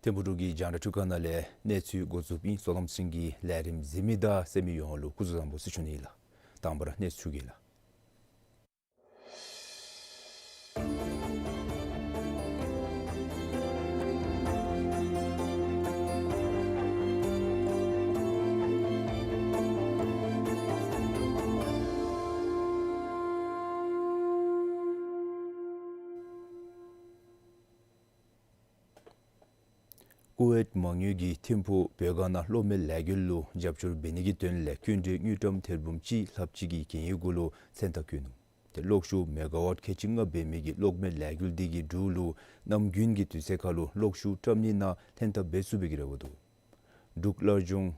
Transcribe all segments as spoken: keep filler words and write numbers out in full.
ཐིམ་ཕུག་འབྲུག་གི་རྒྱང་བསྒྲགས་ཁང་ནང་ལས་གནས་ཚུལ་འགོ་བཙུགསཔ་ཨིན། བསོད་ནམས་སེང་གེ། ལས་རིམ་གཟིགས་མི་དང་གསན་མི་ཡོངས་ལུ་སྐུ་གཟུགས་བཟང་པོ་ཟེར་ཞུ་ནི་ལགས། དང་པ་ར་གནས་ཚུལ་གྱི་ལགས། ཀུ་ཝེཊ་མ་དངུལ་གྱིས་ཐིམ་ཕུག་བོད་སྒར་ནང་གློག་མེ་ལས་འགུལ་ལུ་རྒྱབ་སྐྱོར་འབད་ནི་གི་དོན་ལས་སྐྱིན་འགྲུལ་དངུལ་ཀྲམ་ཐེར་འབུམ་གཅིག་ལྷགཔ་ཅིག་གི་གན་ཡིག་གུ་ལུ་མཚན་རྟགས་བཀོད་ནུག། ཏེ་གློག་ཤུགས་མེ་ག་ཝཊ་ཁལ་གཅིག་ལྔ་འབད་མི་གི་གློག་མེ་ལས་འགུལ་འདི་གིས་འབྲུག་ལུ་གནམ་དགུན་གྱི་དུས་ཚོད་ཁར་ལུ་གློག་ཤུགས་བཀྲམ་ནི་ནང་ལྷན་ཐབས་འབད་ཚུགས་པའི་གི་རེ་བ་འདུག། འབྲུག་སླར་འབྱུང་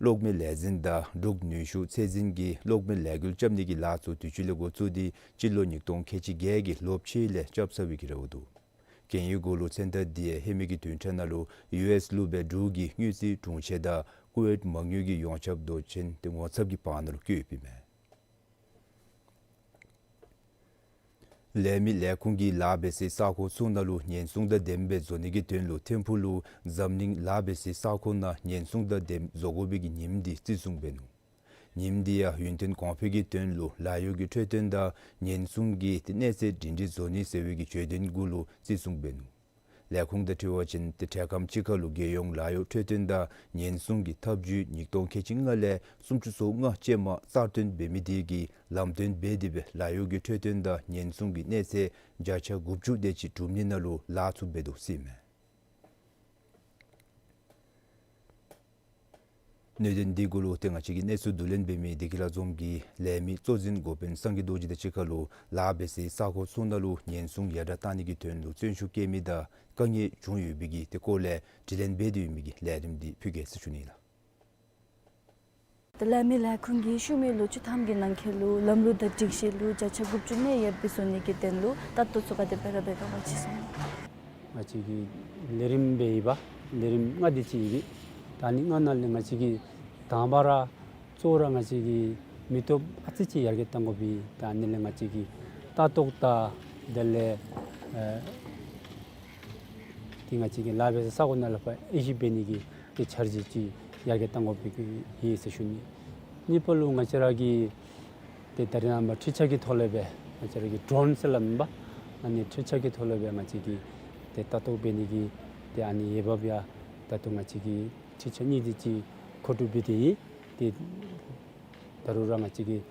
གློག་མེ་ལས་འཛིན་དང་འབྲུག་ནུས་ཤུགས་ཚད་འཛིན་གྱིས་གློག་མེ་ལས་འགུལ་རྐྱབ་ནི་གི་ལཱ་ཚུ་དུས་ཅི་ལས་འགོ་བཙུགས་ཏེ་སྤྱི་ལོ་ཉིས་སྟོང་ཁལ་གཅིག་བརྒྱད་ཀྱི་ལོ་ཕྱེད་ལས་རྐྱབ་ཚར་བའི་གི་རེ་བ་འདུག། གན་ཡིག་གུ་ལུ་མཚན་རྟགས་འདི་ཧེ་མའི་གི་བདུན་ཕྲག་ནང་ལུ་ཡུ་ཨེསི་ལུ་སྦེ་འབྲུག་གི་དངུལ་རྩིས་དྲུང་ཆེན་དང་ཀུ་ཝེཊ་མ་དངུལ་གྱི་ཡོངས་ཁྱབ་མདོ་ཆེན་ཏེ་ངོ་ཚབ་ཀྱི་བར་ན་ལུ་བཀོད་ཡོདཔ་ཨིན་མས། ལས་མི་ལས་ཁུངས་ཀྱིས་ལཱ་འབད་སའི་ས་ཁོངས་ཚུ་ནང་ལུ་ཉེན་སྲུང་དང་ལྡནམ་སྦེ་བཟོ་ནི་གི་དོན་ལུ་ཐིམ་ཕུག་ལུ་འཛམ་གླིང་ལཱ་འབད་སའི་ས་ཁོངས་ནང་ཉེན་སྲུང་དང་ལྡནམ་བཟོ་དགོ་པའི་གི་ཉིནམ་འདི་བརྩི་སྲུང་འབད་ནུག། ཉིནམ་འདི་ཡང་ཡུན་བརྟན་གོང་འཕེལ་གྱི་དོན་ལུ་ལཱ་གཡོག་གི་འཕྲོད་བསྟེན་དང་ཉེན་སྲུང་གི་ཏེ་གནས་ཚད་སྒྲིང་སྒྲིང་བཟོ་ནི་ཟེར་བའི་གི་བརྗོད་དོན་གུ་ལུ་བརྩི་སྲུང་འབད་ནུག། ལས་ཁུངས་དང་འཁྲིལ་བ་ཅིན་ཏེ་འཕྲལ་ཁམས་ཅིག་ཁར་ལུ་རྒྱལ་ཡོངས་ལཱ་གཡོག་འཕྲོད་བསྟེན་དང་ཉེན་སྲུང་གི་ཐབས་བྱུས་ཉིས་སྟོང་ཁལ་གཅིག་ལྔ་ལས་སུམ་ཅུ་སོ་ལྔ་ཅན་མ་གསར་བཏོན་འབད་མི་དེ་གིས་ལམ་སྟོན་འབད་དེ་སྦེ་ལཱ་གཡོག་གི་འཕྲོད་བསྟེན་དང་ཉེན་སྲུང་གི་གནས་ཚད་བརྒྱ་ཆ་དགུ་བཅུ་དེ་ཅིག་སྒྲུབ་ནི་ནང་ལུ་ལཱ་ཚུ་འབད་དོ་ཟེར་ཨིན་མས། གནད་དོན་འདི་གུ་ལུ་ཏེ་ང་བཅས་ཀྱི་གནས་ཚུལ་བསྡུ་ལེན་འབད་མི་བདེ་སྐྱིད་ལྷ་འཛོམས་ཀྱིས་ལས་མི་གཙོ་འཛིན་འགོ་དཔོན་སངས་རྒྱས་རྡོ་རྗེ་དང་གཅིག་ཁར་ལུ་ལཱ་འབད་སའི་ས་ཁོངས་ཚུ་ནང་ལུ་ཉེན་སྲུང་ཡར་དྲག་གཏང་ནི་གི་དོན་ལུ་བརྩོན་ཤུགས་བསྐྱེད་མི་དང་དཀའ་ངལ་བྱུང་ཡོད་པའི་གི་ཏེ་སྐོར་ལས་དྲི་ལན་འབད་དེ་ཡོད་མི་གི་ལས་རིམ་འདི་ཕུལ་གེ་ཟེར་ཞུ་ནི་ལགས། ཏེ་ལས་མི་ལས་ཁུངས་ཀྱིས་ཤུལ་མའི་ལོ་བཅུ་ཐམ་གྱི་ནང་འཁོད་ལུ་ལམ་ལུགས་དང་སྒྲིག་གཞི་ལུ་བརྒྱ་ཆ་དགུ་བཅུ་གནས་ཡོདཔ་སྦེ་བཟོ་ནི་གི་དོན་ལུ་ལྟ་རྟོག་ཚུ་ག་དེ་སྦེ་ར་འབད་ག་བ་ཅིག་གསུངས། ང་བཅས་ཀྱི་ལས་རིམ་འབད་ཡི་པ་ལས་རིམ་ལྔ་དེ་ཅིག་ཡོད་པས། ད་ཨ་ནི་ལྔ་ནང་ལས་ང་བཅས་ཀྱིས་དང་པ་ར་གཙོ་བོ་ར་ང་བཅས་ཀྱི་མི་སྟོབས་ཨ་ཙི་ཅིག་ཡར་རྒྱས་གཏང་དགོ་པས། ད་ཨ་ནི་ལས་ང་བཅས་ཀྱིས་ལྟ་རྟོག་དང་དེ་ལས་ཨེ་ཏེ་ང་བཅས་ཀྱི་ལཱ་འབད་སའི་ས་ཁོངས་ནང་ལས་ཕར་དབྱེ་ཞིབ་འབད་ནི་གི་ཏེ་འཆར་གཞི་ཅིག་ཡར་རྒྱས་གཏང་དགོ་པའི་གི་ཨིན་ཟེར་ཞུ་ནི། གཉིས་པ་ལུ་ང་བཅས་ར་གི་ཏེ་ད་རེས་ནངས་པ་འཕྲུལ་ཆས་ཀྱི་ཐོག་ལས་སྦེ་ང་བཅས་ར་གི་ཌོརོན་ཟེར་སླབ་མས་པ། ཨ་ནི་འཕྲུལ་ཆས་ཀྱི་ཐོག་ལས་སྦེ་ང་བཅས་ཀྱིས་ཏེ་ལྟ་རྟོག་འབད་ནི་གི་ཏེ་ཨ་ནི་འོས་འབབ་ཡང་ད་ལྟོ་ང་བཅས་ཀྱིས་འཕྲུལ་ཆས་གཉིས་དེ་ཅིག་མཁོ་སྒྲུབ་འབད་དེ་ཨིན། ཏེ་ད་རུང་ར་ང་བཅས་ཀྱིས་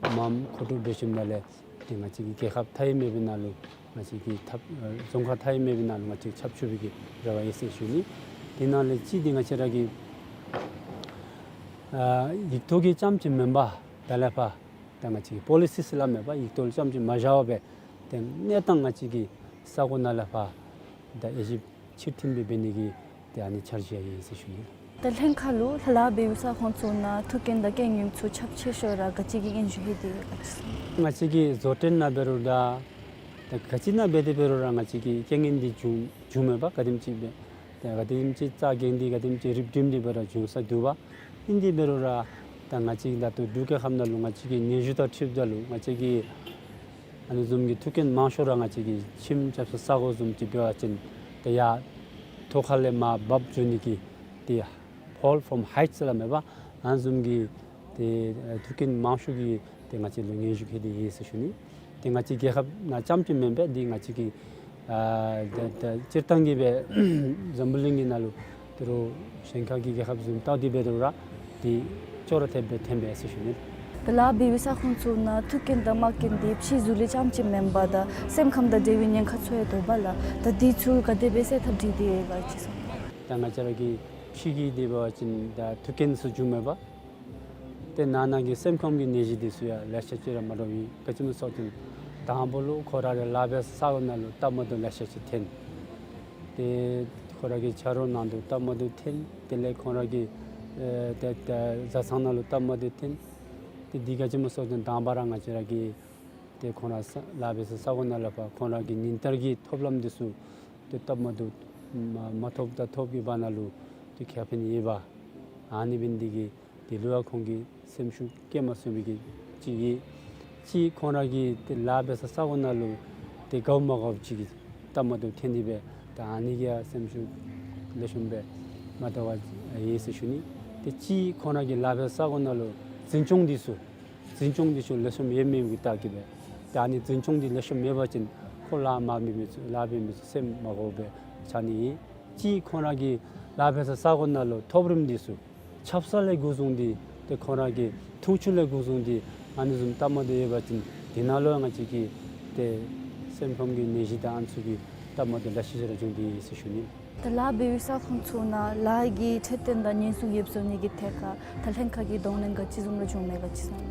མངམ་མཁོ་སྒྲུབ་འབད་ཞིནམ་ལས་ཏེ་ང་བཅས་ཀྱི་རྒྱལ་ཁབ་མཐའ་དབུས་མེད་པའི་ནང་ལུ་ང་བཅས་ཀྱི་ཐབ་ཨེ་རྫོང་ཁག་མཐའ་དབུས་མེད་པའི་ནང་ལུ་ང་བཅས་ཁྱབ་ཚུགས་པའི་གི་རེ་བ་ཡོད་ཟེར་ཞུ་ནི། དེ་ནང་ལས་གཅིག་འདི་ང་བཅས་ར་གི་ཨ་ཡིག་ཐོག་གི་རྐྱངམ་ཅིག་མེན་པར་ད་ལས་ཕར་ད་ང་བཅས་ཀྱི་པོ་ལི་སི་ཟེར་སླབ་མས་པ། ཡིག་ཐོག་ལུ་རྐྱངམ་ཅིག་མ་བཞག་པར་སྦེ་ཏེ་གནས་སྟངས་ང་བཅས་ཀྱི་ས་ཁོངས་ནང་ལས་ཕར་ད་དབྱེ་ཞིབ་ཕྱིར་འཐེན་སྦེ་འབད་ནི་གི་ཏེ་ཨ་ནི་འཆར་གཞི་ཡང་ཡོད་ཟེར་ཞུ་ནི། ད་ལྷན་ཁག་ལུ་ལཱ་འབད་བའི་ས་ཁོངས་ཚུ་ནང་རྟུག་རྐྱེན་དང་རྐྱེན་ངན་ཚུ་ཁྱབ་ཆེ་ཤོས་ར་ག་ཅི་གི་སྙན་ཞུ་ལྷོད་དེ་ཡོད་ག་ཅི་ཟེར། ང་བཅས་ཀྱི་བཟོ་གྲྭ་ནང་འབད་རུང་ད་ད་ག་ཅི་ནང་འབད་དེ་འབད་རུང་ར་ང་བཅས་ཀྱི་རྐྱེན་ངན་འདི་བྱུང་བྱུངམ་མས་པ། ག་དེམ་ཅིག་སྦེ་ད་ག་དེམ་ཅིག་རྩ་འགེངས་ཏེ་ག་དེམ་ཅིག་རིགཔ་སྒྲིམ་སྟེ་འབད་རུང་བྱུང་ས་འདུག་པ། ཨིན་དེ་འབད་རུང་ར་ད་ང་བཅས་ད་ལྟོ་འབྲུག་རྒྱལ་ཁབ་ནང་ལུ་ང་བཅས་ཀྱི་སྙན་ཞུ་དང་འཁྲིལཝ་ད་ལུ་ང་བཅས་ཀྱི་ཨ་ནི་བཟུམ་གྱི་རྟུག་རྐྱེན་མང་ཤོས་ར་ང་བཅས་ཀྱི་ཁྱིམ་རྐྱབ་ས་ས་གོ་བཟུམ་ཅིག་འབད་བ་ཅིན་ད་ཡར་ཐོག་ཁ་ལས་མར་འབབ་འགྱོ་ནི་གི་ཏེ་fall from height ཟེར་སླབ་མས་པ། ཨ་ནི་བཟུམ་གྱི་ཏེ་རྟུག་རྐྱེན་མང་ཤོས་ཀྱི་ཏེ་ང་བཅས་ལུ་སྙན་ཞུ་ལྷོད་དེ་ཡོད་ཟེར་ཞུ་ནི། ཏེ་ང་བཅས་རྒྱལ་ཁབ་ནང་རྐྱངམ་ཅིག་མེན་པས། འདི་ང་བཅས་ཀྱི་ཨ་ད་ད་སྤྱིར་བཏང་གི་སྦེ་འཛམ་བུ་གླིང་གི་ནང་ལུ་ད་རུང་གཞན་ཁ་གི་རྒྱལ་ཁབ་བཟུམ་བལྟ་སྟེ་འབད་རུང་ར་འདི་ཅོག་ར་འཐདཔ་སྦེ་ཐོན་པས་ཟེར་ཞུ་ནི། ད་ལཱ་འབད་བའི་ས་ཁོངས་ཚུ་ནང་རྟུག་རྐྱེན་དང་རྨ་རྐྱེན་འདི་ཕྱི་གཟུགས་ལས་རྐྱངམ་ཅིག་མེན་པར་ད་སེམས་ཁམས་དང་འབྲེལ་བའི་ཉེན་ཁ་ཚུ་ཡང་འདུག་པ་ལགས། ད་འདི་ཚུ་ག་དེ་སྦེ་སེལ་ཐབས་སྒྲིག་སྟེ་ཡོད་ག་ཅི་ཟེར། ད་ང་བཅས་ར་གི་ཕྱི་གི་འདི་འབད་བ་ཅིན་ད་རྟུག་རྐྱེན་ཚུ་བྱུངམ་མས་པ། ཏེ་ནང་ན་གི་སེམས་ཁམས་ཀྱི་ནད་གཞི་འདི་ཚུ་ཡང་ལེ་ཤ་ཅིག་ར་མ་འདྲཝ་ཨིན། ག་ཅི་སྨོ་ཟེར་བ་ཅིན་དང་པ་ལུ་ཁོང་ར་ར་ལཱ་འབད་ས་ས་གོ་ནང་ལུ་སྟབས་མ་བདེཝ་ལེ་ཤ་ཅིག་ཐོན། ཏེ་ཁོང་ར་གི་ཆ་རོགས་ནང་དུ་སྟབས་མ་བདེཝ་ཐོན། དེ་ལས་ཁོང་ར་གི་ཨེ་ཏེ་ཏེ་བཟའ་ཚང་ནང་ལུ་སྟབས་མ་བདེཝ་ཐོན། ཏེ་འདི་ག་ཅི་སྨོ་ཟེར་བ་ཅིན་དང་པ་ར་ང་བཅས་ར་གི་ཏེ་ཁོང་ར་ས་ལཱ་འབད་ས་ས་གོ་ནང་ལུ་ཕར་ཁོང་ར་གི་ཉིན་ལྟར་གྱི་ཐོབ་ལམ་འདི་ཚུ་ཏེ་སྟབས་མ་བདེཝ་མ་མ་ཐོབ་དང་ཐོབ་ཀྱི་བར་ན་ལུ་ཏེ་ཁེ་ཕན་ཡོདཔ་ཨ་ནི་འབད་ནི་འདི་གིས་དེ་ལུ་ཡང་ཁོང་གི་སེམས་ཤུགས་བསྐྱེད་མ་ཚུགས་མི་གི་ཅིག་ཨིན། གཅིག་ཁོང་ར་གི་ཏེ་ལཱ་འབད་ས་ས་གོ་ནང་ལུ་ཏེ་དགའཝ་མ་དགའཝ་ཅིག་གི་སྟབས་མ་བདེཝ་ཐོན་ཏེ་སྦེ་ད་ཨ་ནི་གིས་ཡང་སེམས་ཤུགས་ལེགས་ཤོམ་སྦེ་མ་བདེཝ་ཡོད་ཟེར་ཞུ་ནི། ཏེ་གཅིག་ཁོང་ར་གི་ལཱ་འབད་ས་ས་གོ་ནང་ལུ་འཛིན་སྐྱོང་འདི་ཚུ་འཛིན་སྐྱོང་འདི་ཚུ་ལེགས་ཤོམ་ཡོད་མེད་ཀྱི་བལྟ་གེ་སྦེ། ད་ཨ་ནི་འཛིན་སྐྱོང་འདི་ལེགས་ཤོམ་མེད་པ་ཅིན་ཁོ་ལཱ་མ་འབད་མི་ཚུ་ལཱ་འབད་མི་ཚུ་སེམས་མ་དགའཝ་སྦེ་ཆགས་ནི་ཨིན། གཅིག་ཁོང་ར་གི་ལཱ་འབད་ས་ས་གོ་ནང་ལུ་ཐོབ་རིམ་འདི་ཚུ་ཆབ་གསང་ལས་འགོ་བཟུང་སྟེ་ཏེ་ཁོང་ར་གི་འཐུང་ཆུ་ལས་འགོ་བཟུང་སྟེ་ཨ་ནི་བཟུམ་སྟབས་མ་བདེཝ་ཡོད་པ་ཅིན་དེ་ནང་ལུ་ཡང་ང་བཅས་ཀྱི་ཏེ་སེམས་ཁམས་ཀྱི་ནད་གཞི་དང་ཨ་ནི་ཚུ་གི་སྟབས་མ་བདེཝ་ལེ་ཤ་ཅིག་ར་བྱུང་སྟེ་ཡོད་ཟེར་ཞུ་ནི། ད་ལཱ་འབད་བའི་ས་ཁོངས་ཚུ་ནང་ལཱ་གི་འཕྲོད་བསྟེན་དང་ཉེན་སྲུང་ཡོདཔ་བཟོ་ནི་གི་ཐད་ཁར་ད་ལྷན་ཁག་གི་གདོང་ལེན་ག་ཅི་བཟུམ་ར་བྱུངམ་མས་ག་ཅི་ཟེར་ན།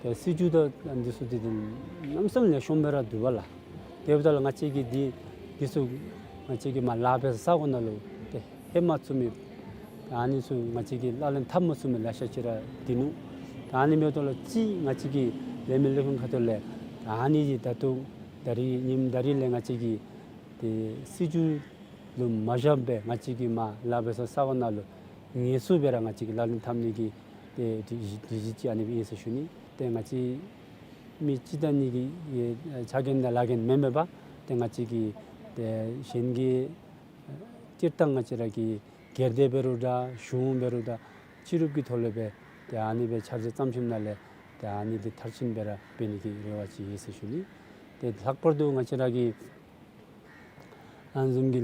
ད་སྲིད་བྱུས་དང་འདི་ཚུ་འདི་ཏེ་གནམ་མེད་ས་མེད་ལེགས་ཤོམ་སྦེ་ར་འདུག་པ་ལགས། དེ་འབདཝ་ད་ལུ་ང་བཅས་ཀྱིས་འདི་འདི་ཚུ་ང་བཅས་ཀྱིས་མར་ལཱ་འབད་ས་ས་གོ་ནང་ལུ་ཏེ་ལྷོད་མ་ཚུགས་མི་ཨ་ནི་ཚུ་ང་བཅས་ཀྱིས་ལག་ལེན་འཐབ་མ་ཚུགས་མི་ལེ་ཤ་ཅིག་ར་འདུག་ནུག། ད་ཨ་ནི་འབདཝ་ད་ལུ་གཅིག་ང་བཅས་ཀྱིས་ལས་མི་ལས་ཁུངས་ཁ་ཐུག་ལས་ཨ་ནི་འདི་ད་ལྟོ་ད་རིས་ཉིནམ་ད་རིས་ལས་ང་བཅས་ཀྱིས་ཏེ་སྲིད་བྱུས་ལུ་མ་བཞག་པར་ང་བཅས་ཀྱིས་མར་ལཱ་འབད་ས་ས་གོ་ནང་ལུ་ངལ་གསོ་སྦེ་ར་ང་བཅས་ཀྱིས་ལག་ལེན་འཐབ་ནི་གི་ཏེ་སྒྲིག་གཞི་སྒྲིག་གཞི་ཅིག་ཨ་ནི་སྦེ་ཨིན་ཟེར་ཞུ་ནི། ཏེ་ང་བཅས་མི་གཅིག་དང་གཉིས་ཀྱི་ཨེ་ཆ་རྐྱེན་དང་ལཱ་རྐྱེན་མེན་མེན་པར་ཏེ་ང་བཅས་ཀྱིས་ཏེ་གཞན་གྱི་སྤྱིར་བཏང་ང་བཅས་ར་གི་སྒེར་སྡེ་འབད་རུང་འདྲ་གཞུང་འབད་རུང་འདྲ་སྤྱི་རུབ་ཀྱི་ཐོག་ལས་སྦེ་ཏེ་ཨ་ནི་སྦེ་འཆར་གཞི་བརྩམས་ཞིནམ་ལས་ཏེ་ཨ་ནི་འདི་མཐར་ཕྱིན་སྦེ་ར་འབད་ནི་གི་རེ་བ་ཅིག་ཡོད་ཟེར་ཞུ་ནི། ཏེ་ལྷག་པར་དུ་ང་བཅས་ར་གི་ཨ་ནི་བཟུམ་གྱི་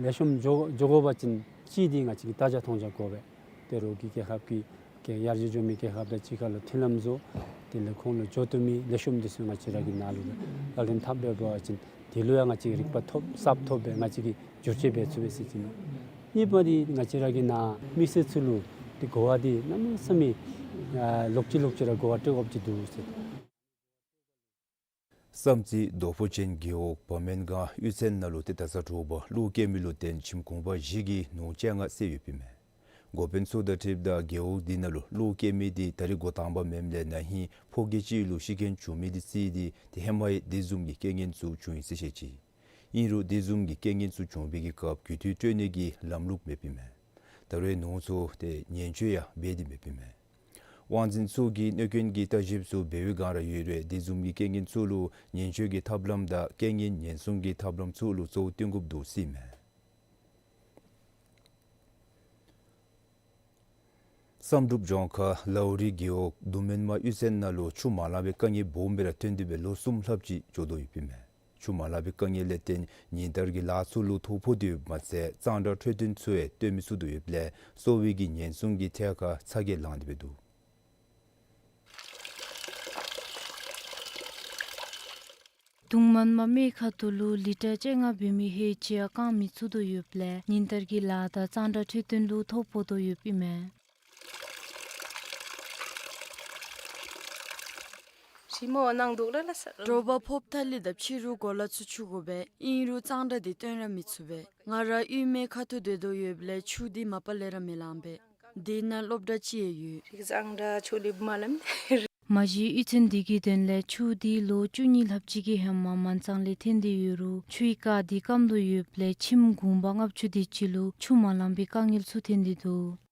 ལེགས་ཤོམ་འགྱོ་འགྱོ་དགོ་པ་ཅིན་གཅིག་འདི་ང་བཅས་ཀྱིས་བལྟ་རྒྱ་མཐོང་རྒྱ་དགོ་པས། ཏེ་རོགས་ཀྱི་རྒྱལ་ཁབ་ཀྱི་ཀྱི་ཡར་རྒྱས་འགྱོ་མི་རྒྱལ་ཁབ་དང་གཅིག་ཁར་ལུ་མཐུན་ལམ་བཟོ། དེ་ལས་ཁོང་ལུ་འགྱོ་བཏུབ་མི་ལེགས་ཤོམ་འདི་ཚུ་ང་བཅས་ར་གི་ནང་ལུ་ལག་ལེན་འཐབ་འབད་བ་ཅིན་དེ་ལུ་ཡང་ང་བཅས་ཀྱིས་རིག་པ་ཐོབ་གསརཔ་ཐོབ་སྦེ་ང་བཅས་ཀྱིས་བསྒྱུར་བཅོས་འབད་ཚུགས་པས་ཟེར་ཞུ་ནི། གཉིས་པ་འདི་ང་བཅས་ར་གི་ནང་མི་སེར་ཚུ་ལུ་འདི་གོ་བ་འདི་གནམ་མེད་ས་མེད་ཨ་ལོག་ཅི་ལོག་ཅི་ར་གོ་བ་སྤྲོད་དགོཔ་ཅིག་འདུག་ཟེར། བསམ་རྩེ་རྡོ་ཕོ་ཅན་རྒེད་འོག་བ་མོན་སྒང་གཡུས་ཚན་ནང་ལུ་ཏེ་ད་ས་དྲོ་པ་གློག་སྐྱེལ་མི་ལུ་བརྟེན་ཁྱིམ་གུང་པ་བཞི་གིས་ནོར་བཅོ་ལྔ་བསད་ཡོདཔ་ཨིན་མས། འགོ་དཔོན་ཚུ་དང་འཁྲིལཝ་ད་རྒེད་འོག་འདི་ནང་ལུ་གློག་སྐྱེལ་མི་འདི་ད་རིས་འགོ་དང་པ་མེནམ་ལས་ན་ཧིང་ཕོ་སྐྱེས་ཅིག་ལུ་ཤི་རྐྱེན་བྱུང་མི་འདི་བརྩིས་ཏེ་ཏེ་ཧེ་མ་ཡང་དེ་བཟུམ་གྱི་རྐྱེན་ངན་ཚུ་བྱུང་ཡི་ཟེར་བཤད་ཅི། ཨིན་རུང་དེ་བཟུམ་གྱི་རྐྱེན་ངན་ཚུ་བྱུང་བའི་གི་སྐབས་རྒུད་འཐུས་སྤྲོད་ནི་གི་ལམ་ལུགས་མེདཔ་ཨིན་མས། ད་རུང་ནོར་ཚུ་ཏེ་ཉེན་བཅོལ་ཡང་འབད་དེ་མེདཔ་ཨིན་མས། དབང་འཛིན་ཚུ་གིས་གནོད་སྐྱོན་གྱི་བརྟག་ཞིབ་ཚུ་འབད་བའི་བསྒང་ར་ཡོད་རུང་དེ་བཟུམ་གྱི་རྐྱེན་ངན་ཚུ་ལུ་ཉེན་བཅོལ་གྱི་ཐབས་ལམ་དང་རྐྱེན་ངན་ཉེན་སྲུང་གི་ཐབས་ལམ་ཚུ་ལུ་གཙོ་བོ་བསྟུན་དགོཔ་འདུག་ཟེར་ཨིན་མས། བསམ་གྲུབ་ལྗོངས་མཁར་ལའུ་རི་རྒེད་འོག་དུ་མན་མ་གཡུས་ཚན་ནང་ལུ་ཆུ་མ་ལང་པའི་དཀའ་ངལ་སྦོམ་སྦེ་ར་ཐོན་ཏེ་སྦེ་ལོ་གསུམ་ལྷགཔ་ཅིག་འགྱོ་དོ་ཡོདཔ་ཨིན་མས། ཆུ་མ་ལང་པའི་དཀའ་ངལ་ལས་བརྟེན་ཉིན་ལྟར་གྱི་ལཱ་ཚུ་ལུ་ཐོ་ཕོག་སྟེ་ཡོདཔ་མ་ཚད་གཙང་སྦྲ་འཕྲོད་བསྟེན་ཚུ་ཡང་སྟོན་མི་ཚུགས་དོ་ཡོདཔ་ལས་གསོ་བའི་གི་ཉེན་སྲུང་གི་ཐད་ཁར་ཚ་གྱང་ལངས་ཏེ་སྦེ་འདུག། དུ་མན་མ་སྨད་ཁ་ཐུག་ལུ་ལི་ཊར་བཅོ་ལྔ་འབད་མི་ཧེ་ཅིག་ཡང་བཀང་མི་ཚུགས་དོ་ཡོདཔ་ལས་ཉིན་ལྟར་གྱི་ལཱ་དང་གཙང་སྦྲ་འཕྲོད་བསྟེན་ལུ་ཐོ་ཕོག་དོ་ཡོདཔ་ཨིན་མས། དྲི་མ་བ་གནང་འདུག་ལ་ལ་ས། དྲོ་པ་ཕོརཔ་ཐ་ལི་དང་ཕྱི་རུ་གོ་ལ་ཚུ་འཁྱུ་དགོ་པས། ཨིན་རུང་གཙང་སྦྲ་འདི་སྟོན་ར་མི་ཚུགས་པས། ང་ར་ཡུལ་མིའི་ཁ་ཐུག་སྡོད་དོ་ཡོདཔ་ལས་ཆུ་འདི་མ་པ་ལས་ར་མི་ལང་པས། དེ་ནང་སློབ་གྲྭ་ཅིག་ཡང་ཡོད། གཙང་སྦྲ་ཆུ་ལུ་མ་ལམ། མ་གཞི་གཡུས་ཚན་འདི་གི་དོན་ལས་ཆུ་འདི་ལོ་བཅུ་གཉིས་ལྷགཔ་ཅིག་གི་ཧེ་མ་མང་ཚང་ལས་ཐོན་ཏེ་ཡོད་རུང་ཆུའི་རྐ་འདི་སྐམ་དོ་ཡོདཔ་ལས་ཁྱིམ་གུང་པ་ལྔ་བཅུ་དེ་ཅིག་ལུ་ཆུ་མ་ལང་པའི་དཀའ་ངལ་ཚུ་ཐོན་ཏེ་འདུག།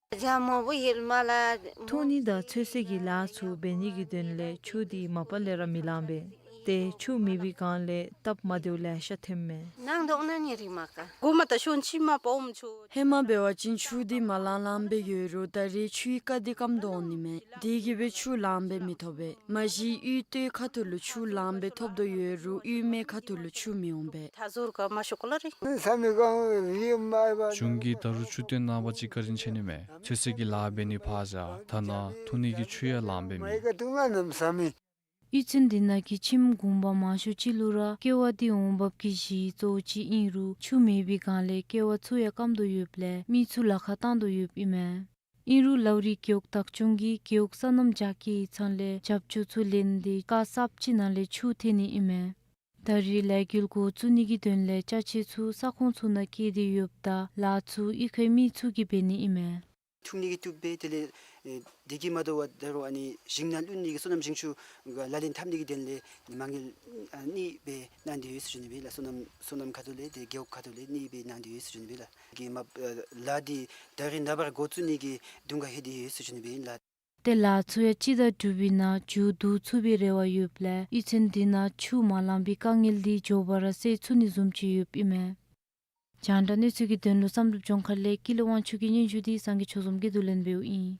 འཐུང་ནི་དང་ཚོད་བསྲེ་གི་ལཱ་ཚུ་འབད་ནི་གི་དོན་ལས་ཆུ་འདི་མ་པ་ལས་ར་མི་ལང་པས། ཏེ་ཆུ་མེད་པའི་སྒང་ལས་སྟབས་མ་བདེཝ་ལེ་ཤ་ཐོནམ་མས། ནང་དོག་ན་ནི་རི་མ་ཀ་གོ་མ་ད་ཤོན་ཆི་མ་པའོམ་ཆུ། ཧེ་མ་འབད་བ་ཅིན་ཆུ་འདི་མ་ལང་ལངམ་སྦེ་ཡོད་རུང་ད་རེས་ཆུའི་རྐ་འདི་སྐམ་དོ་འོང་ནི་མས། དེ་གིས་སྦེ་ཆུ་ལང་པའི་མི་ཐོབ་པས། མ་གཞི་གཡུས་སྟོད་ཁ་ཐུག་ལུ་ཆུ་ལང་པའི་ཐོབ་དོ་ཡོད་རུང་གཡུས་མིའི་ཁ་ཐུག་ལུ་ཆུ་མི་འོང་པས། ད་ཟུར་ཀ་མ་ཤོ་ཀ་ལ་རེ། ས་མི་གང་རི་མ་ཨེ་བ། གཞུང་གིས་ད་རུང་ཆུ་བཏོན་གནང་བ་ཅིན་བཀའ་དྲིན་ཆེ་ནི་མས། ཚོད་བསྲེ་གི་ལཱ་འབད་ནི་ཕར་བཞག། ཐ་ན་འཐུང་ནི་གི་ཆུ་ཡང་ལང་པའི་མེད། མ་ཨེ་ཀ་ཏུང་ལ་ནམ་ས་མི། གཡུས་ཚན་འདི་ནང་གི་ཁྱིམ་གུང་པ་མང་ཤོས་ཅིག་ལུ་ར་ཀེ་བ་འདི་འོང་འབབ་ཀྱི་གཞི་གཙོ་བོ་ཅིག་ཨིན་རུང་ཆུ་མེད་པའི་སྒང་ལས་ཀེ་བ་ཚུ་ཡང་སྐམ་དོ་ཡོདཔ་ལས་མི་ཚུ་ལཱ་ཁག་བཏང་དོ་ཡོདཔ་ཨིན་མས། ཨིན་རུང་ལའུ་རི་རྒེད་འོག་བདག་སྐྱོང་གིས་རྒེད་འོག་སོ་ནམ་རྒྱ་སྐྱེད་ཡིག་ཚང་ལས་རྒྱབ་སྐྱོར་ཚུ་ལེན་ཏེ་རྐ་གསརཔ་ཅིག་ནང་ལས་ཆུ་འཐེན་ནི་ཨིན་མས། ད་རེས་ལས་འགུལ་འགོ་བཙུགས་ནི་གི་དོན་ལས་ཅ་ཆས་ཚུ་ས་ཁོངས་ཚུ་ནང་བསྐྱལ་ཏེ་ཡོདཔ་ད་ལཱ་ཚུ་གཡུས་ཁའི་མི་ཚུ་གིས་འབད་ནི་ཨིན་མས། འཐུང་ནི་གི་བཏུབ་པས། དེ་ལས་ཨེ་དེ་གིས་མ་དོ་བར་ད་རུང་ཨ་ནི་ཞིང་ནང་བླུག་ནི་གི་སོ་ནམ་ཞིང་ཆུ་ག་ལག་ལེན་འཐབ་ནི་གི་དོན་ལས་མ་དངུལ་ཨ་གཉིས་སྦེ་གནང་སྟེ་ཡོད་ཟེར་ཞུ་ནི་སྦེ་ལགས། སོ་ནམ་སོ་ནམ་ཁ་ཐུག་ལས་ཏེ་རྒེད་འོག་ཁ་ཐུག་ལས་གཉིས་སྦེ་གནང་སྟེ་ཡོད་ཟེར་ཞུ་ནི་སྦེ་ལགས། གི་མ་ཨ་ལཱ་འདི་ད་རེས་ནངས་པར་འགོ་བཙུགས་ནི་གི་དུས་ཁ་ལྷོད་དེ་ཡོད་ཟེར་ཞུ་ནི་སྦེ་ལགས། ཏེ་ལཱ་ཚུ་ཡང་སྤྱི་ཟླ་དྲུག་པའི་ནང་མཇུག་བསྡུ་ཚུགས་པའི་རེ་བ་ཡོདཔ་ལས་གཡུས་ཚན་འདི་ནང་ཆུ་མ་ལང་པའི་དཀའ་ངལ་འདི་མགྱོགས་པ་ར་སེལ་ཚུགས་ནི་བཟུམ་ཅིག་ཡོདཔ་ཨིན་མས། རྒྱང་བསྒྲགས་གནས་ཚུལ་གྱི་དོན་ལུ་བསམ་གྲུབ་ལྗོངས་མཁར་ལས་ཀུན་ལེགས་དབང་ཕྱུག་གི་སྙན་ཞུ་འདི་སངས་རྒྱས་ཆོས་འཛོམས་ཀྱིས་བསྡུ་ལེན་འབདཝ་ཨིན།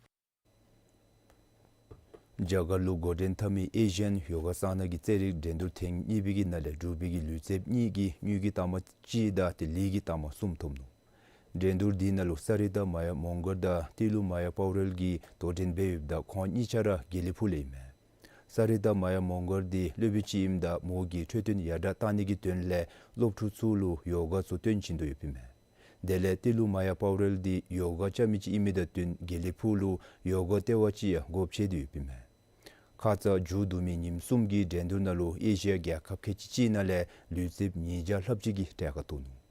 རྒྱ་གར་ལུ་འགོ་འདྲེན་འཐབ་མི་ཨེ་ཤི་ཡན་ཡོ་ག་གསང་སྔགས་ཀྱི་རྩེད་རིགས་འགྲན་བསྡུར་ཐེངས་གཉིས་པའི་གི་ནང་ལས་འབྲུག་པའི་གི་ལུས་རྩལཔ་གཉིས་ཀྱིས་དངུལ་གྱི་རྟགས་མ་གཅིག་དང་ཏེ་ལི་གི་རྟགས་མ་གསུམ་ཐོབ་ནུག། འགྲན་བསྡུར་འདི་ནང་ལུ་ས་རི་ཏ་མ་ཡ་མོང་སྒར་དང་ཏི་ལུ་མ་ཡ་པའོ་རེལ་གྱིས་དོ་འགྲན་འབད་ཡོདཔ་ད་ཁོང་གཉིས་ཆ་ར་དགེ་ལེགས་ཕུག་ལས་ཨིན་མས། ས་རི་ཏ་མ་ཡ་མོང་སྒར་འདི་སློབ་དཔོན་ཅིག་ཨིནམ་ད་མོ་གིས་འཕྲོད་བསྟེན་ཡར་དྲག་གཏང་ནི་གི་དོན་ལས་སློབ་ཕྲུག་ཚུ་ལུ་ཡོ་ག་ཚུ་སྟོན་བྱིན་དོ་ཡོདཔ་ཨིན་མས། དེ་ལས་ཏི་ལུ་མ་ཡ་པའོ་རེལ་འདི་ཡོ་ག་རྐྱབ་མི་ཅིག་ཨིན་མི་དང་བསྟུན་དགེ་ལེགས་ཕུག་ལུ་ཡོ་ག་ལྟེ་བ་ཅིག་ཡང་སྒོ་ཕྱེ་སྟེ་ཡོདཔ་ཨིན་མས། ཁ་ཙ་མཇུག་བསྡུ་མི་ཉིནམ་གསུམ་གྱི་འགྲན་བསྡུར་ནང་ལུ་ཨེ་ཤི་ཡ་རྒྱལ་ཁབ་ཁལ་གཅིག་གཅིག་ནང་ལས་ལུས་རྩལཔ་ཉིས་བརྒྱ་ལྷགཔ་ཅིག་གིས་གྲལ་ཁར་གཏོགས་ནུག།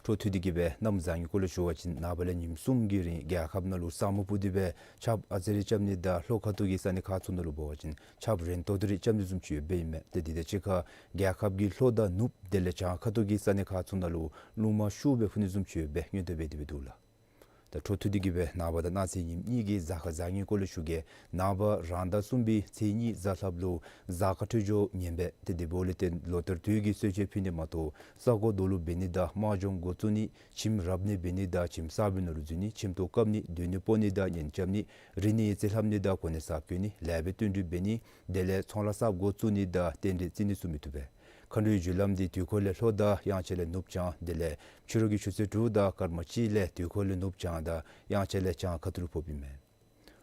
འཕྲོ་མཐུད་དེ་གི་སྦེ་གནམ་བཟང་ངན་སྐོར་ལས་ཞུ་བ་ཅིན་ནངས་པ་ལས་ཉིནམ་གསུམ་གྱི་རིང་རྒྱལ་ཁབ་ནང་ལུ་ས་སྨུག་སྤུབས་ཏེ་སྦེ་ཆརཔ་ཨ་ཙི་རེ་རྐྱབ་ནི་དང་ལྷོ་ཁ་ཐུག་གི་ས་གནས་ཁག་ཚུ་ནང་ལུ་འབད་བ་ཅིན་ཆརཔ་རན་ཏོག་ཏོ་རེ་རྐྱབ་ནི་བཟུམ་ཅིག་ཡོདཔ་ཨིན་མས། ཏེ་དེ་དང་གཅིག་ཁར་རྒྱལ་ཁབ་ཀྱི་ལྷོ་དང་ནུབ་དེ་ལས་བྱང་ཁ་ཐུག་གི་ས་གནས་ཁག་ཚུ་ནང་ལུ་རླུང་མ་ཤུགས་སྦེ་འཕུ་ནི་བཟུམ་ཅིག་ཡོད་པའི་སྔོན་བརྡ་འབད་དེ་སྦེ་འདུག་ལགས། ད་འཕྲོ་མཐུད་དེ་གི་སྦེ་ནངས་པ་དང་གནངས་ཚེ་ཉིནམ་གཉིས་ཀྱི་གཟའ་སྐར་གཟའ་ཉིམ་སྐོར་ལས་ཞུ་གེ། ནངས་པ་རང་ཟླ་གསུམ་པའི་ཚེས་གཉིས་གཟའ་ལྷགཔ་ལུ་གཟའ་སྐར་འཕྲོད་སྦྱོར་ངན་པས། ཏེ་དེ་འབདཝ་ལས་བརྟེན་ལོ་ལྟར་དུས་ཀྱི་གསོལ་མཆོད་ཕུལ་ནི་མ་གཏོགས་ས་གོ་རྡོ་ལུ་འབད་ནི་དང་དམག་སྦྱོང་འགོ་བཙུགས་ནི་ཁྱིམ་རབ་གནས་འབད་ནི་དང་ཁྱིམ་གསར་པའི་ནང་ལུ་འཛུལ་ནི་ཁྱིམ་ཐོག་བཀབ་ནི་སྡོད་གནས་སྤོ་ནི་དང་གཉེན་རྐྱབ་ནི་རིག་གནས་ཡིག་རྩིས་ལྷབ་ནི་དང་གོ་གནས་གསརཔ་བསྐོ་ནི་ལེགས་པའི་བསྟུན་གྲོས་འབད་ནི་དེ་ལས་ཚོང་ལཱ་གསརཔ་འགོ་བཙུགས་ནི་དང་རྟེན་འབྲེལ་བརྩི་ནི་ཚུ་མི་བཏུབ་པས། མཁའ་འགྲོའི་རྒྱུ་ལམ་འདི་དུས་འཁོར་ལས་ལྷོ་དང་དབྱངས་འཆར་ལས་ནུབ་བྱང་དེ་ལས་ཕྱི་རུ་གི་ཆུ་ཚོད་དྲུག་དང་སྐར་མ་གཅིག་ལས་དུས་འཁོར་ལས་ནུབ་བྱང་དང་དབྱངས་འཆར་ལས་བྱང་ཁ་ཐུག་ལུ་ཕོགཔ་ཨིན་མས།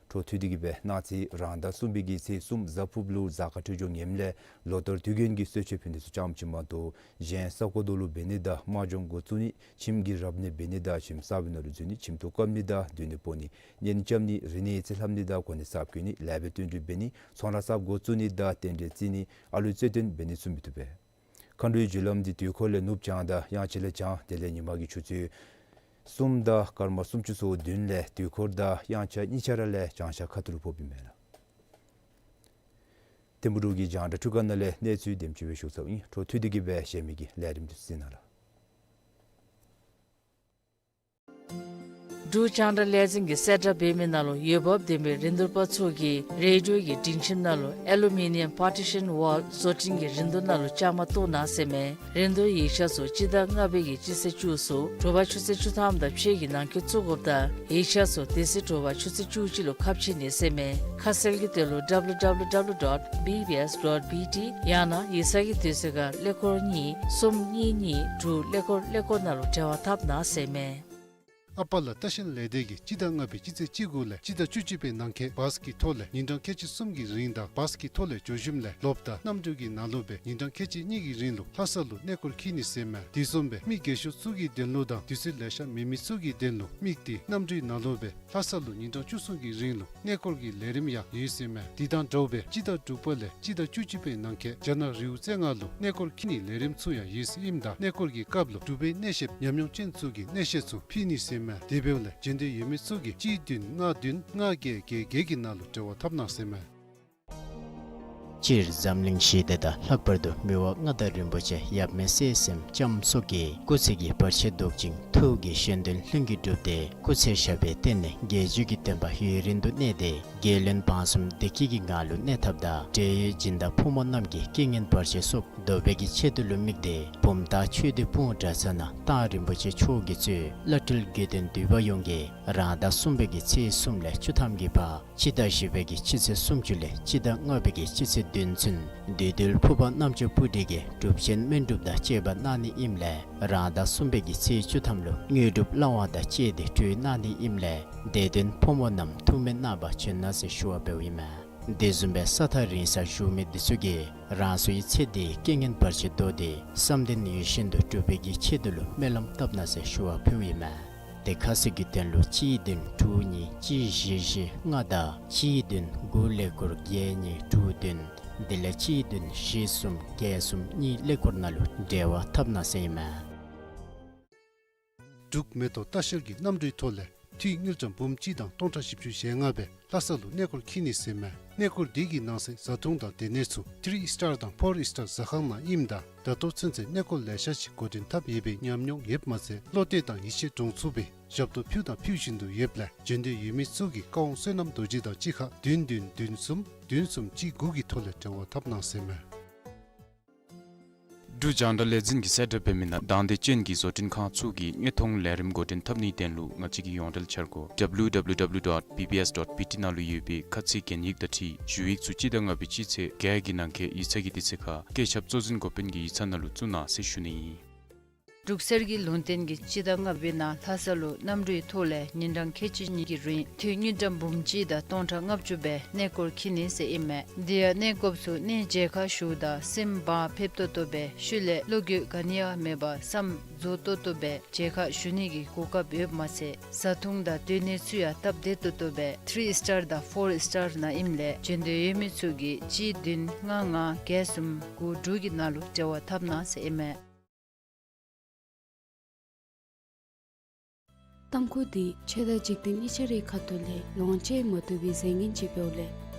འཕྲོ་མཐུད་དེ་གི་སྦེ་གནངས་ཚེ་རང་ཟླ་གསུམ་པའི་གི་ཚེས་གསུམ་གཟའ་ཕུརཔ་ལུ་གཟའ་སྐར་འཕྲོད་སྦྱོར་ངནམ་ལས་ལོ་ལྟར་དུས་རྒྱུན་གྱི་གསོལ་མཆོད་ཕུལ་ནི་ཚུ་ཙམ་ཅིག་མ་གཏོགས་གཞན་ས་གོ་རྡོ་ལུ་འབད་ནི་དང་དམག་སྦྱོང་འགོ་བཙུགས་ནི་ཁྱིམ་གྱི་རབ་གནས་འབད་ནི་དང་ཁྱིམ་གསར་པའི་ནང་ལུ་འཛུལ་ནི་ཁྱིམ་ཐོག་བཀབ་ནི་དང་སྡོད་གནས་སྤོ་ནི་གཉེན་རྐྱབ་ནི་རིག་གནས་ཡིག་རྩིས་ལྷབ་ནི་དང་གོ་གནས་གསརཔ་བསྐོ་ནི་ལེགས་པའི་བསྟུན་གྲོས་འབད་ནི་ཚོང་ལཱ་གསརཔ་འགོ་བཙུགས་ནི་དང་རྟེན་འབྲེལ་བརྩི་ནི་ཨ་ལུ་རྩོད་སྟོན་འབད་ནི་ཚུ་མི་བཏུབ་པས། མཁའ་འགྲོའི་རྒྱུ་ལམ་འདི་དུས་འཁོར་ལས་ནུབ་བྱང་དང་དབྱངས་འཆར་ལས་བྱང་དེ་ལས་ཉི་མ་གི་ཆུ་ཚོད་གསུམ་དང་སྐར་མ་སུམ་ཅུ་སོ་བདུན་ལས་དུས་འཁོར་དང་དབྱངས་འཆར་གཉིས་ཆ་ར་ལས་བྱང་ཤར་ཁ་ཐུག་ལུ་ཕོགཔ་ཨིན་མས་ལགས། ཐིམ་ཕུག་འབྲུག་གི་རྒྱང་བསྒྲགས་ཁྲུས་ཁང་ནང་ལས་གནས་ཚུལ་དེམ་ཅིག་སྦེ་ཞུ་ཚརཝ་ཨིན། འཕྲོ་མཐུད་དེ་གི་སྦེ་གཞན་མི་གི་ལས་རིམ་འདི་ཚུ་གཟིགས་གནང་ལགས། འབྲུག་རྒྱང་བསྒྲགས་ལས་འཛིན་གྱིས་གསལ་བསྒྲགས་འབད་མི་ནང་ལུ་འོས་འབབ་ལྡན་པའི་རིན་བསྡུར་པ་ཚུ་གིས་རེ་ཌིའོ་གི་སྒྲིང་ཁྱིམ་ནང་ལུ་ཨེ་ལུ་མི་ནི་ཡམ་པར་ཊི་ཤཱན་ཝཱལ་བཟོ་སྐྲུན་གྱི་རིན་བསྡུར་ནང་ལུ་བཅའ་མར་གཏོགས་གནང་ཟེར་མས། རིན་བསྡུར་ཡིག་ཆ་ཚུ་སྤྱི་ཟླ་ལྔ་པའི་གི་སྤྱི་ཚེས་བཅུ་གསུམ་དྲོ་པ་ཆུ་ཚོད་བཅུ་ཐམ་དང་ཕྱེད་ཀྱི་ནང་འཁོད་བཙུགས་དགོཔ་དང་ཡིག་ཆ་ཚུ་དེ་ཚེ་དྲོ་པ་ཆུ་ཚོད་བཅུ་གཅིག་ལུ་ཁ་ཕྱེ་ནི་ཟེར་མས། ཁ་གསལ་གྱི་དོན་ལུ་ཌབ་ལུ་ཌབ་ལུ་ཌོཊ་བི་བི་ཨེསི་ཌོཊ་བི་ཊི་ཡང་ན་ཡིག་ཚང་གི་དུས་ཚོད་ཁར་ཀླད་ཀོར་གཉིས་གསུམ་གཉིས་གཉིས་དྲུག་ཀླད་ཀོར་ཀླད་ཀོར་ནང་ལུ་འབྲེལ་བ་འཐབ་གནང་ཟེར་མས། ཨ་པ་ལ་ལྟ་བཤལ་ལས་སྡེ་གིས་སྤྱི་ཟླ་ལྔ་པའི་སྤྱི་ཚེས་བཅུ་དགུ་ལས་སྤྱི་ཟླ་བཅུ་གཅིག་པའི་ནང་འཁོད་བཱས་ཀྱི་ཐོག་ལས་ཉིན་གྲངས་ཁལ་གཅིག་གསུམ་གྱི་རིང་དང་བཱས་ཀྱི་ཐོག་ལས་འགྱོ་ཞིནམ་ལས་ལོབ་དང་གནམ་གྲུ་གི་ནང་ལུ་སྦེ་ཉིན་གྲངས་ཁལ་གཅིག་གཉིས་ཀྱི་རིང་ལུ་ལྷ་ས་ལུ་གནས་སྐོར་འཁྱིད་ནི་ཟེར་མས། དེ་བཟུམ་སྦེ་མི་རྒས་ཤོས་ཚུ་གི་དོན་ལུ་དང་དུས་ཚོད་ལེ་ཤ་མེད་མི་ཚུ་གི་དོན་ལུ་དམིགས་ཏེ་གནམ་གྲུའི་ནང་ལུ་སྦེ་ལྷ་ས་ལུ་ཉིན་གྲངས་བཅུ་གསུམ་གྱི་རིང་ལུ་གནས་སྐོར་གྱི་ལས་རིམ་ཡང་ཡོད་ཟེར་མས། དེ་དང་འདྲཝ་སྦེ་སྤྱི་ཟླ་དྲུག་པ་ལས་སྤྱི་ཟླ་བཅུ་གཅིག་པའི་ནང་འཁོད་རྒྱ་ནག་རི་བོ་རྩེ་ལྔ་ལུ་གནས་སྐོར་འཁྱིད་ནིའི་ལས་རིམ་ཚུ་ཡང་ཡོད་ཟེར་ཨིནམ་ད་གནས་སྐོར་གྱི་སྐབས་ལུ་འབྲུག་པའི་གནས་བཤདཔ་ཉམས་མྱོང་ཅན་ཚུ་གིས་གནས་བཤད་ཚུ་ཕུལ་ནི་ཟེར་མས། དེ་འབདཝ་ལས་འབྱོན་འདོད་ཡོད་མི་ཚུ་གིས་གཅིག་བདུན་ལྔ་བདུན་ལྔ་བརྒྱད་བརྒྱད་བརྒྱད་ཀྱི་ནང་ལུ་འབྲེལ་བ་འཐབ་གནང་ཟེར་མས། སྤྱིར་འཛམ་གླིང་ཞི་བདེ་དང་ལྷག་པར་དུ་མི་དབང་མངའ་བདག་རིན་པོ་ཆེ་ཡབ་མེས་སྲས་གསུམ་ལྕམ་སོགས་ཀྱི་སྐུ་ཚེ་གི་བར་ཆད་བཟློག་ཅིང་ཐུགས་ཀྱི་བཞེད་དོན་ལྷུན་གྱིས་གྲུབ་སྟེ་སྐུ་ཚེ་ཞབས་པད་བརྟན་ནས་རྒྱལ་བརྒྱུད་ཀྱི་བསྟན་པ་ཡུན་རིང་དུ་གནས་ཏེ་རྒྱལ་བློན་འབངས་གསུམ་བདེ་སྐྱིད་ཀྱི་ངང་ལུ་གནས་ཐབས་དང་འབྲེལ་ཡོད་སྦྱིན་བདག་ཕོ་མོ་རྣམས་ཀྱི་རྐྱེན་ངན་བར་ཆད་སོགས་བཟློག་པའི་གི་ཆེད་དུ་ལུ་དམིགས་ཏེ་བུམ་ཐང་ཆོས་སྡེ་སྤུངས་གྲྭ་ཚང་ནང་གཏང་རིན་པོ་ཆེ་མཆོག་གིས་གཙོས་བླ་སྤྲུལ་དགེ་འདུན་འདུས་པ་ཡོངས་ཀྱིས་རང་ཟླ་གསུམ་པའི་གི་ཚེས་གསུམ་ལས་བཅུ་ཐམ་གྱི་བར་སྤྱི་ཟླ་བཞི་པའི་གི་སྤྱི་ཚེས་སུམ་ཅུ་ལས་སྤྱི་ཟླ་ལྔ་པའི་གི་སྤྱི་ཚེས་བདུན་ཚུན་བདུད་འདུལ་ཕུར་པ་རྣམ་ཅོ་སྤུ་གྲི་གིས་སྒྲུབ་ཆེན་སྨན་སྒྲུབ་དང་བཅས་པ་གནང་ནི་ཨིནམ་ལས་རང་ཟླ་གསུམ་པའི་གི་ཚེས་བཅུ་ཐམ་ལུ་དངོས་གྲུབ་བླང་བ་དང་བཅས་ཏེ་གྲོལ་གནང་ནི་ཨིནམ་ལས་དད་ལྡན་ཕོ་མོ་རྣམས་ཐུགས་སྨོན་གནང་བར་བྱོན་གནང་ཟེར་ཞུ་བ་འབདཝ་ཨིན་མས། དེ་བཟུམ་སྦེ་ས་ཐག་རིང་སར་བཞུགས་མི་འདི་ཚུ་གིས་རང་སོའི་ཚེ་འདིའི་རྐྱེན་ངན་བར་ཆད་བཟློག་སྟེ་བསམ་དོན་ཡིད་བཞིན་དུ་འགྲུབ་པའི་གི་ཆེད་དུ་ལུ་སྨོན་ལམ་བཏབ་གནང་ཟེར་ཞུ་བ་ཕུལཝ་ཨིན་མས། དེ་ཁ་གསལ་གྱི་དོན་ལུ་གཅིག་བདུན་དྲུག་གཉིས་གཅིག་བཞི་བཞི་ལྔ་དང་གཅིག་བདུན་དགུ་ཀླད་ཀོར་བརྒྱད་གཉིས་དྲུག་བདུན་དེ་ལས་གཅིག་བདུན་བཞི་གསུམ་བརྒྱད་གསུམ་གཉིས་ཀླད་ཀོར་ནང་ལུ་འབྲེལ་བ་འཐབ་གནང་ཟེར་ཨིན་མས། འབྲུག་མེ་ཏོག་ལྟ་བཤལ་གྱི་གནམ་གྲུའི་ཐོག་ལས་འཐུས་དངུལ་ཀྲམ་འབུམ་གཅིག་དང་སྟོང་ཕྲག་བཞི་བཅུ་ཞེ་ལྔ་སྦེ་ལྷ་ས་ལུ་གནས་སྐོར་འཁྱིད་ནི་ཟེར་མས། གནས་སྐོར་འདི་གི་ནང་གསེས་བཟའ་འཐུང་དང་སྡོད་གནས་ཚུ་ཐི་རི་ཨིས་ཊར་དང་ཕོར་ཨིས་ཊར་ཟ་ཁང་ནང་ཨིནམ་ད་ད་ལྟོ་ཚུན་ཚོད་གནས་སྐོར་ལེ་ཤ་ཅིག་འགོ་འདྲེན་འཐབ་ཡོད་པའི་ཉམས་མྱོང་ཡོདཔ་མ་ཚད་བློ་གཏད་དང་ཡིད་ཆེས་འདྲོངས་ཚུགས་པའི་ཞབས་ཏོག་ཕུལ་དང་ཕུལ་བཞིན་དུ་ཡོདཔ་ལས་འབྱོན་འདོད་ཡོད་མི་ཚུ་གིས་བཀའ་དབང་བསོད་ནམས་རྡོ་རྗེ་དང་གཅིག་ཁར་བདུན་བདུན་བདུན་གསུམ་བདུན་གསུམ་གཅིག་དགུ་གི་ཐོག་ལས་འབྲེལ་བ་འཐབ་གནང་ཟེར་མས། འབྲུག་རྒྱང་བསྒྲགས་ལས་འཛིན་གྱིས་གསལ་བསྒྲགས་འབད་མི་ནང་དང་འདོད་ཅན་གྱི་བཟོ་སྐྲུན་ཁང་ཚུ་གིས་དངོས་མཐོང་ལས་རིམ་འགོ་འདྲེན་འཐབ་ནིའི་དོན་ལུ་ང་བཅས་ཀྱི་ཡོངས་འབྲེལ་འཆར་སྒོ་W W W dot B B S dot B T ནང་ལུ་ཡོད་པའི་ཁ་ཚིག་གན་ཡིག་དང་འཁྲིལ་ཞུ་ཡིག་ཚུ་སྤྱི་ཟླ་ལྔ་པའི་སྤྱི་ཚེས་བརྒྱད་ཀྱི་ནང་འཁོད་ཡིག་ཚང་གི་དུས་ཚོད་ཁར་བཀོད་ཁྱབ་གཙོ་འཛིན་འགོ་དཔོན་གྱི་ཡིག་ཚང་ནང་ལུ་བཙུགས་གནང་ཟེར་ཞུ་ནི་ཨིན། འབྲུག་གསེར་གྱི་ལུང་བསྟན་གྱིས་སྤྱི་ཟླ་ལྔ་པའི་ནང་ལྷ་ས་ལུ་གནམ་གྲུའི་ཐོག་ལས་ཉིན་གྲངས་ཁལ་གཅིག་གཉིས་ཀྱི་རིང་འཐུས་དངུལ་ཀྲམ་འབུམ་གཅིག་དང་སྟོང་ཕྲག་ལྔ་བཅུ་སྦེ་གནས་སྐོར་འཁྱིད་ནི་ཟེར་ཨིན་མས། དེ་ཡང་གནས་སྐོརཔ་ཚུ་གནས་མཇལ་ཁ་ཞུཝ་ད་སེམས་བག་ཕེབས་ཏོག་ཏོ་སྦེ་ཤུལ་ལས་བློ་འགྱོད་ག་ནི་ཡང་མེད་པར་བསམ་རྫོགས་ཏོག་ཏོ་སྦེ་མཇལ་ཁ་ཞུ་ནི་གི་གོ་སྐབས་ཡོདཔ་མ་ཚད་བཟའ་འཐུང་དང་སྡོད་གནས་ཚུ་ཡང་སྟབས་བདེ་ཏོག་ཏོ་སྦེ་ཐི་རི་ཨིས་ཊར་དང་ཕོར་ཨིས་ཊར་ནང་ཨིནམ་ལས་འབྱོན་འདོད་ཡོད་མི་ཚུ་གིས་གཅིག་བདུན་ལྔ་ལྔ་བརྒྱད་གསུམ་དགུ་དྲུག་གི་ནང་ལུ་འབྲེལ་བ་འཐབ་གནང་ཟེར་ཨིན་མས། ཏམ་ཁུ་འདི་ཆོས་དང་འཇིག་རྟེན་གཉིས་ཆ་རའི་ཁ་ཐུག་ལས་ལོངས་སྤྱོད་མ་བཏུབ་པའི་རྫས་ངན་ཅིག་འབདཝ་ལས་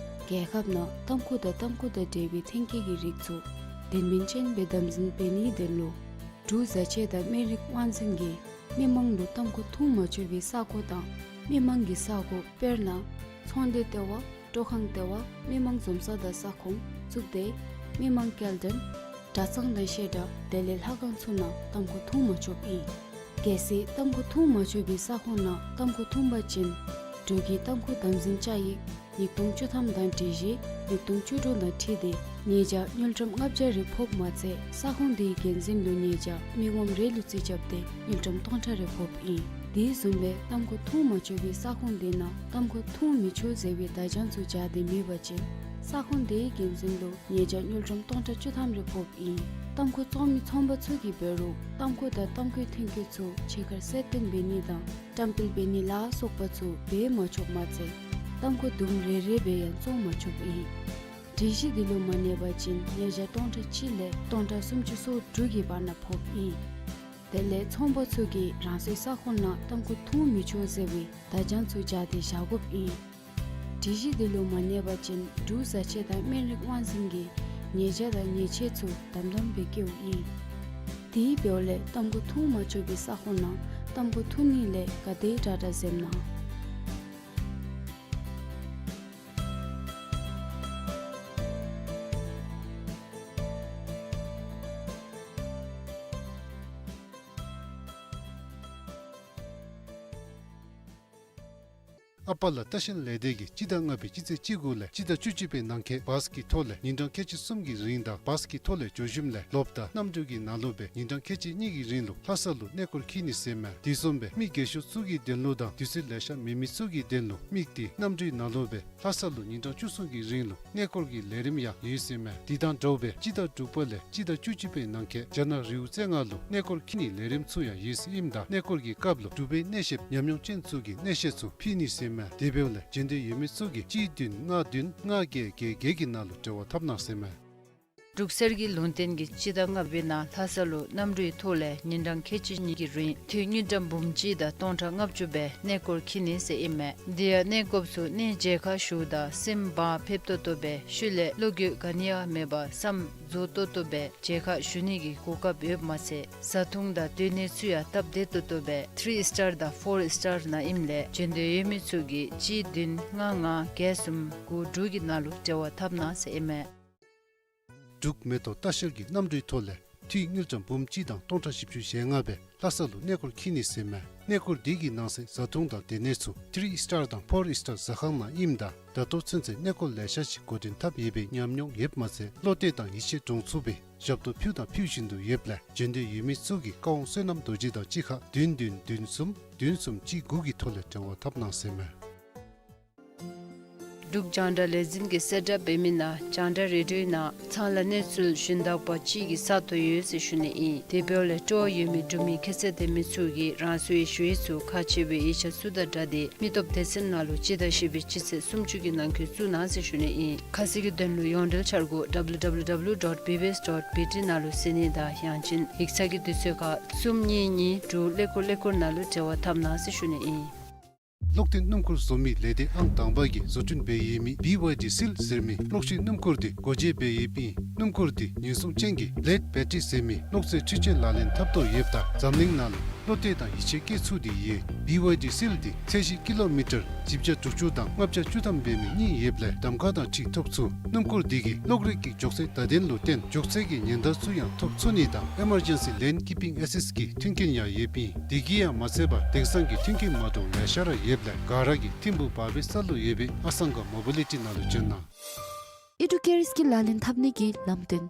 རྒྱལ་ཁབ་ནང་ཏམ་ཁུ་དང་ཏམ་ཁུ་དང་འབྲེལ་བའི་ཐོན་སྐྱེད་ཀྱི་རིགས་ཚུ་དོན་སྨིན་ཅན་སྦེ་དམ་འཛིན་འབད་ནིའི་དོན་ལུ་འབྲུག་བཟའ་ཆས་དང་སྨན་རིགས་དབང་འཛིན་གྱིས་མི་མང་ལུ་ཏམ་ཁུ་འཐུང་མ་ཆོག་པའི་ས་གོ་དང་མི་མང་གི་ས་གོ་དཔེར་ན་ཚོང་སྡེ་ལྟེ་བ། སྤྲོ་ཁང་ལྟེ་བ། མི་མང་འཛོམས་ས་དང་ས་ཁོངས་བཙུགས་ཏེ་མི་མང་སྐྱེལ་འདྲེན་གྲྭ་ཚང་དང་བཤད་གྲྭ་དེ་ལས་ལྷ་ཁང་ཚུ་ནང་ཏམ་ཁུ་འཐུང་མ་ཆོགཔ་ཨིན། གལ་སྲིད་ཏམ་ཁུ་འཐུང་མ་ཆོག་པའི་ས་ཁོངས་ནང་ཏམ་ཁུ་འཐུང་པ་ཅིན་འབྲུག་གི་ཏམ་ཁུ་དམ་འཛིན་བཅའ་ཡིག་ཉིས་སྟོང་བཅུ་ཐམ་དང་སྒྲིག་གཞི་ཉིས་སྟོང་བཅུ་དྲུག་དང་འཁྲིལ་ཏེ་ཉེས་བྱ་དངུལ་ཀྲམ་ལྔ་བརྒྱ་རེ་ཕོགཔ་མ་ཚད་ས་ཁོངས་དེའི་འགན་འཛིན་ལུ་ཉེས་བྱ་མི་ངོམ་རེ་ལུ་རྩིས་རྐྱབ་སྟེ་དངུལ་ཀྲམ་སྟོང་ཕྲག་རེ་ཕོགཔ་ཨིན། དེ་བཟུམ་སྦེ་ཏམ་ཁུ་འཐུང་མ་ཆོག་པའི་ས་ཁོངས་དེ་ནང་ཏམ་ཁུ་འཐུང་མི་ཆོག་ཟེར་བའི་བརྡ་བྱང་ཚུ་སྦྱར་ཏེ་མེད་པ་ཅིན་ས་ཁོངས་དེའི་འགན་འཛིན་ལུ་ཉེས་བྱ་དངུལ་ཀྲམ་སྟོང་ཕྲག་བཅུ་ཐམ་རེ་ཕོགཔ་ཨིན། ཏམ་ཁུ་བཙོང་མི་ཚོང་པ་ཚུ་གིས་འབད་རུང་ཏམ་ཁུ་དང་ཏམ་ཁུའི་ཐོན་སྐྱེད་ཚུ་ཕྱི་ཁར་གསལ་སྟོན་འབད་ནི་དང་བཀྲམ་སྤེལ་འབད་ནི་ལ་སོགས་པ་ཚུ་འབད་མ་ཆོགཔ་མ་ཚད་ཏམ་ཁུ་དུམ་རེ་རེ་སྦེ་ཡང་བཙོང་མ་ཆོགཔ་ཨིན། སྒྲིག་གཞི་འདི་ལུ་མ་གནས་པ་ཅིན་ཉེས་བྱ་སྟོང་ཕྲག་གཅིག་ལས་སྟོང་ཕྲག་སུམ་ཅུ་སོ་དྲུག་གི་བར་ན་ཕོགཔ་ཨིན། དེ་ལས་ཚོང་པ་ཚུ་གིས་རང་སོའི་ས་ཁོངས་ནང་ཏམ་ཁུ་འཐུང་མི་ཆོག་ཟེར་བའི་བརྡ་བྱང་ཚུ་སྦྱར་ཏེ་བཞག་དགོཔ་ཨིན། སྒྲིག་གཞི་འདི་ལུ་མ་གནས་པ་ཅིན་འབྲུག་བཟའ་ཆས་དང་སྨན་རིགས་དབང་འཛིན་གྱིས་ཉེས་བྱ་དང་ཉེས་ཆད་ཚུ་དམ་དམ་སྦེ་བཀལཝ་ཨིན། དེ་འབདཝ་ལས་ཏམ་ཁུ་འཐུང་མ་ཆོག་པའི་ས་ཁོངས་ནང་ཏམ་ཁུ་འཐུང་ནི་ལས་ག་དེ་དྲག་དྲག་འཛེམ་གནང་། ཨ་པ་ལ་ལྟ་བཤལ་ལས་སྡེ་གིས་སྤྱི་ཟླ་ལྔ་པའི་སྤྱི་ཚེས་བཅུ་དགུ་ལས་སྤྱི་ཟླ་བཅུ་གཅིག་པའི་ནང་འཁོད་བཱས་ཀྱི་ཐོག་ལས་ཉིན་གྲངས་ཁལ་གཅིག་གསུམ་གྱི་རིང་དང་བཱས་ཀྱི་ཐོག་ལས་འགྱོ་ཞིནམ་ལས་ལོབ་དང་གནམ་གྲུ་གི་ནང་ལུ་སྦེ་ཉིན་གྲངས་ཁལ་གཅིག་གཉིས་ཀྱི་རིང་ལུ་ལྷ་ས་ལུ་གནས་སྐོར་འཁྱིད་ནི་ཟེར་མས། དེ་བཟུམ་སྦེ་མི་རྒས་ཤོས་ཚུ་གི་དོན་ལུ་དང་དུས་ཚོད་ལེ་ཤ་མེད་མི་ཚུ་གི་དོན་ལུ་དམིགས་ཏེ་གནམ་གྲུའི་ནང་ལུ་སྦེ་ལྷ་ས་ལུ་ཉིན་གྲངས་བཅུ་གསུམ་གྱི་རིང་ལུ་གནས་སྐོར་གྱི་ལས་རིམ་ཡང་ཡོད་ཟེར་མས། དེ་དང་འདྲཝ་སྦེ་སྤྱི་ཟླ་དྲུག་པ་ལས་སྤྱི་ཟླ་བཅུ་གཅིག་པའི་ནང་འཁོད་རྒྱ་ནག་རི་བོ་རྩེ་ལྔ་ལུ་གནས་སྐོར་འཁྱིད་ནིའི་ལས་རིམ་ཚུ་ཡང་ཡོད་ཟེར་ཨིནམ་ད་གནས་སྐོར་གྱི་སྐབས་ལུ་འབྲུག་པའི་གནས་བཤདཔ་ཉམས་མྱོང་ཅན་ཚུ་གིས་གནས་བཤད་ཚུ་ཕུལ་ནི་ཟེར་མས། དེ་འབདཝ་ལས་འབྱོན་འདོད་ཡོད་མི་ཚུ་གིས་གཅིག་བདུན་ལྔ་བདུན་ལྔ་བརྒྱད་བརྒྱད་བརྒྱད་ཀྱི་ནང་ལུ་འབྲེལ་བ་འཐབ་གནང་ཟེར་མས། འབྲུག་གསེར་གྱི་ལུང་བསྟན་གྱིས་སྤྱི་ཟླ་ལྔ་པའི་ནང་ལྷ་ས་ལུ་གནམ་གྲུའི་ཐོག་ལས་ཉིན་གྲངས་ཁལ་གཅིག་གཉིས་ཀྱི་རིང་འཐུས་དངུལ་ཀྲམ་འབུམ་གཅིག་དང་སྟོང་ཕྲག་ལྔ་བཅུ་སྦེ་གནས་སྐོར་འཁྱིད་ནི་ཟེར་ཨིན་མས། དེ་ཡང་གནས་སྐབས་སུ་གནས་མཇལ་ཁ་ཞུཝ་ད་སེམས་བག་ཕེབས་ཏོག་ཏོ་སྦེ་ཤུལ་ལས་བློ་འགྱོད་ག་ནི་ཡང་མེད་པར་བསམ་རྫོགས་ཏོག་ཏོ་སྦེ་མཇལ་ཁ་ཞུ་ནི་གི་གོ་སྐབས་ཡོདཔ་མ་ཚད་བཟའ་འཐུང་དང་སྡོད་གནས་ཚུ་ཡང་སྟབས་བདེ་ཏོག་ཏོ་སྦེ་ཐི་རི་ཨིས་ཊར་དང་ཕོར་ཨིས་ཊར་ནང་ཨིནམ་ལས་འབྱོན་འདོད་ཡོད་མི་ཚུ་གིས་གཅིག་བདུན་ལྔ་ལྔ་བརྒྱད་གསུམ་དགུ་དྲུག་གི་ནང་ལུ་འབྲེལ་བ་འཐབ་གནང་ཟེར་ཨིན་མས། འབྲུག་མེ་ཏོག་ལྟ་བཤལ་གྱིས་གནམ་གྲུའི་ཐོག་ལས་འཐུས་དངུལ་ཀྲམ་འབུམ་གཅིག་དང་སྟོང་ཕྲག་བཞི་བཅུ་ཞེ་ལྔ་སྦེ་ལྷ་ས་ལུ་གནས་སྐོར་འཁྱིད་ནི་ཟེར་མས། གནས་སྐོར་འདི་གི་ནང་གསེས་བཟའ་འཐུང་དང་སྡོད་གནས་ཚུ་ཐི་རི་ཨིས་ཊར་དང་ཕོར་ཨིས་ཊར་ཟ་ཁང་ནང་ཨིནམ་ད་ད་ལྟོ་ཚུན་ཚོད་གནས་སྐོར་ལེ་ཤ་ཅིག་འགོ་འདྲེན་འཐབ་ཡོད་པའི་ཉམས་མྱོང་ཡོདཔ་མ་ཚད་བློ་གཏད་དང་ཡིད་ཆེས་འདྲོངས་ཚུགས་པའི་ཞབས་ཏོག་ཕུལ་དང་ཕུལ་བཞིན་དུ་ཡོདཔ་ལས་འབྱོན་འདོད་ཡོད་མི་ཚུ་གིས་བཀའ་དབང་བསོད་ནམས་རྡོ་རྗེ་དང་གཅིག་ཁར་བདུན་བདུན་བདུན་གསུམ་བདུན་གསུམ་གཅིག་དགུ་གི་ཐོག་ལས་འབྲེལ་བ་འཐབ་གནང་ཟེར་མས། འབྲུག་རྒྱང་བསྒྲགས་ལས་འཛིན་གྱིས་གསལ་བསྒྲགས་འབད་མི་ནང་རྒྱང་བསྒྲགས་རེ་ཌིའོའི་ནང་ཚང་ལ་གནས་ཚུལ་ཞུན་དག་པ་ཅིག་གི་ས་སྟོང་ཡོད་ཟེར་ཞུ་ནི་ཨིན། དེ་འབདཝ་ལས་སྤྲོ་བ་ཡོད་མི་འབྲུག་མི་ཁྱད་ཚད་ལྡན་མི་ཚུ་གིས་རང་སོའི་ཞུ་ཡིག་ཚུ་ཁག་ཆེ་བའི་ཡིག་ཆ་ཚུ་དང་སྦྲགས་ཏེ་མི་སྟོབས་སྡེ་ཚན་ནང་ལུ་སྤྱི་ཟླ་བཞི་པའི་སྤྱི་ཚེས་སུམ་ཅུ་གི་ནང་འཁོད་བཙུགས་གནང་ཟེར་ཞུ་ནི་ཨིན། ཁ་གསལ་གྱི་དོན་ལུ་ཡོངས་འབྲེལ་འཆར་སྒོ་W W W dot B B S dot B T ནང་ལུ་གཟིགས་ནི་དང་ཡང་ཅིན་ཡིག་ཚང་གི་དུས་ཚོད་ཁར་གསུམ་གཉིས་གཉིས་དྲུག་ཀླད་ཀོར་ཀླད་ཀོར་ནང་ལུ་འབྲེལ་བ་འཐབ་གནང་ཟེར་ཞུ་ནི་ཨིན། གློག་འདོན་སྣུམ་འཁོར་བཟོ་མི་ལས་སྡེ་ཨང་དང་པ་གིས་བཟོ་སྐྲུན་འབད་ཡོད་མི་B Y D Seal ཟེར་མི་གློག་ཤིང་སྣུམ་འཁོར་འདི་སྒོ་འབྱེད་འབད་ཡོདཔ་ཨིན། སྣུམ་འཁོར་འདི་ཉེན་སྲུང་ཅན་གྱི་ལེཌ་བེ་ཊི་རི་ཟེར་མི་གློག་རྫས་འཕྲུལ་ཆས་ལག་ལེན་འཐབ་ཐོག་ཡོདཔ་ད་འཛམ་གླིང་ནང་ལུ་བློ་གཏད་དང་ཡིད་ཆེས་བསྐྱེད་ཚུགས་ཏེ་ཡོད། B Y D Seal འདི་ཚད་གཞི་ཀི་ལོ་མི་ཊར་བཞི་བརྒྱ་དྲུག་ཅུ་དང་ལྔ་བརྒྱ་བཅུ་ཐམ་འབད་མི་གཉིས་ཡོདཔ་ལས་གདམ་ཁ་དང་འཁྲིལ་ཐོབ་ཚུགས། སྣུམ་འཁོར་འདི་གིས་གློག་རིག་གི་མགྱོགས་ཚད་བརྡ་དོན་ལུ་བརྟེན་མགྱོགས་ཚད་ཀྱི་ཉེན་བརྡ་ཚུ་ཡང་ཐོབ་ཚུགས་ནི་དང་Emergency Lane Keeping Assist གི་མཐུན་རྐྱེན་ཡང་ཡོདཔ་ཨིན། དེ་གིས་ཡང་མ་ཚད་པར་དེང་སང་གི་མཐུན་རྐྱེན་མ་འདྲཝ་ལེ་ཤ་ར་ཡོདཔ་ལས་ག་ར་གིས་ཐིམ་ཕུག་བར་བའི་ས་ལུ་ཡོད་པའི་ཨ་སང་ག་མོ་བི་ལི་ཊི་ནང་ལུ་བྱོན་གནང་། ཨི་ཌུ་ཀེར་སི་ཀིལ་ལག་ལེན་འཐབ་ནི་གི་ལམ་སྟོན།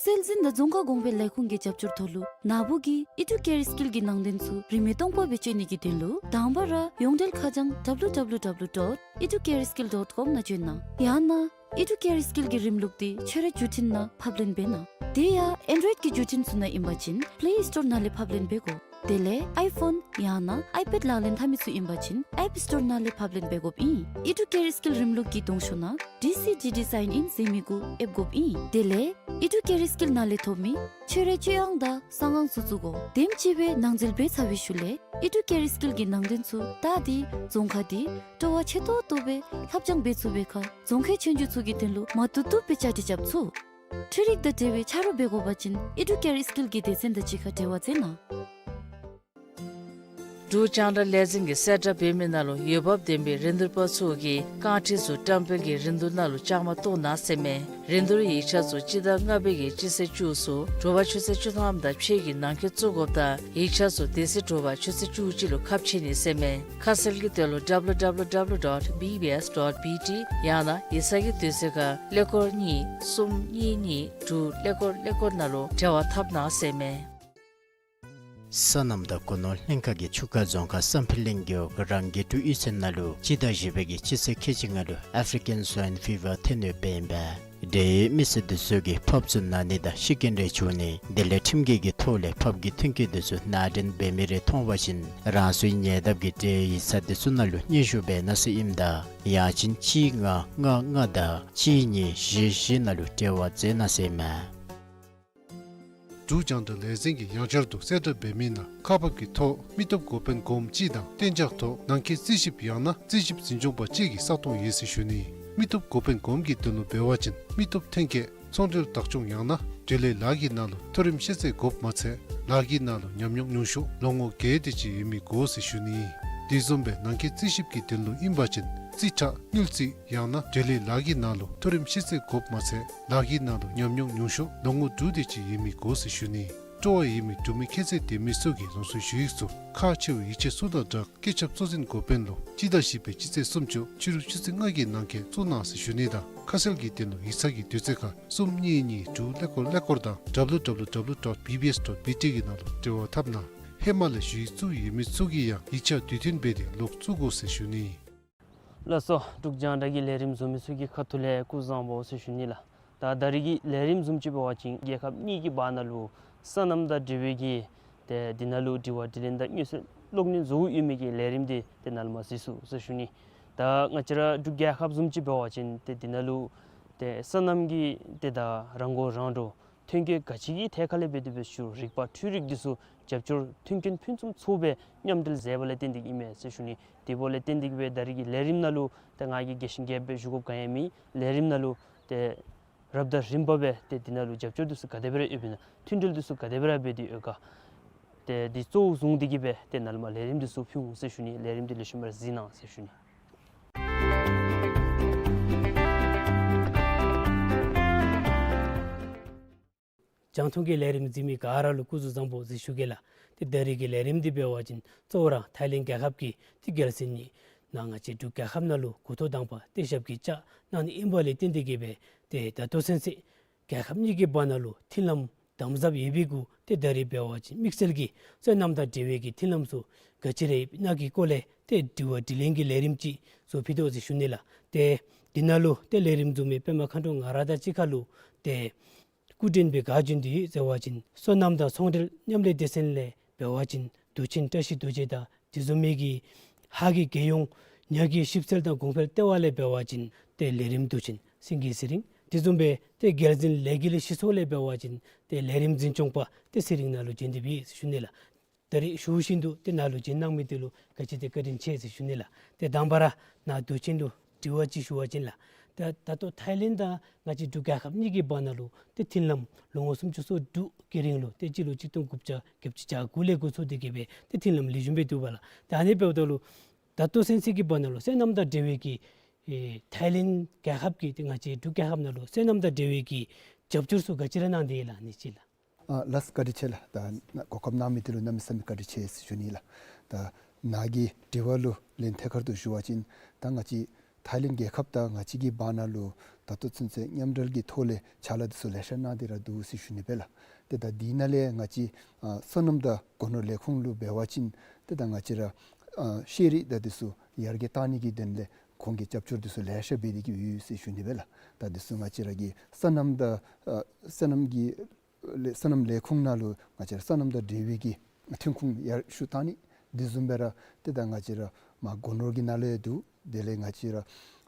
སྲོལ་འཛིན་དང་རྫོང་ཁ་གོང་འཕེལ་ལས་ཁུངས་ཀྱི་རྒྱབ་སྐྱོར་ཐོག་ལུ་ནཱ་བུ་གིས་ཨི་ཌུ་ཀེར་སི་ཀིལ་གྱི་ནང་དོན་ཚུ་རིན་མེད་སྟོང་པ་སྦེ་སྤྱོད་ནི་གི་དོན་ལུ་དང་པ་ར་ཡོངས་འབྲེལ་ཁ་བྱང་W W W dot ཨི་ཌུ་ཀེར་སི་ཀིལ་ཌོཊ་ཀོམ་ནང་བྱོན་གནང་། ཡང་ན་ཨི་ཌུ་ཀེར་སི་ཀིལ་གྱི་རིམ་ལུགས་འདི་ཁྱོད་རའི་བརྒྱུད་འཕྲིན་ནང་ཕབ་ལེན་འབད་གནང་། དེ་ཡང་ཨེན་ཌོ་རོའིཌ་ཀྱི་བརྒྱུད་འཕྲིན་ཚུ་ནང་ཨིན་པ་ཅིན་པེ་ལེ་སི་ཊོར་ནང་ལས་ཕབ་ལེན་འབད་དགོ། དེ་ལས་ཨའི་ཕོན་ཡང་ན་ཨའི་པེཌ་ལག་ལེན་འཐབ་མི་ཚུ་ཨིན་པ་ཅིན་ཨེཔ་སི་ཊོར་ནང་ལས་ཕབ་ལེན་འབད་དགོཔ་ཨིན། ཨི་ཌུ་ཀེར་སི་ཀིལ་རིམ་ལུགས་ཀྱི་གདོང་ཤོག་ནང་ཌི་སི་ཌི་ཌི་སའིན་ཨིན་ཟེར་མི་གུ་ཨེབ་དགོཔ་ཨིན། དེ་ལས་ཨི་ཌུ་ཀེར་སི་ཀིལ་ནང་ལས་ཐོབ་མི་ཁྱོད་རའི་སྤྱོད་དབང་དང་གསང་ཁང་ཚུ་བཙུགས་དགོ། དེམ་ཅིག་སྦེ་ནང་འཛུལ་འབད་ཚར་བའི་ཤུལ་ལས་ཨི་ཌུ་ཀེར་སི་ཀིལ་གྱི་ནང་དོན་ཚུ་བལྟ་སྟེ་རྫོང་ཁ་འདི་སྤྲོ་བ་ཆེ་ཏོག་ཏོ་སྦེ་ལྷབ་སྦྱང་འབད་ཚུགས་པའི་ཁར་རྫོང་ཁའི་ཆོས་རྒྱུགས་ཚུ་གི་དོན་ལུ་མ་བཏུབ་བཏུབ་སྦེ་བཅའ་སྒྲིག་རྐྱབ་ཚུགས། འཕྲུལ་རིག་དང་འབྲེལ་བའི་ཆ་རོགས་འབད་དགོ་པ་ཅིན་ཨི་ཌུ་ཀེར་སི་ཀིལ་གྱི་སྡེ་ཚན་དང་གཅིག་ཁར་འབྲེལ་བ་མཛད་གནང་། འབྲུག་རྒྱང་བསྒྲགས་ལས་འཛིན་གྱིས་གསལ་བསྒྲགས་འབད་མི་ནང་ལུ་འོས་འབབ་ལྡན་པའི་རིན་བསྡུར་པ་ཚུ་གིས་རྐང་ཁྲི་ཚུ་བཀྲམ་སྤེལ་གྱི་རིན་བསྡུར་ནང་ལུ་བཅའ་མར་གཏོགས་གནང་ཟེར་མས། རིན་བསྡུར་ཡིག་ཆ་ཚུ་སྤྱི་ཟླ་ལྔ་པའི་གི་སྤྱི་ཚེས་བཅུ་ཚུ་དྲོ་པ་ཆུ་ཚོད་བཅུ་ཐམ་དང་ཕྱེད་ཀྱི་ནང་འཁོད་བཙུགས་དགོཔ་དང་ཡིག་ཆ་ཚུ་དེ་ཚེ་དྲོ་པ་ཆུ་ཚོད་བཅུ་གཅིག་ལུ་ཁ་ཕྱེ་ནི་ཟེར་མས། ཁ་གསལ་གྱི་དོན་ལུ་W W W dot B B S dot B T ཡང་ན་ཡིག་ཚང་གི་དུས་ཚོད་ཁར་ཀླད་ཀོར་གཉིས་གསུམ་གཉིས་གཉིས་དྲུག་ཀླད་ཀོར་ཀླད་ཀོར་ནང་ལུ་འབྲེལ་བ་འཐབ་གནང་ཟེར་མས། སོ་ནམ་དང་སྒོ་ནོར་ལྷན་ཁག་གིས་ཆུ་ཁ་རྫོང་ཁག་བསམ་འཕེལ་གླིང་རྒེད་འོག་རང་སྒེར་ཀྲུའུ་གཡུས་ཚན་ནང་ལུ་སྤྱི་ཟླ་བཞི་པའི་གི་སྤྱི་ཚེས་ཁལ་གཅིག་ལྔ་ལུ་ཨཕ་རི་ཀན་སུའིན་ཕི་བར་ཐོན་ཡོདཔ་ཨིན་པས། འབྲེལ་ཡོད་མི་སེར་འདི་ཚུ་གིས་ཕབ་ཚུ་ན་ནི་དང་ཤི་རྐྱེན་རེ་བྱུང་ནི་དེ་ལས་ཁྲིམས་འགལ་གྱི་ཐོག་ལས་ཕབ་ཀྱི་མཐུན་རྐྱེན་འདི་ཚུ་ནང་འདྲེན་འབད་མི་རེ་མཐོང་བ་ཅིན་རང་སོའི་ཉེ་འདབས་ཀྱི་འབྲེལ་ཡོད་ཡིག་ཚང་འདི་ཚུ་ནང་ལུ་སྙན་ཞུ་འབད་གནང་ཟེར་ཨིནམ་ད་ཡང་ཅིན་གཅིག་ལྔ་ལྔ་ལྔ་དང་གཅིག་གཉིས་བཞི་བཞི་ནང་ལུ་འབྲེལ་བ་མཛད་གནང་ཟེར་མས། འབྲུག་རྒྱང་བསྒྲགས་ལས་འཛིན་གྱིས་ཡང་བསྐྱར་དུ་གསལ་བསྒྲགས་འབད་མི་ནང་ཁག་ཕབ་ཀྱི་ཐོག་མི་སྟོབས་འགོ་དཔོན་གོངམ་གཅིག་དང་གཏན་འཇགས་ཐོག་ནང་འཁོད་རྩིས་ཞིབ་ཡང་ན་རྩིས་ཞིབ་འཛིན་སྐྱོང་པ་གཅིག་གི་ས་སྟོང་ཡོད་ཟེར་ཞུ་ནི། མི་སྟོབས་འགོ་དཔོན་གོངམ་གྱི་དོན་ལུ་འབད་བ་ཅིན་མི་སྟོབས་ཐོན་སྐྱེད་ཚོང་འབྲེལ་བདག་སྐྱོང་ཡང་ན་འབྲེལ་ཡོད་ལཱ་གི་ནང་ལུ་མཐོ་རིམ་ཤེས་ཚད་དགོཔ་མ་ཚད་ལཱ་གི་ནང་ལུ་ཉམས་མྱོང་ཉུང་ཤོས་ལོ་ངོ་བརྒྱད་དེ་ཅིག་ཡོད་མི་དགོ་ཟེར་ཞུ་ནི། དེ་བཟུམ་སྦེ་ནང་འཁོད་རྩིས་ཞིབ་ཀྱི་དོན་ལུ་ཨིན་པ་ཅིན་རྩིས་ཁྲ་དངུལ་རྩིས་ཡང་ན་འབྲེལ་ཡོད་ལཱ་གི་ནང་ལུ་མཐོ་རིམ་ཤེས་ཚད་དགོཔ་མ་ཚད་ལཱ་གི་ནང་ལུ་ཉམས་མྱོང་ཉུང་ཤོས་ལོ་ངོ་དྲུག་དེ་ཅིག་ཡོད་མི་དགོ་ཟེར་ཞུ་ནི། སྤྲོ་བ་ཡོད་མི་འབྲུག་མི་ཁྱད་ཚད་ལྡན་མི་ཚུ་གིས་རང་སོའི་ཞུ་ཡིག་ཚུ་ཁག་ཆེ་བའི་ཡིག་ཆ་ཚུ་དང་སྦྲགས་བཀོད་ཁྱབ་གཙོ་འཛིན་འགོ་དཔོན་ལུ་སྤྱི་ཟླ་བཞི་པའི་སྤྱི་ཚེས་སུམ་ཅུ་ཕྱི་རུ་ཆུ་ཚོད་ལྔ་གི་ནང་འཁོད་བཙུགས་གནང་ཟེར་ཞུ་ནི་དང་ཁ་གསལ་གྱི་དོན་ལུ་ཡིག་ཚང་གི་དུས་ཚོད་ཁར་གསུམ་གཉིས་གཉིས་དྲུག་ཀླད་ཀོར་ཀླད་ཀོར་དང་W W W dot B B S dot B T གི་ནང་ལུ་འབྲེལ་བ་འཐབ་གནང་། ཧེ་མ་ལས་ཞུ་ཡིག་བཙུགས་ཡོད་མི་ཚུ་གིས་ཡང་ཡིག་ཆ་དུས་མཐུན་འབད་དེ་ལོག་བཙུགས་དགོ་ཟེར་ཞུ་ནི། ལགས་སོ། འབྲུག་རྒྱང་བསྒྲགས་ཀྱི་ལས་རིམ་བཟུམ་མི་ཚུ་གི་ཁ་ཐུག་ལས་སྐུ་གཟུགས་བཟང་པོ་ཟེར་ཞུ་ནི་ལགས། ད་ད་རིས་ཀྱི་ལས་རིམ་བཟུམ་ཅིག་འབད་བ་ཅིན་རྒྱལ་ཁབ་གཉིས་ཀྱི་བར་ན་ལུ་སོ་ནམ་དང་འབྲེལ་བའི་གི་ཏེ་འདི་ནང་ལུ་དྲི་བ་དྲིས་ལན་དང་མངོན་གསལ་གློག་བརྙན་བཟོ་ཡོད་མི་གི་ལས་རིམ་འདི་ཏེ་ནཱ་ལས་མར་གཟིགས་ཚུགས་ཟེར་ཞུ་ནི། ད་ང་བཅས་ར་འབྲུག་རྒྱལ་ཁབ་བཟུམ་ཅིག་འབད་བ་ཅིན་ཏེ་འདི་ནང་ལུ་ཏེ་སོ་ནམ་གྱི་ཏེ་ད་རང་མགོ་རང་འདྲོངས་ཐོན་སྐྱེད་ག་ཅི་གི་ཐད་ཁར་ལས་འབད་དེ་འབད་ཞུ་རིག་པ་འཕྲུལ་རིག་འདི་ཚུ་རྒྱབ་སྐྱོར་མཐུན་རྐྱེན་ཕུན་སུམ་ཚོགས་པའི་མཉམ་འབྲེལ་མཛད་པ་ལས་བརྟེན་ཏེ་གི་ཨིན་མས་ཟེར་ཞུ་ནི། དེ་འབདཝ་ལས་བརྟེན་ཏེ་གི་སྦེ་ད་རིས་ཀྱི་ལས་རིམ་ནང་ལུ་ཏེ་ང་གིས་རྒྱས་ཤིང་རྒྱསཔ་སྦེ་ཞུ་དགོཔ་ག་ཡང་མེད། ལས་རིམ་ནང་ལུ་ཏེ་རབ་དང་རིམ་པ་སྦེ་ཏེ་འདི་ནང་ལུ་རྒྱབ་སྐྱོར་འདི་ཚུ་ག་དེ་སྦེ་ར་ཡོདཔ་ཨིན་ན་མཐུན་འབྲེལ་འདི་ཚུ་ག་དེ་སྦེ་ར་འབད་དེ་ཡོད་ག། ཏེ་འདི་གཙོ་བོ་བཟུང་སྟེ་གི་སྦེ་ཏེ་ནཱ་ལས་མར་ལས་རིམ་འདི་ཚུ་ཕུལ་འོང་ཟེར་ཞུ་ནི། ལས་རིམ་འདི་ལེགས་ཤོམ་སྦེ་ར་གཟིགས་གནང་ཟེར་ཞུ་ནི། རྒྱང་མཐོང་གི་ལས་རིམ་གཟིགས་མི་ག་ར་ལུ་སྐུ་གཟུགས་བཟང་པོ་ཟེར་ཞུ་གེ་ལགས། ཏེ་ད་རིས་ཀྱི་ལས་རིམ་འདི་འབད་བ་ཅིན་གཙོ་བོ་ར་ཐའི་ལེནཌ་རྒྱལ་ཁབ་ཀྱི་ཏེ་རྒྱལ་སྲིད་ནི་ནཱ་ང་བཅས་འབྲུག་རྒྱལ་ཁབ་ནང་ལུ་འགོ་ཐོག་དང་པ་ཏེ་ཞབས་ཀྱིས་བཅགས་གནང་ནི་ཨིན་པ་ལས་བརྟེན་ཏེ་གི་སྦེ་ཏེ་ད་ལྟོ་ཚུན་ཚོད་རྒྱལ་ཁབ་གཉིས་ཀྱི་བར་ན་ལུ་མཐུན་ལམ་དམ་ཟབ་ཡོད་པའི་གུ་ཏེ་ད་རིས་འབད་བ་ཅིན་དམིགས་བསལ་གྱིས་སོ་ནམ་དང་འབྲེལ་བའི་གི་མཐུན་ལམ་ཚུ་ག་ཅི་ར་ཡོདཔ་ཨིན་ན་གི་སྐོར་ལས་ཏེ་དྲི་བ་དྲིས་ལན་གྱི་ལས་རིམ་ཅིག་བཟོ་ཕུལ་དོ་ཟེར་ཞུ་ནི་ལགས། ཏེ་འདི་ནང་ལུ་ཏེ་ལས་རིམ་བཟུམ་མའི་པདྨ་མཁའ་འགྲོ་ང་ར་དང་གཅིག་ཁར་ལུ་ཏེ་སྐུ་མགྲོན་སྦེ་ག་བྱོན་དོ་ཡོད་ཟེར་བ་ཅིན་སོ་ནམ་དང་ཚོང་འབྲེལ་མཉམ་ལས་སྡེ་ཚན་ལས་འབད་བ་ཅིན་མདོ་ཆེན་བཀྲ་ཤིས་རྡོ་རྗེ་དང་དེ་བཟུམ་མའི་གི་ཧཱ་གི་རྒྱལ་ཡོངས་ཉ་གི་ཞིབ་འཚོལ་དང་གོང་འཕེལ་ལྟེ་བ་ལས་འབད་བ་ཅིན་ཏེ་ལས་རིམ་མདོ་ཆེན་སེང་གེ་ཚེ་རིང་། དེ་བཟུམ་སྦེ་ཏེ་རྒྱལ་འཛིན་ལས་འགུལ་སྤྱི་ཚོགས་ལས་འབད་བ་ཅིན་ཏེ་ལས་རིམ་འཛིན་སྐྱོང་པ་ཏེ་ཚེ་རིང་ནཱ་ལུ་བྱོན་ཏེ་སྦེ་ཡོད་ཟེར་ཞུ་ནི་ལགས། ད་རིས་ཞུ་བཞིན་དུ་ཏེ་ནཱ་ལུ་བྱོན་གནང་མི་འདི་ལུ་ག་ཅི་ཏེ་བཀའ་དྲིན་ཆེ་ཟེར་ཞུ་ནི་ལགས། ཏེ་དང་པ་ར་ནཱ་མདོ་ཆེན་ལུ་དྲི་བ་ཅིག་ཞུ་བ་ཅིན་ལགས། ད་ད་ལྟོ་ཐའི་ལེནཌ་དང་ང་བཅས་འབྲུག་རྒྱལ་ཁབ་གཉིས་ཀྱི་བར་ན་ལུ་ཏེ་མཐུན་ལམ་ལོ་ངོ་སུམ་ཅུ་སོ་དྲུག་གི་རིང་ལུ་ཏེ་སྤྱི་ལོ་གཅིག་སྟོང་དགུ་བརྒྱ་བརྒྱད་ཅུ་གྱ་དགུ་ལས་འགོ་བཙུགས་ཏེ་གི་སྦེ་ཏེ་མཐུན་ལམ་ལེགས་ཤོམ་སྦེ་འདུག་པ་ལགས། ད་ཨ་ནི་འབདཝ་ད་ལུ་ད་ལྟོ་ཚུན་ཚོད་ཀྱི་བར་ན་ལུ་སོ་ནམ་དང་འབྲེལ་བའི་གི་ཨེ་ཐའི་ལེནཌ་རྒྱལ་ཁབ་ཀྱིས་ཏེ་ང་བཅས་འབྲུག་རྒྱལ་ཁབ་ནང་ལུ་སོ་ནམ་དང་འབྲེལ་བའི་གི་རྒྱབ་སྐྱོར་ཚུ་ག་ཅི་ར་གནང་སྟེ་ཡོད་ལགས། ཨ་ནི་ཅིག་ལགས། ཨ་ལགས་བཀའ་དྲིན་ཆེ་ལགས། ད་གོ་སྐབས་གནང་མི་འདི་ལུ་གནམ་མེད་ས་མེད་བཀའ་དྲིན་ཆེ་ཟེར་ཞུ་ནི་ལགས། ད་ནཱ་གི་དྲི་བ་ལུ་ལན་ཐད་ཀར་དུ་ཞུ་བ་ཅིན་ད་ང་བཅས་ཐའི་ལེནཌ་རྒྱལ་ཁབ་དང་ང་བཅས་ཀྱི་བར་ན་ལུ་ད་ལྟོ་ཚུན་ཚོད་མཉམ་འབྲེལ་གྱི་ཐོག་ལས་ཕྱག་ལཱ་འདི་ཚུ་ལེ་ཤ་གནང་སྟེ་ར་འདུག་ཟེར་ཞུ་ནི་སྦེ་ལགས། ཏེ་ད་འདི་ནང་ལས་ང་བཅས་ཨ་སོ་ནམ་དང་སྒོ་ནོར་ལས་ཁུངས་ལུ་འབད་བ་ཅིན་ཏེ་ད་ང་བཅས་ར་ཨ་ཤེས་རིག་དང་འདི་ཚུ་ཡར་རྒྱས་གཏང་ནི་གི་དོན་ལས་ཁོང་གིས་རྒྱབ་སྐྱོར་འདི་ཚུ་ལེ་ཤ་འབད་དེ་གི་ཡོད་ཟེར་ཞུ་ནི་སྦེ་ལགས། ད་འདི་ཚུ་ང་བཅས་ར་གི་སོ་ནམ་དང་ཨ་སོ་ནམ་གྱི་ལས་སོ་ནམ་ལས་ཁུངས་ནང་ལུ་ང་བཅས་ར་སོ་ནམ་དང་འབྲེལ་བའི་གི་ཐོན་ཁུངས་ཡར་ཞུ་གཏང་ནི། དེ་བཟུམ་སྦེ་ར་ཏེ་ད་ང་བཅས་ར་མར་སྒོ་ནོར་གྱི་ནང་ལུ་ཡང་འདུག། དེ་ལས་ང་བཅས་ར་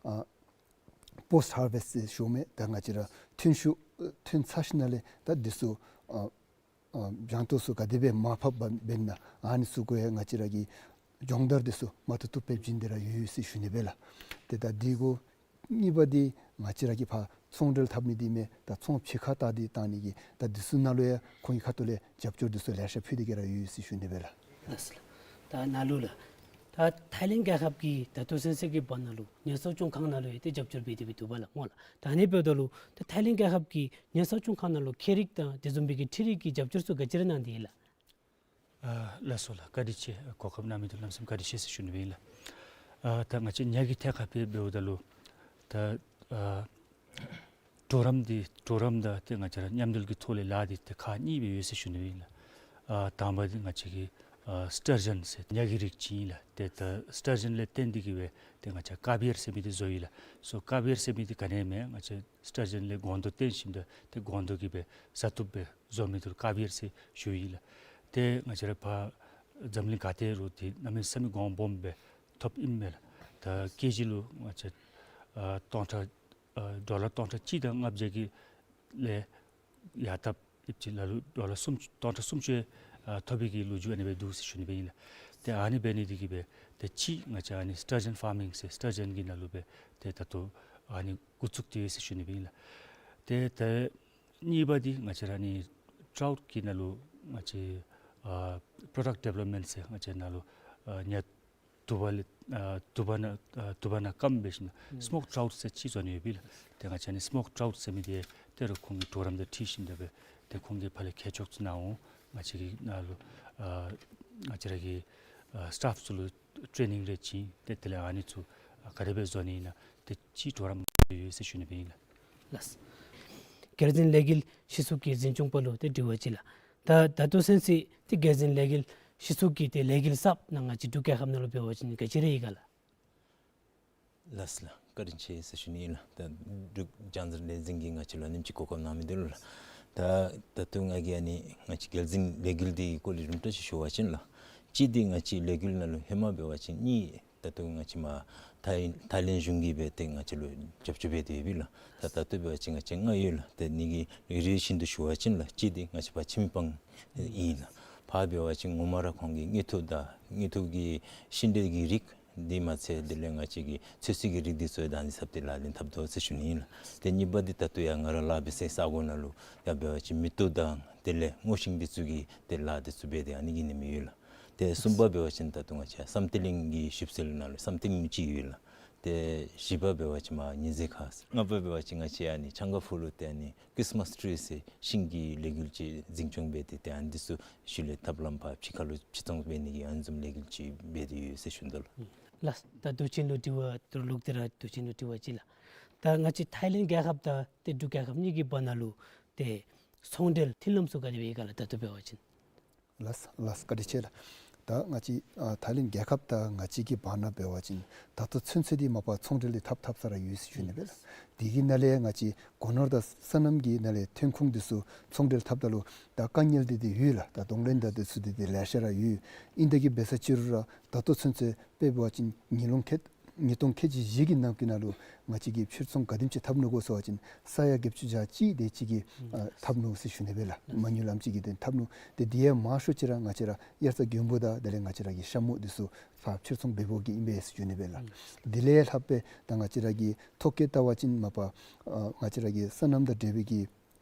ཨ་པོསཊ་ཧར་ཝེསཊ་ཟེར་ཞུ་མི་ད་ང་བཅས་ར་ཐོན་ཤུགས་ཐོན་ཚར་ཞིནམ་ལས་ད་འདི་ཚུ་ཨ་ཨ་ལྗང་མདོག་ཚུ་ག་དེ་སྦེ་མར་ཕབ་འབད་ན་ཨ་ནི་ཚུ་གུ་ཡང་ང་བཅས་ར་གི་སྦྱོང་བརྡར་འདི་ཚུ་མ་ཐུབ་ཐུབ་སྦེ་བྱིན་ཏེ་ར་ཡོད་ཟེར་ཞུ་ནི་སྦེ་ལགས། ཏེ་ད་འདི་གུ་གཉིས་པ་འདི་ང་བཅས་ར་གིས་ཕར་ཚོང་འབྲེལ་འཐབ་ནི་འདི་མས། ད་ཚོང་ཕྱི་ཁར་བལྟ་སྟེ་གཏང་ནི་གི་ད་འདི་ཚུ་ནང་ལུ་ཡང་ཁོང་གི་ཁ་ཐུག་ལས་རྒྱབ་སྐྱོར་འདི་ཚུ་ལེ་ཤ་ཕུལ་ཏེ་གི་ར་ཡོད་ཟེར་ཞུ་ནི་སྦེ་ལགས། ལགས་སོ་ལགས། ད་ནཱ་ལུ་ལགས། ད་ཐའི་ལེནཌ་རྒྱལ་ཁབ་ཀྱིས་ད་ལྟོ་ཚུན་ཚོད་ཀྱི་བར་ན་ལུ་ཉ་གསོ་སྐྱོང་ཁང་ནང་ལུ་ཡང་ཏེ་རྒྱབ་སྐྱོར་འབད་དེ་སྦེ་འདུག་པ་ལགས་སྨོ་ལགས། ད་ཨ་ནི་འབདཝ་ད་ལུ་ད་ཐའི་ལེནཌ་རྒྱལ་ཁབ་ཀྱིས་ཉ་གསོ་སྐྱོང་ཁང་ནང་ལུ་ཁྱད་རིག་དང་དེ་བཟུམ་སྦེ་གི་འཕྲུལ་རིག་གི་རྒྱབ་སྐྱོར་ཚུ་ག་ཅི་ར་གནང་སྟེ་ཡོད་ལགས། ཨ་ལགས་སོ་ལགས། བཀའ་དྲིན་ཆེ། གོ་སྐབས་གནང་མི་འདི་ལུ་གནམ་མེད་ས་མེད་བཀའ་དྲིན་ཆེ་ཟེར་ཞུ་ནི་སྦེ་ཨིན་ལགས། ཨ་ད་ང་བཅས་ཉ་གི་ཐད་ཁར་སྦེ་འབདཝ་ད་ལུ་ད་ཨ་གྲོགས་རམ་འདི་གྲོགས་རམ་དང་ཏེ་ང་བཅས་ར་མཉམ་འབྲེལ་གྱི་ཐོག་ལས་ལཱ་འདི་ཏེ་ཁག་གཉིས་སྦེ་ཡོད་ཟེར་ཞུ་ནི་སྦེ་ཨིན་ལགས། ཨ་དང་པ་འདི་ང་བཅས་ཀྱི་ཨ་སི་ཊར་ཇན་ཟེར་ཉ་གི་རིགས་ཅིག་ཨིན་ལགས། ཏེ་ད་སི་ཊར་ཇན་ལས་བརྟེན་ཏེ་གི་སྦེ་ཏེ་ང་བཅས་ཀ་བིར་ཟེར་མི་འདི་བཟོ་ཡི་ལགས། སོ་ཀ་བིར་ཟེར་མི་འདི་ག་ནི་མེན་ང་བཅས་སི་ཊར་ཇན་ལས་སྒོང་རྡོག་བཏོན་ཞིནམ་ད་ཏེ་སྒོང་རྡོག་གིས་སྦེ་བཟའ་བཏུབ་སྦེ་བཟོ་མི་འདི་ལུ་ཀ་བིར་ཟེར་ཞུ་ཡི་ལགས། ཏེ་ང་བཅས་ར་ཕར་འཛམ་གླིང་ག་ཏེ་རུང་ཏེ་གནམ་མེད་ས་མེད་གོང་སྦོམ་སྦེ་ཐོབ་ཨིན་མས་ལགས། ད་ཀེ་ཇི་ལུ་ང་བཅས་ཨ་སྟོང་ཕྲག་ཨ་ཌོ་ལར་སྟོང་ཕྲག་གཅིག་དང་ལྔ་བརྒྱ་གི་ལས་ཡར་བཏབ་ཨིན་ཅི་ལ་ལུ་ཌོ་ལར་སུམ་སྟོང་ཕྲག་སུམ་ཅུ་ཨ་ཐོབ་པའི་གི་ལོ་རྒྱུས་ཨ་ནི་སྦེ་འདུག་ཟེར་ཞུ་ནི་སྦེ་ཨིན་ལགས། ཏེ་ཨ་ནི་འབད་ནི་འདི་གིས་སྦེ་ཏེ་གཅིག་ང་བཅས་ཨ་ནི་སི་ཊར་ཇན་ཕར་མིང་ཟེར་སི་ཊར་ཇན་གྱི་ནང་ལུ་སྦེ་ཏེ་ད་ལྟོ་ཨ་ནི་འགོ་བཙུགས་ཏེ་ཡོད་ཟེར་ཞུ་ནི་སྦེ་ཨིན་ལགས། ཏེ་ད་གཉིས་པ་འདི་ང་བཅས་ར་ཨ་ནི་ཊའུཊ་གི་ནང་ལུ་ང་བཅས་ཨ་པྲོ་ཌཀཊ་ཌི་བེ་ལོབ་མེནཊ་ཟེར་ང་བཅས་ནང་ལུ་ཨ་ཉ་དུ་བ་ལས་ཨ་དུ་བ་ནང་ཨ་དུ་བ་ནང་སྐམ་འབད་ཞིནམ་ཨུམ་སི་མོཀ་ཊའུཊ་ཟེར་ཅིག་བཟོ་ནི་ཡོད་པས་ལགས། ཏེ་ང་བཅས་ཨ་ནི་སི་མོཀ་ཊའུཊ་ཟེར་མི་འདི་ཏེ་རུང་ཁོང་གི་གྲོགས་རམ་དང་འཁྲིལ་ཞིནམ་ད་སྦེ་ཏེ་ཁོང་གིས་ཕར་ལས་ཁྱད་ཆོག་ཚུ་གནང་འོང་ ང་བཅས་ཀྱི་ནང་ལུ་ཨ་ང་བཅས་ར་གི་ཨ་སི་ཊཱཕ་ཚུ་ལུ་ཊེ་ནིང་རེ་བྱིན་ཏེ་དེ་ལས་ཨ་ནི་ཚུ་ཨ་ག་དེ་སྦེ་བཟོ་ནི་ཨིན་ན་ཏེ་ཅིག་གྲོགས་རམ་ཡོད་ཟེར་ཞུ་ནི་སྦེ་ཨིན་ལགས། ལགས། རྒྱལ་འཛིན་ལས་འགུལ་གཞི་བཙུགས་ཀྱི་འཛིན་སྐྱོང་པ་ལུ་ཏེ་དྲི་བ་ཅིག་ལགས། ད་ད་ལྟོ་ཚུན་ཚོད་ཏེ་རྒྱལ་འཛིན་ལས་འགུལ་གཞི་བཙུགས་ཀྱི་ཏེ་ལས་འགུལ་གསརཔ་ནང་ང་བཅས་འབྲུག་རྒྱལ་ཁབ་ནང་ལུ་འབད་བ་ཅིན་ག་ཅི་ར་ཡོད་ག་ལགས། ལགས་ལགས། བཀའ་དྲིན་ཆེ་ཟེར་ཞུ་ནི་ཨིན་ལགས། ད་འབྲུག་རྒྱལ་འཛིན་ལས་འཛིན་གྱིས་ང་བཅས་ལུ་ཨ་ནེམ་ཅིག་གོ་སྐབས་གནང་མི་འདི་ལུ་ལགས། ད་ད་ལྟོ་ང་གིས་ཨ་ནི་ང་བཅས་རྒྱལ་འཛིན་ལས་འགུལ་འདི་གི་སྐོར་ལས་རིམ་གྲོ་ཅིག་ཞུ་བ་ཅིན་ལགས། གཅིག་འདི་ང་བཅས་ལས་འགུལ་ནང་ལུ་ཧེ་མ་འབད་བ་ཅིན་གཉིས་ད་ལྟོ་ང་བཅས་མར་ཐའི་ཐའི་ལེནཌ་གཞུང་གིས་སྦེ་ཏེ་ང་བཅས་ལུ་རྒྱབ་སྐྱོར་འབད་དེ་ཡོད་པས་ལགས། ད་ད་ལྟོ་འབད་བ་ཅིན་ང་བཅས་ལྔ་ཡོད་ལགས། ཏེ་ཨ་ནི་གི་རེ་རེ་བཞིན་དུ་ཞུ་བ་ཅིན་ལགས། གཅིག་འདི་ང་བཅས་ཕར་ཆིམ་པང་ཨིན་ལགས། ཕར་འབད་བ་ཅིན་ངོ་མ་ར་ཁོང་གི་དངོས་ཐོག་དང་དངོས་ཐོག་གི་ཤིང་འབྲས་ཀྱི་རིགས་འདི་མ་ཚད་དེ་ལས་ང་བཅས་ཀྱི་ཚོད་བསྲེ་གི་རིགས་འདི་ཚུ་ཡང་ད་ཨ་ནི་ཚུ་ཏེ་ལག་ལེན་འཐབ་དོ་ཟེར་ཞུ་ནི་ཨིན་ལགས། ཏེ་གཉིས་པ་འདི་ད་ལྟོ་ཡང་ང་ར་ལཱ་འབད་སའི་ས་གོ་ནང་ལུ་ཡང་འབད་བ་ཅིན་མེ་ཏོག་དང་དེ་ལས་སྔོ་ཤིང་འདི་ཚུ་གི་ཏེ་ལཱ་འདི་ཚུ་འབད་དེ་ཨ་ནི་གི་ཨ་ནེམ་ཡོད་ལགས། ཏེ་གསུམ་པ་འབད་བ་ཅིན་ད་ལྟོ་ང་བཅས་བསམ་གཏན་གླིང་གི་ཞིབ་འཚོལ་ནང་ལུ་བསམ་གཏན་གླིང་གཅིག་ཡོད་ལགས། ཏེ་བཞི་པ་འབད་བ་ཅིན་མར་ཉི་ཟེར་ཁ། ལྔ་པ་འབད་བ་ཅིན་ང་བཅས་ཨ་ནི་ཆང་ཁ་ཕུག་ལུ་ཏེ་ཨ་ནི་ཁྲིསི་མཱསི་ཊི་རི་ཟེར་ཤིང་གི་ལས་འགུལ་ཅིག་འཛིན་སྐྱོང་འབད་དེ་ཏེ་ཨ་ནི་འདི་ཚུ་ཤུལ་ལས་ཐབས་ལམ་ཕར་ཕྱི་ཁ་ལུ་ཕྱིར་ཚོང་འབད་ནི་གི་ཨ་ནི་བཟུམ་ལས་འགུལ་ཅིག་འབད་དེ་ཡོད་ཟེར་ཞུ་དོ་ལགས། ལགས། ད་མདོ་ཆེན་ལུ་དྲི་བ་ད་རུང་ལོག་སྟེ་ར་མདོ་ཆེན་ལུ་དྲི་བ་ཅིག་ལགས། ད་ང་བཅས་ཐའི་ལེནཌ་རྒྱལ་ཁབ་དང་ཏེ་འབྲུག་རྒྱལ་ཁབ་གཉིས་ཀྱི་བར་ན་ལུ་ཏེ་ཚོང་འབྲེལ་མཐུན་ལམ་ཚུ་ག་དེ་སྦེ་ཡོད་ག་ལགས། ད་ལྟོ་འབད་བ་ཅིན། ལགས་ལགས། བཀའ་དྲིན་ཆེ་ལགས། ད་ང་བཅས་ཨ་ཐའི་ལེནཌ་རྒྱལ་ཁབ་དང་ང་བཅས་ཀྱི་བར་ན་འབད་བ་ཅིན་ད་ལྟོ་ཚུན་ཚོད་འདི་མ་པ་ཚོང་འབྲེལ་འདི་འཐབ་འཐབ་ས་ར་ཡོད་ཟེར་ཞུ་ནི་སྦེ་ལགས། དེ་གི་ནང་ལས་ང་བཅས་སྒོ་ནོར་དང་སོ་ནམ་གྱི་ནང་ལས་ཐོན་ཁུངས་འདི་ཚུ་ཚོང་འབྲེལ་འཐབ་ད་ལུ་ད་དཀའ་ངལ་འདི་འདི་ཡོད་ལགས། ད་གདོང་ལེན་དང་འདི་ཚུ་འདི་འདི་ལེ་ཤ་ར་ཡོད། ཨིན་ཏེ་གི་འབད་ས་ཅི་རུང་ར་ད་ལྟོ་ཚུན་ཚོད་དཔེ་འབད་བ་ཅིན་ཉིས་ལོ་ཁལ་ཉིས་སྟོང་ཁལ་གཅིག་བཞི་གི་ནང་གི་ནང་ལུ་ང་བཅས་ཀྱིས་ཕྱིར་ཚོང་ག་དེམ་ཅིག་འཐབ་ནུག་གོ་ཟེར་བ་ཅིན་ས་ཡ་བརྒྱད་ཅུ་གྱ་གཅིག་དེ་ཅིག་གི་ཨ་འཐབ་ནུག་ཟེར་ཞུ་ནི་སྦེ་ལགས། མ་དངུལ་ཨ་ནེམ་ཅིག་གི་དོན་འཐབ་ནུག། ཏེ་དེ་ཡང་མང་ཤོས་ཅིག་ར་ང་བཅས་ར་དབྱར་རྩྭ་དགུན་འབུ་དང་དེ་ལས་ང་བཅས་ར་གི་ཤ་མུ་འདི་ཚུ་ཕར་ཕྱིར་ཚོང་འབད་འབདཝ་གི་ཨིན་པས་ཟེར་ཞུ་ནི་སྦེ་ལགས། དེ་ལས་ལྷག་སྦེ་ད་ང་བཅས་ར་གི་ཐོ་བཀོད་བལྟ་བ་ཅིན་མ་པ་ཨ་ང་བཅས་ར་གི་སོ་ནམ་དང་འབྲེལ་བའི་གི་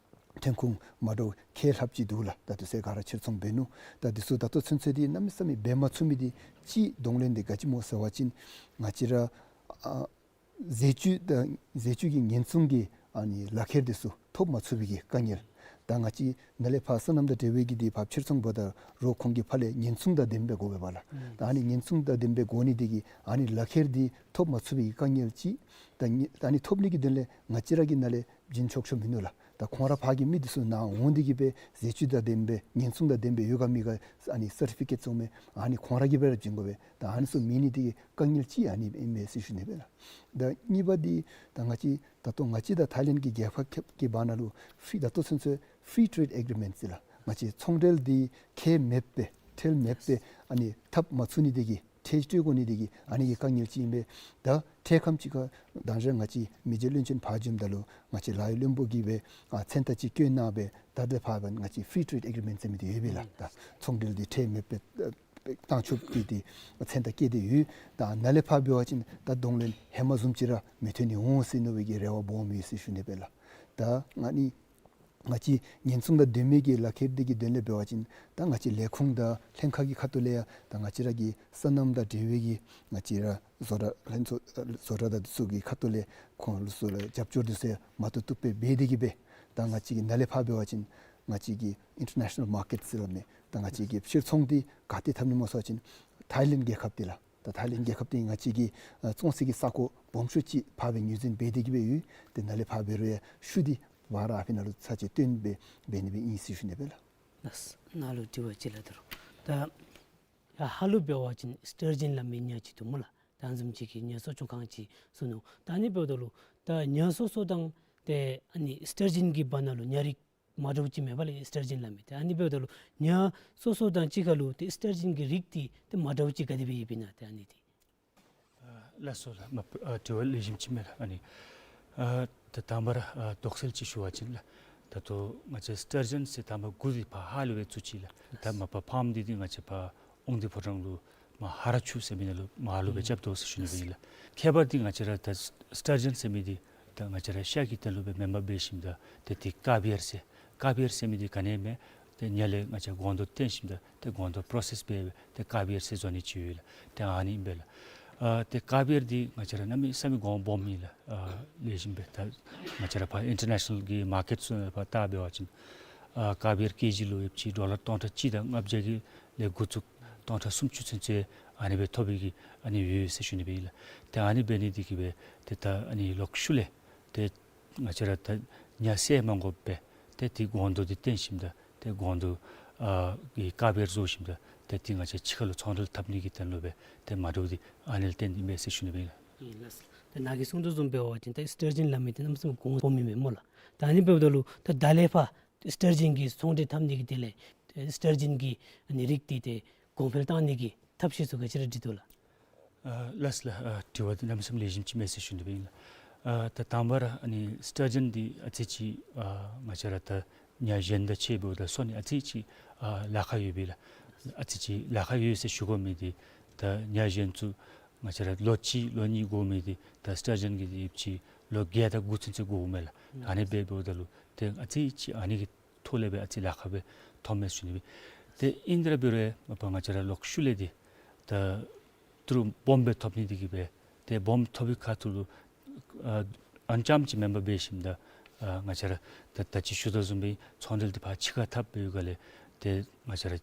ཐོན་ཁུངས་མ་འདྲཝ་ཁལ་ལྷགཔ་ཅིག་འདུག་ལགས། ད་དུས་ཚོད་ག་ར་ཕྱིར་ཚོང་འབད་ནུག། ད་འདི་ཚུ་ད་ལྟོ་ཚུན་ཚོད་འདི་གནམ་མེད་ས་མེད་འབད་མ་ཚུགས་མི་འདི་གཅིག་གདོང་ལེན་འདི་ག་ཅི་སྨོ་ཟེར་བ་ཅིན་ང་བཅས་ར་ཨ་ཟས་བཅུད་དང་ཟས་བཅུད་ཀྱི་ཉེན་སྲུང་གི་ཨ་ནི་ལག་ཁྱེར་འདི་ཚུ་ཐོབ་མ་ཚུགས་པའི་གི་དཀའ་ངལ། ད་ང་བཅས་ནཱ་ལས་ཕར་སོ་ནམ་དང་འབྲེལ་བའི་གི་འདི་ཕར་ཕྱིར་ཚོང་འབད་ད་རུང་ཁོང་གིས་ཕར་ལས་ཉེན་སྲུང་དང་ལྡནམ་སྦེ་དགོ་པས་པ་ལགས། ད་ཨ་ནི་ཉེན་སྲུང་དང་ལྡནམ་སྦེ་དགོ་ནི་འདི་གིས་ཨ་ནི་ལག་ཁྱེར་འདི་ཐོབ་མ་ཚུགས་པའི་གི་དཀའ་ངལ་ཅིག། ད་ཨ་ནི་ཐོབ་ནི་གི་དོན་ལས་ང་བཅས་ར་གིས་ནཱ་ལས་བྱིན་ཆོག་ཆོག་མིན་ནུག་ལགས། ད་ཁོང་ར་ཕར་གྱི་མི་འདི་ཚུ་ནཱ་འོང་སྟེ་གི་སྦེ་ཟས་བཅུད་དང་ལྡནམ་སྦེ་ཉེན་སྲུང་དང་ལྡནམ་སྦེ་ཡོད་ག་མེད་ག་ཨ་ནི་སར་ཊི་ཕི་ཀེཊ་བཙོང་མི་ཨ་ནི་ཁོང་ར་གིས་སྦེ་ར་བྱིན་དགོ་པས། ད་ཨ་ནི་ཚུ་མེད་ནི་འདི་གིས་དཀའ་ངལ་ཅིག་ཨ་ནི་ཨིན་མས་ཟེར་ཞུ་ནི་སྦེ་ལགས། ད་གཉིས་པ་འདི་ད་ང་བཅས་ད་ལྟོ་ང་བཅས་དང་ཐའི་ལེནཌ་གི་རྒྱལ་ཁབ་ཁབ་ཀྱི་བར་ན་ལུ་ཕི་ད་ལྟོ་ཚུན་ཚོད་ཕི་རི་ཊེཌ་ཨེག་རི་མེནཊ་ཟེར་ལགས། ང་བཅས་ཚོང་འབྲེལ་འདི་ཁྲལ་མེདཔ་སྦེ་ཁྲལ་མེདཔ་སྦེ་ཨ་ནི་འཐབ་མ་ཚུགས་ནི་འདི་གིས་ཁྲལ་སྤྲོད་དགོ་ནི་འདི་གིས་ཨ་ནི་གི་དཀའ་ངལ་ཅིག་ཨིན་པས། ད་འཕྲལ་ཁམས་ཅིག་ཁར་ད་རེས་ང་བཅས་མི་རྗེ་བློན་ཆེན་ཕར་བྱོནམ་ད་ལུ་ང་བཅས་ལཱ་གཡོག་བློན་པོ་གིས་སྦེ་ཨ་མཚན་རྟགས་ཅིག་བཀོད་གནང་སྦེ་ད་དེ་ཕར་ང་བཅས་ཕི་རི་ཊེཌ་ཨེག་རི་མེནཊ་ཟེར་མི་འདི་ཡོད་པས་ལགས། ད་ཚོང་འབྲེལ་འདི་ཁྲལ་མེདཔ་སྦེ་བཏང་ཆོགཔ་འདི་འདི་མཚན་རྟགས་བཀོད་དེ་ཡོད། ད་ནཱ་ལས་ཕར་འབད་བ་ཅིན་ད་གདོང་ལེན་ཧེ་མ་བཟུམ་ཅིག་ར་མི་ཐོན་ནི་འོང་ཟེར་མནོ་བའི་གི་རེ་བ་སྦོམ་ཡོད་ཟེར་ཞུ་ནི་སྦེ་ལགས། ད་ཨ་ནི་ང་བཅས་ཉེན་སྲུང་དང་ལྡན་མི་གི་ལག་ཁྱེར་འདི་གི་དོན་ལས་འབད་བ་ཅིན་ད་ང་བཅས་ལས་ཁུངས་དང་ལྷན་ཁག་གི་ཁ་ཐུག་ལས་ཡང་ད་ང་བཅས་ར་གི་སོ་ནམ་དང་འབྲེལ་བའི་གི་ང་བཅས་ར་བཟོ་གྲྭ་ལྷན་ཚོགས་བཟོ་གྲྭ་དང་འདི་ཚུ་གི་ཁ་ཐུག་ལས་ཁོང་ལུ་ཚུ་ལུ་རྒྱབ་སྐྱོར་འདི་ཚུ་ཡང་མ་བཏུབ་བཏུབ་སྦེ་འབད་དེ་གི་སྦེ་ད་ང་བཅས་ཀྱིས་ནཱ་ལས་ཕར་འབད་བ་ཅིན་ང་བཅས་ཀྱི་ཨིན་ཊར་ནེ་ཤ་ནཱལ་མར་ཀེཊ་ཟེར་སླབ་མི་ད་ང་བཅས་ཀྱིས་ཕྱིར་ཚོང་འདི་ག་ཏེ་འཐབ་ནི་སྨོ་ཟེར་བ་ཅིན་ཐའི་ལེནཌ་རྒྱལ་ཁབ་འདི་ལགས། ད་ཐའི་ལེནཌ་རྒྱལ་ཁབ་འདི་ང་བཅས་ཀྱིས་ཨ་བཙོང་སའི་གི་ས་གོ་སྦོམ་ཤོས་ཅིག་ཕར་སྦེ་ངོས་འཛིན་འབད་དེ་གི་སྦེ་ཡོད། ཏེ་ནཱ་ལས་ཕར་འབད་རུང་ཡང་ཤུལ་འདི་བར་ཨ་ཕི་ནང་ལུ་ཚར་གཅིག་བཏོན་སྦེ་འབད་ནི་སྦེ་ཨིན་ཟེར་ཞུ་ནི་སྦེ་ལགས། ལགས། ནཱ་ལུ་དྲི་བ་ཅིག་ལགས། ད་རུང་ད་ཡར་ཧཱ་ལུ་འབད་བ་ཅིན་སི་ཊར་ཇཱན་སླབ་མི་ཉ་ཅིག་འདུག་སྨོ་ལགས། ད་བཟུམ་ཅིག་གི་ཉ་གསོ་སྐྱོང་ཁང་ཅིག་བཙུགས་ནུག། ད་ཨ་ནི་འབདཝ་ད་ལུ་ད་ཉ་གསོ་གསོཝ་ད་ཏེ་ཨ་ནི་སི་ཊར་ཇཱན་གྱི་བར་ན་ལུ་ཉ་རིགས་མ་འདྲཝ་ཅིག་མེད་པས་ལགས། སི་ཊར་ཇཱན་སླབ་མི་ཏེ་ཨ་ནི་འབདཝ་ད་ལུ་ཉ་གསོ་གསོཝ་དང་གཅིག་ཁར་ལུ་ཏེ་སི་ཊར་ཇཱན་གྱི་རིགས་འདི་ཏེ་མ་འདྲཝ་ཅིག་ག་དེ་སྦེ་ཡོདཔ་ཨིན་ན་ཏེ་ཨ་ནི་འདི། ཨ་ལགས་སོ་ལགས། མ་པ་ཨ་དྲི་བ་ལེགས་ཤོམ་ཅིག་མས་ལགས། ཨ་ནི་ཨ་ད་དང་པ་ར་ཨ་དོགས་སེལ་ཅིག་ཞུ་བ་ཅིན་ལགས། ད་ལྟོ་ང་བཅས་སི་ཊར་ཇཱན་ཟེར་དང་པ་འགོ་འདི་ཕར་ཧཱ་ལུ་སྦེ་བཙུགས་ཅི་ལགས། ད་མ་པ་ཕཱམ་འདི་འདི་ང་བཅས་ཕར་དབང་འདུས་ཕོ་བྲང་ལུ་མར་ཧ་ར་ཆུ་ཟེར་མི་ནང་ལུ་མར་ཧཱ་ལུ་སྦེ་རྐྱབ་དོ་ཟེར་ཞུ་ནི་སྦེ་ཨིན་ལགས། ཁྱད་པར་འདི་ང་བཅས་ར་ད་སི་ཊར་ཇཱན་ཟེར་མི་འདི་ད་ང་བཅས་ར་ཤ་གི་དོན་ལུ་སྦེ་མེན་པར་འབད་ཞིནམ་ད་ཏེ་འདི་ཀ་བི་ཨར་ཟེར་ཀ་བི་ཨར་ཟེར་མི་འདི་ག་ནི་མེན། ཏེ་ཉ་ལས་ང་བཅས་སྒོང་རྡོག་བཏོན་ཞིནམ་ད་ཏེ་སྒོང་རྡོག་པྲོ་སེསི་འབད་སྦེ་ཏེ་ཀ་བི་ཨར་ཟེར་བཟོ་ནི་ཅིག་ཡོད་ལགས། ཏེ་ཨ་ནི་ཨིན་པས་ལགས། ཨ་ཏེ་ཀ་བི་ཨར་འདི་ང་བཅས་ར་གནམ་མེད་ས་མེད་གོང་སྦོམ་ཨིན་ལགས། ཨ་ལེགས་ཤོམ་སྦེ་ད་ང་བཅས་ར་ཕར་ཨིན་ཊར་ནེ་ཤ་ནཱལ་གྱི་མར་ཀེཊ་ཚུ་ནང་ཕར་བལྟ་འབད་བ་ཅིན་ ཨ་ཀ་བེར་ཀེ་ཇི་ལུ་ཡོདཔ་ཅིག་ཌོ་ལར་སྟོང་ཕྲག་གཅིག་དང་ལྔ་བརྒྱ་གི་ལས་འགོ་བཙུགས་སྟོང་ཕྲག་སུམ་ཅུ་ཚུན་ཚོད་ཨ་ནི་སྦེ་ཐོབ་པའི་གི་ཨ་ནི་ཡོད་ཟེར་ཞུ་ནི་སྦེ་ཨིན་ལགས། ཏེ་ཨ་ནི་འབད་ནི་འདི་གིས་སྦེ་ཏེ་ད་ཨ་ནི་ལོག་ཤུལ་ལས་ཏེ་ང་བཅས་ར་ད་ཉ་བསད་མ་དགོཔ་སྦེ་ཏེ་དེ་སྒོང་རྡོག་འདི་བཏོན་ཞིནམ་ད་ཏེ་སྒོང་རྡོག་ཨ་གི་ཀ་བེར་བཟོ་ཞིནམ་ད་ཏེ་དེ་ང་བཅས་ཕྱི་ཁ་ལུ་ཚོང་འབྲེལ་འཐབ་ནི་གི་དོན་ལུ་སྦེ་ཏེ་མ་འདྲཝ་འདི་ཨ་ནི་ལས་བརྟེན་ཏེ་ཨིན་པས་ཟེར་ཞུ་ནི་སྦེ་ཨིན་ལགས། ཨིན་ལགས། ད་ནཱ་གིས་གསུང་དོ་བཟུམ་འབད་བ་ཅིན་ད་སི་ཊར་ཇཱན་སླབ་མི་འདི་གནམ་མེད་ས་མེད་གོང་འོག་སྦོམ་ཨིན་མས་སྨོ་ལགས། ད་ཨ་ནི་འབདཝ་ད་ལུ་ད་ད་ལས་ཕར་སི་ཊར་ཇཱན་གྱི་ཚོང་འབྲེལ་འཐབ་ནི་གི་དེ་ལས་སི་ཊར་ཇཱན་གྱི་ཨ་ནི་རིགས་འདི་ཏེ་གོང་འཕེལ་བཏང་ནི་གི་ཐབས་ཤེས་ཚུ་ག་ཅི་ར་འདྲི་དོ་ལགས། ཨ་ལགས་ལགས། ཨ་དྲི་བ་འདི་གནམ་མེད་ས་མེད་ལེགས་ཤོམ་ཅིག་མས་ཟེར་ཞུ་ནི་སྦེ་ཨིན་ལགས། ཨ་ད་དང་པ་ར་ཨ་ནི་སི་ཊར་ཇཱན་འདི་ཨ་ཙི་ཅིག་ཨ་ང་བཅས་ར་ད་ཉ་གཞན་དང་ཕྱད་འབདཝ་ད་སོ་ནི་ཨ་ཙི་ཅིག་ཨ་ལཱ་ཁག་ཡོད་པས་ལགས། ཨ་ཙི་ཅིག་ལཱ་ཁག་ཡོད་ཟེར་ཞུ་དགོ་མི་འདི་ད་ཉ་གཞན་ཚུ་ང་བཅས་ར་ལོ་གཅིག་ལོ་གཉིས་འགོར་མི་འདི་ད་སི་ཊར་ཇཱན་གྱི་ཡོདཔ་ཅིག་ལོ་བརྒྱད་དང་དགུ་ཚུན་ཚོད་འགོརཝ་མས་ལགས། ཨ་ནི་སྦེ་འབདཝ་ད་ལུ་ཏེ་ཨ་ཙི་ཅིག་ཨ་ནི་གི་ཐོག་ལས་སྦེ་ཨ་ཙི་ལཱ་ཁག་སྦེ་ཐོབ་མས་ཟེར་ཞུ་ནི་སྦེ། ཏེ་ཨིན་ཏེ་ར་འབད་རུང་མ་པ་ང་བཅས་ར་ལོག་ཤུལ་ལས་འདི་ད་ཏི་རུ་སྦོམ་སྦེ་ཐོབ་ནི་འདི་གིས་སྦེ་ཏེ་སྦོམ་ཐོབ་པའི་ཁ་ཐུག་ལུ་ཨ་ཨ་ཙམ་ཅིག་མེན་པར་འབད་ཞིནམ་ད་ཨ་ང་བཅས་ར་ད་ད་ཅི་ཞུ་དོ་བཟུམ་སྦེ་ཚོང་འབྲེལ་འདི་ཕར་ཕྱི་ཁར་འཐབ་པའི་སྒང་ལས་ཏེ་ང་བཅས་ར་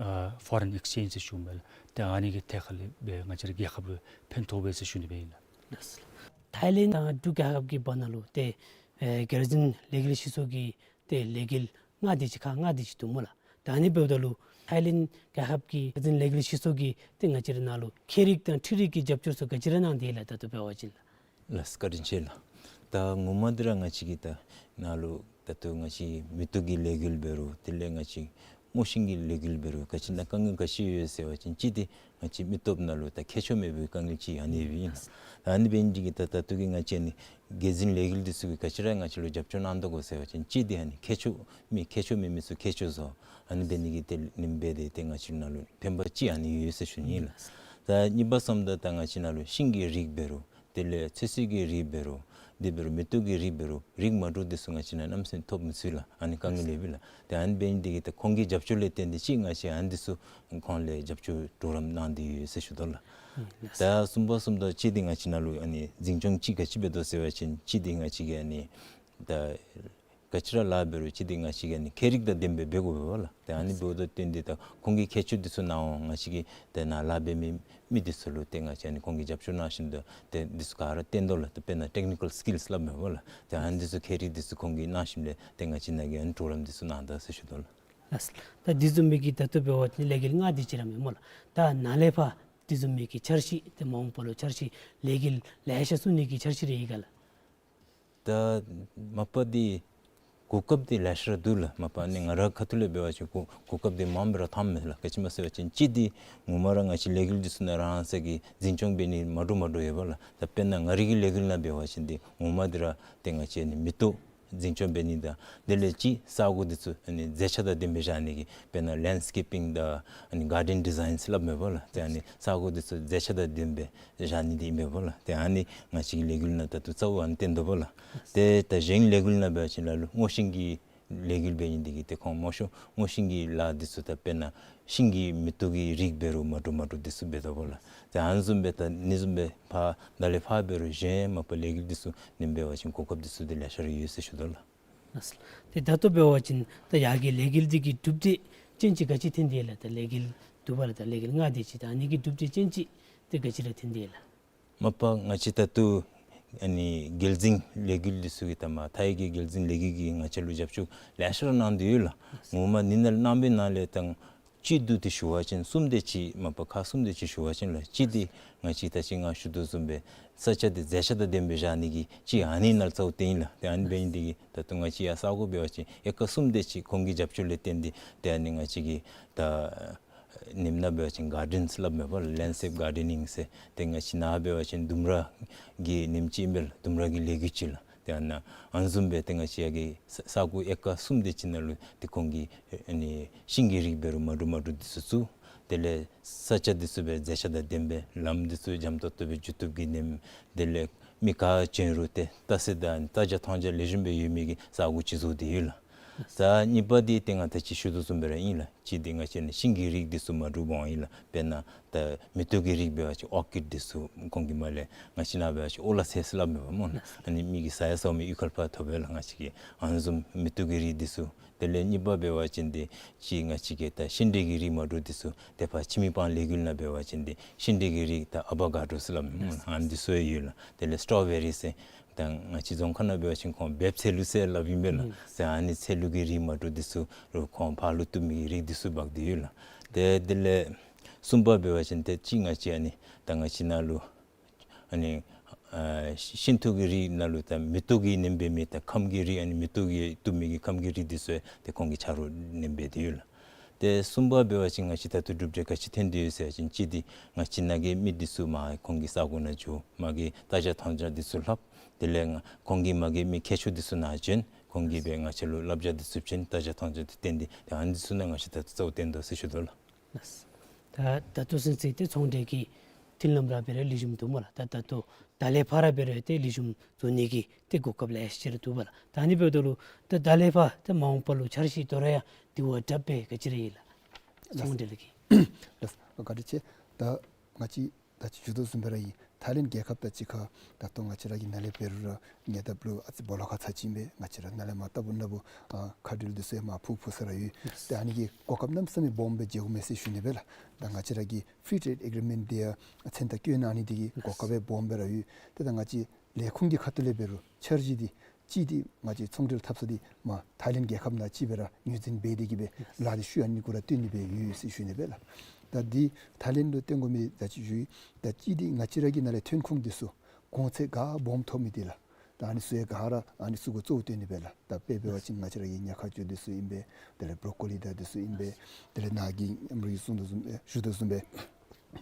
ཨ་ཕོ་རེན་ཨེགསི་ཅེནཇ་ཟེར་ཞུཝ་མས་ལགས། ཏེ་ཨ་ནི་གི་ཐད་ཁར་ལས་སྦེ་ང་བཅས་ར་རྒྱལ་ཁབ་ལུ་ཕན་ཐོགས་པས་ཟེར་ཞུ་ནི་སྦེ་ཨིན་ལགས། ཐའི་ལེནཌ་དང་འབྲུག་རྒྱལ་ཁབ་ཀྱི་བར་ན་ལུ་ཏེ་ཨེ་རྒྱལ་འཛིན་ལས་འགུལ་སྤྱི་ཚོགས་ཀྱི་ཏེ་ལས་འགུལ་མངའ་སྡེ་ཅིག་ཁག་མངའ་སྡེ་ཅིག་འདུག་སྨོ་ལགས། ད་ཨ་ནི་འབདཝ་ད་ལུ་ཐའི་ལེནཌ་རྒྱལ་ཁབ་ཀྱི་རྒྱལ་འཛིན་ལས་འགུལ་སྤྱི་ཚོགས་ཀྱིས་ཏེ་ང་བཅས་ར་ནང་ལུ་མཁས་རིག་དང་འཕྲུལ་རིག་གི་རྒྱབ་སྐྱོར་ཚུ་ག་ཅི་ར་གནང་སྟེ་ཡོད་ལགས། ད་ལྟོ་འབད་བ་ཅིན་ལགས། ལགས་བཀའ་དྲིན་ཆེ་ལགས། ད་ངོ་མ་འདི་ར་ང་བཅས་ཀྱི་ད་ནཱ་ལུ་ད་ལྟོ་ང་བཅས་མེ་ཏོག་གི་ལས་འགུལ་འབད་རུང་དེ་ལས་ང་བཅས་སྔོ་ཤིང་གི་ལས་འགུལ་འབད་རུང་ག་ཅི་ནང་དཀའ་ངལ་ག་ཅི་ཡོད་ཟེར་བ་ཅིན་གཅིག་འདི་ང་བཅས་མི་སྟོབས་ནང་ལུ་ད་མཁས་མཆོག་མེད་པའི་དཀའ་ངལ་ཅིག་ཨ་ནི་སྦེ་ཨིན་ལགས། ད་ཨ་ནི་འབད་ནི་འདི་གིས་ད་ད་ལྟོ་གི་ང་བཅས་ནི་རྒྱལ་འཛིན་ལས་འགུལ་འདི་ཚུ་གིས་ག་ཅི་ར་ང་བཅས་ལུ་རྒྱབ་སྐྱོར་གནང་དོ་གོ་ཟེར་བ་ཅིན་གཅིག་འདི་ཨ་ནི་མཁས་མཆོག་མི་མཁས་མཆོག་མེད་མི་ཚུ་མཁས་མཆོག་བཟོ། ཨ་ནི་འབད་ནི་གིས་ཏེ་ཨ་ནི་སྦེ་ཏེ་ཏེ་ང་བཅས་ནང་ལུ་ཕན་པ་ཅིག་ཨ་ནི་ཡོད་ཟེར་ཞུ་ནི་ཨིན་ལགས། ད་གཉིས་པ་བསམ་ད་ད་ང་བཅས་ནང་ལུ་ཤིང་གི་རིགས་འབད་རུང་དེ་ལས་ཚོད་བསྲེ་གི་རིགས་འབད་རུང་དེ་འབད་རུང་མེ་ཏོག་གི་རིགས་འབད་རུང་རིགས་མ་འདྲཝ་འདི་ཚུ་ང་བཅས་ནང་གནམ་མེད་ས་མེད་ཐོབ་མི་ཚུགས་ལགས། ཨ་ནི་དཀའ་ངལ་ཡོད་པས་ལགས། ཏེ་ཨ་ནི་འབད་ནི་འདི་གིས་ད་ཁོང་གི་རྒྱབ་སྐྱོར་ལས་བརྟེན་ཏེ་གཅིག་ང་བཅས་ཨ་ནི་འདི་ཚུ་ཁོང་ལས་རྒྱབ་སྐྱོར་གྲོགས་རམ་གནང་སྟེ་ཡོད་ཟེར་ཞུ་དོ་ལགས། ཨིན་ལགས། ད་གསུམ་པ་བསམ་ད་གཅིག་འདི་ང་བཅས་ནང་ལུ་ཨ་ནི་འཛིན་སྐྱོང་ཅིག་ག་ཅི་འབད་དོ་ཟེར་བ་ཅིན་གཅིག་འདི་ང་བཅས་ཀྱི་ཨ་ནི་ད་ག་ཅི་ར་ལཱ་འབད་རུང་གཅིག་འདི་ང་བཅས་ཀྱིས་ཨ་ནི་མཁས་རིག་དང་ལྡན་པའི་འབད་དགོ་པས་ལགས། ཏེ་ཨ་ནི་འབདཝ་ད་བརྟེན་ཏེ་ད་ཁོང་གིས་མཁས་མཆོག་འདི་ཚུ་གནང་འོང་། ང་བཅས་ཀྱིས་ཏེ་ནཱ་ལཱ་འབད་མི་མི་འདི་ཚུ་ལུ་ཏེ་ང་བཅས་ཨ་ནི་ཁོང་གིས་རྒྱབ་སྐྱོར་གནང་ཞིནམ་ད་ཏེ་འདི་ཚུ་ག་ར་བཏོན་དོ་ལགས། ཏེ་དཔེར་ན་ཊེག་ནི་ཀཱལ་སི་ཀིལསི་སླབ་མས་པ་ལགས། ཏེ་ཨ་ནི་འདི་ཚུ་མཁས་རིག་འདི་ཚུ་ཁོང་གིས་གནང་ཞིནམ་ལས་ཏེ་ང་བཅས་ནང་གི་ཨ་ནི་གྲོགས་རམ་འདི་ཚུ་གནང་ད་ཟེར་ཞུ་དོ་ལགས། ལགས། ད་འདི་བཟུམ་མའི་གི་ད་ལྟོ་འབད་བ་ཅིན་ལས་འགུལ་ལྔ་དེ་ཅིག་ར་མས་སྨོ་ལགས། ད་ནཱ་ལས་ཕར་འདི་བཟུམ་མའི་གི་འཆར་གཞི་ཏེ་མ་འོངས་པ་ལུ་འཆར་གཞི་ལས་འགུལ་ལེ་ཤ་བཙུགས་ནི་གི་འཆར་གཞི་རེ་ཡོད་ག་ལགས། ད་མ་པ་འདི་གོ་སྐབས་འདི་ལེ་ཤ་ར་འདུག་ལགས། མ་པ་ཨ་ནི་ང་རའི་ཁ་ཐུག་ལས་འབད་བ་ཅིན་གོ་གོ་སྐབས་འདི་མངམ་སྦེ་ར་འཐོནམ་མས་ལགས། ག་ཅི་སྨོ་ཟེར་བ་ཅིན་གཅིག་འདི་ངོ་མ་ར་ང་བཅས་ལས་འགུལ་འདི་ཚུ་ནང་རང་སོ་གི་འཛིན་སྐྱོང་འབད་ནི་མ་འདྲཝ་མ་འདྲཝ་ཡོད་པ་ལགས། ད་དཔེར་ན་ང་རའི་གི་ལས་འགུལ་ནང་འབད་བ་ཅིན་འདི་ངོ་མ་འདི་ར་ཏེ་ང་བཅས་ཨ་ནི་མེ་ཏོག་འཛིན་སྐྱོང་འབད་ནི་དང་དེ་ལས་གཅིག་ས་གོ་འདི་ཚུ་ཨ་ནི་མཛེས་ཆ་དང་ལྡན་པའི་བཞག་ནི་གི་དཔེར་ན་ལེནཌ་སི་ཀེ་པིང་དང་ཨ་ནི་གཱར་ཌེན་ཌི་ཛའིནསི་སླབ་མས་པ་ལགས། ཏེ་ཨ་ནི་ས་གོ་འདི་ཚུ་མཛེས་ཆ་དང་ལྡན་པའི་བཞག་ནི་འདི་ཨིན་པས་པ་ལགས། ཏེ་ཨ་ནི་ང་བཅས་ཀྱི་ལས་འགུལ་ནང་ད་ལྟོ་གཙོ་བོ་ཨ་ནི་བཏོན་དོ་པ་ལགས། ཏེ་ད་གཞན་ལས་འགུལ་ནང་འབད་བ་ཅིན་ལ་ལུ་སྔོ་ཤིང་གི་ལས་འགུལ་འབད་ནི་འདི་གིས་ཏེ་ཁོང་སྔོ་ཤོ་སྔོ་ཤིང་གི་ལཱ་འདི་ཚུ་ད་དཔེར་ན་ཤིང་གི་མེ་ཏོག་གི་རིགས་འབད་རུང་མ་འདྲཝ་མ་འདྲཝ་འདི་ཚུ་འབད་དོ་པ་ལགས། ཏེ་ཨ་ནི་བཟུམ་སྦེ་ད་ཨ་ནི་བཟུམ་སྦེ་ཕར་ད་ལས་ཕར་འབད་རུང་གཞན་མ་པ་ལས་འགུལ་འདི་ཚུ་ཨ་ནི་འབད་བ་ཅིན་གོ་སྐབས་འདི་ཚུ་འདི་ལེ་ཤ་ར་ཡོད་ཟེར་ཞུ་དོ་ལགས། ལགས། ཏེ་ད་ལྟོ་འབད་བ་ཅིན་ད་ཡ་གི་ལས་འགུལ་འདི་གི་གྲུབ་འབྲས་ཅན་ཅིག་ག་ཅི་ཐོན་ཏེ་ཡོད་ལགས། ད་ལས་འགུལ་འདུག་པ་ལགས། ད་ལས་འགུལ་ལྔ་དེ་ཅིག་ད་ཨ་ནི་གི་གྲུབ་འབྲས་ཅན་ཅིག་ཏེ་ག་ཅི་ར་ཐོན་ཏེ་ཡོད་ལགས། མ་པ་ང་བཅས་ད་ལྟོ་ཨ་ནི་རྒྱལ་འཛིན་ལས་འགུལ་འདི་ཚུ་གིས་ད་མ་ཐའི་གི་རྒྱལ་འཛིན་ལས་འགུལ་གྱིས་ང་བཅས་ལུ་རྒྱབ་སྐྱོར་ལེ་ཤ་ར་གནང་སྟེ་ཡོད་ལགས། ངོ་མ་ཨ་ནི་ནང་གནང་བའི་ནང་ལས་ད་གཅིག་འདུག་སྟེ་ཞུ་བ་ཅིན་གསུམ་དེ་ཅིག་མ་པ་ཁག་གསུམ་དེ་ཅིག་ཞུ་བ་ཅིན་ལགས། གཅིག་འདི་ང་བཅས་ད་ཅི་ང་ཞུ་དོ་བཟུམ་སྦེ་ས་ཆ་འདི་མཛེས་ཆ་དང་ལྡན་པའི་བཞག་ནི་གི་ཅིག་ཨ་ནི་ནང་གཙོ་བོ་བཏོན་ཡི་ལགས། ཏེ་ཨ་ནི་འབད་ནི་འདི་གིས་ད་ལྟོ་ང་བཅས་ཡར་ས་གོ་འབད་བ་ཅིན་ཨེ་ཀར་གསུམ་དེ་ཅིག་ཁོང་གི་རྒྱབ་སྐྱོར་ལས་བརྟེན་ཏེ་ཏེ་ཨ་ནི་ང་བཅས་ཀྱིས་ད་ཉིནམ་ནང་འབད་བ་ཅིན་གཱར་ཌེནསི་སླབ་མས་པ་ལགས། ལེནཌ་སི་ཀེཔ་གཱར་ཌེ་ནིང་ཟེར། ཏེ་ང་བཅས་ནཱ་འབད་བ་ཅིན་ལྡུམ་ར་གི་ཉིནམ་ཅིག་ཨིན་པས་ལགས། ལྡུམ་ར་གི་ལས་འགུལ་ཅིག་ལགས། ཏེ་ཨ་ནཱ་ཨ་ནི་བཟུམ་སྦེ་ཏེ་ང་བཅས་ཡ་གི་ས་ས་གོ་ཨེ་ཀར་གསུམ་དེ་ཅིག་ནང་ལུ་ཏེ་ཁོང་གིས་ཨ་ནི་ཤིང་གི་རིགས་འབད་རུང་མ་འདྲཝ་མ་འདྲཝ་འདི་ཚུ་བཙུགས། དེ་ལས་ས་ཆ་འདི་ཚུ་སྦེ་མཛེས་ཆ་དང་ལྡན་པའི་ལམ་འདི་ཚུ་འཇམ་ཏོག་ཏོ་སྦེ་འགྱོ་བཏུབ་ཀྱི་ཉིནམ། དེ་ལས་མི་ག་བྱོན་རུང་ཏེ་ལྟ་ས་དང་ལྟ་བྱ་མཐོང་བྱ་ལེགས་ཤོམ་སྦེ་ཡོད་མི་གི་ས་གོ་ཅིག་བཟོ་སྟེ་ཡོད་ལགས། ད་གཉིས་པ་འདི་ཏེ་ང་ད་ཅི་ཞུ་དོ་བཟུམ་སྦེ་ར་ཨིན་ལགས། གཅིག་འདི་ང་བཅས་ནི་ཤིང་གི་རིགས་འདི་ཚུ་མ་འདྲཝ་སྦེ་ཨིན་ལགས། དཔེར་ན་ད་མེ་ཏོག་གི་རིགས་འབད་བ་ཅིན་ཨོར་ཀིཌ་འདི་ཚུ་ཁོང་གིས་མར་ལས་ང་བཅས་ནཱ་འབད་བ་ཅིན་ཨོ་ལ་ཚེ་ཟེར་སླབ་མས་པ་སྨོ་ལགས། ཨ་ནི་མི་གིས་ཟ་ཡང་ཟཝ་མེད། གཡུས་ཁ་ལས་ཕར་ཐོབ་པས་ལགས། ང་བཅས་ཀྱིས་ཨ་ནི་བཟུམ་མེ་ཏོག་གི་རིགས་འདི་ཚུ། དེ་ལས་གཉིས་པ་འབད་བ་ཅིན་འདི་ཅིག་ང་བཅས་ཀྱི་ད་ཤིང་འབྲས་ཀྱི་རིགས་མ་འདྲཝ་འདི་ཚུ་ཏེ་ཕར་ཕྱི་མི་སྤང་ལས་འགུལ་ནང་འབད་བ་ཅིན་འདི་ཤིང་འབྲས་ཀྱི་རིགས་ད་ཨ་བོ་ཀ་ཌོ་ཟེར་སླབ་མས་སྨོ་ལགས། ཨ་ནི་འདི་ཚུ་ཡང་ཡོད་ལགས། དེ་ལས་སི་ཊོ་བེ་རི་ཟེར། ད་ང་བཅས་རྫོང་ཁ་ནང་འབད་བ་ཅིན་ཁོང་འབེབས་ཚལ་ལུ་ཟེར་སླབ་ཨིན་པས་ལགས། ཨུམ། ཟེར་ཨ་ནི་ཚལ་ལུ་གི་རིགས་མ་འདྲཝ་འདི་ཚུ་རུང་ཁོང་ཕར་ལུ་བཏུབ་མི་གི་རིགས་འདི་ཚུ་འབག་སྟེ་ཡོད་ལགས། ཏེ་དེ་ལས་གསུམ་པ་འབད་བ་ཅིན་ཏེ་ཅིག་ང་བཅས་ཨ་ནི་ད་ང་བཅས་ནཱ་ལུ་ཨ་ནི་ཨ་ཤིང་ཐུག་གི་རིགས་ནང་ལུ་ད་མེ་ཏོག་གི་ནེམ་འབད་མི་ད་ཁམ་གྱི་རིགས་ཨ་ནི་མེ་ཏོག་གིས་བཏུབ་མི་གི་ཁམ་གྱི་རིགས་འདི་ཚུ་ཡང་ཏེ་ཁོང་གིས་ཆ་རོགས་ནེམ་འབད་དེ་ཡོད་ལགས། ཏེ་གསུམ་པ་འབད་བ་ཅིན་ང་བཅས་ད་ལྟོ་གྲུབ་འབྲས་ག་ཅི་ཐོན་ཏེ་ཡོད་ཟེར་བ་ཅིན་གཅིག་འདི་ང་བཅས་ནཱ་གི་མི་འདི་ཚུ་མར་ཁོང་གི་ས་གོ་ནང་འགྱོ། མར་གྱི་ལྟ་བྱ་མཐོང་བྱ་འདི་ཚུ་ལྷབ། དེ་ལས་ང་ཁོང་གིས་མར་གྱི་མི་མཁས་མཆོག་འདི་ཚུ་ནཱ་བྱོན། ཁོང་གིས་སྦེ་ང་བཅས་ལུ་བསླབ་བྱ་འདི་ཚུ་བྱིན། ལྟ་བྱ་མཐོང་བྱ་འདི་བསྟན་ཏེ་ཏེ་ཨ་ནི་འདི་ཚུ་ནང་ང་བཅས་ད་ལྟོ་གཙོ་བོ་བསྟེན་དོ་ཟེར་ཞུ་དོ་ལགས། ལགས། ད་ད་ལྟོ་ཚུན་ཚོད་ཏེ་ཚོང་འབྲེལ་གྱི་མཐུན་ལམ་ར་འབད་རུང་ལེགས་ཤོམ་འདུག་སྨོ་ལགས། ད་ད་ལྟོ་ད་ལས་ཕར་ར་འབད་རུང་ཏེ་ལེགས་ཤོམ་བཟོ་ནི་གི་ཏེ་གོ་སྐབས་ལེ་ཤ་ཅིག་ར་འདུག་པ་ལགས། ད་ཨ་ནི་འབདཝ་ད་ལུ་ད་ད་ལས་ཕར་ཏེ་མ་འོངས་པ་ལུ་འཆར་གཞི་དོ་རུང་ཡང་དེ་བ་དྲགཔ་སྦེ་ག་ཅི་ར་ཡོད་ལགས། ལགས། ཚོང་འབྲེལ་གྱི། ལགས། བཀའ་དྲིན་ཆེ། ད་ང་བཅས་ད་ཅི་ཞུ་དོ་བཟུམ་སྦེ་ར་ཨིན། ཐའི་ལེནཌ་རྒྱལ་ཁབ་དང་གཅིག་ཁར་ད་ལྟོ་ང་བཅས་ར་གི་ནཱ་ལས་འབད་རུང་ར་ཉེ་འདབས་ལུ་ཨ་ཙི་སྦོ་ལོགས་ཁ་ཚར་ཅིག་ཨིན་པས། ང་བཅས་ར་ནཱ་ལས་མར་ལྟ་བུ་ན་བུ་ཨ་མཁའ་འགྲུལ་འདི་ཚུ་ཡང་མར་འཕུར་འཕུར་ས་ར་ཡོད། ཏེ་ཨ་ནི་གི་གོ་སྐབས་གནམ་མེད་ས་མེད་སྦོམ་སྦེ་མཇལཝ་མས་ཟེར་ཞུ་ནི་སྦེ་ལགས། ད་ང་བཅས་ར་གི་ཕི་རི་ཊེཌ་ཨེག་རི་མེནཊ་འདི་ཡང་མཚན་རྟགས་བཀོད་གནང་ནི་འདི་གིས་གོ་སྐབས་སྦེ་སྦོམ་སྦེ་ར་ཡོད། ཏེ་ད་ང་བཅས་ལས་ཁུངས་ཀྱི་ཁ་ཐུག་ལས་འབད་རུང་འཆར་གཞི་འདི་གཅིག་འདི་ང་བཅས་ཚོང་འབྲེལ་འཐབ་ས་འདི་མར་ཐའི་ལེནཌ་རྒྱལ་ཁབ་ནང་གཅིག་སྦེ་ར་ངོས་འཛིན་འབད་དེ་གིས་སྦེ་ལཱ་འདི་ཤུལ་ཨ་ནི་གུ་ར་བཏོན་ནི་སྦེ་ཡོད་ཟེར་ཞུ་ནི་སྦེ་ལགས། ད་འདི་ཐའི་ལེནཌ་ལུ་བཏོན་དགོ་མི་ད་ཅི་ཞུ་ཡི། ད་གཅིག་འདི་ང་བཅས་ར་གི་ནཱ་ལས་ཐོན་ཁུངས་འདི་ཚུ་གོང་ཚད་ག་སྦོམ་ཐོབ་མི་འདི་ལགས། ད་ཨ་ནི་ཚུ་ཡང་ག་ར་ཨ་ནི་ཚུ་གུ་གཙོ་བོ་བཏོན་ནི་སྦེ་ལགས། ད་དཔེ་འབད་བ་ཅིན་ང་བཅས་ར་གི་ཉ་ཁ་ཅོ་འདི་ཚུ་ཨིན་པས། དེ་ལས་བོ་རོ་ཀོ་ལི་དང་འདི་ཚུ་ཨིན་པས། དེ་ལས་ནཱ་གིས་མཉམ་རོགས་ཀྱིས་གསུངས་དོ་བཟུམ་སྦེ་ཞུ་དོ་བཟུམ་སྦེ་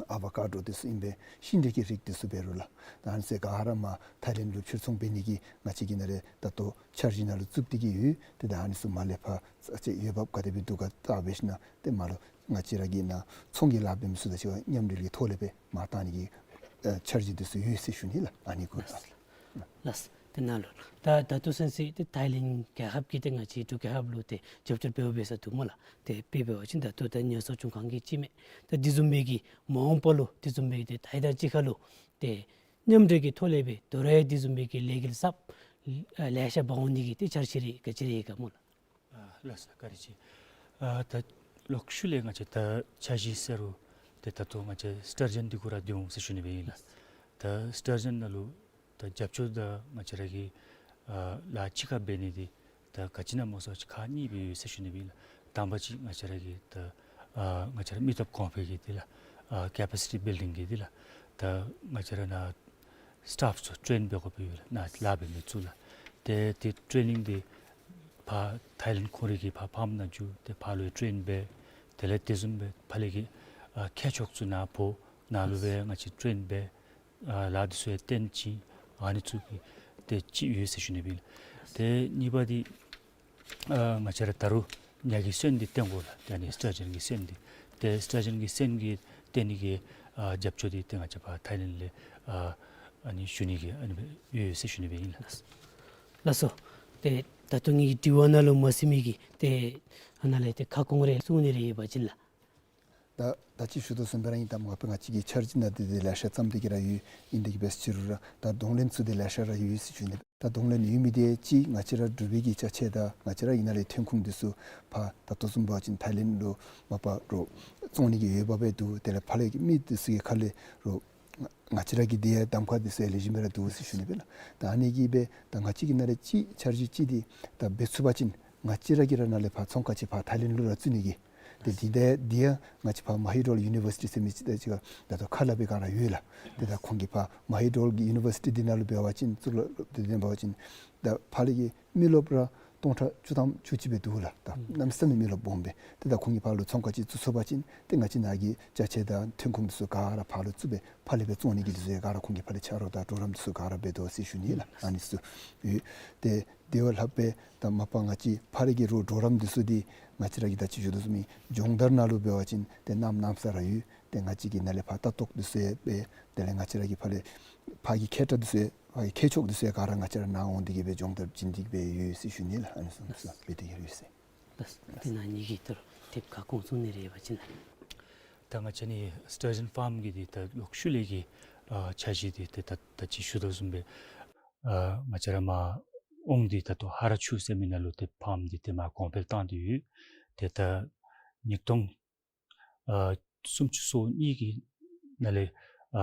ཨ་བོ་ཀ་ཌོ་འདི་ཚུ་ཨིན་པས། ཤིང་འབྲས་ཀྱི་རིགས་འདི་ཚུ་འབད་རུང་ལགས། ད་ཨ་ནི་ཚུ་ག་ར་མར་ཐའི་ལེནཌ་ལུ་ཕྱིར་ཚོང་འབད་ནི་གི་ང་བཅས་ཀྱིས་ནཱ་ལས་ད་ལྟོ་འཆར་གཞི་ནང་ལུ་བཙུགས་ཏེ་གིས་ཡོད། ཏེ་ད་ཨ་ནི་ཚུ་མར་ལས་ཕར་ཚར་ཅིག་འོས་འབབ་ག་དེ་སྦེ་འདུག་ག་བལྟ་སྦེ་ཞིནམ་ཏེ་མར་ལུ་ང་བཅས་ར་གི་ནཱ་ཚོང་གི་ལཱ་འབད་མི་ཚུ་དང་གཅིག་ཁར་མཉམ་འབྲེལ་གྱི་ཐོག་ལས་སྦེ་མར་བཏང་ནི་གི་ཨ་འཆར་གཞི་འདི་ཚུ་ཡོད་ཟེར་ཞུ་ནི་ལགས། ཨ་ནི་གུ་ལགས། ལགས། ཏེ་ནཱ་ལུ་ད་ད་ལྟོ་ཚུན་ཚོད་ཏེ་ཐའི་ལེནཌ་རྒྱལ་ཁབ་ཀྱིས་ཏེ་ང་བཅས་འབྲུག་རྒྱལ་ཁབ་ལུ་ཏེ་རྒྱབ་སྐྱོར་འབདཝ་འབད་ས་འདུག་སྨོ་ལགས། ཏེ་དཔེ་འབད་བ་ཅིན་ད་ལྟོ་ད་ཉ་གསོ་སྐྱོང་ཁང་གི་སྤྱི་མི་ད་དེ་བཟུམ་སྦེ་གིས་མ་འོངས་པ་ལུ་དེ་བཟུམ་སྦེ་གིས་ཏེ་ད་ཡི་དང་གཅིག་ཁར་ལུ་ཏེ་མཉམ་འབྲེལ་གྱི་ཐོག་ལས་སྦེ་དོ་རུང་ཡང་དེ་བཟུམ་སྦེ་གི་ལས་འགུལ་གསརཔ་ཨ་ལེ་ཤ་འབག་འོང་ནི་གི་ཏེ་འཆར་གཞི་རེ་ག་ཅི་རེ་ཡོད་ག་སྨོ་ལགས། ཨ་ལགས་སོ། བཀའ་དྲིན་ཆེ། ཨ་ད་ལོག་ཤུལ་ལས་ང་བཅས་ད་འཆར་གཞི་ཟེར་རུང་ཏེ་ད་ལྟོ་ང་བཅས་སི་ཊར་ཇཱན་འདི་གུ་ར་སྡོད་འོང་ཟེར་ཞུ་ནི་སྦེ་ཨིན་ལགས། ད་སི་ཊར་ཇཱན་ནང་ལུ་ད་རྒྱབ་སྐྱོར་དང་ང་བཅས་ར་གི་ཨ་ལཱ་གཅིག་ཁར་འབད་ནི་འདི་ད་ག་ཅི་ཨིན་ན་སྨོ་ཟེར་བ་ཅིན་ཁག་གཉིས་སྦེ་ཡོད་ཟེར་ཞུ་ནི་སྦེ་ཨིན་ལགས། དང་པ་ཅིག་ང་བཅས་ར་གི་ད་ཨ་ང་བཅས་ར་མི་སྟོབས་གོང་འཕེལ་གྱི་འདི་ལགས། ཨ་ཀེ་པེ་སི་ཊི་བིལ་ཌིང་གི་འདི་ལགས། ད་ང་བཅས་ར་ནཱ་སི་ཊཱཕ་ཚུ་ཊེན་འབད་དགོཔ་ཡོད་ལགས། ནཱ་ལཱ་འབད་མི་ཚུ་ལགས། ཏེ་ཏེ་ཊེ་ནིང་འདི་ཕར་ཐའི་ལེནཌ་ཁོང་རའི་གི་ཕར་ཕཱམ་ནང་འགྱོ། ཏེ་ཕར་ལུ་ཊེན་འབད། དེ་ལས་དེ་བཟུམ་སྦེ་ཕར་ལས་ཀྱི་ཨ་མཁས་མཆོག་ཚུ་ནཱ་འབོ། ནཱ་ལུ་སྦེ་ང་བཅས་ཊེན་འབད། ཨ་ལཱ་འདི་ཚུ་ཡང་སྟོན་བྱིན། ཨ་ནི་ཚུ་གི་ཏེ་ཅིག་ཡོད་ཟེར་ཞུ་ནི་སྦེ་ཨིན་ལགས། ཏེ་གཉིས་པ་འདི་ཨ་ང་བཅས་ར་ད་རུང་ཉ་གི་སོན་འདི་བཏོན་དགོ་ལགས། ཏེ་ཨ་ནི་སི་ཊར་ཇཱན་གྱི་སོན་འདི་ཏེ་སི་ཊར་ཇཱན་གྱི་སོན་གྱི་བཏོན་ནི་གི་ཨ་རྒྱབ་སྐྱོར་འདི་ཏེ་ང་བཅས་ཕར་ཐའི་ལེནཌ་ལས་ཨ་ཨ་ནི་ཞུ་ནི་གི་ཨ་ནི་སྦེ་ཡོད་ཟེར་ཞུ་ནི་སྦེ་ཨིན་ལགས། ལགས་སོ། ཏེ་ད་ལྟོ་ངེ་གི་དྲི་བ་ནང་ལུ་མ་གསུངས་མི་གི་ཏེ་ཨ་ནཱ་ལས་ཏེ་ཁ་སྐོང་རེ་གསུང་ནི་རེ་ཡོད་པ་ཅིན་ལགས། ད་ད་ཅི་ཞུ་དོ་བཟུམ་སྦེ་ར་ཨིན། ད་མ་པ་ང་བཅས་ཀྱི་འཆར་གཞི་ནང་འདི་འདི་ལེ་ཤ་བརྩམས་ཏེ་གི་ར་ཡོད། ཨིན་ཏེ་གི་འབད་ཟེར་རུང་ར་ད་གདོང་ལེན་ཚུ་འདི་ལེ་ཤ་ར་ཡོད་ཟེར་ཞུ་ནི། ད་གདོང་ལེན་ཡོད་མི་འདི་ཅིག་ང་བཅས་ར་འབྲུག་པའི་གི་ཅ་ཆས་དང་ང་བཅས་ར་གི་ནཱ་ལས་ཐོན་ཁུངས་འདི་ཚུ་ཕར་ད་ལྟོ་བཟུམ་འབད་བ་ཅིན་ཐའི་ལེནཌ་ལུ་མ་པ་རོགས་བཙོང་ནི་གི་འོས་འབབ་སྦེ་འདུག། དེ་ལས་ཕར་ལས་ཀྱི་མི་འདི་ཚུ་གི་ཁ་ལས་རོགས་ང་བཅས་ར་གི་འདི་ཡང་གདམ་ཁ་འདི་ཚུ་ཡང་ལེགས་ཤོམ་སྦེ་ར་འདུག་ཟེར་ཞུ་ནི་སྦེ་ལགས། ད་ཨ་ནི་གིས་སྦེ་ད་ང་བཅས་ཀྱི་ནཱ་ལས་ཅིག་འཆར་གཞི་ཅིག་འདི་ད་འབད་ཚུགས་པ་ཅིན་ང་བཅས་ར་གིས་ར་ནཱ་ལས་ཕར་ཚོང་ཁང་ཅིག་ཕར་ཐའི་ལེནཌ་ལུ་ར་བཙུགས་ནི་གི། ཏེ་འདི་ད་འདི་ཡང་ང་བཅས་ཕར་མ་ཧི་ཌོལ་ཡུ་ནི་བར་སི་ཊི་ཟེར་མི་ཅིག་ད་ཅིག་ད་ལྟོ་ཁ་སླབ་པའི་སྒང་ར་ཡོད་ལགས། ཏེ་ད་ཁོང་གིས་ཕར་མ་ཧི་ཌོལ་གྱི་ཡུ་ནི་བར་སི་ཊི་འདི་ནང་ལུ་འབད་བ་ཅིན་གཙུག་ལག་སློབ་སྡེ་འདི་འབད་བ་ཅིན་ད་ཕར་ལས་ཀྱི་མི་རློབས་ར་སྟོང་ཕྲག་བཅུ་ཐམ་བཅུ་གཅིག་སྦེ་འདུག་ལགས། ད་གནམ་མེད་ས་མེད་མི་རློབས་སྦོམ་སྦེ། ཏེ་ད་ཁོང་གིས་ཕར་ལུ་ཚོང་ཁང་ཅིག་བཙུགས་ཚུགས་པ་ཅིན་ཏེ་ང་བཅས་ནཱ་གི་ཅ་ཆས་དང་ཐོན་ཁུངས་འདི་ཚུ་ག་ར་ཕར་ལུ་བཙུགས་སྦེ་ཕར་ལས་སྦེ་བཙོང་ནི་གི་འདི་ཚུ་ཡང་ག་ར་ཁོང་གིས་ཕར་ལས་ཆ་རོགས་དང་གྲོགས་རམ་འདི་ཚུ་ག་ར་འབད་དོ་ཟེར་ཞུ་ནི་ལགས། ཨ་ནི་ཚུ་ཡོད། ཏེ་དེ་བ་ལྷག་སྦེ་ད་མ་པ་ང་བཅས་ཕར་ལས་ཀྱི་རོགས་གྲོགས་རམ་འདི་ཚུ་འདི་ང་བཅས་ར་གིས་ད་ཅི་ཞུ་དོ་བཟུམ་སྦེ་སྦྱོང་བརྡར་ནང་ལུ་འབད་བ་ཅིན་ཏེ་གནམ་མེད་ས་མེད་ར་ཡོད། ཏེ་ང་བཅས་ཀྱི་ནཱ་ལས་ཕར་ལྟ་རྟོག་འདི་ཚུ་ཡང་འབད། དེ་ལས་ང་བཅས་ར་གི་ཕར་ལས་ཕར་གྱི་མཁས་དྲགས་འདི་ཚུ་ཡང་ཕར་གྱི་མཁས་མཆོག་འདི་ཚུ་ཡང་ག་ར་ང་བཅས་ར་ནཱ་འོང་སྟེ་གི་སྦེ་སྦྱོང་བརྡར་བྱིན་ཏེ་གི་སྦེ་ཡོད་ཟེར་ཞུ་ནི་ལགས། ཨ་ནི་བཟུམ་ཚུ་འབད་དེ་གི་ཡོད་ཟེར། ལགས། དེ་ནཱ་ངེ་གི་ད་རུང་དེབ་ཁ་སྐོང་ཚུགས་ནི་རེ་ཡོད་པ་ཅིན་ན། ད་ང་བཅས་ནི་སི་ཊར་ཇཱན་ཕཱམ་གྱི་འདི་ད་ལོག་ཤུལ་ལས་ཀྱི་ཨ་འཆར་གཞི་འདི་ཏེ་ད་ད་ཅི་ཞུ་དོ་བཟུམ་སྦེ་ཨ་ང་བཅས་ར་མར་ཨོང་འདི་ད་ལྟོ་ཧ་ར་ཆུ་ཟེར་མི་ནང་ལུ་ཏེ་ཕཱམ་འདི་ཏེ་མར་གོང་འཕེལ་བཏང་སྟེ་ཡོད། ཏེ་ད་ཉིས་སྟོང་ཨ་སུམ་ཅུ་སོ་གཉིས་ཀྱི་ནང་ལས་ཨ་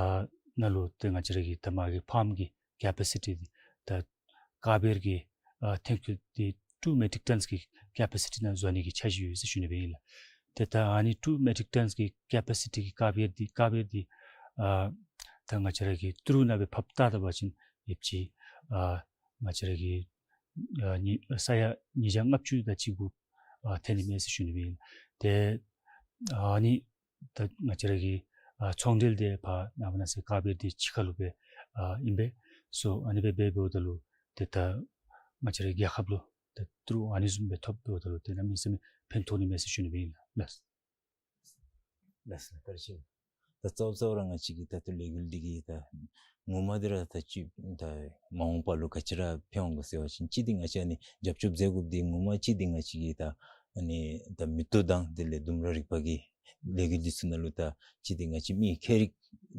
ནང་ལུ་ཏེ་ང་བཅས་ར་གི་ད་མར་གྱི་ཕཱམ་གྱི་ཀེ་པེ་སི་ཊི་འདི་ད་ག་བེར་གྱི་ཨ་ཐན་ཀུ་འདི་ཊུ་མེ་ཊིག་ཊཱནསི་གི་ཀེ་པེ་སི་ཊི་ནང་བཟོ་ནི་གི་འཆར་གཞི་ཡོད་ཟེར་ཞུ་ནི་སྦེ་ཨིན་ལགས། ཏེ་ད་ཨ་ནི་ཊུ་མེ་ཊིག་ཊཱནསི་གི་ཀེ་པེ་སི་ཊི་གི་ག་བེར་འདི་ག་བེར་འདི་ཨ་ད་ང་བཅས་ར་གི་ཏི་རུ་ནང་སྦེ་ཕབ་བཏང་ད་པ་ཅིན་ཡོདཔ་ཅིག་ཨ་ང་བཅས་ར་གི་ཨ་ཉི་ས་ཡ་ཉིས་བརྒྱ་ལྔ་བཅུ་དང་གཅིག་གུ་ཨ་ཐོན་ནི་མས་ཟེར་ཞུ་ནི་སྦེ་ཨིན། ཏེ་ཨ་ནི་ད་ང་བཅས་ར་གི་ཨ་ཚོང་འབྲེལ་འདི་ཕར་ནང་པ་ནང་སེ་ག་བེར་འདི་ཕྱི་ཁ་ལུ་སྦེ་ཨ་ཨིན་པས་སོ། ཨ་ནི་སྦེ་འབད་འབདཝ་ད་ལུ་ཏེ་ད་ང་བཅས་ར་རྒྱལ་ཁབ་ལུ་ད་ཏི་རུ་ཨ་ནི་བཟུམ་སྦེ་ཐོབ་འབདཝ་ད་ལུ་ཏེ་གནམ་མེད་ས་མེད་ཕན་ཐོགས་ནི་མས་ཟེར་ཞུ་ནི་སྦེ་ཨིན་ལགས། ལགས། ལགས་སོ། བཀའ་དྲིན་ཆེ། ད་གཙོ་བོ་གཙོ་བོ་ར་ང་བཅས་ཀྱི་ད་ལྟོ་ལས་འགུལ་འདི་གི་ད་ངོ་མ་འདི་ར་ད་ཅི་ད་མ་འོངས་པ་ལུ་ག་ཅི་ར་ཕན་འོང་ག་ཟེར་བ་ཅིན་གཅིག་འདི་ང་བཅས་ཨ་ནི་རྒྱབ་སྐྱོར་མཛད་དགོཔ་འདི་ངོ་མ་གཅིག་འདི་ང་བཅས་ཀྱི་ད་ཨ་ནི་ད་མེ་ཏོག་དང་དེ་ལས་ལྡུམ་ར་རིག་པ་གི་ལས་འགུལ་འདི་ཚུ་ནང་ལུ་ད་གཅིག་འདི་ང་བཅས་མི་མཁས་རིག་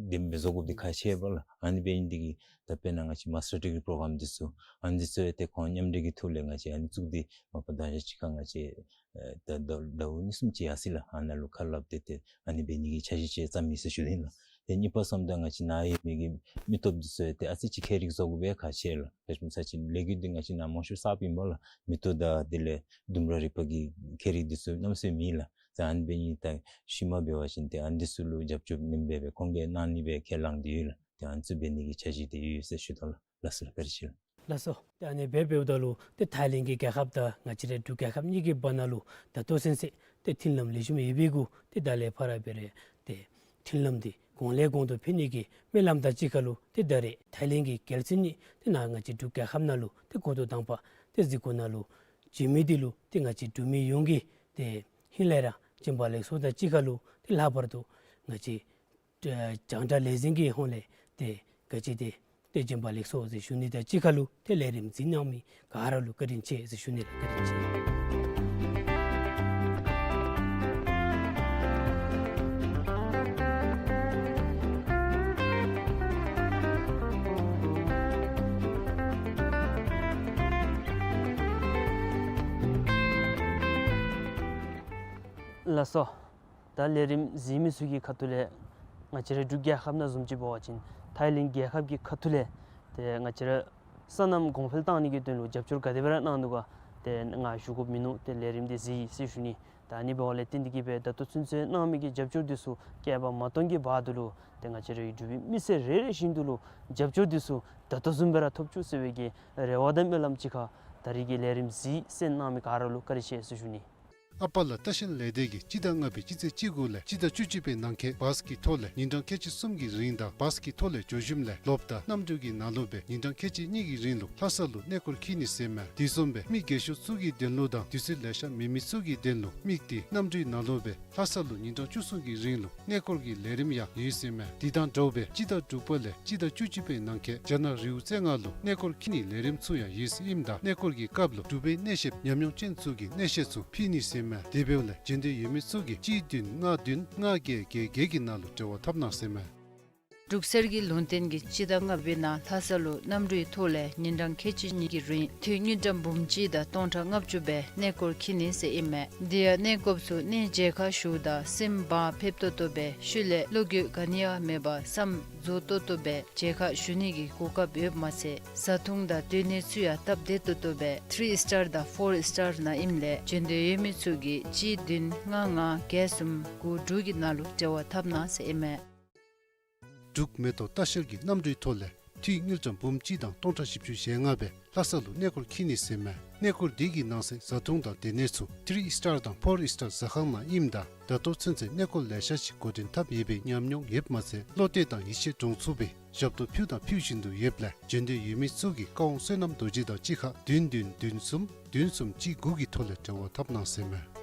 འདེམས་སྦེ་བཟོ་དགོཔ་འདི་ཁག་ཆེ་བས་ལགས། ཨ་ནི་འབད་ནི་འདི་གིས་ད་དཔེར་ན་ང་བཅས་མཱས་ཊར་ཌིག་རི་པོ་རོ་གྲམ་འདི་ཚུ་ཨ་ནི་འདི་ཚུ་ཡང་ཏེ་ཁོང་མཉམ་འབྲེལ་གྱི་ཐོག་ལས་ང་བཅས་ཨ་ནི་བཙུགས་ཏེ་མ་པ་ད་ཅི་ཁ་ང་བཅས་ཨེ་ད་ཟླཝ་ཟླཝ་གཉིས་གསུམ་ཅིག་ཡར་སོ་ཡི་ལགས། ཨ་ནཱ་ལུ་ཁ་སླབ་སྟེ་ཏེ་ཨ་ནི་འབད་ནི་གི་འཆར་གཞི་ཅིག་བརྩམས་ཡི་ཟེར་ཞུ་ནི་ལགས། ཏེ་གཉིས་པ་བསམ་ད་ང་བཅས་ནཱ་ཡོད་མི་གི་མི་སྟོབས་འདི་ཚུ་ཡང་ཏེ་ཨ་ཙི་ཅིག་མཁས་རིག་བཟོ་དགོཔ་ཡང་ཁག་ཆེ་ལགས། དཔེ་མཚོན་ཅིག་ལས་འགུལ་འདི་ང་བཅས་ནཱ་མང་ཤོས་གསརཔ་ཨིན་པས་ལགས། མེ་ཏོག་དང་དེ་ལས་ལྡུམ་ར་རིག་པ་གི་མཁས་རིག་འདི་ཚུ་གནམ་མེད་ས་མེད་མེད་ལགས། ད་ཨ་ནི་འབད་ནི་ད་ཤུལ་མ་འབད་བ་ཅིན་ཏེ་ཨ་ནི་འདི་ཚུ་ལུ་རྒྱབ་སྐྱོར་ནི་འབད་བའི་ཁོང་གིས་གནང་ནི་སྦེ་ཁས་བླངས་ཏེ་ཡོད་ལགས། ཏེ་ཨ་ནི་ཚུ་འབད་ནི་གི་འཆར་གཞི་འདི་ཡོད་ཟེར་ཞུ་དོ་ལགས། ལགས་སོ། བཀའ་དྲིན་ཆེ་ལགས། ལགས་སོ། ཏེ་ཨ་ནི་སྦེ་འབདཝ་ད་ལུ་ཏེ་ཐའི་ལེནཌ་གི་རྒྱལ་ཁབ་དང་ང་བཅས་རའི་འབྲུག་རྒྱལ་ཁབ་གཉིས་ཀྱི་བར་ན་ལུ་ད་ལྟོ་ཚུན་ཚོད་ཏེ་མཐུན་ལམ་ལེགས་ཤོམ་ཡོད་པའི་གུ་ཏེ་ད་ལས་ཕར་འབད་རུང་ཏེ་མཐུན་ལམ་འདི་གོང་ལས་གོང་དུ་འཕེལ་ནི་གི་སྨོན་ལམ་དང་གཅིག་ཁར་ལུ་ཏེ་ད་རེས་ཐའི་ལེནཌ་གི་རྒྱལ་སྲིད་ནི་ཏེ་ནཱ་ང་བཅས་འབྲུག་རྒྱལ་ཁབ་ནང་ལུ་ཏེ་འགོ་ཐོག་དང་པ་ཏེ་གཟིགས་སྐོར་ནང་ལུ་བྱོན་མི་འདི་ལུ་ཏེ་ང་བཅས་འབྲུག་མི་ཡོངས་ཀྱིས་ཏེ་ཧིང་ལས་ར་བྱོན་པ་ལེགས་སོ་དང་གཅིག་ཁར་ལུ་ཏེ་ལྷག་པར་དུ་ང་བཅས་ཨེ་རྒྱང་བསྒྲགས་ལས་འཛིན་གྱི་ཧོངས་ལས་ཏེ་ག་ཅི་ཏེ་ཏེ་བྱོན་པ་ལེགས་སོ་ཟེར་ཞུ་ནི་དང་གཅིག་ཁར་ལུ་ཏེ་ལས་རིམ་གཟིགས་གནང་མི་ག་ར་ལུ་བཀའ་དྲིན་ཆེ་ཟེར་ཞུ་ནི་ལགས། བཀའ་དྲིན་ཆེ། ལགས་སོ། ད་ལས་རིམ་གཟིགས་མི་ཚུ་གི་ཁ་ཐུག་ལས་ང་བཅས་རའི་འབྲུག་རྒྱལ་ཁབ་ནང་བཟུམ་ཅིག་འབད་བ་ཅིན་ཐའི་ལེནཌ་རྒྱལ་ཁབ་ཀྱི་ཁ་ཐུག་ལས་ཏེ་ང་བཅས་ར་སོ་ནམ་གོང་འཕེལ་བཏང་ནི་གི་དོན་ལུ་རྒྱབ་སྐྱོར་ག་དེ་སྦེ་ར་གནང་ནུག་ག་ཏེ་ང་ཞུ་དགོཔ་མིན་ནུག། ཏེ་ལས་རིམ་འདི་གཟིགས་ཡི་ཟེར་ཞུ་ནི། ད་ཨ་ནི་འབདཝ་ལས་བརྟེན་ཏེ་གིས་སྦེ་ད་ལྟོ་ཚུན་ཚོད་གནང་མི་གི་རྒྱབ་སྐྱོར་འདི་ཚུ་བསྐལ་པ་མ་སྟོང་གི་བར་དུ་ལུ་ཏེ་ང་བཅས་རའི་འབྲུག་པའི་མི་སེར་རེ་རེ་བཞིན་དུ་ལུ་རྒྱབ་སྐྱོར་འདི་ཚུ་ད་ལྟོ་བཟུམ་སྦེ་ར་ཐོབ་བཅུག་ཟེར་བའི་གི་རེ་བ་དང་སྨོན་ལམ་གཅིག་ཁར་ད་རིས་ཀྱི་ལས་རིམ་གཟིགས་གསན་གནང་མི་ག་ར་ལུ་བཀའ་དྲིན་ཆེ་ཟེར་ཞུ་ནི། ཨ་པ་ལགས་ལྟ་བཤལ་ལས་སྡེ་གིས་སྤྱི་ཟླ་ལྔ་པའི་སྤྱི་ཚེས་གཅིག་དགུ་ལས་སྤྱི་ཟླ་བཅུ་གཅིག་པའི་ནང་འཁོད་བཱས་ཀྱི་ཐོག་ལས་ཉིན་གྲངས་ཁལ་གཅིག་གསུམ་གྱི་རིང་དང་བཱས་ཀྱི་ཐོག་ལས་འགྱོ་ཞིནམ་ལས་ལོགཔ་དང་གནམ་གྲུ་གི་ནང་ལུ་སྦེ་ཉིན་གྲངས་ཁལ་གཅིག་གཉིས་ཀྱི་རིང་ལུ་ལྷ་ས་ལུ་གནས་སྐོར་འཁྱིད་ནི་ཟེར་མས། དེ་བཟུམ་སྦེ་མི་རྒས་ཤོས་ཚུ་གི་དོན་ལུ་དང་དུས་ཚོད་ལེ་ཤ་མེད་མི་ཚུ་གི་དོན་ལུ་དམིགས་ཏེ་གནམ་གྲུའི་ནང་ལུ་སྦེ་ལྷ་ས་ལུ་ཉིན་གྲངས་བཅུ་གསུམ་གྱི་རིང་ལུ་གནས་སྐོར་གྱི་ལས་རིམ་ཡང་ཡོད་ཟེར་མས། དེ་དང་འདྲཝ་སྦེ་སྤྱི་ཟླ་དྲུག་པ་ལས་སྤྱི་ཟླ་བཅུ་གཅིག་པའི་ནང་འཁོད་རྒྱ་ནག་རི་བོ་རྩེ་ལྔ་ལུ་གནས་སྐོར་འཁྱིད་ནིའི་ལས་རིམ་ཚུ་ཡང་ཡོད་ཟེར་ཨིནམ་ད་གནས་སྐོར་གྱི་སྐབས་ལུ་འབྲུག་པའི་གནས་བཤདཔ་ཉམས་མྱོང་ཅན་ཚུ་གིས་གནས་བཤད་ཚུ་ཕུལ་ནི་ཟེར་མས། དེ་འབདཝ་ལས་འབྱོན་འདོད་ཡོད་མི་ཚུ་གིས་གཅིག་བདུན་ལྔ་བདུན་ལྔ་བརྒྱད་བརྒྱད་བརྒྱད་ཀྱི་ནང་ལུ་འབྲེལ་བ་འཐབ་གནང་ཟེར་མས། འབྲུག་གསེར་གྱི་ལུང་བསྟན་གྱིས་སྤྱི་ཟླ་ལྔ་པའི་ནང་ལྷ་ས་ལུ་གནམ་གྲུའི་ཐོག་ལས་ཉིན་གྲངས་ཁལ་གཅིག་གཉིས་ཀྱི་རིང་འཐུས་དངུལ་ཀྲམ་འབུམ་གཅིག་དང་སྟོང་ཕྲག་ལྔ་བཅུ་སྦེ་གནས་སྐོར་འཁྱིད་ནི་ཟེར་ཨིན་མས། དེ་ཡང་གནས་སྐོརཔ་ཚུ་གནས་མཇལ་ཁ་ཞུཝ་ད་སེམས་བག་ཕེབས་ཏོག་ཏོ་སྦེ་ཤུལ་ལས་བློ་འགྱོད་ག་ནི་ཡང་མེད་པར་བསམ་རྫོགས་ཏོག་ཏོ་སྦེ་མཇལ་ཁ་ཞུ་ནི་གི་གོ་སྐབས་ཡོདཔ་མ་ཚད་བཟའ་འཐུང་དང་སྡོད་གནས་ཚུ་ཡང་སྟབས་བདེ་ཏོག་ཏོ་སྦེ་ཐི་རི་སི་ཊར་དང་ཕོར་སི་ཊར་ནང་ཨིནམ་ལས་འབྱོན་འདོད་ཡོད་མི་ཚུ་གིས་གཅིག་བདུན་ལྔ་ལྔ་བརྒྱད་གསུམ་དགུ་དྲུག་གི་ནང་ལུ་འབྲེལ་བ་འཐབ་གནང་ཟེར་ཨིན་མས། འབྲུག་མེ་ཏོག་ལྟ་བཤལ་གྱིས་གནམ་གྲུའི་ཐོག་ལས་འཐུས་དངུལ་ཀྲམ་འབུམ་གཅིག་དང་སྟོང་ཕྲག་བཞི་བཅུ་ཞེ་ལྔ་སྦེ་ལྷ་ས་ལུ་གནས་སྐོར་འཁྱིད་ནི་ཟེར་མས། གནས་སྐོར་འདི་གི་ནང་གསེས་བཟའ་འཐུང་དང་སྡོད་གནས་ཚུ་ཐི་རི་སི་ཊར་དང་ཕོར་སི་ཊར་ཟ་ཁང་ནང་ཨིནམ་ད་ད་ལྟོ་ཚུན་ཚོད་གནས་སྐོར་ལེ་ཤ་ཅིག་འགོ་འདྲེན་འཐབ་ཡོད་པའི་ཉམས་མྱོང་ཡོདཔ་མ་ཚད་བློ་གཏད་དང་ཡིད་ཆེས་འདྲོངས་ཚུགས་པའི་ཞབས་ཏོག་ཕུལ་དང་ཕུལ་བཞིན་དུ་ཡོདཔ་ལས་འབྱོན་འདོད་ཡོད་མི་ཚུ་གིས་བཀའ་དབང་བསོད་ནམས་རྡོ་རྗེ་དང་གཅིག་ཁར་བདུན་བདུན་བདུན་གསུམ་བདུན་གསུམ་གཅིག་དགུ་གི་ཐོག་ལས་འབྲེལ་བ་འཐབ་གནང་ཟེར་མས།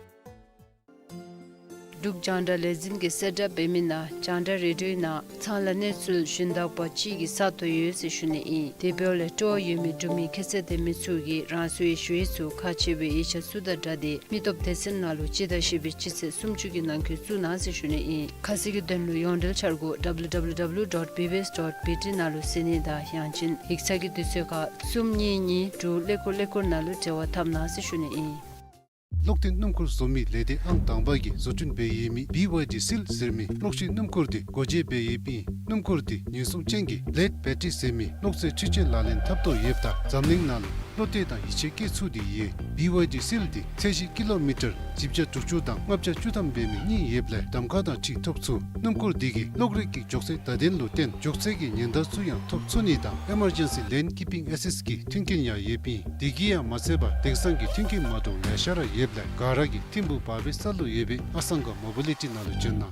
འབྲུག་རྒྱང་བསྒྲགས་ལས་འཛིན་གྱིས་གསལ་བསྒྲགས་འབད་མི་ནང་རྒྱང་བསྒྲགས་རེ་ཌིའོ་ནང་ཚང་ལ་གནས་ཚུལ་ཞུན་དག་པ་ཅིག་གི་ས་སྟོང་ཡོད་ཟེར་ཞུ་ནི་ཨིན། དེ་འབདཝ་ལས་སྤྲོ་བ་ཡོད་མི་འབྲུག་མི་ཁྱད་ཚད་ལྡན་མི་ཚུ་གིས་རང་སོའི་ཞུ་ཡིག་ཚུ་ཁག་ཆེ་བའི་ཡིག་ཆ་ཚུ་དང་སྦྲགས་ཏེ་མི་སྟོབས་སྡེ་ཚན་ནང་ལུ་སྤྱི་ཟླ་བཞི་པའི་སྤྱི་ཚེས་སུམ་ཅུ་གི་ནང་འཁོད་བཙུགས་གནང་ཟེར་ཞུ་ནི་ཨིན། ཁ་གསལ་གྱི་དོན་ལུ་ཡོངས་འབྲེལ་འཆར་སྒོ་W W W dot B B S dot B T ནང་ལུ་གཟིགས་ནི་དང་ཡང་ཅིན་ཡིག་ཚང་གི་དུས་ཚོད་ཁར་གསུམ་གཉིས་གཉིས་དྲུག་ཀླད་ཀོར་ཀླད་ཀོར་ནང་ལུ་འབྲེལ་བ་འཐབ་གནང་ཟེར་ཞུ་ནི་ཨིན། གློག་འཐེན་སྣུམ་འཁོར་བཟོ་མི་ལས་སྡེ་ཨང་དང་པ་གིས་བཟོ་སྐྲུན་འབད་ཡོད་མི་B Y D Seal ཟེར་མི་གློག་ཤིང་སྣུམ་འཁོར་འདི་སྒོ་འབྱེད་འབད་ཡོདཔ་ཨིན། སྣུམ་འཁོར་འདི་ཉེན་སྲུང་ཅན་གྱི་ལེཌ་བེ་ཊི་རི་ཟེར་མི་གློག་རྫས་འཕྲུལ་ཆས་ལག་ལེན་འཐབ་དོ་ཡོདཔ་ད་འཛམ་གླིང་ནང་ལུ་བློ་གཏད་དང་ཡིད་ཆེས་བསྐྱེད་ཚུགས་ཏེ་ཡོད། B Y D Seal འདི་ཚད་གཞི་ཀི་ལོ་མི་ཊར་བཞི་བརྒྱ་དྲུག་ཅུ་དང་ལྔ་བརྒྱ་བཅུ་ཐམ་འབད་མི་གཉིས་ཡོདཔ་ལས་གདམ་ཁ་དང་འཁྲིལ་ཐོབ་ཚུགས། སྣུམ་འཁོར་འདི་གིས་གློག་རིག་གི་མགྱོགས་ཚད་བརྡ་དོན་ལུ་བརྟེན་མགྱོགས་ཚད་ཀྱི་ཉེན་བརྡ་ཚུ་ཡང་ཐོབ་ཚུགས་ནི་དང་Emergency Lane Keeping Assist གི་མཐུན་རྐྱེན་ཡང་ཡོདཔ་ཨིན། དེ་གི་ཡང་མ་ཚད་པར་དེང་སང་གི་མཐུན་རྐྱེན་མ་འདྲཝ་ལེ་ཤ་ར་ཡོདཔ་ལས་ག་ར་གིས་ཐིམ་ཕུག་བར་པའི་ས་ལུ་ཡོད་པའི་ཨ་སང་ག་མོ་བི་ལི་ཊི་ནང་ལུ་བྱོན་གནང་།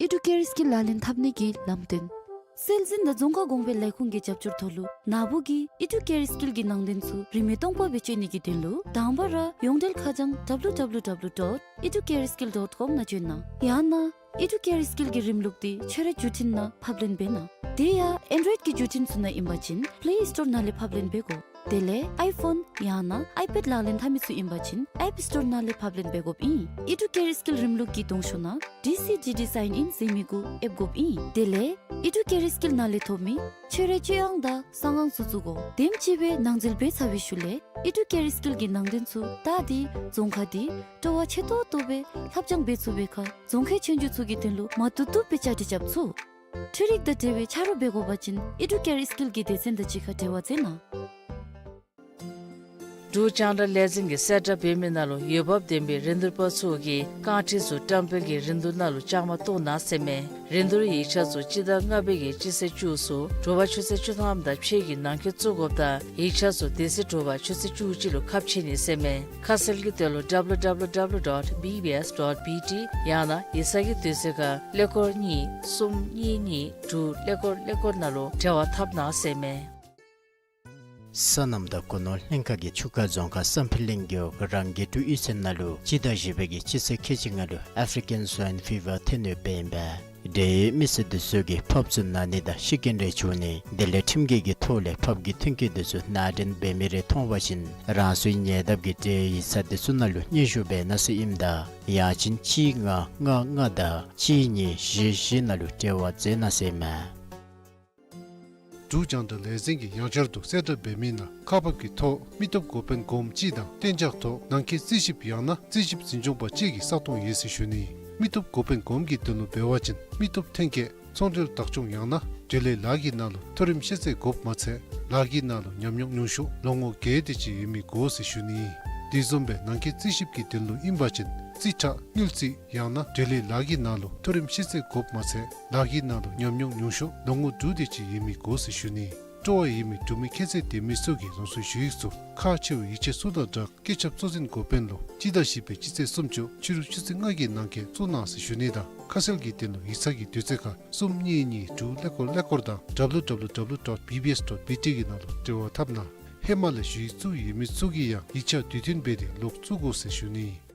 ཨི་ཌུ་ཀེ་རི་སི་ཀིལ་ལག་ལེན་འཐབ་ནི་གི་ལམ་སྟོན། སྲོལ་འཛིན་དང་རྫོང་ཁ་གོང་འཕེལ་ལས་ཁུངས་ཀྱི་རྒྱབ་སྐྱོར་ཐོག་ལུ་ན་བུ་གིས་ཨི་ཌུ་ཀེ་རི་སི་ཀིལ་གྱི་ནང་དོན་ཚུ་རིན་མེད་སྟོང་པ་སྦེ་སྤྱོད་ནི་གི་དོན་ལུ་དང་པ་ར་ཡོངས་འབྲེལ་ཁ་བྱང་W W W dot educareskill dot com ནང་བྱོན་གནང་། ཡང་ན་ཨི་ཌུ་ཀེ་རི་སི་ཀིལ་གྱི་རིམ་ལུགས་འདི་ཁྱོད་རའི་བརྒྱུད་འཕྲིན་ནང་ཕབ་ལེན་འབད་གནང་། དེ་ཡང་ཨེན་ཌོ་རོའིཌ་ཀྱི་བརྒྱུད་འཕྲིན་ཚུ་ནང་ཨིན་པ་ཅིན་པེ་ལེ་སི་ཊོར་ནང་ལས་ཕབ་ལེན་འབད་དགོ། དེ་ལས་ཨའི་ཕོན་ཡང་ན་ཨའི་པེཌ་ལག་ལེན་འཐབ་མི་ཚུ་ཨིན་པ་ཅིན་ཨེཔ་སི་ཊོར་ནང་ལས་ཕབ་ལེན་འབད་དགོཔ་ཨིན། ཨི་ཌུ་ཀེ་རི་སི་ཀིལ་རིམ་ལུགས་ཀྱི་གདོང་ཤོག་ནང་ཌི་སི་ཌི་ཌི་སའིན་ཨིན་ཟེར་མི་གུ་ཨེབ་དགོཔ་ཨིན། དེ་ལས་ཨི་ཌུ་ཀེ་རི་སི་ཀིལ་ནང་ལས་ཐོབ་མི་ཁྱོད་རའི་སྤྱོད་དབང་དང་གསང་ཁང་ཚུ་བཙུགས་དགོ། དེམ་ཅིག་སྦེ་ནང་འཛུལ་འབད་ཚར་བའི་ཤུལ་ལས་ཨི་ཌུ་ཀེ་རི་སི་ཀིལ་གྱི་ནང་དོན་ཚུ་བལྟ་སྟེ་རྫོང་ཁག་འདི་སྤྲོ་བ་ཆེ་ཏོག་ཏོ་སྦེ་ལྷབ་སྦྱང་འབད་ཚུགས་པའི་ཁར་རྫོང་ཁའི་ཆོས་རྒྱུགས་ཚུ་གི་དོན་ལུ་མ་བཏུབ་བཏུབ་སྦེ་བཅའ་སྒྲིག་རྐྱབ་ཚུགས། འཕྲུལ་རིག་དང་འབྲེལ་བའི་ཆ་རོགས་འབད་དགོ་པ་ཅིན་ཨི་ཌུ་ཀེ་རི་སི་ཀིལ་གྱི་སྡེ་ཚན་དང་གཅིག་ཁར་འབྲེལ་བ་མཛད་གནང་། འབྲུག་རྒྱང་བསྒྲགས་ལས་འཛིན་གྱིས་གསལ་བསྒྲགས་འབད་མི་ནང་ལུ་འོས་འབབ་ལྡན་པའི་རིན་བསྡུར་པ་ཚུ་གིས་རྐང་ཁྲིག་ཚུ་བཀྲམ་སྤེལ་གྱི་རིན་བསྡུར་ནང་ལུ་བཅའ་མར་གཏོགས་གནང་ཟེར་མས། རིན་བསྡུར་ཡིག་ཆ་ཚུ་སྤྱི་ཟླ་ལྔ་པའི་གི་སྤྱི་ཚེས་བཅུ་ཚུ་དྲོ་པ་ཆུ་ཚོད་བཅུ་ཐམ་དང་ཕྱེད་ཀྱི་ནང་འཁོད་བཙུགས་དགོཔ་ད་ཡིག་ཆ་ཚུ་དེ་ཚེ་དྲོ་པ་ཆུ་ཚོད་བཅུ་གཅིག་ལུ་ཁ་ཕྱེ་ནི་ཟེར་མས། ཁ་གསལ་གྱི་དོན་ལུ་W W W dot B B S dot B T ཡང་ན་ཡིག་ཚང་གི་དུས་ཚོད་ཁར་ཀླད་ཀོར་གཉིས་གསུམ་གཉིས་གཉིས་དྲུག་ཀླད་ཀོར་ཀླད་ཀོར་ནང་ལུ་འབྲེལ་བ་འཐབ་གནང་ཟེར་མས། སོ་ནམ་དང་སྒོ་ནོར་ལྷན་ཁག་གིས་ཆུ་ཁ་རྫོང་ཁག་བསམ་འཕེལ་གླིང་རྒེད་འོག་རང་སྒེར་ཀྲུའུ་ཨིན་ཚན་ནང་ལུ་སྤྱི་ཟླ་བཞི་པའི་གི་སྤྱི་ཚེས་ཁལ་གཅིག་ལྔ་ལུ་ཨ་ཕི་རི་ཀན་སུའིན་ཕི་བར་ཐོན་ཡོདཔ་ཨིན་པས། འབྲེལ་ཡོད་མི་སེར་འདི་ཚུ་གིས་ཕབ་ཚུ་ནང་ནི་དང་ཤི་རྐྱེན་རེ་བྱུང་ནི་དེ་ལས་ཁྲིམས་འགལ་གྱི་ཐོག་ལས་ཕབ་ཀྱི་མཐུན་རྐྱེན་འདི་ཚུ་ནང་འདྲེན་འབད་མི་རེ་མཐོང་བ་ཅིན་རང་སོའི་ཉེ་འདབས་ཀྱི་འབྲེལ་ཡོད་ཡིག་ཚང་འདི་ཚུ་ནང་ལུ་སྙན་ཞུ་འབད་གནང་ཟེར་ཨིནམ་ད་ཡང་ཅིན་གཅིག་ལྔ་ལྔ་ལྔ་དང་གཅིག་གཉིས་བཞི་བཞི་ནང་ལུ་འབྲེལ་བ་མཛད་གནང་ཟེར་མས། འབྲུག་རྒྱང་བསྒྲགས་ལས་འཛིན་གྱིས་ཡང་བསྐྱར་དུ་གསལ་བསྒྲགས་འབད་མི་ནང་ཁག་འབག་གི་ཐོག་མི་སྟོབས་འགོ་དཔོན་གོངམ་གཅིག་དང་གཏན་འཇགས་ཐོག་ནང་འཁོད་རྩིས་ཞིབ་ཡང་ན་རྩིས་ཞིབ་འཛིན་སྐྱོང་པ་གཅིག་གི་ས་སྟོང་ཡོད་ཟེར་ཞུ་ནི། མི་སྟོབས་འགོ་དཔོན་གོངམ་གྱི་དོན་ལུ་འབད་བ་ཅིན་མི་སྟོབས་ཐོན་སྐྱེད་ཚོང་འབྲེལ་བདག་སྐྱོང་ཡང་ན་འབྲེལ་ཡོད་ལཱ་གི་ནང་ལུ་མཐོ་རིམ་ཤེས་ཚད་དགོཔ་མ་ཚད་ལཱ་གི་ནང་ལུ་ཉམས་མྱོང་ཉུང་ཤོས་ལོ་ངོ་བརྒྱད་དེ་ཅིག་ཡོད་མི་དགོ་ཟེར་ཞུ་ནི། དེ་བཟུམ་སྦེ་ནང་འཁོད་རྩིས་ཞིབ་ཀྱི་དོན་ལུ་ཨིན་པ་ཅིན་རྩིས་ཁྲ་དངུལ་རྩིས་ཡང་ན་འབྲེལ་ཡོད་ལཱ་གི་ནང་ལུ་མཐོ་རིམ་ཤེས་ཚད་དགོཔ་མ་ཚད་ལཱ་གི་ནང་ལུ་ཉམས་མྱོང་ཉུང་ཤོས་ལོ་ངོ་དྲུག་དེ་ཅིག་ཡོད་མི་དགོ་ཟེར་ཞུ་ནི། སྤྲོ་བ་ཡོད་མི་འབྲུག་མི་ཁྱད་ཚད་ལྡན་མི་ཚུ་གིས་རང་སོའི་ཞུ་ཡིག་ཚུ་ཁག་ཆེ་བའི་ཡིག་ཆ་ཚུ་དང་སྦྲགས་སྐུ་ཚབ་གཙོ་འཛིན་འགོ་དཔོན་ལུ་སྤྱི་ཟླ་བཞི་པའི་སྤྱི་ཚེས་སུམ་ཅུ་ཕྱི་རུ་ཆུ་ཚོད་ལྔ་གི་ནང་འཁོད་བཙུགས་གནང་ཟེར་ཞུ་ནི་དང་ཁ་གསལ་གྱི་དོན་ལུ་ཡིག་ཚང་གི་དུས་ཚོད་ཁར་གསུམ་གཉིས་གཉིས་དྲུག་ཀླད་ཀོར་ཀླད་ཀོར་དང་W W W dot B B S dot B T གི་ནང་ལུ་འབྲེལ་བ་འཐབ་གནང་། ཧེ་མ་ལས་ཞུ་ཡིག་བཙུགས་ཡོད་མི་ཚུ་གིས་ཡང་ཡིག་ཆ་དུས་མཐུན་འབད་དེ་ལོག་བཙུགས་དགོ་ཟེར་ཞུ་ནི།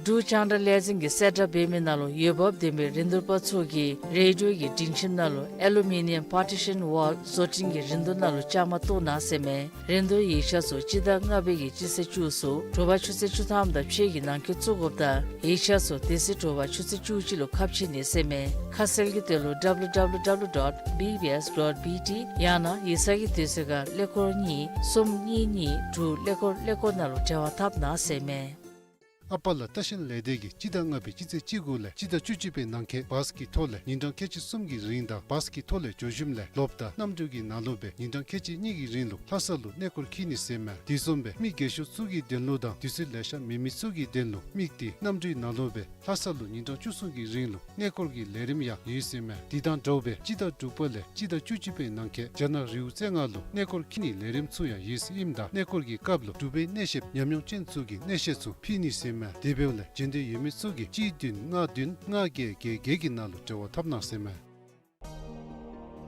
འབྲུག་རྒྱང་བསྒྲགས་ལས་འཛིན་གྱིས་གསལ་བསྒྲགས་འབད་མི་ནང་ལུ་འོས་འབབ་ལྡན་པའི་རིན་བསྡུར་པ་ཚུ་གིས་རེ་ཌི་ཡོ་གི་སྒྲིང་ཁྱིམ་ནང་ལུ་ཨེ་ལུ་མི་ནི་ཡམ་པར་ཊི་ཤཱན་ཝཱལ་བཟོ་སྐྲུན་གྱི་རིན་བསྡུར་ནང་ལུ་བཅའ་མར་གཏོགས་གནང་ཟེར་མས། རིན་བསྡུར་ཡིག་ཆ་ཚུ་སྤྱི་ཟླ་ལྔ་པའི་གི་སྤྱི་ཚེས་བཅུ་ཚུ་དྲོ་པ་ཆུ་ཚོད་བཅུ་ཐམ་དང་ཕྱེད་ཀྱི་ནང་འཁོད་བཙུགས་དགོཔ་ད་ཡིག་ཆ་ཚུ་དེ་ཚེ་དྲོ་པ་ཆུ་ཚོད་བཅུ་གཅིག་ལུ་ཁ་ཕྱེ་ནི་ཟེར་མས། ཁ་གསལ་གྱི་དོན་ལུ་W W W dot B B S dot B T ཡང་ན་ཡིག་ཚང་གི་དུས་ཚོད་ཁར་ཀླད་ཀོར་གཉིས་གསུམ་གཉིས་གཉིས་དྲུག་ཀླད་ཀོར་ཀླད་ཀོར་ནང་ལུ་འབྲེལ་བ་འཐབ་གནང་ཟེར་མས། ཨ་པ་ལ་ལྟ་བཤལ་ལས་སྡེ་གིས་སྤྱི་ཟླ་ལྔ་པའི་སྤྱི་ཚེས་བཅུ་དགུ་ལས་སྤྱི་ཟླ་བཅུ་གཅིག་པའི་ནང་འཁོད་བཱས་ཀྱི་ཐོག་ལས་ཉིན་གྲངས་ཁལ་གཅིག་གསུམ་གྱི་རིང་དང་བཱས་ཀྱི་ཐོག་ལས་འགྱོ་ཞིནམ་ལས་ལོགཔ་ད་གནམ་གྲུ་གི་ནང་ལུ་སྦེ་ཉིན་གྲངས་ཁལ་གཅིག་གཉིས་ཀྱི་རིང་ལུ་ལྷ་ས་ལུ་གནས་སྐོར་འཁྱིད་ནི་ཟེར་མས། དེ་བཟུམ་སྦེ་མི་རྒས་ཤོས་ཚུ་གི་དོན་ལུ་དང་དུས་ཚོད་ལེ་ཤ་མེད་མི་ཚུ་གི་དོན་ལུ་དམིགས་ཏེ་གནམ་གྲུའི་ནང་ལུ་སྦེ་ལྷ་ས་ལུ་ཉིན་གྲངས་བཅུ་གསུམ་གྱི་རིང་ལུ་གནས་སྐོར་གྱི་ལས་རིམ་ཡང་ཡོད་ཟེར་མས། དེ་དང་འདྲཝ་སྦེ་སྤྱི་ཟླ་དྲུག་པ་ལས་སྤྱི་ཟླ་བཅུ་གཅིག་པའི་ནང་འཁོད་རྒྱ་ནག་རི་བོ་རྩེ་ལྔ་ལུ་གནས་སྐོར་འཁྱིད་ནིའི་ལས་རིམ་ཚུ་ཡང་ཡོད་ཟེར་ཨིནམ་ད་གནས་སྐོར་གྱི་སྐབས་ལུ་འབྲུག་པའི་གནས་བཤདཔ་ཉམས་མྱོང་ཅན་ཚུ་གིས་གནས་བཤད་ཚུ་ཕུལ་ནི་ཟེར་མས། དེ་འབདཝ་ལས་འབྱོན་འདོད་ཡོད་མི་ཚུ་གིས་གཅིག་བདུན་ལྔ་བདུན་ལྔ་བརྒྱད་བརྒྱད་བརྒྱད་ཀྱི་ནང་ལུ་འབྲེལ་བ་འཐབ་གནང་ཟེར་མས།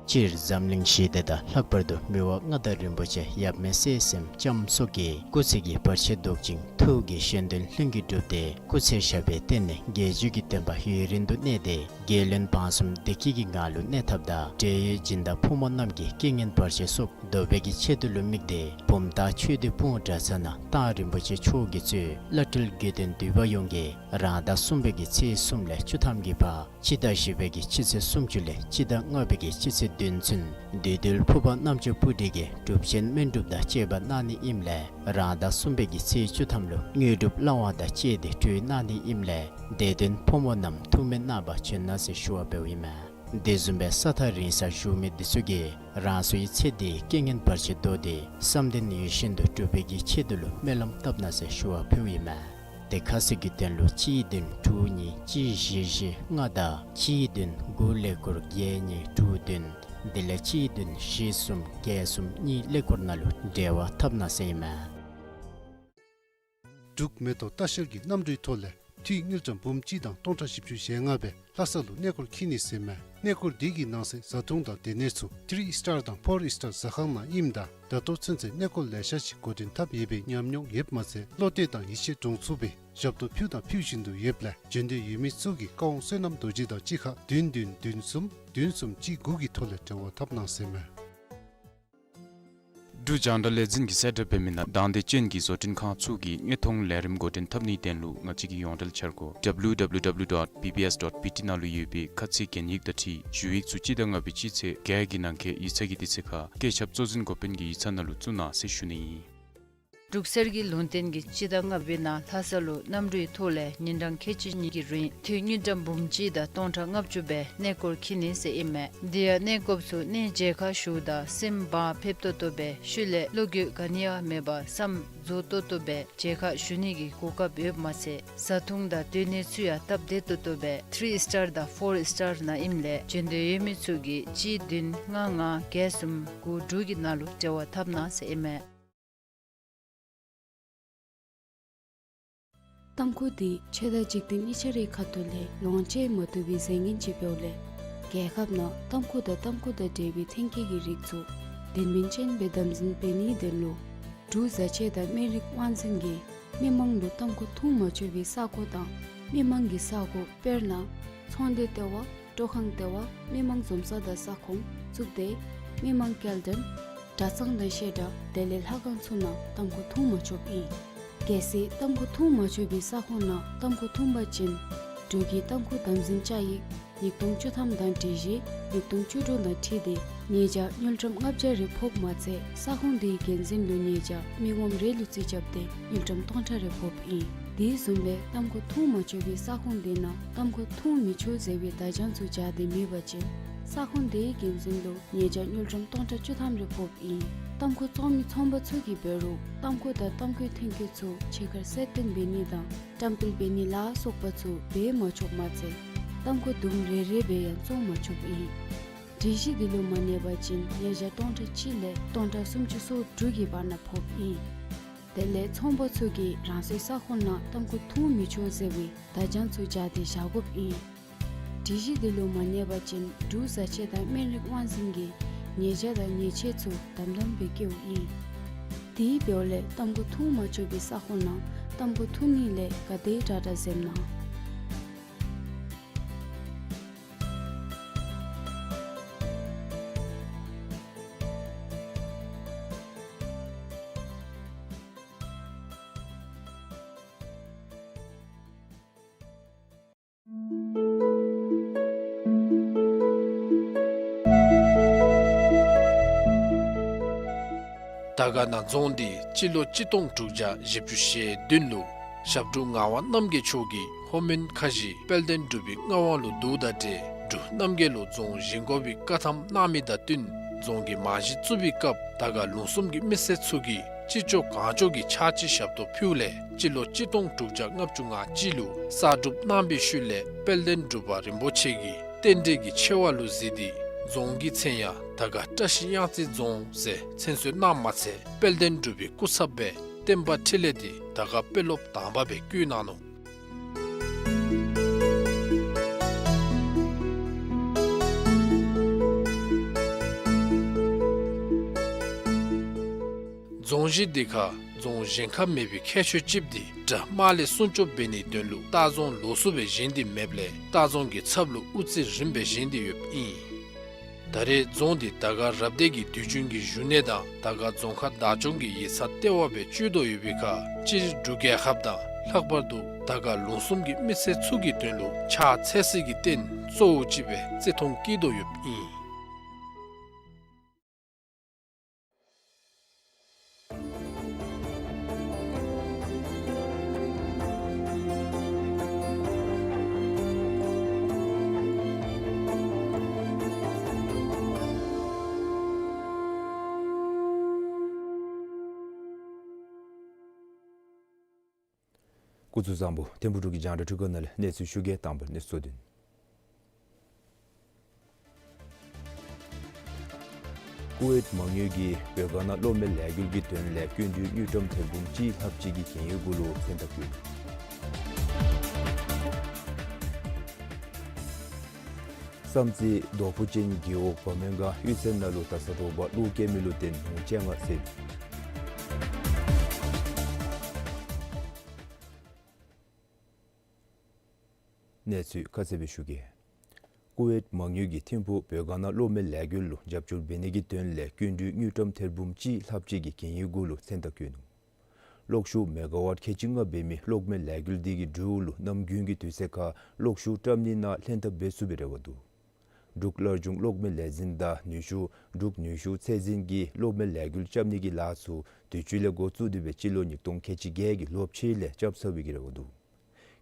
སྤྱིར་འཛམ་གླིང་ཞི་བདེ་དང་ལྷག་པར་དུ་མི་དབང་མངའ་བདག་རིན་པོ་ཆེ་ཡབ་མེས་སྲས་གསུམ་ལྕམ་སོགས་ཀྱི་སྐུ་ཚེ་གི་བར་ཆད་བཟློག་ཅིང་ཐུགས་ཀྱི་བཞེད་དོན་ལྷུན་གྱིས་གྲུབ་སྟེ་སྐུ་ཚེ་ཞབས་པད་བརྟན་ནས་དགེ་བཅུ་གི་བསྟན་པ་ཡུན་རིང་དུ་གནས་ཏེ་རྒྱལ་བློན་འབངས་གསུམ་བདེ་སྐྱིད་ཀྱི་ངང་ལུ་གནས་ཐབས་དང་འབྲེལ་ཡོད་སྦྱིན་བདག་ཕོ་མོ་རྣམས་ཀྱི་རྐྱེན་ངན་བར་ཆད་སོགས་བཟློག་པའི་གི་ཆེད་དུ་ལུ་དམིགས་ཏེ་བུམ་ཐང་ཆོས་སྡེ་སྤུངས་གྲྭ་ཚང་ནང་གཏང་རིན་པོ་ཆེ་མཆོག་གིས་གཙོས་བླ་སྤྲུལ་དགེ་འདུན་འདུས་པ་ཡོངས་ཀྱིས་རང་ཟླ་གསུམ་པའི་གི་ཚེས་གསུམ་ལས་བཅུ་ཐམ་གྱི་བར་སྤྱི་ཟླ་བཞི་པའི་གི་སྤྱི་ཚེས་སུམ་ཅུ་ལས་སྤྱི་ཟླ་ལྔ་པའི་གི་སྤྱི་ཚེས་བདུན་ཚུན་བདུད་འདུལ་ཕུར་པ་རྣམ་ཅོ་སྤུ་གྲི་གིས་སྒྲུབ་ཆེན་སྨོན་སྒྲུབ་དང་བཅས་པ་གནང་ནི་ཨིནམ་ལས་རང་ཟླ་གསུམ་པའི་གི་ཚེས་བཅུ་ཐམ་ལུ་དངོས་གྲུབ་བླ་དབང་དང་བཅས་ཏེ་གྲོལ་གནང་ནི་ཨིནམ་ལས་དད་འདུན་ཕོ་མོ་རྣམས་ཐུགས་སྨོན་གནང་བར་བྱོན་གནང་ཟེར་ཞུ་བ་འབདཝ་ཨིན་མས། དེ་བཟུམ་སྦེ་ས་ཐག་རིང་སར་བཞུགས་མི་འདི་ཚུ་གིས་རང་སོའི་ཚེ་འདིའི་རྐྱེན་ངན་བར་ཆད་བཟློག་སྟེ་བསམ་དོན་ཡིད་བཞིན་དུ་འགྲུབ་པའི་གི་ཆེད་དུ་ལུ་སྨོན་ལམ་བཏབ་གནང་ཟེར་ཞུ་བ་ཕུལཝ་ཨིན་མས། དེ་ཁ་གསལ་གྱི་དོན་ལུ་གཅིག་བདུན་དྲུག་གཉིས་གཅིག་བཞི་བཞི་ལྔ་དང་གཅིག་བདུན་དགུ་ཀླད་ཀོར་བརྒྱད་གཉིས་དྲུག་བདུན། དེ་ལས་གཅིག་བདུན་བཞི་གསུམ་བརྒྱད་གསུམ་གཉིས་ཀླད་ཀོར་ནང་ལུ་འབྲེལ་བ་འཐབ་གནང་ཟེར་ཨིན་མས། འབྲུག་མེ་ཏོག་ལྟ་བཤལ་གྱི་གནམ་གྲུའི་ཐོག་ལས་འཐུས་དངུལ་ཀྲམ་འབུམ་གཅིག་དང་སྟོང་ཕྲག་བཞི་བཅུ་ཞེ་ལྔ་སྦེ་ལྷ་ས་ལུ་གནས་སྐོར་འཁྱིད་ནི་ཟེར་མས། གནས་སྐོར་འདི་གི་ནང་གསེས་བཟའ་འཐུང་དང་སྡོད་གནས་ཚུ་ཐི་རི་ཨིས་ཊར་དང་ཕོར་ཨིས་ཊར་ཟ་ཁང་ནང་ཨིནམ་ད་ད་ལྟོ་ཚུན་ཚོད་གནས་སྐོར་ལེ་ཤ་ཅིག་འགོ་འདྲེན་འཐབ་ཡོད་པའི་ཉམས་མྱོང་ཡོདཔ་མ་ཚད་བློ་གཏད་དང་ཡིད་ཆེས་འདྲོངས་ཚུགས་པའི་ཞབས་ཏོག་ཕུལ་དང་ཕུལ་བཞིན་དུ་ཡོདཔ་ལས་བྱོན་འདོད་ཡོད་མི་ཚུ་གིས་ཀ་ཝང་བསོད་ནམས་རྡོ་རྗེ་དང་གཅིག་ཁར་བདུན་བདུན་བདུན་གསུམ་བདུན་གསུམ་གཅིག་དགུ་གི་ཐོག་ལས་འབྲེལ་བ་འཐབ་གནང་ཟེར་མས། འབྲུག་རྒྱང་བསྒྲགས་ལས་འཛིན་གྱིས་གསལ་བསྒྲགས་འབད་མི་ནང་དང་འདོད་ཅན་གྱི་བཟོ་སྐྲུན་ཁང་ཚུ་གིས་དངོས་མཐོང་ལས་རིམ་འགོ་འདྲེན་འཐབ་ནིའི་དོན་ལུ་ང་བཅས་ཀྱི་ཡོངས་འབྲེལ་འཆར་སྒོ་W W W dot B B S dot B T ནང་ལུ་ཡོད་པའི་ཁ་ཚིག་གན་ཡིག་དང་འཁྲིལ་ཞུ་ཡིག་ཚུ་སྤྱི་ཟླ་ལྔ་པའི་སྤྱི་ཚེས་བརྒྱད་ཀྱི་ནང་འཁོད་ཡིག་ཚང་གི་དུས་ཚོད་ཁར་བཀོད་ཁྱབ་གཙོ་འཛིན་འགོ་དཔོན་གྱི་ཡིག་ཚང་ནང་ལུ་བཙུགས་གནང་ཟེར་ཞུ་ནི་ཨིན། འབྲུག་གསེར་གྱི་ལུང་བསྟན་གྱིས་སྤྱི་ཟླ་ལྔ་པའི་ནང་ལྷ་ས་ལུ་གནམ་གྲུའི་ཐོག་ལས་ཉིན་གྲངས་ཁལ་གཅིག་གཉིས་ཀྱི་རིང་འཐུས་དངུལ་ཀྲམ་འབུམ་གཅིག་དང་སྟོང་ཕྲག་ལྔ་བཅུ་སྦེ་གནས་སྐོར་འཁྱིད་ནི་ཟེར་ཨིན་མས། དེ་ཡང་གནས་སྐོརཔ་ཚུ་གནས་མཇལ་ཁ་ཞུཝ་ད་སེམས་བག་ཕེབས་ཏོག་ཏོ་སྦེ་ཤུལ་ལས་བློ་འགྱོད་ག་ནི་ཡང་མེད་པར་བསམ་རྫོགས་ཏོག་ཏོ་སྦེ་མཇལ་ཁ་ཞུ་ནི་གི་གོ་སྐབས་ཡོདཔ་མ་ཚད་བཟའ་འཐུང་དང་སྡོད་གནས་ཚུ་ཡང་སྟབས་བདེ་ཏོག་ཏོ་སྦེ་ཐི་རི་ཨིས་ཊར་དང་ཕོར་ཨིས་ཊར་ནང་ཨིནམ་ལས་བྱོན་འདོད་ཡོད་མི་ཚུ་གིས་གཅིག་བདུན་ལྔ་ལྔ་བརྒྱད་གསུམ་དགུ་དྲུག་གི་ནང་ལུ་འབྲེལ་བ་འཐབ་གནང་ཟེར་ཨིན་མས། ཏམ་ཁུ་འདི་ཆོས་དང་འཇིག་རྟེན་གཉིས་ཆ་རའི་ཁ་ཐུག་ལས་ལོངས་སྤྱོད་མ་བཏུབ་པའི་རྫས་ངན་ཅིག་འབདཝ་ལས་རྒྱལ་ཁབ་ནང་ཏམ་ཁུ་དང་ཏམ་ཁུ་དང་འབྲེལ་བའི་ཐོན་སྐྱེད་ཀྱི་རིགས་ཚུ་དོན་སྨིན་ཅན་སྦེ་དམ་འཛིན་འབད་ནིའི་དོན་ལུ་འབྲུག་བཟའ་ཆས་དང་སྨན་རིགས་དབང་འཛིན་གྱིས་མི་མང་ལུ་ཏམ་ཁུ་འཐུང་མ་ཆོག་པའི་ས་གོ་དང་མི་མང་གི་ས་གོ་དཔེར་ན་ཚོང་སྡེ་ལྟེ་བ། སྤྲོ་ཁང་ལྟེ་བ། མི་མང་འཛོམས་ས་དང་ས་ཁོངས་བཙུགས་ཏེ་མི་མང་སྐྱེལ་འདྲེན་གྲྭ་ཚང་དང་བཤད་གྲྭ་དེ་ལས་ལྷ་ཁང་ཚུ་ནང་ཏམ་ཁུ་འཐུང་མ་ཆོགཔ་ཨིན། གལ་སྲིད་ཏམ་ཁུ་འཐུང་མ་ཆོག་པའི་ས་ཁོངས་ནང་ཏམ་ཁུ་འཐུང་པ་ཅིན་འབྲུག་གི་ཏམ་ཁུ་དམ་འཛིན་བཅའ་ཡིག་ཉིས་སྟོང་བཅུ་ཐམ་དང་སྒྲིག་གཞི་ཉིས་སྟོང་བཅུ་དྲུག་དང་འཁྲིལ་ཏེ་ཉེས་བྱ་དངུལ་ཀྲམ་ལྔ་བརྒྱ་རེ་ཕོགཔ་མ་ཚད་ས་ཁོངས་དེའི་འགན་འཛིན་ལུ་ཉེས་བྱ་མི་ངོམ་རེ་ལུ་རྩིས་རྐྱབ་སྟེ་དངུལ་ཀྲམ་སྟོང་ཕྲག་རེ་ཕོགཔ་ཨིན། དེ་བཟུམ་སྦེ་ཏམ་ཁུ་འཐུང་མ་ཆོག་པའི་ས་ཁོངས་དེ་ནང་ཏམ་ཁུ་འཐུང་མི་ཆོག་ཟེར་བའི་བརྡ་བྱང་ཚུ་སྦྱར་ཏེ་མེད་པ་ཅིན་ས་ཁོངས་དེའི་འགན་འཛིན་ལུ་ཉེས་བྱ་དངུལ་ཀྲམ་སྟོང་ཕྲག་བཅུ་ཐམ་རེ་ཕོགཔ་ཨིན། ཏམ་ཁུ་བཙོང་མི་ཚོང་པ་ཚུ་གིས་འབད་རུང་ཏམ་ཁུ་དང་ཏམ་ཁུའི་ཐོན་སྐྱེད་ཚུ་ཕྱི་ཁར་གསལ་སྟོན་འབད་ནི་དང་བཀྲམ་སྤེལ་འབད་ནི་ལ་སོགས་པ་ཚུ་འབད་མ་ཆོགཔ་མ་ཚད་ཏམ་ཁུ་དུམ་རེ་རེ་སྦེ་ཡང་བཙོང་མ་ཆོགཔ་ཨིན། སྒྲིག་གཞི་དེ་ལུ་མ་གནས་པ་ཅིན་ཉེས་བྱ་སྟོང་ཕྲག་གཅིག་ལས་སྟོང་ཕྲག་སུམ་ཅུ་སོ་དྲུག་གི་བར་ན་ཕོགཔ་ཨིན། དེ་ལས་ཚོང་པ་ཚུ་གིས་རང་སོའི་ས་ཁོངས་ནང་ཏམ་ཁུ་འཐུང་མི་ཆོག་ཟེར་བའི་བརྡ་བྱང་ཚུ་སྦྱར་ཏེ་བཞག་དགོཔ་ཨིན། སྒྲིག་གཞི་དེ་ལུ་མ་གནས་པ་ཅིན་འབྲུག་བཟའ་ཆས་དང་སྨན་རིགས་དབང་འཛིན་གྱིས་ཉེས་བྱ་དང་ཉེས་ཆད་ཚུ་དམ་དམ་སྦེ་བཀལཝ་ཨིན། དེ་འབདཝ་ལས་ཏམ་ཁུ་འཐུང་མ་ཆོག་པའི་ས་ཁོངས་ནང་ཏམ་ཁུ་འཐུང་ནི་ལས་ག་དེ་དྲག་དྲག་འཛེམ་གནང་། དར་དཀར་ན་རྫོང་འདི་སྤྱི་ལོ་གཅིག་སྟོང་དྲུག་བརྒྱ་བཞི་བཅུ་ཞེ་བདུན་ལུ་ཞབས་དྲུང་ངག་དབང་རྣམ་རྒྱལ་མཆོག་གིས་ལྷོ་མོན་ཁ་བཞི་དཔལ་ལྡན་འབྲུག་པའི་མངའ་དབང་ལུ་བསྡུཝ་ད་ཏེ་འབྲུག་རྣམ་རྒྱལ་ལུ་རྫོང་བཞེངས་དགོ་པའི་བཀའ་ཐམ་གནང་མི་དང་བསྟུན་རྫོང་གི་རྨང་གཞི་བཙུགས་པའི་སྐབས་དར་དཀར་ལུང་གསུམ་གྱི་མི་སེར་ཚུ་གིས་ཅི་ལྕོགས་གང་ལྕོགས་ཀྱི་ཕྱག་ཕྱི་ཞབས་ཏོག་ཕུལཝ་ལས་སྤྱི་ལོ་གཅིག་སྟོང་དྲུག་བརྒྱ་ལྔ་བཅུ་ང་གཅིག་ལུ་གསར་སྒྲུབ་གནང་བའི་ཤུལ་ལས་དཔལ་ལྡན་འབྲུག་པ་རིན་པོ་ཆེ་གིས་རྟེན་འབྲེལ་གྱི་ཆེ་བ་ལུ་གཟིགས་ཏེ་རྫོང་གི་མཚན་ཡང་དར་དཀར་བཀྲ་ཤིས་གཡང་རྩེ་རྫོང་ཟེར་མཚན་གསོལ་གནངམ་མ་ཚད་དཔལ་ལྡན་འབྲུག་པའི་སྐུ་ཚབ་སྦེ་བསྟན་པ་འཕྲིན་ལས་འདི་དར་དཀར་དཔོན་སློབ་དང་པ་སྦེ་བསྐོ་གནང་ནུག། རྫོང་གཞི་འདི་ཁར་རྫོང་གཞན་ཁར་མེད་པའི་ཁྱད་ཆོས་ཅིག་འདི་དགྲ་དམག་ལས་སྲུང་སྐྱོབ་འབད་ནིའི་དོན་ལུ་ལྟ་རྫོང་ལོགས་སུ་སྦེ་བཞེངས་ཏེ་མེདཔ་ལས་ལྟ་རྫོང་གི་ཚབ་ལུ་དབུ་རྩེ་རིམ་པས་བཞེངས་ཏེ་ཡོདཔ་ཨིན། ད་རེས་རྫོང་འདི་དར་དཀར་རབ་སྡེ་གི་དུས་རྒྱུན་གྱི་བཞུགས་གནས་དང་དར་དཀར་རྫོང་ཁག་བདག་སྐྱོང་གི་ཡིག་ཚང་ལྟེ་བ་སྦེ་སྤྱོད་དོ་ཡོད་པའི་ཁར་སྤྱིར་འབྲུག་རྒྱལ་ཁབ་དང་ལྷག་པར་དུ་དར་དཀར་ལུང་གསུམ་གྱི་མི་སེར་ཚུ་གི་དོན་ལུ་ཕྱག་འཚལ་སའི་རྟེན་གཙོ་བོ་ཅིག་སྦེ་བརྩི་མཐོང་བསྐྱེད་དོ་ཡོདཔ་ཨིན། སྐུ་གཟུགས་བཟང་པོ། ཐིམ་ཕུག་འབྲུག་གི་རྒྱང་བསྒྲགས་འཕྲུལ་ཁང་ནང་ལས་གནས་ཚུལ་ཞུ་གེ། དང་པ་གནས་ཚུལ་གཙོ་དོན། ཀུ་ཝེཊ་མང་ཉོ་གིས་བོད་ཁ་ནང་གློག་མེ་ལས་འགུལ་གྱི་དོན་ལས་སྐྱིན་འགྲུལ་དངུལ་ཀྲམ་ཐེར་འབུམ་གཅིག་ལྷགཔ་ཅིག་གི་གྱེན་ཡོལ་གུ་ལུ་མཚན་རྟགས་བཀོད། བསམ་རྩེ་རྡོ་ཕུ་ཅན་རྒེད་འོག་བ་མོན་སྒང་གཡུས་ཚན་ནང་ལུ་ད་ས་དྲོ་པ་གློག་སྐྱེལ་མི་ལུ་བརྟེན་མི་བཅོ་ལྔ་བསད། གནས་ཚུལ་ཁ་གསལ་སྦེ་ཞུ་གེ། ཀུ་ཝེཊ་མང་ཉོ་གིས་ཐིམ་ཕུག་བོད་ཁ་ནང་གློག་མེ་ལས་འགུལ་ལུ་རྒྱབ་སྐྱོར་འབད་ནི་གི་དོན་ལས་སྐྱིན་འགྲུལ་དངུལ་ཀྲམ་ཐེར་འབུམ་གཅིག་ལྷགཔ་ཅིག་གི་གྱེན་ཡོལ་གུ་ལུ་མཚན་རྟགས་བཀོད་ནུག། གློག་ཤུགས་མེ་ག་ཝཊ་ཁལ་གཅིག་ལྔ་འབད་མི་གློག་མེ་ལས་འགུལ་འདི་གི་འགྲུལ་ལུ་གནམ་དགུན་གྱི་དུས་ཚོད་ཁར་གློག་ཤུགས་བཀྲམ་ནི་ནང་ལྷན་ཐབས་འབད་ཚུགས་པའི་རེ་བ་འདུག། འབྲུག་སླར་འབྱུང་གློག་མེ་ལས་འཛིན་དང་ནུས་ཤུགས་འབྲུག་ནུས་ཤུགས་ཚད་འཛིན་གྱིས་གློག་མེ་ལས་འགུལ་རྐྱབ་ནི་གི་ལཱ་ཚུ་དུས་ཅི་ལས་འགོ་བཙུགས་ཏེ་སྦེ་སྤྱི་ལོ་ཉིས་སྟོང་ཁལ་གཅིག་བརྒྱད་ཀྱི་ལོ་ཕྱེད་ལས་རྐྱབ་ཚར་བའི་གི་རེ་བ་འདུག།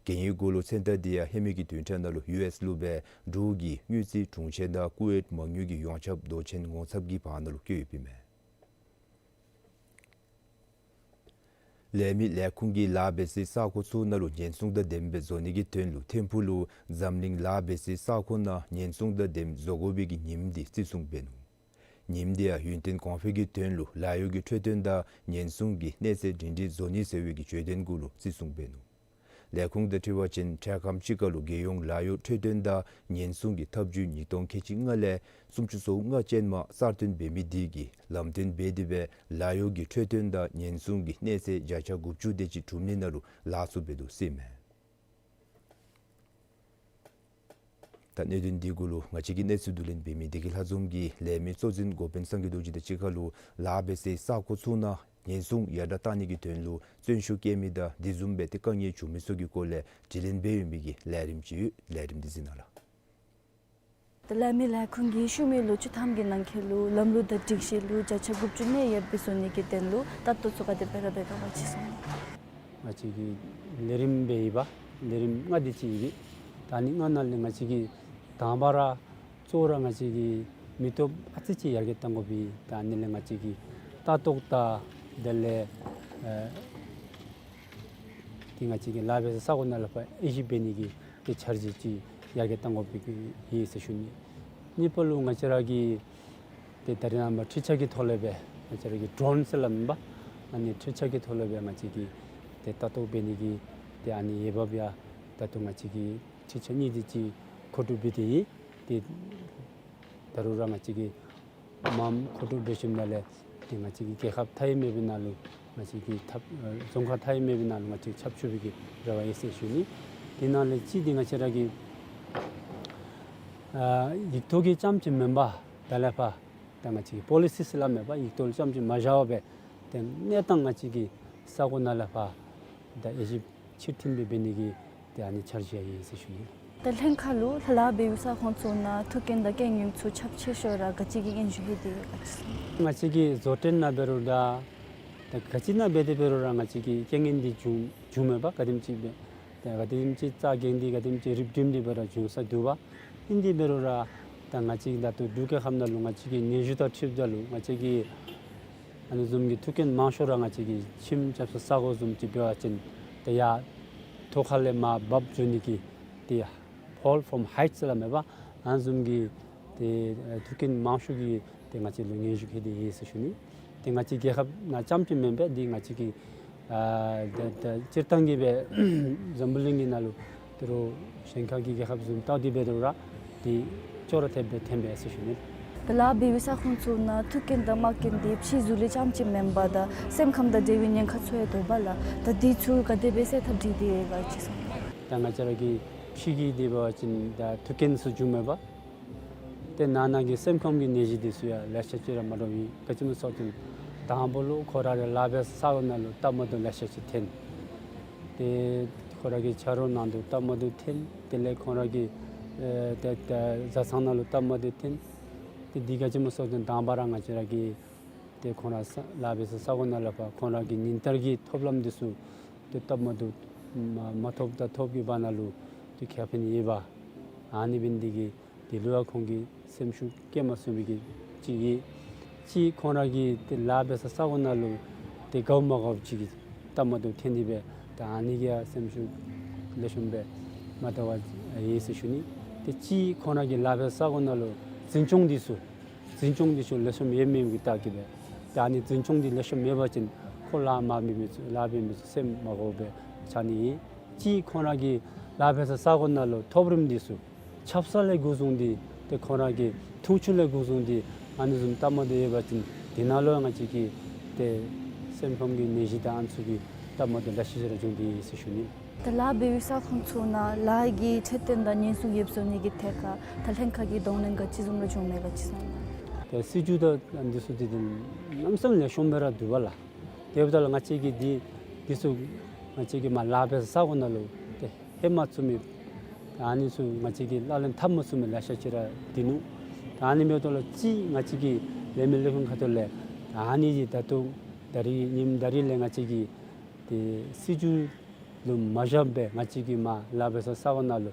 གྱེན་ཡོལ་གུ་ལུ་མཚན་རྟགས་འདི་ཡང་ཧེ་མའི་གི་བདུན་ཕྲག་ནང་ལུ་ཡུ་ཨེསི་ལུ་སྦེ་འབྲུག་གི་དངུལ་རྩིས་དྲུང་ཆེན་དང་ཀུ་ཝེཊ་མང་ཉོ་གི་ཡོངས་ཁྱབ་མདོ་ཆེན་ངོ་ཚབ་ཀྱི་བར་ན་ལུ་བཀོད་ཡོདཔ་ཨིན་མས། ལས་མི་ལས་ཁུངས་ཀྱིས་ལཱ་འབད་སའི་ས་གོ་ཚུ་ནང་ལུ་ཉེན་སྲུང་དང་ལྡནམ་སྦེ་བཟོ་ནི་གི་དོན་ལུ་ཐིམ་ཕུག་ལུ་འཛམ་གླིང་ལཱ་འབད་སའི་ས་གོ་ནང་ཉེན་སྲུང་དང་ལྡནམ་བཟོ་དགོ་པའི་གི་ཉིནམ་འདི་བརྩི་སྲུང་འབད་ནུག། ཉིནམ་འདི་ཡང་ཡུན་བརྟན་གོང་འཕེལ་གྱི་དོན་ལུ་ལཱ་གཡོག་གི་འཕྲོད་བསྟེན་དང་ཉེན་སྲུང་གི་གནས་ཚད་སྒྲིང་སྒྲིང་བཟོ་ནི་ཟེར་བའི་གི་བརྗོད་དོན་གུ་ལུ་བརྩི་སྲུང་འབད་ནུག། ལས་ཁུངས་དང་འཁྲིལ་བ་ཅིན་འཕྲལ་ཁམས་ཅིག་ཁར་ལུ་རྒྱལ་ཡོངས་ལཱ་གཡོག་འཕྲོད་བསྟེན་དང་ཉེན་སྲུང་གི་ཐབས་བྱུས་ཉིས་སྟོང་ཁལ་གཅིག་ལྔ་ལས་སུམ་ཅུ་སོ་ལྔ་ཅན་མ་གསར་བཏོན་འབད་མི་འདི་གིས་ལམ་སྟོན་འབད་དེ་སྦེ་ལཱ་གཡོག་གི་འཕྲོད་བསྟེན་དང་ཉེན་སྲུང་གི་གནས་ཚད་བརྒྱ་ཆ་དགུ་བཅུ་དེ་ཅིག་གྲུབ་ནི་ནང་ལུ་ལཱ་ཚུ་འབད་དོ་ཟེར་ཨིན་མས། ད་གནད་དོན་འདི་གུ་ལུ་ང་བཅས་ཀྱིས་གནས་ཚུལ་བསྡུ་ལེན་འབད་མི་བདེ་སྐྱིད་ལྷ་འཛོམས་ཀྱིས་ལས་མི་གཙོ་འཛིན་འགོ་དཔོན་སངས་རྒྱས་རྡོ་རྗེ་དང་གཅིག་ཁར་ལུ་ལཱ་འབད་སའི་ས་གོ་ཚུ་ནང་ཉེན་སྲུང་ཡར་དྲག་བཏང་ནི་གི་དོན་ལུ་བརྩོན་ཤུགས་བསྐྱེད་མི་དང་དེ་བཟུམ་སྦེ་ཏེ་དཀའ་ངལ་བྱུང་མི་ཚུ་གི་སྐོར་ལས་དྲི་ལན་འབད་ཡོད་མི་གི་ལས་རིམ་ཅིག་ཡོད། ལས་རིམ་འདི་གཟིགས་གནང་ལགས། ད་ལས་མི་ལས་ཁུངས་ཀྱིས་ཤུལ་མའི་ལོ་བཅུ་ཐམ་གྱི་ནང་འཁོད་ལུ་ལམ་ལུགས་དང་སྒྲིག་གཞི་ལུ་བརྒྱ་ཆ་དགུ་བཅུ་གནས་ཡོདཔ་སྦེ་བཟོ་ནི་གི་དོན་ལུ་ལྟ་རྟོག་ཚུ་ག་དེ་སྦེ་ར་འབད་ག་བ་ཅིག་གསུང་། ང་བཅས་ཀྱིས་ལས་རིམ་སྦེ་ཡོད་པ་ལས་རིམ་ལྔ་དེ་ཅིག་ཡོད། ད་ཨ་ནི་ལྔ་ནང་ལས་ང་བཅས་ཀྱིས་དང་པ་ར་གཙོ་བོ་ར་ང་བཅས་ཀྱིས་མི་སྟོབས་ཨ་ཙི་ཅིག་ཡར་རྒྱས་གཏང་དགོ་པས། ད་ཨ་ནི་ལས་ང་བཅས་ཀྱིས་ལྟ་རྟོག་དང་དེ་ལས་ཨེ་ཏེ་ང་བཅས་ཀྱིས་ལཱ་འབད་སའི་ས་གོ་ནང་ལས་ཕར་དབྱེ་ཞིབ་འབད་ནི་གི་ཏེ་འཆར་གཞི་ཅིག་ཡར་རྒྱས་གཏང་དགོ་པའི་གི་ཨིན་ཟེར་ཞུ་ནི། གཉིས་པ་ལུ་ང་བཅས་ར་གིས་ཏེ་ད་རེས་ནངས་པ་འཕྲུལ་ཆས་ཀྱི་ཐོག་ལས་སྦེ་ང་བཅས་ར་གི་ཌོ་རོན་ཟེར་སླབ་མས་པ། ཨ་ནི་འཕྲུལ་ཆས་ཀྱི་ཐོག་ལས་སྦེ་ང་བཅས་ཀྱིས་ཏེ་ལྟ་རྟོག་འབད་ནི་གི་ཏེ་ཨ་ནི་འོས་འབབ་ཡང་ད་ལྟོ་ང་བཅས་ཀྱིས་འཕྲུལ་ཆས་གཉིས་དེ་ཅིག་མཁོ་སྒྲུབ་འབད་དེ་ཡོད། ཏེ་ད་རུང་ར་ང་བཅས་ཀྱིས་མངམ་མཁོ་སྒྲུབ་འབད་ཞིནམ་ལས་ཏེ་ང་བཅས་ཀྱི་རྒྱལ་ཁབ་མཐའ་དབུས་མེད་པའི་ནང་ལུ་ང་བཅས་ཀྱི་ཐབས་ཨེ་རྫོང་ཁག་མཐའ་དབུས་མེད་པའི་ནང་ལུ་ང་བཅས་ཁྱབ་ཚུགས་པའི་གི་རེ་བ་ཡོད་ཟེར་ཞུ་ནི། དེ་ནང་ལས་གཅིག་འདི་ང་བཅས་ར་གི་ཨ་ཡིག་ཐོག་གི་རྐྱངམ་ཅིག་མེན་པར་ད་ལས་ཕར་ད་ང་བཅས་ཀྱི་པོ་ལི་སི་ཟེར་སླབ་མས་པ། ཡིག་ཐོག་ལུ་རྐྱངམ་ཅིག་མ་བཞག་པར་སྦེ་ཏེ་གནས་སྟངས་ང་བཅས་ཀྱི་ས་གོ་ནང་ལས་ཕར་ད་དབྱེ་ཞིབ་ཕྱིར་འཐེན་འབད་འབད་ནི་གི་ཏེ་ཨ་ནི་འཆར་གཞི་ཡང་ཡོད་ཟེར་ཞུ་ནི། ད་ལྷན་ཁག་ལུ་ལཱ་འབད་བའི་ས་ཁོངས་ཚུ་ནང་ཐུགས་འགན་དང་རྐྱེན་ངན་ཚུ་ཁྱབ་ཆེ་ཤོས་ར་ག་ཅི་གི་རྐྱེན་བྱུང་ཡི་དེ་ག་ཅི་གསུང་། ང་བཅས་ཀྱི་བཟོ་གྲྭ་ནང་འབད་རུང་ད་ད་ག་ཅི་ནང་འབད་དེ་འབད་རུང་ར་ང་བཅས་ཀྱི་རྐྱེན་ངན་འདི་བྱུང་བྱུངམ་མས་པ། ག་དེམ་ཅིག་སྦེ་ད་ག་དེམ་ཅིག་རྩ་འགེངས་ཏེ་ག་དེམ་ཅིག་རིག་སྒྲིམ་སྟེ་འབད་རུང་བྱུང་ས་འདུག་པ། ཨིན་དེ་འབད་རུང་ར་ད་ང་བཅས་ཀྱི་ད་ལྟོ་འབྲུག་རྒྱལ་ཁབ་ནང་ལུ་ང་བཅས་ཀྱི་ནད་གཞི་དང་འཁྲིལཝ་ད་ལུ་ང་བཅས་ཀྱི་ཨ་ནི་བཟུམ་གྱི་ཐུགས་འགན་མང་ཤོས་ར་ང་བཅས་ཀྱི་ཁྱིམ་རྐྱབ་ས་ས་གོ་བཟུམ་ཅིག་འབད་བ་ཅིན་ཏེ་ཡར་ཐོག་ཁ་ལས་མར་འབབ་འགྱོ་ནི་གི་ཏེ་ཕོལ་ཕོམ་ཧའིཊ་ཟེར་སླབ་མས་པ། ཨ་ནི་བཟུམ་གྱི་ཏེ་ཐུགས་འགན་མང་ཤོས་ཀྱི་ཏེ་ང་བཅས་ལུ་ངན་ཞུགས་ཡོད་དེ་ཡོད་ཟེར་ཞུ་ནི། ཏེ་ང་བཅས་རྒྱལ་ཁབ་ནང་རྐྱངམ་ཅིག་མེན་པར་འདི་ང་བཅས་ཀྱི་ཨ་ད་ད་སྤྱིར་བཏང་གི་སྦེ་འཛམ་བུ་གླིང་གི་ནང་ལུ་ད་རུང་གཞན་ཁ་གི་རྒྱལ་ཁབ་བཟུམ་བལྟཝ་ད་འབད་རུང་ར་འདི་ཅོག་ར་འཐདཔ་སྦེ་ཐོནམ་མས་ཟེར་ཞུ་ནི། ད་ལཱ་འབད་བའི་ས་ཁོངས་ཚུ་ནང་མཐུན་རྐྱེན་དང་མ་རྐྱེན་འདི་ཕྱིའི་གཟུགས་ལས་རྐྱངམ་ཅིག་མེན་པར་ད་སེམས་ཁམས་དང་འབྲེལ་བའི་ཉེན་ཁ་ཚུ་ཡང་འདུག་པ་ལགས། ད་འདི་ཚུ་ག་དེ་སྦེ་སེལ་ཐབས་བྱུང་སྟེ་ཡོད་ག་ཅིག་གསུང་། ད་ང་བཅས་ར་གི་ཕྱི་གི་འདི་འབད་བ་ཅིན་ད་མཐུན་རྐྱེན་ཚུ་བྱུང་མེད་པ། ཏེ་ནང་ན་གི་སེམས་ཁམས་ཀྱི་ནད་གཞི་འདི་ཚུ་ཡང་ལེ་ཤ་ཅིག་ར་མ་འདྲཝ་ཨིན། ག་ཅི་སྨོ་ཟེར་བ་ཅིན་དང་པ་ལུ་ཁོ་ར་ར་ལཱ་འབད་ས་གོ་ནང་ལུ་སྟབས་མ་བདེཝ་ལེ་ཤ་ཅིག་ཐོན། ཏེ་ཁོ་ར་གི་ཆ་རོགས་ནང་དུ་སྟབས་མ་བདེཝ་ཐོན། དེ་ལས་ཁོ་ར་གི་ཨེ་ཏེ་ཏེ་བཟའ་ཚང་ནང་ལུ་སྟབས་མ་བདེཝ་ཐོན། ཏེ་འདི་ག་ཅི་སྨོ་ཟེར་བ་ཅིན་དང་པ་ར་ང་བཅས་ར་གི་ཏེ་ཁོང་ར་ས་ལཱ་འབད་ས་ས་གོ་ནང་ལུ་ཕར་ཁོང་ར་གི་ཉིན་ལྟར་གྱི་ཐོབ་ལམ་འདི་ཚུ་ཏེ་སྟབས་མ་བདེཝ་མ་མ་ཐོབ་དང་ཐོབ་ཀྱི་བར་ན་ལུ་ཏེ་ཁེ་ཕན་ཡོདཔ། ཨ་ནི་འབད་ནི་འདི་གིས་དེ་ལུ་ཡང་ཁོང་གིས་སེམས་ཤུགས་བསྐྱེད་མ་ཚུགས་མི་གི་ཅིག་ཨིན། གཅིག་ཁོང་ར་གིས་ཏེ་ལཱ་འབད་ས་ས་གོ་ནང་ལུ་ཏེ་དགའཝ་མ་དགའཝ་ཅིག་གི་སྟབས་མ་བདེཝ་ཐོན་ཏེ་སྦེ་ད་ཨ་ནི་གིས་ཡང་སེམས་ཤུགས་ལེགས་ཤོམ་སྦེ་མ་བཏང་བར་ཨིན་ཟེར་ཞུ་ནི། ཏེ་གཅིག་ཁོང་ར་གིས་ལཱ་འབད་ས་ས་གོ་ནང་ལུ་འཛིན་སྐྱོང་འདི་ཚུ་འཛིན་སྐྱོང་འདི་ཚུ་ལེགས་ཤོམ་ཡོད་མེད་ཀྱི་བལྟ་གེ་སྦེ། ད་ཨ་ནི་འཛིན་སྐྱོང་འདི་ལེགས་ཤོམ་ཡོད་པ་ཅིན་ཁོ་ལཱ་མ་འབད་མི་ཚུ་ལཱ་འབད་མི་ཚུ་སེམས་མ་དགའཝ་སྦེ་ཆགས་ནི་ཨིན། གཅིག་ཁོང་ར་གིས་ལཱ་འབད་ས་ས་གོ་ནང་ལུ་ཐོབ་རིམ་འདི་ཚུ་ཆབ་གསང་ལས་འགོ་བཟུང་སྟེ་ཏེ་ཁོང་ར་གི་འཐུང་ཆུ་ལས་འགོ་བཟུང་སྟེ་ཨ་ནི་བཟུམ་སྟབས་མ་བདེཝ་ཡོད་པ་ཅིན་དེ་ནང་ལུ་ཡང་ང་བཅས་ཀྱིས་ཏེ་སེམས་ཁམས་ཀྱི་ནད་གཞི་དང་ཨ་ནི་ཚུ་གི་སྟབས་མ་བདེཝ་ལེ་ཤ་ཅིག་ར་བྱུང་སྟེ་ཡོད་ཟེར་ཞུ་ནི། ད་ལཱ་འབད་བའི་ས་ཁོངས་ཚུ་ནང་ལཱ་གི་འཕྲོད་བསྟེན་དང་ཉེན་སྲུང་ཡོདཔ་བཟོ་ནི་གི་ཐད་ཁར་ད་ལྷན་ཁག་གིས་གདོང་ལེན་ག་ཅི་བཟུམ་ར་བྱུང་མས་ག་ཅིག་གསུང་ན། ད་སྲིད་བྱུས་དང་འདི་ཚུ་འདི་ཏེ་གནམ་མེད་ས་མེད་ལེགས་ཤོམ་སྦེ་ར་འདུག་པ་ལགས། དེ་འབདཝ་ད་ལུ་ང་བཅས་ཀྱིས་འདི་འདི་ཚུ་ང་བཅས་ཀྱིས་མར་ལཱ་འབད་ས་ས་གོ་ནང་ལུ་ཏེ་ལྷོད་མ་ཚུགས་མི་ཨ་ནི་ཚུ་ང་བཅས་ཀྱིས་ལག་ལེན་འཐབ་མ་ཚུགས་མི་ལེ་ཤ་ཅིག་ར་འདུག་ནུག། ད་ཨ་ནི་འབདཝ་ད་ལུ་གཅིག་ང་བཅས་ཀྱིས་ལས་མི་ལས་ཁུངས་ཁ་ཐུག་ལས་ཨ་ནི་གི་ད་ལྟོ་ད་རིས་ཉིནམ་ད་རིས་ལས་ང་བཅས་ཀྱིས་ཏེ་སྲིད་བྱུས་ལུ་མ་བཞག་པར་ང་བཅས་ཀྱིས་མར་ལཱ་འབད་ས་ས་གོ་ནང་ལུ་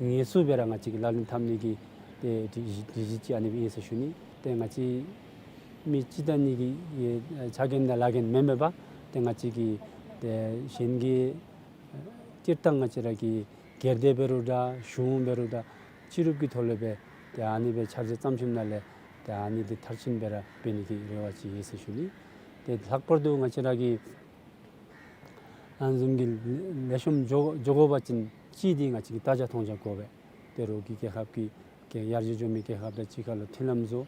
ངལ་གསོ་སྦེ་ར་ང་བཅས་ཀྱིས་ལག་ལེན་འཐབ་ནི་གི་ཏེ་སྒྲིག་གཞི་སྒྲིག་གཞི་ཅིག་ཨ་ནི་སྦེ་ཨིན་ཟེར་ཞུ་ནི། ཏེ་ང་བཅས་མི་གཅིག་དང་གཉིས་ཀྱི་ཨེ་ཆ་རྐྱེན་དང་ལཱ་རྐྱེན་མེན་མེན་པར་ཏེ་ང་བཅས་ཀྱིས་ཏེ་གཞན་གྱི་སྤྱིར་བཏང་ང་བཅས་ར་གི་སྒེར་སྡེ་འབད་རུང་འདྲ་གཞུང་འབད་རུང་འདྲ་སྤྱི་རུབ་ཀྱི་ཐོག་ལས་སྦེ་ཏེ་ཨ་ནི་སྦེ་འཆར་གཞི་བརྩམས་ཞིནམ་ལས་ཏེ་ཨ་ནི་འདི་མཐར་ཕྱིན་སྦེ་ར་འབད་ནི་གི་རེ་བ་ཅིག་ཡོད་ཟེར་ཞུ་ནི། ཏེ་ལྷག་པར་དུ་ང་བཅས་ར་གི་ཨ་ནི་བཟུམ་གྱི་ལེགས་ཤོམ་འགྱོ་འགྱོ་དགོ་པ་ཅིན་གཅིག་འདི་ང་བཅས་ཀྱིས་བརྟག་དཔྱད་མཐོང་རྒྱ་དགོ་པས། ཏེ་རོགས་ཀྱི་རྒྱལ་ཁབ་ཀྱི་ཡར་རྒྱས་འགྱོ་མི་རྒྱལ་ཁབ་དང་གཅིག་ཁར་ལུ་མཐུན་ལམ་བཟོ།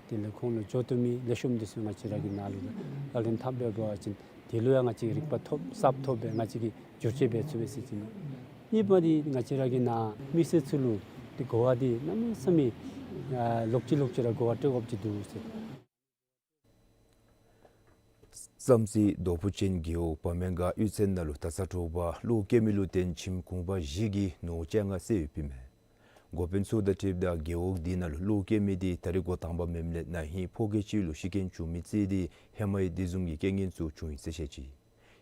དེ་ལས་ཁོང་ལུ་འགྱོ་བཏུབ་མི་ལེགས་ཤོམ་འདི་ཚུ་ང་བཅས་ར་གི་ནང་ལུ་ལག་ལེན་འཐབ་འབད་བ་ཅིན་དེ་ལུ་ཡང་ང་བཅས་ཀྱིས་རིག་པ་ཐོབ་གསརཔ་ཐོབ་སྦེ་ང་བཅས་ཀྱིས་བསྒྱུར་བཅོས་འབད་ཚུགས་པས་ཟེར་ཅིག་ནི། གཉིས་པ་འདི་ང་བཅས་ར་གི་ནང་མི་སེར་ཚུ་ལུ་འདི་གོ་བ་འདི་གནམ་མེད་ས་མེད་ཨ་ལོག་ཅི་ལོག་ཅི་ར་གོ་བ་སྤྲོད་དགོཔ་ཅིག་འདུག་ཟེར། བསམ་རྩེ་རྡོ་ཕུ་ཅན་རྒེད་འོག་བ་མོན་སྒར་གཡུས་ཚན་ནང་ལུ་ད་ཚ་དྲོ་པ་གློག་སྐྱེལ་མི་ལུ་བརྟེན་ཁྱིམ་གུང་པ་བཞི་གིས་ནོར་བཅོ་ལྔ་བསད་ཡོདཔ་ཨིན་མས། འགོ་དཔོན་ཚུ་དང་འཁྲིལཝ་ད་རྒེད་འོག་འདི་ནང་ལུ་གློག་སྐྱེལ་མི་འདི་ད་རིས་འགོ་དང་པ་མེནམ་ལས་ན་ཧིང་ཕོ་སྐྱེས་ཅིག་ལུ་ཤི་རྐྱེན་བྱུང་མི་རྩིས་ཏེ་ཧེ་མ་ཡང་དེ་བཟུམ་གྱི་རྐྱེན་ངན་ཚུ་བྱུང་ཡི་ཟེར་བཤད་ཅི།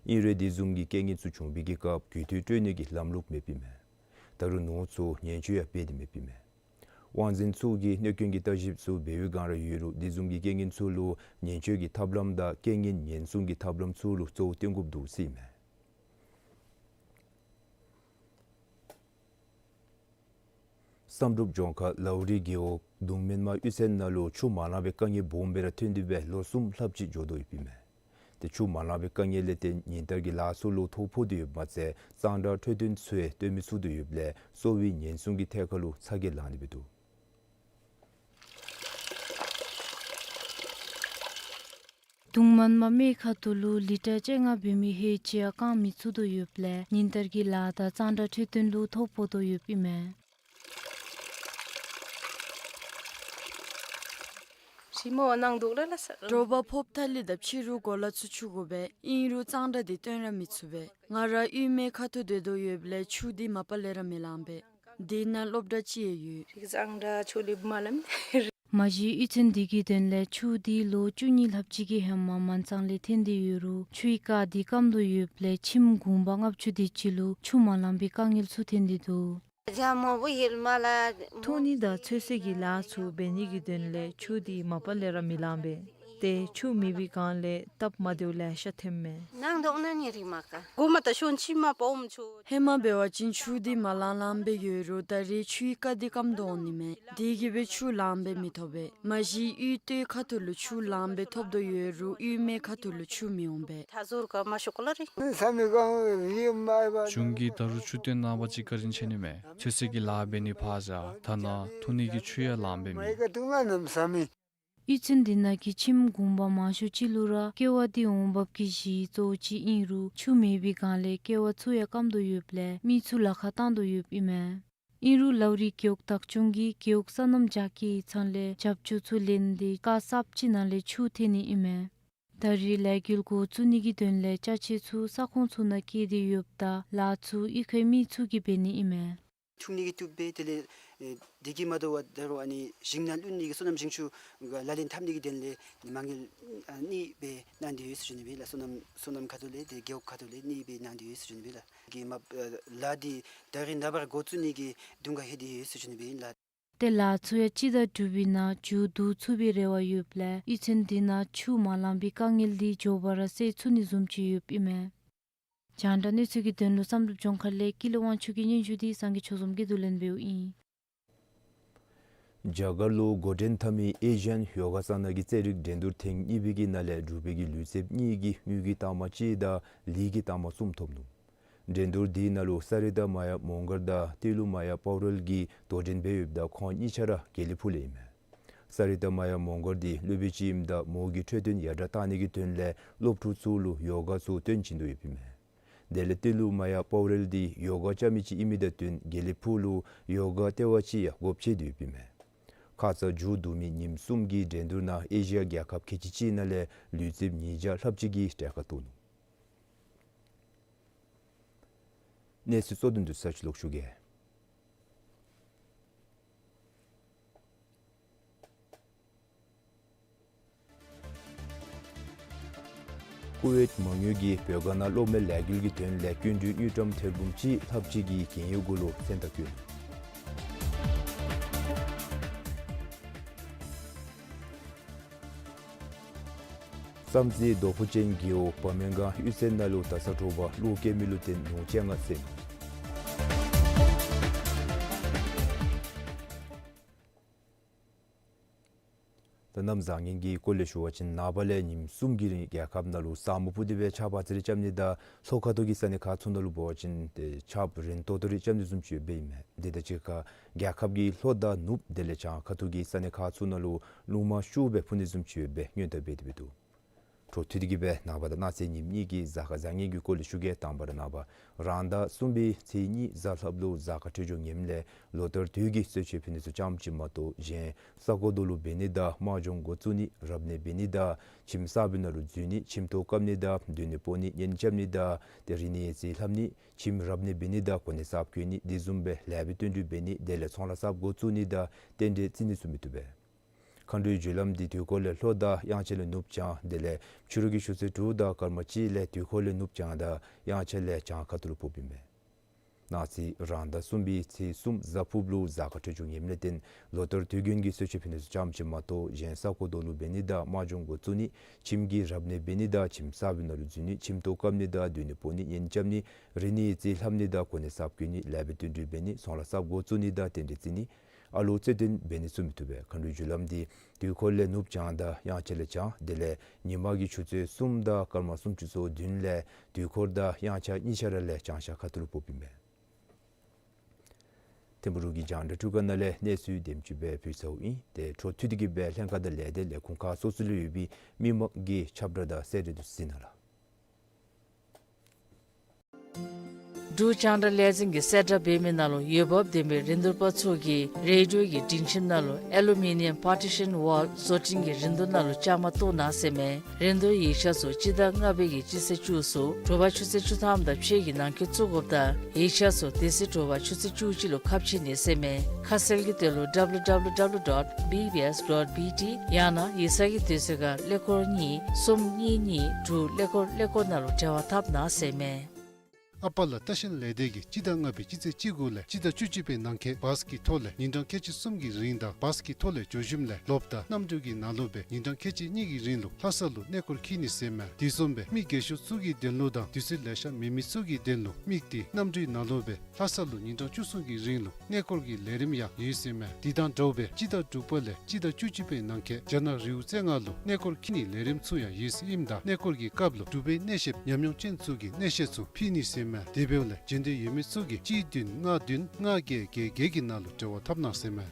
ཨིན་རུང་དེ་བཟུམ་གྱི་རྐྱེན་ངན་ཚུ་བྱུང་བའི་གི་སྐབས་རྒུད་འཐུས་སྤྲོད་ནི་གི་ལམ་ལུགས་མེདཔ་ཨིན་མས། ད་རུང་ནོར་ཚུ་ཉེན་བཅོལ་ཡང་འབད་དེ་མེདཔ་ཨིན་མས། དབང་འཛིན་ཚུ་གིས་གནོད་སྐྱོན་གྱི་བརྟག་ཞིབ་ཚུ་འབད་བའི་སྒང་ར་ཡོད་རུང་དེ་བཟུམ་གྱི་རྐྱེན་ངན་ཚུ་ལུ་ཉེན་བཅོལ་གྱི་ཐབས་ལམ་དང་རྐྱེན་ངན་ཉེན་སྲུང་གི་ཐབས་ལམ་ཚུ་ལུ་གཙོ་བོ་བཏོན་དགོཔ་འདུག་ཟེར་ཨིན་མས། བསམ་གྲུབ་ལྗོངས་མཁར་ལའུ་རི་རྒེད་འོག་གདུང་སྨན་མ་གཡུས་ཚན་ནང་ལུ་ཆུ་མ་ལང་པའི་དཀའ་ངལ་སྦོམ་སྦེ་ར་ཐོན་ཏེ་སྦེ་ལོ་གསུམ་ལྷགཔ་ཅིག་འགྱོ་དོ་ཡོདཔ་ཨིན་མས། ཏེ་ཆུ་མ་ལང་པའི་དཀའ་ངལ་ལས་བརྟེན་ཉིན་ལྟར་གྱི་ལཱ་ཚུ་ལུ་ཐོ་ཕོག་སྟེ་ཡོདཔ་མ་ཚད་གཙང་སྦྲ་འཕྲོད་བསྟེན་ཚུ་ཡང་སྟོན་མི་ཚུགས་ཏེ་ཡོདཔ་ལས་གསོ་བའི་ཉེན་སྲུང་གི་ཐད་ཁར་ལུ་ཚ་གྱང་ལངས་ཏེ་སྦེ་འདུག། གདུང་སྨན་མ་སྨད་ཁ་ཐུག་ལུ་ལི་ཊར་བཅོ་ལྔ་འབད་མི་ཧེ་ཅིག་ཡང་བཀང་མི་ཚུགས་དོ་ཡོདཔ་ལས་ཉིན་ལྟར་གྱི་ལཱ་དང་གཙང་སྦྲ་འཕྲོད་བསྟེན་ལུ་ཐོ་ཕོག་དོ་ཡོདཔ་ཨིན་མས། ཧྲི་མོ་ནང་འདུག་ལ་ལ་ས། དྲོ་པ་ཕོརཔ་ཐ་ལི་དང་ཕྱི་རུ་གོ་ལ་ཚུ་འཁྱུ་དགོ་པས། ཨིན་རུང་གཙང་སྦྲ་འདི་སྟོན་ར་མི་ཚུགས་པས། ང་ར་གཡུས་སྨད་ཁ་ཐུག་སྡོད་དོ་ཡོདཔ་ལས་ཆུ་འདི་མ་པ་ལས་ར་མི་ལང་པས། དེ་ནང་སློབ་གྲྭ་ཅིག་ཡང་ཡོད། རིག་གཙང་སྦྲ་ཆུ་ལུ་མ་ལམ། མ་གཞི་གཡུས་ཚན་འདི་གི་དོན་ལས་ཆུ་འདི་ལོ་བཅུ་གཉིས་ལྷགཔ་ཅིག་གི་ཧེ་མ་མང་ཚང་ལས་ཐོན་ཏེ་ཡོད་རུང་ཆུའི་རྐ་འདི་སྐམ་དོ་ཡོདཔ་ལས་ཁྱིམ་གུང་པ་ལྔ་བཅུ་དེ་ཅིག་ལུ་ཆུ་མ་ལང་པའི་དཀའ་ངལ་ཚུ་ཐོན་ཏེ་འདུག། འཐུང་ནི་དང་ཚོད་བསྲེ་གི་ལཱ་ཚུ་འབད་ནི་གི་དོན་ལས་ཆུ་འདི་མ་པ་ལས་ར་མི་ལང་པས། ཏེ་ཆུ་མེད་པའི་སྒང་ལས་སྟབས་མ་བདེཝ་ལེ་ཤ་ཐོནམ་མས། ཧེ་མ་འབད་བ་ཅིན་ཆུ་འདི་མ་ལང་ལངམ་སྦེ་ཡོད་རུང་ད་རིས་ཆུའི་རྐ་འདི་སྐམ་དོ་འོང་ནི་མས། དེ་གིས་སྦེ་ཆུ་ལངམ་སྦེ་མི་ཐོབ་པས། མ་གཞི་གཡུས་སྟོད་ཁ་ཐུག་ལུ་ཆུ་ལངམ་སྦེ་ཐོབ་དོ་ཡོད་རུང་གཡུས་སྨད་ཁ་ཐུག་ལུ་ཆུ་མི་འོང་པས། གཞུང་གིས་ད་རུང་ཆུ་སྟོན་གནང་བ་ཅིན་བཀའ་དྲིན་ཆེ་ནི་མས། ཚོད་བསྲེ་གི་ལཱ་འབད་ནི་ཕར་བཞག་ཐ་ན་འཐུང་ནི་གི་ཆུ་ཡང་ལངམ་སྦེ་མེད། གཡུས་ཚན་འདི་ནང་གི་ཁྱིམ་གུང་པ་མང་ཤོས་ཅིག་ལུ་ར་ཀེ་བ་འདི་འོང་འབབ་ཀྱི་གཞི་གཙོ་བོ་ཅིག་ཨིན་རུང་ཆུ་མེད་པའི་སྒང་ལས་ཀེ་བ་ཚུ་ཡང་སྐམ་དོ་ཡོདཔ་ལས་མི་ཚུ་ལཱ་ཁག་བཏང་དོ་ཡོདཔ་ཨིན་མས། ཨིན་རུང་ལའུ་རི་རྒེད་འོག་བདག་སྐྱོང་གིས་རྒེད་འོག་སོ་ནམ་རྒྱ་སྐྱེད་ཚང་ལས་རྒྱབ་སྐྱོར་ཚུ་ལེན་ཏེ་སྐར་ཆ་གཅིག་ནང་ལས་ཆུ་ཐོན་ནི་ཨིན་མས། ད་རེས་ལས་འགུལ་འགོ་བཙུགས་ནི་གི་དོན་ལས་ཅ་ཆས་ཚུ་ས་ཁོངས་ཚུ་ནང་བསྐྱལ་ཏེ་ཡོདཔ་ད་ལཱ་ཚུ་གཡུས་ཁའི་མི་ཚུ་གིས་འབད་ནི་ཨིན་མས། འཐུང་ནི་གི་བཏུབ་པས། དེ་ལས་ཨེ་དེ་གིས་མ་དོ་བར་ད་རུང་ཨ་ནི་ཞིང་ནང་བླུག་ནི་གི་སོ་ནམ་ཞིང་ཆུ་ལག་ལེན་འཐབ་ནི་གི་དོན་ལས་མ་དངུལ་ཨ་གཉིས་སྦེ་གནང་སྟེ་ཡོད་ཟེར་ཞུ་ནི་སྦེ་ལགས། སོ་ནམ་སོ་ནམ་ཁ་ཐུག་ལས་དེ་རྒེད་འོག་ཁ་ཐུག་ལས་གཉིས་སྦེ་གནང་སྟེ་ཡོད་ཟེར་ཞུ་ནི་སྦེ་ལགས། གི་མ་ལཱ་འདི་ད་རེས་ནངས་པར་འགོ་བཙུགས་ནི་གི་དུས་འགོ་ལྷོད་དེ་ཡོད་ཟེར་ཞུ་ནི་སྦེ་ལགས། ཏེ་ལཱ་ཚུ་ཡང་སྤྱི་ཟླ་དྲུག་པའི་ནང་མཇུག་བསྡུ་ཚུགས་པའི་རེ་བ་ཡོདཔ་ལས་གཡུས་ཚན་འདི་ནང་ཆུ་མ་ལང་པའི་དཀའ་ངལ་འདི་མགྱོགས་པ་ར་སེལ་ཚུགས་ནི་བཟུམ་ཅིག་ཡོདཔ་ཨིན་མས། རྒྱང་བསྒྲགས་གནས་ཚུལ་གྱི་དོན་ལུ་བསམ་གྲུབ་ལྗོངས་མཁར་ལས་ཀུན་ལེགས་དབང་ཕྱུག་གི་སྙན་ཞུ་འདི་སངས་རྒྱས་ཆོས་འཛོམས་ཀྱིས་བསྡུ་ལེན་འབདཝ་ཨིན། རྒྱ་གར་ལུ་འགོ་འདྲེན་འཐབ་མི་ཨེ་ཤི་ཡན་ཡོ་ག་ས་གནས་ཀྱི་རྩེད་རིགས་འགྲན་བསྡུར་ཐེངས་གཉིས་པའི་གི་ནང་ལས་འབྲུག་པའི་གི་ལུས་རྩལཔ་གཉིས་ཀྱིས་དངུལ་གྱི་རྟགས་མ་གཅིག་དང་ལི་གི་རྟགས་མ་གསུམ་ཐོབ་ནུག། འགྲན་བསྡུར་དེའི་ནང་ལུ་ས་རི་ཏ་མ་ཡ་མོང་སྒར་དང་ཏི་ལུ་མ་ཡ་པའོ་རེལ་གྱིས་དོ་འགྲན་འབད་ཡོདཔ་ད་ཁོང་གཉིས་ཆ་ར་དགེ་ལེགས་ཕུག་ལས་ཨིན་མས། ས་རི་ཏ་མ་ཡ་མོང་སྒར་འདི་སློབ་དཔོན་ཅིག་ཨིནམ་ད་མོ་གི་འཕྲོད་བསྟེན་ཡར་དྲག་གཏང་ནི་གི་དོན་ལས་སློབ་ཕྲུག་ཚུ་ལུ་ཡོ་ག་ཚུ་སྟོན་བྱིན་དོ་ཡོདཔ་ཨིན་མས། དེ་ལས་ཏི་ལུ་མ་ཡ་པའོ་རེལ་འདི་ཡོ་ག་རྐྱབ་མི་ཅིག་ཨིན་མི་དང་བསྟུན་དགེ་ལེགས་ཕུག་ལུ་ཡོ་ག་ལྟེ་བ་ཅིག་ཡང་སྒོ་ཕྱེ་དོ་ཡོདཔ་ཨིན་མས། ཁ་ཙ་མཇུག་བསྡུ་མི་ཉིནམ་གསུམ་གྱི་འགྲན་བསྡུར་ནང་ཨེ་ཤི་ཡ་རྒྱལ་ཁབ་ཁལ་གཅིག་གཅིག་ནང་ལས་ལུས་རྩལཔ་ཉིས་བརྒྱ་ལྷགཔ་ཅིག་གིས་གྲལ་ཁར་གཏོགས་ནུག། གནས་ཚུལ་གཙོ་དོན་བསྡུ་ས་ཅིག་ལོག་ཞུ་གེ། ཀུ་ཝེཊ་མ་དངུལ་གྱིས་བོད་སྒར་ནང་གློག་མེ་ལས་འགུལ་གྱི་དོན་ལས་སྐྱིན་འགྲུལ་དངུལ་ཀྲམ་ཐེར་འབུམ་གཅིག་ལྷགཔ་ཅིག་གི་རྒྱན་ཡོལ་གུ་ལུ་མཚན་རྟགས་བཀོད། བསམ་རྩེ་རྡོ་ཕུ་ཅན་རྒེད་འོག་བ་མོན་སྒང་གཡུས་ཚན་ནང་ལུ་ད་ས་དྲོ་པ་གློག་སྐྱེལ་མི་ལུ་བརྟེན་ཉུང་ཅན་ལྔ་བསད། ད་གནམ་བཟང་ངན་གྱི་སྐོར་ལས་ཞུ་བ་ཅིན་ནངས་པ་ལས་ཉིནམ་གསུམ་གྱི་རིང་རྒྱལ་ཁབ་ནང་ལུ་ས་སྨུག་སྤུབས་ཏེ་སྦེ་ཆརཔ་ཨ་ཙི་རེ་རྐྱབ་ནི་དང་ལྷོ་ཁ་ཐུག་གི་ས་གནས་ཁག་ཚུ་ནང་ལུ་འབད་བ་ཅིན་ཏེ་ཆརཔ་རན་ཏོག་ཏོ་རེ་རྐྱབ་ནི་བཟུམ་ཅིག་ཡོདཔ་ཨིན་མས། དེ་དང་གཅིག་ཁར་རྒྱལ་ཁབ་ཀྱི་ལྷོ་དང་ནུབ་དེ་ལས་བྱང་ཁ་ཐུག་གི་ས་གནས་ཁག་ཚུ་ནང་ལུ་རླུང་མ་ཤུགས་སྦེ་འཕུ་ནི་བཟུམ་ཅིག་ཡོད་པའི་སྔོན་བརྡ་འབད་དེ་འབད་དོ། འཕྲོ་མཐུད་དེ་གི་སྦེ་ནངས་པ་དང་གནངས་ཚེ་ཉིནམ་གཉིས་ཀྱི་གཟའ་སྐར་བཟང་ངན་གྱི་སྐོར་ལས་ཞུ་གེ། དང་པ་ར་ནངས་པ་རང་ཟླ་གསུམ་པའི་ཚེས་གཉིས་གཟའ་ལྷགཔ་ལུ་གཟའ་སྐར་འཕྲོད་སྦྱོར་ངནམ་ལས་ལོ་ལྟར་དུས་ཀྱི་གསོལ་མཆོད་ཕུལ་ནི་ཚུ་ཙམ་ཅིག་མ་གཏོགས་གཞན་ས་རྐོ་རྡོ་ལུ་འབད་ནི་དང་དམག་སྦྱོང་འགོ་བཙུགས་ནི་རབ་གནས་འབད་ནི་དང་ཁྱིམ་གསརཔའི་ནང་ལུ་འཛུལ་ནི་ཁྱིམ་ཐོག་བཀབ་ནི་དང་སྡོད་གནས་སྤོ་ནི་གཉེན་རྐྱབ་ནི་དང་ཏེ་རིག་གནས་ཡིག་རྩིས་ལྷབ་ནི་ཁྱིམ་རབ་གནས་འབད་ནི་དང་གོ་གནས་གསརཔ་བསྐོ་ནི་དེ་བཟུམ་སྦེ་ལེགས་པའི་བསྟུན་གྲོས་འབད་ནི་དེ་ལས་ཚོང་ལཱ་གསརཔ་འགོ་བཙུགས་ནི་དང་རྟེན་འབྲེལ་བརྩི་ནི་ཚུ་མི་བཏུབ་པས། མཁའ་འགྲོའི་རྒྱུ་ལམ་འདི་དུས་འཁོར་ལས་ལྷོ་དང་དབྱངས་འཆར་ལས་ནུབ་བྱང་དེ་ལས་ཕྱི་རུ་གི་ཆུ་ཚོད་དྲུག་དང་སྐར་མ་གཅིག་ལས་དུས་འཁོར་ལས་ནུབ་བྱང་དང་དབྱངས་འཆར་ལས་བྱང་ཁ་ཐུག་ལུ་ཕོགཔ་ཨིན་མས། གནངས་ཚེ་རང་ཟླ་གསུམ་པའི་ཚེས་གསུམ་གཟའ་ཕུརཔ་ལུ་གཟའ་སྐར་འཕྲོད་སྦྱོར་ངནམ་ལས་བརྟེན་ལོ་ལྟར་དུས་རྒྱུན་གྱི་གསོལ་མཆོད་ཕུལ་ནི་ཚུ་ཙམ་ཅིག་མ་གཏོགས་གཞན་ས་རྐོ་རྡོ་ལུ་འབད་ནི་དང་དམག་སྦྱོང་འགོ་བཙུགས་ནི་ཁྱིམ་གྱི་རབ་གནས་འབད་ནི་དང་ཁྱིམ་གསརཔའི་ནང་ལུ་འཛུལ་ནི་ཁྱིམ་ཐོག་བཀབ་ནི་དང་སྡོད་གནས་སྤོ་ནི་གཉེན་རྐྱབ་ནི་རིག་གནས་ཡིག་རྩིས་ལྷབ་ནི་དང་གོ་གནས་གསརཔ་བསྐོ་ནི་ལེགས་པའི་བསྟུན་གྲོས་འབད་ནི་ཚོང་ལཱ་གསརཔ་འགོ་བཙུགས་ནི་དང་རྟེན་འབྲེལ་བརྩི་ནི་ཨ་ལོ་རྩེ་བཏོན་འབད་ནི་ཚུ་མི་བཏུབ་པས། མཁའ་འགྲོའི་རྒྱུ་ལམ་འདི་དུས་འཁོར་ལས་ནུབ་བྱང་དང་དབྱངས་འཆར་ལས་བྱང་དེ་ལས་ཉིན་མ་གི་ཆུ་ཚོད་གསུམ་དང་སྐར་མ་སུམ་ཅུ་སོ་བདུན་ལས་དུས་འཁོར་དང་དབྱངས་འཆར་གཉིས་ཆ་ར་ལས་བྱང་ཤར་ཁ་ཐུག་ལུ་ཕོགཔ་ཨིན་མས། ཐིམ་ཕུ་རུ་གི་རྒྱང་བསྒྲགས་ཐོག་ཁ་ནང་ལས་གནས་ཚུལ་དེམ་ཅིག་སྦེ་ཕུལ་ཚརཝ་ཨིན། ཏེ་འཕྲོ་མཐུད་དེ་གི་སྦེ་ལྷན་ཁག་དང་ལས་སྡེ་ལས་ཁུངས་ཁག་སོ་སོ་ལུ་ཡོད་པའི་མི་མང་གི་ཁྱབ་བསྒྲགས་དང་གསལ་འགྲེལ་འདི་ཚུ་གཟིགས་གནང་ལགས། འབྲུག་རྒྱང་བསྒྲགས་ལས་འཛིན་གྱིས་གསལ་བསྒྲགས་འབད་མི་ནང་ལུ་འོས་འབབ་ལྡན་པའི་རིན་བསྡུར་པ་ཚུ་གིས་རེ་ཌིའོ་གི་སྒྲིང་ཁྱིམ་ནང་ལུ་ཨེ་ལུ་མི་ནི་ཡམ་པར་ཊི་ཤཱན་ཝཱལ་བཟོ་སྐྲུན་གྱི་རིན་བསྡུར་ནང་ལུ་བཅའ་མར་གཏོགས་གནང་ཟེར་མས། རིན་བསྡུར་ཡིག་ཆ་ཚུ་སྤྱི་ཟླ་ལྔ་པའི་གི་སྤྱི་ཚེས་བཅུ་གསུམ་དྲོ་པ་ཆུ་ཚོད་བཅུ་ཐམ་དང་ཕྱེད་ཀྱི་ནང་འཁོད་བཙུགས་དགོཔ་དང་ཡིག་ཆ་ཚུ་དེ་ཚེ་དྲོ་པ་ཆུ་ཚོད་བཅུ་གཅིག་ལུ་ཁ་ཕྱེ་ནི་ཟེར་མས། ཁ་གསལ་གྱི་དོན་ལུ་W W W dot B B S dot B T ཡང་ན་ཡིག་ཚང་གི་དུས་ཚོད་ཁར་ཀླད་ཀོར་གཉིས་གསུམ་གཉིས་གཉིས་དྲུག་ཀླད་ཀོར་ཀླད་ཀོར་ནང་ལུ་འབྲེལ་བ་འཐབ་གནང་ཟེར་མས། ཨ་པ་ལ་ལྟ་བཤལ་ལས་སྡེ་གིས་སྤྱི་ཟླ་ལྔ་པའི་སྤྱི་ཚེས་བཅུ་དགུ་ལས་སྤྱི་ཟླ་བཅུ་གཅིག་པའི་ནང་འཁོད་བཱས་ཀྱི་ཐོག་ལས་ཉིན་གྲངས་ཁལ་གཅིག་གསུམ་གྱི་རིང་དང་བཱས་ཀྱི་ཐོག་ལས་འགྱོ་ཞིནམ་ལས་ལོགཔ་དང་གནམ་གྲུ་གི་ནང་ལུ་སྦེ་ཉིན་གྲངས་ཁལ་གཅིག་གཉིས་ཀྱི་རིང་ལུ་ལྷ་ས་ལུ་གནས་སྐོར་འཁྱིད་ནི་ཟེར་མས། དེ་བཟུམ་སྦེ་མི་རྒས་ཤོས་ཚུ་གི་དོན་ལུ་དང་དུས་ཚོད་ལེ་ཤ་མེད་མི་ཚུ་གི་དོན་ལུ་དམིགས་ཏེ་གནམ་གྲུའི་ནང་ལུ་སྦེ་ལྷ་ས་ལུ་ཉིན་གྲངས་བཅུ་གསུམ་གྱི་རིང་ལུ་གནས་སྐོར་གྱི་ལས་རིམ་ཡང་ཡོད་ཟེར་མས། དེ་དང་འདྲཝ་སྦེ་སྤྱི་ཟླ་དྲུག་པ་ལས་སྤྱི་ཟླ་བཅུ་གཅིག་པའི་ནང་འཁོད་རྒྱ་ནག་རི་བོ་རྩེ་ལྔ་ལུ་གནས་སྐོར་འཁྱིད་ནིའི་ལས་རིམ་ཚུ་ཡང་ཡོད་ཟེར་ཨིནམ་ད་གནས་སྐོར་གྱི་སྐབས་ལུ་འབྲུག་པའི་གནས་བཤདཔ་ཉམས་མྱོང་ཅན་ཚུ་གི་གནས་བཤད་ཚུ་ཕུལ་ནི་ཟེར་མས། དེ་འབདཝ་ལས་འབྱོན་འདོད་ཡོད་མི་ཚུ་གིས་གཅིག་བདུན་ལྔ་བདུན་ལྔ་བརྒྱད་བརྒྱད་བརྒྱད་ཀྱི་ནང་ལུ་འབྲེལ་བ་འཐབ་གནང་ཟེར་མས།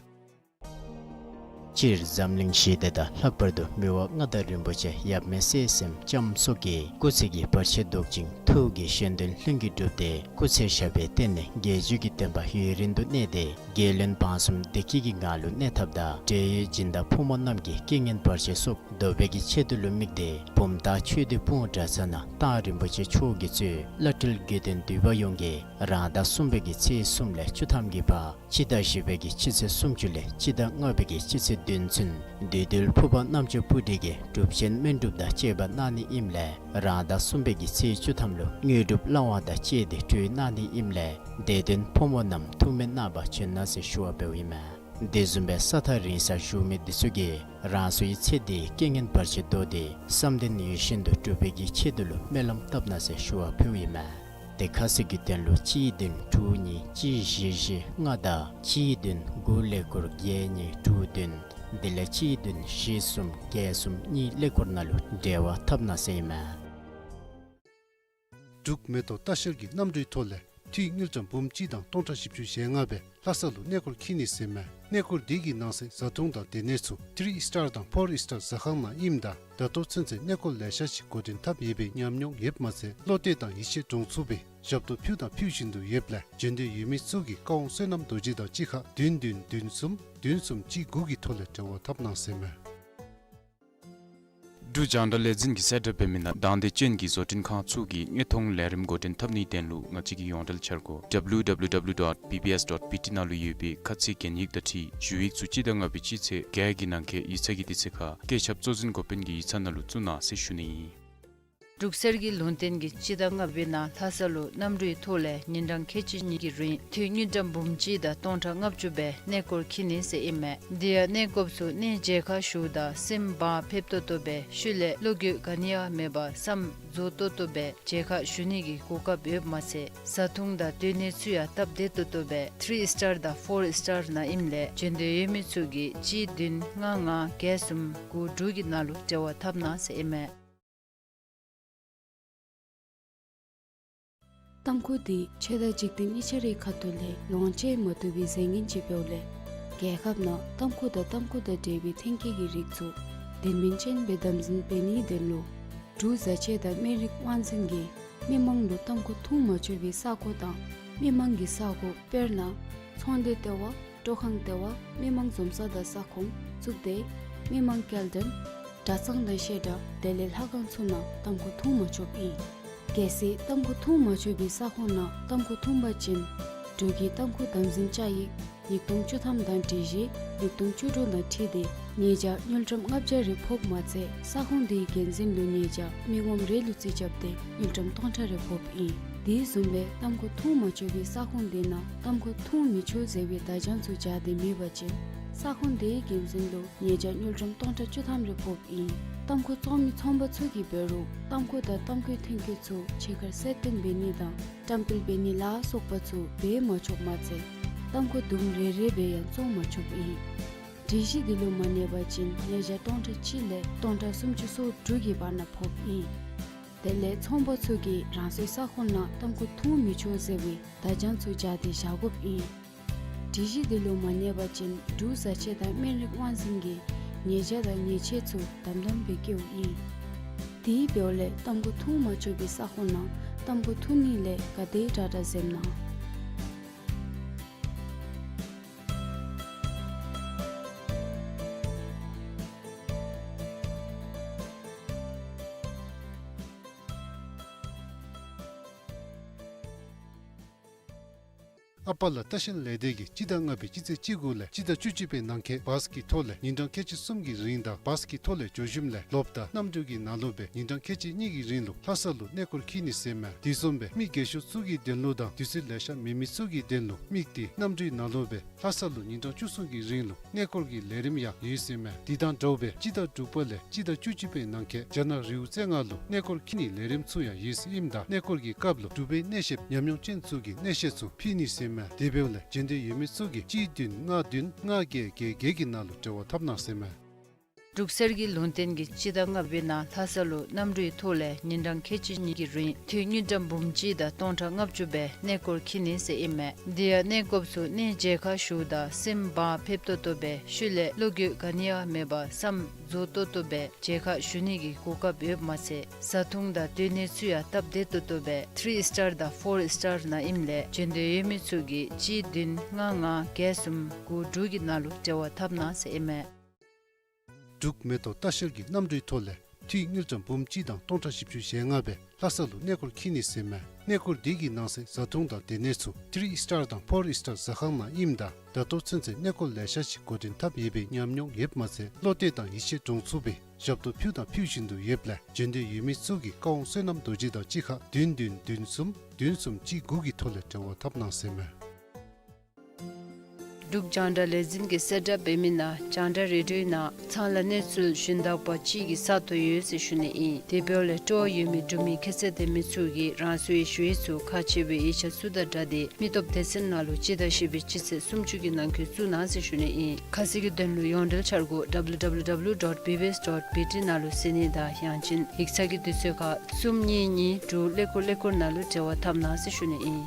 སྤྱིར་འཛམ་གླིང་ཞི་བདེ་དང་ལྷག་པར་དུ་མི་དབང་མངའ་བདག་རིན་པོ་ཆེ་ཡབ་མེས་སྲས་གསུམ་ལྕམ་སོགས་ཀྱི་སྐུ་ཚེ་གི་བར་ཆད་བཟློག་ཅིང་ཐུགས་ཀྱི་བཞེད་དོན་ལྷུན་གྱིས་གྲུབ་སྟེ་སྐུ་ཚེ་ཞབས་པད་བརྟན་ནས་རྒྱལ་བརྒྱུད་ཀྱི་བསྟན་པ་ཡུན་རིང་དུ་གནས་ཏེ་རྒྱལ་བློན་འབངས་གསུམ་བདེ་སྐྱིད་ཀྱི་ངང་ལུ་གནས་ཐབས་དང་འབྲེལ་ཡོད་སྦྱིན་བདག་ཕོ་མོ་རྣམས་ཀྱི་རྐྱེན་ངན་བར་ཆད་སོགས་བཟློག་པའི་གི་ཆེད་དུ་ལུ་དམིགས་ཏེ་བུམ་ཐང་ཆོས་སྡེ་སྤུངས་གྲྭ་ཚང་ནང་ཏང་རིན་པོ་ཆེ་མཆོག་གིས་གཙོས་བླ་སྤྲུལ་དགེ་འདུན་འདུས་པ་ཡོངས་ཀྱིས་རང་ཟླ་གསུམ་པའི་གི་ཚེས་གསུམ་ལས་བཅུ་ཐམ་གྱི་བར་སྤྱི་ཟླ་བཞི་པའི་གི་སྤྱི་ཚེས་སུམ་ཅུ་ལས་སྤྱི་ཟླ་ལྔ་པའི་གི་སྤྱི་ཚེས་བདུན་ཚུན་བདུད་འདུལ་ཕུར་པ་རྣམ་ཅོ་སྤུ་གྲི་གི་སྒྲུབ་ཆེན་སྨན་སྒྲུབ་དང་བཅས་པ་གནང་ནི་ཨིནམ་ལས་རང་ཟླ་གསུམ་པའི་གི་ཚེས་བཅུ་ཐམ་ལུ་དངོས་གྲུབ་བླ་དབང་དང་བཅས་ཏེ་གྲོལ་གནང་ནི་ཨིནམ་ལས་དད་ལྡན་ཕོ་མོ་རྣམས་ཐུགས་སྨོན་གནང་བར་བྱོན་གནང་ཟེར་ཞུ་བ་འབདཝ་ཨིན་མས། དེ་བཟུམ་སྦེ་ས་ཐག་རིང་སར་བཞུགས་མི་འདི་ཚུ་གིས་རང་སོའི་ཚེ་འདིའི་རྐྱེན་ངན་བར་ཆད་བཟློག་སྟེ་བསམ་དོན་ཡིད་བཞིན་དུ་འགྲུབ་པའི་གི་ཆེད་དུ་ལུ་སྨོན་ལམ་བཏབ་གནང་ཟེར་ཞུ་བ་ཕུལཝ་ཨིན་མས། དེ་ཁ་གསལ་གྱི་དོན་ལུ་གཅིག་བདུན་དྲུག་གཉིས་གཅིག་བཞི་བཞི་ལྔ་དང་གཅིག་བདུན་དགུ་ཀླད་ཀོར་བརྒྱད་གཉིས་དྲུག་བདུན་དེ་ལས་གཅིག་བདུན་བཞི་གསུམ་བརྒྱད་གསུམ་གཉིས་ཀླད་ཀོར་ནང་ལུ་འབྲེལ་བ་འཐབ་གནང་ཟེར་ཨིན་མས། འབྲུག་མེ་ཏོག་ལྟ་བཤལ་གྱི་གནམ་གྲུའི་ཐོག་ལས་འཐུས་དངུལ་ཀྲམ་འབུམ་གཅིག་དང་སྟོང་ཕྲག་བཞི་བཅུ་ཞེ་ལྔ་སྦེ་ལྷ་ས་ལུ་གནས་སྐོར་འཁྱིད་ནི་ཟེར་མས། གནས་སྐོར་འདི་གི་ནང་གསེས་བཟའ་འཐུང་དང་སྡོད་གནས་ཚུ་ཐི་རི་ཨིས་ཊར་དང་ཕོར་ཨིས་ཊར་ཟ་ཁང་ནང་ཨིནམ་ད་ད་ལྟོ་ཚུན་ཚོད་གནས་སྐོར་ལེ་ཤ་ཅིག་འགོ་འདྲེན་འཐབ་ཡོད་པའི་ཉམས་མྱོང་ཡོདཔ་མ་ཚད་བློ་གཏད་དང་ཡིད་ཆེས་འདྲོངས་ཚུགས་པའི་ཞབས་ཏོག་ཕུལ་དང་ཕུལ་བཞིན་དུ་ཡོདཔ་ལས་འབྱོན་འདོད་ཡོད་མི་ཚུ་གིས་བཀའ་དབང་བསོད་ནམས་རྡོ་རྗེ་དང་གཅིག་ཁར་བདུན་བདུན་བདུན་གསུམ་བདུན་གསུམ་གཅིག་དགུ་གི་ཐོག་ལས་འབྲེལ་བ་འཐབ་གནང་ཟེར་མས། འབྲུག་རྒྱང་བསྒྲགས་ལས་འཛིན་གྱིས་གསལ་བསྒྲགས་འབད་མི་ནང་དང་འདོད་ཅན་གྱི་བཟོ་སྐྲུན་ཁང་ཚུ་གིས་དངོས་མཐོང་ལས་རིམ་འགོ་འདྲེན་འཐབ་ནིའི་དོན་ལུ་ང་བཅས་ཀྱི་ཡོངས་འབྲེལ་འཆར་སྒོ་W W W dot B B S dot B T ནང་ལུ་ཡོད་པའི་ཁ་ཚིག་གན་ཡིག་དང་འཁྲིལ་ཞུ་ཡིག་ཚུ་སྤྱི་ཟླ་ལྔ་པའི་སྤྱི་ཚེས་བརྒྱད་ཀྱི་ནང་འཁོད་ཡིག་ཚང་གི་དུས་ཚོད་ཁར་བཀོད་ཁྱབ་གཙོ་འཛིན་འགོ་དཔོན་གྱི་ཡིག་ཚང་ནང་ལུ་བཙུགས་གནང་ཟེར་ཞུ་ནི་ཨིན། འབྲུག་གསེར་གྱི་ལུང་བསྟན་གྱིས་སྤྱི་ཟླ་ལྔ་པའི་ནང་ལྷ་ས་ལུ་གནམ་གྲུའི་ཐོག་ལས་ཉིན་གྲངས་ཁལ་གཅིག་གཉིས་ཀྱི་རིང་འཐུས་དངུལ་ཀྲམ་འབུམ་གཅིག་དང་སྟོང་ཕྲག་ལྔ་བཅུ་སྦེ་གནས་སྐོར་འཁྱིད་ནི་ཟེར་ཨིན་མས། དེ་ཡང་གནས་སྐོརཔ་ཚུ་གནས་མཇལ་ཁ་ཞུཝ་ད་སེམས་བག་ཕེབས་ཏོག་ཏོ་སྦེ་ཤུལ་ལས་བློ་འགྱོད་ག་ནི་ཡང་མེད་པར་བསམ་རྫོགས་ཏོག་ཏོ་སྦེ་མཇལ་ཁ་ཞུ་ནི་གི་གོ་སྐབས་ཡོདཔ་མ་ཚད་བཟའ་འཐུང་དང་སྡོད་གནས་ཚུ་ཡང་སྟབས་བདེ་ཏོག་ཏོ་སྦེ་ཐི་རི་ཨིས་ཊར་དང་ཕོར་ཨིས་ཊར་ནང་ཨིནམ་ལས་འབྱོན་འདོད་ཡོད་མི་ཚུ་གིས་གཅིག་བདུན་ལྔ་ལྔ་བརྒྱད་གསུམ་དགུ་དྲུག་གི་ནང་ལུ་འབྲེལ་བ་འཐབ་གནང་ཟེར་ཨིན་མས། ཏམ་ཁུ་འདི་ཆོས་དང་འཇིག་རྟེན་གཉིས་ཆ་རའི་ཁ་ཐུག་ལས་ལོངས་སྤྱོད་མ་བཏུབ་པའི་རྫས་ངན་ཅིག་འབདཝ་ལས་རྒྱལ་ཁབ་ནང་ཏམ་ཁུ་དང་ཏམ་ཁུ་དང་འབྲེལ་བའི་ཐོན་སྐྱེད་ཀྱི་རིགས་ཚུ་དོན་སྨིན་ཅན་སྦེ་དམ་འཛིན་འབད་ནིའི་དོན་ལུ་འབྲུག་བཟའ་ཆས་དང་སྨན་རིགས་དབང་འཛིན་གྱིས་མི་མང་ལུ་ཏམ་ཁུ་འཐུང་མ་ཆོག་པའི་ས་ཁོངས་དང་མི་མང་གི་ས་ཁོངས་དཔེར་ན་ཚོང་སྡེ་ལྟེ་བ། སྤྲོ་ཁང་ལྟེ་བ། མི་མང་འཛོམས་ས་དང་ས་ཁོངས་བཙུགས་ཏེ་མི་མང་སྐྱེལ་འདྲེན་གྲྭ་ཚང་དང་བཤད་གྲྭ་དེ་ལས་ལྷ་ཁང་ཚུ་ནང་ཏམ་ཁུ་འཐུང་མ་ཆོགཔ་ཨིན། གལ་སྲིད་ཏམ་ཁུ་འཐུང་མ་ཆོག་པའི་ས་ཁོངས་ནང་ཏམ་ཁུ་འཐུང་པ་ཅིན་འབྲུག་གི་ཏམ་ཁུ་དམ་འཛིན་བཅའ་ཡིག་ཉིས་སྟོང་བཅུ་ཐམ་དང་སྒྲིག་གཞི་ཉིས་སྟོང་བཅུ་དྲུག་དང་འཁྲིལ་ཏེ་ཉེས་བྱ་དངུལ་ཀྲམ་ལྔ་བརྒྱ་རེ་ཕོགཔ་མ་ཚད་ས་ཁོངས་དེའི་འགན་འཛིན་ལུ་ཉེས་བྱ་མི་ངོམ་རེ་ལུ་རྩིས་རྐྱབ་སྟེ་དངུལ་ཀྲམ་སྟོང་ཕྲག་རེ་ཕོགཔ་ཨིན། དེ་བཟུམ་སྦེ་ཏམ་ཁུ་འཐུང་མ་ཆོག་པའི་ས་ཁོངས་དེ་ནང་ཏམ་ཁུ་འཐུང་མི་ཆོག་ཟེར་བའི་བརྡ་བྱང་ཚུ་སྦྱར་ཏེ་མེད་པ་ཅིན་ས་ཁོངས་དེའི་འགན་འཛིན་ལུ་ཉེས་བྱ་དངུལ་ཀྲམ་སྟོང་ཕྲག་བཅུ་ཐམ་རེ་ཕོགཔ་ཨིན། ཏམ་ཁུ་བཙོང་མི་ཚོང་པ་ཚུ་གིས་འབད་རུང་ཏམ་ཁུ་དང་ཏམ་ཁུའི་ཐོན་སྐྱེད་ཚུ་ཕྱི་ཁར་གསལ་སྟོན་འབད་ནི་དང་བཀྲམ་སྤེལ་འབད་ནི་ལ་སོགས་པ་ཚུ་འབད་མ་ཆོགཔ་མ་ཚད་ཏམ་ཁུ་དུམ་རེ་རེ་སྦེ་ཡང་བཙོང་མ་ཆོགཔ་ཨིན། སྒྲིག་གཞི་འདི་ལུ་མ་གནས་པ་ཅིན་ཉེས་བྱ་སྟོང་ཕྲག་གཅིག་ལས་སྟོང་ཕྲག་སུམ་ཅུ་སོ་དྲུག་གི་བར་ན་ཕོགཔ་ཨིན། དེ་ལས་ཚོང་པ་ཚུ་གིས་རང་སོའི་ས་ཁོངས་ནང་ཏམ་ཁུ་འཐུང་མི་ཆོག་ཟེར་བའི་བརྡ་བྱང་ཚུ་སྦྱར་ཏེ་བཞག་དགོཔ་ཨིན། སྒྲིག་གཞི་འདི་ལུ་མ་གནས་པ་ཅིན་འབྲུག་བཟའ་ཆས་དང་སྨན་རིགས་དབང་འཛིན་གྱིས་ཉེས་བྱ་དང་ཉེས་ཆད་ཚུ་དམ་དམ་སྦེ་བཀལཝ་ཨིན། དེ་འབདཝ་ལས་ཏམ་ཁུ་འཐུང་མ་ཆོག་པའི་ས་ཁོངས་ནང་ཏམ་ཁུ་འཐུང་ནི་ལས་ག་དེ་དྲག་དྲག་འཛེམ་གནང་། ཨ་པ་ལ་ལྟ་བཤལ་ལས་སྡེ་གིས་སྤྱི་ཟླ་ལྔ་པའི་སྤྱི་ཚེས་བཅུ་དགུ་ལས་སྤྱི་ཟླ་བཅུ་གཅིག་པའི་ནང་འཁོད་བཱས་ཀྱི་ཐོག་ལས་ཉིན་གྲངས་ཁལ་གཅིག་གསུམ་གྱི་རིང་དང་བཱས་ཀྱི་ཐོག་ལས་འགྱོ་ཞིནམ་ལས་ལོགཔ་ད་གནམ་གྲུ་གི་ནང་ལུ་སྦེ་ཉིན་གྲངས་ཁལ་གཅིག་གཉིས་ཀྱི་རིང་ལུ་ལྷ་ས་ལུ་གནས་སྐོར་འཁྱིད་ནི་ཟེར་མས། དེ་བཟུམ་སྦེ་མི་རྒས་ཤོས་ཚུ་གི་དོན་ལུ་དང་དུས་ཚོད་ལེ་ཤ་མེད་མི་ཚུ་གི་དོན་ལུ་དམིགས་ཏེ་གནམ་གྲུའི་ནང་ལུ་སྦེ་ལྷ་ས་ལུ་ཉིན་གྲངས་བཅུ་གསུམ་གྱི་རིང་ལུ་གནས་སྐོར་གྱི་ལས་རིམ་ཡང་ཡོད་ཟེར་མས། དེ་དང་འདྲཝ་སྦེ་སྤྱི་ཟླ་དྲུག་པ་ལས་སྤྱི་ཟླ་བཅུ་གཅིག་པའི་ནང་འཁོད་རྒྱ་ནག་རི་བོ་རྩེ་ལྔ་ལུ་གནས་སྐོར་འཁྱིད་ནིའི་ལས་རིམ་ཚུ་ཡང་ཡོད་ཟེར་ཨིནམ་ད་གནས་སྐོར་གྱི་སྐབས་ལུ་འབྲུག་པའི་གནས་བཤདཔ་ཉམས་མྱོང་ཅན་ཚུ་གིས་གནས་བཤད་ཚུ་ཕུལ་ནི་ཟེར་མས། དེ་འབདཝ་ལས་འབྱོན་འདོད་ཡོད་མི་ཚུ་གིས་གཅིག་བདུན་ལྔ་བདུན་ལྔ་བརྒྱད་བརྒྱད་བརྒྱད་ཀྱི་ནང་ལུ་འབྲེལ་བ་འཐབ་གནང་ཟེར་མས། འབྲུག་གསེར་གྱི་ལུང་བསྟན་གྱི་སྤྱི་ཟླ་ལྔ་པའི་ནང་ལྷ་ས་ལུ་གནམ་གྲུའི་ཐོག་ལས་ཉིན་གྲངས་ཁལ་གཅིག་གཉིས་ཀྱི་རིང་འཐུས་དངུལ་ཀྲམ་འབུམ་གཅིག་དང་སྟོང་ཕྲག་ལྔ་བཅུ་སྦེ་གནས་སྐོར་འཁྱིད་ནི་ཟེར་ཨིན་མས། དེ་ཡང་གནས་སྐབས་སུ་གནས་མཇལ་ཁ་ཞུཝ་ད་སེམས་བག་ཕེབས་ཏོག་ཏོ་སྦེ་ཤུལ་ལས་བློ་འགྱོད་ག་ནི་ཡང་མེད་པར་བསམ་རྫོགས་ཏོག་ཏོ་སྦེ་མཇལ་ཁ་ཞུ་ནི་གི་གོ་སྐབས་ཡོདཔ་མ་ཚད་བཟའ་འཐུང་དང་སྡོད་གནས་ཚུ་ཡང་སྟབས་བདེ་ཏོག་ཏོ་སྦེ་ཐི་རི་སི་ཊར་དང་ཕོར་སི་ཊར་ནང་ཨིནམ་ལས་བྱོན་འདོད་ཡོད་མི་ཚུ་གིས་གཅིག་བདུན་ལྔ་ལྔ་བརྒྱད་གསུམ་དགུ་དྲུག་གི་ནང་ལུ་འབྲེལ་བ་འཐབ་གནང་ཟེར་ཨིན་མས། འབྲུག་མེ་ཏོག་ལྟ་བཤལ་གྱི་གནམ་གྲུའི་ཐོག་ལས་འཐུས་དངུལ་ཀྲམ་འབུམ་གཅིག་དང་སྟོང་ཕྲག་བཞི་བཅུ་ཞེ་ལྔ་སྦེ་ལྷ་ས་ལུ་གནས་སྐོར་འཁྱིད་ནི་ཟེར་མས། གནས་སྐོར་འདི་གི་ནང་གསེས་བཟའ་འཐུང་དང་སྡོད་གནས་ཚུ་ཐི་རི་སི་ཊར་དང་ཕོར་སི་ཊར་ཟ་ཁང་ནང་ཨིནམ་ད་ད་ལྟོ་ཚུན་ཚོད་གནས་སྐོར་ལེ་ཤ་ཅིག་འགོ་འདྲེན་འཐབ་ཡོད་པའི་ཉམས་མྱོང་ཡོདཔ་མ་ཚད་བློ་གཏད་དང་ཡིད་ཆེས་འདྲོངས་ཚུགས་པའི་ཞབས་ཏོག་ཕུལ་དང་ཕུལ་བཞིན་དུ་ཡོདཔ་ལས་བྱོན་འདོད་ཡོད་མི་ཚུ་གིས་བཀའ་དབང་བསོད་ནམས་རྡོ་རྗེ་དང་གཅིག་ཁར་བདུན་བདུན་བདུན་གསུམ་བདུན་གསུམ་གཅིག་དགུ་གི་ཐོག་ལས་འབྲེལ་བ་འཐབ་གནང་ཟེར་མས། འབྲུག་རྒྱང་བསྒྲགས་ལས་འཛིན་གྱིས་གསལ་བསྒྲགས་འབད་མི་ནང་རྒྱང་བསྒྲགས་རེ་ཌིའོའི་ནང་ཚང་ལ་གནས་ཚུལ་ཞུན་དག་པ་ཅིག་གི་ས་སྟོང་ཡོད་ཟེར་ཞུ་ནི་ཨིན། དེ་འབདཝ་ལས་སྤྲོ་བ་ཡོད་མི་འབྲུག་མི་ཁྱད་ཚད་ལྡན་མི་ཚུ་གིས་རང་སོའི་ཞུ་ཡིག་ཚུ་ཁག་ཆེ་བའི་ཡིག་ཆ་ཚུ་དང་སྦྲགས་ཏེ་མི་སྟོབས་སྡེ་ཚན་ནང་ལུ་སྤྱི་ཟླ་བཞི་པའི་སྤྱི་ཚེས་སུམ་ཅུ་གི་ནང་འཁོད་བཙུགས་གནང་ཟེར་ཞུ་ནི་ཨིན། ཁ་གསལ་གྱི་དོན་ལུ་ཡོངས་འབྲེལ་འཆར་སྒོ་W W W dot B B S dot B T ནང་ལུ་གཟིགས་ནི་དང་ཡང་ཅིན་ཡིག་ཚང་གི་དུས་ཚོད་ཁར་གསུམ་གཉིས་གཉིས་དྲུག་ཀླད་ཀོར་ཀླད་ཀོར་ནང་ལུ་འབྲེལ་བ་འཐབ་གནང་ཟེར་ཞུ་ནི་ཨིན།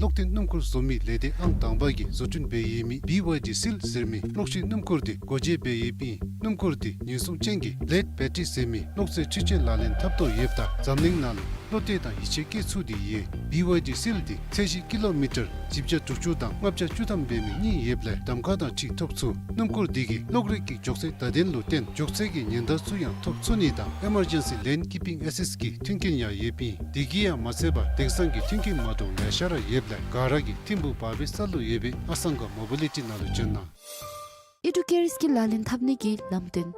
གློག་འཐེན་སྣུམ་འཁོར་བཟོ་མི་ལས་སྡེ་ཨང་དང་པ་གིས་བཟོ་སྐྲུན་འབད་ཡོད་མི་B Y D Seal ཟེར་མི་གློག་ཤིང་སྣུམ་འཁོར་འདི་སྒོ་འབྱེད་འབད་ཡོདཔ་ཨིན། སྣུམ་འཁོར་འདི་ཉེན་སྲུང་ཅན་གྱི་ལེཌ་བེ་ཊི་རི་ཟེར་མི་གློག་རྫས་འཕྲུལ་ཆས་ལག་ལེན་འཐབ་ཐོག་ཡོདཔ་ད་འཛམ་གླིང་ནང་ལུ་བློ་གཏད་དང་ཡིད་ཆེས་བསྐྱེད་ཚུགས་ཏེ་ཡོད། B Y D Seal འདི་ཚད་གཞི་ཀི་ལོ་མི་ཊར་བཞི་བརྒྱ་དྲུག་ཅུ་དང་ལྔ་བརྒྱ་བཅུ་ཐམ་འབད་མི་གཉིས་ཡོདཔ་ལས་གདམ་ཁ་དང་འཁྲིལ་ཐོབ་ཚུགས། སྣུམ་འཁོར་འདི་གིས་གློག་རིག་གི་མགྱོགས་ཚད་བརྡ་དོན་ལུ་བརྟེན་མགྱོགས་ཚད་ཀྱི་ཉེན་བརྡ་ཚུ་ཡང་ཐོབ་ཚུགས་ནི་དང་Emergency Lane Keeping Assist གི་མཐུན་རྐྱེན་ཡང་ཡོདཔ་ཨིན། དེ་གིས་ཡང་མ་ཚད་པར་དེང་སང་གི་མཐུན་རྐྱེན་མ་འདྲཝ་ལེ་ཤ་ར་ཡོདཔ་ལས་ག་ར་གིས་ཐིམ་ཕུག་བར་པའི་ས་ལུ་ཡོད་པའི་ཨ་སང་ག་མོ་བི་ལི་ཊི་ནང་ལུ་བྱོན་གནང་། ཨི་ཌུ་ཀེ་རི་སི་ཀིལ་ལག་ལེན་འཐབ་ནི་གི་ལམ་སྟོན།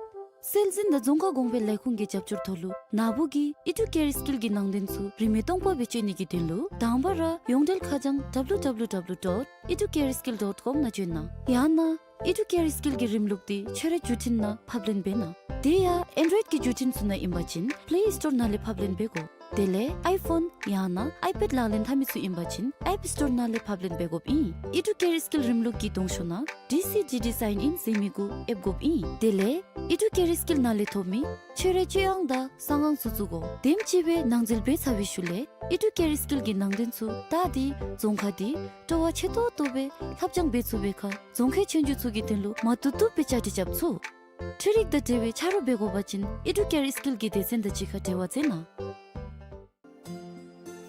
སྲོལ་འཛིན་དང་རྫོང་ཁ་གོང་འཕེལ་ལས་ཁུངས་ཀྱི་རྒྱབ་སྐྱོར་ཐོག་ལུ་ནཱ་བུ་གིས་ཨི་ཌུ་ཀེ་རི་སི་ཀིལ་གྱི་ནང་དོན་ཚུ་རིན་མེད་སྟོང་པ་སྦེ་སྤྱོད་ནི་གི་དོན་ལུ་དང་པ་ར་ཡོངས་འབྲེལ་ཁ་བྱང་W W W dot educareskill dot com ནང་བྱོན་གནང་། ཡང་ན་ཨི་ཌུ་ཀེ་རི་སི་ཀིལ་གྱི་རིམ་ལུགས་འདི་ཁྱོད་རའི་བརྒྱུད་འཕྲིན་ནང་ཕབ་ལེན་འབད་གནང་། དེ་ཡང་Android གི་བརྒྱུད་འཕྲིན་ཚུ་ནང་ཨིན་པ་ཅིན་Play Store ནང་ལས་ཕབ་ལེན་འབད་དགོ། དེ་ལས་iPhone ཡང་ན་iPad ལག་ལེན་འཐབ་མི་ཚུ་ཨིན་པ་ཅིན་App Store ནང་ལས་ཕབ་ལེན་འབད་དགོཔ་ཨིན། ཨི་ཌུ་ཀེ་རི་སི་ཀིལ་རིམ་ལུགས་ཀྱི་གདོང་ཤོག་ནང་D C G D Sign In ཟེར་མི་གུ་ཨེབ་དགོཔ་ཨིན། དེ་ལས་ཨི་ཌུ་ཀེ་རི་སི་ཀིལ་ནང་ལས་ཐོབ་མི་ཁྱོད་རའི་སྤྱོད་དབང་དང་གསང་དབང་ཚུ་བཙུགས་དགོ། དེམ་ཅིག་སྦེ་ནང་འཛུལ་འབད་ཚར་བའི་ཤུལ་ལས་ཨི་ཌུ་ཀེ་རི་སི་ཀིལ་གྱི་ནང་དོན་ཚུ་བལྟ་སྟེ་རྫོང་ཁ་འདི་སྤྲོ་བ་ཆེ་ཏོག་ཏོ་སྦེ་ལྷབ་སྦྱང་འབད་ཚུགས་པའི་ཁར་རྫོང་ཁའི་ཆོས་རྒྱུགས་ཚུ་གི་དོན་ལུ་མ་བཏུབ་བཏུབ་སྦེ་བཅའ་སྒྲིག་རྐྱབ་ཚུགས། འཕྲུལ་རིག་དང་འབྲེལ་བའི་ཆ་རོགས་འབད་དགོ་པ་ཅིན་ཨི་ཌུ་ཀེ་རི་སི་ཀིལ་གྱི་སྡེ་ཚན་དང་གཅིག་ཁར་འབྲེལ་བ་མཛད་གནང་།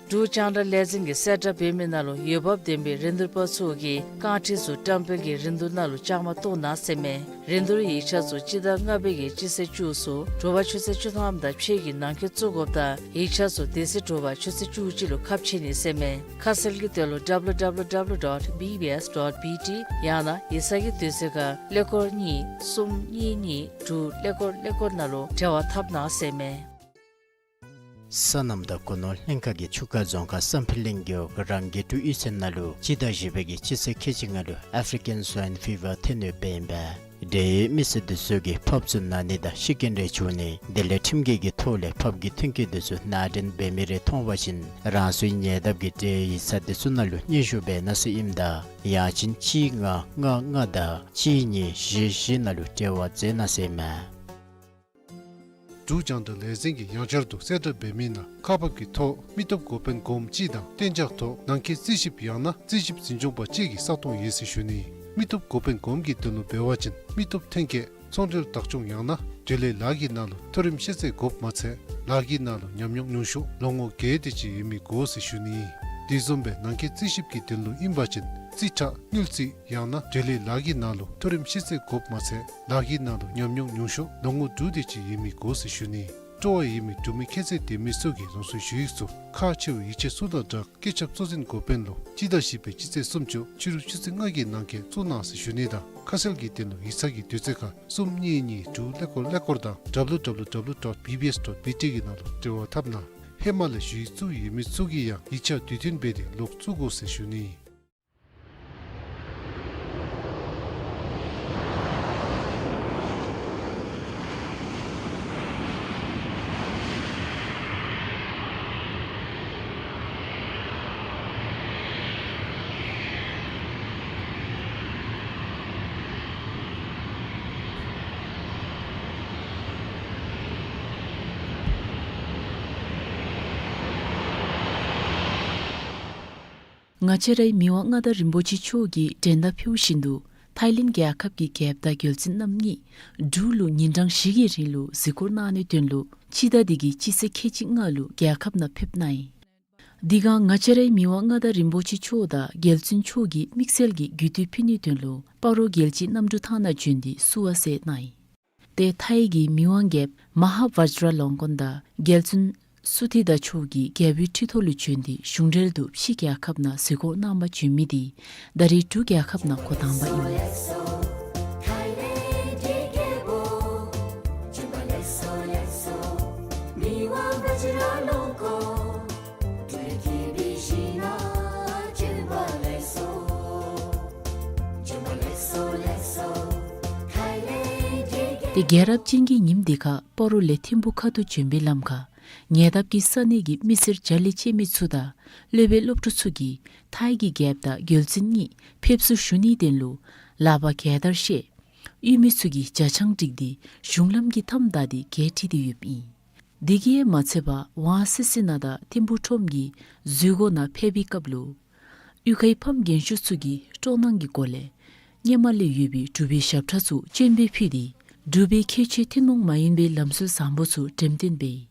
འབྲུག་རྒྱང་བསྒྲགས་ལས་འཛིན་གྱིས་གསལ་བསྒྲགས་འབད་མི་ནང་ལུ་འོས་འབབ་ལྡན་པའི་རིན་བསྡུར་པ་ཚུ་གིས་རྐང་ཁྲི་ཚུ་བཀྲམ་སྤེལ་གྱི་རིན་བསྡུར་ནང་ལུ་བཅའ་མར་གཏོགས་གནང་ཟེར་མས། རིན་བསྡུར་ཡིག་ཆ་ཚུ་སྤྱི་ཟླ་ལྔ་པའི་གི་སྤྱི་ཚེས་བཅུ་ཚུ་དྲོ་པ་ཆུ་ཚོད་བཅུ་ཐམ་དང་ཕྱེད་ཀྱི་ནང་འཁོད་བཙུགས་དགོཔ་ད་ཡིག་ཆ་ཚུ་དེ་ཚེ་དྲོ་པ་ཆུ་ཚོད་བཅུ་གཅིག་ལུ་ཁ་ཕྱེ་ནི་ཟེར་མས། ཁ་གསལ་གྱི་དོན་ལུ W W W dot B B S dot B T ཡང་ན་ཡིག་ཚང་གི་དུས་ཚོད་ཁར་ཀླད་ཀོར་གཉིས་གསུམ་གཉིས་གཉིས་དྲུག་ཀླད་ཀོར་ཀླད་ཀོར་ནང་ལུ་འབྲེལ་བ་འཐབ་གནང་ཟེར་མས། སོ་ནམ་དང་སྒོ་ནོར་ལྷན་ཁག་གིས་ཆུ་ཁ་རྫོང་ཁག་བསམ་འཕེལ་གླིང་རྒེད་འོག་གི་རང་སྒེར་ཀྲུའུ་ཨིན་ཚན་ནང་ལུ་སྤྱི་ཟླ་བཞི་པའི་གི་སྤྱི་ཚེས་ཁལ་གཅིག་ལྔ་ལུ་ཨེཕ་རི་ཀན་སུའིན་ཕི་བར་ཐོན་ཡོདཔ་ཨིན་པས། འབྲེལ་ཡོད་མི་སེར་འདི་ཚུ་གིས་ཕབ་ཚུ་ན་ནི་དང་ཤི་རྐྱེན་རེ་བྱུང་ནི་དེ་ལས་ཁྲིམས་འགལ་གྱི་ཐོག་ལས་ཕབ་ཀྱི་མཐུན་རྐྱེན་འདི་ཚུ་ནང་འདྲེན་འབད་མི་རེ་མཐོང་བ་ཅིན་རང་སོའི་ཉེ་འདབས་ཀྱི་འབྲེལ་ཡོད་ཡིག་ཚང་འདི་ཚུ་ནང་ལུ་སྙན་ཞུ་འབད་གནང་ཟེར་ཨིནམ་ད་ཡང་ཅིན་གཅིག་ལྔ་ལྔ་ལྔ་དང་གཅིག་གཉིས་བཞི་བཞི་ནང་ལུ་འབྲེལ་བ་མཛད་གནང་ཟེར་མས། འབྲུག་རྒྱང་བསྒྲགས་ལས་འཛིན་གྱིས་ཡང་བསྐྱར་དུ་གསལ་བསྒྲགས་འབད་མི་ནང་ཁག་འབག་གི་ཐོག་མི་སྟོབས་འགོ་དཔོན་གོངམ་གཅིག་དང་གཏན་འཇགས་ཐོག་ནང་འཁོད་རྩིས་ཞིབ་ཡང་ན་རྩིས་ཞིབ་འཛིན་སྐྱོང་པ་གཅིག་གི་ས་སྟོང་ཡོད་ཟེར་ཞུ་ནི། མི་སྟོབས་འགོ་དཔོན་གོངམ་གྱི་དོན་ལུ་འབད་བ་ཅིན་མི་སྟོབས་ཐོན་སྐྱེད་ཚོང་འབྲེལ་བདག་སྐྱོང་ཡང་ན་འབྲེལ་ཡོད་ལཱ་གི་ནང་ལུ་མཐོ་རིམ་ཤེས་ཚད་དགོཔ་མ་ཚད་ལཱ་གི་ནང་ལུ་ཉམས་མྱོང་ཉུང་ཤོས་ལོ་ངོ་བརྒྱད་དེ་ཅིག་ཡོད་མི་དགོ་ཟེར་ཞུ་ནི། དེ་བཟུམ་སྦེ་ནང་འཁོད་རྩིས་ཞིབ་ཀྱི་དོན་ལུ་ཨིན་པ་ཅིན་རྩིས་ཁྲ་དངུལ་རྩིས་ཡང་ན་འབྲེལ་ཡོད་ལཱ་གི་ནང་ལུ་མཐོ་རིམ་ཤེས་ཚད་དགོཔ་མ་ཚད་ལཱ་གི་ནང་ལུ་ཉམས་མྱོང་ཉུང་ཤོས་ལོ་ངོ་དྲུག་དེ་ཅིག་ཡོད་མི་དགོ་ཟེར་ཞུ་ནི། སྤྲོ་བ་ཡོད་མི་འབྲུག་མི་ཁྱད་ཚད་ལྡན་མི་ཚུ་གིས་རང་སོའི་ཞུ་ཡིག་ཚུ་ཁག་ཆེ་བའི་ཡིག་ཆ་ཚུ་དང་སྦྲགས་སྐུ་ཚབ་གཙོ་འཛིན་འགོ་དཔོན་ལུ་སྤྱི་ཟླ་བཞི་པའི་སྤྱི་ཚེས་སུམ་ཅུ་ཕྱི་རུ་ཆུ་ཚོད་ལྔ་གི་ནང་འཁོད་བཙུགས་གནང་ཟེར་ཞུ་ནི་དང་ཁ་གསལ་གྱི་དོན་ལུ་ཡིག་ཚང་གི་དུས་ཚོད་ཁར་གསུམ་གཉིས་གཉིས་དྲུག་ཀླད་ཀོར་ཀླད་ཀོར་དང་W W W dot B B S dot B T གི་ནང་ལུ་འབྲེལ་བ་འཐབ་གནང་། ཧེ་མ་ལས་ཞུ་ཡིག་བཙུགས་ཡོད་མི་ཚུ་གིས་ཡང་ཡིག་ཆ་དུས་མཐུན་འབད་དེ་ལོག་བཙུགས་དགོ་ཟེར་ཞུ་ནི། ང་བཅས་རའི་མི་དབང་མངའ་བདག་རིན་པོ་ཆེ་མཆོག་གིས་མགྲོན་བརྡ་ཕུལ་བཞིན་དུ་ཐའི་ལེནཌ་རྒྱལ་ཁབ་ཀྱི་རྒྱལཔོ་དང་རྒྱལ་བཙུན་རྣམ་གཉིས་འབྲུག་ལུ་ཉིན་གྲངས་བཞི་གི་རིང་ལུ་གཟིགས་སྐོར་གནང་ནིའི་དོན་ལུ་སྤྱི་ཟླ་འདི་གི་སྤྱི་ཚེས་ཁལ་གཅིག་ལྔ་ལུ་རྒྱལ་ཁབ་ནང་ཕེབས་གནང་ཡི། དེ་སྒང་ང་བཅས་རའི་མི་དབང་མངའ་བདག་རིན་པོ་ཆེ་མཆོག་དང་རྒྱལ་བཙུན་མཆོག་གིས་དམིགས་བསལ་གྱི་གུས་བཏུད་ཕུལ་ནིའི་དོན་ལུ་སྤ་རོ་རྒྱལ་སྤྱིའི་གནམ་གྲུ་ཐང་ནང་བྱོན་ཏེ་བསུ་བ་སྩལ་གནང་ཡི། ཏེ་ཐའི་གི་མི་དབང་རྒྱལཔོ་མ་ཧཱ་ཝཱཇ་ར་ལོང་ཀོན་དང་རྒྱལ་བཙུན་སུ་ཐི་ད་མཆོག་གིས་རྒྱལ་པོའི་ཁྲི་ཐོག་ལུ་བྱོན་ཏེ་གཞུང་འབྲེལ་དུ་ཕྱི་རྒྱལ་ཁབ་ནང་གཟིགས་སྐོར་གནང་པར་བྱོན་མི་འདི་ད་རེས་འབྲུག་རྒྱལ་ཁབ་ནང་འགོ་དང་པ་ཨིན། ཏེ་རྒྱལ་རབས་ཅན་གྱི་ཉིནམ་འདི་ཁར་སྤ་རོ་ལས་ཐིམ་ཕུ་ཁ་ཐུག་བྱོན་པའི་ལམ་ཁར་ཉེ་འདབས་ཀྱི་ས་གནས་ཀྱི་མི་སེར་རྒྱ་ལས་བཅད་མི་ཚུ་དང་སློབ་དཔོན་སློབ་ཕྲུག་ཚུ་གིས་ཐའི་གི་རྒྱལཔོ་དང་རྒྱལ་བཙུན་གཉིས་ཕེབས་བསུ་ཞུ་ནིའི་དོན་ལུ་ལགཔ་གད་དར་བཤེད་གཡུས་མི་ཚུ་གིས་ཇ་ཆང་བསྒྲིགས་ཏེ་གཞུང་ལམ་གྱི་མཐའམ་བདའ་སྟེ་གྱལ་ཁྲིད་དེ་ཡོདཔ་ཨིན། དེ་གིས་མ་ཚད་པར་ཝང་སི་སི་ན་དང་ཐིམ་ཕུ་ཁྲོམ་གྱི་འཛུལ་སྒོ་ནང་ཕེབས་པའི་སྐབས་ལུ་གཡུས་ཁའི་ཕམ་རྒན་ཤོས་ཚུ་གིས་སྤྲོ་སྣང་གི་སྒོ་ལས་སྔོན་མ་ལས་ཡོད་པའི་འབྲུག་པའི་ཞབས་ཁྲ་ཚུ་སྤྱན་འབུལ་ཕུལ་ཏེ་འབྲུག་པའི་ཁྱད་ཆོས་ཐུན་མོང་མ་ཡིན་པའི་ལམ་སྲོལ་བཟང་པོ་ཚུ་འགྲེམས་སྟོན་འབད་ཡི།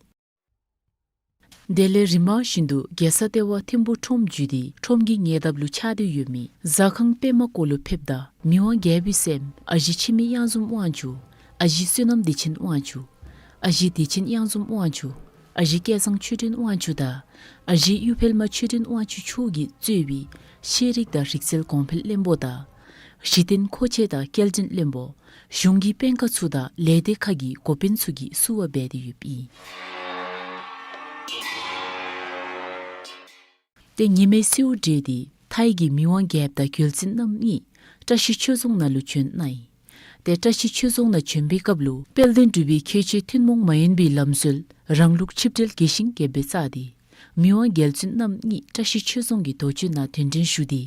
དེ་ལས་རིམ་པ་བཞིན་དུ་རྒྱལ་ས་ལྟེ་བ་ཐིམ་ཕུ་ཁྲོམ་བརྒྱུད་དེ་ཁྲོམ་གྱི་ཉེ་འདབས་ལུ་ཆགས་ཏེ་ཡོད་མི་ཟ་ཁང་པདྨ་བཀོད་ལུ་ཕེབས་ད་མི་དབང་རྒྱལ་པོའི་སྲསམོ་ཨ་ཞེ་འཆི་མེད་གཡང་འཛོམས་དབང་ཕྱུག། ཨ་ཞེ་བསོད་ནམས་བདེ་ཆེན་དབང་ཕྱུག། ཨ་ཞེ་བདེ་ཆེན་གཡང་འཛོམས་དབང་ཕྱུག། ཨ་ཞེ་སྐལ་བཟང་ཆོས་སྒྲོན་དབང་ཕྱུག་དང་ཨ་ཞེ་གཡུ་འཕེལ་མ་ཆོས་སྒྲོན་དབང་ཕྱུག་མཆོག་གིས་གཙོས་པའི་ཤེས་རིག་དང་རིག་རྩལ་གོང་འཕེལ་བློན་པོ་དང་གཞི་རྟེན་མཁོ་ཆས་དང་སྐྱེལ་འདྲེན་བློན་པོ་གཞུང་གི་དཔོན་ཁག་ཚུ་དང་ལས་སྡེ་ཁག་གི་འགོ་དཔོན་ཚུ་གིས་བསུ་བ་འབད་དེ་ཡོདཔ་ཨིན། ཏེ་ཉི་མའི་གསོལཝ་བསྒྲགས་ཏེ་ཐའི་གི་མི་དབང་རྒྱལཔོ་དང་རྒྱལ་བཙུན་རྣམ་གཉིས་བཀྲ་ཤིས་ཆོས་རྫོང་ནང་ལུ་བྱོན་གནང་ཡི། ཏེ་བཀྲ་ཤིས་ཆོས་རྫོང་ནང་བྱོན་པའི་སྐབས་ལུ་དཔལ་ལྡན་འབྲུག་པའི་ཁྱད་ཆོས་ཐུན་མོང་མ་ཡིན་པའི་ལམ་སྲོལ་རང་ལུགས་ཆིབས་གྲལ་རྒྱས་ཤིང་རྒྱསཔ་སྦེ་བརྩམས་ཏེ་མི་དབང་རྒྱལ་བཙུན་རྣམ་གཉིས་བཀྲ་ཤིས་ཆོས་རྫོང་གི་རྡོ་གཅོད་ནང་གདན་འདྲེན་ཞུ་སྟེ་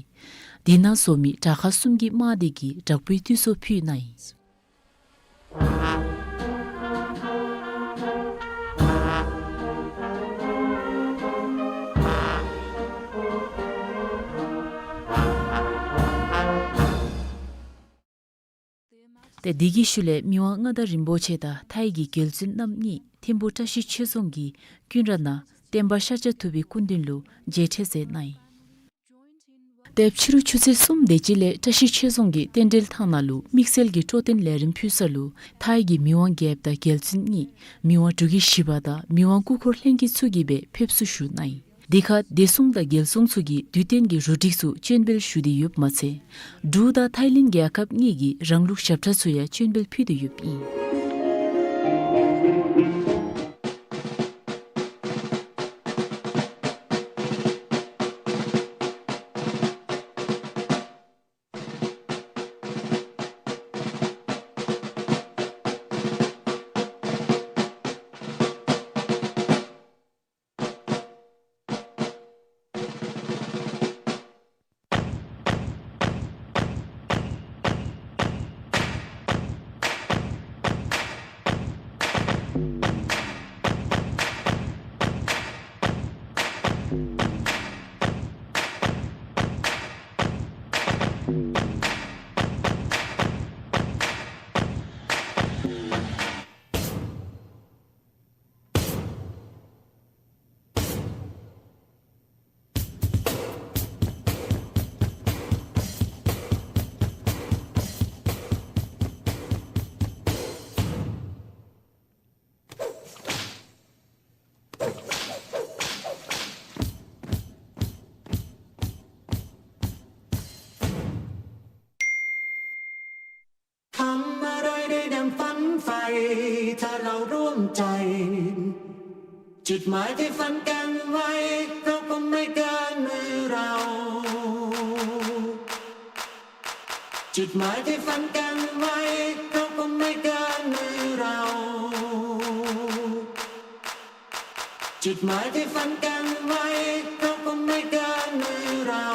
དེ་ནང་བཟོ་མི་དྲག་ཁག་གསུམ་གྱི་དམག་སྡེ་གིས་དྲག་པོའི་འདུས་ཚོགས་ཕུལ་གནང་ཡི། ཏེ་དེ་གི་ཤུལ་ལས་མི་དབང་མངའ་བདག་རིན་པོ་ཆེ་དང་ཐའི་གི་རྒྱལ་བཙུན་རྣམ་གཉིས་ཐིམ་ཕུ་བཀྲ་ཤིས་ཆོས་རྫོང་གི་ཀུན་ར་ནང་བསྟན་པ་ཤཱཀྱ་ཐུབ་པའི་སྐུ་མདུན་ལུ་མཇལ་ཕྲད་མཛད་གནང་ཡི། ཏེ་ཕྱི་རུ་ཆུ་ཚོད་གསུམ་དེ་ཅིག་ལས་བཀྲ་ཤིས་ཆོས་རྫོང་གི་རྟེན་འབྲེལ་ཐང་ནང་ལུ་དམིགས་བསལ་གྱི་སྤྲོ་སྟོན་ལས་རིམ་ཕུལ་ས་ལུ་ཐའི་གི་མི་དབང་རྒྱལཔོ་དང་རྒྱལ་བཙུན་གཉིས་མི་དབང་འབྲུག་རྒྱལ་བཞི་པ་དང་མི་དབང་སྐུ་འཁོར་ལྷན་རྒྱས་ཚུ་གིས་སྦེ་ཕེབས་བསུ་ཞུ་གནང་ཡི། དེ་ཁར་བདེ་སྲུང་དང་རྒྱལ་སྲུང་ཚུ་གིས་དུས་སྟོན་གྱི་རུ་སྒྲིག་ཚུ་སྤྱན་འབུལ་ཞུ་སྟེ་ཡོདཔ་མ་ཚད་འབྲུག་དང་ཐའི་ལེནཌ་རྒྱལ་ཁབ་གཉིས་ཀྱི་རང་ལུགས་ཞབས་ཁྲ་ཚུ་ཡང་སྤྱན་འབུལ་ཕུལ་ཏེ་ཡོདཔ་ཨིན།ทำอะไรได้ดังฝันใฝ่ ถ้าเราร่วมใจ จุดหมายที่ฝันกันไว้ เราคงไม่เกินมือเรา จุดหมายที่ฝันกันไว้ เราคงไม่เกินมือเรา จุดหมายที่ฝันกันไว้ เราคงไม่เกินมือเรา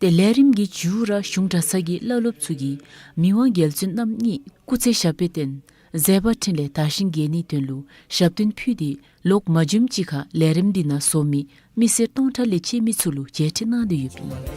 ཏེ་ལས་རིམ་གྱི་མཇུག་ར་གཞུང་གྲྭ་ཚང་གི་བླ་སློབ་ཚུ་གིས་མི་དབང་རྒྱལ་བཙུན་རྣམ་གཉིས་སྐུ་ཚེ་ཞབས་པད་བརྟན་མཛད་པ་འཕྲིན་ལས་དར་ཞིང་རྒྱས་ནིའི་དོན་ལུ་ཞབས་བརྟན་ཕུལ་ཏེ་ལོག་མ་འབྱོནམ་ཅིག་ཁར་ལས་རིམ་འདི་ནང་འཛོམས་མི་མི་སེར་སྟོང་ཕྲག་ལས་བཅད་མི་ཚུ་ལུ་མཇལ་ཕྲད་གནང་སྟེ་ཡོདཔ་ཨིན།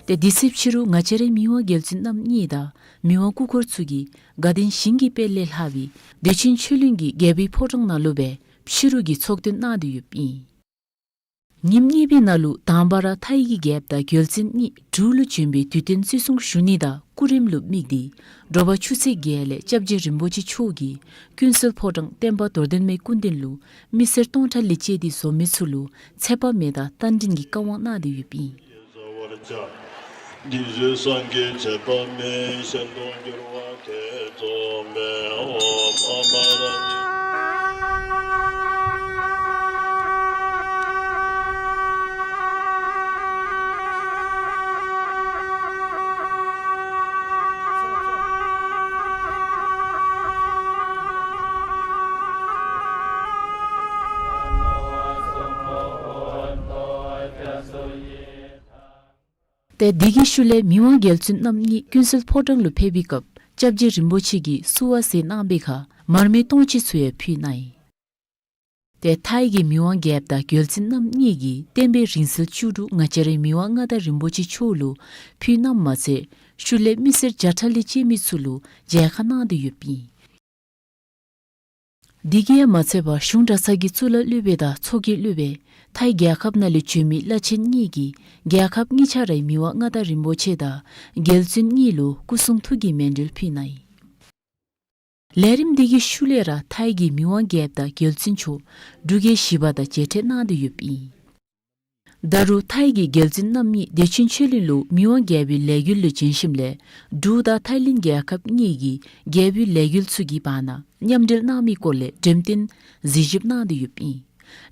ཏེ་དེ་ཚེ་ཕྱི་རུ་ང་བཅས་རའི་མི་དབང་རྒྱལ་བཙུན་རྣམ་གཉིས་དང་མི་དབང་སྐུ་འཁོར་ཚུ་གིས་དགའ་ལྡན་ཞིང་གི་དཔལ་ལས་ལྷག་པའི་བདེ་ཆེན་ཆོས་གླིང་གི་རྒྱལ་པོའི་ཕོ་བྲང་ནང་ལུ་སྦེ་ཕྱི་རུ་གི་ཚོགས་འདུ་གནང་སྟེ་ཡོདཔ་ཨིན། ཉིནམ་གཉིས་པའི་ནང་ལུ་དང་པ་ར་ཐའི་གི་རྒྱལཔོ་དང་རྒྱལ་བཙུན་གཉིས་འབྲུག་ལུ་བྱོན་པའི་དུས་སྟོན་བརྩི་སྲུང་ཞུ་ནི་དང་སྐུ་རིམ་ལུ་དམིགས་ཏེ་དྲོ་པ་ཆུ་ཚོད་བརྒྱད་ལས་སྐྱབས་རྗེ་རིན་པོ་ཆེ་མཆོག་གིས་ཀུན་གསལ་ཕོ་བྲང་བསྟན་པ་རྡོར་གདན་མའི་སྐུ་མདུན་ལུ་མི་སེར་སྟོང་ཕྲག་ལས་བཅད་དེ་འཛོམས་མི་ཚུ་ལུ་ཚེ་དཔག་མེད་དང་རྟ་མགྲིན་གྱི་བཀའ་དབང་གནང་སྟེ་ཡོདཔ་ཨིན། ཏེ་དེ་གི་ཤུལ་ལས་མི་དབང་རྒྱལ་བཙུན་རྣམ་གཉིས་ཀུན་གསལ་ཕོ་བྲང་ལུ་ཕེབས་པའི་སྐབས་སྐྱབས་རྗེ་རིན་པོ་ཆེ་གིས་བསུ་བ་མཛད་གནང་བའི་ཁར་མར་མེ་སྟོང་མཆོད་ཚུ་ཡང་ཕུལ་གནང་ཡི། ཏེ་ཐའི་གི་མི་དབང་རྒྱལཔོ་དང་རྒྱལ་བཙུན་རྣམ་གཉིས་ཀྱིས་བསྟན་པའི་རིང་བསྲེལ་བཅུ་དྲུག་ང་བཅས་རའི་མི་དབང་མངའ་བདག་རིན་པོ་ཆེ་མཆོག་ལུ་ཕུལ་གནངམ་མ་ཚད་ཤུལ་ལས་མི་སེར་བརྒྱ་ཕྲག་ལས་བཅད་མི་ཚུ་ལུ་མཇལ་ཁ་གནང་སྟེ་ཡོདཔ་ཨིན། དེ་གིས་ཡང་མ་ཚད་པར་གཞུང་གྲྭ་ཚང་གི་གཙུག་ལག་སློབ་དཔོན་དང་ཚོགས་ཀྱི་སློབ་དཔོན་ཐའི་རྒྱལ་ཁབ་ནང་ལས་བྱོན་མི་བླ་ཆེན་གཉིས་ཀྱིས་རྒྱལ་ཁབ་གཉིས་ཆ་རའི་མི་དབང་མངའ་བདག་རིན་པོ་ཆེ་དང་རྒྱལ་བཙུན་གཉིས་ལུ་སྐུ་གསུང་ཐུགས་ཀྱི་མཎྜལ་ཕུལ་གནང་ཡི། ལས་རིམ་འདི་གི་ཤུལ་ལས་ར་ཐའི་གི་མི་དབང་རྒྱལཔོ་དང་རྒྱལ་བཙུན་མཆོག་འབྲུག་རྒྱལ་བཞི་པ་དང་མཇལ་འཕྲད་གནང་སྟེ་ཡོདཔ་ཨིན། ད་རུང་ཐའི་གི་རྒྱལ་བཙུན་རྣམ་གཉིས་བདེ་ཆེན་ཆོས་གླིང་ལུ་མི་དབང་རྒྱལ་པོའི་ལས་འགུལ་ལུ་བྱོན་ཞིནམ་ལས་འབྲུག་དང་ཐའི་ལེནཌ་རྒྱལ་ཁབ་གཉིས་ཀྱི་རྒྱལ་པོའི་ལས་འགུལ་ཚུ་གི་བར་ན་མཉམ་འབྲེལ་གནང་མིའི་སྐོར་ལས་འགྲེམས་སྟོན་གཟིགས་ཞིབ་གནང་སྟེ་ཡོདཔ་ཨིན།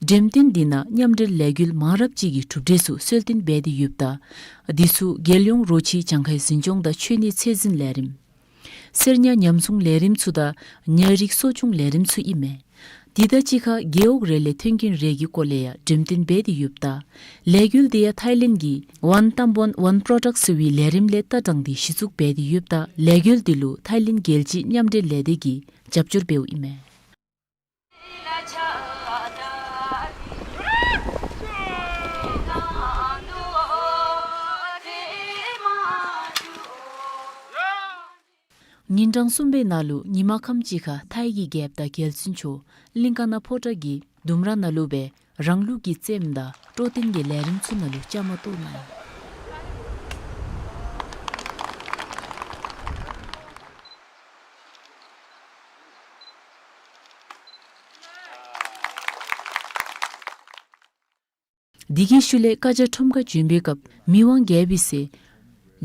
འགྲེམས་སྟོན་འདི་ནང་མཉམ་འབྲེལ་ལས་འགུལ་མང་རབས་ཅིག་གི་གྲུབ་འབྲས་ཚུ་གསལ་སྟོན་འབད་དེ་ཡོདཔ་ད་འདི་ཚུ་རྒྱལ་ཡོངས་རོ་ཁྱི་གྱངས་ཁའི་འཛིན་སྐྱོང་དང་ཆོས་ནི་ཚད་འཛིན་ལས་རིམ། གསེར་ཉ་ཉམས་སྲུང་ལས་རིམ་ཚུ་དང་ཉ་རིགས་གསོ་སྐྱོང་ལས་རིམ་ཚུ་ཨིན་མས། དེ་དང་གཅིག་ཁར་རྒེད་འོག་རེ་ལས་ཐོན་སྐྱེད་རེ་གི་སྐོར་ལས་ཡང་འགྲེམས་སྟོན་འབད་དེ་ཡོདཔ་ད་ལས་འགུལ་འདི་ཡང་ཐའི་ལེནཌ་གི་One Tambon One Product ཟེར་བའི་ལས་རིམ་ལས་ལྟ་དྲངས་ཏེ་གཞི་བཙུགས་འབད་དེ་ཡོདཔ་ད་ལས་འགུལ་འདི་ལུ་ཐའི་ལེནཌ་རྒྱལ་སྤྱིའི་མཉམ་འབྲེལ་ལས་སྡེ་གིས་རྒྱབ་སྐྱོར་འབདཝ་ཨིན་མས། ཉིན་གྲངས་གསུམ་པའི་ནང་ལུ་ཉིན་མ་ཁམས་ཅིག་ཁར་ཐའི་གི་རྒྱལཔོ་དང་རྒྱལ་བཙུན་མཆོག་གླིང་ཀ་ན་ཕོ་བྲང་གི་ལྡུམ་ར་ནང་ལུ་སྦེ་རང་ལུགས་ཀྱི་རྩེདམོ་དང་སྤྲོ་སྟོན་གྱི་ལས་རིམ་ཚུ་ནང་ལུ་བཅའ་མར་གཏོགས་གནང་ཡི། དེ་གི་ཤུལ་ལས་བཀའ་རྒྱ་ཁྲོམ་ཁར་བྱོན་པའི་སྐབས་མི་དབང་རྒྱལ་པོའི་སྲས་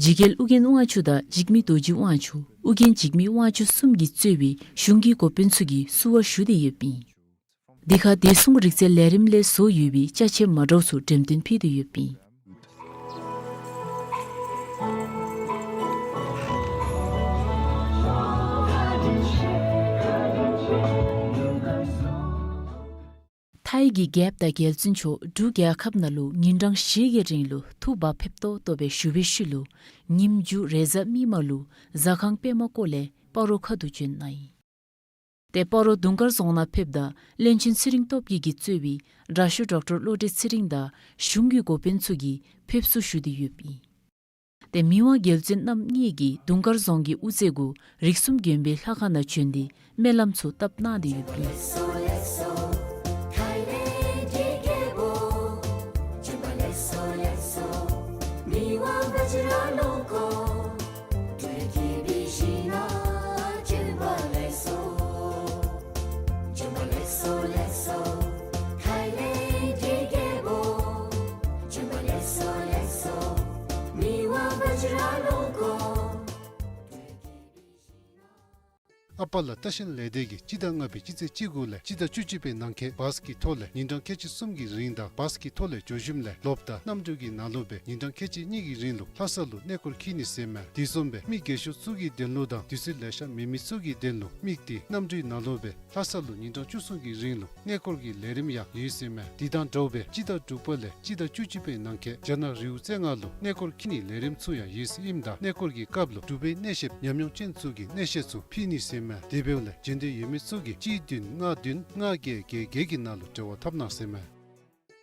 འཇིགས་རྒྱལ་ཨོ་རྒྱན་དབང་ཕྱུག་དང་འཇིགས་མེད་རྡོ་རྗེ་དབང་ཕྱུག་ཨོ་རྒྱན་འཇིགས་མེད་དབང་ཕྱུག་གསུམ་གྱིས་གཙོས་པའི་གཞུང་གི་འགོ་དཔོན་ཚུ་གིས་བསུ་བ་ཞུ་སྟེ་ཡོདཔ་ཨིན། དེ་ཁར་བདེ་སྲུང་རིག་རྩལ་ལས་རིམ་ལས་བཟོ་ཡོད་པའི་ཅ་ཆས་མ་འདྲཝ་ཚུ་འགྲེམས་སྟོན་ཕུལ་ཏེ་ཡོདཔ་ཨིན། ཐའི་གི་རྒྱལཔོ་དང་རྒྱལ་བཙུན་མཆོག་འབྲུག་རྒྱལ་ཁབ་ནང་ལུ་ཉིན་གྲངས་བཞི་གི་རིང་ལུ་ཐུགས་བག་ཕེབས་ཏོག་ཏོ་སྦེ་བཞུགས་པའི་ཤུལ་ལུ་ཉིནམ་མཇུག་རེས་གཟའ་མིག་དམར་ལུ་ཟ་ཁང་པདྨ་བཀོད་ལས་སྤ་རོ་ཁ་ཐུག་བྱོན་གནང་ཡི། ཏེ་སྤ་རོ་དུང་དཀར་རྫོང་ནང་ཕེབས་ད་བློན་ཆེན་ཚེ་རིང་སྟོབས་རྒྱས་ཀྱིས་གཙོས་པའི་དྲག་ཤོས་ཌོག་ཊར་བློ་གྲོས་ཚེ་རིང་དང་གཞུང་གི་འགོ་དཔོན་ཚུ་གིས་ཕེབས་བསུ་ཞུ་སྟེ་ཡོདཔ་ཨིན། ཏེ་མི་དབང་རྒྱལ་བཙུན་རྣམ་གཉིས་ཀྱིས་དུང་དཀར་རྫོང་གི་དབུ་རྩེ་གུ་རིགས་གསུམ་དགོན་པའི་ལྷ་ཁང་ནང་བྱོན་ཏེ་སྨོན་ལམ་ཚུ་བཏབ་གནང་སྟེ་ཡོདཔ་ཨིན། ཨ་པ་ལ་ལྟ་བཤལ་ལས་སྡེ་གིས་སྤྱི་ཟླ་ལྔ་པའི་སྤྱི་ཚེས་བཅུ་དགུ་ལས་སྤྱི་ཟླ་བཅུ་གཅིག་པའི་ནང་འཁོད་བཱས་ཀྱི་ཐོག་ལས་ཉིན་གྲངས་ཁལ་གཅིག་གསུམ་གྱི་རིང་དང་བཱས་ཀྱི་ཐོག་ལས་བྱོག་ཞིནམ་ལས་ལོགཔ་ད་གནམ་གྲུ་གི་ནང་ལུ་སྦེ་ཉིན་གྲངས་ཁལ་གཅིག་གཉིས་ཀྱི་རིང་ལུ་ལྷ་ས་ལུ་གནས་སྐོར་འཁྱིད་ནི་ཟེར་མས། དེ་བཟུམ་སྦེ་མི་རྒས་ཤོས་ཚུ་གི་དོན་ལུ་དང་དུས་ཚོད་ལེ་ཤ་མེད་མི་ཚུ་གི་དོན་ལུ་དམིགས་ཏེ་གནམ་གྲུའི་ནང་ལུ་སྦེ་ལྷ་ས་ལུ་ཉིན་གྲངས་བཅུ་གསུམ་གྱི་རིང་ལུ་གནས་སྐོར་གྱི་ལས་རིམ་ཡང་ཡོད་ཟེར་མས། དེ་དང་འདྲཝ་སྦེ་སྤྱི་ཟླ་དྲུག་པ་ལས་སྤྱི་ཟླ་བཅུ་གཅིག་པའི་ནང་འཁོད་རྒྱ་ནག་རི་བོ་རྩེ་ལྔ་ལུ་གནས་སྐོར་འཁྱིད་ནི་ལས་རིམ་ཚུ་ཡང་ཡོད་ཟེར་ཨིནམ་ད་གནས་སྐོར་གྱི་སྐབས་ལུ་འབྲུག་པའི་གནས་བཤདཔ་ཉམས་མྱོང་ཅན་ཚུ་གིས་གནས་བཤད་ཚུ་ཕུལ་ནི་ཟེར་མས། དེ་འབདཝ་ལས་བྱོན་འདོད་ཡོད་མི་ཚུ་གིས་གཅིག་བདུན་ལྔ་བདུན་ལྔ་བརྒྱད་བརྒྱད་བརྒྱད་ཀྱི་ནང་ལུ་འབྲེལ་བ་འཐབ་གནང་ཟེར་མས།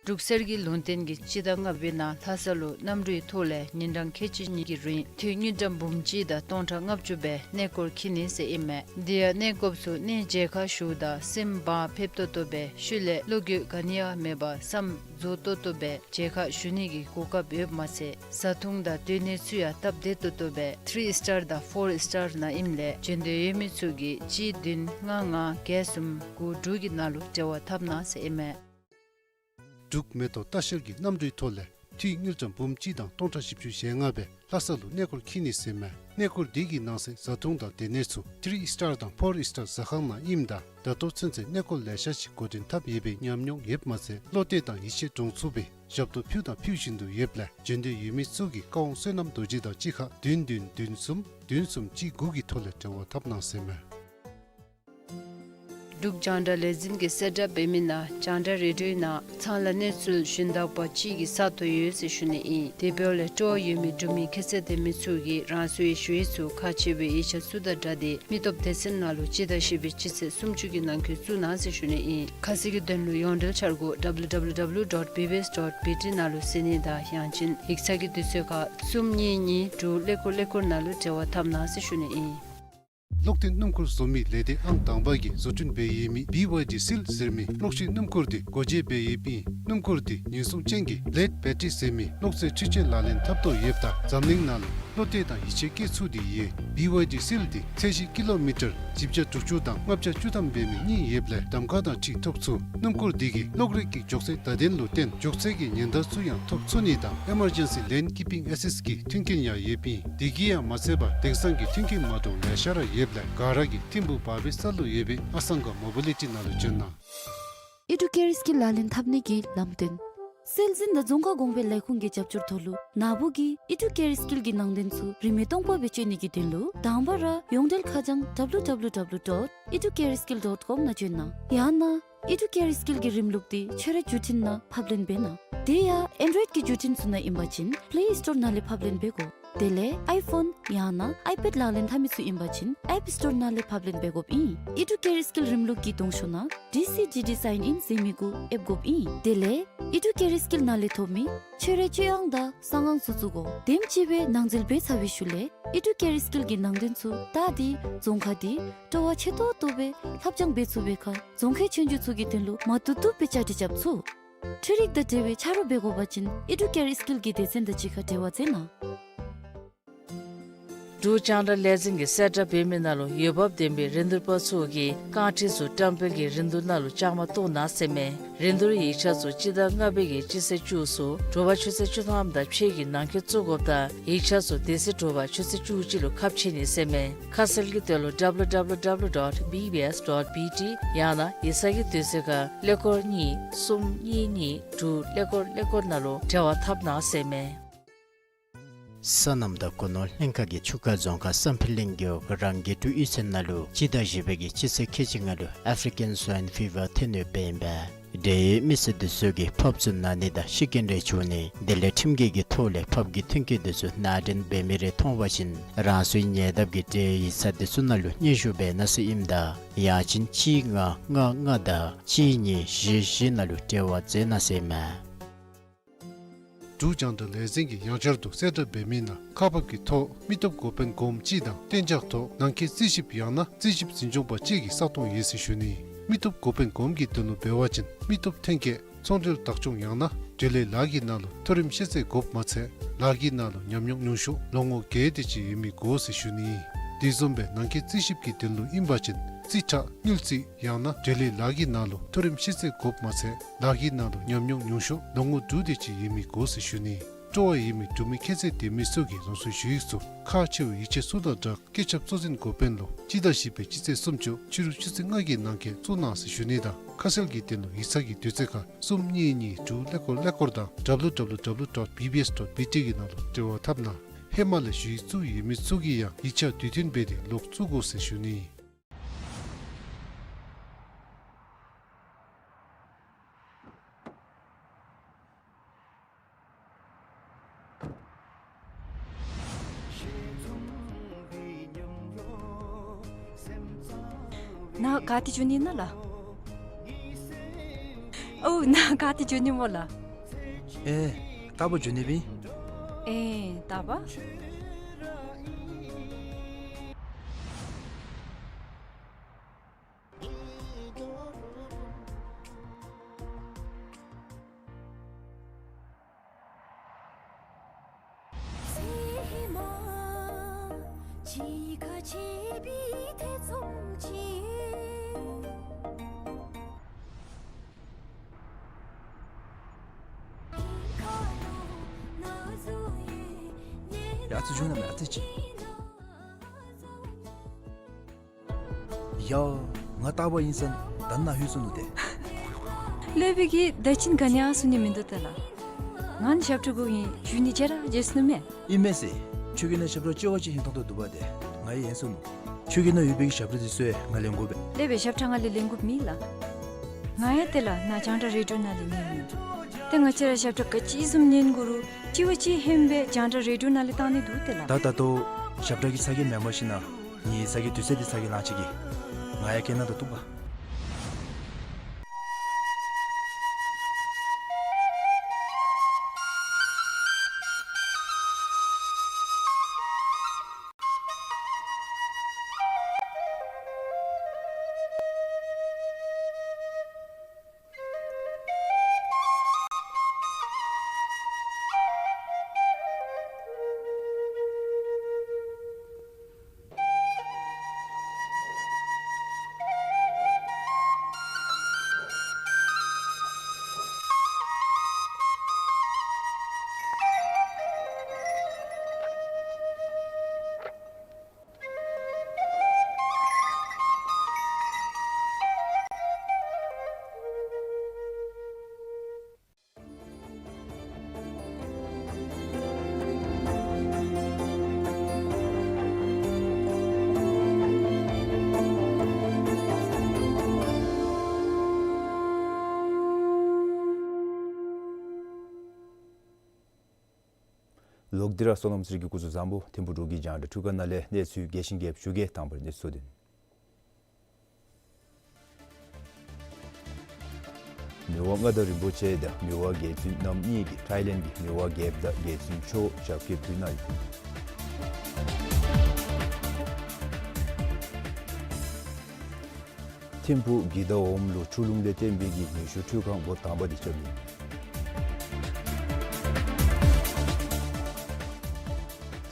འབྲུག་གསེར་གྱི་ལུང་བསྟན་གྱིས་སྤྱི་ཟླ་ལྔ་པའི་ནང་ལྷ་ས་ལུ་གནམ་གྲུའི་ཐོག་ལས་ཉིན་གྲངས་ཁལ་གཅིག་གཉིས་ཀྱི་རིང་དངུལ་ཀྲམ་འབུམ་གཅིག་དང་སྟོང་ཕྲག་ལྔ་བཅུ་སྦེ་གནས་སྐོར་འཁྱིད་ནི་ཟེར་ཨིན་མས། དེ་ཡང་གནས་སྐོརཔ་ཚུ་གནས་མཇལ་ཁར་བཞུགས་ད་སེམས་བག་ཕེབས་ཏོག་ཏོ་སྦེ་ཤུལ་ལས་བློ་འགྱོད་ག་ནི་ཡང་མེད་པར་བསམ་རྫོགས་ཏོག་ཏོ་སྦེ་མཇལ་ཁ་ཞུ་ནི་གི་གོ་སྐབས་ཡོདཔ་མ་ཚད་བཟའ་འཐུང་དང་སྡོད་གནས་ཚུ་ཡང་སྟབས་བདེ་ཏོག་ཏོ་སྦེ་ཐི་རི་སི་ཊར་དང་ཕོར་སི་ཊར་ནང་ཨིནམ་ལས་བྱོན་འདོད་ཡོད་མི་ཚུ་གིས་གཅིག་བདུན་ལྔ་ལྔ་བརྒྱད་གསུམ་དགུ་དྲུག་གི་ནང་ལུ་འབྲེལ་བ་འཐབ་གནང་ཟེར་ཨིན་མས། འབྲུག་མེ་ཏོག་ལྟ་བཤལ་གྱིས་གནམ་གྲུའི་ཐོག་ལས་འཐུས་དངུལ་ཀྲམ་འབུམ་གཅིག་དང་སྟོང་ཕྲག་བཞི་བཅུ་ཞེ་ལྔ་སྦེ་ལྷ་ས་ལུ་གནས་སྐོར་འཁྱིད་ནི་ཟེར་མས། གནས་སྐོར་འདི་གི་ནང་གསེས་བཟའ་འཐུང་དང་སྡོད་གནས་ཚུ་ཐི་རི་སི་ཊར་དང་ཕོར་སི་ཊར་ཟ་ཁང་ནང་ཨིནམ་ད་ད་ལྟོ་ཚུན་ཚོད་གནས་སྐོར་ལེ་ཤ་ཅིག་འགོ་འདྲེན་འཐབ་ཡོད་པའི་ཉམས་མྱོང་ཡོདཔ་མ་ཚད་བློ་གཏད་དང་ཡིད་ཆེས་འདྲོངས་ཚུགས་པའི་ཞབས་ཏོག་ཕུལ་དང་ཕུལ་བཞིན་དུ་ཡོདཔ་ལས་བྱོན་འདོད་ཡོད་མི་ཚུ་གིས་བཀའ་དབང་བསོད་ནམས་རྡོ་རྗེ་དང་གཅིག་ཁར་བདུན་བདུན་བདུན་གསུམ་བདུན་གསུམ་གཅིག་དགུ་གི་ཐོག་ལས་འབྲེལ་བ་འཐབ་གནང་ཟེར་མས། འབྲུག་རྒྱང་བསྒྲགས་ལས་འཛིན་གྱིས་གསལ་བསྒྲགས་འབད་མི་ནང་རྒྱང་བསྒྲགས་རེ་ཌིའོའི་ནང་ཚང་ལ་གནས་ཚུལ་ཞུན་དག་པ་ཅིག་གི་ས་ཐོབ་ཡོད་ཟེར་ཞུ་ནི་ཨིན། དེ་འབདཝ་ལས་སྤྲོ་བ་ཡོད་མི་འབྲུག་མི་ཁྱད་ཚད་ལྡན་མི་ཚུ་གིས་རང་སོའི་ཞུ་ཡིག་ཚུ་ཁག་ཆེ་བའི་ཡིག་ཆ་ཚུ་དང་སྦྲགས་ཏེ་མི་སྟོབས་སྡེ་ཚན་ནང་ལུ་སྤྱི་ཟླ་བཞི་པའི་སྤྱི་ཚེས་སུམ་ཅུ་གི་ནང་འཁོད་བཙུགས་གནང་ཟེར་ཞུ་ནི་ཨིན། ཁ་གསལ་གྱི་དོན་ལུ་ཡོངས་འབྲེལ་འཆར་སྒོ་W W W dot B B S dot B T ནང་ལུ་གཟིགས་ནི་དང་ཡང་ཅིན་ཡིག་ཚང་གི་དུས་ཚོད་ཁར་གསུམ་གཉིས་གཉིས་དྲུག་ཀླད་ཀོར་ཀླད་ཀོར་ནང་ལུ་འབྲེལ་བ་འཐབ་གནང་ཟེར་ཞུ་ནི་ཨིན། གློག་ཐིག་སྣུམ་འཁོར་བཟོ་མི་ལས་སྡེ་ཨང་དང་པ་གིས་བཟོ་སྐྲུན་འབད་ཡོད་མི་B Y D Seal ཟེར་མི་གློག་ཤེལ་སྣུམ་འཁོར་འདི་སྒོ་འབྱེད་འབད་ཡོདཔ་ཨིན། སྣུམ་འཁོར་འདི་ཉེན་སྲུང་ཅན་གྱི་ལེཌ་བེ་ཊི་རི་ཟེར་མི་གློག་རྫས་འཕྲུལ་ཆས་ལག་ལེན་འཐབ་ཐོག་ཡོདཔ་ད་འཛམ་གླིང་ནང་ལུ་བློ་གཏད་དང་ཡིད་ཆེས་བསྐྱེད་ཚུགས་ཏེ་ཡོད། B Y D Seal འདི་ཚད་གཞི་ཀི་ལོ་མི་ཊར་བཞི་བརྒྱ་དྲུག་ཅུ་དང་ལྔ་བརྒྱ་བཅུ་ཐམ་འབད་མི་གཉིས་ཡོདཔ་ལས་གདམ་ཁ་དང་འཁྲིལ་ཐོབ་ཚུགས། སྣུམ་འཁོར་འདི་གིས་གློག་རིག་གི་མགྱོགས་ཚད་བརྡ་དོན་ལུ་བརྟེན་མགྱོགས་ཚད་ཀྱི་ཉེན་བརྡ་ཚུ་ཡང་ཐོབ་ཚུགས་ནི་དང་Emergency Lane Keeping Assist གི་མཐུན་རྐྱེན་ཡང་ཡོདཔ་ཨིན། དེ་གིས་ཡང་མ་ཚད་པར་དེང་སང་གི་མཐུན་རྐྱེན་མ་འདྲཝ་ལེ་ཤ་ར་ཡོདཔ་ལས་ག་ར་གིས་ཐིམ་ཕུག་བར་བའི་ས་ལུ་ཡོད་པའི་ཨ་སང་ག་མོ་བི་ལི་ཊི་ནང་ལུ་བྱོན་གནང་། ཨི་ཌུ་ཀེ་རི་སི་ཀིལ་ལག་ལེན་འཐབ་ནི་གི་ལམ་སྟོན། སྲོལ་འཛིན་དང་རྫོང་ཁ་གོང་འཕེལ་ལས་ཁུངས་ཀྱི་རྒྱབ་སྐྱོར་ཐོག་ལུ་ནཱ་བུ་གིས་ཨི་ཌུ་ཀེ་རི་སི་ཀིལ་གྱི་ནང་དོན་ཚུ་རིན་མེད་སྟོང་པ་སྦེ་སྤྱོད་ནི་གི་དོན་ལུ་དང་པ་ར་ཡོངས་འབྲེལ་ཁ་བྱང་W W W dot educareskill dot com ནང་བྱོན་གནང་། ཡང་ན་ཨི་ཌུ་ཀེ་རི་སི་ཀིལ་གྱི་རིམ་ལུགས་འདི་ཁྱོད་རའི་བརྒྱུད་འཕྲིན་ནང་ཕབ་ལེན་འབད་གནང་། དེ་ཡང་ཨེན་ཌོ་རོའིཌ་ཀྱི་བརྒྱུད་འཕྲིན་ཚུ་ནང་ཨིན་པ་ཅིན་པེ་ལེ་སི་ཊོར་ནང་ལས་ཕབ་ལེན་འབད་དགོ། དེ་ལས་ཨའི་ཕོན་ཡང་ན་ཨའི་པེཌ་ལག་ལེན་འཐབ་མི་ཚུ་ཨིན་པ་ཅིན་ཨེཔ་སི་ཊོར་ནང་ལས་ཕབ་ལེན་འབད་དགོཔ་ཨིན། ཨི་ཌུ་ཀེ་རི་སི་ཀིལ་རིམ་ལུགས་ཀྱི་གདོང་ཤོག་ནང་ཌི་སི་ཌི་ཌི་སའིན་ཨིན་ཟེར་མི་གུ་ཨེབ་དགོཔ་ཨིན། དེ་ལས་ཨི་ཌུ་ཀེ་རི་སི་ཀིལ་ནང་ལས་ཐོབ་མི་ཁྱོད་རའི་སྤྱོད་དབང་དང་གསང་ཨང་ཚུ་བཙུགས་དགོ། དེམ་ཅིག་སྦེ་ནང་འཛུལ་འབད་ཚར་བའི་ཤུལ་ལས་ཨི་ཌུ་ཀེ་རི་སི་ཀིལ་གྱི་ནང་དོན་ཚུ་བལྟ་སྟེ་རྫོང་ཁ་འདི་སྤྲོ་བ་ཆེ་ཏོག་ཏོ་སྦེ་ལྷབ་སྦྱང་འབད་ཚུགས་པའི་ཁར་རྫོང་ཁའི་ཆོས་རྒྱུགས་ཚུ་གི་དོན་ལུ་མ་བཏུབ་བཏུབ་སྦེ་བཅའ་སྒྲིག་རྐྱབ་ཚུགས། འཕྲུལ་རིག་དང་འབྲེལ་བའི་ཆ་རོགས་འབད་དགོ་པ་ཅིན་ཨི་ཌུ་ཀེ་རི་སི་ཀིལ་གྱི་སྡེ་ཚན་དང་གཅིག་ཁར་འབྲེལ་བ་མཛད་གནང་། འབྲུག་རྒྱང་བསྒྲགས་ལས་འཛིན་གྱིས་གསལ་བསྒྲགས་འབད་མི་ནང་ལུ་འོས་འབབ་ལྡན་པའི་རིན་བསྡུར་པ་ཚུ་གིས་རྐང་ཁྲི་ཚུ་བཀྲམ་སྤེལ་གྱི་རིན་བསྡུར་ནང་ལུ་བཅའ་མར་གཏོགས་གནང་ཟེར་མས། རིན་བསྡུར་ཡིག་ཆ་ཚུ་སྤྱི་ཟླ་ལྔ་པའི་གི་སྤྱི་ཚེས་བཅུ་ཚུ་དྲོ་པ་ཆུ་ཚོད་བཅུ་ཐམ་དང་ཕྱེད་ཀྱི་ནང་འཁོད་བཙུགས་དགོཔ་དང་ཡིག་ཆ་ཚུ་དེ་ཚེ་དྲོ་པ་ཆུ་ཚོད་བཅུ་གཅིག་ལུ་ཁ་ཕྱེ་ནི་ཟེར་མས། ཁ་གསལ་གྱི་དོན་ལུ་W W W dot B B S dot B T ཡང་ན་ཡིག་ཚང་གི་དུས་ཚོད་ཁར་ཀླད་ཀོར་གཉིས་གསུམ་གཉིས་གཉིས་དྲུག་ཀླད་ཀོར་ཀླད་ཀོར་ནང་ལུ་འབྲེལ་བ་འཐབ་གནང་ཟེར་མས། སོ་ནམ་དང་སྒོ་ནོར་ལྷན་ཁག་གིས་ཆུ་ཁ་རྫོང་ཁག་བསམ་འཕེལ་གླིང་རྒེད་འོག་རང་སྐྱིད་ཀྲུའུ་གཡུས་ཚན་ནང་ལུ་སྤྱི་ཟླ་བཞི་པའི་གི་སྤྱི་ཚེས་ཁལ་གཅིག་ལྔ་ལུ་ཨཕ་རི་ཀན་སུའིན་ཕི་བར་ཐོན་ནུག་པས་ཨིན་པས། འབྲེལ་ཡོད་མི་སེར་འདི་ཚུ་གིས་ཕབ་བཙུགས་གནང་ནི་དང་ཤི་རྐྱེན་རེ་བྱུང་ནི་དེ་ལས་ཁྲིམས་འགལ་གྱི་ཐོག་ལས་ཕབ་ཀྱི་ཐོན་སྐྱེད་འདི་ཚུ་ནང་འདྲེན་འབད་མི་རེ་མཐོང་བ་ཅིན་རང་སོའི་ཉེ་འདབས་ཀྱི་འབྲེལ་ཡོད་ཡིག་ཚང་འདི་ཚུ་ནང་ལུ་སྙན་ཞུ་འབད་གནང་ཟེར་ཨིནམ་ད་ཡང་ཅིན་གཅིག་ལྔ་ལྔ་ལྔ་དང་གཅིག་གཉིས་བཞི་བཞི་ནང་ལུ་འབྲེལ་བ་མཛད་གནང་ཟེར་མས། འབྲུག་རྒྱང་བསྒྲགས་ལས་འཛིན་གྱིས་ཡང་བསྐྱར་དུ་གསལ་བསྒྲགས་འབད་མི་ནང་ཁག་ཕབ་ཀྱི་ཐོག་མི་སྟོབས་འགོ་དཔོན་གོངམ་གཅིག་དང་གཏན་འཇགས་ཐོག་ནང་འཁོད་རྩིས་ཞིབ་ཡང་ན་རྩིས་ཞིབ་འཛིན་སྐྱོང་པ་གཅིག་གི་ས་སྟོང་ཡོད་ཟེར་ཞུ་ནི། མི་སྟོབས་འགོ་དཔོན་གོངམ་གྱི་དོན་ལུ་འབད་བ་ཅིན་མི་སྟོབས་ཐོན་སྐྱེད་ཚོང་འབྲེལ་བདག་སྐྱོང་ཡང་ན་འབྲེལ་ཡོད་ལཱ་གི་ནང་ལུ་མཐོ་རིམ་ཤེས་ཚད་དགོཔ་མ་ཚད་ལཱ་གི་ནང་ལུ་ཉམས་མྱོང་ཉུང་ཤོས་ལོ་ངོ་བརྒྱད་དེ་ཅིག་ཡོད་མི་དགོ་ཟེར་ཞུ་ནི། དེ་བཟུམ་སྦེ་ནང་འཁོད་རྩིས་ཞིབ་ཀྱི་དོན་ལུ་ཨིན་པ་ཅིན་རྩིས་ཁྲ་དངུལ་རྩིས་ཡང་ན་འབྲེལ་ཡོད་ལཱ་གི་ནང་ལུ་མཐོ་རིམ་ཤེས་ཚད་དགོཔ་མ་ཚད་ལཱ་གི་ནང་ལུ་ཉམས་མྱོང་ཉུང་ཤོས་ལོ་ངོ་དྲུག་དེ་ཅིག་ཡོད་མི་དགོ་ཟེར་ཞུ་ནི། སྤྲོ་བ་ཡོད་མི་འབྲུག་མི་ཁྱད་ཚད་ལྡན་མི་ཚུ་གིས་རང་སོའི་ཞུ་ཡིག་ཚུ་ཁག་ཆེ་བའི་ཡིག་ཆ་ཚུ་དང་སྦྲགས་སྐུ་ཚབ་གཙོ་འཛིན་འགོ་དཔོན་ལུ་སྤྱི་ཟླ་བཞི་པའི་སྤྱི་ཚེས་སུམ་ཅུ་ཕྱི་རུ་ཆུ་ཚོད་ལྔ་གི་ནང་འཁོད་བཙུགས་གནང་ཟེར་ཞུ་ནི་དང་ཁ་གསལ་གྱི་དོན་ལུ་ཡིག་ཚང་གི་དུས་ཚོད་ཁར་གསུམ་གཉིས་གཉིས་དྲུག་ཀླད་ཀོར་ཀླད་ཀོར་དང་W W W dot B B S dot B T གི་ནང་ལུ་འབྲེལ་བ་འཐབ་གནང་། ཧེ་མ་ལས་ཞུ་ཡིག་བཙུགས་ཡོད་མི་ཚུ་གིས་ཡང་ཡིག་ཆ་དུས་མཐུན་འབད་དེ་ལོག་བཙུགས་དགོ་ཟེར་ཞུ་ནི། ནཱ་ག་ཏེ་འགྱོ་ནི་ཨིན་ན་ལགས། ཨོ་ནཱ་ག་ཏེ་འགྱོ་ནི་སྨོ་ལགས། ཨེ་རྟག་པར་འགྱོ་ནི་སྦེ་ཨིན། ཨེ་རྟག་པར། ཡ་ཙི་བྱུང་ན་མེད་ཨ་ཙི་ཅིག། ཡ། ང་རྟག་པར་ཨིན་ས་ད་ནཱ་ལྷོད་སོ་ནུག་ཏེ། ལྷོད་པའི་གི་ད་ཅིན་ག་ནི་ཡང་གསུང་ནི་མིན་འདུག་ཏེ་ལགས། ང་ནི་ཞབས་ཁྲ་དགོ་ཨིན་ཞུ་ནི་ཅིག་ར་བརྗེད་སོ་ནུག་མས། ཨིན་མས་ཟེར། ཁྱོད་ཀྱིས་ནཱ་ཞབས་ཁྲ་ཅིག་བ་ཅིག་ཧིང་ཐོང་ཐོང་འདུག་པ་ཏེ་ང་ཡང་ཡེངས་སོ་ནུག། ཁྱོད་ཀྱིས་ནཱ་ཡོད་པའི་གི་ཞབས་ཁྲ་འདི་ཚུ་ཡང་ང་ལེན་དགོ་པས། ལྷོད་པའི་ཞབས་ཁྲ་ང་ལས་ལེན་དགོཔ་མེད་ལགས། ང་ཡང་ཏེ་ལགས་ནཱ་རྒྱང་བསྒྲགས་རེ་ཌིའོ་ནང་ལས་ཉན་མི་ཡོད། ཏེ་ང་བཅས་ར་ཞབས་ཁྲ་ག་ཅི་བཟུམ་ཉན་དགོ་རུང་ཅིག་བ་ཅིག་ཧེ་མ་སྦེ་རྒྱང་བསྒྲགས་རེ་ཌིའོ་ནང་ལས་བཏང་ནི་འདུག་ཏེ་ལགས། ད་ད་ལྟོ་ཞབས་ཁྲ་གི་ཚ་གྱང་མེན་པར་ཞིན་ན་ངེའི་ཚ་གྱང་དུས་ཚོད་འདི་ཚ་གྱང་ལང་ཅི་གི། ང་ཡང་སྐད་ནང་ད་བཏུབ་པ། ལོག་སྟེ་ར་སོ་ནམ་ཟེར་གྱི་སྐུ་གཟུགས་བཟང་པོ། ཐིམ་ཕུག་འབྲུག་གི་རྒྱང་བསྒྲགས་འཕྲུལ་ཁང་ནང་ལས་གནས་ཚུལ་རྒྱས་ཤིང་རྒྱསཔ་ཞུ་གེ། དང་པ་ར་གནས་ཚུལ་གཙོ་དོན། མི་དབང་མངའ་བདག་རིན་པོ་ཆེ་དང་མི་དབང་རྒྱལ་བཙུན་རྣམ་གཉིས་ཀྱིས་ཐའི་ལེནཌ་གྱི་མི་དབང་རྒྱལཔོ་དང་རྒྱལ་བཙུན་མཆོག་ཞབས་སྐྱེལ་ཕུལ་གནང་ཡོད། ཐིམ་ཕུག་གི་ད་འོགམ་ལུ་ཆུ་ཀླུང་ལས་བརྟེན་པའི་གི་ནུས་ཤུགས་འཕྲུལ་ཁང་སྒོ་དང་པ་དེ་རྐྱབ་ཡི།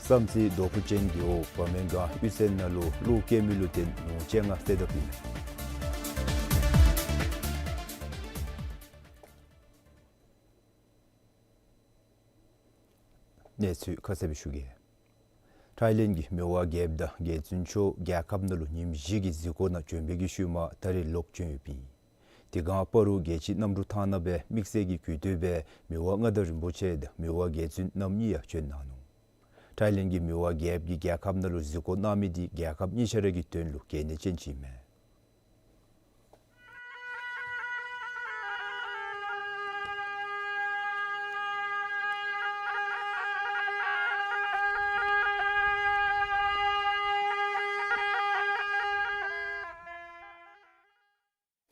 བསམ་རྩེ་རྡོ་ཕུ་ཅན་རྒེད་འོག་བ་མོན་སྒང་གཡུས་ཚན་ནང་ལུ་གློག་བཀལ་མི་ལུ་བརྟེན་ལུང་བཅད་ལྔ་བསད་དཔ་ཨིན། གནས་ཚུལ་ཁ་གསལ་སྦེ་ཞུ་གེ། ཐའི་ལེནཌ་གི་མི་དབང་རྒྱལཔོ་དང་རྒྱལ་བཙུན་མཆོག་རྒྱལ་ཁབ་ནང་ལུ་ཉིནམ་བཞི་གི་གཟིགས་སྐོར་ནང་བྱོན་པའི་གི་ཤུལ་མ་ད་རེས་ལོག་བྱོན་ཡོདཔ་ཨིན། དེ་སྒང་སྤ་རོ་རྒྱལ་སྤྱི་གནམ་གྲུ་ཐང་ནང་སྦེ་དམིགས་བསལ་གྱི་གུས་བསྟོད་སྦེ་མི་དབང་མངའ་བདག་རིན་པོ་ཆེ་དང་མི་དབང་རྒྱལ་བཙུན་རྣམ་གཉིས་ཡང་བྱོན་གནང་ནུག། ཐའི་ལེནཌ་གི་མི་དབང་རྒྱལཔོ་གིས་རྒྱལ་ཁབ་ནང་ལུ་གཟིགས་སྐོར་གནང་མི་འདི་རྒྱལ་ཁབ་གཉིས་ཆ་ར་གི་དོན་ལུ་གལ་གནད་ཅན་ཅིག་ཨིན་མས།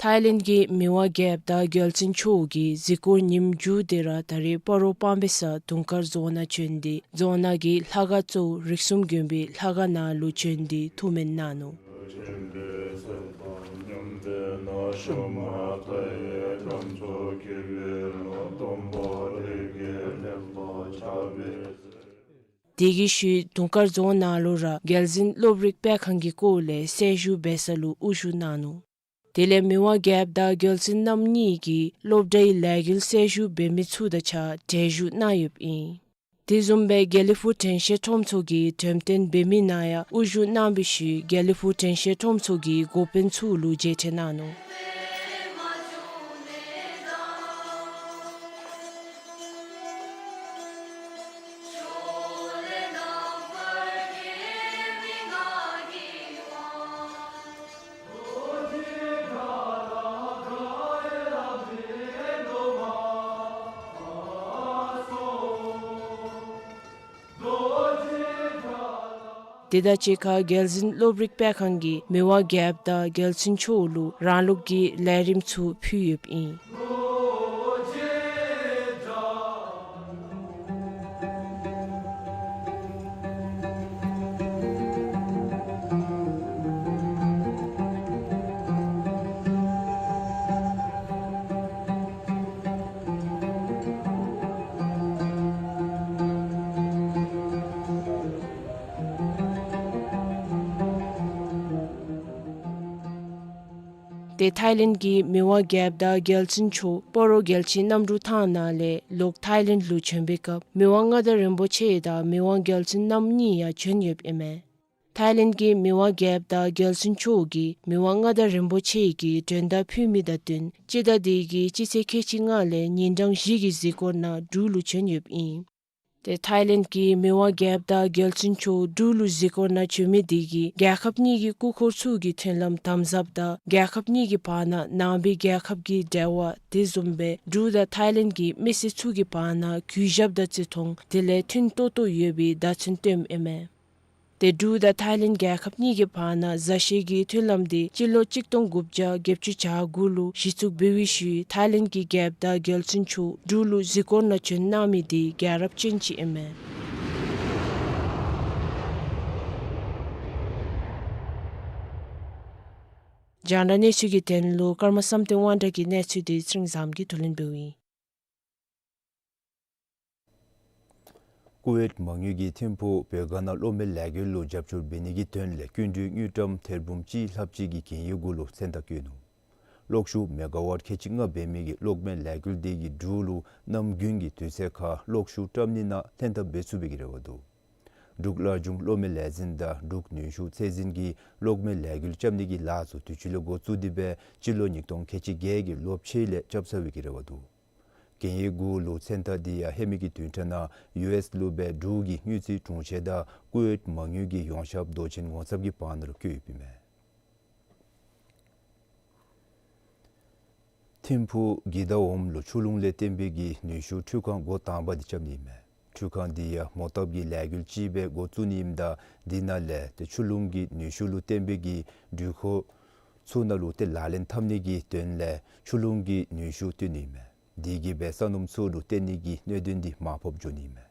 ཐའི་ལེནཌ་གི་མི་དབང་རྒྱལཔོ་དང་རྒྱལ་བཙུན་མཆོག་གིས་གཟིགས་སྐོར་ཉིནམ་མཇུག་དེ་ར་ད་རེས་སྤ་རོ་སྤང་སྦིས་ས་དུང་དཀར་རྫོང་ནང་བྱོན་ཏེ་རྫོང་ནང་གི་ལྷ་ཁང་གཙོ་བོ་རིགས་གསུམ་མགོན་པོའི་ལྷ་ཁང་ནང་ལུ་བྱོན་ཏེ་ཐུགས་སྨོན་གནང་ནུག། དེ་གི་ཤུལ་དུང་དཀར་རྫོང་ནང་ལུ་ར་རྒྱལ་འཛིན་སློབ་རིག་སྤེལ་ཁང་གི་སྐོར་ལས་གསལ་ཞུ་འབད་ས་ལུ་དབུ་བཞུགས་གནང་ནུག། དེ་ལས་མི་དབང་རྒྱལཔོ་དང་རྒྱལ་བཙུན་རྣམ་གཉིས་ཀྱིས་སློབ་གྲྭའི་ལས་འགུལ་གསལ་ཞུ་འབད་མི་ཚུ་དང་གཅིག་ཁར་གྲལ་བཞུགས་གནང་ཡོདཔ་ཨིན། དེ་བཟུམ་སྦེ་དགེ་ལེགས་ཕུག་དྲན་ཤེས་ཁྲོམ་ཚོགས་ཀྱི་འགྲེམས་སྟོན་འབད་མི་ནང་ཡང་དབུ་བཞུགས་གནང་བའི་ཤུལ་དགེ་ལེགས་ཕུག་དྲན་ཤེས་ཁྲོམ་ཚོགས་ཀྱི་འགོ་དཔོན་ཚུ་ལུ་མཇལ་འཕྲད་གནང་ནུག། དེ་དང་གཅིག་ཁར་རྒྱལ་འཛིན་སློབ་རིག་སྤེལ་ཁང་གིས་མི་དབང་རྒྱལཔོ་དང་རྒྱལ་བཙུན་མཆོག་ལུ་རང་ལུགས་ཀྱི་ལས་རིམ་ཚུ་ཕུལ་ཡོདཔ་ཨིན། ཏེ་ཐའི་ལེནཌ་གི་མི་དབང་རྒྱལཔོ་དང་རྒྱལ་བཙུན་མཆོག་སྤ་རོ་རྒྱལ་སྤྱིའི་གནམ་གྲུ་ཐང་ནང་ལས་ལོག་ཐའི་ལེནཌ་ལུ་བྱོན་པའི་སྐབས་མི་དབང་མངའ་བདག་རིན་པོ་ཆེ་དང་མི་དབང་རྒྱལ་བཙུན་རྣམ་གཉིས་ཡང་བྱོན་ཡོདཔ་ཨིན་མས། ཐའི་ལེནཌ་གི་མི་དབང་རྒྱལཔོ་དང་རྒྱལ་བཙུན་མཆོག་གིས་མི་དབང་མངའ་བདག་རིན་པོ་ཆེ་གི་མགྲོན་བརྡ་ཕུལ་མི་དང་བསྟུན་སྤྱི་ཟླ་འདི་གི་སྤྱི་ཚེས་ཁལ་གཅིག་ལྔ་ལས་ཉིན་གྲངས་བཞི་གི་གཟིགས་སྐོར་ནང་འབྲུག་ལུ་བྱོན་ཡོདཔ་ཨིན། ཏེ་ཐའི་ལེནཌ་གི་མི་དབང་རྒྱལཔོ་དང་རྒྱལ་བཙུན་མཆོག་འབྲུག་ལུ་གཟིགས་སྐོར་ནང་བྱོན་མི་འདི་གིས་རྒྱལ་ཁབ་གཉིས་ཀྱི་སྐུ་འཁོར་ཚུ་གི་མཐུན་ལམ་དམ་ཟབ་དང་རྒྱལ་ཁབ་གཉིས་ཀྱི་བར་ན་ནང་པའི་རྒྱལ་ཁབ་ཀྱི་འབྲེལ་བ་དེ་བཟུམ་སྦེ་འབྲུག་དང་ཐའི་ལེནཌ་གི་མི་སེར་ཚུ་གི་བར་ན་གུས་ཞབས་དང་བརྩི་མཐོང་དེ་ལས་མཐུན་ཏོག་ཏོ་ཡོད་པའི་བརྡ་མཚོན་སྟོནམ་ཨིན་མས། ཏེ་འབྲུག་དང་ཐའི་ལེནཌ་རྒྱལ་ཁབ་གཉིས་ཀྱི་བར་ན་མཛའ་བཤེས་ཀྱི་མཐུན་ལམ་འདི་སྤྱི་ལོ་གཅིག་སྟོང་དགུ་བརྒྱ་བརྒྱད་ཅུ་གྱ་དགུ་ལུ་གཞི་བཙུགས་འབད་བའི་ཤུལ་ཐའི་ལེནཌ་གི་རྒྱལཔོ་དང་རྒྱལ་བཙུན་མཆོག་འབྲུག་ལུ་གཟིགས་སྐོར་ནང་བྱོན་གནང་མི་འདི་རྒྱལ་རབས་ཅན་ཅིག་ཨིན་མས། རྒྱང་བསྒྲགས་གནས་ཚུལ་གྱི་དོན་ལུ་ཀརྨ་བསམ་གཏན་དབང་གྲགས་ཀྱི་གནས་ཚུལ་འདི་ཚེ་རིང་བཟངམོ་གིས་བསྡུ་ལེན་འབདཝ་ཨིན། ཀུ་ཝེཊ་མ་དངུལ་གྱིས་ཐིམ་ཕུག་བོད་སྒར་ནང་གློག་མེ་ལས་འགུལ་ལུ་རྒྱབ་སྐྱོར་འབད་ནི་གི་དོན་ལས་སྐྱིན་འགྲུལ་དངུལ་ཀྲམ་ཐེར་འབུམ་གཅིག་ལྷགཔ་ཅིག་གི་གན་ཡིག་གུ་ལུ་མཚན་རྟགས་བཀོད་ནུག། གློག་ཤུགས་མེ་ག་ཝཊ་ཁལ་གཅིག་ལྔ་འབད་མི་གི་གློག་མེ་ལས་འགུལ་འདི་གིས་འབྲུག་ལུ་གནམ་དགུན་གྱི་དུས་ཚོད་ཁར་གློག་ཤུགས་བཀྲམ་ནི་ནང་ལྷན་ཐབས་འབད་ཚུགས་པའི་གི་རེ་བ་འདུག། འབྲུག་བླ་སྒྲུང་གློག་མེ་ལས་འཛིན་དང་འབྲུག་ནུས་ཤུགས་ཚད་འཛིན་གྱིས་གློག་མེ་ལས་འགུལ་རྐྱབ་ནི་གི་ལཱ་ཚུ་དུས་ཅི་ལས་འགོ་བཙུགས་ཏེ་སྦེ་སྤྱི་ལོ་ཉིས་སྟོང་ཁལ་གཅིག་བརྒྱད་ཀྱི་ལོ་ཕྱེད་ལས་རྐྱབ་ཚར་བའི་གི་རེ་བ་འདུག། གན་ཡིག་གུ་ལུ་མཚན་རྟགས་འདི་ཡང་ཧེ་མའི་གི་བདུན་ཕྲག་ནང་ཡུ་ཨེསི་ལུ་སྦེ་འབྲུག་གི་དངུལ་རྩིས་དྲུང་ཆེན་དང་ཀུ་ཝེཊ་མ་དངུལ་གྱི་ཡོངས་ཁྱབ་མདོ་ཆེན་ངོ་ཚབ་ཀྱི་བར་ན་ལུ་བཀོད་ཡོདཔ་ཨིན་མས། ཐིམ་ཕུག་གི་ད་འོགམ་ལུ་ཆུ་ཀླུང་ལས་བརྟེན་པའི་གི་ནུས་ཤུགས་འཕྲུལ་ཁང་འགོ་དང་པ་འདི་རྐྱབ་ནི་ཨིན་མས། འཕྲུལ་ཁང་འདི་ཡང་མོ་བཏབ་ཀྱི་ལས་འགུལ་ཅིག་སྦེ་འགོ་བཙུགས་ནི་ཨིནམ་ད་འདི་ནང་ལས་ཏེ་ཆུ་ཀླུང་གི་ནུས་ཤུགས་ལུ་བརྟེན་པའི་གི་འགྲུལ་འཁོར་ཚུ་ནང་ལུ་ཏེ་ལག་ལེན་འཐབ་ནི་གི་དོན་ལས་ཆུ་ཀླུང་གི་ནུས་ཤུགས་བཏོན་ནི་ཨིན་མས། འདི་གིས་སྦེ་ས་སྣུམ་ཚུ་ལུ་བརྟེན་ནི་གི་གནད་དོན་འདི་མར་ཕབ་འགྱོ་ནི་ཨིན་མས།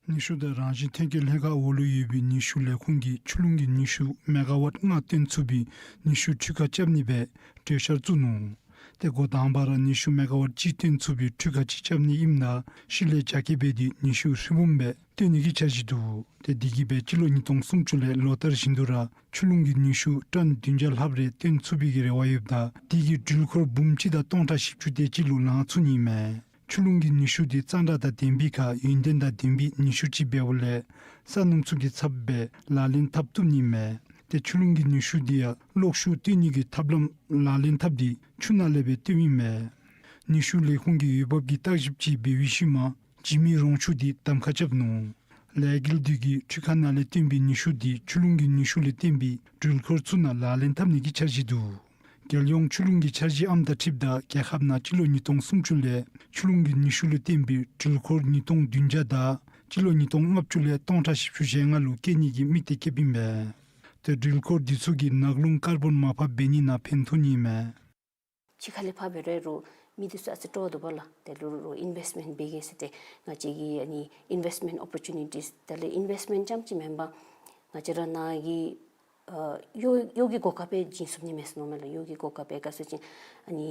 ནུས་ཤུགས་དང་རང་བཞིན་ཐོན་སྐྱེད་ལྷན་ཁག་འོག་ལུ་ཡོད་པའི་ནུས་ཤུགས་ལས་ཁུངས་ཀྱིས་ཆུ་ཀླུང་གི་ནུས་ཤུགས་མེ་ག་ཝཊ་ལྔ་བཏོན་ཚུགས་པའི་ནུས་ཤུགས་འཕྲུལ་ཁང་རྐྱབ་ནི་སྦེ་གྲོས་འཆར་བཙུགས་ནུག། ཏེ་འགོ་དང་པ་ར་ནུས་ཤུགས་མེ་ག་ཝཊ་གཅིག་བཏོན་ཚུགས་པའི་འཕྲུལ་ཁང་ཅིག་རྐྱབ་ནི་ཨིནམ་ད་ཤུལ་ལས་རྒྱ་སྐྱེད་འབད་དེ་ནུས་ཤུགས་ཧྲིལ་བུམ་སྦེ་བཏོན་ནི་གི་འཆར་གཞི་འདུག། ཏེ་དེ་གིས་སྦེ་སྤྱི་ལོ་ཉིས་སྟོང་སུམ་ཅུ་ལས་ལོ་ལྟར་བཞིན་དུ་ར་ཆུ་ཀླུང་གི་ནུས་ཤུགས་ཊོན་བདུན་བརྒྱ་ལྷགཔ་རེ་བཏོན་ཚུགས་པའི་གི་རེ་བ་ཡོདཔ་ད་དེ་གིས་འགྲུལ་འཁོར་འབུམ་གཅིག་དང་སྟོང་ཕྲག་བཞི་བཅུ་དེ་ཅིག་ལུ་ལང་ཚུགས་ནི་མས། ཆུ་ཀླུང་གི་ནུས་ཤུགས་འདི་གཙང་སྦྲ་དང་ལྡན་པའི་ཁར་ཡུན་བརྟན་དང་ལྡན་པའི་ནུས་ཤུགས་ཅིག་འབདཝ་ལས་ས་སྣུམ་ཚུ་གི་ཚབ་སྦེ་ལག་ལེན་འཐབ་བཏུབ་ནི་མས། ཏེ་ཆུ་ཀླུང་གི་ནུས་ཤུགས་འདི་ཡང་གློག་ཤུགས་བཏོན་ནི་གི་ཐབས་ལམ་ལག་ལེན་འཐབ་སྟེ་ཆུ་ནང་ལས་སྦེ་བཏོན་མི་མས། ནུས་ཤུགས་ལས་ཁུངས་ཀྱིས་འོས་འབབ་ཀྱི་བརྟག་ཞིབ་ཅིག་འབད་བའི་ཤུལ་མ་འཇིགས་མེད་རོང་ཆུ་འདི་གདམ་ཁ་རྐྱབ་ནུག། ལས་འགུལ་འདི་གིས་འཕྲུལ་ཁང་ནང་ལས་བཏོན་པའི་ནུས་ཤུགས་འདི་ཆུ་ཀླུང་གི་ནུས་ཤུགས་ལས་བཏོན་པའི་འགྲུལ་འཁོར་ཚུ་ནང་ལག་ལེན་འཐབ་ནི་གི་འཆར་གཞི་འདུག། རྒྱལ་ཡོངས་ཆུ་ཀླུང་གི་འཆར་གཞི་ཨམ་དང་འཁྲིལཝ་ད་རྒྱལ་ཁབ་ནང་སྤྱི་ལོ་ཉིས་སྟོང་སུམ་ཅུ་ལས་ཆུ་ཀླུང་གི་ནུས་ཤུགས་ལས་བཏོན་པའི་འགྲུལ་འཁོར་ཉིས་སྟོང་བདུན་བརྒྱ་དང་སྤྱི་ལོ་ཉིས་སྟོང་ལྔ་བཅུ་ལས་སྟོང་ཕྲག་བཞི་བཅུ་ཞེ་ལྔ་ལུ་བསྐྱེད་ནི་གི་དམིགས་གཏད་བསྐྱེདཔ་ཨིན་མས། ཏེ་འགྲུལ་འཁོར་འདི་ཚུ་གིས་ནགས་ཀླུང་ཀར་བོན་མར་ཕབ་འབད་ནི་ནང་ཕན་ཐོགས་ནི་མས། ཕྱི་ཁ་ལས་ཕར་འབད་རུང་མི་འདི་ཚུ་ཨ་ཙི་སྤྲོ་འདུག་པ་ལགས། དེ་ལུ་ཨིན་ཝེསཊ་མེནཊ་འབད་གེ་ཟེར་ཏེ་ང་བཅས་ཀྱིས་ཨ་ནི་ཨིན་ཝེསཊ་མེནཊ་ཨོ་པོར་ཅུ་ནི་ཊིས་དེ་ལས་ཨིན་ཝེསཊ་མེནཊ་རྐྱངམ་ཅིག་མེན་པར་ང་བཅས་ར་ནཱ་གི་ཨ་གཡོག་གཡོག་གི་གོ་སྐབས་སྦེ་བྱིན་ཚུགས་ནི་མས་ཟེར་མནོཝ་མས་ལགས། གཡོག་གི་གོ་སྐབས་སྦེ་ག་ཟེར་བ་ཅིན་ཨ་ནི་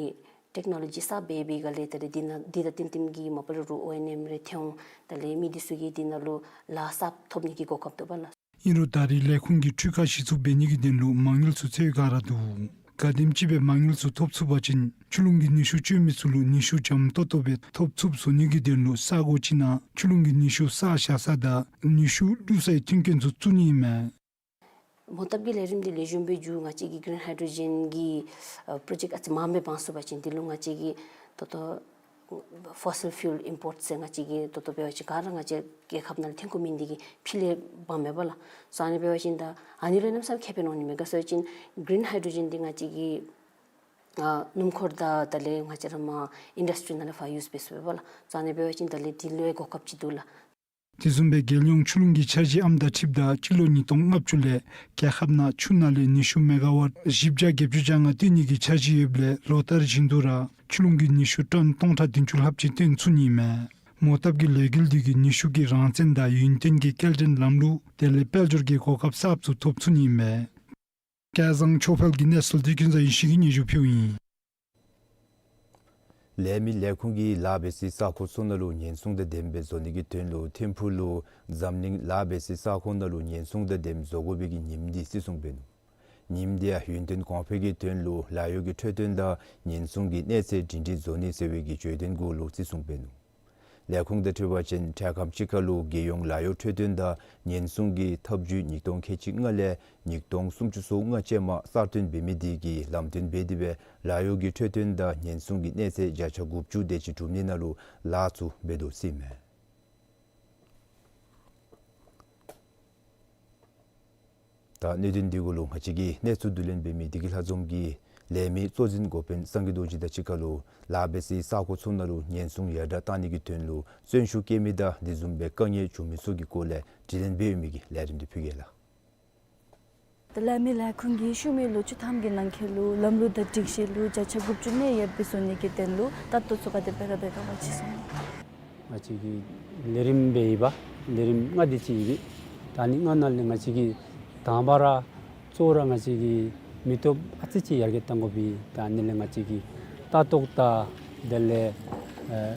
ཊེཀ་ནོ་ལོ་ཇི་གསརཔ་སྦེ་འབད་བའི་སྒང་ལས་དེ་ལས་འདི་ནང་འདི་དང་ལྟེམ་ལྟེམ་གྱི་མ་པ་ལས་རུང་ཨོ་ཨེན་ཨེམ་རེ་ཐོན་འོང་། དེ་ལས་མི་འདི་ཚུ་གིས་འདི་ནང་ལུ་ལཱ་གསརཔ་ཐོབ་ནི་གི་གོ་སྐབས་འདུག་པ་ལགས། ཨིན་རུང་ད་རེས་ལས་ཁུངས་ཀྱིས་འཕྲུལ་ཁང་གཞི་བཙུགས་འབད་ནི་གི་དོན་ལུ་མ་དངུལ་ཚུ་འཚོལ་ག་ར་འདུག། ག་དེམ་ཅིག་སྦེ་མ་དངུལ་ཚུ་ཐོབ་ཚུགས་པ་ཅིན་ཆུ་ཀླུང་གི་ནུས་ཤུགས་སྤྱོད་མི་ཚུ་ལུ་ནུས་ཤུགས་འཇམ་ཏོག་ཏོ་སྦེ་ཐོབ་ཚུགསཔ་བཟོ་ནི་གི་དོན་ལུ་ས་གོ་ཅིག་ནང་ཆུ་ཀླུང་གི་ནུས་ཤུགས་གསར་བཞག་ས་དང་ནུས་ཤུགས་བླུག་སའི་མཐུན་རྐྱེན་ཚུ་བཙུགས་ནི་ཨིན་མས། མོ་བཏབ་ཀྱི་ལས་རིམ་འདི་ལེགས་ཤོམ་སྦེ་མཇུག་ང་བཅས་ཀྱིས་གིརིན་ཧའི་ཌྲོ་ཇེན་གྱི་ཨ་པྲོ་ཇེཀཊ་ཨ་ཙི་མངམ་སྦེ་འབག་ཚུགས་པ་ཅིན་འདི་ལུ་ང་བཅས་ཀྱིས་ད་ལྟོ་ཕོ་སིལ་ཕིའུལ་ཨིམ་པོརཊ་ཟེར་ང་བཅས་ཀྱིས་ད་ལྟོ་འབད་བ་ཅིན་ག་ར་ང་བཅས་རྒྱལ་ཁབ་ནང་ལུ་ཐོན་དགོ་མི་འདི་གིས་ཕྱི་ལས་འབག་མེན་པ་ལགས། སོ་ཨ་ནི་འབད་བ་ཅིན་ད་ཨ་ནི་ལུ་གནམ་མེད་ས་མེད་ཁེ་ཕན་འོང་ནི་མས། ག་ཟེར་བ་ཅིན་གིརིན་ཧའི་ཌྲོ་ཇེན་འདི་ང་བཅས་ཀྱིས་ཨ་སྣུམ་འཁོར་དང་དེ་ལས་ང་བཅས་ར་མར་ཨིན་ཌསི་ཊི་རི་ནང་ལས་ཕར་ཡུསི་འབད་ཚུགས་པས་ལགས། སོ་ཨ་ནི་འབད་བ་ཅིན་དེ་ལས་འདི་ལུ་ཡང་གོ་སྐབས་ཅིག་འདུག་ལགས། དེ་བཟུམ་སྦེ་རྒྱལ་ཡོངས་ཆུ་ཀླུང་གི་འཆར་གཞི་ཨམ་དང་འཁྲིལཝ་ད་སྤྱི་ལོ་ཉིས་སྟོང་ལྔ་བཅུ་ལས་རྒྱལ་ཁབ་ནང་ཆུ་ནང་ལས་ནུས་ཤུགས་མེ་ག་ཝཊ་བཞི་བརྒྱ་བརྒྱད་ཅུ་གྱ་ལྔ་བཏོན་ནི་གི་འཆར་གཞི་ཡོདཔ་ལས་ལོ་ལྟར་བཞིན་དུ་ར་ཆུ་ཀླུང་གི་ནུས་ཤུགས་ཊོན་སྟོང་ཕྲག་བདུན་ཅུ་ལྷགཔ་ཅིག་བཏོན་ཚུགས་ནི་མས། མོ་བཏབ་ཀྱི་ལས་འགུལ་འདི་གིས་ནུས་ཤུགས་ཀྱི་རང་བཙན་དང་ཡུན་བརྟན་གྱི་སྐྱེལ་འདྲེན་ལམ་ལུགས་དེ་ལས་དཔལ་འབྱོར་གྱི་གོ་སྐབས་གསརཔ་ཚུ་ཐོབ་ཚུགས་ནི་མས། སྐལ་བཟང་ཆོས་འཕེལ་གྱི་གནས་ཚུལ་འདི་ཀུན་བཟང་ཡེ་ཤེས་ཀྱིས་སྙན་ཞུ་ཕུལཝ་ཨིན། ལས་མི་ལས་ཁུངས་ཀྱིས་ལཱ་འབད་སའི་ས་ཁོངས་ཚུ་ནང་ལུ་ཉེན་སྲུང་དང་ལྡནམ་སྦེ་བཟོ་ནི་གི་དོན་ལུ་ཐིམ་ཕུག་ལུ་འཛམ་གླིང་ལཱ་འབད་སའི་ས་ཁོངས་ནང་ལུ་ཉེན་སྲུང་དང་ལྡནམ་བཟོ་དགོ་པའི་གི་ཉིནམ་འདི་བརྩི་སྲུང་འབད་ནུག། ཉིནམ་འདི་ཡང་ཡུན་བརྟན་གོང་འཕེལ་གྱི་དོན་ལུ་ལཱ་གཡོག་གི་འཕྲོད་བསྟེན་དང་ཉེན་སྲུང་གི་གནས་ཚད་སྒྲིང་སྒྲིང་བཟོ་ནི་ཟེར་བའི་གི་བརྗོད་དོན་གུ་ལུ་བརྩི་སྲུང་འབད་ནུག། ལས་ཁུངས་དང་འཁྲིལ་བ་ཅིན་འཕྲལ་ཁམས་ཅིག་ཁར་ལུ་རྒྱལ་ཡོངས་ལཱ་གཡོག་འཕྲོད་བསྟེན་དང་ཉེན་སྲུང་གི་ཐབས་བྱུས་ཉིས་སྟོང་ཁལ་གཅིག་ལྔ་ལས་ཉིས་སྟོང་སུམ་ཅུ་སོ་ལྔ་ཅན་མ་གསར་བཏོན་འབད་མི་འདི་གིས་ལམ་སྟོན་འབད་དེ་སྦེ་ལཱ་གཡོག་གི་འཕྲོད་བསྟེན་དང་ཉེན་སྲུང་གི་གནས་ཚད་བརྒྱ་ཆ་དགུ་བཅུ་དེ་ཅིག་གྲུབ་ནི་ནང་ལུ་ལཱ་ཚུ་འབད་དོ་ཟེར་ཨིན་མས། ད་གནད་དོན་འདི་གུ་ལུ་ང་བཅས་ཀྱི་གནས་ཚུལ་བསྡུ་ལེན་འབད་མི་བདེ་སྐྱིད་ལྷ་འཛོམས་ཀྱིས་ལས་མི་གཙོ་འཛིན་འགོ་དཔོན་སངས་རྒྱས་རྡོ་རྗེ་དང་གཅིག་ཁར་ལུ་ལཱ་འབད་སའི་ས་ཁོངས་ཚུ་ནང་ལུ་ཉེན་སྲུང་ཡར་དྲག་གཏང་ནི་གི་དོན་ལུ་བརྩོན་ཤུགས་བསྐྱེད་མི་དང་དེ་བཟུམ་སྦེ་དཀའ་ངལ་བྱུང་མི་ཚུ་གི་སྐོར་ལས་དྲི་ལན་འབད་མི་གི་ལས་རིམ་འདི་ཕུལ་གེ་ལགས། ད་ལས་མི་ལས་ཁུངས་ཀྱིས་ཤུལ་མའི་ལོ་བཅུ་ཐམ་གྱི་ནང་འཁོད་ལུ་ལམ་ལུགས་དང་སྒྲིག་གཞི་ལུ་བརྒྱ་ཆ་དགུ་བཅུ་ནང་ཡོདཔ་སྦེ་བཟོ་ནི་གི་དོན་ལུ་ལྟ་རྟོག་ཚུ་ག་དེ་སྦེ་ར་འབད་ག་བ་ཅིག་གསུང་། ང་བཅས་ཀྱིས་ལས་རིམ་འབད་ཡི་པ། ལས་རིམ་ལྔ་དེ་ཅིག་ཡོད། ད་ཨ་ནི་ལྔ་ནང་ལས་ང་བཅས་ཀྱིས་དང་པ་ར་གཙོ་བོ་ར་ང་བཅས་ཀྱིས་མི་སྟོབས་ཨ་ཙི་ཅིག་ཡར་རྒྱས་གཏང་དགོ་པས། ད་ཨ་ནི་ལས་ང་བཅས་ཀྱིས་ལྟ་རྟོག་དང་དེ་ལས་ཨེ་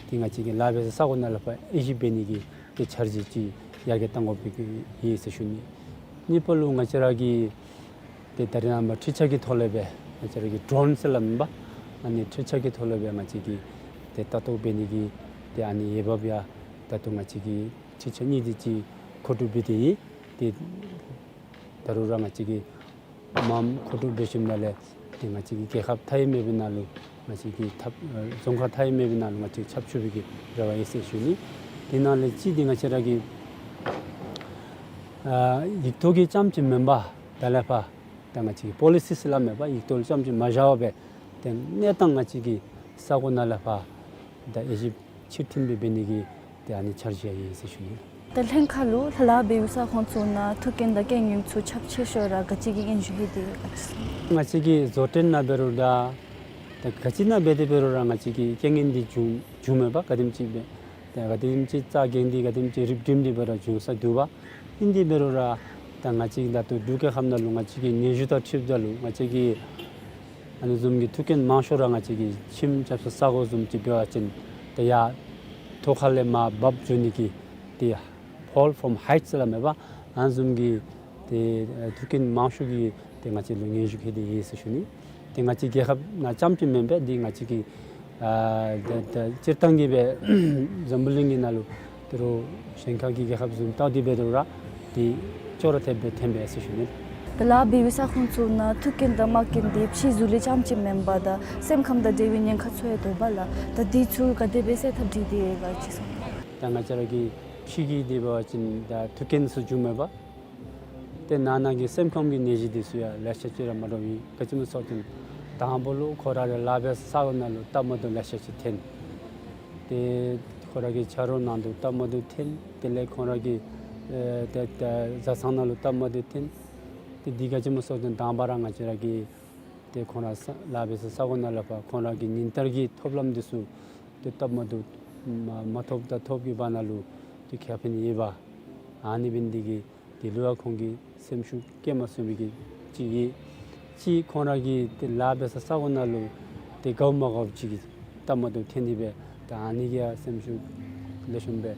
ཏེ་ང་བཅས་ཀྱིས་ལཱ་འབད་སའི་ས་གོ་ནང་ལས་ཕར་དབྱེ་ཞིབ་འབད་ནི་གི་ཏེ་འཆར་གཞི་ཅིག་ཡར་རྒྱས་གཏང་དགོ་པའི་གི་ཨིན་ཟེར་ཞུ་ནི། གཉིས་པ་ལུ་ང་བཅས་ར་གིས་ཏེ་ད་རེས་ནངས་པ་འཕྲུལ་ཆས་ཀྱི་ཐོག་ལས་སྦེ་ང་བཅས་ར་གི་ཌྲོན་ཟེར་སླབ་མས་པ། ཨ་ནི་འཕྲུལ་ཆས་ཀྱི་ཐོག་ལས་སྦེ་ང་བཅས་ཀྱིས་ཏེ་ལྟ་རྟོག་འབད་ནི་གི་ཏེ་ཨ་ནི་འོས་འབབ་ཡང་ད་ལྟོ་ང་བཅས་ཀྱིས་འཕྲུལ་ཆས་གཉིས་དེ་ཅིག་མཁོ་སྒྲུབ་འབད་དེ་ཨིན། ཏེ་ད་རུང་ར་ང་བཅས་ཀྱིས་མངམ་མཁོ་སྒྲུབ་འབད་ཞིནམ་ལས་ཏེ་ང་བཅས་ཀྱི་རྒྱལ་ཁབ་མཐའ་དབུས་མེད་པའི་ནང་ལུ་ང་བཅས་ཀྱི་ཐབས་ཨེ་རྫོང་ཁག་མཐའ་དབུས་མེད་པའི་ནང་ལུ་ང་བཅས་ཁྱབ་ཆུབ་པའི་གི་རེ་བ་ཡོད་ཟེར་ཞུ་ནི། དེ་ནང་ལས་གཅིག་འདི་ང་བཅས་ར་གི་ཨ་ཡིག་ཐོག་གི་རྐྱངམ་ཅིག་མེན་པར་ད་ལས་ཕར་ད་ང་བཅས་ཀྱི་པོ་ལི་སི་ཟེར་སླབ་མས་པ། ཡིག་ཐོག་ལུ་རྐྱངམ་ཅིག་མ་བཞག་པར་ཏེ་གནས་སྟངས་ང་བཅས་ཀྱི་ས་གོ་ནང་ལས་ཕར་ད་དབྱེ་ཞིབ་ཕྱིར་འཐེན་སྦེ་འབད་ནི་གི་ཏེ་ཨ་ནི་འཆར་གཞི་ཡང་ཡོད་ཟེར་ཞུ་ནི། ད་ལྷན་ཁག་ལུ་ལཱ་འབད་བའི་ས་ཁོངས་ཚུ་ནང་ཐུགས་འགན་དང་རྐྱེན་ངན་ཚུ་ཁྱབ་ཆེ་ཤོས་ར་ག་ཅི་གི་སྙན་ཞུ་ཡོད་དེ་ག་ཅི་གསུང་། ང་བཅས་ཀྱི་བཟོ་གྲྭ་ནང་འབད་རུང་ད་ད་ག་ཅི་ནང་འབད་དེ་འབད་རུང་ར་ང་བཅས་ཀྱི་རྐྱེན་ངན་འདི་བྱུང་བྱུངམ་མས་པ། ག་དེམ་ཅིག་སྦེ་ད་ག་དེམ་ཅིག་རྩ་འགེངས་ཏེ་ག་དེམ་ཅིག་རིག་འཛིན་ཏེ་འབད་རུང་བྱུང་ས་འདུག་པ། ཨིན་དེ་འབད་རུང་ར་ད་ང་བཅས་ཀྱི་ད་ལྟོ་འབྲུག་རྒྱལ་ཁབ་ནང་ལུ་ང་བཅས་ཀྱི་ནད་གཞི་དང་འཁྲིལཝ་ད་ལུ་ང་བཅས་ཀྱི་ ཨ་ནི་བཟུམ་གྱི་ཐུག་རྐྱེན་མང་ཤོས་ར་ང་བཅས་ཀྱི་ཁྱིམ་རྐྱབ་ས་ས་གོ་བཟུམ་ཅིག་འབད་བ་ཅིན་ཏེ་ཡར་ཐོག་ཁ་ལས་མར་བབས་འགྱོ་ནི་གི་ཏེ་fall from height ཟེར་སླབ་མས་པ། ཨ་ནི་བཟུམ་གྱི་ཏེ་ཐུག་རྐྱེན་མང་ཤོས་ཀྱིས་ཏེ་ང་བཅས་ལུ་ངན་ཞུགས་ཁེལ་ཏེ་ཡོད་ཟེར་ཞུ་ནི། ཏེ་ང་བཅས་རྒྱལ་ཁབ་ནང་རྐྱངམ་ཅིག་མེན་པས། འདི་ང་བཅས་ཀྱི་ཨ་ད་ད་སྤྱིར་བཏང་གི་སྦེ་འཛམ་བུ་གླིང་གི་ནང་ལུ་ཏེ་རོགས་གཞན་ཁ་གི་རྒྱལ་ཁབ་བཟུམ་བལྟཝ་ད་འབད་རུང་ར་འདི་ཅོག་ར་འཐདཔ་སྦེ་ཐོན་པས་ཟེར་ཞུ་ནི། ད་ལཱ་འབད་བའི་ས་ཁོངས་ཚུ་ནང་ཐུག་རྐྱེན་དང་རྨ་རྐྱེན་འདི་ཕྱི་གཟུགས་ལས་རྐྱངམ་ཅིག་མེན་པར་ད་སེམས་ཁམས་དང་འབྲེལ་བའི་ཉེན་ཁ་ཚུ་ཡང་འདུག་པ་ལགས། ད་འདི་ཚུ་ག་དེ་སྦེ་སེལ་ཐབས་འདི་འདི་ག་ཅི་གསུང་། ད་ང་བཅས་ར་གི་ཕྱི་གི་འདི་འབད་བ་ཅིན་ད་ཐུག་རྐྱེན་ཚུ་བྱུངམ་མས་པ། ཏེ་ནང་ན་གི་སེམས་ཁམས་ཀྱི་ནད་གཞི་འདི་ཚུ་ཡང་ལེ་ཤ་ཅིག་ར་མ་འདྲཝ་ཨིན། ག་ཅི་སྨོ་ཟེར་བ་ཅིན་དང་པ་ལུ་ཁོ་ར་ར་ལཱ་འབད་ས་ས་གོ་ནང་ལུ་སྟབས་མ་བདེཝ་ལེ་ཤ་ཅིག་ཐོན། ཏེ་ཁོ་ར་གི་ཆ་རོགས་ནང་དུ་སྟབས་མ་བདེཝ་ཐོན། དེ་ལས་ཁོ་ར་གི་ཨེ་ཏེ་ཏེ་བཟའ་ཚང་ནང་ལུ་སྟབས་མ་བདེཝ་ཐོན། ཏེ་འདི་ག་ཅི་སྨོ་ཟེར་བ་ཅིན་དང་པ་ར་ང་བཅས་ར་གི་ཏེ་ཁོང་ར་ས་ལཱ་འབད་ས་ས་གོ་ནང་ལུ་ཕར་ཁོང་ར་གི་ཉིན་ལྟར་གྱི་ཐོབ་ལམ་འདི་ཚུ་ཏེ་སྟབས་མ་བདེཝ་མ་མ་ཐོབ་དང་ཐོབ་ཀྱི་བར་ན་ལུ་ཏེ་ཁེ་ཕན་ཡོདཔ། ཨ་ནི་འབད་ནི་འདི་གིས་དེ་ལུ་ཡང་ཁོང་གིས་སེམས་ཤུགས་བསྐྱེད་མ་ཚུགས་མི་གི་ཅིག་ཨིན། གཅིག་ཁོང་ར་གིས་ཏེ་ལཱ་འབད་ས་ས་གོ་ནང་ལུ་ཏེ་དགའཝ་མ་དགའཝ་ཅིག་གི་སྟབས་མ་བདེཝ་ཐོན་ཏེ་འབད། ད་ཨ་ནི་གིས་ཡང་སེམས་ཤུགས་ལེགས་ཤོམ་སྦེ་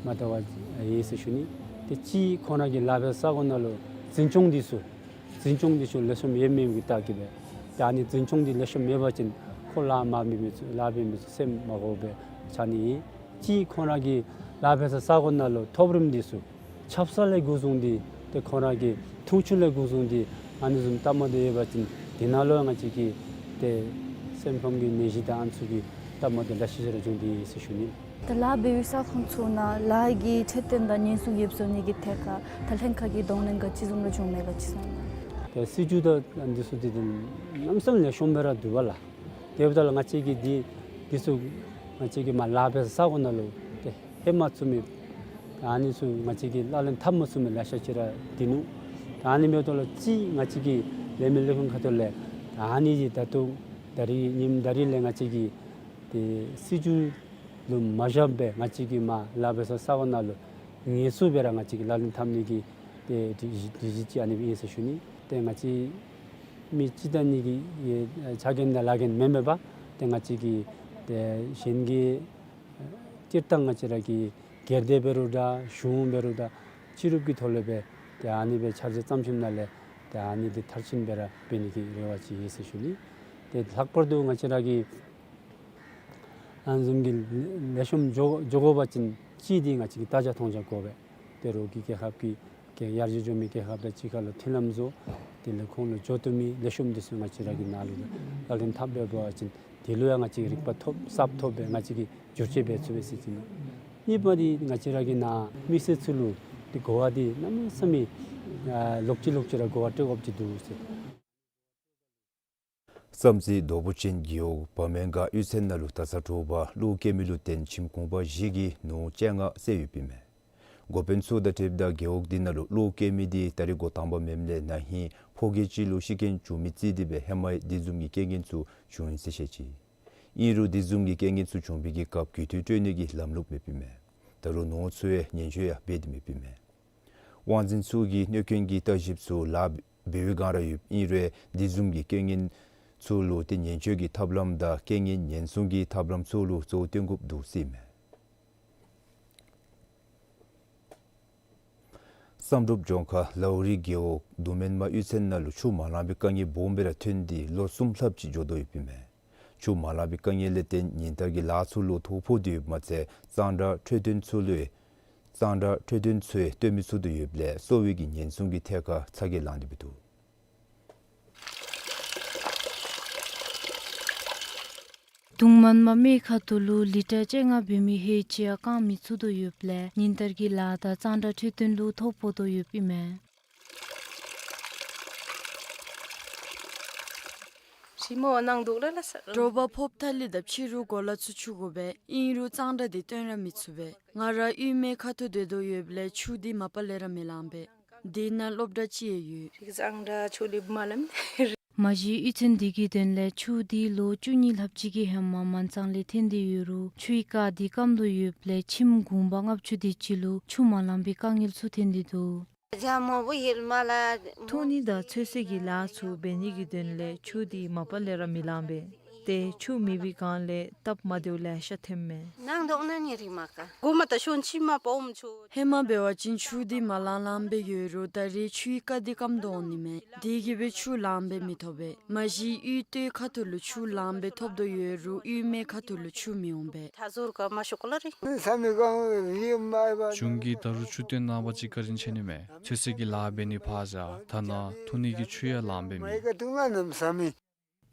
མ་བཏང་བར་ཡོད་ཟེར་ཞུ་ནི། ཏེ་གཅིག་ཁོང་ར་གིས་ལཱ་འབད་ས་ས་གོ་ནང་ལུ་འཛིན་སྐྱོང་འདི་ཚུ་འཛིན་སྐྱོང་འདི་ཚུ་ལེགས་ཤོམ་ཡོད་མི་གི་རྟགས་ཀྱིས་འབད། ད་ཨ་ནི་འཛིན་སྐྱོང་འདི་ལེགས་ཤོམ་མེད་པ་ཅིན་ཁོ་ལཱ་མ་འབད་མི་ཚུ་ལཱ་འབད་མི་ཚུ་སེམས་མ་དགའཝ་སྦེ་ཆགས་ནི་ཨིན། གཅིག་ཁོང་ར་གིས་ལཱ་འབད་ས་ས་གོ་ནང་ལུ་ཐོབ་རིམ་འདི་ཚུ་ཆབ་གསང་ལས་འགོ་བཟུང་སྟེ་ཏེ་ཁོང་ར་གི་འཐུང་ཆུ་ལས་འགོ་བཟུང་སྟེ་ཨ་ནི་བཟུམ་སྟབས་མ་བདེཝ་ཡོད་པ་ཅིན་དེ་ནང་ལུ་ཡང་ང་བཅས་ཀྱི་ཏེ་སེམས་ཁམས་ཀྱི་ནད་གཞི་དང་ཨ་ནི་ཚུ་གི་སྟབས་མ་བདེཝ་ལེ་ཤ་ཅིག་ར་འབྱུང་སྟེ་ཡོད་ཟེར་ཞུ་ནི། ད་ལཱ་འབད་བའི་ས་ཁོངས་ཚུ་ནང་ལཱ་གི་འཕྲོད་བསྟེན་དང་ཉེན་སྲུང་ཡོདཔ་བཟོ་ནི་གི་ཐད་ཁར་ད་ལྷན་ཁག་གི་གདོང་ལེན་ག་ཅི་བཟུམ་ར་བྱུངམ་མས་ག་ཅི་གསུང་ན། ད་སྲིད་བྱུས་དང་འདི་ཚུ་འདི་ཏེ་གནམ་མེད་ས་མེད་ལེགས་ཤོམ་སྦེ་ར་འདུག་པ་ལགས། དེ་འབདཝ་ད་ལུ་ང་བཅས་ཀྱིས་འདི་འདི་ཚུ་ང་བཅས་ཀྱིས་མར་ལཱ་འབད་ས་ས་གོ་ནང་ལུ་ཏེ་ལྷོད་མ་ཚུགས་མི་ཨ་ནི་ཚུ་ང་བཅས་ཀྱིས་ལག་ལེན་འཐབ་མ་ཚུགས་མི་ལེ་ཤ་ཅིག་ར་འདུག་ནུག། ད་ཨ་ནི་འབདཝ་ད་ལུ་གཅིག་ང་བཅས་ཀྱི་ལས་མི་ལས་ཁུངས་ཁ་ཐུག་ལས་ད་ཨ་ནི་ཅིག་ད་ལྟོ་ད་རིས་ཉིནམ་ད་རིས་ལས་ང་བཅས་ཀྱིས་ཏེ་སྲིད་བྱུས་ལུ་མ་བཞག་པར་ང་བཅས་ཀྱིས་མར་ལཱ་འབད་ས་ས་གོ་ནང་ལུ་ངལ་གསོ་སྦེ་ར་ང་བཅས་ཀྱིས་ལག་ལེན་འཐབ་ནི་གི་ཏེ་སྒྲིག་གཞི་སྒྲིག་གཞི་ཅིག་ཨ་ནི་སྦེ་ཨིན་ཟེར་ཞུ་ནི། ཏེ་ང་བཅས་མི་གཅིག་དང་གཉིས་ཀྱི་ཆ་རྐྱེན་དང་ལཱ་རྐྱེན་མེན་མེན་པར་ཏེ་ང་བཅས་ཀྱིས་ཏེ་གཞན་གྱི་སྤྱིར་བཏང་ང་བཅས་ར་གི་སྒེར་སྡེ་འབད་རུང་འདྲ་གཞུང་འབད་རུང་འདྲ་སྤྱི་རུབ་ཀྱི་ཐོག་ལས་སྦེ་ཏེ་ཨ་ནི་སྦེ་འཆར་གཞི་བརྩམས་ཞིནམ་ལས་ཏེ་ཨ་ནི་འདི་མཐར་ཕྱིན་སྦེ་ར་འབད་ནི་གི་རེ་བ་ཅིག་ཡོད་ཟེར་ཞུ་ནི། ཏེ་ལྷག་པར་དུ་ང་བཅས་ར་གི་ཨ་ནི་བཟུམ་གྱི་ལེགས་ཤོམ་འགྱོ་འགྱོ་དགོ་པ་ཅིན་གཅིག་འདི་ང་བཅས་ཀྱིས་བརྟག་དཔྱད་མཐོང་རྒྱ་དགོ་པས། ཏེ་རོགས་ཀྱི་རྒྱལ་ཁབ་ཀྱི་གི་ཡར་རྒྱས་འགྱོ་མི་རྒྱལ་ཁབ་དང་གཅིག་ཁར་ལུ་མཐུན་ལམ་བཟོ། དེ་ལས་ཁོང་ལུ་འགྱོ་བཏུབ་མི་ལེགས་ཤོམ་འདི་ཚུ་ང་བཅས་ར་གི་ནང་ལུ་ལག་ལེན་འཐབ་འབད་བ་ཅིན་དེ་ལུ་ཡང་ང་བཅས་ཀྱིས་རིག་པ་ཐོབ་གསརཔ་ཐོབ་སྦེ་ང་བཅས་ཀྱིས་བསྒྱུར་བཅོས་འབད་ཚུགས་པས་ཟེར་ཞུ་ནི། གཉིས་པ་འདི་ང་བཅས་ར་གི་ནཱ་མི་སེར་ཚུ་ལུ་ཏེ་གོ་བ་འདི་གནམ་མེད་ས་མེད་ཨ་ལོག་ཅི་ལོག་ཅི་ར་གོ་བ་སྤྲོད་དགོཔ་ཅིག་འདུག་ཟེར། བསམ་རྩེ་རྡོ་པོ་ཅན་རྒེད་འོག་བ་མོན་སྒར་གཡུས་ཚན་ནང་ལུ་ད་ས་དྲོ་པ་གློག་སྐྱེལ་མ་ལུ་བརྟེན་ཁྱིམ་གུང་པ་བཞི་གི་ནོར་བཅོ་ལྔ་བསད་ཡོདཔ་ཨིན་མས། འགོ་དཔོན་ཚུ་དང་འཁྲིལཝ་ད་རྒེད་འོག་འདི་ནང་ལུ་གློག་སྐྱེལ་མ་འདི་ད་རིས་འགོ་དང་པ་མེནམ་ལས་ན་ཧིང་ཕོ་སྐྱེས་ཅིག་ལུ་ཤི་རྐྱེན་བྱུང་མི་རྩིས་ཏེ་སྦེ་ཧེ་མ་ཡང་འདི་བཟུམ་གྱི་རྐྱེན་ངན་ཚུ་བྱུང་ཡི་ཟེར་བཤད་ཅི། ཨིན་རུང་འདི་བཟུམ་གྱི་རྐྱེན་ངན་ཚུ་བྱུང་བའི་གི་སྐབས་གུས་བཏུད་སྤྲོད་ནི་གི་ལམ་ལུགས་མེདཔ་ཨིན་མས། ད་རུང་ནོར་ཚུ་ཡང་ཉེན་བཅོལ་ཡང་འབད་དེ་མེདཔ་ཨིན་མས། དབང་འཛིན་ཚུ་གིས་གནོད་སྐྱོན་གྱི་ལྟ་ཞིབ་ཚུ་ལཱ་འབད་བའི་སྒང་ར་ཡོདཔ་ཨིན་རུང་འདི་བཟུམ་གྱི་རྐྱེན་ངན་ཚུ་ལུ་ཏེ་ཉེན་བཅོལ་གྱི་ཐབས་ལམ་དང་རྐྱེན་ངན་ཉེན་སྲུང་གི་ཐབས་ལམ་ཚུ་ལུ་གཙོ་བོ་བཏོན་དགོཔ་འདུག་ཟེར་ཨིན་མས། བསམ་གྲུབ་ལྗོངས་མཁར་ལའུ་རི་རྒེད་འོག་རྡོ་སྨན་མ་གཡུས་ཚན་ནང་ལུ་ཆུ་མ་ལང་པའི་དཀའ་ངལ་སྦོམ་སྦེ་ར་ཐོན་ཏེ་ལོ་གསུམ་ལྷགཔ་ཅིག་འགྱོ་དོ་ཡོདཔ་ཨིན་མས། ཆུ་མ་ལང་པའི་དཀའ་ངལ་ལས་བརྟེན་ཉིན་ལྟར་གྱི་ལཱ་ཚུ་ལུ་ཐོ་ཕོག་སྟེ་ཡོདཔ་མ་ཚད་གཙང་སྦྲ་འཕྲོད་བསྟེན་ཚུ་ལུ་གཙང་སྦྲ་འཕྲོད་བསྟེན་ཚུ་ཡང་སྟོན་མི་ཚུགས་དོ་ཡོདཔ་ལས་གསོ་བའི་གི་ཉེན་སྲུང་གི་ཐད་ཁར་ཚ་གྱང་ལངས་ཏེ་འབད་འདུག། རྡོ་སྨན་མ་སྨད་ཁ་ཐུག་ལུ་ལི་ཊར་བཅོ་ལྔ་འབད་མི་ཧེ་ཅིག་ཡང་བཀང་མི་ཚུགས་དོ་ཡོདཔ་ལས་ཉིན་ལྟར་གྱི་ལཱ་དང་གཙང་སྦྲ་འཕྲོད་བསྟེན་ལུ་ཐོ་ཕོག་དོ་ཡོདཔ་ཨིན་མས། དྲོ་པ་ཕོརཔ་ཐ་ལི་དང་ཕྱི་རུ་གོ་ལ་ཚུ་འཁྱུ་དགོ་པས། ཨིན་རུང་གཙང་སྦྲ་འདི་སྟོན་ར་མི་ཚུགས་པས། ང་ར་གཡུས་སྨད་ཁ་ཐུག་སྡོད་དོ་ཡོདཔ་ལས་ཆུ་འདི་མ་པ་ལས་ར་མི་ལང་པས། འདི་ནང་སློབ་གྲྭ་ཅིག་ཡང་ཡོད། མ་གཞི་གཡུས་ཚན་འདི་གི་དོན་ལས་ཆུ་འདི་ལོ་བཅུ་གཉིས་ལྷགཔ་ཅིག་གི་ཧེ་མ་མང་ཙང་ལས་ཐོན་ཏེ་ཡོད་རུང་ཆུའི་རྐ་འདི་སྐམ་དོ་ཡོདཔ་ལས་ཁྱིམ་གུང་པ་ལྔ་བཅུ་དེ་ཅིག་ལུ་ཆུ་མ་ལང་པའི་དཀའ་ངལ་ཚུ་ཐོན་ཏེ་འདུག། ཐོན་ནི་དང་ཚོད་བསྲེ་གི་ལཱ་ཚུ་འབད་ནི་གི་དོན་ལས་ཆུ་འདི་མ་པ་ལས་ར་མི་ལང་པས། ཏེ་ཆུ་མེད་པའི་སྒང་ལས་སྟབས་མ་བདེཝ་ལེ་ཤ་ཐོནམ་མས། ཧེ་མ་འབད་བ་ཅིན་ཆུ་འདི་མ་ལང་ལང་སྦེ་ཡོད་རུང་ད་རེས་ཆུའི་རྐ་འདི་སྐམ་དོ་འོང་ནི་མས། དེ་གིས་སྦེ་ཆུ་ལང་སྦེ་མི་ཐོབ་པས། མ་གཞི་གཡུས་སྟོད་ཁ་ཐུག་ལུ་ཆུ་ལང་སྦེ་ཐོབ་དོ་ཡོད་རུང་གཡུས་སྨད་ཁ་ཐུག་ལུ་ཆུ་མི་འོང་པས། གཞུང་གིས་ད་རུང་ཆུ་བཏོན་གནང་བ་ཅིན་བཀའ་དྲིན་ཆེ་ནི་མས། ཚོད་བསྲེ་གི་ལཱ་འབད་ནི་ཕར་བཞག་ད་ནཱ་འཐུང་ནི་གི་ཆུ་ཡང་ལང་པས་མེད།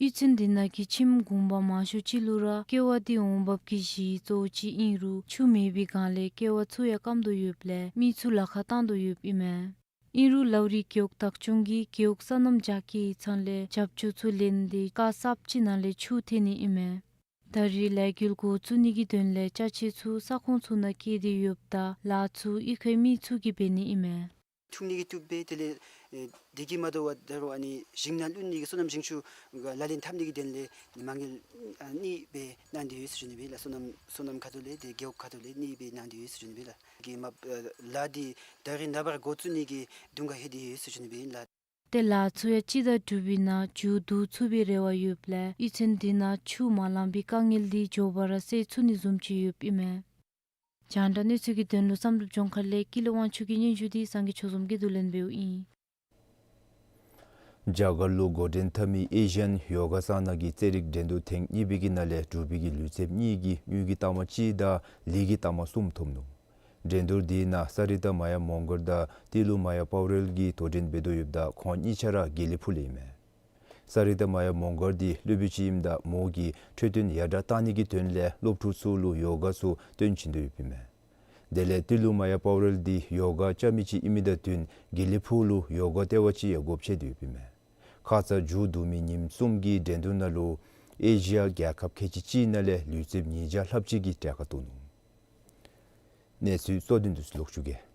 གཡུས་ཚན་འདི་ནང་གི་ཁྱིམ་གུང་པ་མང་ཤོས་ཅིག་ལུ་ར་ཀེ་བ་འདི་འོང་འབབ་ཀྱི་གཞི་གཙོ་བོ་ཅིག་ཨིན་རུང་ཆུ་མེད་པའི་སྒང་ལས་ཀེ་བ་ཚུ་ཡང་སྐམ་དོ་ཡོདཔ་ལས་མི་ཚུ་ལཱ་ཁག་བཏང་དོ་ཡོདཔ་ཨིན་མས། ཨིན་རུང་ལའུ་རི་རྒེད་འོག་བདག་སྐྱོང་གིས་རྒེད་འོག་སོ་ནམ་རྒྱ་བསྐྱེད་ཀྱི་ཚང་ལས་རྒྱབ་སྐྱོར་ཚུ་ལེན་ཏེ་དཀའ་སྤྱད་ཅིག་ནང་ལས་ཆུ་ཐོན་ནི་ཨིན་མས། ད་རེས་ལས་འགུལ་འགོ་བཙུགས་ནི་གི་དོན་ལས་ཅ་ཆས་ཚུ་ས་ཁོངས་ཚུ་ནང་བསྐྱལ་ཏེ་ཡོདཔ་ད་ལཱ་ཚུ་གཡུས་ཁའི་མི་ཚུ་གིས་འབད་ནི་ཨིན་མས། འཐུང་ནི་གི་བཏུབ་པས། དེ་ལས་ཨེ་དེ་གིས་མ་དོ་བར་ད་རུང་ཨ་ནི་ཞིང་ནང་བླུག་ནི་གི་སོ་ནམ་ཞིང་ཆུ་ལག་ལེན་འཐབ་ནི་གི་དོན་ལས་མ་དངུལ་ཨ་གཉིས་སྦེ་གནང་སྟེ་ཡོད་ཟེར་ཞུ་ནི་སྦེ་ལགས། སོ་ནམ་སོ་ནམ་ཁ་ཐུག་ལས་ཏེ་རྒེད་འོག་ཁ་ཐུག་ལས་གཉིས་སྦེ་གནང་སྟེ་ཡོད་ཟེར་ཞུ་ནི་སྦེ་ལགས། གི་མ་ཨ་ལཱ་འདི་ད་རེས་ནངས་པར་འགོ་བཙུགས་ནི་གི་དུང་ཁ་ལྷོད་དེ་ཡོད་ཟེར་ཞུ་ནི་སྦེ་ལགས། ཏེ་ལཱ་ཚུ་ཡང་སྤྱི་ཟླ་དྲུག་པའི་ནང་མཇུག་བསྡུ་ཚུགས་པའི་རེ་བ་ཡོདཔ་ལས་གཡུས་ཚན་འདི་ནང་ཆུ་མ་ལང་པའི་དཀའ་ངལ་འདི་མགྱོགས་པ་ར་སེལ་ཚུགས་ནི་བཟུམ་ཅིག་ཡོདཔ་ཨིན་མས། རྒྱང་བསྒྲགས་གནས་ཚུལ་གྱི་དོན་ལུ་བསམ་གྲུབ་ལྗོངས་མཁར་ལས་ཀུན་ལེགས་དབང་ཕྱུག་གི་སྙན་ཞུ་འདི་སངས་རྒྱས་ཆོས་འཛོམས་ཀྱིས་བསྡུ་ལེན་འབདཝ་ཨིན། རྒྱ་གར་ལུ་འགོ་འདྲེན་འཐབ་མི་ཨེ་ཤི་ཡན་ཡོ་ག་སང་ནང་གི་རྩེད་རིགས་འགྲན་བསྡུར་ཐེངས་གཉིས་པའི་གི་ནང་ལས་འབྲུག་པའི་གི་ལུས་རྩལཔ་གཉིས་ཀྱིས་དངུལ་གྱི་རྟགས་མ་གཅིག་དང་ལི་གི་རྟགས་མ་གསུམ་ཐོབ་ནུག། འགྲན་བསྡུར་འདི་ནང་ས་རི་ཏ་མ་ཡ་མོང་གར་དང་ཏི་ལུ་མ་ཡ་པའོ་རེལ་གྱིས་དོ་འགྲན་འབད་དོ་ཡོདཔ་ད་ཁོང་གཉིས་ཆ་ར་དགེ་ལེགས་ཕུག་ལས་ཨིན་མས། ས་རི་ཏ་མ་ཡ་མོང་གར་འདི་སློབ་དཔོན་ཅིག་ཨིནམ་ད་མོ་གིས་འཕྲོད་བསྟེན་ཡར་དྲག་གཏང་ནི་གི་དོན་ལས་སློབ་ཕྲུག་ཚུ་ལུ་ཡོ་ག་ཚུ་སྟོན་བྱིན་དོ་ཡོདཔ་ཨིན་མས། དེ་ལས་ཏི་ལུ་མ་ཡ་པའོ་རེལ་འདི་ཡོ་ག་རྐྱབ་མི་ཅིག་ཨིན་མི་དང་བསྟུན་དགེ་ལེགས་ཕུག་ལུ་ཡོ་ག་ལྟེ་བ་ཅིག་ཡང་སྒོ་ཕྱེ་དོ་ཡོདཔ་ཨིན་མས། ཁ་ཙ་མཇུག་བསྡུ་མི་ཉིནམ་གསུམ་གྱི་འགྲན་བསྡུར་ནང་ལུ་ཨེ་ཤི་ཡ་རྒྱལ་ཁབ་ཁལ་གཅིག་གཅིག་ནང་ལས་ལུས་རྩལཔ་ཉིས་བརྒྱ་ལྷགཔ་ཅིག་གིས་གྲལ་ཁར་གཏོགས་ནུག། གནས་ཚུལ་གཙོ་དོན་དུ་ལོག་ཞུ་གེ།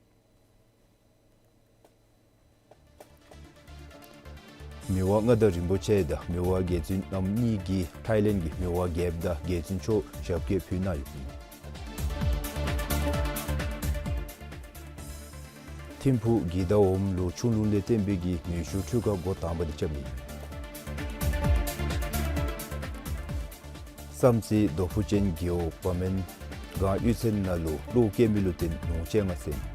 མི་དབང་མངའ་བདག་རིན་པོ་ཆེ་དང་མི་དབང་རྒྱལ་བཙུན་རྣམ་གཉིས་ཀྱིས་ཐའི་ལེནཌ་གི་མི་དབང་རྒྱལཔོ་དང་རྒྱལ་བཙུན་མཆོག་ཞབས་སྐྱེལ་ཕུལ་གནང་ཡོདཔ་ཨིན། ཐིམ་ཕུག་གི་ད་འོགམ་ལུ་ཆུ་ཀླུང་ལས་བཏོན་པའི་གི་མེ་ཤུགས་འཕྲུལ་ཁང་འགོ་དང་པ་འདི་རྐྱབ་ནི། བསམ་རྩེ་རྡོ་ཕུ་ཅན་རྒེད་འོག་བ་མེན་སྒང་གཡུས་ཚན་ནང་ལུ་གློག་སྐྱེལ་མི་ལུ་བརྟེན་ལུང་བཅོ་ལྔ་ཟད།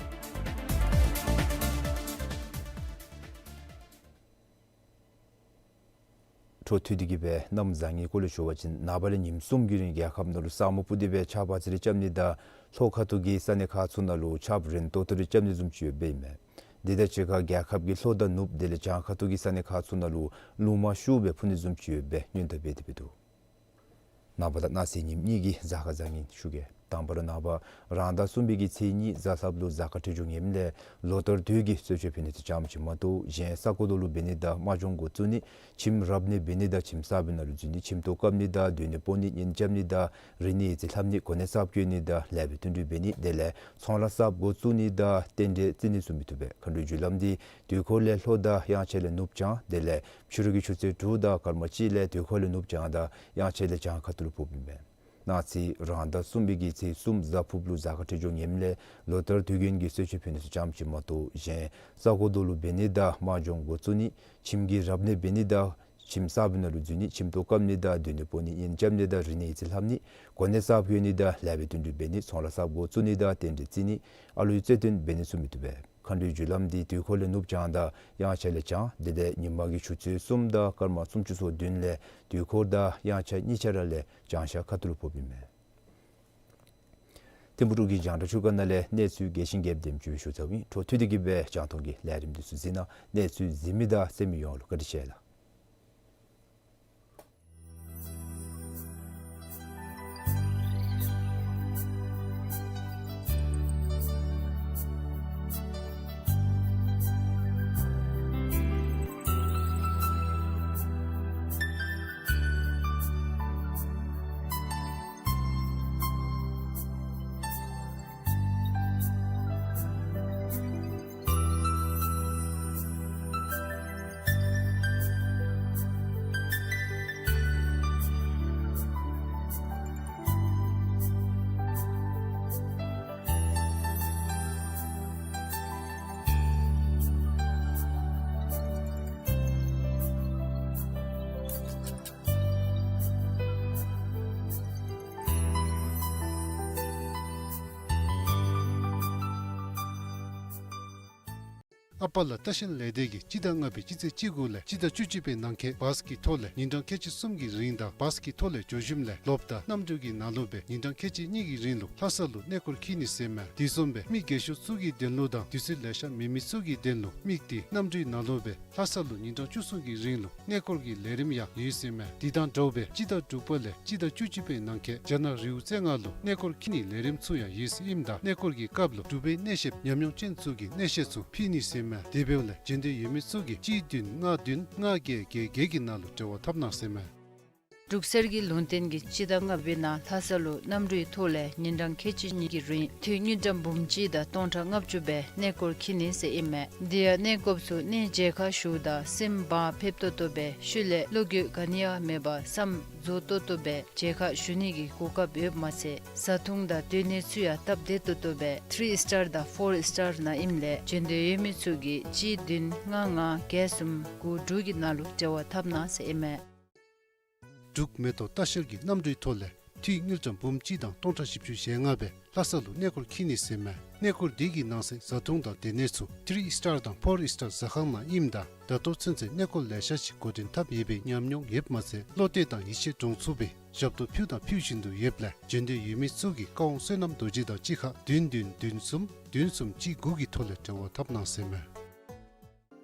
འཕྲོ་མཐུད་དེ་གི་སྦེ་གནམ་བཟང་ངན་སྐོར་ལས་ཞུ་བ་ཅིན་ནངས་པ་ལས་ཉིནམ་གསུམ་གྱི་རིང་རྒྱལ་ཁབ་ནང་ལུ་ས་སྨུག་སྤུབས་ཏེ་སྦེ་ཆརཔ་ཨ་ཙི་རེ་རྐྱབ་ནི་དང་ལྷོ་ཁ་ཐུག་གི་ས་གནས་ཁག་ཚུ་ནང་ལུ་ཆརཔ་རན་ཏོག་ཏོ་རེ་རྐྱབ་ནི་བཟུམ་ཅིག་ཡོདཔ་ཨིན་མས། དེ་དང་གཅིག་ཁར་རྒྱལ་ཁབ་ཀྱི་ལྷོ་དང་ནུབ་དེ་ལས་བྱང་ཁ་ཐུག་གི་ས་གནས་ཁག་ཚུ་ནང་ལུ་རླུང་མ་ཤུགས་སྦེ་འཕུ་ནི་བཟུམ་ཅིག་ཡོདཔ་སྦེ་སྔོན་བརྡ་འབད་དེ་སྦེ་འདུག། ནངས་པ་དང་གནངས་ཚེ་ཉིནམ་གཉིས་ཀྱི་གཟའ་སྐར་བཟང་ངན་ཞུ་གེ། དང་པ་ར་ནངས་པ་རང་ཟླ་གསུམ་པའི་གི་ཚེས་གཉིས་གཟའ་ལྷགཔ་ལུ་གཟའ་སྐར་འཕྲོད་སྦྱོར་ངནམ་ལས་ལོ་ལྟར་དུས་ཀྱི་གསོལ་མཆོད་ཕུལ་ནི་དེ་ཙམ་ཅིག་མ་གཏོགས་གཞན་ས་གོ་རྡོ་ལུ་འབད་ནི་དང་དམག་སྦྱོང་འགོ་བཙུགས་ནི་ཁྱིམ་རབ་གནས་འབད་ནི་དང་ཁྱིམ་གསརཔ་ནང་ལུ་འཛུལ་ནི་ཁྱིམ་ཐོག་བཀབ་ནི་དང་སྡོད་གནས་སྤོ་ནི་གཉེན་རྐྱབ་ནི་དང་རིག་གནས་ཡིག་རྩིས་ལྷབ་ནི་གོ་གནས་གསརཔ་བཀོད་ནི་དང་ལེགས་པའི་བསྟུན་གྲོས་འབད་ནི་དེ་ལས་ཚོང་ལཱ་གསརཔ་འགོ་བཙུགས་ནི་དང་རྟེན་འབྲེལ་བརྩི་ནི་བཟུམ་མི་བཏུབ་པས། མཁའ་འགྲོའི་རྒྱུ་ལམ་འདི་དུས་འཁོར་ལས་ལྷོ་དང་དབྱངས་འཆར་ལས་ནུབ་བྱང་དེ་ལས་ཕྱི་རུ་གི་ཆུ་ཚོད་དྲུག་དང་སྐར་མ་གཅིག་ལས་དུས་འཁོར་ལས་ནུབ་བྱང་དང་དབྱངས་འཆར་ལས་བྱང་ཁ་ཐུག་ལུ་ཕོགཔ་ཨིན་པས། གནངས་ཚེ་རང་ཟླ་གསུམ་པའི་གི་ཚེས་གསུམ་གཟའ་ཕུརཔ་ལུ་གཟའ་སྐར་འཕྲོད་སྦྱོར་ངནམ་ལས་ལོ་ལྟར་དུས་རྒྱུན་གྱི་གསོལ་མཆོད་ཕུལ་ནི་དེ་ཙམ་ཅིག་མ་གཏོགས་གཞན་ས་གོ་རྡོ་ལུ་འབད་ནི་དང་དམག་སྦྱོང་འགོ་བཙུགས་ནི་ཁྱིམ་གྱི་རབ་གནས་འབད་ནི་དང་ཁྱིམ་གསརཔ་ནང་ལུ་འཛུལ་ནི་ཁྱིམ་ཐོག་བཀབ་ནི་དང་སྡོད་གནས་སྤོ་ནི་གཉེན་རྐྱབ་ནི་དང་རིག་གནས་ཡིག་རྩིས་ལྷབ་ནི་གོ་གནས་གསརཔ་བཀོད་ནི་དང་ལེགས་པའི་བསྟུན་གྲོས་འབད་ནི་ཚོང་ལཱ་གསརཔ་འགོ་བཙུགས་ནི་དང་རྟེན་འབྲེལ་བརྩི་ནི་ཨ་ལུའི་རྩེ་བཏོན་འབད་ནི་བཟུམ་མི་བཏུབ་པས། མཁའ་འགྲོའི་རྒྱུ་ལམ་འདི་དུས་འཁོར་ལས་ནུབ་བྱང་དང་དབྱངས་འཆར་ལས་བྱང་དེ་ལས་ཉིན་མ་གི་ཆུ་ཚོད་གསུམ་དང་སྐར་མ་སུམ་ཅུ་སོ་བདུན་ལས་དུས་འཁོར་དང་དབྱངས་འཆར་གཉིས་ཆ་ར་ལས་བྱང་ཤར་ཁ་ཐུག་ལུ་ཕོགཔ་ཨིན་མས། ཐིམ་ཕུག་འབྲུག་གི་རྒྱང་བསྒྲགས་ཤོག་ཁག་ནང་ལས་གནས་ཚུལ་རྒྱས་ཤིང་རྒྱསཔ་དེམ་ཅིག་སྦེ་ཞུ་ཚརཝ་ཨིན། འཕྲོ་མཐུད་དེ་གི་སྦེ་རྒྱང་མཐོང་གི་ལས་རིམ་འདི་ཚུ་གཟིགས་གནང་། གནས་ཚུལ་གཟིགས་མི་དང་གསན་མི་ཡོངས་ལུ་བཀའ་དྲིན་ཆེ་ལགས། ཨ་པ་ལ་ལྟ་བཤལ་ལས་སྡེ་གིས་སྤྱི་ཟླ་ལྔ་པའི་སྤྱི་ཚེས་བཅུ་དགུ་ལས་སྤྱི་ཟླ་བཅུ་གཅིག་པའི་ནང་འཁོད་བཱས་ཀྱི་ཐོག་ལས་ཉིན་གྲངས་ཁལ་གཅིག་གསུམ་གྱི་རིང་དང་བཱས་ཀྱི་ཐོག་ལས་འགྱོ་ཞིནམ་ལས་ལོབ་དང་གནམ་གྲུ་གི་ནང་ལུ་སྦེ་ཉིན་གྲངས་ཁལ་གཅིག་གཉིས་ཀྱི་རིང་ལུ་ལྷ་ས་ལུ་གནས་སྐོར་འཁྱིད་ནི་ཟེར་མས། དེ་བཟུམ་སྦེ་མི་རྒས་ཤོས་ཚུ་གི་དོན་ལུ་དང་དུས་ཚོད་ལེ་ཤ་མེད་མི་ཚུ་གི་དོན་ལུ་དམིགས་ཏེ་གནམ་གྲུའི་ནང་ལུ་སྦེ་ལྷ་ས་ལུ་ཉིན་གྲངས་བཅུ་གསུམ་གྱི་རིང་ལུ་གནས་སྐོར་གྱི་ལས་རིམ་ཡང་ཡོད་ཟེར་མས། དེ་དང་འདྲཝ་སྦེ་སྤྱི་ཟླ་དྲུག་པ་ལས་སྤྱི་ཟླ་བཅུ་གཅིག་པའི་ནང་འཁོད་རྒྱ་ནག་རི་བོ་རྩེ་ལྔ་ལུ་གནས་སྐོར་འཁྱིད་ནིའི་ལས་རིམ་ཚུ་ཡང་ཡོད་ཟེར་ཨིནམ་ད་གནས་སྐོར་གྱི་སྐབས་ལུ་འབྲུག་པའི་གནས་བཤདཔ་ཉམས་མྱོང་ཅན་ཚུ་གིས་གནས་བཤད་ཚུ་ཕུལ་ནི་ཟེར་མས། དེ་འབདཝ་ལས་འབྱོན་འདོད་ཡོད་མི་ཚུ་གིས་གཅིག་བདུན་ལྔ་བདུན་ལྔ་བརྒྱད་བརྒྱད་བརྒྱད་ཀྱི་ནང་ལུ་འབྲེལ་བ་འཐབ་གནང་ཟེར་མས། འབྲུག་གསེར་གྱི་ལུང་བསྟན་གྱིས་སྤྱི་ཟླ་ལྔ་པའི་ནང་ལྷ་ས་ལུ་གནམ་གྲུའི་ཐོག་ལས་ཉིན་གྲངས་ཁལ་གཅིག་གཉིས་ཀྱི་རིང་འཐུས་དངུལ་ཀྲམ་འབུམ་གཅིག་དང་སྟོང་ཕྲག་ལྔ་བཅུ་སྦེ་གནས་སྐོར་འཁྱིད་ནི་ཟེར་ཨིན་མས། དེ་ཡང་གནས་སྐབས་སུ་གནས་མཇལ་ཁ་ཞུཝ་ད་སེམས་བག་ཕེབས་ཏོག་ཏོ་སྦེ་ཤུལ་ལས་བློ་འགྱོད་ག་ནི་ཡང་མེད་པར་བསམ་རྫོགས་ཏོག་ཏོ་སྦེ་མཇལ་ཁ་ཞུ་ནི་གི་གོ་སྐབས་ཡོདཔ་མ་ཚད་བཟའ་འཐུང་དང་སྡོད་གནས་ཚུ་ཡང་སྟབས་བདེ་ཏོག་ཏོ་སྦེ་ཐི་རི་སི་ཊར་དང་ཕོར་སི་ཊར་ནང་ཨིནམ་ལས་འབྱོན་འདོད་ཡོད་མི་ཚུ་གིས་གཅིག་བདུན་ལྔ་ལྔ་བརྒྱད་གསུམ་དགུ་དྲུག་གི་ནང་ལུ་འབྲེལ་བ་འཐབ་གནང་ཟེར་ཨིན་མས། འབྲུག་མེ་ཏོག་ལྟ་བཤལ་གྱི་གནམ་གྲུའི་ཐོག་ལས་འཐུས་དངུལ་ཀྲམ་འབུམ་གཅིག་དང་སྟོང་ཕྲག་བཞི་བཅུ་ཞེ་ལྔ་སྦེ་ལྷ་ས་ལུ་གནས་སྐོར་འཁྱིད་ནི་ཟེར་མས། གནས་སྐོར་འདི་གི་ནང་གསེས་བཟའ་འཐུང་དང་སྡོད་གནས་ཚུ་ཐི་རི་སི་ཊར་དང་ཕོར་སི་ཊར་ཟ་ཁང་ནང་ཨིནམ་ད་ད་ལྟོ་ཚུན་ཚོད་གནས་སྐོར་ལེ་ཤ་ཅིག་འགོ་འདྲེན་འཐབ་ཡོད་པའི་ཉམས་མྱོང་ཡོདཔ་མ་ཚད་བློ་གཏད་དང་ཡིད་ཆེས་འདྲོངས་ཚུགས་པའི་ཞབས་ཏོག་ཕུལ་དང་ཕུལ་བཞིན་དུ་ཡོདཔ་ལས་འབྱོན་འདོད་ཡོད་མི་ཚུ་གིས་ཀ་ཝང་བསོད་ནམས་རྡོ་རྗེ་དང་གཅིག་ཁར་བདུན་བདུན་བདུན་གསུམ་བདུན་གསུམ་གཅིག་དགུ་གི་ཐོག་ལས་འབྲེལ་བ་འཐབ་གནང་ཟེར་མས།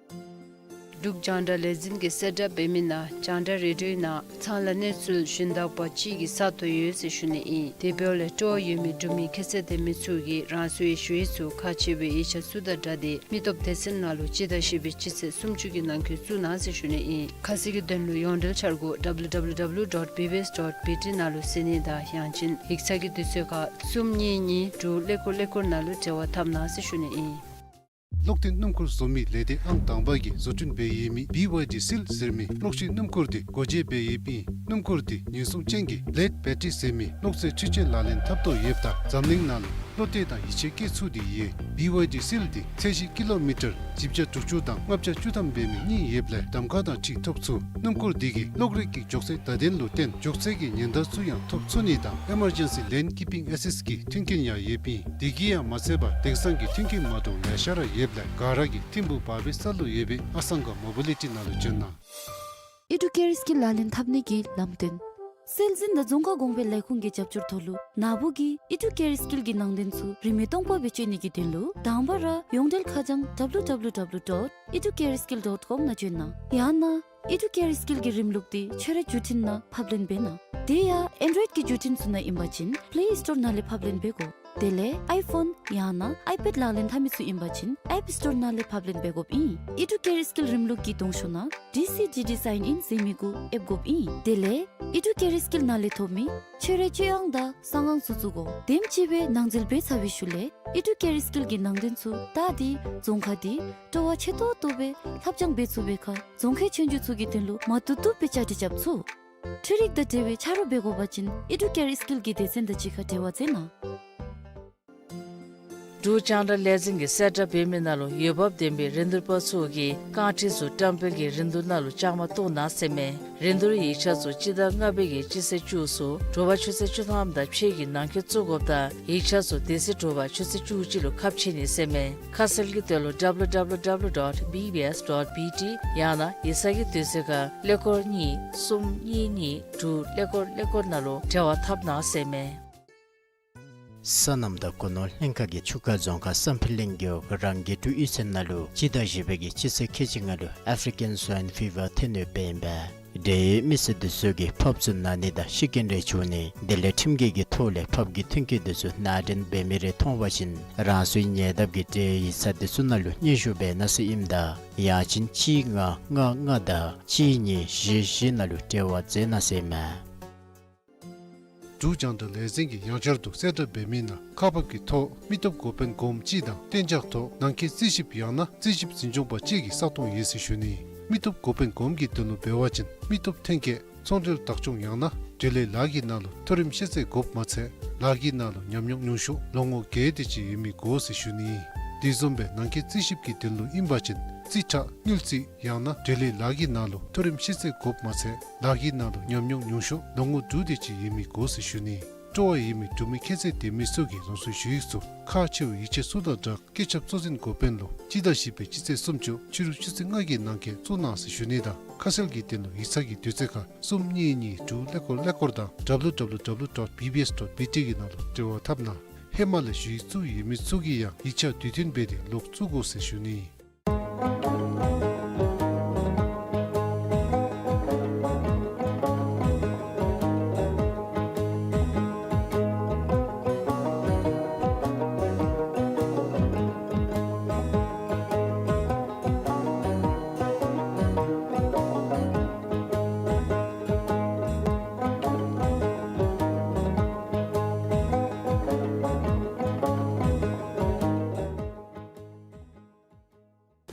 འབྲུག་རྒྱང་བསྒྲགས་ལས་འཛིན་གྱིས་གསལ་བསྒྲགས་འབད་མི་ནང་རྒྱང་བསྒྲགས་རེ་ཌིའོའི་ནང་ཚང་ལ་གནས་ཚུལ་ཞུན་དག་པ་ཅིག་གི་ས་ཐོབ་ཡོད་ཟེར་ཞུ་ནི་ཨིན། དེ་འབདཝ་ལས་སྤྲོ་བ་ཡོད་མི་འབྲུག་མི་ཁྱད་ཚད་ལྡན་མི་ཚུ་གིས་རང་སོའི་ཞུ་ཡིག་ཚུ་ཁག་ཆེ་བའི་ཡིག་ཆ་ཚུ་དང་སྦྲགས་ཏེ་མི་སྟོབས་སྡེ་ཚན་ནང་ལུ་སྤྱི་ཟླ་བཞི་པའི་སྤྱི་ཚེས་སུམ་ཅུ་གི་ནང་འཁོད་བཙུགས་གནང་ཟེར་ཞུ་ནི་ཨིན། ཁ་གསལ་གྱི་དོན་ལུ་ཡོངས་འབྲེལ་འཆར་སྒོ་W W W dot B B S dot B T ནང་ལུ་གཟིགས་ནི་དང་ཡང་ཅིན་ཡིག་ཚང་གི་དུས་ཚོད་ཁར་གསུམ་གཉིས་གཉིས་དྲུག་ཀླད་ཀོར་ཀླད་ཀོར་ནང་ལུ་འབྲེལ་བ་འཐབ་གནང་ཟེར་ཞུ་ནི་ཨིན། གློག་འདོན་སྣུམ་འཁོར་བཟོ་མི་ལས་སྡེ་ཨང་དང་པ་གིས་བཟོ་སྐྲུན་འབད་ཡོད་མི་B Y D Seal ཟེར་མི་གློག་ཤིང་སྣུམ་འཁོར་འདི་སྒོ་འབྱེད་འབད་ཡོདཔ་ཨིན། སྣུམ་འཁོར་འདི་ཉེན་སྲུང་ཅན་གྱི་ལེཌ་བེ་ཊི་རི་ཟེར་མི་གློག་རྫས་འཕྲུལ་ཆས་ལག་ལེན་འཐབ་དོ་ཡོདཔ་ད་འཛམ་གླིང་ནང་ལུ་བློ་གཏད་དང་ཡིད་ཆེས་བསྐྱེད་ཚུགས་ཏེ་ཡོད། B Y D Seal འདི་ཚད་གཞི་ཀི་ལོ་མི་ཊར་བཞི་བརྒྱ་དྲུག་ཅུ་དང་ལྔ་བརྒྱ་བཅུ་ཐམ་འབད་མི་གཉིས་ཡོདཔ་ལས་གདམ་ཁ་དང་འཁྲིལ་ཐོབ་ཚུགས། སྣུམ་འཁོར་འདི་གིས་གློག་རིག་གི་མགྱོགས་ཚད་བརྡ་དོན་ལུ་བརྟེན་མགྱོགས་ཚད་ཀྱི་ཉེན་བརྡ་ཚུ་ཡང་ཐོབ་ཚུགས་ནི་དང་Emergency Lane Keeping Assist གི་མཐུན་རྐྱེན་ཡང་ཡོདཔ་ཨིན། དེ་གིས་ཡང་མ་ཚད་པར་དེང་སང་གི་མཐུན་རྐྱེན་མ་འདྲཝ་ལེ་ཤ་ར་ཡོདཔ་ལས་ག་ར་གིས་ཐིམ་ཕུག་བར་པའི་ས་ལུ་ཡོད་པའི་ཨ་སང་ག་མོ་བི་ལི་ཊི་ནང་ལུ་འབྱོན་གནང་། ཨི་ཌུ་ཀེར་སི་ཀིལ་ལག་ལེན་འཐབ་ནི་གི་ལམ་སྟོན། སྲོལ་འཛིན་དང་རྫོང་ཁ་གོང་འཕེལ་ལས་ཁུངས་ཀྱི་རྒྱབ་སྐྱོར་ཐོག་ལུ་ནཱ་བུ་གིས་ཨི་ཌུ་ཀེར་སི་ཀིལ་གྱི་ནང་དོན་ཚུ་རིན་མེད་སྟོང་པ་སྦེ་སྤྱོད་ནི་གི་དོན་ལུ་དང་པ་ར་ཡོངས་འབྲེལ་ཁ་བྱང་W W W dot educareskill dot com ནང་འབྱོན་གནང་། ཡང་ན་ཨི་ཌུ་ཀེར་སི་ཀིལ་གྱི་རིམ་ལུགས་འདི་ཁྱོད་རའི་བརྒྱུད་འཕྲིན་ནང་ཕབ་ལེན་འབད་གནང་། དེ་ཡང་ཨེན་ཌོ་རོའིཌ་ཀྱི་བརྒྱུད་འཕྲིན་ཚུ་ནང་ཨིན་པ་ཅིན་པེ་ལེ་སི་ཊོར་ནང་ལས་ཕབ་ལེན་འབད་དགོ། དེ་ལས་ཨའི་ཕོན་ཡང་ན་ཨའི་པེཌ་ལག་ལེན་འཐབ་མི་ཚུ་ཨིན་པ་ཅིན་ཨེཔ་སི་ཊོར་ནང་ལས་ཕབ་ལེན་འབད་དགོཔ་ཨིན། ཨི་ཌུ་ཀེར་སི་ཀིལ་རིམ་ལུགས་ཀྱི་གདོང་ཤོག་ནང་ཌི་སི་ཌི་ཌི་སའིན་ཨིན་ཟེར་མི་གུ་ཨེབ་དགོཔ་ཨིན། དེ་ལས་ཨི་ཌུ་ཀེར་སི་ཀིལ་ནང་ལས་ཐོབ་མི་ཁྱོད་རའི་སྤྱོད་ཨང་དང་གསང་ཨང་ཚུ་བཙུགས་དགོ། དེམ་ཅིག་སྦེ་ནང་འཛུལ་འབད་ཚར་བའི་ཤུལ་ལས་ཨི་ཌུ་ཀེར་སི་ཀིལ་གྱི་ནང་དོན་ཚུ་བལྟ་སྟེ་རྫོང་ཁག་འདི་སྤྲོ་བ་ཆེ་ཏོག་ཏོ་སྦེ་ལྷབ་སྦྱང་འབད་ཚུགས་པའི་ཁར་རྫོང་ཁའི་ཆོས་རྒྱུགས་ཚུ་གི་དོན་ལུ་མ་བཏུབ་བཏུབ་སྦེ་བཅའ་སྒྲིག་རྐྱབ་ཚུགས། འཕྲུལ་རིག་དང་འབྲེལ་བའི་ཆ་རོགས་འབད་དགོ་པ་ཅིན་ཨི་ཌུ་ཀེར་སི་ཀིལ་གྱི་སྡེ་ཚན་དང་གཅིག་ཁར་འབྲེལ་བ་མཛད་གནང་། འབྲུག་རྒྱང་བསྒྲགས་ལས་འཛིན་གྱིས་གསལ་བསྒྲགས་འབད་མི་ནང་ལུ་འོས་འབབ་ལྡན་པའི་རིན་བསྡུར་པ་ཚུ་གིས་རྐང་ཁྲི་ཚུ་བཀྲམ་སྤེལ་གྱི་རིན་བསྡུར་ནང་ལུ་བཅའ་མར་གཏོགས་གནང་ཟེར་མས། རིན་བསྡུར་ཡིག་ཆ་ཚུ་སྤྱི་ཟླ་ལྔ་པའི་གི་སྤྱི་ཚེས་བཅུ་ཚུ་དྲོ་པ་ཆུ་ཚོད་བཅུ་ཐམ་དང་ཕྱེད་ཀྱི་ནང་འཁོད་བཙུགས་དགོཔ་དང་ཡིག་ཆ་ཚུ་དེ་ཚེ་དྲོ་པ་ཆུ་ཚོད་བཅུ་གཅིག་ལུ་ཁ་ཕྱེ་ནི་ཟེར་མས། ཁ་གསལ་གྱི་དོན་ལུ་W W W dot B B S dot B T ཡང་ན་ཡིག་ཚང་གི་དུས་ཚོད་ཁར་ཀླད་ཀོར་གཉིས་གསུམ་གཉིས་གཉིས་དྲུག་ཀླད་ཀོར་ཀླད་ཀོར་ནང་ལུ་འབྲེལ་བ་འཐབ་གནང་ཟེར་མས། སོ་ནམ་དང་སྒོ་ནོར་ལྷན་ཁག་གིས་ཆུ་ཁ་རྫོང་ཁག་བསམ་འཕེལ་གླིང་རྒེད་འོག་རང་དགེ་ཕྲུག་གཡུས་ཚན་ནང་ལུ་སྤྱི་ཟླ་བཞི་པའི་གི་སྤྱི་ཚེས་ཁལ་གཅིག་ལྔ་ལུ་ཨཕ་རི་ཀན་སུའིན་ཕི་བར་ཐོན་ནུག་པས་ཨིན་པས། འབྲེལ་ཡོད་མི་སེར་འདི་ཚུ་གིས་ཕགཔ་ཚུ་ན་ནི་དང་ཤི་རྐྱེན་རེ་བྱུང་ནི་དེ་ལས་ཁྲིམས་འགལ་གྱི་ཐོག་ལས་ཕགཔ་གི་ཐོན་སྐྱེད་འདི་ཚུ་ནང་འདྲེན་འབད་མི་རེ་མཐོང་བ་ཅིན་རང་སོའི་ཉེ་འདབས་ཀྱི་འབྲེལ་ཡོད་ཡིག་ཚང་འདི་ཚུ་ནང་ལུ་སྙན་ཞུ་འབད་གནང་ཟེར་ཨིནམ་ད་ཡང་ཅིན་གཅིག་ལྔ་ལྔ་ལྔ་དང་གཅིག་གཉིས་བཞི་བཞི་ནང་ལུ་འབྲེལ་བ་མཛད་གནང་ཟེར་མས། འབྲུག་རྒྱང་བསྒྲགས་ལས་འཛིན་གྱིས་ཡང་བསྐྱར་དུ་གསལ་བསྒྲགས་འབད་མི་ནང་ཁག་འབག་གི་ཐོག་མི་སྟོབས་འགོ་དཔོན་གོངམ་གཅིག་དང་གཏན་འཇགས་ཐོག་ནང་འཁོད་རྩིས་ཞིབ་ཡང་ན་རྩིས་ཞིབ་འཛིན་སྐྱོང་པ་བཅས་ཀྱི་ས་སྟོང་ཡོད་ཟེར་ཞུ་ནི། མི་སྟོབས་འགོ་དཔོན་གོངམ་གྱི་དོན་ལུ་འབད་བ་ཅིན་མི་སྟོབས་ཐོན་སྐྱེད་ཚོང་འབྲེལ་བདག་སྐྱོང་ཡང་ན་འབྲེལ་ཡོད་ལཱ་གི་ནང་ལུ་མཐོ་རིམ་ཤེས་ཚད་དགོཔ་མ་ཚད་ལཱ་གི་ནང་ལུ་ཉམས་མྱོང་ཉུང་ཤོས་ལོ་ངོ་བརྒྱད་དེ་ཅིག་ཡོད་མི་དགོ་ཟེར་ཞུ་ནི། དེ་བཟུམ་སྦེ་ནང་འཁོད་རྩིས་ཞིབ་ཀྱི་དོན་ལུ་ཨིན་པ་ཅིན་རྩིས་ཁྲ་དངུལ་རྩིས་ཡང་ན་འབྲེལ་ཡོད་ལཱ་གི་ནང་ལུ་མཐོ་རིམ་ཤེས་ཚད་དགོཔ་མ་ཚད་ལཱ་གི་ནང་ལུ་ཉམས་མྱོང་ཉུང་ཤོས་ལོ་ངོ་དྲུག་དེ་ཅིག་ཡོད་མི་དགོ་ཟེར་ཞུ་ནི། སྤྲོ་བ་ཡོད་མི་འབྲུག་མི་ཁྱད་ཚད་ལྡན་མི་ཚུ་གིས་རང་སོའི་ཞུ་ཡིག་ཚུ་ཁག་ཆེ་བའི་ཡིག་ཆ་ཚུ་དང་སྦྲགས་བཀོད་ཁྱབ་གཙོ་འཛིན་འགོ་དཔོན་ལུ་སྤྱི་ཟླ་བཞི་པའི་སྤྱི་ཚེས་སུམ་ཅུ་ཕྱི་རུ་ཆུ་ཚོད་ལྔ་གི་ནང་འཁོད་བཙུགས་གནང་ཟེར་ཞུ་ནི་དང་ཁ་གསལ་གྱི་དོན་ལུ་ཡིག་ཚང་གི་དུས་ཚོད་ཁར་གསུམ་གཉིས་གཉིས་དྲུག་ཀླད་ཀོར་ཀླད་ཀོར་དང་W W W dot B B S dot B T གི་ནང་ལུ་འབྲེལ་བ་འཐབ་གནང་། ཧེ་མ་ལས་ཞུ་ཡིག་བཙུགས་ཡོད་མི་ཚུ་གིས་ཡང་ཡིག་ཆ་དུས་མཐུན་འབད་དེ་ལོག་བཙུགས་དགོ་ཟེར་ཞུ་ནི།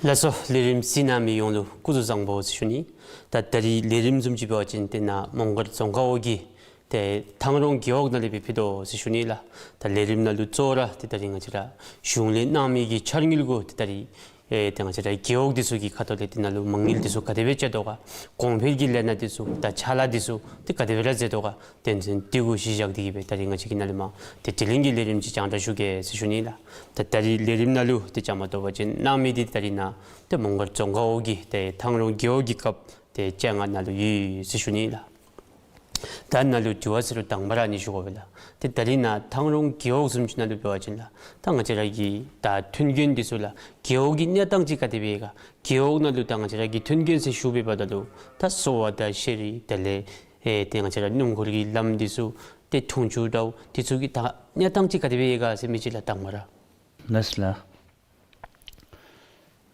ལགས་སོ། ལས་རིམ་གཟིགས་གནང་མི་ཡོངས་ལུ་སྐུ་གཟུགས་བཟང་པོ་ཟེར་ཞུ་ནི། ད་ད་རིས་ལས་རིམ་བཟུམ་ཅིག་འབད་བ་ཅིན་ཏེ་ནཱ་མོང་སྒར་རྫོང་ཁག་འོག་གི་ཏེ་ཐང་རོང་རྒེད་འོག་ནང་ལས་སྦེ་ཕུལ་དོ་ཟེར་ཞུ་ནི་ལགས། ད་ལས་རིམ་ནང་ལུ་གཙོ་བོ་ར་ཏེ་ད་རིས་ང་བཅས་ར་གཞུང་ལས་གནང་མི་གི་འཆར་དངུལ་གུ་ཏེ་ད་རིས་ཨེ་ཏེ་ང་བཅས་ར་རྒེད་འོག་འདི་ཚུ་གི་ཁ་ཐུག་ལས་ཏེ་ནཱ་ལུ་མ་དངུལ་འདི་ཚུ་ག་དེ་སྦེ་བཅད་དོ་ག། གོང་འཕེལ་གྱི་ལས་སྣ་འདི་ཚུ་དང་ཕྱག་ལཱ་འདི་ཚུ་ཏེ་ག་དེ་སྦེ་ར་མཛད་དོ་ག། དོན་ཚན་འདི་གུ་གཞི་བཞག་སྟེ་གི་སྦེ་ད་རིས་ང་བཅས་ཀྱིས་ནཱ་ལས་མར་ཏེ་དྲི་ལན་གྱི་ལས་རིམ་ཅིག་རྒྱང་བསྒྲགས་ཞུ་གེ་ཟེར་ཞུ་ནི་ལགས། ད་ད་རིས་ལས་རིམ་ནང་ལུ་ཏེ་བཅའ་མར་གཏོགས་པ་ཅིན་གནང་མི་འདི་ད་རིས་ནཱ་ཏེ་མོང་སྒར་རྫོང་ཁག་འོག་གི་ཏེ་ཐང་རོང་རྒེད་འོག་གི་སྐབས་ཏེ་བཅོ་ལྔ་ནང་ལུ་ཡོད་ཟེར་ཞུ་ནི་ལགས། ད་ནཱ་ལུ་དྲི་བ་ཟེར་རུང་དང་པ་ར་ཨ་ནི་ཞུ་དགོ་པས་ལགས། ཏེ་ད་རིས་ནཱ་ཐང་རོང་རྒེད་འོག་བཟུམ་ཅིག་ནང་ལུ་འབད་བ་ཅིན་ལགས། ད་ང་བཅས་ར་གི་ད་མཐུན་རྐྱེན་འདི་ཚུ་ལགས། རྒེད་འོག་གི་གནས་སྟངས་ཅིག་ག་དེ་སྦེ་ཡོད་ག། རྒེད་འོག་ནང་ལུ་ད་ང་བཅས་ར་གི་མཐུན་རྐྱེན་ཟེར་ཞུ་བའི་བར་ན་ལུ་ད་གསོ་བ་དང་ཤེས་རིག་དེ་ལས་ཨེ་ཏེ་ང་བཅས་ར་སྣུམ་འཁོར་གྱི་ལམ་འདི་ཚུ་ཏེ་འཐུང་ཆུ་དང་འདི་ཚུ་གི་ད་གནས་སྟངས་ཅིག་ག་དེ་སྦེ་ཡོད་ག་ཟེར་མི་ཅིག་ལགས་དང་པ་ར། ལགས་ལགས།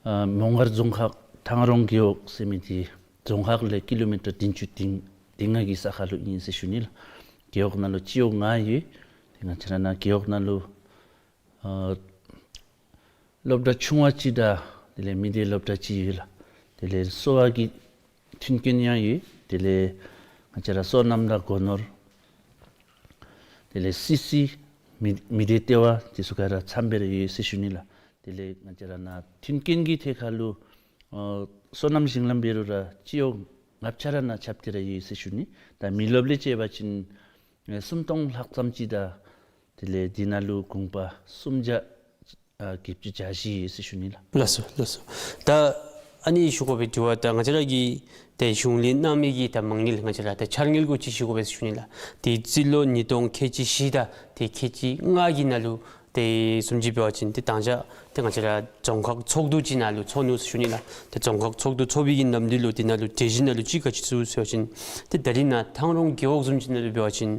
ཨ་མོང་སྒར་རྫོང་ཁག་ཐང་རོང་རྒེད་འོག་ཟེར་མི་འདི་རྫོང་ཁག་ལས་ཀི་ལོ་མི་ཊར་བདུན་ཅུ་དོན་ལྔ་གི་ས་ཁར་ལུ་ཨིན་ཟེར་ཞུ་ནི་ལགས། རྒེད་འོག་ནང་ལུ་སྤྱི་འོག་ལྔ་ཡོད། ཏེ་ང་བཅས་ར་ནཱ་རྒེད་འོག་ནང་ལུ་ཨ་སློབ་གྲྭ་ཆུང་བ་གཅིག་དང་དེ་ལས་མི་སྡེ་སློབ་གྲྭ་གཅིག་ཡོད་ལགས། དེ་ལས་གསོ་བ་གི་མཐུན་རྐྱེན་ཡང་ཡོད། དེ་ལས་ང་བཅས་ར་སོ་ནམ་དང་སྒོ་ནོར་དེ་ལས་སི་སི་མི་མི་སྡེ་ལྟེ་བ་འདི་ཚུ་ག་ར་འཚམས་སྦེ་ར་ཡོད་ཟེར་ཞུ་ནི་ལགས། དེ་ལས་ང་བཅས་ར་ནཱ་མཐུན་རྐྱེན་གྱི་ཐད་ཁར་ལུ་ཨ་སོ་ནམ་ཞིང་ལམ་འབད་རུང་ར་སྤྱི་འོག་ལྔ་ཆ་ར་ནཱ་ཁྱབ་སྟེ་ར་ཡོད་ཟེར་ཞུ་ནི། ད་མི་རློབས་ལས་བཅད་པ་ཅིན་ཨེ་སུམ་སྟོང་ལྷག་ཙམ་ཅིག་དང་དེ་ལས་འདི་ནང་ལུ་གུང་པ་སུམ་བརྒྱ་ཨ་བརྒྱད་ཅུ་གྱ་བཞི་ཡོད་ཟེར་ཞུ་ནི་ལགས། ལགས་སོ་ལགས་སོ། ད་ཨ་ནི་ཞུ་དགོ་པའི་དྲི་བ་ད་ང་བཅས་ར་གི་ཏེ་གཞུང་ལས་གནང་མི་གི་ད་མ་དངུལ་ང་བཅས་ར་ད་འཆར་དངུལ་གུ་ཅིག་ཞུ་དགོ་པས་ཟེར་ཞུ་ནི་ལགས། ཏེ་རྩིས་ལོ་ཉིས་སྟོང་ཁལ་གཅིག་བཞི་དང་ཏེ་ཁལ་གཅིག་ལྔ་གི་ནང་ལུ་ཏེ་བཟུམ་ཅིག་འབད་བ་ཅིན་ཏེ་དང་ཅ་ཏེ་ང་བཅས་ར་རྫོང་ཁག་ཚོགས་འདུ་ཅིག་ནང་ལུ་ཚོགས་ནུག་ཟེར་ཞུ་ནི་ལགས། ཏེ་རྫོང་ཁག་ཚོགས་འདུ་ཚོགས་པའི་གི་ནམ་དུས་ལུ་དེ་ནང་ལུ་གྲོས་གཞི་ནང་ལུ་ཅིག་ག་ཅི་ཚུད་ཟེར་བ་ཅིན་ཏེ་ད་རིས་ནཱ་ཐང་རོང་རྒེད་འོག་བཟུམ་ཅིག་ནང་ལུ་འབད་བ་ཅིན་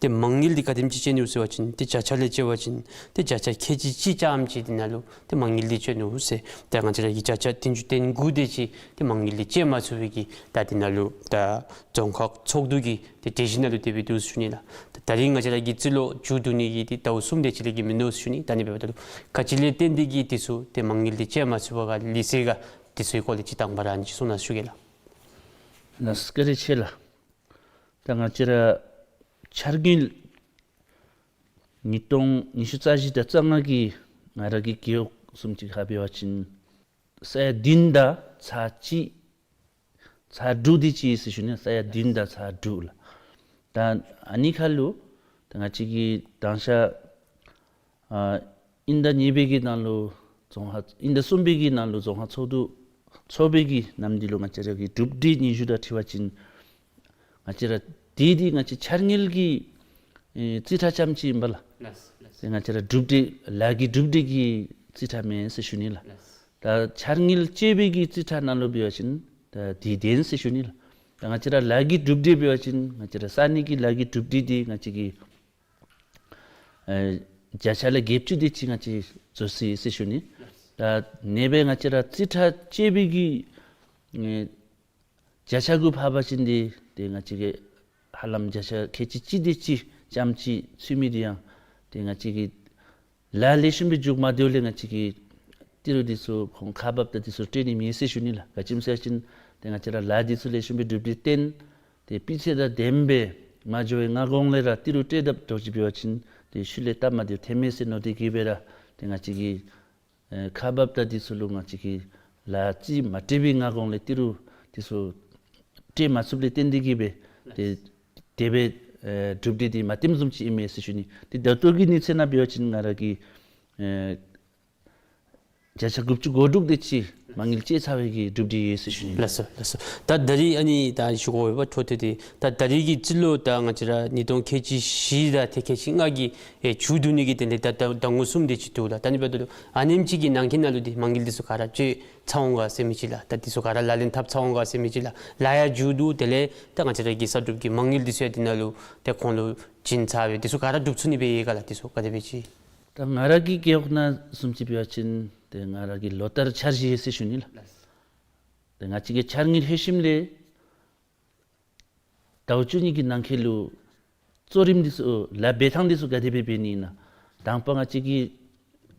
ཏེ་མ་དངུལ་འདི་ག་དེམ་ཅིག་བཅད་ནུག་ཟེར་བ་ཅིན་ཏེ་བརྒྱ་ཆ་ལས་བཅད་པ་ཅིན་ཏེ་བརྒྱ་ཆ་ཁལ་གཅིག་གཅིག་ཙམ་ཅིག་དེ་ནང་ལུ་ཏེ་མ་དངུལ་འདི་བཅད་ནུག་ཟེར། ཏེ་ང་བཅས་ར་གི་བརྒྱ་ཆ་བདུན་ཅུ་དོན་དགུ་དེ་ཅིག་ཏེ་མ་དངུལ་འདི་བཅད་མ་ཚུགས་པའི་གི་ད་དེ་ནང་ལུ་ད་རྫོང་ཁག་ཚོགས་འདུ་གི་ཏེ་གྲོས་གཞི་ནང་ལུ་དེ་སྦེ་འདུག་ཟེར་ཞུ་ནི་ལགས། ད་ད་རིས་ང་བཅས་ར་གི་རྩིས་ལོ་མཇུག་བསྡུ་ནི་གི་ཏེ་ཟླཝ་གསུམ་དེ་ཅིག་ལས་བརྒལ་མིན་འདུག་ཟེར་ཞུ་ནི། ད་ཨ་ནི་འབདཝ་ད་ལུ་ག་ཅི་ལས་བརྟེན་ཏེ་གི་འདི་ཚུ་ཏེ་མ་དངུལ་འདི་བཅད་མ་ཚུགས་པར་ག་ལུས་ཟེར་ག་འདི་ཚུ་གི་སྐོར་ལས་ཅིག་དང་པ་ར་ཨ་ནི་ཅིག་གསུང་གནང་ཞུ་གེ་ལགས། ལགས་བཀའ་དྲིན་ཆེ་ལགས། ད་ང་བཅས་ར་འཆར་དངུལ་ཉིས་སྟོང་ཉི་ཤུ་རྩ་བཞི་དང་རྩ་ལྔ་གི་ང་ར་གི་རྒེད་འོག་བཟུམ་ཅིག་ཁར་འབད་བ་ཅིན་ས་ཡ་བདུན་དང་ཚག་གཅིག་ཚག་དྲུག་དེ་ཅིག་ཟེར་ཞུ་ནི། ས་ཡ་བདུན་དང་ཚག་དྲུག་ལགས། ད་ཨ་ནི་ཁར་ལུ་ད་ང་བཅས་ཀྱིས་དང་ཤ་ཨ་དབྱིན་ཟླ་གཉིས་པའི་གི་ནང་ལུ་རྫོང་ཁག་དབྱིན་ཟླ་གསུམ་པའི་གི་ནང་ལུ་རྫོང་ཁག་ཚོགས་འདུ་ཚོགས་པའི་གི་ནམ་དུས་ལུ་ང་བཅས་ར་གི་གྲུབ་འབྲས་སྙན་ཞུ་དང་འཁྲིལ་བ་ཅིན་ང་བཅས་ར་དེ་དེ་ང་བཅས་འཆར་དངུལ་གྱི་ཨེ་རྩིས་ཁྲ་ཙམ་ཅིག་ཨིན་པས་ལགས། ལགས་ལགས། ཏེ་ང་བཅས་ར་གྲུབ་འབྲས་ལཱ་གི་གྲུབ་འབྲས་ཀྱི་རྩིས་ཁྲ་མེན་ཟེར་ཞུ་ནི་ལགས། ལགས། ད་འཆར་དངུལ་བཅད་པའི་གི་རྩིས་ཁྲ་ནང་ལུ་འབད་བ་ཅིན་ད་དེ་བདེན་ཟེར་ཞུ་ནི་ལགས། ད་ང་བཅས་ར་ལཱ་གི་གྲུབ་འབྲས་འབད་བ་ཅིན་ང་བཅས་ར་ས་གནས་ཀྱི་ལཱ་གི་གྲུབ་འབྲས་དེ་ང་བཅས་ཀྱིས་ཨེ་བརྒྱ་ཆ་ལས་བརྒྱད་ཅུ་དེ་ཅིག་ང་བཅས་རྫོགས་སོ་ཡི་ཟེར་ཞུ་ནི། ད་ཨ་ནི་སྦེ་ང་བཅས་ར་རྩིས་ཁྲ་བཅད་པའི་གི་ཨེ་བརྒྱ་ཆ་གུ་འཕར་བ་ཅིན་དེ་དེ་ང་བཅས་ཀྱིས་ཧ་ལམ་བརྒྱ་ཆ་ཁལ་གཅིག་གཅིག་དེ་ཅིག་ཙམ་ཅིག་ཚུད་མི་དེ་ཡང་དེ་ང་བཅས་ཀྱིས་ལཱ་ལེགས་ཤོམ་སྦེ་མཇུག་མ་བསྡུ་བར་ལས་ང་བཅས་ཀྱིས་ཏི་རུ་དེ་ཚུ་ཁོང་ཁག་འབགཔ་དང་དེ་ཚུ་སྤྲོད་ནི་མེད་ཟེར་ཞུ་ནི་ལགས། ག་ཅི་སྨོ་ཟེར་བ་ཅིན་དེ་ང་བཅས་ར་ལཱ་དེ་ཚུ་ལེགས་ཤོམ་སྦེ་གྲུབ་སྟེ་བརྟེན་ཏེ་སྤུས་ཚད་དང་ལྡནམ་སྦེ་མ་འགྱོ་བའི་སྔ་གོང་ལས་ར་ཏི་རུ་སྤྲོད་དཔ་འདྲཝ་ཅིག་འབད་བ་ཅིན་དེ་ཤུལ་ལས་སྟབས་མ་བདེཝ་ཐོན་མས་ཟེར་མནོ་སྟེ་གིས་སྦེ་ར་དེ་ང་བཅས་ཀྱིས་ཨེ་ཁག་འབགཔ་དང་དེ་ཚུ་ལུ་ང་བཅས་ཀྱིས་ལཱ་རྩིས་མ་སྤྲོད་པའི་སྔ་གོང་ལས་ཏི་རུ་དེ་ཚུ་སྤྲོད་མ་ཚུགསཔ་ལས་བརྟེན་ཏེ་གིས་སྦེ་དེ་དེ་སྦེ་ ཨེ་གྲུབ་འབྲས་འདི་མ་བཏོནམ་བཟུམ་ཅིག་ཨིན་མས་ཟེར་ཞུ་ནི། ཏེ་ད་ལྟོ་གི་གནས་ཚད་ནང་འབད་བ་ཅིན་ང་ར་གིས་ཨེ་བརྒྱ་ཆ་དགུ་བཅུ་གོ་དྲུག་དེ་ཅིག་མ་དངུལ་བཅད་ཚར་བའི་གི་གྲུབ་འབྲས་ཡོད་ཟེར་ཞུ་ནི། ལགས་སོ་ལགས་སོ། ད་ད་རིས་ཨ་ནི་ད་ཞུ་དགོ་པས་འཕྲོ་མཐུད་དེ་ད་ད་རིས་ཀྱི་རྩིས་ལུ་ད་ང་བཅས་ར་ཉིས་སྟོང་ཁལ་གཅིག་བཞི་དང་ཏེ་ཁལ་གཅིག་ལྔ་གི་ཨེ་མཇུག་བསྡུ་ནི་གི་དོན་ལས་ད་ད་ཟླ་ངོ་གསུམ་དེ་ཅིག་འདུག་ལགས། ད་ཨ་ནི་འབདཝ་ད་ལུ་ཨ་ནེམ་ཅིག་གི་ནང་འཁོད་ནང་ལུ་ཏེ་མ་དངུལ་འདི་ཚུ་ག་ར་བཅད་ཚར་འོང་ག་ཟེར་མི་ཅིག་ལགས། ད་འདི་ཚུ་ག་ར་ལག་ལེན་འཐབ་ཚར་འོང་ག་ཟེར་མི་ཅིག་ལགས། ལཱ་ཡང་མཇུག་བསྡུ། དེ་ལས་ད་ང་བཅས་ར་གི་ས་སྒྲུབ་ཀྱི་མ་དངུལ་འདི་ཚུ་ཡང་འདི་ནང་ལུ་ཏེ་ཁོང་ལུ་བྱིན་ཚར་བས། འདི་ཚུ་ག་ར་འགྲུབ་ཚུགས་ནི་སྦེ་ཡོད་ག་ལགས། འདི་ཚུ་ག་དེ་སྦེ་ཅིག། ད་ང་ར་གི་རྒེད་འོག་ནང་བཟུམ་ཅིག་འབད་བ་ཅིན་ཏེ་ང་ར་གི་ལོ་ལྟར་འཆར་གཞི་ཡོད་ཟེར་ཞུ་ནི་ལགས། ཏེ་ང་བཅས་ཀྱི་འཆར་དངུལ་ལྷོད་ཞིནམ་ལས་ཟླཝ་བཅུ་གཉིས་ཀྱི་ནང་འཁོད་ལུ་གཙོ་རིམ་འདི་ཚུ་ལཱ་འབད་ཐངས་འདི་ཚུ་ག་དེ་སྦེ་འབད་ནི་ཨིན་ན། དང་པ་ང་བཅས་ཀྱི་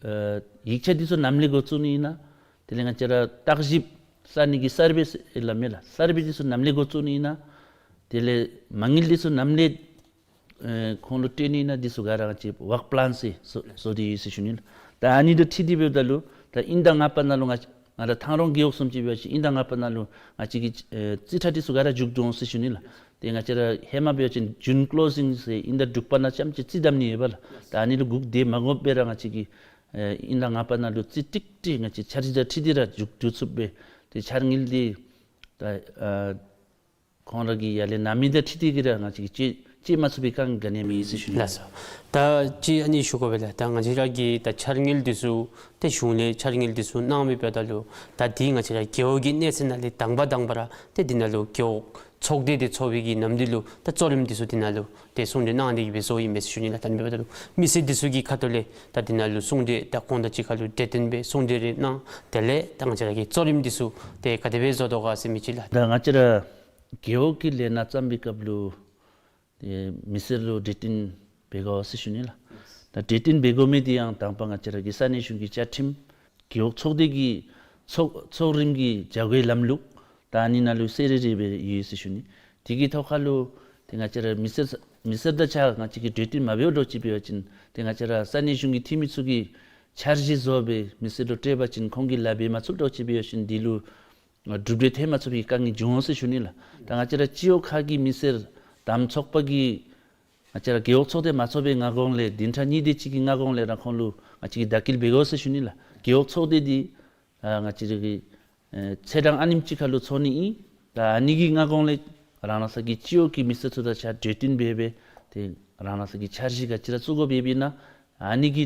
ཨེ་ཡིག་ཆ་འདི་ཚུ་ནམ་ལས་འགོ་བཙུགས་ནི་ཨིན་ན། དེ་ལས་ང་བཅས་ར་བརྟག་ཞིབ་ས་གནས་ཀྱི་སར་ཝེ་ཟེར་སླབ་མས་ལགས། སར་ཝེ་འདི་ཚུ་ནམ་ལས་འགོ་བཙུགས་ནི་ཨིན་ན། དེ་ལས་མ་དངུལ་འདི་ཚུ་ནམ་ལས་ཨེ་ཁོང་ལུ་སྤྲོད་ནི་ཨིན་ན། འདི་ཚུ་ག་ར་ང་བཅས་ཝརཀ་པ་ལཱན་ཟེར་བཟོ་བཟོ་སྟེ་ཡོད་ཟེར་ཞུ་ནི་ལགས། ད་ཨ་ནི་དང་འཁྲིལ་ཏེ་འབདཝ་ད་ལུ་ད་དབྱིན་ཟླ་ལྔ་པ་ནང་ལུ་ང་ང་ར་ཐང་རོང་རྒེད་འོག་བཟུམ་ཅིག་འབད་བ་ཅིན་དབྱིན་ཟླ་ལྔ་པ་ནང་ལུ་ང་བཅས་ཀྱི་ཨེ་རྩིས་ཁྲ་འདི་ཚུ་ག་ར་མཇུག་བསྡུ་འོང་ཟེར་ཞུ་ནི་ལགས། ཏེ་ང་བཅས་ར་ཧེ་མ་འབད་བ་ཅིན་ཇུན་ཀློ་ཟིང་ཟེར་དབྱིན་ཟླ་དྲུག་པ་ནང་ཙམ་ཅིག་རྩིས་བདའ་ནི་ཡོད་པས་ལགས། ད་ཨ་ནི་ལུ་སྒུག་སྡོད་མ་དགོ་པར་ར་ང་བཅས་ཀྱི་ཨེ་དབྱིན་ཟླ་ལྔ་པ་ནང་ལུ་རྩིས་ཀྲིག་ཀྲི་ང་བཅས་འཆར་གཞི་དང་འཁྲིལ་ཏེ་ར་མཇུག་བསྡུ་ཚུགསཔ་སྦེ་ཏེ་འཆར་དངུལ་འདི་ད་ཨ་ཁོང་ར་གིས་ཡར་ལས་གནང་མི་དང་འཁྲིལ་ཏེ་གིས་ར་ང་བཅས་ཀྱིས་བཅད་བཅད་མ་ཚུགས་པའི་དཀའ་ངལ་ག་ནི་ཡང་མེད་ཟེར་ཞུ་ནི། ལགས་སོ། ད་ཅི་ཨ་ནི་ཞུ་དགོ་པས་ལགས། ད་ང་བཅས་ར་གིས་ད་འཆར་དངུལ་འདི་ཚུ་ཏེ་གཞུང་ལས་འཆར་དངུལ་འདི་ཚུ་གནང་མི་འབདཝ་ད་ལུ་ད་འདི་ང་བཅས་ར་རྒེད་འོག་གི་གནས་ཚད་ནང་ལས་དང་པ་དང་པ་ར་ཏེ་འདི་ནང་ལུ་རྒེད་འོག་ཚོགས་སྡེ་འདི་ཚོགས་པའི་གི་ནམ་དུས་ལུ་ད་གཙོ་རིམ་འདི་ཚུ་འདི་ནང་ལུ་ཏེ་གསུང་གྲོས་གནང་སྟེ་གིས་སྦེ་བཟོཝ་ཨིན་མས་ཟེར་ཞུ་ནི་ལགས། ད་ཨ་ནི་འབདཝ་ད་ལུ་མི་སེར་འདི་ཚུ་གི་ཁ་ཐུག་ལས་ད་འདི་ནང་ལུ་གསུང་གྲོས་ད་ཁོང་དང་གཅིག་ཁར་ལུ་གྲོས་བསྟུན་འབད་གསུང་གྲོས་རེ་གནང་། དེ་ལས་ད་ང་བཅས་ར་གི་གཙོ་རིམ་འདི་ཚུ་ཏེ་ག་དེ་སྦེ་བཟོ་དོ་ག་ཟེར་མི་ཅིག་ལགས། ད་ང་བཅས་ར་རྒེད་འོག་གི་ལས་སྣ་བརྩམ་པའི་སྐབས་ལུ་ཏེ་མི་སེར་ལུ་གྲོས་བསྟུན་འབད་དགོ་ཟེར་ཞུ་ནི་ལགས། ད་གྲོས་བསྟུན་འབད་དགོ་མི་འདི་ཡང་དང་པ་ང་བཅས་ར་གི་ས་གནས་གཞུང་གི་བཅའ་ཁྲིམས། རྒེད་འོག་ཚོགས་སྡེ་གི་ཚོགས་ཚོགས་རིམ་གྱི་བྱ་སྒོའི་ལམ་ལུགས། ད་ཨ་ནི་ནང་ལུ་གསལ་རི་རི་སྦེ་ཡོད་ཟེར་ཞུ་ནི། དེ་གི་ཐོག་ཁར་ལུ་ཏེ་ང་བཅས་ར་མི་སེར་མི་སེར་དང་གཅིག་ཁར་ང་བཅས་ཀྱིས་གྲོས་བསྟུན་མ་འབད་བར་འདྲཝ་ཅིག་འབད་བ་ཅིན་ཏེ་ང་བཅས་ར་ས་གནས་གཞུང་གི་འཐུས་མི་ཚུ་གིས་འཆར་གཞི་བཟོ་སྦེ་མི་སེར་ལུ་སྤྲོད་པ་ཅིན་ཁོང་གིས་ལཱ་འབད་མ་ཚུགས་འདྲཝ་ཅིག་འབད་བ་ཅིན་འདི་ལུ་གྲུབ་འབྲས་ཐོན་མ་ཚུགས་པའི་དཀའ་ངལ་འབྱུང་འོང་ཟེར་ཞུ་ནི་ལགས། ད་ང་བཅས་ར་སྤྱི་འོག་ཁག་གི་མི་སེར་དང་ཚོགས་པ་གིས་ང་བཅས་ར་རྒེད་འོག་ཚོགས་སྡེ་མ་ཚོགས་པའི་སྔ་གོང་ལས་བདུན་ཕྲག་གཉིས་དེ་ཅིག་གི་སྔ་གོང་ལས་ར་ཁོང་ལུ་ང་བཅས་ཀྱིས་བརྡ་སྐུལ་འབད་དགོ་ཟེར་ཞུ་ནི་ལགས། རྒེད་འོག་ཚོགས་སྡེ་འདི་ཨ་ང་བཅས་ར་གི་ཨེ་ཚེས་གྲངས་ཨ་ནེམ་ཅིག་ཁར་ལུ་ཚོགས་ནི་ཨིན། ད་ཨ་ནི་གི་སྔ་གོང་ལས་རང་རང་ས་གི་སྤྱི་འོག་གི་མི་སེར་ཚུ་དང་གཅིག་ཁར་གྲོས་བསྟུན་འབད་སྦེ་ཏེ་རང་རང་ས་གི་འཆར་གཞི་ག་ཅི་ར་བཙུགས་དགོཔ་ཡོདཔ་ཨིན་ན་ཨ་ནི་གི་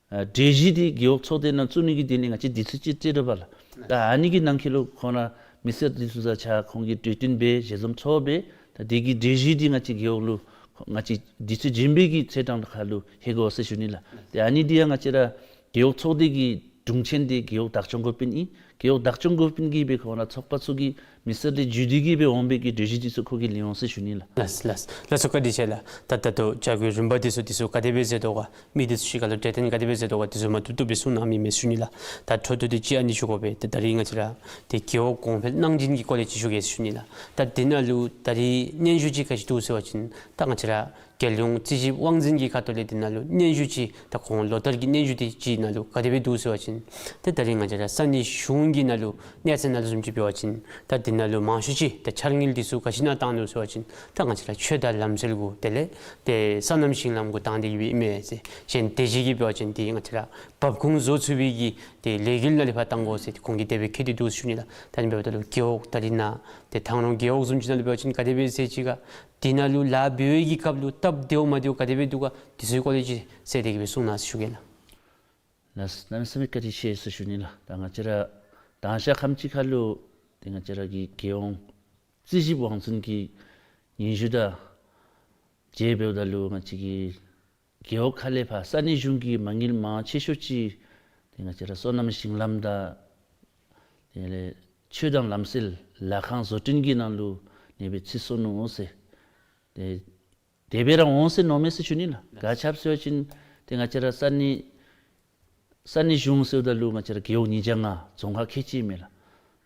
ཨ་གྲོས་གཞི་འདི་རྒེད་འོག་ཚོགས་སྡེ་ནང་བཙུགས་ནི་གི་དོན་ལས་ང་བཅས་དུས་ཚོད་ཅིག་སྤྲོད་དོ་བས་ལགས། ད་ཨ་ནི་གི་ནང་འཁོད་ལུ་ཁོང་ར་མི་སེར་འདི་ཚུ་དང་གཅིག་ཁར་ཁོང་གིས་གྲོས་བསྟུན་འབད་ཞལ་འཛོམས་ཚོགས་སྦེ་ད་དེ་གི་གྲོས་གཞི་འདི་ང་བཅས་རྒེད་འོག་ལུ་ང་བཅས་དུས་ཚོད་རྗེས་མའི་གི་ཚེས་གྲངས་ཁར་ལུ་ལྷོད་དགོ་ཟེར་ཞུ་ནི་ལགས། ཏེ་ཨ་ནི་འདི་ཡང་ང་བཅས་ར་རྒེད་འོག་ཚོགས་སྡེ་གི་དྲུང་ཆེན་འདི་རྒེད་འོག་བདག་སྐྱོང་འགོ་དཔོན་ཨིན། རྒེད་འོག་བདག་སྐྱོང་འགོ་དཔོན་གྱིས་སྦེ་ཁོང་ར་ཚོགས་པ་ཚུ་གིས་མི་སེར་ལས་བརྒྱུད་དེ་གིས་སྦེ་འོང་བའི་གི་གྲོས་གཞི་འདི་ཚུ་ཁོ་གིས་ལེན་འོང་ཟེར་ཞུ་ནི་ལགས། ལགས་ལགས་ལགས་སོ། བཀའ་དྲིན་ཆེ་ལགས། ད་ད་ལྟོ་བྱ་སྒོའི་རིམ་པ་འདི་ཚུ་འདི་ཚུ་ག་དེ་སྦེ་མཛད་དོ་ག་མི་འདི་ཚུ་གཅིག་ཁར་ལུ་གྲོས་བསྟུན་ག་དེ་སྦེ་མཛད་དོ་ག་འདི་ཚུ་མ་ཐུབ་ཐུབ་སྦེ་གསུང་གནང་མི་མས་ཟེར་ཞུ་ནི་ལགས། ད་འཕྲོ་མཐུད་དེ་ཅིག་ཨ་ནི་ཞུ་དགོ་པས། ད་ད་རིས་ང་བཅས་ར་ཏེ་རྒེད་འོག་གོང་འཕེལ་གནང་སྦྱིན་གྱི་སྐོར་ལས་ཅིག་ཞུ་གེ་ཟེར་ཞུ་ནི་ལགས། ད་འདི་ནང་ལུ་ད་རིས་སྙན་ཞུ་ཅིག་ག་ཅི་འདུག་ཟེར་བ་ཅིན་ད་ང་བཅས་ར་རྒྱལ་ཡོངས་རྩིས་ཞིབ་དབང་འཛིན་གྱི་ཁ་ཐུག་ལས་འདི་ནང་ལུ་སྙན་ཞུ་ཅིག་ད་ཁོང་ལོ་ལྟར་གྱི་སྙན་ཞུ་དེ་ཅིག་ནང་ལུ་ག་དེ་སྦེ་འདུག་ཟེར་བ་ཅིན་ཏེ་ད་རིས་ང་བཅས་ར་ས་གནས་གཞུང་གི་ནང་ལུ་གནས་ཚད་ནང་ལུ་བཟུམ་ཅིག་འབད་བ་ཅིན་ད་འདི་ནང་ལུ་མང་ཤོས་ཅིག་ད་འཆར་དངུལ་འདི་ཚུ་ག་ཅི་ནང་བཏང་ནུག་ཟེར་བ་ཅིན་ད་ང་བཅས་ར་ཆོས་དང་ལམ་སྲོལ་གུ་དེ་ལས་ཏེ་སོ་ནམ་ཞིང་ལམ་གུ་བཏང་སྟེ་གིས་སྦེ་ཨིན་མས་ཟེར། གཞན་དེ་བཞིན་གྱི་འབད་བ་ཅིན་ཏེ་ང་བཅས་ར་འབབ་ཁུངས་བཟོ་ཚུགས་པའི་གི་ཏེ་ལས་འགུལ་ནང་ལས་ཕར་བཏང་དགོ་ཟེར་ཏེ་ཁོང་གིས་དེ་སྦེ་བཀོད་དེ་འདུག་ཟེར་ཞུ་ནི་ལགས། ད་ཨ་ནི་འབདཝ་ད་ལུ་རྒེད་འོག་ད་རིས་ནཱ་ཏེ་ཐང་རོང་རྒེད་འོག་བཟུམ་ཅིག་ནང་ལུ་འབད་བ་ཅིན་ག་དེ་སྦེ་ཟེར་ཅི་ག་འདི་ནང་ལུ་ལཱ་འབད་བའི་གི་སྐབས་ལུ་སྟབས་བདེཝ་མ་བདེཝ་ག་དེ་སྦེ་འདུག་ག་འདི་ཚུ་གི་སྐོར་ལས་ཅིག་གསལ་ཏེ་གིས་སྦེ་གསུང་གནང་ཟེར་ཞུ་གེ་ལགས། ལགས་གནམ་མེད་ས་མེད་བཀའ་དྲིན་ཆེ་ཟེར་ཞུ་ནི་ལགས། ད་ང་བཅས་ར་དང་ཞག་ཁམས་ཅིག་ཁར་ལུ་ཏེ་ང་བཅས་ར་གི་རྒྱལ་ཡོངས་རྩིས་ཞིབ་དབང་འཛིན་གྱི་སྙན་ཞུ་དང་མཇལ་འབདཝ་ད་ལུ་ང་བཅས་ཀྱི་རྒེད་འོག་ཁ་ལས་ཕར་ས་གནས་གཞུང་གི་མ་དངུལ་མང་ཆེ་ཤོས་ཅིག་ཏེ་ང་བཅས་ར་སོ་ནམ་ཞིང་ལམ་དང་དེ་ལས་ཆོས་དང་ལམ་སྲོལ་ལཱ་ཁང་བཟོ་སྐྲུན་གྱི་ནང་ལུ་ཨ་ནི་སྦེ་ཚུད་སོ་ནུག་ཟེར། ཏེ་དེ་སྦེ་ར་འོང་ཟེར་མནོཝ་མས་ཟེར་ཞུ་ནི་ལགས། ག་ཅི་སྦེ་ཟེར་བ་ཅིན་ཏེ་ང་བཅས་ར་ས་གནས་ས་གནས་གཞུང་ཟེརཝ་ད་ལུ་ང་བཅས་ར་རྒེད་འོག་ཉིས་བརྒྱ་ལྔ་རྫོང་ཁག་ཁལ་གཅིག་ཨིན་མས་ལགས།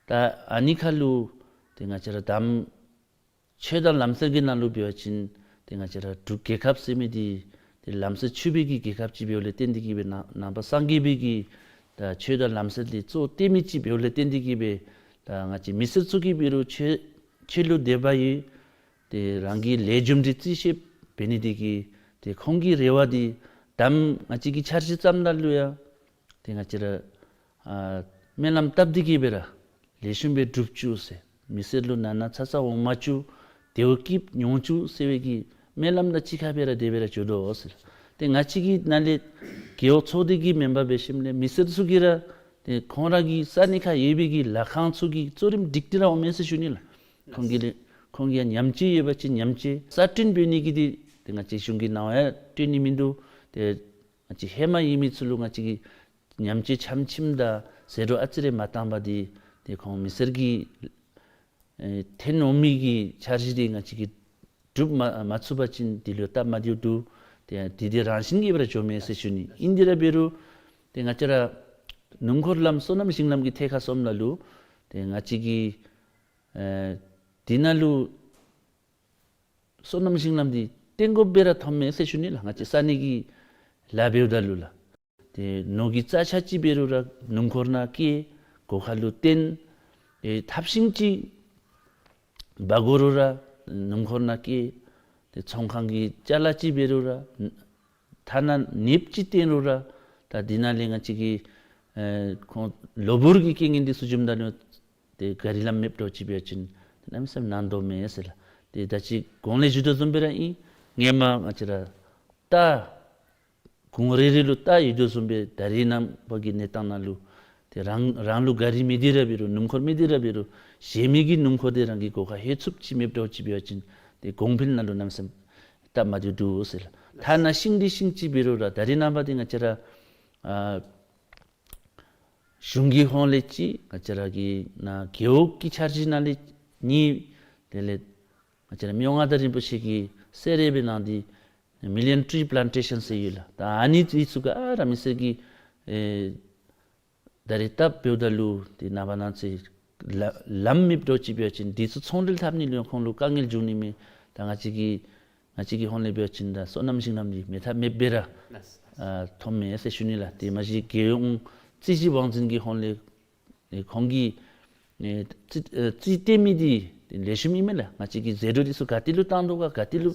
ད་ཨ་ནི་ཁར་ལུ་ཏེ་ང་བཅས་ར་དམ་ཆོས་དང་ལམ་སྲོལ་གྱི་ནང་ལུ་འབད་བ་ཅིན་ཏེ་ང་བཅས་ར་འབྲུག་རྒྱལ་ཁབ་ཟེར་མི་འདི་ཏེ་ལམ་སྲོལ་ཆོས་པའི་གི་རྒྱལ་ཁབ་ཅིག་འབདཝ་ལས་བརྟེན་ཏེ་གིས་སྦེ་ནང་ནང་པ་སངས་རྒྱས་པའི་གི་ད་ཆོས་དང་ལམ་སྲོལ་འདི་གཙོ་བོ་བཏོན་མི་ཅིག་འབདཝ་ལས་བརྟེན་ཏེ་གིས་སྦེ་ད་ང་བཅས་མི་སེར་ཚུ་གིས་འབད་རུང་ཆོས་ཆོས་ལུ་དད་པ་ཡོད། ཏེ་རང་གི་ལས་རྒྱུ་འབྲས་རྩིས་ཞིབ་ འབད་ནི་དེ་གིས་ཏེ་ཁོང་གི་རེ་བ་འདི་དམ་ང་བཅས་ཀྱི་འཆར་གཞི་བརྩམ་ད་ལུ་ཡང་ཏེ་ང་བཅས་ར་ཨ་སྨོན་ལམ་བཏབ་སྟེ་གིས་སྦེ་ར་ལེགས་ཤོམ་སྦེ་འགྲུབ་བཅུག་ཟེར། མི་སེར་ལུ་ན་ན་ཚ་ཚ་འོང་མ་བཅུག། བདེཝ་སྐྱིདཔ་མྱོང་བཅུག་ཟེར་བའི་གི་སྨོན་ལམ་དང་གཅིག་ཁར་སྦེ་ར་དེ་སྦེ་ར་འགྱོ་དོ་ཟེར། ཏེ་ང་བཅས་ཀྱི་ནང་ལས་རྒེད་འོག་ཚོགས་སྡེ་གི་མེམ་བར་འབད་ཞིནམ་ལས་མི་སེར་ཚུ་གིས་ར་ཏེ་ཁོང་ར་གི་ས་གནས་ཁར་ཡོད་པའི་གི་ལཱ་ཁང་ཚུ་གི་གཙོ་རིམ་སྒྲིག་སྟེ་ར་འོང་མས་ཟེར་ཞུ་ནི་ལགས། ཁོང་གི་ལས་ཁོང་གི་ཡང་ཉམས་བཅོས་ཡོད་པ་ཅིན་ཉམས་བཅོས་གསར་སྐྲུན་འབད་ནི་གི་འདི་ཏེ་ང་བཅས་གཞུང་གི་ནང་ཡང་སྤྲོད་ནི་མིན་འདུག། ཏེ་ང་བཅས་ཧེ་མ་ཡོད་མི་ཚུ་ལུ་ང་བཅས་ཀྱིས་ཉམས་བཅོས་ཆམ་ཆིམ་དང་ཟད་འགྲོ་ཨ་ཙི་རེ་མ་བཏང་པར་འདི་ཏེ་ཁོང་མི་སེར་གྱི་ཨེ་ཐོན་འོང་མི་གི་འཆར་གཞི་འདི་ང་བཅས་ཀྱིས་སྒྲུབ་མ་མ་ཚུགས་པ་ཅིན་འདི་ལུ་སྟབས་མ་བདེཝ་འདུག། ཏེ་འདི་འདི་རང་བཞིན་གྱིས་སྦེ་ར་འགྱོཝ་མས་ཟེར་ཞུ་ནི། ཨིན་དེ་ར་འབད་རུང་ཏེ་ང་བཅས་ར་སྣུམ་འཁོར་ལམ་སོ་ནམ་ཞིང་ལམ་གྱི་ཐད་ཁར་སོངམ་ད་ལུ་ཏེ་ང་བཅས་ཀྱིས་ཨེ་འདི་ནང་ལུ་སོ་ནམ་ཞིང་ལམ་འདི་བཏོན་དགོཔ་སྦེ་ར་མཐོངམ་མས་ཟེར་ཞུ་ནི་ལགས། ང་བཅས་ས་གནས་ཀྱི་ལཱ་འབདཝ་ད་ལུ་ལགས། ཏེ་ནོར་གྱི་རྩྭ་ཆག་ཅིག་འབད་རུང་ར་སྣུམ་འཁོར་ནང་བཀལ། སྒོ་ཁར་ལུ་བཏོན། ཨེ་ཐབ་ཤིང་ཅིག་འབག་དགོ་རུང་ར་སྣུམ་འཁོར་ནང་བཀལ། ཏེ་ཚོང་ཁང་གི་ཅ་ལ་ཅིག་འབད་རུང་ར་ཐ་ན་ནདཔ་ཅིག་བཏོན་རུང་ར་ད་འདི་ནང་ལས་ང་བཅས་ཀྱི་ཨེ་ཁོང་གློ་བུར་གྱི་རྐྱེན་ངན་འདི་ཚུ་བྱུངམ་ད་ལུ་ཏེ་ག་རི་ལམ་མེདཔ་འདྲཝ་ཅིག་འབད་བ་ཅིན་ཏེ་གནམ་མེད་ས་མེད་ནང་དོག་མས་ཟེར་ལགས། ཏེ་ད་ཅི་གོང་ལས་ཞུ་དོ་བཟུམ་སྦེ་ར་ཨིན། སྔོན་མ་ང་བཅས་ར་རྟ་གུང་རེ་རེ་ལུ་རྟ་ཡོད་དོ་བཟུམ་སྦེ་ད་རེས་ནངས་པ་གི་གནས་སྟངས་ནང་ལུ་ཏེ་རང་རང་ལུ་ག་རི་མེད་དེ་ར་འབད་རུང་སྣུམ་འཁོར་མེད་དེ་ར་འབད་རུང་གཞན་མི་གི་སྣུམ་འཁོར་འདི་རང་གི་སྒོ་ཁར་ལྷོད་ཚུགསཔ་ཅིག་མེདཔ་འདྲཝ་ཅིག་འབད་བ་ཅིན་ཏེ་གོང་འཕེལ་ནང་ལུ་གནམ་མེད་ས་མེད་སྟབས་མ་བདེཝ་འདུག་ཟེར་ལགས། ཐ་ན་ཤིང་འདི་ཤིང་ཅིག་འབད་རུང་ར་ད་རེས་ནངས་པ་འདི་ང་བཅས་ར་ཨ་གཞུང་གི་ཧོངས་ལས་གཅིག། ང་བཅས་ར་གི་ནཱ་རྒེད་འོག་གི་འཆར་གཞི་ནང་ལས་གཉིས། དེ་ལས་ང་བཅས་ར་མི་དབང་མངའ་བདག་རིན་པོ་ཆེ་གིས་གསོལ་རས་སྦེ་གནང་སྟེ་མི་ལི་ཡོན་ཊི་རི་པི་ལཱན་ཊེ་ཤཱན་ཟེར་ཡོད་ལགས། ད་ཨ་ནི་འདི་ཚུ་ག་ར་མི་སེར་གྱིས་ཨེ་ད་རེས་བཏབ་འབདཝ་ད་ལུ་ཏེ་ནངས་པ་གནངས་ཚེ་ལ་ལམ་མེདཔ་འདྲཝ་ཅིག་འབད་བ་ཅིན་འདི་ཚུ་ཚོང་འབྲེལ་འཐབ་ནི་ལུ་ཡང་ཁོང་ལུ་དཀའ་ངལ་འབྱུང་ནི་མས། ད་ང་བཅས་ཀྱི་ང་བཅས་ཀྱི་ཧོངས་ལས་འབད་བ་ཅིན་ད་སོ་ནམ་ཞིང་ལམ་འདི་མེད་ཐབས་མེདཔ་སྦེ་ར་ཨ་མཐོངམ་མས་ཟེར་ཞུ་ནི་ལགས། དེ་མ་གཞི་རྒྱལ་ཡོངས་རྩིས་ཞིབ་དབང་འཛིན་གྱི་ཧོངས་ལས་ཨེ་ཁོང་གིས་ཨེ་རྩིས་ཨེ་རྩིས་སྤྲོད་མི་འདི་ལེགས་ཤོམ་ཨིན་མས་ལགས། ང་བཅས་ཀྱི་ཟད་འགྲོ་འདི་ཚུ་ག་ཏེ་ལུ་བཏང་དོ་ག་ག་ཏེ་ལུ་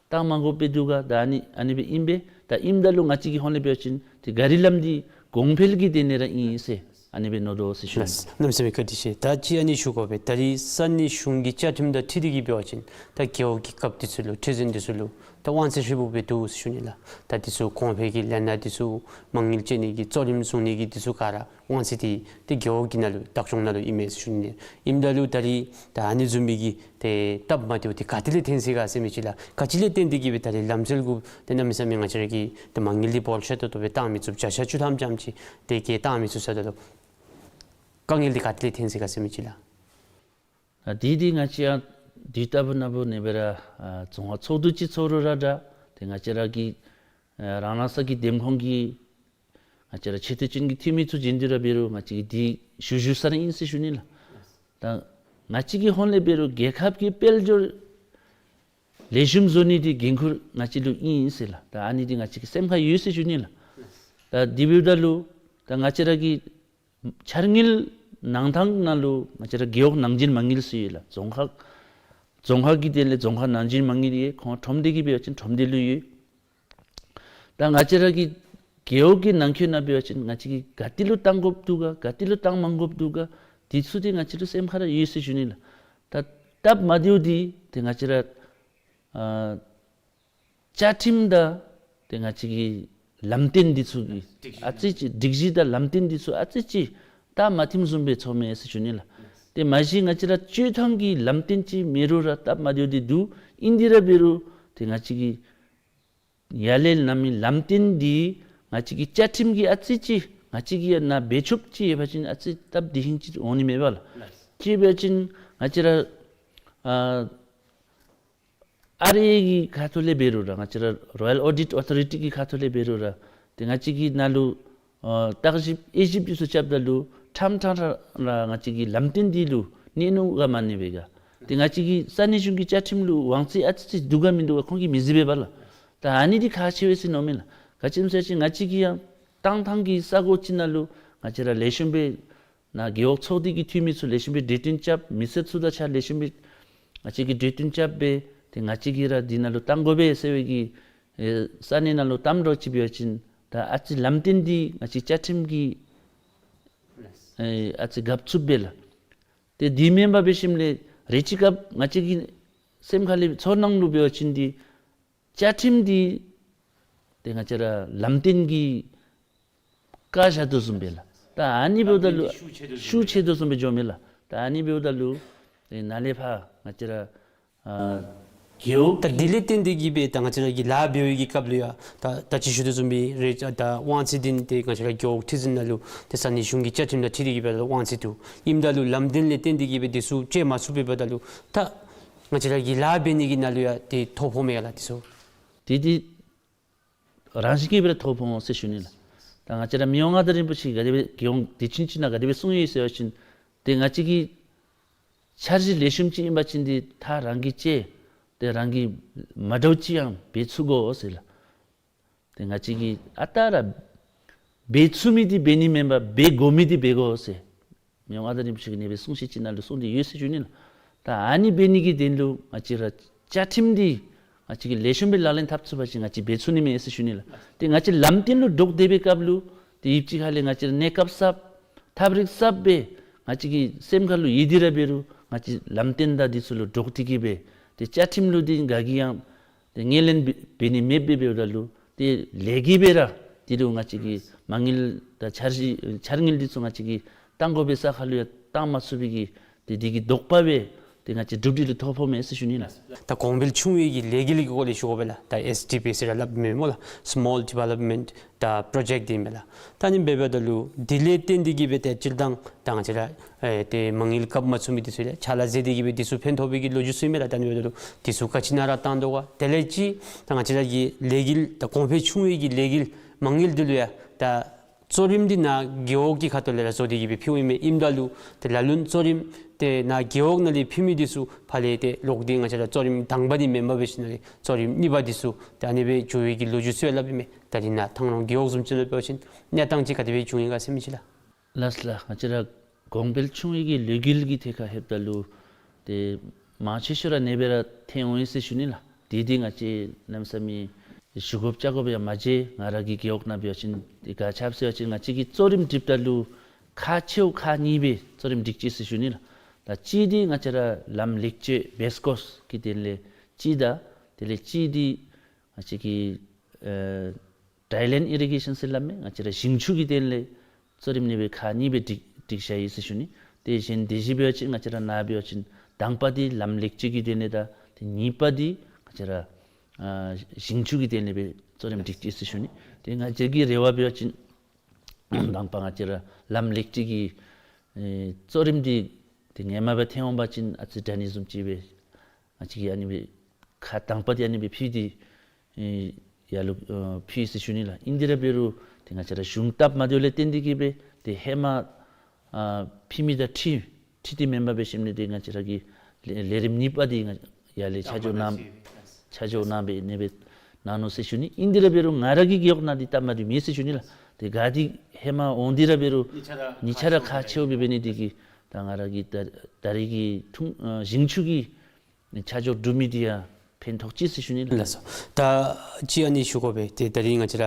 བཏང་མ་དགོཔ་སྦེ་འདུག་ག། ད་ཨ་ནི་ཨ་ནི་སྦེ་ཨིན་པས། ད་ཨིནམ་ད་ལུ་ང་བཅས་ཀྱི་ཧོངས་ལས་འབད་བ་ཅིན་ཏེ་ག་རི་ལམ་འདི་གོང་འཕེལ་གྱི་དོན་ལས་ར་ཨིན་ཟེར་ཨ་ནི་སྦེ་མནོ་དོ་ཟེར་ཞུ་ནི། ལགས། གནམ་མེད་ས་མེད་བཀའ་དྲིན་ཆེ། ད་ཅི་ཨ་ནི་ཞུ་དགོ་པས། ད་རེས་ས་གནས་གཞུང་གི་བཅའ་ཁྲིམས་དང་འཁྲིལ་ཏེ་གིས་འབད་བ་ཅིན་ད་རྒེད་འོག་གི་རྒཔོ་འདི་ཚུ་ལུ་ཁྲི་འཛིན་འདི་ཚུ་ལུ་ད་དབང་ཚད་ཧྲིལ་བུ་སྦེ་འདུག་ཟེར་ཞུ་ནི་ལགས། ད་འདི་ཚུ་གོང་འཕེལ་གྱི་ལས་སྣ་འདི་ཚུ་མ་དངུལ་སྤྱོད་ནི་གི་གཙོ་རིམ་བཟུང་ནི་གི་འདི་ཚུ་ག་ར་དབང་ཚད་འདི་ཏེ་རྒེད་འོག་གི་ནང་ལུ་བདག་སྐྱོང་ནང་ལུ་ཨིན་མས་ཟེར་ཞུ་ནི། ཨིནམ་ད་ལུ་ད་རེས་ད་ཨ་ནི་བཟུམ་མའི་གི་ཏེ་སྟབས་མ་བདེཝ་འདི་ག་ཏེ་ལས་ཐོན་སོ་ག་ཟེར་མི་ཅིག་ལགས། ག་ཅི་ལས་བརྟེན་ཏེ་གིས་སྦེ་ད་རེས་ལམ་སྲོལ་གུ་ཏེ་གནམ་མེད་ས་མེད་ང་བཅས་ར་གི་ཏེ་མ་དངུལ་འདི་བོལ་ཤ་ཏོག་ཏོ་སྦེ་བཏང་མི་ཚུགས། བརྒྱ་ཆ་བཅུ་ཐམ་ཙམ་ཅིག་ཏེ་གིས་བཏང་མི་ཚུགས་ཟེརཝ་ད་ལུ་དཀའ་ངལ་འདི་ག་ཏེ་ལས་ཐོན་སོ་ག་ཟེར་མི་ཅིག་ལགས། ཨ་འདི་འདི་ང་བཅས་ཡང་དུས་རྟག་བུ་ནང་འབད་ནི་སྦེ་ར་ཨ་རྫོང་ཁག་ཚོགས་འདུ་ཅིག་ཚོགས་རུང་ར་འདྲ། ཏེ་ང་བཅས་ར་གི་ཨ་རང་རང་ས་གི་འདེམས་ཁོངས་ཀྱི་ང་བཅས་ར་ཆེ་མཐོ་ཅན་གྱི་འཐུས་མི་ཚུ་བྱོན་ཏེ་ར་འབད་རུང་ང་བཅས་ཀྱིས་འདི་ཞུ་ཞུ་ས་ར་ཨིན་ཟེར་ཞུ་ནི་ལགས། ད་ང་བཅས་ཀྱི་ཧོངས་ལས་འབད་རུང་རྒྱལ་ཁབ་ཀྱི་དཔལ་འབྱོར་ལེགས་ཤོམ་བཟོ་ནི་འདི་འགན་ཁུར་ང་བཅས་ལུ་ཨིན་ཟེར་ལགས། ད་ཨ་ནི་འདི་ང་བཅས་ཀྱི་སེམས་ཁར་ཡོད་ཟེར་ཞུ་ནི་ལགས། ད་དེ་འབདཝ་ད་ལུ་ད་ང་བཅས་ར་གི་འཆར་དངུལ་གནང་ཐངས་ནང་ལུ་ང་བཅས་ར་རྒེད་འོག་ནང་འཛིན་མ་དངུལ་ཟེར་ཡོད་ལགས། རྫོང་ཁག་རྫོང་ཁག་གི་དོན་ལས་རྫོང་ཁག་ནང་འཛིན་མ་དངུལ་ཡོད། ཁོང་ཁྲོམ་སྡེ་གི་འབད་བ་ཅིན་ཁྲོམ་སྡེ་ལུ་ཡོད། ད་ང་བཅས་ར་གི་རྒེད་འོག་གི་ནང་འཁོད་ནང་འབད་བ་ཅིན་ང་བཅས་ཀྱིས་ག་ཏེ་ལུ་བཏང་དགོཔ་འདུག་ག་ག་ཏེ་ལུ་བཏང་མ་དགོཔ་འདུག་ག་འདི་ཚུ་འདི་ང་བཅས་ལུ་སེམས་ཁར་ཡོད་ཟེར་ཞུ་ནི་ལགས། ད་སྟབས་མ་བདེཝ་འདི་ཏེ་ང་བཅས་ར་ཨ་བཅའ་ཁྲིམས་དང་ཏེ་ང་བཅས་ཀྱི་ལམ་སྟོན་འདི་ཚུ་གི་སྒྲིག་གཞི་ཨ་ཙི་ཅིག་སྒྲིག་གཞི་དང་ལམ་སྟོན་འདི་ཚུ་ཨ་ཙི་ཅིག་སྟབས་མ་བདེཝ་བཟུམ་སྦེ་ཚོརཝ་མས་ཟེར་ཞུ་ནི་ལགས། ཏེ་མ་གཞི་ང་བཅས་ར་སྤྱོད་ཐངས་ཀྱི་ལམ་སྟོན་ཅིག་མེད་རུང་ར་སྟབས་མ་བདེཝ་འདི་འདུག། ཨིན་དེ་ར་འབད་རུང་ཏེ་ང་བཅས་ཀྱི་ཡར་ལས་ནང་མི་ལམ་སྟོན་འདི་ང་བཅས་ཀྱི་བཅའ་ཁྲིམས་ཀྱི་ཨ་ཙི་ཅིག་ང་བཅས་ཀྱིས་ཡང་ནཱ་འབད་ཆོགཔ་ཅིག་ཡོད་པ་ཅིན་ཨ་ཙི་སྟབས་བདེ་ཧིང་ཅིག་འོང་ནི་མས་པ་ལགས། ཅིག་འབད་བ་ཅིན་ང་བཅས་ར་ཨ་ཨར་ཨེ་གི་ཁ་ཐུག་ལས་འབད་རུང་ར་ང་བཅས་ར་རོ་ཡལ་ཨོ་ཌིཊ་ཨོ་ཐོ་རི་ཊི་གི་ཁ་ཐུག་ལས་འབད་རུང་ར་ཏེ་ང་བཅས་ཀྱི་ནང་ལུ་ཨ་བརྟག་ཞིབ་དབྱེ་ཞིབ་འདི་ཚུ་རྐྱབ་ད་ལུ་ཕྲང་ཕྲང་ར་ང་བཅས་ཀྱི་ལམ་སྟོན་འདི་ལུ་གནས་ནུག་ག་མ་གནས་པས་ག། ཏེ་ང་བཅས་ཀྱི་ས་གནས་གཞུང་གི་བཅའ་ཁྲིམས་ལུ་དབང་ཚད་ཨ་ཙི་ཅིག་འདུག་ག་མིན་འདུག་ག་ཁོང་གིས་མི་གཟིགས་པས་པ་ལགས། ད་ཨ་ནི་འདི་ཁག་ཆེ་བས་ཟེར་མནོཝ་མས་ལགས། ག་ཅི་སྨོ་ཟེར་བ་ཅིན་ང་བཅས་ཀྱིས་ཡང་བཏང་ཐངས་ཀྱི་ས་གོ་ཅིག་ནང་ལུ་ང་བཅས་ར་ལེགས་ཤོམ་སྦེ་ནཱ་རྒེད་འོག་ཚོགས་སྡེ་གི་འཐུས་མི་ཚུ་ལེགས་ཤོམ་སྦེ་གྲོས་བསྟུན་རྐྱབ། མི་སེར་ཚུ་དང་གཅིག་ཁར་ལེགས་ཤོམ་སྦེ་ང་བཅས་ཀྱིས་གྲོས་བསྟུན་རྐྱབ་སྦེ་ ཏེ་ང་བཅས་ཀྱིས་ར་འདི་ནང་ལུ་བཏང་དགོ་པས་ཟེར་བའི་གི་ཨེ་ས་གནས་ནང་ལུ་བཏངམ་འདྲཝ་ཅིག་འབད་བ་ཅིན་ད་ཨ་ཙི་ལམ་སྟོན་འདི་ང་བཅས་བཅའ་ཁྲིམས་ཀྱི་ཨེ་ཨ་ཙི་གབ་ཚུགསཔ་སྦེ་ལགས། ཏེ་འདི་མེན་པར་འབད་ཞིནམ་ལས་རེ་ཅིག་སྐབས་ང་བཅས་ཀྱི་སེམས་ཁ་ལས་ཚོར་སྣང་ལུ་འབད་བ་ཅིན་འདི་བཅའ་ཁྲིམས་འདི་ཏེ་ང་བཅས་ར་ལམ་སྟོན་གྱི་བཀག་བཞག་དོ་བཟུམ་སྦེ་ལགས། ད་ཨ་ནི་འབདཝ་ད་ལུ་ཤུགས་ཆེ་དོ་བཟུམ་སྦེ་འགྱོཝ་མས་ལགས། ད་ཨ་ནི་འབདཝ་ད་ལུ་ཏེ་ནཱ་ལས་ཕར་ང་བཅས་ར་ཨ་རྒེད་འོག་ད་འདི་ལས་བརྟེན་ཏེ་གིས་སྦེ་ད་ང་བཅས་ར་གི་ལཱ་འབད་བའི་གི་སྐབས་ལུ་ཡང་ད་ད་ཅི་ཞུ་དོ་བཟུམ་སྦེ་རེ་ད་དབང་ཚད་འདི་ཏེ་ང་བཅས་ར་རྒེད་འོག་ཁྲི་འཛིན་ནང་ལུ་ཏེ་ས་གནས་གཞུང་གི་བཅའ་ཁྲིམས་དང་འཁྲིལ་ཏེ་གིས་སྦེ་དབང་ཚད་འདུག། ཨིནམ་ད་ལུ་ལམ་སྟོན་ལས་བརྟེན་ཏེ་གིས་སྦེ་འདི་ཚུ་སྤྱོད་མ་ཚུགསཔ་འབདཝ་ད་ལུ་ད་ང་བཅས་ར་གི་ལཱ་འབད་ནི་གི་ནང་ལུ་ཡང་ཏེ་ཐོ་ཕོགཔ་མས་ག་ལགས་འདི་ཚུ། ཏེ་འདི་རང་བཞིན་གྱིས་སྦེ་ར་ཐོ་ཕོག་འོང་ཟེར་ཞུ་ནི་ལགས། ད་ང་བཅས་ར་མི་དབང་མངའ་བདག་རིན་པོ་ཆེ་གིས་ག་དེ་སྦེ་རྒྱལ་ཡོངས་དུས་ཆེན་ཅིག་ནང་ག་དེ་སྦེ་གསུངས་ཡི་ཟེར་བ་ཅིན་ཏེ་ང་བཅས་ཀྱི་འཆར་གཞི་ལེགས་ཤོམ་ཅིག་ཨིན་པ་ཅིན་འདི་ད་རང་གིས་ཅིག་ཏེ་རང་གིས་མ་འདྲཝ་ཅིག་ཡང་འབད་ཚུགས་དགོ་ཟེར་ལགས། ཏེ་ང་བཅས་ཀྱིས་ཨ་རྟག་ར་འབད་ཚུགས་མི་འདི་འབད་ནི་མེན་པར་འབད་དགོ་མི་འདི་འབད་དགོ་ཟེར། མི་དབང་མངའ་བདག་རིན་པོ་ཆེ་གིས་ཨ་ནི་སྦེ་གསུངས་བཤད་ཅིག་ནང་ལུ་གསུངས་ཏེ་ཡོད་ཟེར་ཞུ་ནི་ལགས། ད་ཨ་ནི་འབད་ནི་གི་དོན་ལུ་ང་བཅས་ར་བཅའ་ཁྲིམས་འདི་ང་བཅས་ཀྱིས་ལེགས་ཤོམ་སྦེ་ལག་ལེན་འཐབ་ཚུགས་པ་ཅིན་ང་བཅས་འབད་ཚུགས་ནི་མས་ཟེར་ཞུ་ནི་ལགས། ཏེ་ང་བཅས་ལམ་སྟོན་ལུ་འདྲོག་སྟེ་སྦེ་སྐབས་ལུ་ཏེ་ཡུདཔ་ཅིག་ཁ་ལས་ང་བཅས་ར་གནས་སྐབས་གསརཔ་ཐབས་རིག་གསརཔ་སྦེ་ང་བཅས་ཀྱི་སེམས་ཁ་ལུ་ཡོད་དེ་ར་འབད་རུང་ང་བཅས་ལམ་སྟོན་དང་འདི་ཚུ་ལུ་འདྲོག་སྟེ་གིས་སྦེ་ཏེ་བཅའ་ཁྲིམས་ལུ་འདི་ག་གིས་ཡང་ཏེ་ངོས་ལེན་འབད་འབད་ནི་མེདཔ་སྦེ་འབདཝ་ད་ལུ་ཏེ་ལས་ཀྱིས་སྦེ་ར་འདི་ལུ་ང་བཅས་ཀྱི་མ་དངུལ་དང་འཆར་གཞི་འཆར་དངུལ་འདི་ཚུ་ང་བཅས་ཀྱིས་བཏང་དགོ་པའི་ས་ཁ་ལུ་ཡང་བཏང་མ་ཚུགས་པའི་གི་ཏེ་འདི་གི་དོགས་པ་སྦེ་ཏེ་ང་བཅས་གྲུབ་འབྲས་ལུ་ཐོ་ཕོགཔ་མས་ཟེར་ཞུ་ནི་ལགས། ད་གོང་འཕེལ་ཆུང་བའི་གི་ལས་འགུལ་གྱི་སྐོར་ལས་ཞུ་དགོ་པས་ལགས། ད་ཨེསི་ཌི་པི་ཟེར་ར་སླབ་མས་སྨོ་ལགས། Small Development ད་པྲོ་ཇེཀཊ་འདི་མས་ལགས། ད་ཨ་ནི་འབདཝ་ད་ལུ་འདི་ལས་བརྟེན་ཏེ་གིས་སྦེ་ཏེ་སྤྱིར་བཏང་ད་ང་བཅས་ར་ཨེ་ཏེ་མ་དངུལ་བཀབ་མ་ཚུགས་མི་འདི་ཚུ་ལས་ཕྱག་ལཱ་མཛད་དེ་གིས་སྦེ་འདི་ཚུ་ཕན་ཐོགས་པའི་གི་ལོ་རྒྱུས་ཚུ་ཨིན་མས་ལགས། ད་ཨ་ནི་འབདཝ་ད་ལུ་འདི་ཚུ་ག་ཅི་ནང་ར་བཏང་དོ་ག། དེ་ལས་ཅིག་ད་ང་བཅས་ར་གི་ལས་འགུལ་ད་གོང་འཕེལ་ཆུང་བའི་གི་ལས་འགུལ་མ་དངུལ་འདི་ལུ་ཡང་ད་གཙོ་རིམ་འདི་ནཱ་རྒེད་འོག་གི་ཁ་ཐུག་ལས་ར་བཟོ་སྟེ་གིས་སྦེ་ཕུལཝ་ཨིན་མས། ཨིནམ་ད་ལུ་ཏེ་ལ་ལུ་གཙོ་རིམ་ཏེ་ནཱ་རྒེད་འོག་ནང་ལས་ཕུལ་མི་འདི་ཚུ་ཕར་ལས་ཏེ་ལོག་སྟེ་ང་བཅས་ར་གཙོ་རིམ་དང་པ་འདི་མེན་པར་འབད་ཞིནམ་ལས་གཙོ་རིམ་གཉིས་པ་འདི་ཚུ་ད་ཨ་ནི་སྦེ་འགྱོ་བའི་གི་ལོ་རྒྱུས་ཚུ་ཡང་སླབ་ཨིན་མས། ད་རིས་ནཱ་ཐང་ལུང་རྒེད་འོག་བཟུམ་ཅིག་ལུ་འབད་བ་ཅིན་གནས་སྟངས་ཅིག་ག་དེ་སྦེ་བྱུང་ཡི་ག་ཟེར་མི་ཅིག་ལགས། ལགས་ལགས། ང་བཅས་ར་གོང་འཕེལ་ཆུང་བའི་གི་ལས་འགུལ་གྱི་ཐད་ཁར་ལྷོདཔ་ད་ལུ་ཏེ་མང་ཆེ་ཤོས་ར་ཨ་ནི་སྦེ་ར་ཐོན་འོང་ཡི་ཟེར་ཞུ་ནི་ལགས། དེ་འདི་ང་བཅས་གནམ་མེད་ས་མེད་ཞུ་དགོཔ་བཅར་དགོཔ་ཡང་མ་མཇལ། ང་ར་གི་རྒེད་འོག་ནང་འབད་བ་ཅིན་ཏེ་ག་ཅི་འབད་ཟེར་བ་ཅིན་ང་བཅས་ཀྱིས་གཙོ་རིམ་སྒྲིགཔ་ད་ལུ་ཁག་ཆེཝ་ཁག་གཉིས་སྦེ་གཙོ་རིམ་སྒྲིག་ཅི་ཟེར་ཞུ་ནི་ལགས། ད་གཅིག་འདི་ང་བཅས་ར་ལམ་ལེགས་བཅོས་བེསི་ཀོསཊ་ཀྱི་དོན་ལས་གཅིག་དང་དེ་ལས་གཅིག་འདི་ང་བཅས་ཀྱི་ཨེ་ཌའི་ལེན་ཨི་རི་གེ་ཤཱན་ཟེར་སླབ་མས། ང་བཅས་ར་ཞིང་ཆུ་གི་དོན་ལས་གཙོ་རིམ་ཨ་ནི་སྦེ་ཁག་གཉིས་སྦེ་སྒྲིག་སྒྲིག་བཞག་ཡི་ཟེར་ཞུ་ནི། ཏེ་གཞན་དེ་བཞིན་འབད་བ་ཅིན་ང་བཅས་ར་ནཱ་འབད་བ་ཅིན་དང་པ་འདི་ལམ་ལེགས་བཅོས་ཀྱི་དོན་ལས་དང་ཏེ་གཉིས་པ་འདི་ང་བཅས་ར་ཨ་ཞིང་ཆུ་གི་དོན་ལས་སྦེ་གཙོ་རིམ་སྒྲིག་ཅི་ཟེར་ཞུ་ནི། ཏེ་ང་བཅས་ཀྱི་རེ་བ་འབད་བ་ཅིན་དང་པ་ང་བཅས་ར་ལམ་ལེགས་བཅོས་ཀྱི་ཨེ་གཙོ་རིམ་འདི་ཏེ་ཧེ་མ་སྦེ་ཐོན་འོང་པ་ཅིན་ཨ་ཙི་དྲག་ནི་བཟུམ་ཅིག་སྦེ་ང་བཅས་ཀྱིས་ཨ་ནི་སྦེ་ཁག་དང་པ་འདི་ཨ་ནི་སྦེ་ཕུལ་ཏེ་ཨེ་ཡར་ལུ་ཨེ་ཕུལ་ཡི་ཟེར་ཞུ་ནི་ལགས། ཨིན་དེ་ར་འབད་རུང་ཏེ་ང་བཅས་ར་གཞུང་སྟབས་མ་བདེཝ་ལས་བརྟེན་ཏེ་གིས་སྦེ་ཏེ་ཧེ་མ་ཨ་ཕུལ་མི་དང་འཁྲིལ་འཁྲིལ་ཏེ་མེན་པར་འབད་ཞིནམ་ལས་ཏེ་ང་བཅས་ར་གི་ལས་ལས་རིམ་གཉིས་པ་འདི་ང་ཡར་ལས་ཆ་འཇོག་གནང་ཆ་འཇོག་གནང་སྦེ་ཨ་ནི་སྦེ་གནང་ནུག་ཟེར་ཞུ་ནི། ཨིན་དེ་ར་འབད་རུང་ང་ར་གི་རྒེད་འོག་ནང་འདི་སྟབས་མ་བདེཝ་མེད་ཟེར་ཞུ་ནི་ལགས། ཏེ་ག་འདི་ཧེ་མ་འོང་སྟེ་ར་འབད་རུང་གཉིས་ཆ་ར་ཁག་ཆེཝ་སྦེ་འབད་ནི་འདི་གིས་ད་ང་ར་གི་ད་ད་རེས་ཀྱི་ཐུང་ཨ་ཞིང་ཆུ་གི་ཆ་འཇོག་གྲུབ་མི་འདི་ཡང་ཕན་ཐོགས་ཅི་ཟེར་ཞུ་ནི་ལགས། ལགས་སོ། ད་ཅི་ཨ་ནི་ཞུ་དགོ་པས། ཏེ་ད་རིས་ང་བཅས་ར་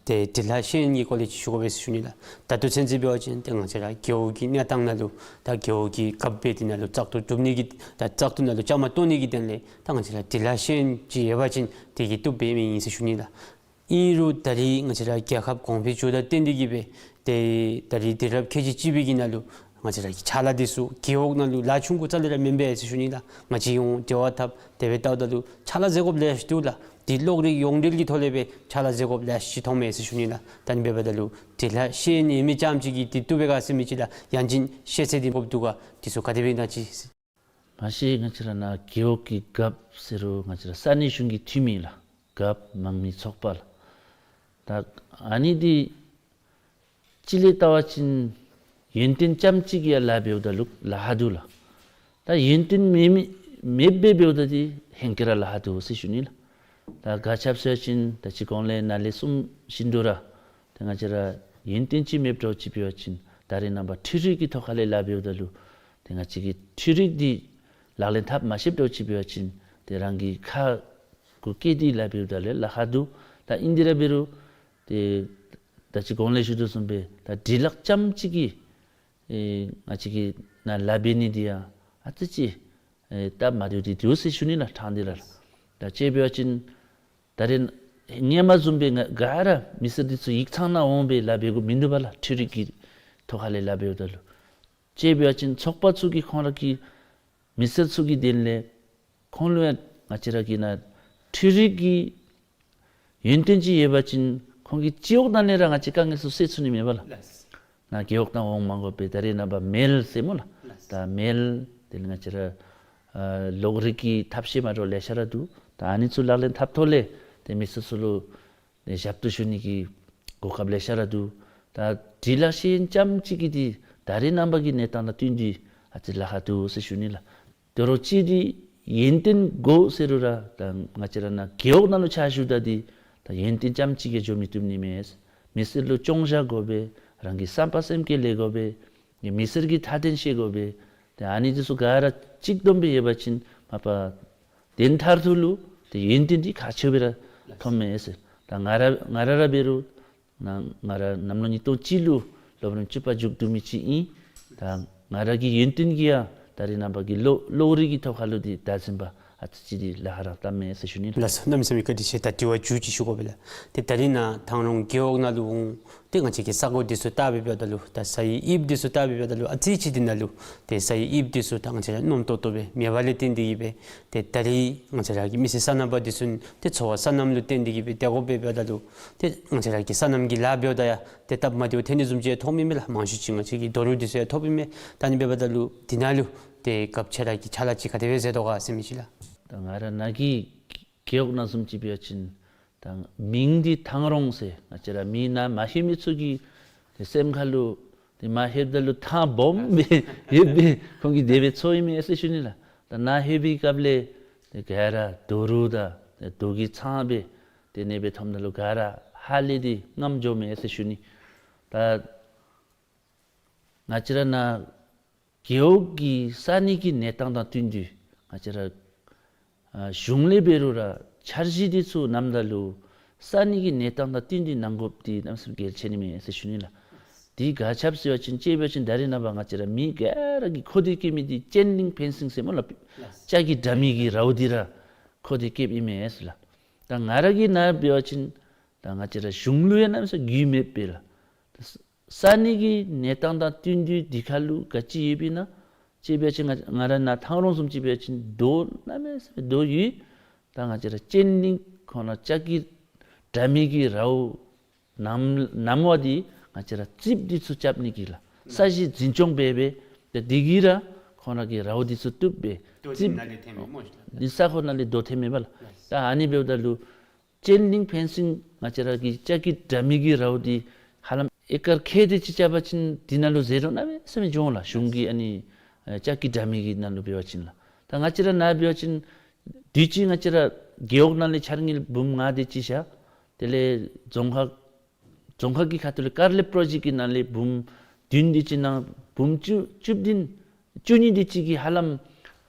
ཏེ་འབྲི་ལྷག་ཤེས་ཡོན་གྱི་སྐོར་ལས་ཅིག་ཞུ་དགོ་པས་ཟེར་ཞུ་ནི་ལགས། ད་ལྟོ་ཚུན་ཚོད་འབད་བ་ཅིན་ཏེ་ང་བཅས་ར་རྒེད་འོག་གི་གནས་སྟངས་ནང་ལུ་ད་རྒེད་འོག་གི་རྒཔོ་འབད་དེ་ནང་ལུ་བཙག་འཐུ་གྲུབ་ནི་གི་ད་བཙག་འཐུ་ནང་ལུ་བཅའ་མར་གཏོགས་ནི་གི་དོན་ལས་ད་ང་བཅས་ར་འབྲི་ལྷག་ཤེས་ཡོན་ཅིག་ཡོད་པ་ཅིན་དེ་གིས་བཏུབ་པའི་མི་ཨིན་ཟེར་ཞུ་ནི་ལགས། ཨིན་རུང་ད་རིས་ང་བཅས་ར་རྒྱལ་ཁབ་གོང་འཕེལ་འགྱོཝ་དང་བརྟེན་ཏེ་གིས་སྦེ་ཏེ་ད་རིས་དུས་རབས་ཁལ་གཅིག་གཅིག་པའི་གི་ནང་ལུ་ང་བཅས་ར་གི་ཕྱག་ལཱ་འདི་ཚུ་རྒེད་འོག་ནང་ལུ་ལཱ་ཆུང་ཀུ་རྩ་ལས་ར་མེན་པས་ཟེར་ཞུ་ནི་ལགས། ང་བཅས་ཡང་འབྲེལ་བ་འཐབ་དེ་སྦེ་བལྟཝ་ད་ལུ་ཕྱག་ལཱ་མཛད་དགོཔ་ལེ་ཤ་ཅིག་འདུག་ལགས། འདི་གློག་རིག་ཡོངས་འབྲེལ་གྱི་ཐོག་ལས་སྦེ་ཕྱག་ལཱ་མཛད་དགོཔ་ལེ་ཤ་ཅིག་མཐོངམ་མས་ཟེར་ཞུ་ནི་ལགས། ད་ཨ་ནི་འབདཝ་ད་ལུ་འབྲི་ལྷག་ཤེས་ཡོན་ཡོད་མི་རྐྱངམ་ཅིག་གིས་འདི་བཏུབ་པས་ག་ཟེར་མི་ཅིག་ལགས། ཡང་ཅིན་ཤེས་ཚད་འདི་དགོཔ་འདུག་ག། འདི་ཚུ་ག་དེ་སྦེ་ཨིན་ན་ཅིག་ཟེར། མ་གཞི་ང་བཅས་ར་ནཱ་རྒེད་འོག་གི་རྒཔོ་ཟེར་རུང་ང་བཅས་ར་ས་གནས་གཞུང་གི་འཐུས་མི་ལགས། རྒཔོ་དམངས་མི་ཚོགས་པ་ལགས། ད་ཨ་ནི་འདི་སྤྱི་ལས་བལྟ་བ་ཅིན་ཡོན་ཏན་རྐྱངམ་ཅིག་གིས་ཡང་ལཱ་འབདཝ་ད་ལུ་ལཱ་ཁག་འདུག་ལགས། ད་ཡོན་ཏན་མེད་མི་མེདཔ་སྦེ་འབདཝ་ད་འདི་ཧེང་སྐལ་ར་ལཱ་ཁག་འདུག་ཟེར་ཞུ་ནི་ལགས། ད་ག་ཅི་འབད་ཟེར་བ་ཅིན་ད་ཅི་གོང་ལས་ནཱ་ལས་གསུངས་བཞིན་དུ་ར་ཏེ་ང་བཅས་ར་ཡོན་ཏན་ཅིག་མེདཔ་འདྲཝ་ཅིག་འབད་བ་ཅིན་ད་རེས་ནངས་པ་འཕྲུལ་རིག་གི་ཐོག་ཁ་ལས་ལཱ་འབདཝ་ད་ལུ་ཏེ་ང་བཅས་ཀྱིས་འཕྲུལ་རིག་འདི་ལག་ལེན་འཐབ་མ་ཤེསཔ་འདྲཝ་ཅིག་འབད་བ་ཅིན་ ཏེ་རང་གི་ཁ་གུ་བཀལ་ཏེ་ལཱ་འབདཝ་ད་ལུ་ལཱ་ཁག་འདུག། ད་ཨིན་དེ་ར་འབད་རུང་ཏེ་ད་ཅི་གོང་ལས་ཞུ་དོ་བཟུམ་སྦེ་ད་འབྲི་ལྷག་རྐྱངམ་གཅིག་གིས་ཨེ་ང་བཅས་ཀྱི་ནཱ་ལཱ་འབད་ནི་འདི་ཡང་ཨ་ཙི་ཅིག་ཨེ་སྟབས་མ་བདེཝ་འདི་འདུག་ཟེར་ཞུ་ནི་ལགས། ཕྲང་སྟེ་ར་ལགས། ད་དཔྱེ་འབད་བ་ཅིན་ད་རེས་སྔོན་མ་བཟུམ་སྦེ་ང་ག་ར་མི་སེར་འདི་ཚུ་ཡིག་ཚང་ནང་འོང་སྦེ་ལཱ་འབད་དགོཔ་མིན་འདུག་པ་ལགས། འཕྲུལ་རིག་གི་ཐོག་ཁ་ལས་ལཱ་འབདཝ་ད་ལུ། དཔྱེ་འབད་བ་ཅིན་ཚོགས་པ་ཚུ་གིས་ཁོང་ར་གི་མི་སེར་ཚུ་གི་དོན་ལས་ཁོང་ལུ་ཡང་ང་བཅས་ར་གི་ནཱ་འཕྲུལ་རིག་གི་ཡོན་ཏན་ཅིག་ཡོད་པ་ཅིན་ཁོང་གི་སྤྱི་འོག་ནང་ལས་ར་ང་བཅས་དཀའ་ངལ་ཚུ་སེལ་ཚུགས་ནི་མས་པ་ལགས། ལགས། ནཱ་རྒེད་འོག་ནང་འོང་མ་དགོ་པར་ད་རེས་ནངས་པ་མེལ་ཟེར་སྨོ་ལགས། ལགས། ད་མེལ་དེ་ལས་ང་བཅས་ར་ཨ་གློག་རིག་གི་ཐབས་ཤེས་མ་འདྲཝ་ལེ་ཤ་ར་འདུག། ད་ཨ་ནི་ཚུ་ལག་ལེན་འཐབ་ཐོག་ལས་ཏེ་མི་སེར་ཚུ་ལུ་ཏེ་ཞབས་ཏོག་ཞུ་ནི་གི་གོ་སྐབས་ལེ་ཤ་ར་འདུག། ད་འབྲི་ལྷག་ཤེས་ཡོན་རྐྱངམ་གཅིག་གིས་འདི་ད་རེས་ནངས་པ་གི་གནས་སྟངས་དང་བསྟུན་ཏེ་ཨ་ཙི་ལཱ་ཁག་འདུག་ཟེར་ཞུ་ནི་ལགས། དོ་རུང་གཅིག་འདི་ཡོན་ཏན་དགོ་ཟེར་རུང་ར་ད་ང་བཅས་ར་ནཱ་རྒེད་འོག་ནང་ལུ་ཕྱག་ཞུཝ་ད་འདི་ད་ཡོན་ཏན་རྐྱངམ་གཅིག་གིས་འགྱོ་མི་བཏུབ་ནི་མས། མི་སེར་ལུ་སྐྱོང་བཞག་དགོ་པས། རང་གི་བསམ་པ་སེམས་བསྐྱེད་ལེན་དགོ་པས། མི་སེར་གྱི་མཐའ་དོན་ཤེས་དགོ་པས། ཏེ་ཨ་ནི་འདི་ཚུ་ག་ར་གཅིག་བསྡོམས་སྦེ་ཡོད་པ་ཅིན་མ་པ་དོན་མཐར་ཐུག་ལུ་ཏེ་ཡོན་ཏན་འདི་ཁག་ཆེཝ་སྦེ་ར་མཐོངམ་མས་ཟེར། ད་ང་ར་ང་ར་ར་འབད་རུང་ནཱ་ང་ར་གནམ་ལོ་ཉིས་སྟོང་གཅིག་ལུ་སློབ་རིམ་བཅུ་པ་མཇུག་བསྡུ་མི་ཅིག་ཨིན། ད་ང་ར་གི་ཡོན་ཏན་གྱིས་ཡང་ད་རེས་ནངས་པ་གི་གློག་གློག་རིག་གི་ཐོག་ཁ་ལུ་འདི་བདག་འཛིན་པ་ཨ་ཙི་ཅིག་འདི་ལཱ་ཁག་ར་བཏངམ་མས་ཟེར་ཞུ་ནི་ལགས། ལགས་སོ། གནམ་མེད་ས་མེད་བཀའ་དྲིན་ཆེ། ད་དྲི་བ་མཇུག་ཅིག་ཞུ་དགོ་པས་ལགས། ཏེ་ད་རེས་ནཱ་ཐང་རོང་རྒེད་འོག་ནང་ལུ་འོང་སྟེ་ང་བཅས་ཀྱིས་ས་གོ་འདི་ཚུ་བལྟ་སྦེ་འབདཝ་ད་ལུ་ད་སའི་དབྱིབས་འདི་ཚུ་བལྟ་སྦེ་འབདཝ་ད་ལུ་ཨ་ཙི་ཅིག་འདི་ནང་ལུ་ཏེ་སའི་དབྱིབས་འདི་ཚུ་ད་ང་བཅས་ར་རྣོ་ཏོག་ཏོ་སྦེ་མེད་པ་ལས་བརྟེན་ཏེ་གིས་སྦེ་ཏེ་ད་རེས་ང་བཅས་ར་གི་མི་སེར་སོ་ནམ་པ་འདི་ཚུ་ཏེ་འཚོ་བ་སོ་ནམ་ལུ་བརྟེན་ཏེ་གིས་སྦེ་སྡོད་དགོཔ་སྦེ་འབདཝ་ད་ལུ་ཏེ་ང་བཅས་ར་གི་སོ་ནམ་གྱི་ལཱ་འབདཝ་ད་ཡང་ཏེ་སྟབས་མ་བདེཝ་ཐོན་ནི་བཟུམ་ཅིག་ཐོནམ་ཨིན་མས་ལགས། མང་ཤོས་ཅིག་ང་བཅས་ཀྱི་རྡོ་རུག་འདི་ཚུ་ཡང་ཐོབ་ཨིན་མས། ད་ཨ་ནི་འབདཝ་ད་ལུ་འདི་ནང་ལུ་ཏེ་རྒཔོ་ཁྱོད་ར་གིས་ཕྱག་ལཱ་ཅིག་ག་དེ་སྦེ་མཛད་དོ་ག་ཟེར་མི་ཅིག་ལགས། ད་ང་ར་ནཱ་གི་རྒེད་འོག་ནང་བཟུམ་ཅིག་འབད་བ་ཅིན་ད་མིང་འདི་ཐང་རོང་ཟེར་ང་བཅས་ར་མི་ནཱ་མ་ཤེས་མི་ཚུ་གི་ཏེ་སེམས་ཁ་ལུ་ཏེ་མ་ལྷོདཔ་ད་ལུ་ཐང་སྦོམ་སྦེ་ཡོདཔ་སྦེ་ཁོང་གིས་དེ་སྦེ་ཚོརཝ་ཨིན་མས་ཟེར་ཞུ་ནི་ལགས། ད་ནཱ་ལྷོད་པའི་སྐབས་ལས་ཏེ་ག་ར་རྡོ་རུག་དང་ཏེ་རྡོ་གི་ཚང་སྦེ་ཏེ་ཨ་ནི་སྦེ་མཐོངམ་ད་ལུ་ག་ར་ཧ་ལས་ཏེ་རྔམ་འགྱོཝ་མས་ཟེར་ཞུ་ནི། ད་ང་བཅས་ར་ནཱ་རྒེད་འོག་གི་ས་གནས་ཀྱི་གནས་སྟངས་དང་བསྟུན་ཏེ་ང་བཅས་ར་ཨ་གཞུང་ལས་འབད་རུང་ར་འཆར་གཞི་འདི་ཚུ་བསྣམ་ད་ལུ་ས་གནས་ཀྱི་གནས་སྟངས་དང་བསྟུན་ཏེ་གནང་དགོཔ་འདི་གནམ་མེད་ས་མེད་གལ་ཆེ་ནི་མས་ཟེར་ཞུ་ནི་ལགས། འདི་ག་ཅི་སྦེ་ཟེར་བ་ཅིན་དཔྱེ་འབད་བ་ཅིན་ད་རེས་ནངས་པ་ང་བཅས་ར་མི་ག་ར་གིས་མཁོ་འདོད་བསྐྱེད་མི་འདི་ཅེན་ལིང་ཕེན་སིང་ཟེར་སྨོ་ལགས། ལྕགས་ཀྱི་དྲ་མིག་གི་རཝ་འདི་ར་མཁོ་འདོད་བསྐྱེདཔ་ཨིན་མས་ཟེར་ལགས། ད་ང་ར་གི་ནཱ་འབད་བ་ཅིན་ད་ང་བཅས་ར་གཞུང་ལུ་ཡང་གནམ་མེད་ས་མེད་རྒུད་མེདཔ་སྦེ་ལགས། ས་གནས་ཀྱི་གནས་སྟངས་དང་བསྟུན་ཏེ་འདི་ཁ་ལུ་ག་ཅི་ཡོདཔ་ཨིན་ན། དཔྱེ་འབད་བ་ཅིན་ང་ང་ར་ནཱ་ཐང་རོང་བཟུམ་ཅིག་འབད་བ་ཅིན་རྡོ་གནམ་མེད་ས་མེད་རྡོ་ཡོད། ད་ང་བཅས་ར་ཅེན་ལིང་ཁོ་ན་ལྕགས་ཀྱི་དྲ་མིག་གི་རཝ་གནམ་གནམ་འོག་འདི་ང་བཅས་ར་རྩིགཔ་འདི་ཚུ་རྐྱབ་ནི་གི་ལགས། ས་གཞི་འཛིན་སྐྱོང་འབད་སྦེ་ཏེ་འདི་གིས་ར་ཁོ་ན་གི་རཝ་འདི་ཚུ་བཏུབ་སྦེ་རྡོ་འདི་རྩིགཔ་ནང་ལས་ཐོནམ་མས་སྨོ་ལགས། འདི་ས་ཁོངས་ནང་ལས་རྡོ་ཐོནམ་མས་པ་ལགས། ད་ཨ་ནི་འབདཝ་ད་ལུ་ཅེན་ལིང་ཕེན་སིང་ང་བཅས་ར་གི་ལྕགས་ཀྱི་དྲ་མིག་གི་རཝ་འདི་ཧ་ལམ་ཨེ་ཀར་ཁལ་དེ་ཅིག་རྐྱབ་པ་ཅིན་འདི་ནང་ལུ་ཟད་འགྲོ་གནམ་མེད་ས་མེད་འགྱོ་འོང་ལགས། གཞུང་གི་ཨ་ནི་ཨེ་ལྕགས་ཀྱི་དྲ་མིག་གི་ནང་ལུ་འབད་བ་ཅིན་ལགས། ད་ང་བཅས་ར་ནཱ་འབད་བ་ཅིན་དུས་ཅི་ང་བཅས་ར་རྒེད་འོག་ནང་ལས་འཆར་དངུལ་འབུམ་ལྔ་དེ་ཅིག་བཞག། དེ་ལས་རྫོང་ཁག་རྫོང་ཁག་གི་ཁ་ཐུག་ལས་ཀར་ལེབ་པྲོ་ཇེཀཊ་ཀྱི་ནང་ལས་འབུམ་བདུན་དེ་ཅིག་གནང་། འབུམ་བཅུ་བཅུ་བདུན་བཅུ་གཉིས་དེ་ཅིག་གིས་ཧ་ལམ་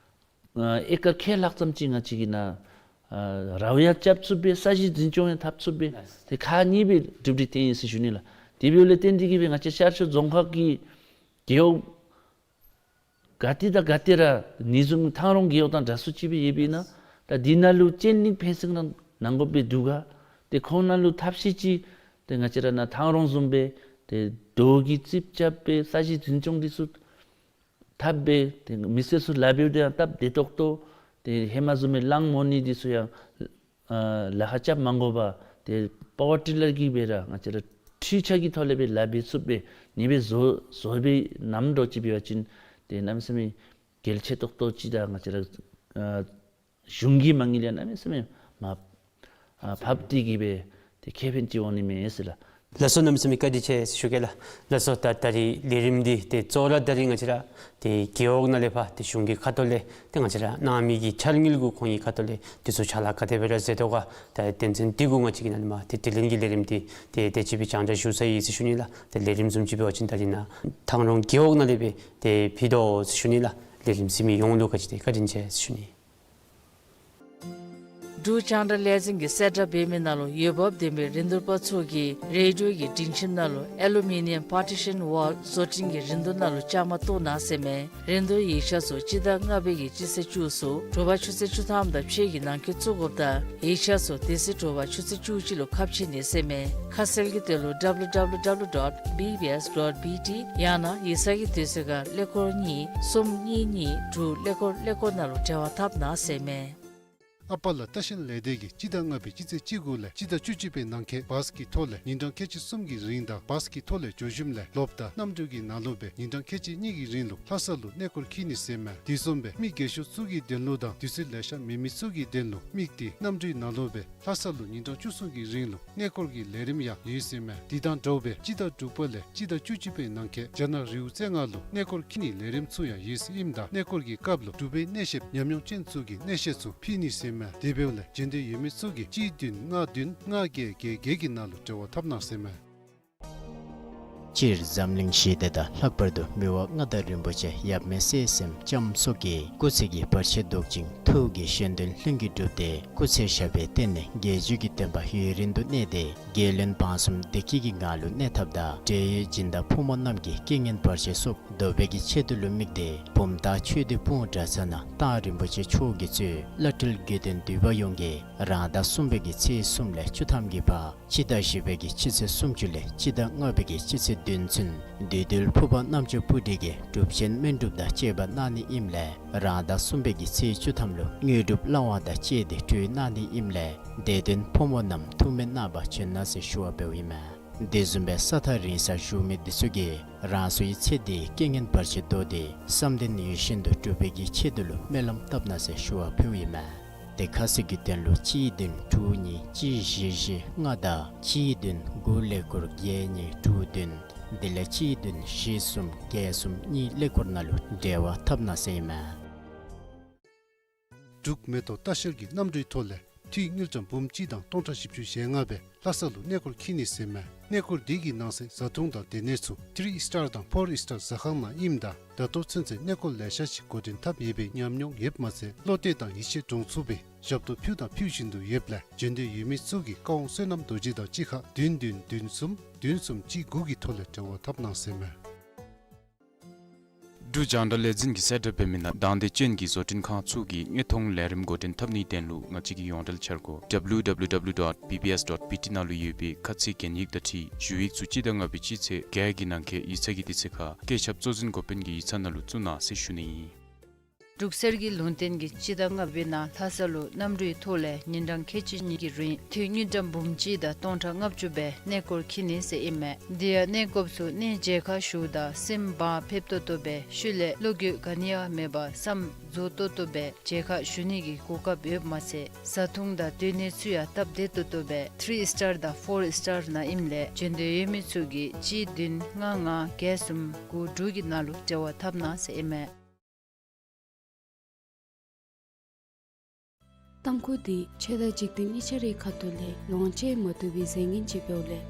ཨ་ཨེ་ཀར་ཁལ་ལྷག་ཙམ་ཅིག་ང་བཅས་ཀྱིས་ནཱ་ཨ་རཝ་ཡང་རྐྱབ་ཚུགས་པས། ས་གཞི་འཛིན་སྐྱོང་ཡང་འཐབ་ཚུགས་པས། ཏེ་ཁག་གཉིས་སྦེ་གྲུབ་སྟེ་ཐོན་ཡི་ཟེར་ཞུ་ནི་ལགས། དེ་འབདཝ་ལས་བརྟེན་ཏེ་གིས་སྦེ་ང་བཅས་ཤར་ཕྱོགས་རྫོང་ཁག་གི་རྒེད་འོག་ག་ཏེ་དང་ག་ཏེ་ར་ཨ་ནི་བཟུམ་ཐང་རོང་རྒེད་འོག་དང་འདྲ་སུ་ཅིག་སྦེ་ཡོདཔ་ཨིན་ན། ད་འདི་ནང་ལུ་ཅེན་ལིང་ཕེན་སིང་ར་གནང་དགོཔ་སྦེ་འདུག་ག། ཏེ་ཁོང་ནང་ལུ་ཐབས་ཤེས་ཅིག་ཏེ་ང་བཅས་ར་ནཱ་ཐང་རོང་བཟུམ་སྦེ་ཏེ་རྡོ་གི་རྩིགཔ་རྐྱབ་སྦེ་ས་གཞི་འཛིན་སྐྱོང་འདི་ཚུ་འཐབ་སྦེ་ཏེ་མི་སེར་ཚུ་ལཱ་འབདཝ་ད་ཡང་སྟབས་བདེ་ཏོག་ཏོ། ཏེ་ཧེ་མ་བཟུམ་སྦེ་གླང་མོ་ནི་འདི་ཚུ་ཡང་ཨ་ལཱ་ཁག་རྐྱབ་མ་དགོ་པར་ཏེ་པ་ཝར་ཊི་ལར་གྱིས་སྦེ་ར་ང་བཅས་ར་འཕྲུལ་ཆས་ཀྱི་ཐོག་ལས་སྦེ་ལཱ་འབད་ཚུགས་པས། ཨ་ནི་སྦེ་བཟོ་བཟོ་སྦེ་གནངམ་འདྲཝ་ཅིག་འབད་བ་ཅིན་ཏེ་གནམ་མེད་ས་མེད་གལ་ཆེ་ཏོག་ཏོ་ཅིག་དང་ང་བཅས་ར་ཨ་གཞུང་གི་མ་དངུལ་ཡང་གནམ་མེད་ས་མེད་མར་ཨ་ཕབ་སྟེ་གིས་སྦེ་ཏེ་ཁེ་ཕན་ཅིག་འོང་ནི་མས་ཟེར་ལགས། ལགས་སོ། གནམ་མེད་ས་མེད་བཀའ་དྲིན་ཆེ་ཟེར་ཞུ་གེ་ལགས། ལགས་སོ། ད་ད་རིས་ལས་རིམ་འདི་ཏེ་གཙོ་བོ་ར་ད་རིས་ང་བཅས་ར་ཏེ་རྒེད་འོག་ནང་ལས་ཕར་ཏེ་གཞུང་གི་ཁ་ཐུག་ལས་ཏེ་ང་བཅས་ར་གནང་མི་གི་འཆར་དངུལ་གུ་ཁོང་གི་ཁ་ཐུག་ལས་འདི་ཚུ་ཕྱག་ལཱ་ག་དེ་སྦེ་ར་མཛད་དོ་ག། ད་དོན་ཚན་འདི་གུ་ང་བཅས་ཀྱིས་ནཱ་ལས་མར་ཏེ་དྲི་ལན་གྱི་ལས་རིམ་འདི་ཏེ་དེ་ཅིག་སྦེ་རྒྱང་བསྒྲགས་ཞུ་ཚར་ཡི་ཟེར་ཞུ་ནི་ལགས། ཏེ་ལས་རིམ་བཟུམ་ཅིག་འབད་བ་ཅིན་ད་རིས་ནཱ་ཐང་རོང་རྒེད་འོག་ནང་ལས་སྦེ་ཏེ་ཕུལ་དོ་ཟེར་ཞུ་ནི་ལགས། ལས་རིམ་གཟིགས་མི་ཡོངས་ལུ་བཀའ་དྲིན་ཆེ་ཟེར་ཞུ་ནི། འབྲུག་རྒྱང་བསྒྲགས་ལས་འཛིན་གྱིས་གསལ་བསྒྲགས་འབད་མི་ནང་ལུ་འོས་འབབ་ལྡན་པའི་རིན་བསྡུར་པ་ཚུ་གིས་རེ་ཌི་ཡོ་གི་སྒྲིང་ཁྱིམ་ནང་ལུ་ཨེ་ལུ་མི་ནི་ཡམ་པར་ཊི་ཤཱན་ཝཱལ་བཟོ་སྐྲུན་གྱི་རིན་བསྡུར་ནང་ལུ་བཅའ་མར་གཏོགས་གནང་ཟེར་མས། རིན་བསྡུར་ཡིག་ཆ་ཚུ་སྤྱི་ཟླ་ལྔ་པའི་གི་སྤྱི་ཚེས་བཅུ་གསུམ་དྲོ་པ་ཆུ་ཚོད་བཅུ་ཐམ་དང་ཕྱེད་ཀྱི་ནང་འཁོད་བཙུགས་དགོཔ་དང་ཡིག་ཆ་ཚུ་དེ་ཚེ་དྲོ་པ་ཆུ་ཚོད་བཅུ་གཅིག་ལུ་ཁ་ཕྱེ་ནི་ཟེར་མས། ཁ་གསལ་གྱི་དོན་ལུ་W W W dot B B S dot B T ཡང་ན་ཡིག་ཚང་གི་དུས་ཚོད་ཁར་ཀླད་ཀོར་གཉིས་གསུམ་གཉིས་གཉིས་དྲུག་ཀླད་ཀོར་ཀླད་ཀོར་ནང་ལུ་འབྲེལ་བ་འཐབ་གནང་ཟེར་མས། ཨ་པ་ལ་ལྟ་བཤལ་ལས་སྡེ་གིས་སྤྱི་ཟླ་ལྔ་པའི་སྤྱི་ཚེས་བཅུ་དགུ་ལས་སྤྱི་ཟླ་བཅུ་གཅིག་པའི་ནང་འཁོད་བཱས་ཀྱི་ཐོག་ལས་ཉིན་གྲངས་ཁལ་གཅིག་གསུམ་གྱི་རིང་དང་བཱས་ཀྱི་ཐོག་ལས་འགྱོ་ཞིནམ་ལས་ལོགཔ་དང་གནམ་གྲུ་གི་ནང་ལུ་སྦེ་ཉིན་གྲངས་ཁལ་གཅིག་གཉིས་ཀྱི་རིང་ལུ་ལྷ་ས་ལུ་གནས་སྐོར་འཁྱིད་ནི་ཟེར་མས། དེ་བཟུམ་སྦེ་མི་རྒས་ཤོས་ཚུ་གི་དོན་ལུ་དང་དུས་ཚོད་ལེ་ཤ་མེད་མི་ཚུ་གི་དོན་ལུ་དམིགས་ཏེ་གནམ་གྲུའི་ནང་ལུ་སྦེ་ལྷ་ས་ལུ་ཉིན་གྲངས་བཅུ་གསུམ་གྱི་རིང་ལུ་གནས་སྐོར་གྱི་ལས་རིམ་ཡང་ཡོད་ཟེར་མས། དེ་དང་འདྲཝ་སྦེ་སྤྱི་ཟླ་དྲུག་པ་ལས་སྤྱི་ཟླ་བཅུ་གཅིག་པའི་ནང་འཁོད་རྒྱ་ནག་རི་བོ་རྩེ་ལྔ་ལུ་གནས་སྐོར་འཁྱིད་ནིའི་ལས་རིམ་ཚུ་ཡང་ཡོད་ཟེར་ཨིནམ་ད་གནས་སྐོར་གྱི་སྐབས་ལུ་འབྲུག་པའི་གནས་བཤདཔ་ཉམས་མྱོང་ཅན་ཚུ་གིས་གནས་བཤད་ཚུ་ཕུལ་ནི་ཟེར་མས། དེ་འབདཝ་ལས་འབྱོན་འདོད་ཡོད་མི་ཚུ་གིས་གཅིག་བདུན་ལྔ་བདུན་ལྔ་བརྒྱད་བརྒྱད་བརྒྱད་ཀྱི་ནང་ལུ་འབྲེལ་བ་འཐབ་གནང་ཟེར་མས། སྤྱིར་འཛམ་གླིང་ཞི་བདེ་དང་ལྷག་པར་དུ་མི་དབང་མངའ་བདག་རིན་པོ་ཆེ་ཡབ་མེས་སྲས་གསུམ་ལྕམ་སོགས་ཀྱི་སྐུ་ཚེ་གི་བར་ཆད་བཟློག་ཅིང་ཐུགས་ཀྱི་བཞེད་དོན་ལྷུན་གྱིས་གྲུབ་སྟེ་སྐུ་ཚེ་ཞབས་པད་བརྟན་ནས་རྒྱལ་བརྒྱུད་ཀྱི་བསྟན་པ་ཡུན་རིང་དུ་གནས་ཏེ་རྒྱལ་བློན་འབངས་གསུམ་བདེ་སྐྱིད་ཀྱི་ངང་ལུ་གནས་ཐབས་དང་འབྲེལ་ཡོད་སྦྱིན་བདག་ཕོ་མོ་རྣམས་ཀྱི་རྐྱེན་ངན་བར་ཆད་སོགས་བཟློག་པའི་གི་ཆེད་དུ་ལུ་དམིགས་ཏེ་བུམ་ཐང་ཆོས་སྡེ་སྤུངས་གྲྭ་ཚང་ནང་རྟག་རིན་པོ་ཆེ་མཆོག་གིས་གཙོས་བླ་སྤྲུལ་དགེ་འདུན་འདུས་པ་ཡོངས་ཀྱིས་རང་ཟླ་གསུམ་པའི་གི་ཚེས་གསུམ་ལས་བཅུ་ཐམ་གྱི་བར་སྤྱི་ཟླ་བཞི་པའི་གི་སྤྱི་ཚེས་སུམ་ཅུ་ལས་སྤྱི་ཟླ་ལྔ་པའི་གི་སྤྱི་ཚེས་བདུན་ཚུན་བདུད་འདུལ་ཕུར་པ་རྣམ་ཅོ་སྤུ་གྲི་གིས་གྲུབ་ཆེན་སྨན་སྒྲུབ་དང་བཅས་པ་གནང་ནི་ཨིནམ་ལས་རང་ཟླ་གསུམ་པའི་གི་ཚེས་བཅུ་ཐམ་ལུ་དངོས་གྲུབ་བླ་དབང་དང་བཅས་ཏེ་གྲོལ་གནང་ནི་ཨིནམ་ལས་དད་ལྡན་ཕོ་མོ་རྣམས་ཐུགས་སྨོན་གནང་པར་བྱོན་གནང་ཟེར་ཞུ་བ་འབདཝ་ཨིན་མས། དེ་བཟུམ་སྦེ་ས་ཐག་རིང་སར་བཞུགས་མི་འདི་ཚུ་གིས་རང་སོའི་ཚེ་འདིའི་རྐྱེན་ངན་བར་ཆད་བཟློག་སྟེ་བསམ་དོན་ཡིད་བཞིན་དུ་འགྲུབ་པའི་གི་ཆེད་དུ་ལུ་སྨོན་ལམ་བཏབ་གནང་ཟེར་ཞུ་བ་ཕུལཝ་ཨིན་མས། དེ་ཁ་གསལ་གྱི་དོན་ལུ་གཅིག་བདུན་དྲུག་གཉིས་གཅིག་བཞི་བཞི་ལྔ་དང་གཅིག་བདུན་དགུ་ཀླད་ཀོར་བརྒྱད་གཉིས་དྲུག་བདུན་དེ་ལས་གཅིག་བདུན་བཞི་གསུམ་བརྒྱད་གསུམ་གཉིས་ཀླད་ཀོར་ནང་ལུ་འབྲེལ་བ་འཐབ་གནང་ཟེར་ཨིན་མས། འབྲུག་མེ་ཏོག་ལྟ་བཤལ་གྱི་གནམ་གྲུའི་ཐོག་ལས་འཐུས་དངུལ་ཀྲམ་འབུམ་གཅིག་དང་སྟོང་ཕྲག་བཞི་བཅུ་ཞེ་ལྔ་སྦེ་ལྷ་ས་ལུ་གནས་སྐོར་འཁྱིད་ནི་ཟེར་མས། གནས་སྐོར་འདི་གི་ནང་གསེས་བཟའ་འཐུང་དང་སྡོད་གནས་ཚུ་ཐི་རི་སི་ཊར་དང་ཕོར་སི་ཊར་ཟ་ཁང་ནང་ཨིནམ་ད་ད་ལྟོ་ཚུན་ཚོད་གནས་སྐོར་ལེ་ཤ་ཅིག་འགོ་འདྲེན་འཐབ་ཡོད་པའི་ཉམས་མྱོང་ཡོདཔ་མ་ཚད་བློ་གཏད་དང་ཡིད་ཆེས་འདྲོངས་ཚུགས་པའི་ཞབས་ཏོག་ཕུལ་དང་ཕུལ་བཞིན་དུ་ཡོདཔ་ལས་འབྱོན་འདོད་ཡོད་མི་ཚུ་གིས་བཀའ་དབང་བསོད་ནམས་རྡོ་རྗེ་དང་གཅིག་ཁར་བདུན་བདུན་བདུན་གསུམ་བདུན་གསུམ་གཅིག་དགུ་གི་ཐོག་ལས་འབྲེལ་བ་འཐབ་གནང་ཟེར་མས། འབྲུག་རྒྱང་བསྒྲགས་ལས་འཛིན་གྱིས་གསལ་བསྒྲགས་འབད་མི་ནང་དང་འདོད་ཅན་གྱི་བཟོ་སྐྲུན་ཁང་ཚུ་གིས་དངོས་མཐོང་ལས་རིམ་འགོ་འདྲེན་འཐབ་ནིའི་དོན་ལུ་ང་བཅས་ཀྱི་ཡོངས་འབྲེལ་འཆར་སྒོ་W W W dot B B S dot B T ནང་ལུ་ཡོད་པའི་ཁ་ཚིག་གན་ཡིག་དང་འཁྲིལ་ཞུ་ཡིག་ཚུ་སྤྱི་ཟླ་ལྔ་པའི་སྤྱི་ཚེས་བརྒྱད་ཀྱི་ནང་འཁོད་ཡིག་ཚང་གི་དུས་ཚོད་ཁར་བཀོད་ཁྱབ་གཙོ་འཛིན་འགོ་དཔོན་གྱི་ཡིག་ཚང་ནང་ལུ་བཙུགས་གནང་ཟེར་ཞུ་ནི་ཨིན། འབྲུག་གསེར་གྱི་ལུང་བསྟན་གྱིས་སྤྱི་ཟླ་ལྔ་པའི་ནང་ལྷ་ས་ལུ་གནམ་གྲུའི་ཐོག་ལས་ཉིན་གྲངས་ཁལ་གཅིག་གཉིས་ཀྱི་རིང་འཐུས་དངུལ་ཀྲམ་འབུམ་གཅིག་དང་སྟོང་ཕྲག་ལྔ་བཅུ་སྦེ་གནས་སྐོར་འཁྱིད་ནི་ཟེར་ཨིན་མས། དེ་ཡང་གནས་སྐོརཔ་ཚུ་གནས་མཇལ་ཁ་ཞུཝ་ད་སེམས་བག་ཕེབས་ཏོག་ཏོ་སྦེ་ཤུལ་ལས་བློ་འགྱོད་ག་ནི་ཡང་མེད་པར་བསམ་རྫོགས་ཏོག་ཏོ་སྦེ་མཇལ་ཁ་ཞུ་ནི་གི་གོ་སྐབས་ཡོདཔ་མ་ཚད་བཟའ་འཐུང་དང་སྡོད་གནས་ཚུ་ཡང་སྟབས་བདེ་ཏོག་ཏོ་སྦེ་ཐི་རི་སི་ཊར་དང་ཕོར་སི་ཊར་ནང་ཨིནམ་ལས་འབྱོན་འདོད་ཡོད་མི་ཚུ་གིས་གཅིག་བདུན་ལྔ་ལྔ་བརྒྱད་གསུམ་དགུ་དྲུག་གི་ནང་ལུ་འབྲེལ་བ་འཐབ་གནང་ཟེར་ཨིན་མས། ཏམ་ཁུ་འདི་ཆོས་དང་འཇིག་རྟེན་གཉིས་ཆ་རའི་ཁ་ཐུག་ལས་ལོངས་སྤྱོད་མ་བཏུབ་པའི་རྫས་ངན་ཅིག་འབདཝ་ལས་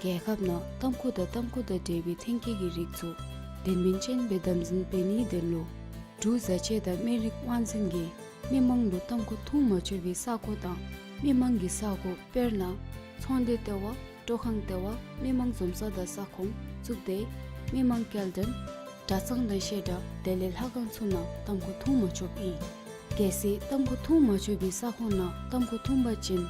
རྒྱལ་ཁབ་ནང་ཏམ་ཁུ་དང་ཏམ་ཁུ་དང་འབྲེལ་བའི་ཐོན་སྐྱེད་ཀྱི་རིགས་ཚུ་དོན་སྨིན་ཅན་སྦེ་དམ་འཛིན་འབད་ནིའི་དོན་ལུ་འབྲུག་བཟའ་ཆས་དང་སྨན་རིགས་དབང་འཛིན་གྱིས་མི་མང་ལུ་ཏམ་ཁུ་འཐུང་མ་ཆོག་པའི་ས་གོ་དང་མི་མང་གི་ས་གོ་དཔེར་ན་ཚོང་སྡེ་ལྟེ་བ། སྤྲོ་ཁང་ལྟེ་བ། མི་མང་འཛོམས་ས་དང་ས་ཁོངས་བཙུགས་ཏེ་མི་མང་སྐྱེལ་འདྲེན་གྲྭ་ཚང་དང་བཤད་གྲྭ་དེ་ལས་ལྷ་ཁང་ཚུ་ནང་ཏམ་ཁུ་འཐུང་མ་ཆོགཔ་ཨིན། གལ་སྲིད་ཏམ་ཁུ་འཐུང་མ་ཆོག་པའི་ས་ཁོངས་ནང་ཏམ་ཁུ་འཐུང་པ་ཅིན་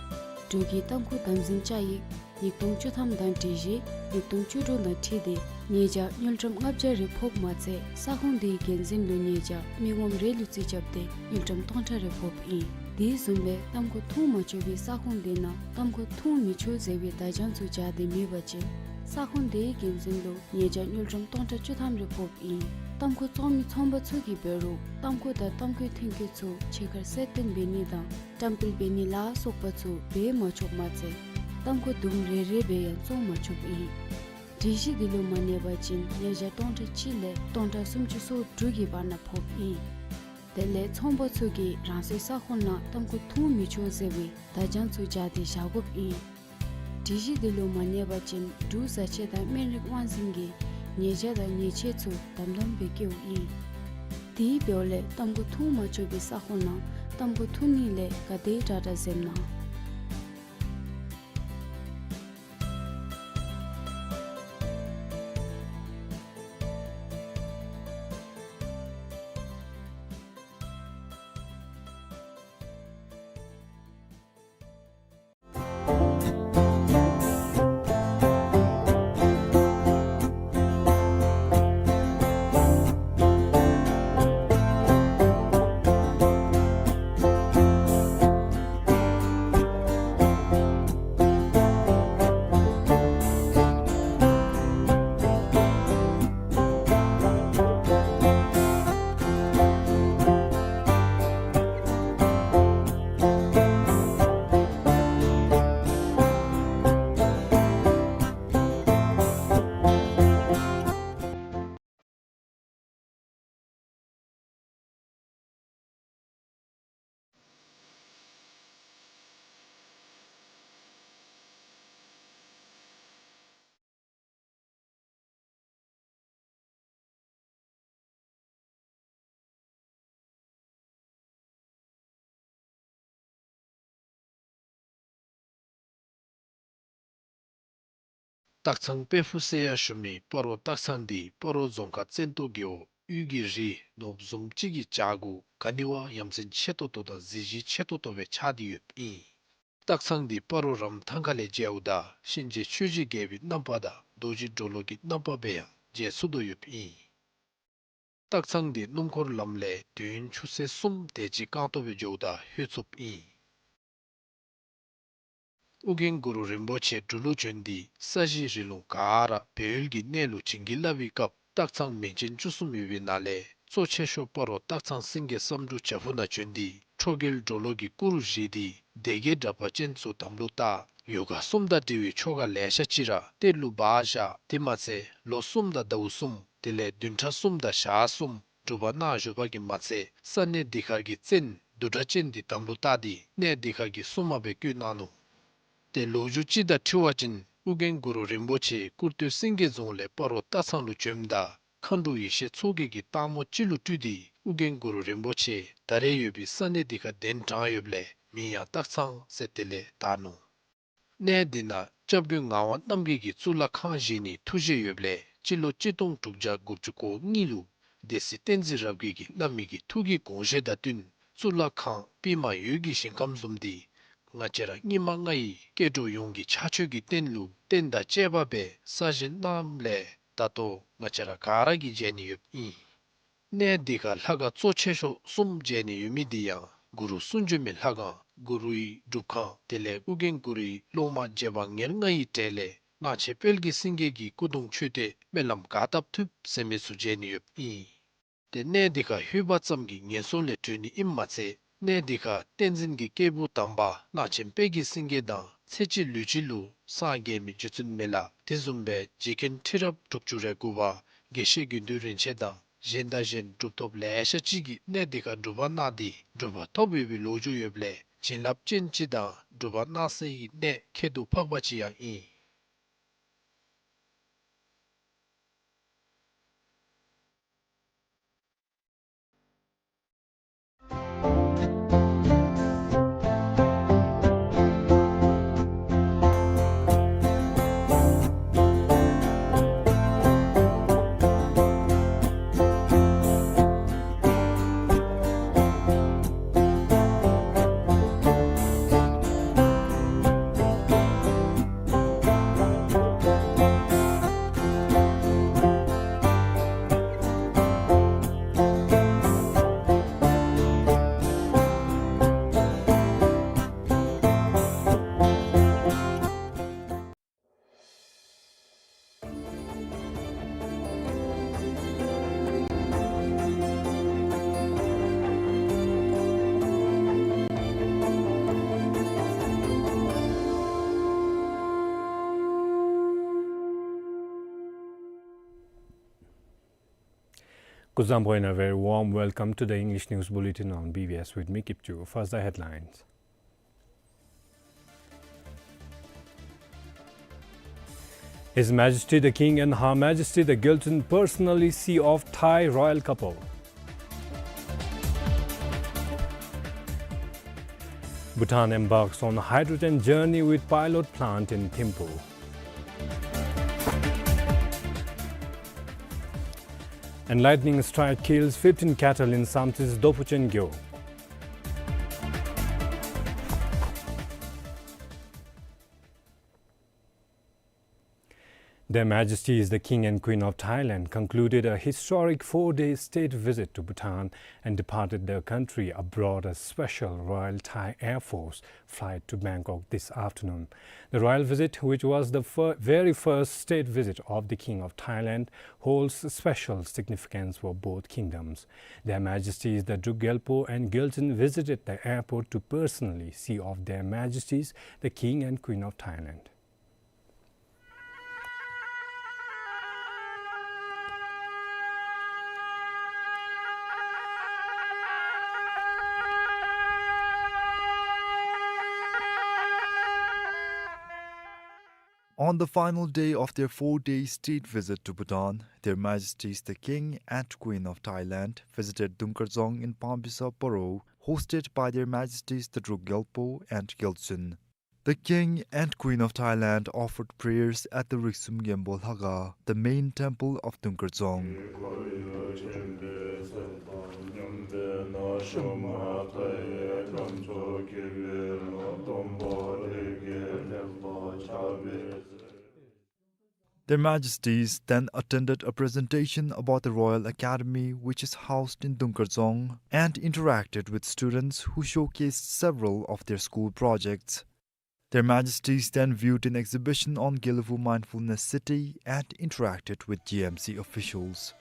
འབྲུག་གི་ཏམ་ཁུ་དམ་འཛིན་བཅའ་ཡིག་ཉིས་སྟོང་བཅུ་ཐམ་དང་སྒྲིག་གཞི་ཉིས་སྟོང་བཅུ་དྲུག་དང་འཁྲིལ་ཏེ་ཉེས་བྱ་དངུལ་ཀྲམ་ལྔ་བརྒྱ་རེ་ཕོགཔ་མ་ཚད་ས་ཁོངས་དེའི་འགན་འཛིན་ལུ་ཉེས་བྱ་མི་ངོམ་རེ་ལུ་རྩིས་རྐྱབ་སྟེ་དངུལ་ཀྲམ་སྟོང་ཕྲག་རེ་ཕོགཔ་ཨིན། དེ་བཟུམ་སྦེ་ཏམ་ཁུ་འཐུང་མ་ཆོག་པའི་ས་ཁོངས་དེ་ནང་ཏམ་ཁུ་འཐུང་མི་ཆོག་ཟེར་བའི་བརྡ་བྱང་ཚུ་སྦྱར་ཏེ་མེད་པ་ཅིན་ས་ཁོངས་དེའི་འགན་འཛིན་ལུ་ཉེས་བྱ་དངུལ་ཀྲམ་སྟོང་ཕྲག་བཅུ་ཐམ་རེ་ཕོགཔ་ཨིན། ཏམ་ཁུ་བཙོང་མི་ཚོང་པ་ཚུ་གིས་འབད་རུང་ཏམ་ཁུ་དང་ཏམ་ཁུའི་ཐོན་སྐྱེད་ཚུ་ཕྱི་ཁར་གསལ་སྟོན་འབད་ནི་དང་བཀྲམ་སྤེལ་འབད་ནི་ལ་སོགས་པ་ཚུ་འབད་མ་ཆོགཔ་མ་ཚད་ཏམ་ཁུ་དུམ་རེ་རེ་སྦེ་ཡང་བཙོང་མ་ཆོགཔ་ཨིན། སྒྲིག་གཞི་འདི་ལུ་མ་གནས་པ་ཅིན་ཉེས་བྱ་སྟོང་ཕྲག་གཅིག་ལས་སྟོང་ཕྲག་སུམ་ཅུ་སོ་དྲུག་གི་བར་ན་ཕོགཔ་ཨིན། དེ་ལས་ཚོང་པ་ཚུ་གིས་རང་སོའི་ས་ཁོངས་ནང་ཏམ་ཁུ་འཐུང་མི་ཆོག་ཟེར་བའི་བརྡ་བྱང་ཚུ་སྦྱར་ཏེ་བཞག་དགོཔ་ཨིན། སྒྲིག་གཞི་འདི་ལུ་མ་གནས་པ་ཅིན་འབྲུག་བཟའ་ཆས་དང་སྨན་རིགས་དབང་འཛིན་གྱིས་ཉེས་བྱ་དང་ཉེས་ཆད་ཚུ་དམ་དམ་སྦེ་བཀལཝ་ཨིན། དེ་འབདཝ་ལས་ཏམ་ཁུ་འཐུང་མ་ཆོག་པའི་ས་ཁོངས་ནང་ ཏམ་བུ་ཐུང་ནི་ལས་ག་དེ་དྲག་དྲག་འཛེམ་གནང་། སྟག་ཚང་དཔལ་ཕུག་ཟེར་ཡང་ཞུ་མི་སྤ་རོ་སྟག་ཚང་འདི་སྤ་རོ་རྫོང་ཁག་བཙན་ཏོ་རྒེད་འོག་དབུས་ཀྱི་རི་ནོར་བུ་བཟུམ་ཅིག་གི་བྱག་གུ་ག་ནི་བ་ཡ་མཚན་ཆེ་ཏོག་ཏོ་དང་གཟི་བརྗིད་ཆེ་ཏོག་ཏོ་སྦེ་ཆགས་ཏེ་ཡོདཔ་ཨིན། སྟག་ཚང་འདི་སྤ་རོ་རམ་ཐང་ཁ་ལས་མཇལཝ་ད་གཤིན་རྗེ་ཆོས་ཀྱི་རྒྱལ་པོའི་རྣམ་པ་དང་རྡོ་རྗེ་གྲོ་ལོད་ཀྱི་རྣམ་པ་སྦེ་ཡང་མཇལ་ཚུགས་དོ་ཡོདཔ་ཨིན། སྟག་ཚང་འདི་སྣུམ་འཁོར་ལམ་ལས་དུས་ཡུན་ཆུ་ཚོད་གསུམ་དེ་ཅིག་རྐང་སྟོང་སྦེ་འགྱོཝ་ད་ལྷོད་ཚུགསཔ་ཨིན། ཨོ་རྒྱན་གུ་རུ་རིན་པོ་ཆེ་འབྲུག་ལུ་བྱོན་ཏེ་ས་གཞི་རི་ལུང་ག་ར་སྦས་ཡུལ་གྱི་གནས་ལུ་བྱིན་གྱིས་བརླབས་པའི་སྐབས་སྟག་ཚང་མིང་ཅན་བཅུ་གསུམ་ཡོད་པའི་ནང་ལས་གཙོ་ཆེ་ཤོས་སྤ་རོ་སྟག་ཚང་སེང་གེ་བསམ་འགྲུབ་བྱག་ཕུག་ནང་བྱོན་ཏེ་ཁྲོ་རྒྱལ་གྲོ་ལོད་ཀྱི་སྐུ་རུ་བཞེངས་ཏེ་སྡེ་བརྒྱད་དྲེགས་པ་ཅན་ཚུ་དམ་ལུ་བཏགས། ཡོ་ག་གསུམ་དང་འབྲེལ་བའི་ཆོ་ག་ལེ་ཤ་ཅིག་ར་གཏེར་ལུ་སྦ་བཞག། དེ་མ་ཚད་ལོ་གསུམ་དང་ཟླཝ་གསུམ་དེ་ལས་བདུན་ཕྲག་གསུམ་དང་ཞག་གསུམ་སྒྲུབ་པ་གནང་བཞུགས་པ་གིས་མ་ཚད་ས་གནས་འདི་ཁར་གྱི་བཙན་བདུད་དྲེགས་ཅན་འདི་དམ་ལུ་བཏགས་ཏེ་གནས་འདི་ཁར་གྱི་སྲུང་མ་སྦེ་བསྐོས་གནང་ནུག། ཏེ་ལོ་རྒྱུས་ཅིག་དང་འཁྲིལ་བ་ཅིན་ཨོ་རྒྱན་གུ་རུ་རིན་པོ་ཆེ་སྐུར་སྟོད་སེང་གེ་རྫོང་ལས་སྤ་རོ་སྟག་ཚང་ལུ་བྱོནམ་ད་མཁའ་འགྲོ་ཡེ་ཤེས་མཚོ་རྒྱལ་གྱིས་སྟག་མོ་ཅིག་ལུ་སྤྲུལ་ཏེ་ཨོ་རྒྱན་གུ་རུ་རིན་པོ་ཆེ་ད་རེས་ཡོད་པའི་ས་གནས་འདི་ཁར་གདན་དྲངས་ཡོདཔ་ལས་མིང་ཡང་སྟག་ཚང་ཟེར་དེ་ལས་བཏགས་ནུག། གནས་འདི་ནང་སྐྱབས་མགོན་ངག་དབང་རྣམ་རྒྱལ་གྱིས་གཙུག་ལག་ཁང་བཞེངས་ནིའི་ཐུགས་བཞེད་ཡོདཔ་ལས་སྤྱི་ལོ་གཅིག་སྟོང་དྲུག་བརྒྱ་དགུ་བཅུ་གོ་གཉིས་ལུ་སྡེ་སྲིད་བསྟན་འཛིན་རབ་རྒྱས་ཀྱིས་བླ་མའི་གི་ཐུགས་ཀྱི་དགོངས་བཞེད་དང་བསྟུན་གཙུག་ལག་ཁང་པདྨ་འོད་ཀྱི་ཞིང་ཁམས་བཟུམ་འདི་ང་བཅས་ར་སྙིགས་མ་ལྔ་ཡི་སྐྱེ་འགྲོ་ཡོངས་ཀྱི་ཕྱག་མཆོད་ཀྱི་རྟེན་ལུ་རྟེན་དང་བཅས་པ་སྦེ་གསར་བཞེངས་གནངམ་ལས་ད་ལྟོ་ང་བཅས་ར་ག་ར་གིས་མཇལ་ནི་ཡོདཔ་ཨིན། གནས་འདི་ཁར་ལྷ་ཁང་གཙོ་ཆེ་ཤོས་གསུམ་མཇལ་ནི་ཡོད་མི་འདི་ཡང་གུ་རུ་གསུང་བྱོན་མའི་ལྷ་ཁང་གུ་རུའི་སྒྲུབ་ཁང་དེ་ལས་ཨོ་རྒྱན་གུ་རུའི་སློབ་མ་རྗེ་འབངས་ཉེར་ལྔ་ཡི་གྲས་ལས་གླང་ཆེན་དཔལ་གྱི་སེང་གེ་གི་སྐུ་གདུང་མཆོད་རྟེན་སྨོན་ལམ་ག་བཏབ་ཐུབ་ཟེར་མི་ཚུ་མཇལ་ནི་ཡོདཔ་ཨིན། ཏེ་གནས་འདི་ཁར་ལྷོད་པ་ཙམ་གྱིས་ངན་སོང་ལས་གྲོལ་ནི་ཨིནམ་མ་ཚད་གནས་འདི་ཁར་བསྟན་འཛིན་གྱི་སྐྱེས་བུ་དམ་པ་གླང་ཆེན་དཔལ་གྱི་སེང་གེ་དང་ཚེ་གཅིག་ལུས་གཅིག་ལུ་སངས་རྒྱས་མི་རྗེ་བཙུན་མི་ལ་དེ་བཟུམ་སྦེ་རྗེ་མཁན་ཁྲི་རབས་དྲུག་ཅུ་རེ་དགུ་པ་དགེ་བཤེས་དགེ་འདུན་རིན་ཆེན་དང་གཞན་དང་གཞན་གྲུབ་ཐོབ་ལེ་ཤ་ཅིག་གིས་གནས་འདི་ཁར་སྒྲུབ་པ་གནང་སྟེ་གྲུབ་པ་ཐོབ་ཡོད་པའི་ལོ་རྒྱུས་ཡོདཔ་ལས་བྱིན་རླབས་ཅན་ཅིག་དང་སྒྲུབ་པ་གནང་སའི་གནས་ཁྱད་དུ་འཕགས་པ་ཅིག་ཡང་ཨིན། Kuzuzangpo and a very warm welcome to the English News Bulletin on B B S with me, Kipchu. First, the headlines. His Majesty the King and Her Majesty the Gyaltsuen personally see off Thai royal couple. Bhutan embarks on hydrogen journey with pilot plant in Thimphu. And lightning strike kills fifteen cattle in Samtse's Dophuchen Gyo. Their Majesties the King and Queen of Thailand concluded a historic four-day state visit to Bhutan and departed the country aboard a special Royal Thai Air Force flight to Bangkok this afternoon. The royal visit, which was the fir-, very first state visit of the King of Thailand, holds special significance for both kingdoms. Their Majesties the Druk Gyalpo and Gyaltsuen visited the airport to personally see off Their Majesties the King and Queen of Thailand. On the final day of their four-day state visit to Bhutan, Their Majesties the King and Queen of Thailand visited Dungkar Dzong in Pambiso Paro, hosted by Their Majesties the Druk Gyalpo and Gyaltsuen. The King and Queen of Thailand offered prayers at the Riksum Gyembo Lhakha, the main temple of Dungkar Dzong. Their Majesties then attended a presentation about the Royal Academy, which is housed in Dungkar Dzong, and interacted with students who showcased several of their school projects. Their Majesties then viewed an exhibition on Gelephu Mindfulness City and interacted with G M C officials.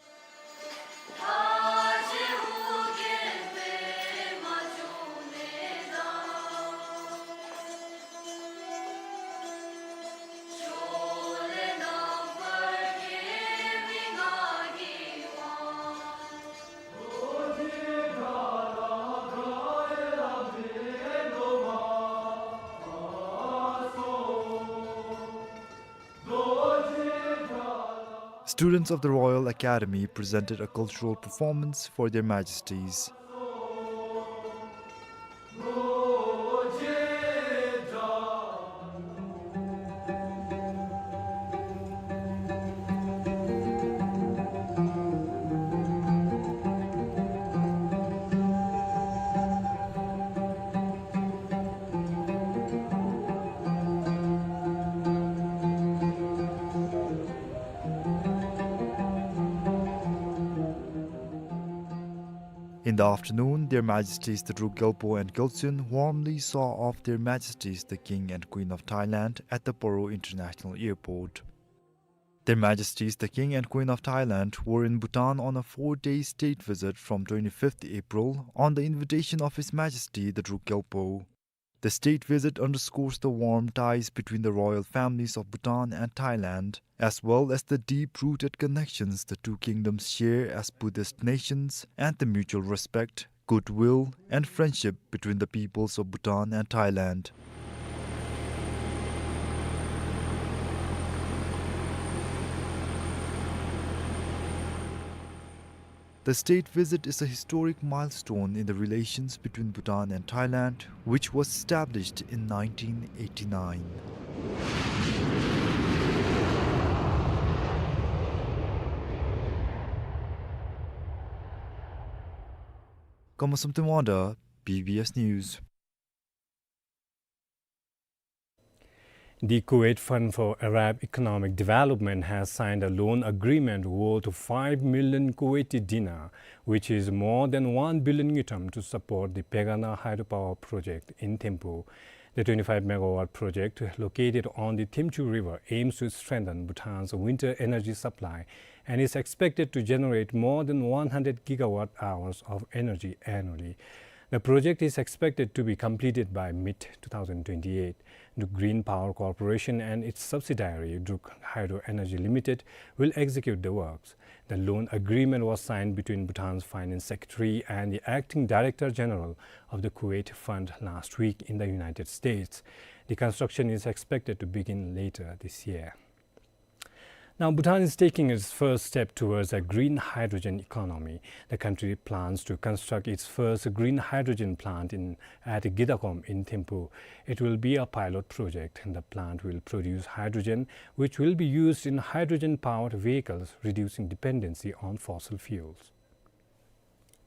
Students of the Royal Academy presented a cultural performance for Their Majesties. In the afternoon, Their Majesties the Druk Gyalpo and Gyaltsuen warmly saw off Their Majesties the King and Queen of Thailand at the Paro International Airport. Their Majesties the King and Queen of Thailand were in Bhutan on a four-day state visit from twenty-fifth April on the invitation of His Majesty the Druk Gyalpo. The state visit underscores the warm ties between the royal families of Bhutan and Thailand, as well as the deep-rooted connections the two kingdoms share as Buddhist nations and the mutual respect, goodwill, and friendship between the peoples of Bhutan and Thailand. The state visit is a historic milestone in the relations between Bhutan and Thailand, which was established in nineteen eighty-nine. Kamasam Tumanda, B B S News. The Kuwait Fund for Arab Economic Development has signed a loan agreement worth five million Kuwaiti dinar, which is more than one billion ngultrum, to support the Pegana hydropower project in Thimphu. The twenty-five megawatt project, located on the Thimchhu River, aims to strengthen Bhutan's winter energy supply and is expected to generate more than one hundred gigawatt hours of energy annually. The project is expected to be completed by mid two thousand twenty-eight. The Druk Green Power Corporation and its subsidiary, Druk Hydro Energy Limited, will execute the works. The loan agreement was signed between Bhutan's Finance Secretary and the Acting Director General of the Kuwait Fund last week in the United States. The construction is expected to begin later this year. Now, Bhutan is taking its first step towards a green hydrogen economy. The country plans to construct its first green hydrogen plant in, at Gidagom in Thimphu. It will be a pilot project, and the plant will produce hydrogen, which will be used in hydrogen-powered vehicles, reducing dependency on fossil fuels.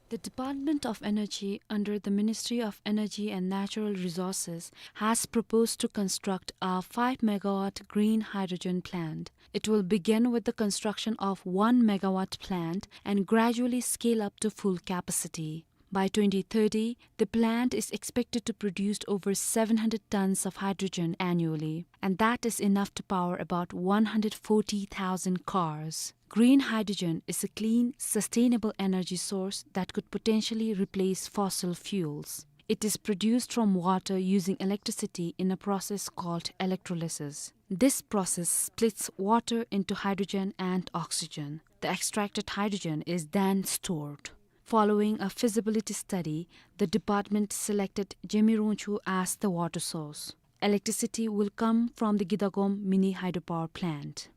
The Department of Energy under the Ministry of Energy and Natural Resources has proposed to construct a five megawatt green hydrogen plant. It will begin with the construction of one megawatt plant and gradually scale up to full capacity. By twenty thirty, the plant is expected to produce over seven hundred tons of hydrogen annually, and that is enough to power about one hundred forty thousand cars. Green hydrogen is a clean, sustainable energy source that could potentially replace fossil fuels. It is produced from water using electricity in a process called electrolysis. This process splits water into hydrogen and oxygen. The extracted hydrogen is then stored. Following a feasibility study, the department selected Zhemei Rongchu as the water source. Electricity will come from the Gidagom mini hydropower plant.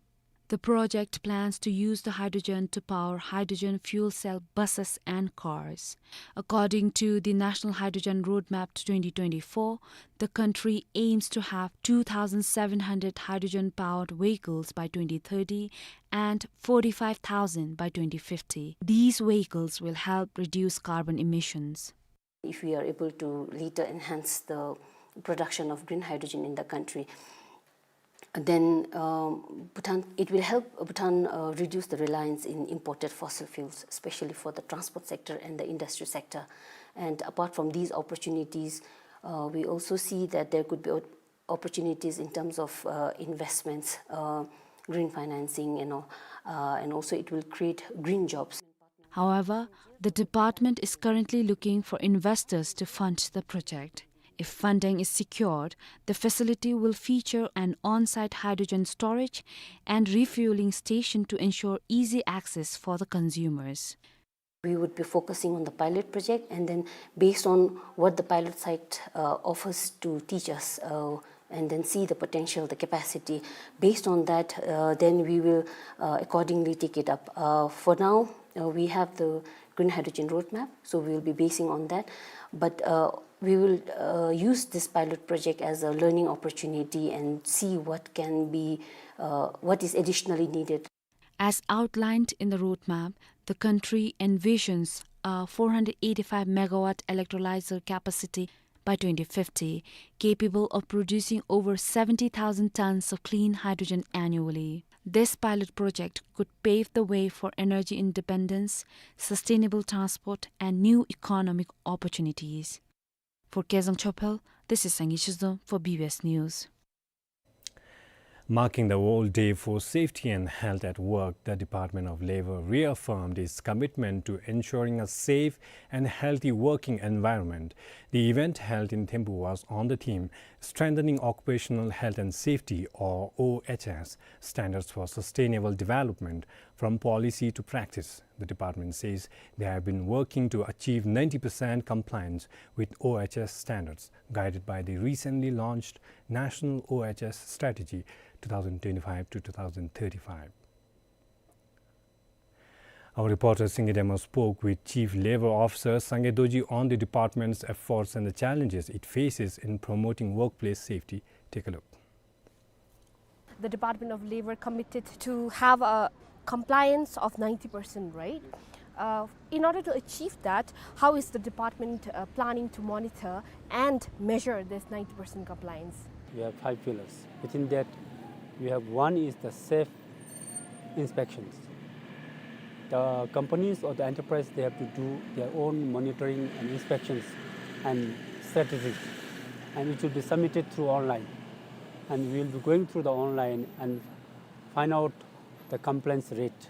The project plans to use the hydrogen to power hydrogen fuel cell buses and cars. According to the National Hydrogen Roadmap to twenty twenty-four, the country aims to have two thousand seven hundred hydrogen-powered vehicles by twenty thirty and forty-five thousand by twenty fifty. These vehicles will help reduce carbon emissions. If we are able to later enhance the production of green hydrogen in the country, then, um, Bhutan, it will help Bhutan, uh, reduce the reliance in imported fossil fuels, especially for the transport sector and the industry sector. And apart from these opportunities, uh, we also see that there could be o-, opportunities in terms of, uh, investments, uh, green financing, you know, uh, and also it will create green jobs. However, the department is currently looking for investors to fund the project. If funding is secured, the facility will feature an on-site hydrogen storage and refueling station to ensure easy access for the consumers. We would be focusing on the pilot project, and then based on what the pilot site, uh, offers to teach us, uh, and then see the potential, the capacity. Based on that, uh, then we will, uh, accordingly take it up. Uh, for now, uh, we have the green hydrogen roadmap, so we will be basing on that. But, uh, we will, uh, use this pilot project as a learning opportunity and see what can be, uh, what is additionally needed. As outlined in the roadmap, the country envisions a four hundred eighty-five megawatt electrolyzer capacity by twenty fifty, capable of producing over seventy thousand tons of clean hydrogen annually. This pilot project could pave the way for energy independence, sustainable transport, and new economic opportunities. For Kezang Chophel, this is Sangay Shizom for B B S News. Marking the World Day for Safety and Health at Work, the Department of Labor reaffirmed its commitment to ensuring a safe and healthy working environment. The event held in Thimphu was on the theme Strengthening Occupational Health and Safety, or O H S, Standards for Sustainable Development, from Policy to Practice. The department says they have been working to achieve ninety percent compliance with O H S standards, guided by the recently launched National O H S Strategy two thousand twenty-five to two thousand thirty-five. Our reporter Singye Dema spoke with Chief Labor Officer Sangay Dorji on the department's efforts and the challenges it faces in promoting workplace safety. Take a look. The Department of Labor committed to have a compliance of ninety percent, right? Uh, in order to achieve that, how is the department, uh, planning to monitor and measure this ninety percent compliance? We have five pillars. Within that, we have, one is the safe inspections. The companies or the enterprise, they have to do their own monitoring and inspections and statistics, and it will be submitted through online. And we will be going through the online and find out the complaints rate.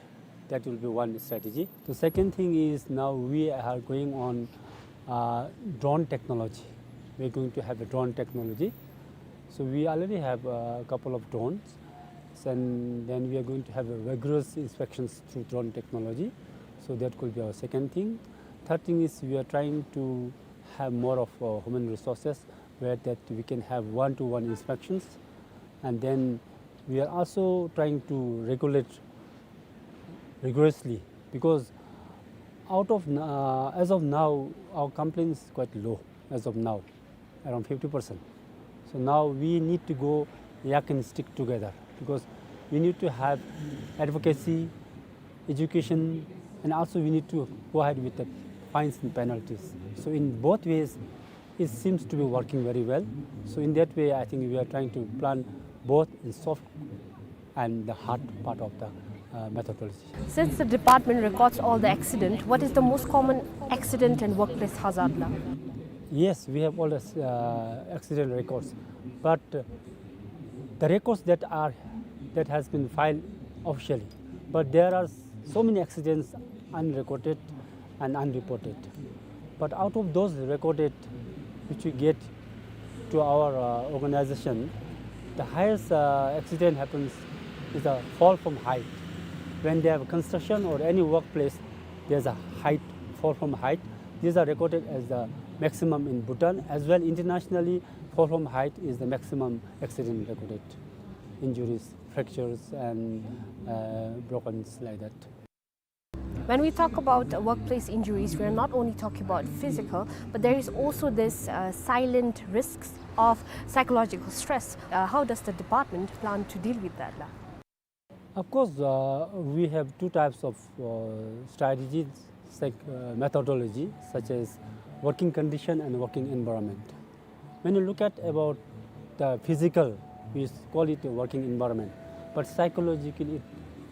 That will be one strategy. The second thing is, now we are going on, uh, drone technology. We are going to have a drone technology. So we already have a couple of drones, and then we are going to have a rigorous inspections through drone technology. So that could be our second thing. Third thing is, we are trying to have more of, uh, human resources, where that we can have one-to-one inspections, and then We are also trying to regulate rigorously because out of n-, uh, as of now, our complaints is quite low as of now, around fifty percent. So now we need to go yak and stick together because we need to have advocacy, education, and also we need to go ahead with the fines and penalties. So in both ways, it seems to be working very well. So in that way, I think we are trying to plan both in soft and the hard part of the, uh, methodology. Since the department records all the accident, what is the most common accident and workplace hazard la? Yes, we have all the, uh, accident records, but, uh, the records that are, that has been filed officially, but there are so many accidents unrecorded and unreported. But out of those recorded, which we get to our, uh, organization, the highest, uh, accident happens is a fall from height. When they have construction or any workplace, there's a height, fall from height. These are recorded as the maximum in Bhutan. As well, internationally, fall from height is the maximum accident recorded. Injuries, fractures, and, uh, broken like that. When we talk about, uh, workplace injuries, we are not only talking about physical, but there is also this, uh, silent risks of psychological stress. Uh, how does the department plan to deal with that la? Of course, uh, we have two types of, uh, strategies, like, uh, methodology, such as working condition and working environment. When you look at about the physical, we call it a working environment, but psychologically it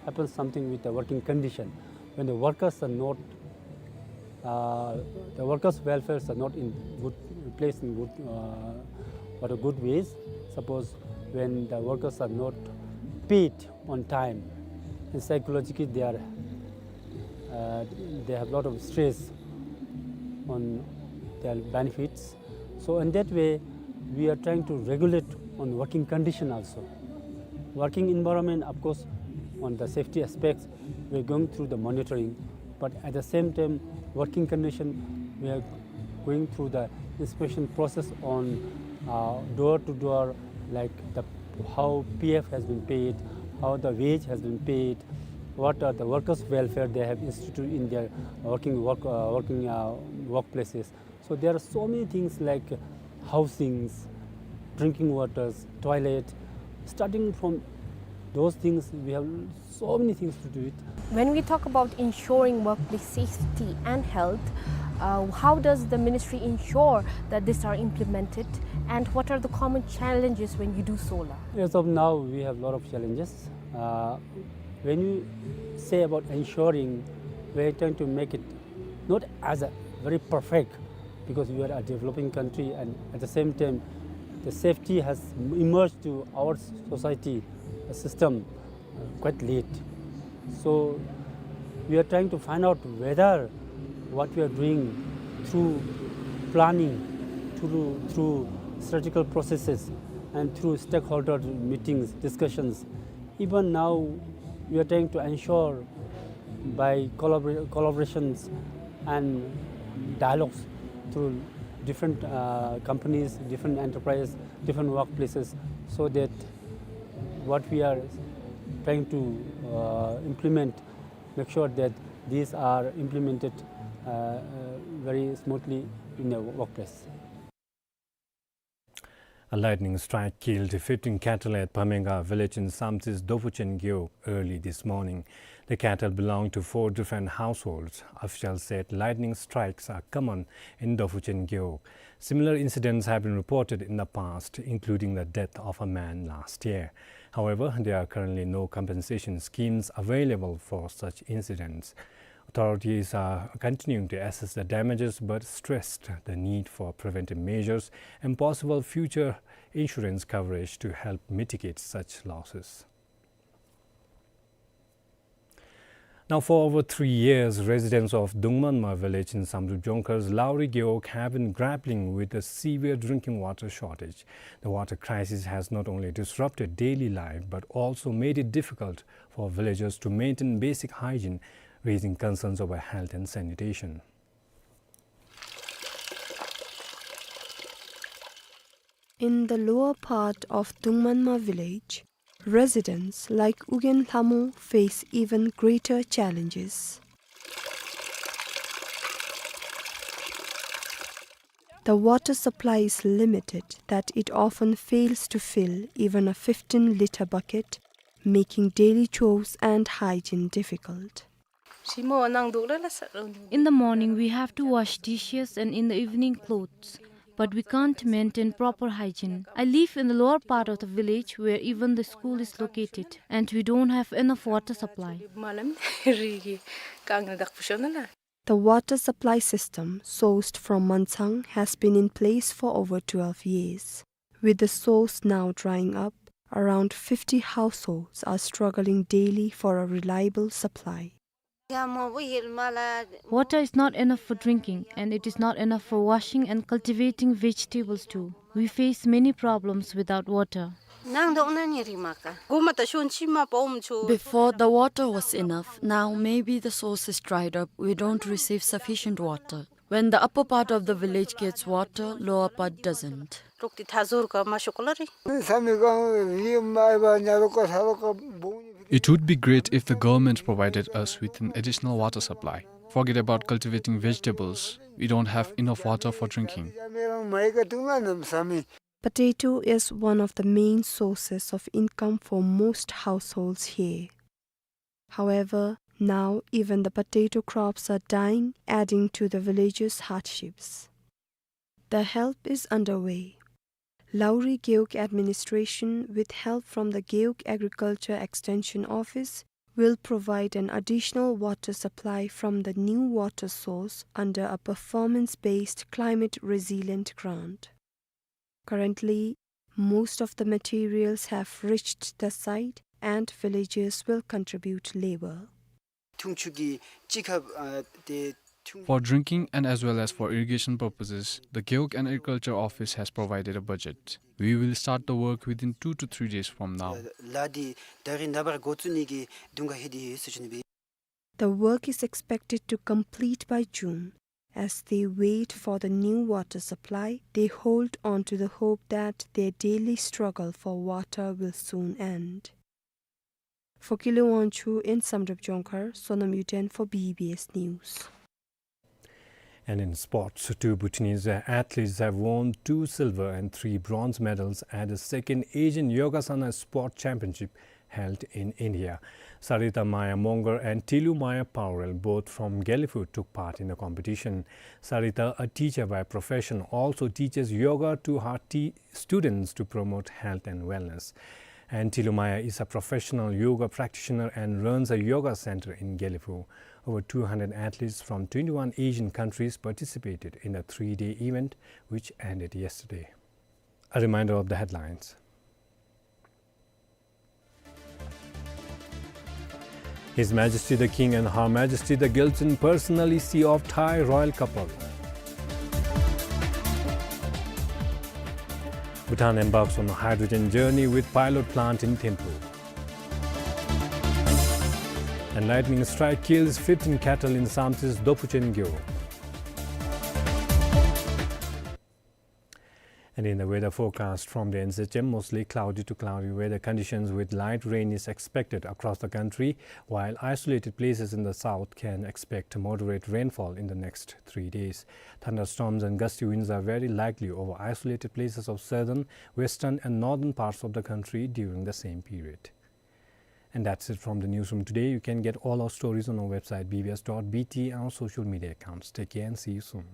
happens something with the working condition. When the workers are not, uh, the workers' welfares are not in good place, in good, uh, or a good ways. Suppose when the workers are not paid on time, and psychologically they are, uh, they have lot of stress on their benefits. So in that way, we are trying to regulate on working condition also. Working environment, of course, on the safety aspects, we are going through the monitoring, but at the same time, working condition, we are going through the inspection process on, uh, door to door, like the, how P F has been paid, how the wage has been paid, what are the workers' welfare they have instituted in their working work, uh, working, uh, workplaces. So there are so many things like housings, drinking waters, toilet. Starting from those things, we have so many things to do it. When we talk about ensuring workplace safety and health, uh, how does the ministry ensure that these are implemented, and what are the common challenges when you do so la? As of now, we have a lot of challenges. Uh, when you say about ensuring, we are trying to make it not as a very perfect, because we are a developing country, and at the same time, the safety has emerged to our society, uh, system, uh, quite late. So we are trying to find out whether what we are doing through planning, through, through strategical processes, and through stakeholder meetings, discussions, even now, we are trying to ensure by collabora-, collaborations and dialogues through different, uh, companies, different enterprises, different workplaces, so that what we are trying to, uh, implement, make sure that these are implemented, uh, uh, very smoothly in the workplace. A lightning strike killed fifteen cattle at Pamenga village in Samtse's Dophuchen Gewog early this morning. The cattle belong to four different households. Officials said lightning strikes are common in Dophuchen Gewog. Similar incidents have been reported in the past, including the death of a man last year. However, there are currently no compensation schemes available for such incidents. Authorities are continuing to assess the damages but stressed the need for preventive measures and possible future insurance coverage to help mitigate such losses. Now, for over three years, residents of Dungmanma village in Samdrup Jongkhar's Lauri Gewog have been grappling with a severe drinking water shortage. The water crisis has not only disrupted daily life but also made it difficult for villagers to maintain basic hygiene, raising concerns over health and sanitation. In the lower part of Dungmanma village, Residents like Ugyen Lhamo face even greater challenges. The water supply is limited that it often fails to fill even a fifteen litre bucket, making daily chores and hygiene difficult. In the morning, we have to wash dishes and in the evening, clothes. But we can't maintain proper hygiene. I live in the lower part of the village where even the school is located, and we don't have enough water supply. The water supply system sourced from Manchang has been in place for over twelve years. With the source now drying up, around fifty households are struggling daily for a reliable supply. Water is not enough for drinking, and it is not enough for washing and cultivating vegetables too. We face many problems without water. Before, the water was enough. Now maybe the source is dried up. We don't receive sufficient water. When the upper part of the village gets water, lower part doesn't. It would be great if the government provided us with an additional water supply. Forget about cultivating vegetables. We don't have enough water for drinking. Potato is one of the main sources of income for most households here. However, now even the potato crops are dying, adding to the villagers' hardships. The help is underway. Lauri Gewog administration, with help from the Gewog Agriculture Extension Office, will provide an additional water supply from the new water source under a performance-based climate resilient grant. Currently, most of the materials have reached the site and villagers will contribute labor. For drinking and as well as for irrigation purposes, the Gewog and Agriculture Office has provided a budget. We will start the work within two to three days from now. The work is expected to complete by June. As they wait for the new water supply, they hold on to the hope that their daily struggle for water will soon end. For Kilo Wangchuk in Samdrup Jongkhar, Sonam Yuden for B B S News. And in sports, two Bhutanese athletes have won two silver and three bronze medals at the second Asian Yogasana Sport Championship held in India. Sarita Maya Mongar and Tilu Maya Paurel, both from Gelephu, took part in the competition. Sarita, a teacher by profession, also teaches yoga to her te- students to promote health and wellness. And Tilu Maya is a professional yoga practitioner and runs a yoga center in Gelephu. Over two hundred athletes from twenty-one Asian countries participated in the three-day event, which ended yesterday. A reminder of the headlines. His Majesty the King and Her Majesty the Gyaltsuen personally see off Thai royal couple. Bhutan embarks on a hydrogen journey with pilot plant in Thimphu. And lightning strike kills fifteen cattle in Samtse's Dophuchen Gyo. And in the weather forecast from the N Z M, mostly cloudy to cloudy weather conditions with light rain is expected across the country, while isolated places in the south can expect moderate rainfall in the next three days. Thunderstorms and gusty winds are very likely over isolated places of southern, western and northern parts of the country during the same period. And that's it from the newsroom today. You can get all our stories on our website B B S dot B T and our social media accounts. Take care and see you soon.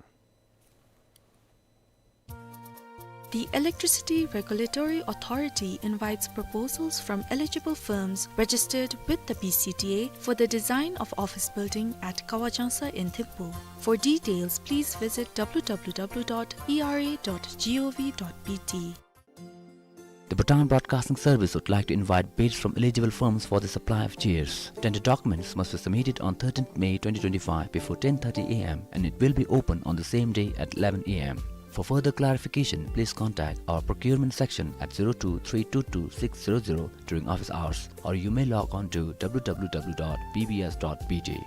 The Electricity Regulatory Authority invites proposals from eligible firms registered with the B C T A for the design of office building at Kawajangsa in Thimphu. For details, please visit W W W dot E R A dot G O V dot B T. The Bhutan Broadcasting Service would like to invite bids from eligible firms for the supply of chairs. Tender documents must be submitted on thirteenth May twenty twenty-five before ten thirty A M and it will be open on the same day at eleven A M. For further clarification, please contact our procurement section at zero two three two two six zero zero during office hours, or you may log on to W W W dot B B S dot B T.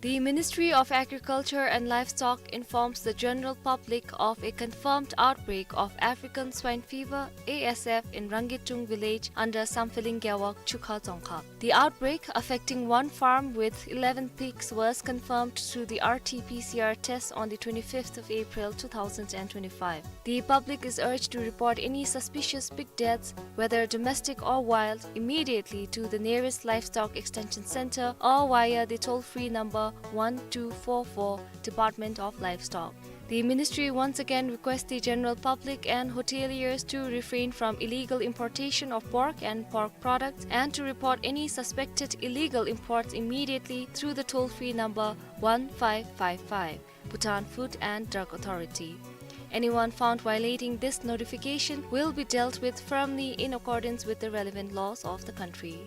The Ministry of Agriculture and Livestock informs the general public of a confirmed outbreak of African swine fever, A S F, in Rangitung village under Sampheling Gewog, Chukha Dzongkhag. The outbreak, affecting one farm with eleven pigs, was confirmed through the R T P C R test on the twenty-fifth of April two thousand and twenty-five. The public is urged to report any suspicious pig deaths, whether domestic or wild, immediately to the nearest Livestock Extension Center or via the toll-free number one two four four, Department of Livestock. The ministry once again requests the general public and hoteliers to refrain from illegal importation of pork and pork products and to report any suspected illegal imports immediately through the toll-free number one five five five, Bhutan Food and Drug Authority. Anyone found violating this notification will be dealt with firmly in accordance with the relevant laws of the country.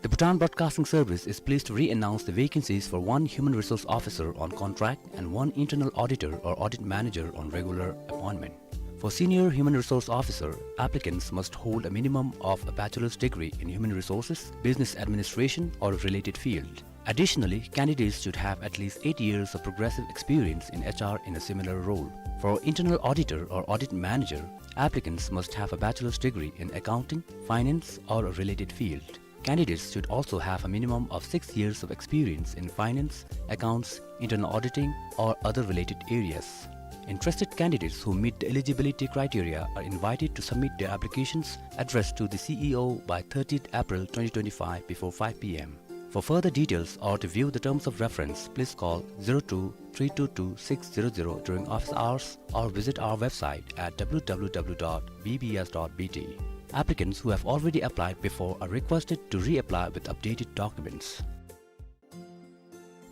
The Bhutan Broadcasting Service is pleased to re-announce the vacancies for one human resource officer on contract and one internal auditor or audit manager on regular appointment. For senior human resource officer, applicants must hold a minimum of a bachelor's degree in human resources, business administration, or a related field. Additionally, candidates should have at least eight years of progressive experience in H R in a similar role. For internal auditor or audit manager, applicants must have a bachelor's degree in accounting, finance, or a related field. Candidates should also have a minimum of six years of experience in finance, accounts, internal auditing, or other related areas. Interested candidates who meet the eligibility criteria are invited to submit their applications addressed to the C E O by thirtieth April twenty twenty-five before five P M. For further details or to view the terms of reference, please call zero two three two two six zero zero during office hours or visit our website at W W W dot B B S dot B T. Applicants who have already applied before are requested to reapply with updated documents.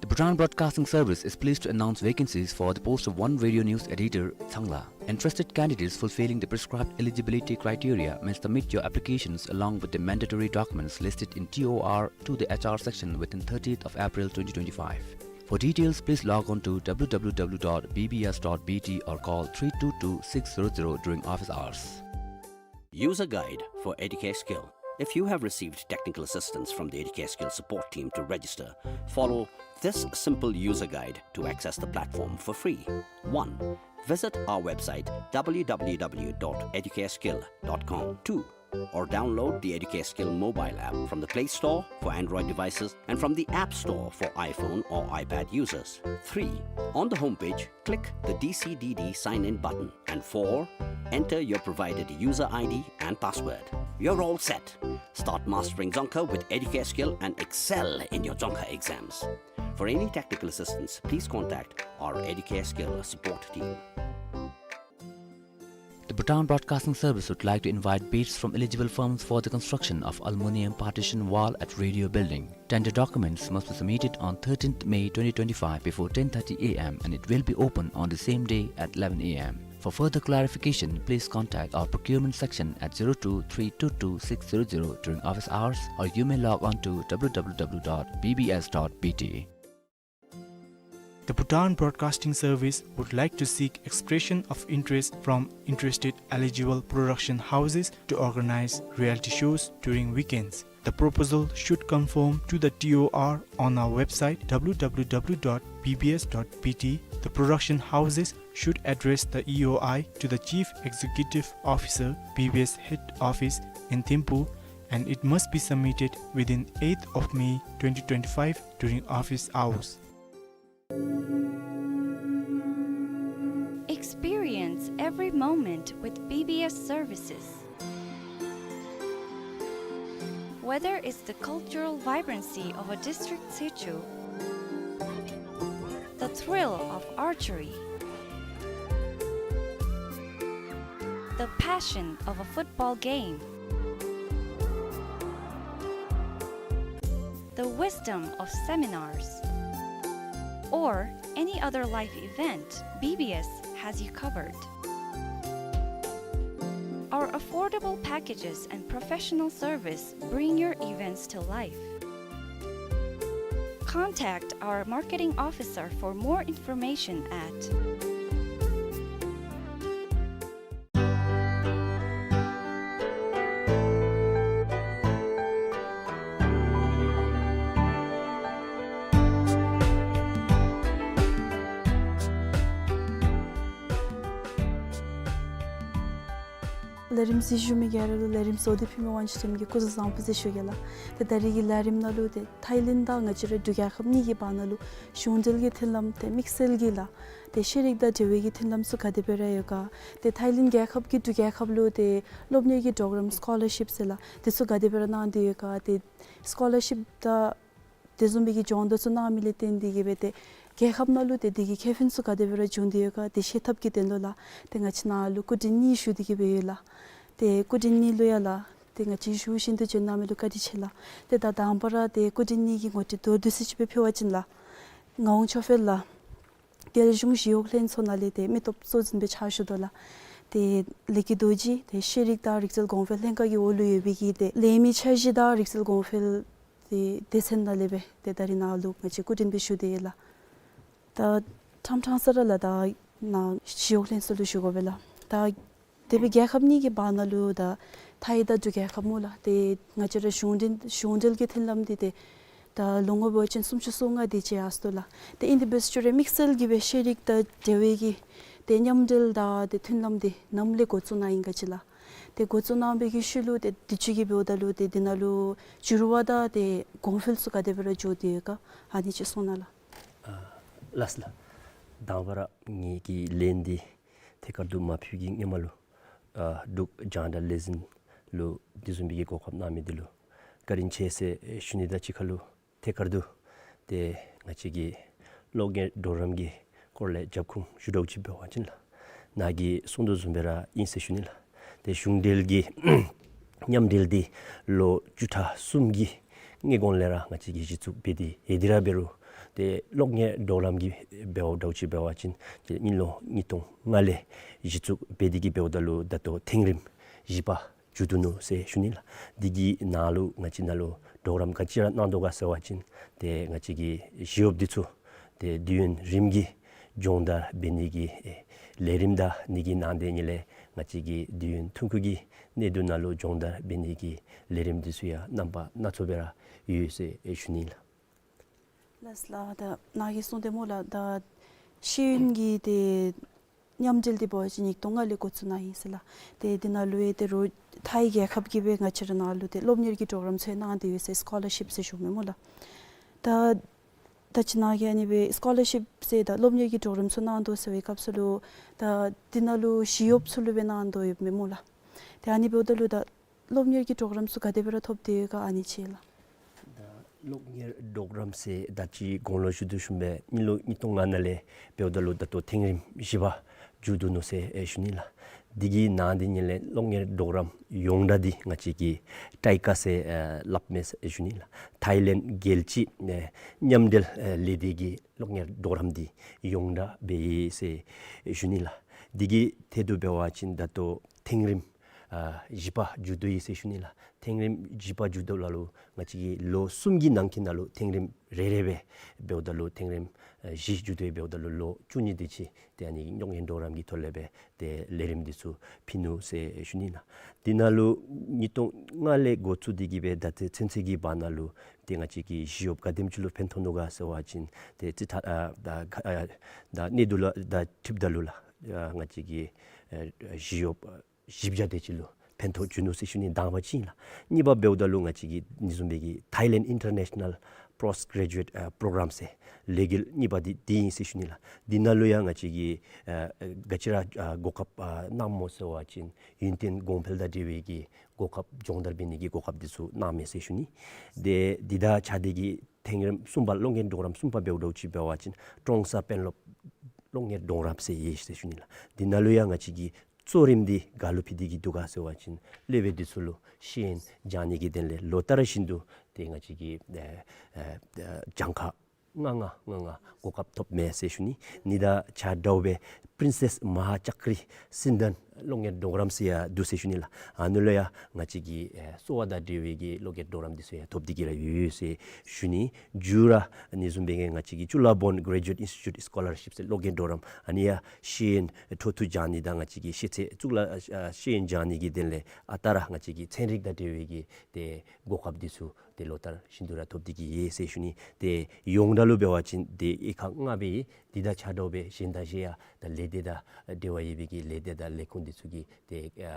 The Bhutan Broadcasting Service is pleased to announce vacancies for the post of one radio news editor, Tsangla. Interested candidates fulfilling the prescribed eligibility criteria may submit your applications along with the mandatory documents listed in T O R to the H R section within thirtieth of April twenty twenty-five. For details, please log on to W W W dot B B S dot B T or call three two two six zero zero during office hours. User guide for Educare Skill. If you have received technical assistance from the Educare Skill support team to register, follow this simple user guide to access the platform for free. One, visit our website W W W dot educare skill dot com. Two, or download the Educare Skill mobile app from the Play Store for Android devices and from the App Store for iPhone or iPad users. Three, on the homepage, click the D C D D sign in button. And four, enter your provided user I D and password. You're all set. Start mastering Dzongkha with Educare Skill and excel in your Dzongkha exams. For any technical assistance, please contact our Educare Skill support team. The Bhutan Broadcasting Service would like to invite bids from eligible firms for the construction of aluminium partition wall at Radio Building. Tender documents must be submitted on thirteenth May twenty twenty-five before ten thirty A M and it will be open on the same day at eleven A M. For further clarification, please contact our procurement section at zero two three two two six zero zero during office hours, or you may log on to W W W dot B B S dot B T. The Bhutan Broadcasting Service would like to seek expression of interest from interested eligible production houses to organize reality shows during weekends. The proposal should conform to the T O R on our website W W W dot B B S dot B T. The production houses should address the E O I to the Chief Executive Officer, B B S Head Office in Thimphu, and it must be submitted within eighth of May twenty twenty-five during office hours. Experience every moment with B B S services. Whether it's the cultural vibrancy of a district sichu, the thrill of archery, the passion of a football game, the wisdom of seminars, or any other life event, B B S has you covered. Our affordable packages and professional service bring your events to life. Contact our marketing officer for more information at ལས་རིམ་གཟིགས་བཞུགས་མི་ག་ར་ལུ་ལས་རིམ་གཟིགས་ཏེ་ཕུལ་མི་དབང་ཆེ་ཁྲི་འཛིན་གྱི་སྐུ་གཟུགས་བཟང་པོ་ཟེར་ཞུ་གེ་ལགས། ཏེ་ད་རིས་ཀྱི་ལས་རིམ་ནང་ལུ་ཏེ་ཐའི་ལེནཌ་དང་ང་བཅས་ར་འབྲུག་རྒྱལ་ཁབ་གཉིས་ཀྱི་བར་ན་ལུ་གཞུང་འབྲེལ་གྱི་མཐུན་ལམ་ཏེ་དམིགས་བསལ་གྱི་ལགས། ཏེ་ཤེས་རིག་དང་འབྲེལ་བའི་གི་མཐུན་ལམ་ཚུ་ག་དེ་སྦེ་ར་ཡོད་ག། ཏེ་ཐའི་ལེནཌ་རྒྱལ་ཁབ་ཀྱིས་འབྲུག་རྒྱལ་ཁབ་ལུ་ཏེ་སློབ་གཉེར་གྱི་གྲོགས་རམ་སི་ཀོ་ལར་ཤིབ་ཟེར་ལགས། དེ་ཚུ་ག་དེ་སྦེ་ར་གནང་སྟེ་ཡོད་ག། ཏེ་སི་ཀོ་ལར་ཤིབ་དང་དེ་བཟུམ་སྦེ་གི་སྦྱོང་བརྡར་ཚུ་གནང་མི་ལས་བརྟེན་ཏེ་གིས་སྦེ་ཏེ་རྒྱལ་ཁབ་ནང་ལུ་ཏེ་དེ་གི་ཁེ་ཕན་ཚུ་ག་དེ་སྦེ་ར་བྱུང་སྟེ་ཡོད་ག་དེ་ཤེས་ཐབས་ཀྱི་དོན་ལུ་ལགས། ཏེ་ང་བཅས་ནཱ་ལུ་སྐུ་མགྲོན་གཉིས་ཞུ་སྟེ་གིས་སྦེ་ཡོད་ལགས། ཏེ་སྐུ་མགྲོན་གཉིས་ལུ་ཡང་ལགས། ཏེ་ང་བཅས་ཞུ་བཞིན་དུ་བྱོན་གནང་མི་ལུ་བཀའ་དྲིན་ཆེ་ལགས། ཏེ་ད་དང་པ་ར་ཏེ་སྐུ་མགྲོན་གཉིས་ཀྱི་ངོ་སྤྲོད་མདོར་བསྡུས་ཅིག་སྦེ་ཕུལ་བ་ཅིན་ལགས། ངག་དབང་ཆོས་འཕེལ་ལགས། རྒྱལ་གཞུང་ཞི་གཡོག་ལྷན་ཚོགས་ནང་ལས་ཏེ་མི་སྟོབས་གཙོ་འཛིན་སྦེ་ཕྱག་ཞུ་དོ་ལགས། ཏེ་ལས་ཀྱི་རྡོ་རྗེ་ཏེ་ཤེས་རིག་དང་རིག་རྩལ་གོང་འཕེལ་ལྷན་ཁག་གི་འོག་ལུ་ཡོད་པའི་གི་ཏེ་ལས་མི་འཆར་གཞི་དང་རིག་རྩལ་གོང་འཕེལ་ཏེ་སྡེ་ཚན་ནང་ལས་སྦེ་ཏེ་ད་རིས་ནཱ་ལུ་ང་བཅས་སྐུ་མགྲོན་སྦེ་ཞུ་སྟེ་ཡོད་ལགས། ད་ཕྲང་ཕྲང་ས་ར་ལགས་ད་ནཱ་ཞི་གཡོག་ལྷན་ཚོགས་ལུ་ཞུ་དགོ་པས་ལགས། ད་དེ་སྦེ་རྒྱལ་ཁབ་གཉིས་ཀྱི་བར་ན་ལུ་ད་ཐའི་དང་འབྲུག་རྒྱལ་ཁབ་སྨོ་ལགས། ཏེ་ང་བཅས་ར་གཞུང་འབྲེལ་གཞུང་འབྲེལ་གྱི་མཐུན་ལམ་འདི་ཏེ་ད་ལོ་ངོ་འབད་བ་ཅིན་སུམ་ཅུ་སོ་ལྔ་དེ་ཅིག་ཡར་སོ་དོ་ལགས། ཏེ་ཨིན་ཏེ་འབད་རུང་ར་དམིགས་བསལ་གྱིས་སྦེ་ཤེས་རིག་དང་འབྲེལ་བའི་གི་ཏེ་མཉམ་འབྲེལ་དང་ཏེ་མཐུན་ལམ་འདི་ནམ་ལས་འགོ་བཙུགས་གནང་ཡི་ག་ཅིག་ལགས། ཏེ་འགོ་བཙུགས་གནང་བའི་གི་ཤུལ་ལུ་ཏེ་དུས་ཅི་གི་འབདཝ་ད་ལུ་ཏེ་འདི་ནང་ལུ་འགྱུར་བ་དང་ཏེ་གོང་འཕེལ་ཚུ་ག་དེ་སྦེ་ར་འགྱོ་སྟེ་ཡོད་ག་ཨ་ནི་ཅིག་གསུང་གནང་ལགས། ཨ་ལགས་ལགས། དང་པ་ར་ངེ་གི་ལན་འདི་ཐད་ཀར་དུ་མ་ཕུལ་གྱི་སྔོན་མ་ལུ་ཨ་འབྲུག་རྒྱང་བསྒྲགས་ལས་འཛིན་ལུ་དེ་བཟུམ་སྦེ་གི་གོ་སྐབས་གནང་མི་འདི་ལུ་བཀའ་དྲིན་ཆེ་ཟེར་ཞུ་ནི་དང་གཅིག་ཁར་ལུ་ཐད་ཀར་དུ་ཏེ་ང་བཅས་ཀྱི་གློག་བརྙན་གྲོགས་རམ་གྱི་སྐོར་ལས་རྒྱབ་ཁུངས་ཞུ་དོ་ཅིག་འབད་བ་ཅིན་ལགས། ནཱ་གིས་གསུང་དོ་བཟུམ་སྦེ་ར་ཨིན་ཟེར་ཞུ་ནི་ལགས། ཏེ་གཞུང་འབྲེལ་གྱི་མཉམ་འབྲེལ་འདི་ལོ་བཅུ་ཕྲག་གསུམ་གྱི་སྔོན་གོང་ལས་ར་ང་བཅས་ཀྱིས་གཞི་བཙུགས་འབད་དེ་ཡོད། དེ་ར་འབད་རུང་ཏེ་གློག་བརྙན་གྲོགས་རམ་གྱི་འབདཝ་ད་ཅིག་འབད་བ་ཅིན་ཏེ་དམིགས་ལོ་ཉིས་སྟོང་ལྔ་ལས་གཞི་བཙུགས་འབད་དེ་གིས་འབདཝ་ད་ལུ་ད་ལྟོ་ཐེངས་རིམ་བཞི་པ་མཇུག་བསྡུ་ནུག་ཟེར་ཞུ་ནི་ལགས། འདི་གི་ནང་ལུ་ང་བཅས་ནཱ་ལུ་གྲོགས་རམ་ག་ཅི་ར་གནང་དོ་ག་ཟེར་བ་ཅིན་ཏེ་ང་བཅས་ཀྱི་ཞི་གཡོགཔ་འདི་ཚུ་ཏེ་དུས་ཡུན་རིངམོ་གི་སྦྱོང་བརྡར་འབད་ནི་གི་ཨེ་ལས་རིམ་དང་ཨ་ནི་གི་ནང་དེ་ཉིད་ལས་ང་བཅས་ཀྱི་དུས་ཡུན་ཐུང་ཀུ་གི་གནས་སྟངས་ནང་ལུ་སྦྱོང་བརྡར་འབད་ནི་གི་ལས་རིམ་འདི་ཚུ་ཡང་རྣམ་པ་སྣ་ཚོགས་སྦེ་ར་ཡོད་ཟེར་ཨེ་ཞུ་ནི་ལགས། ལགས་ལགས། ད་ནཱ་གིས་གསུངས་ཏེ་སྨོ་ལགས། ད་ཤེས་ཡོན་གྱི་ཏེ་མཉམ་འབྲེལ་འདི་འབད་བ་ཅིན་ཉིས་སྟོང་ལྔ་ལས་འགོ་བཙུགས་གནང་ཡི་ཟེར་ལགས། ཏེ་འདི་ནང་ལུ་ཡང་ཏེ་རུང་ཐའི་རྒྱལ་ཁབ་ཀྱིས་སྦེ་ང་བཅས་ར་ནཱ་ལུ་ཏེ་སློབ་གཉེར་གྱི་གྲོགས་རམ་ཚུ་གནང་སྟེ་ཡོད་ཟེར། སི་ཀོ་ལར་ཤིབ་ཟེར་ཞུཝ་མས་སྨོ་ལགས། ད་ད་ཅི་ནཱ་གིས་ཨ་ནི་སྦེ་སི་ཀོ་ལར་ཤིབ་ཟེར་ད་སློབ་གཉེར་གྱི་གྲོགས་རམ་ཚུ་གནང་དོ་ཟེར་བའི་སྐབས་སུ་ལུ་ད་འདི་ནང་ལུ་ཞི་གཡོགཔ་ཚུ་ལུ་སྦེ་གནང་དོ་ཡོདཔ་མས་སྨོ་ལགས། ཏེ་ཨ་ནི་འབདཝ་ད་ལུ་ད་སློབ་གཉེར་གྱི་གྲོགས་རམ་ཚུ་ག་དེ་སྦེ་ར་ཐོབ་སྟེ་ཡོད་ག་ཨ་ནི་ཅིག་ལགས། ད་གློག་བརྙན་གྲོགས་རམ་ཟེར་ད་ཅི་གོང་ལུ་ཞུ་དོ་བཟུམ་སྦེ་དམིགས་ལོ་ཉིས་སྟོང་ལྔ་ནང་ལས་འབདཝ་ད་ལུ་ད་ལྟོ་ཐེངས་རིམ་བཞི་པ་མཇུག་བསྡུ་ནུག་ཟེར་ཨེ་ཞུ་ནི་ལགས། འདི་གི་ནང་དེ་ཉིད་ལས་གློག་བརྙན་གྲོགས་རམ་ཡོངས་གྲགས་འདི་ང་བཅས་ཀྱིས་ཊའི་ཀ་ཟེར་ཨེ་སླབ་མས་ཟེར་ཨེ་ཞུ་ནི་ལགས། ཐའི་ལེནཌ་རྒྱལ་སྤྱི་ཨེ་མཉམ་འབྲེལ་ཨེ་ལས་སྡེ་གིས་གློག་བརྙན་གྲོགས་རམ་འདི་ཡོངས་གྲགས་འབད་ཡི་ཟེར་ཨེ་ཞུ་ནི་ལགས། འདི་གི་ཐད་དུ་འབད་བ་ཅིན་ད་ལྟོ་ཐེངས་རིམ་ཨ་བཞི་པ་མཇུག་བསྡུ་ཡི་ཟེར་ཞུ་ནི་ལགས། ཐེངས་རིམ་བཞི་པ་མཇུག་བསྡུཝ་ད་ལུ་ང་བཅས་ཀྱིས་ལོ་གསུམ་གྱི་ནང་འཁོད་ནང་ལུ་ཐེངས་རིམ་རེ་རེ་སྦེ་འབདཝ་ད་ལུ་ཐེངས་རིམ་ཨ་བཞི་མཇུག་བསྡུ་འབདཝ་ད་ལུ་ལོ་བཅུ་གཉིས་དེ་ཅིག་ཏེ་ཨ་ནི་གློག་བརྙན་གྲོགས་རམ་གྱི་ཐོག་ལས་སྦེ་ཏེ་ལས་རིམ་འདི་ཚུ་ཕུལ་ནུག་ཟེར་ཞུ་ནི་ལགས། འདི་ནང་ལུ་ཉིས་སྟོང་ལྔ་ལས་འགོ་བཙུགས་ཏེ་གིས་སྦེ་ད་ལྟོ་ཚུན་ཚོད་ཀྱི་བར་ན་ལུ་ཏེ་ང་བཅས་ཀྱི་ཞི་གཡོགཔ་ག་དེམ་ཅིག་ལུ་ཕན་ཐོགས་ནུག་ག་ཟེར་བ་ཅིན་ཏེ་ཅི་ད་ཨ་ད་ཨ་ད་གནས་སྟངས་ལུ་ད་འཁྲིལཝ་ད་ལུ་ལགས། ཨ་ང་བཅས་ཀྱི་ཨ་ཞི་གཡོགཔ་བཞི་བརྒྱ་དེ་ཅིག་ལུ་ཕན་ཐོགས་བྱུང་ནུག་ཟེར་ཞུ་ནི་དང་པ་ཅིག་ཨིན་ལགས། གཉིས་པ་འབདཝ་ད་ལུ་ང་བཅས་ཀྱི་ཨ་ནི་བཟུམ་སྦེ་གི་Thailand International Postgraduate ཨ་Program ཟེར་ལས་འགུལ་གཉིས་པ་འདི་འདི་ཨིན་ཟེར་ཞུ་ནི་ལགས། འདི་ནང་ལུ་ཡང་ང་བཅས་ཀྱིས་ཨ་ག་ཅི་ར་ཨ་གོ་སྐབས་ཨ་གནངམ་སྨོ་ཟེར་བ་ཅིན་ཡུན་བརྟན་གོང་འཕེལ་དང་འབྲེལ་བའི་གི་གོ་སྐབས་སྦྱོང་བརྡར་འབད་ནི་གི་གོ་སྐབས་འདི་ཚུ་གནངམ་མས་ཟེར་ཞུ་ནི། ཏེ་འདི་དང་ཆ་འདི་གི་ཐེངས་རིམ་གསུམ་པ་གློག་བརྙན་གྲོགས་རམ་གསུམ་པ་འབདཝ་ད་ཅིག་འབད་བ་ཅིན་ཀྲོང་གསར་དཔོན་སློབ་གློག་བརྙན་གྲོགས་རམ་ཟེར་ཡོད་ཟེར་ཞུ་ནི་ལགས། འདི་ནང་ལུ་ཡང་ང་བཅས་ཀྱིས་གཙོ་རིམ་འདི་ག་ལུ་ཕུལ་ཏེ་གིས་འདུག་ག་ཟེར་བ་ཅིན་སློབ་དཔོན་འདི་ཚུ་ལུ་ཤེས་ཡོན་སྦྱང་ནི་གི་དོན་ལས་ལོ་ལྟར་བཞིན་དུ་ཏེ་ང་བཅས་ཀྱིས་ཨེ་ཨེ་གྱངས་ཁ་ལྔ་ལྔ་ལྔ་ལྔ་གོ་སྐབས་ཐོབ་མས་ཟེར་ཞུ་ནི། ཨ་ནི་དང་ཆ་འདྲཝ་སྦེ་པྲིན་སེས་མ་ཧཱ་ཅཀྲི་སིན་དཱན་གློག་བརྙན་གྲོགས་རམ་ཟེར་ཡང་འདུག་ཟེར་ཞུ་ནི་ལགས། ཨ་ནི་ལུ་ཡང་ང་བཅས་ཀྱི་ཨེ་གསོ་བ་དང་འབྲེལ་བའི་གི་གློག་བརྙན་གྲོགས་རམ་འདི་ཚུ་ཡང་ཐོབ་སྟེ་གིས་ར་ཡོད་ཟེར་ཞུ་ནི། མཇུག་ར་ཨ་ནི་བཟུམ་སྦེ་གི་ང་བཅས་ཀྱི་ཅུ་ལ་བོན་Graduate Institute Scholarship ཟེར་གློག་བརྙན་གྲོགས་རམ་ཨ་ནི་ཡང་ཤེས་ཡོན་འཕྲོ་མཐུད་སྦྱང་ནི་དང་ང་བཅས་ཀྱི་ཤེས་ཚད་གཙུག་ལག་ཨ་ཤེས་ཡོན་སྦྱང་ནི་གི་དོན་ལས་ཨ་རྟག་ར་ང་བཅས་ཀྱི་ཚན་རིག་དང་འབྲེལ་བའི་གི་ཏེ་གོ་སྐབས་འདི་ཚུ་ཏེ་ལོ་ལྟར་བཞིན་དུ་ར་ཐོབ་སྟེ་གིས་ཡོད་ཟེར་ཞུ་ནི། ཏེ་ཡོངས་གྲགས་ ལུ་འབད་བ་ཅིན་ཏེ་དབྱེ་ཁག་ལྔ་སྦེ་འདི་དང་ཆ་འདྲཝ་སྦེ་གཞན་དང་གཞན་ཡང་ད་ལས་སྡེ་དང་འབྲེལ་བ་ཡོད་པའི་གི་ལས་སྡེ་དང་ལས་ཁུངས་འདི་ཚུ་གིས་ཏེ་ཨ་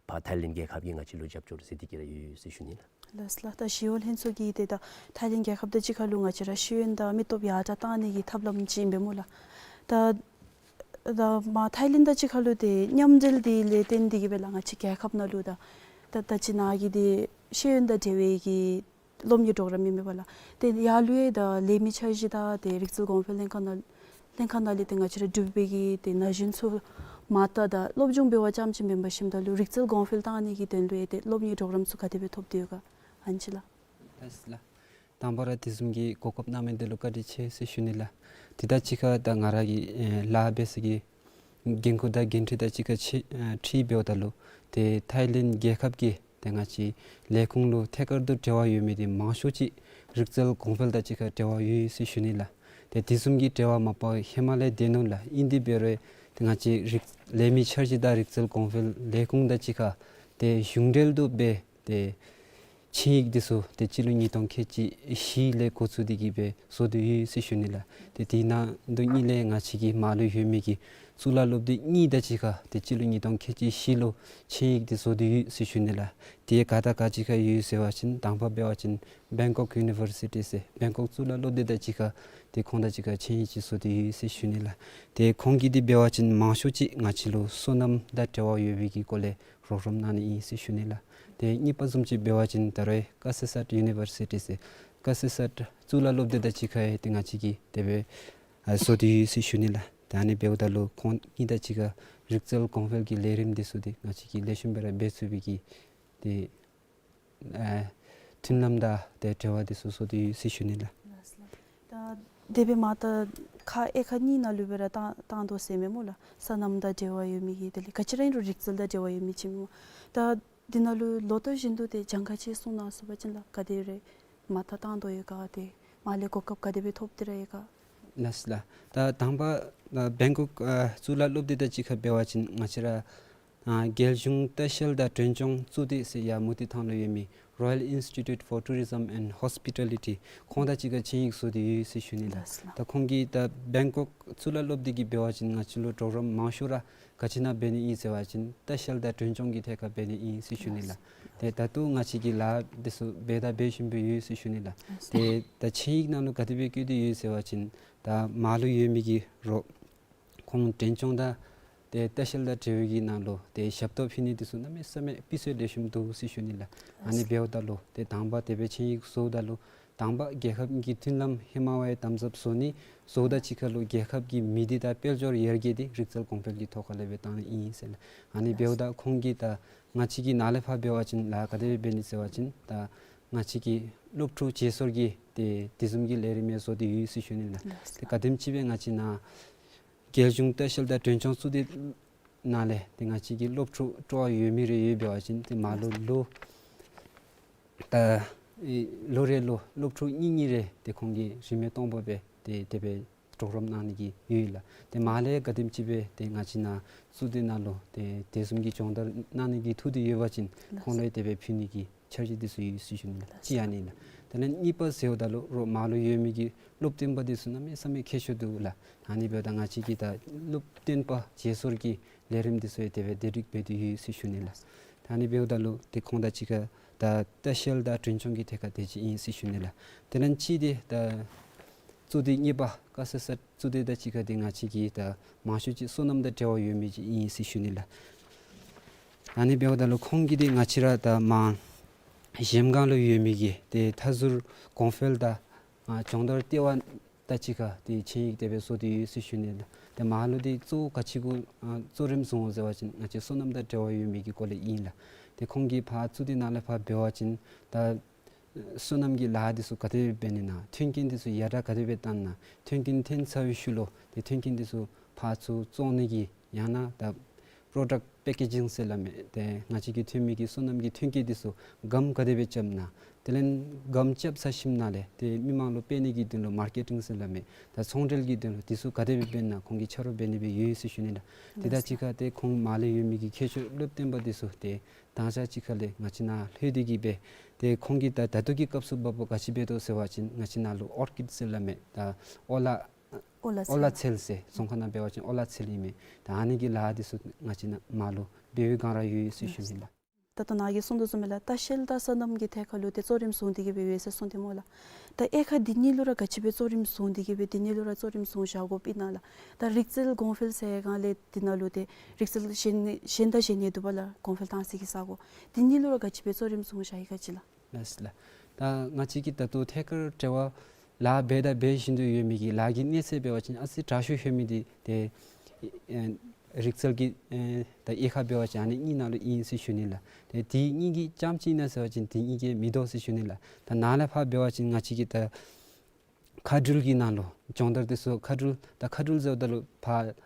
ཕར་ཐའི་ལེནཌ་རྒྱལ་ཁབ་ཀྱིས་ང་བཅས་ལུ་རྒྱབ་སྐྱོར་ཟེར་འདི་གི་ར་ཡོད་ཟེར་ཞུ་ནི་ལགས། ལགས་ལགས། ད་ཞི་གཡོག་ལྷན་ཚོགས་ཀྱིས་ཏེ་ད་ཐའི་ལེནཌ་རྒྱལ་ཁབ་དང་གཅིག་ཁར་ལུ་ང་བཅས་ར་ཤེས་ཡོན་དང་མི་སྟོབས་ཡར་དྲག་བཏང་ནི་གི་ཐབས་ལམ་ཅིག་ཨིན་པས་སྨོ་ལགས། ད་ད་མར་ཐའི་ལེནཌ་དང་གཅིག་ཁར་ལུ་ཏེ་མཉམ་འབྲེལ་འདི་ལས་བརྟེན་འདི་གིས་སྦེ་ལགས་ང་བཅས་རྒྱལ་ཁབ་ནང་ལུ་ད་ད་ད་ཅི་ནཱ་གི་ཏེ་ཤེས་ཡོན་དང་འབྲེལ་བའི་གི་སློབ་གཉེར་གྲོགས་རམ་ཨིན་མས་པ་ལགས། ཏེ་ཡར་ལུ་ཡང་ད་ལས་མི་འཆར་གཞི་དང་ཏེ་རིག་རྩལ་གོང་འཕེལ་ལྷན་ཁག་ནང་ལྷན་ཁག་ནང་ལས་ཏེ་ང་བཅས་ར་འབྲུག་པའི་གི་ཏེ་ན་གཞོན་ཚུ་མ་དང་ད་སློབ་སྦྱོང་འབད་བ་ཙམ་ཅིག་མེན་པར་ཞིནམ་ད་ལུ་རིག་རྩལ་གོང་འཕེལ་བཏང་ནི་གི་དོན་ལུ་ཡང་ཏེ་སློབ་གཉེར་གྲོགས་རམ་ཚུ་ག་དེ་སྦེ་ཐོབ་སྟེ་ཡོད་ག་ཨ་ནི་ཅིག་ལགས། ལགས་ལགས། དང་པ་ར་དེ་བཟུམ་གྱི་གོ་སྐབས་གནང་མི་འདི་ལུ་བཀའ་དྲིན་ཆེ་ཟེར་ཞུ་ནི་ལགས། དེ་དང་གཅིག་ཁར་ད་ང་ར་གིས་ཨེ་ལཱ་འབད་ས་གི་འགན་ཁུར་དང་འགན་འཁྲི་དང་གཅིག་ཁར་ཕྱད་ཨ་འཁྲིལ་འབདཝ་ད་ལུ་ཏེ་ཐའི་ལེནཌ་རྒྱལ་ཁབ་ཀྱི་ཏེ་ང་བཅས་ལས་ཁུངས་ལུ་ཐད་ཀར་དུ་འབྲེལ་བ་ཡོད་མི་འདི་མང་ཤོས་ཅིག་རིག་རྩལ་གོང་འཕེལ་དང་གཅིག་ཁར་འབྲེལ་བ་ཡོད་ཟེར་ཞུ་ནི་ལགས། ཏེ་དེ་བཟུམ་གྱི་འབྲེལ་བ་མ་པ་ཧེ་མ་ལས་ཏེ་ནུག་ལགས། ཨིན་དེ་འབད་རུང་ཏེ་ང་བཅས་རིག་ལས་མི་འཆར་གཞི་དང་རིག་རྩལ་གོང་འཕེལ་ལས་ཁུངས་དང་གཅིག་ཁར་ཏེ་གཞུང་འབྲེལ་དུ་འབད་ཏེ་ཆིངས་ཡིག་འདི་ཚུ་ཏེ་སྤྱི་ལོ་ཉིས་སྟོང་ཁལ་གཅིག་བཞི་ལས་འགོ་བཙུགས་ཏེ་གིས་སྦེ་བཟོ་སྟེ་ཡོད་ཟེར་ཞུ་ནི་ལགས། ཏེ་དེ་ནང་དོན་གཉིས་ལས་ང་བཅས་ཀྱི་མར་ལུ་ཡོད་མི་གི་གཙུག་ལག་སློབ་སྡེ་གཉིས་དང་གཅིག་ཁར་ཏེ་སྤྱི་ལོ་ཉིས་སྟོང་ཁལ་གཅིག་བཞི་ལུ་ཆིངས་ཡིག་འདི་བཟོ་སྟེ་ཡོད་ཟེར་ཞུ་ནི་ལགས། དེ་ག་དང་ག་གཅིག་ཁར་ཡོད་ཟེར་བ་ཅིན་དང་པ་འབད་བ་ཅིན་བེང་ཀོག་ཡུ་ནི་ཝར་སི་ཊི་ཟེར་བེང་ཀོག་གཙུག་ལག་སློབ་སྡེ་དང་གཅིག་ཁར་ཏེ་ཁོང་དང་གཅིག་ཁར་ཆིངས་ཡིག་ཅིག་བཟོ་སྟེ་ཡོད་ཟེར་ཞུ་ནི་ལགས། ཏེ་ཁོང་གིས་འདི་འབད་བ་ཅིན་མང་ཤོས་ཅིག་ང་བཅས་ལུ་སོ་ནམ་དང་འབྲེལ་བ་ཡོད་པའི་གི་སྐོར་ལས་རོགས་རམ་གནང་ནི་ཨིན་ཟེར་ཞུ་ནི་ལགས། ཏེ་གཉིས་པ་བཟུམ་ཅིག་འབད་བ་ཅིན་ད་རུང་ཀ་ས་སཊ་ཡུ་ནི་ཝར་སི་ཊི་ཟེར་ཀ་ས་སཊ་གཙུག་ལག་སློབ་སྡེ་དང་གཅིག་ཁར་ཡང་ཏེ་ང་བཅས་ཀྱིས་དེ་སྦེ་ཨ་བཟོ་སྟེ་ཡོད་ཟེར་ཞུ་ནི་ལགས། ད་ཨ་ནི་འབདཝ་ད་ལུ་ཁོང་གཉིས་དང་གཅིག་ཁར་རིག་རྩལ་གོང་འཕེལ་གྱི་ལས་རིམ་འདི་ཚུ་ཏེ་ང་བཅས་ཀྱིས་ལེགས་ཤོམ་སྦེ་ར་འབད་ཚུགས་པའི་གི་ཏེ་ཨ་མཐུན་ལམ་དང་ཏེ་འབྲེལ་བ་འདི་ཚུ་བཟོ་སྟེ་ཡོད་ཟེར་ཞུ་ནི་ལགས། ལགས་སོ་ལགས། ད་དེ་སྦེ་མར་ད་ཁག་དབྱེ་ཁག་གཉིས་ནང་ལུ་སྦེ་ར་བཏང་བཏང་དོ་ཟེར་མས་སྨོ་ལགས། སོ་ནམ་དང་འབྲེལ་བ་ཡོད་མི་གི་དེ་ལས་ག་ཅི་ར་ཨིན་རུང་རིག་རྩལ་དང་འབྲེལ་བ་ཡོད་མི་ཅིག་སྨོ། ད་འདི་ནང་ལུ་ལོ་ཐོག་བཞིན་དུ་ཏེ་གྱངས་ཁ་ཅིག་གསུང་གནང་ཚུགས་པ་ཅིན་ལགས། ག་དེ་རེ་མར་ད་བཏང་དོ་ཡོད་ག། ཏེ་མར་ལས་གོ་སྐབས་ག་དེ་སྦེ་ཐོབ་སྟེ་ར་ཡོད་ག། ལགས་སོ་ལགས། ད་དང་པ་ཨ་བེང་ཀོག་ཨ་གཙུག་ལག་སློབ་སྡེ་དང་གཅིག་ཁར་འབད་བ་ཅིན་ང་བཅས་ར་ཨ་རྒྱལ་གཞུང་ལྟ་བཤལ་དང་མགྲོན་སྐྱོང་གཙུག་སྡེ་ཟེར་ཡར་མུ་ཏིག་ཐང་ལུ་ཡོད་མི་Royal Institute for Tourism and Hospitality ཁོང་དང་གཅིག་ཁར་ཆིངས་ཡིག་བཟོ་སྟེ་ཡོད་ཟེར་ཞུ་ནི་ལགས། ལགས་སོ་ལགས། ད་ཁོང་གིས་ད་བེང་ཀོག་གཙུག་ལག་སློབ་སྡེ་གིས་འབད་བ་ཅིན་ང་བཅས་ལུ་གྲོགས་རམ་མང་ཤོས་ར་ག་ཅི་ནང་འབད་ནི་ཨིན་ཟེར་བ་ཅིན་ལྟ་བཤལ་དང་མགྲོན་སྐྱོང་གི་ཐད་ཁར་འབད་ནི་ཨིན་ཟེར་ཞུ་ནི་ལགས། ལགས་སོ། ཏེ་ད་ལྟོ་ང་བཅས་ཀྱིས་ལཱ་འདི་ཚུ་འབད་དང་འབད་བཞིན་སྦེ་ཡོད་ཟེར་ཞུ་ནི་ལགས། ལགས་སོ། ཏེ་ད་ཆིངས་ཡིག་ནང་ལུ་ག་དེ་སྦེ་བཀོད་དེ་ཡོད་ཟེར་བ་ཅིན་ད་མར་ལུ་ཡོད་མི་གི་རོགས་ཁོང་མགྲོན་སྐྱོང་དང་ཏེ་ལྟ་བཤལ་དང་འབྲེལ་བའི་གི་ནང་ལུ་ཏེ་ཞབས་ཏོག་ཕུལ་ནི་འདི་ཚུ་གནམ་མེད་ས་མེད་སྤུས་ཚད་ལེགས་ཤོམ་འདུག་ཟེར་ཞུ་ནི་ལགས། ཨ་ནི་འབདཝ་ད་ལུ་ཏེ་དང་པ་དེ་སྦེ་ཆིངས་ཡིག་བཟོཝ་ད་ལུ་དང་པ་རྒྱལ་ཁབ་གཉིས་ཀྱི་མཐུན་ལམ་ཧེ་མ་བ་ཡང་དམ་ཟབ་བཟོ་ནི་བཟོཝ་དང་གཅིག་ཁར་ལུ་རྒྱལ་ཁབ་ཀྱི་མི་སྡེ་དང་དཔལ་འབྱོར་ཡར་རྒྱས་འདི་རིག་རྩལ་གོང་འཕེལ་གྱི་ཐོག་ཁ་ལས་སྦེ་བཏང་ནི་ཨིན་ཟེར་ལགས། ཨ་ནི་འབདཝ་ད་ཁོང་གིས་ད་ང་བཅས་ཀྱིས་ནཱ་ལས་ཕར་འབད་བ་ཅིན་ལཱ་ག་དེ་སྦེ་འབད་ནི་ཟེར་བ་ཅིན་ད་ང་བཅས་ཀྱི་སློབ་ཕྲུག་བརྗེ་སོར་གྱི་ཏེ་དེ་བཟུམ་གྱི་ལས་རིམ་ཡང་བཟོ་སྟེ་ཡོད་ཟེར་ཞུ་ནི་ལགས། ལགས་སོ། ཏེ་ག་དེམ་ཅིག་སྦེ་ང་བཅས་ནཱ་རྒྱལ་གཞུང་ལྟ་བཤལ་དང་མགྲོན་སྐྱོང་གཙུག་སྡེ་ནང་ལས་ཏེ་ང་བཅས་ཀྱི་སློབ་ཕྲུག་སྤྲོ་བ་ཡོད་མི་རེ་ཡོད་འབད་བ་ཅིན་ཏེ་མར་ལུ་ལོ་ད་ཨེ་ལོ་རེ་ལུ་སློབ་ཕྲུག་གཉིས་གཉིས་རེ་ཏེ་ཁོང་གིས་རིན་མེད་སྟོང་པ་སྦེ་ཏེ་དེ་སྦེ་གྲོགས་རམ་གནང་ནི་གི་ཡོད་ལགས། ཏེ་མར་ལས་ག་དེམ་ཅིག་སྦེ་ཏེ་ང་བཅས་ནཱ་གཙུག་སྡེ་ནང་ལུ་ཏེ་དེ་བཟུམ་གྱི་སྦྱོང་བརྡར་གནང་ནི་གི་ཐུགས་འདོད་ཡོད་པ་ཅིན་ཁོང་ལུ་ཡང་དེ་སྦེ་ཕུལ་ནི་གི་འཆར་གཞི་འདི་ཚུ་ཡོད་ཟེར་ཞུ་ནི་ལགས། ལགས་སོ། གཅིག་ཨ་ནི་ལགས། དེ་ལས་གཉིས་པ་ཟེརཝ་ད་ལུ་རོགས་མར་ལུ་ཡོད་མི་གི་སློབ་སྟོན་པ་འདི་ཚུ་གནམ་མེད་ས་མེད་མཁས་མཆོག་འདུག་ལགས། ཨ་ནི་འབདཝ་ད་ང་བཅས་ཀྱིས་ད་སློབ་སྟོན་པ་བརྗེ་སོར་གྱི་ལས་རིམ་འདི་ཚུ་ཡང་དེ་སྦེ་བདེ་སྒྲིག་འབད་དེ་ཡོད་ཟེར་ཞུ་ནི་ལགས། ད་ཨ་ནི་འབདཝ་ད་ལུ་ཏེ་ཁོང་དང་གཅིག་ཁར་ད་ལྟ་བཤལ་དང་མགྲོན་སྐྱོང་གི་ཐད་ཁར་དེ་ཅིག་ཨིན་ཟེར་ཞུ་ནི་ལགས། དེ་ལས་གཅིག་འདི་ད་གཙུག་སྡེ་གཉིས་པ་ཀ་ས་སཊ་གཙུག་སྡེ་དང་གཅིག་ཁར་འདི་ང་བཅས་ཀྱིས་ད་མང་ཤོས་ཅིག་སོ་ནམ་དང་འབྲེལ་བ་ཡོད་མི་ཅིག་ཨིན་ཟེར་ཞུ་ནི་ལགས། ཨ་ནི་འབདཝ་ད་ལུ་ཁོང་གིས་འདི་ང་བཅས་ར་ད་མར་གཞལམ་སྒང་ལུ་ཡོད་མི་གི་ཏེ་མཐའ་ཟུར་གོང་འཕེལ་དང་ཨ་སྦྱོང་བརྡར་ལྟེ་བ་དང་གཅིག་ཁར་ཏེ་ཆིངས་ཡིག་དེ་སྦེ་བཟོ་སྟེ་ཡོད་ཟེར་ཞུ་ནི་ལགས། ཏེ་མར་ལུ་འདི་གཙོ་བོ་ག་ཅི་གུ་ཨ་གཙོ་རིམ་བཟུང་འོང་ཟེར་བ་ཅིན་ང་བཅས་སོ་ནམ་དང་འབྲེལ་བ་ཡོད་མི་གི་སྐོར་ལས་ཨིན་ལགས། ཏེ་ཁོང་གིས་ཕར་གཙུག་སྡེ་ནང་ལས་ཕར་འབད་བ་ཅིན་ད་སོ་ནམ་གྱི་ལཱ་འདི་ཚུ་ག་དེ་སྦེ་འབད་ནི་ན་མཐུན་རྐྱེན་འདི་ཚུ་ཡར་དྲག་ག་དེ་སྦེ་བཏང་ན་མཐུན་རྐྱེན་ཐོན་ཚར་བའི་ཤུལ་ལུ་ཏེ་མཐུན་རྐྱེན་འདི་ཚུ་ཕར་ཚུར་བཙོང་ནི་གི་ཡང་ན་ད་པྲོ་ཌཀཊ་པེ་ཀེ་ཇིང་ཟེར་སླབ་མས། ཏེ་ང་བཅས་ཀྱིས་ཐོན་མི་གི་སོ་ནམ་གྱི་ཐོན་སྐྱེད་འདི་ཚུ་སྒམ་ག་དེ་སྦེ་རྐྱབ་ན་དེ་ལས་སྒམ་རྐྱབ་ཚར་ཞིནམ་ལས་ཏེ་མི་མང་ལུ་སྤེལ་ནི་གི་དོན་ལུ་མར་ཀེ་ཊིང་ཟེར་སླབ་མས། ད་ཚོང་འབྲེལ་གྱི་དོན་ལུ་འདི་ཚུ་ག་དེ་སྦེ་འབད་ན་ཁོང་གིས་ཆ་རོགས་འབད་ནི་སྦེ་ཡོད་ཟེར་ཞུ་ནི་ལགས། དེ་དང་གཅིག་ཁར་ཏེ་ཁོང་མར་ལས་ཡོད་མི་གི་མཁས་མཆོག་སློབ་སྟོན་པ་འདི་ཚུ་ཏེ་དང་ཞག་གཅིག་ཁ་ལས་ང་བཅས་ནཱ་ལྷོད་དེ་གིས་སྦེ་ ཏེ་ཁོང་གིས་ད་ད་ལྟོ་གི་སྐབས་སུ་བབ་པ་ག་ཅི་འབད་དོ་ཟེར་བ་ཅིན་ང་བཅས་ནཱ་ལུ་ཨོར་ཀིཌ་ཟེར་སླབ་མས། ད་ཨོ་ལ་ཨོ་ལ་ཨོ་ལ་ཚལ་ཚལ་ཟེར་རྫོང་ཁ་ནང་འབད་བ་ཅིན་ཨོ་ལ་ཚལ་ཨིན་མས། ད་ཨ་ནི་གི་ལཱ་འདི་ཚུ་ང་བཅས་ནཱ་མར་ལུ་འབད་བའི་སྒང་ར་ཡོད་ཟེར་ཞུ་ནི་ལགས། ད་ལྟོ་ནཱ་གིས་གསུངས་དོ་བཟུམ་སྦེ་ལགས། ལྟ་བཤལ་དང་སོ་ནམ་གྱི་ཐད་ཁར་ལུ་ཏེ་གཙོ་རིམ་བཟུང་སྟེ་གི་སྦེ་ཡོད་ཟེར་གསུངས་ཏེ་སྨོ་ལགས། ད་དབྱེ་ཁག་འདི་གཉིས་ལུ་ར་ག་ཅི་སྦེ་གཙོ་རིམ་བཟུང་སྟེ་གི་སྦེ་འདི་གཉིས་ལུ་ར་གཙོ་རིམ་བཟུང་བཞག་དགོཔ་ཨིན་ན་ལགས། ད་རིག་རྩལ་གོང་འཕེལ་ཟེར་སྒང་ལས་འདི་ནང་ལུ་ཏེ་རིག་རྩལ་གཞན་གཞན་དང་གཞན་ཡོད་དོ་བ་ལགས། གོང་འཕེལ་བཏང་སའི་གི་ས་གོ་འདི་གཉིས་ལུ་ར་ག་ཅི་སྦེ་གཙོ་རིམ་བཟུང་བཞག་ཡི་ག་ཅི་ལགས། ལགས་ལགས། ད་ང་བཅས་ཀྱིས་ད་ལྟོ་ཐད་ཀར་འབྲེལ་བ་ལཱ་འབད་དང་འབད་བཞིན་དུ་ཡོད་མི་གི་ལཱ་གི་གནས་ཚད་འབད་བ་ཅིན་ཨ་ཙི་དྲག་ཤོས་ཡོད་མི་འདི་ཏེ་ཨེ་རིག་རྩལ་གྱི་ཨེ་ད་དབྱེ་ཁག་འབད་བ་ཅིན་ཨ་ནི་གཉིས་ནང་ལུ་ཨིན་ཟེར་ཞུ་ནི་ལགས། ཏེ་དེ་གཉིས་ཀྱི་རྐྱངམ་ཅིག་ཨིན་ན་ཟེར་བ་ཅིན་དེ་གཉིས་ཀྱིས་མི་དོ་ཟེར་ཞུ་ནི་ལགས། ད་ནཱ་ལས་ཕར་འབད་བ་ཅིན་ང་བཅས་ཀྱིས་ད་མཁའ་འགྲུལ་གྱི་ནང་ལུ་སྦྱོང་བརྡར་འདི་ཚུ་མཁའ་འགྲུལ་ད་མཁའ་འགྲུལ་ཟེརཝ་ད་ལུ་ཕར་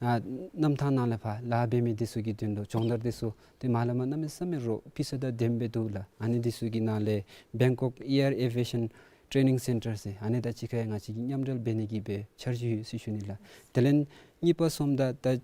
ཨ་གནམ་ཐང་ནང་ལས་ཕར་ལཱ་འབད་མི་འདི་ཚུ་གི་དོན་ལུ་སྦྱོང་བརྡར་འདི་ཚུ་ཏེ་མ་ལས་མར་གནམ་མེད་ས་མེད་རོགས་ཕུལ་ས་དང་ལྡནམ་སྦེ་འདུག་ལགས། ཨ་ནི་འདི་ཚུ་གི་ནང་ལས་Bangkok Air Aviation Training Centre ཟེར་ཨ་ནི་དང་གཅིག་ཁར་ཡང་ང་བཅས་ཀྱིས་མཉམ་འབྲེལ་འབད་ནི་གི་སྦེ་འཆར་གཞི་ཡོད་ཟེར་ཞུ་ནི་ལགས། དེ་ལས་གཉིས་པ་གསུམ་དང་ད་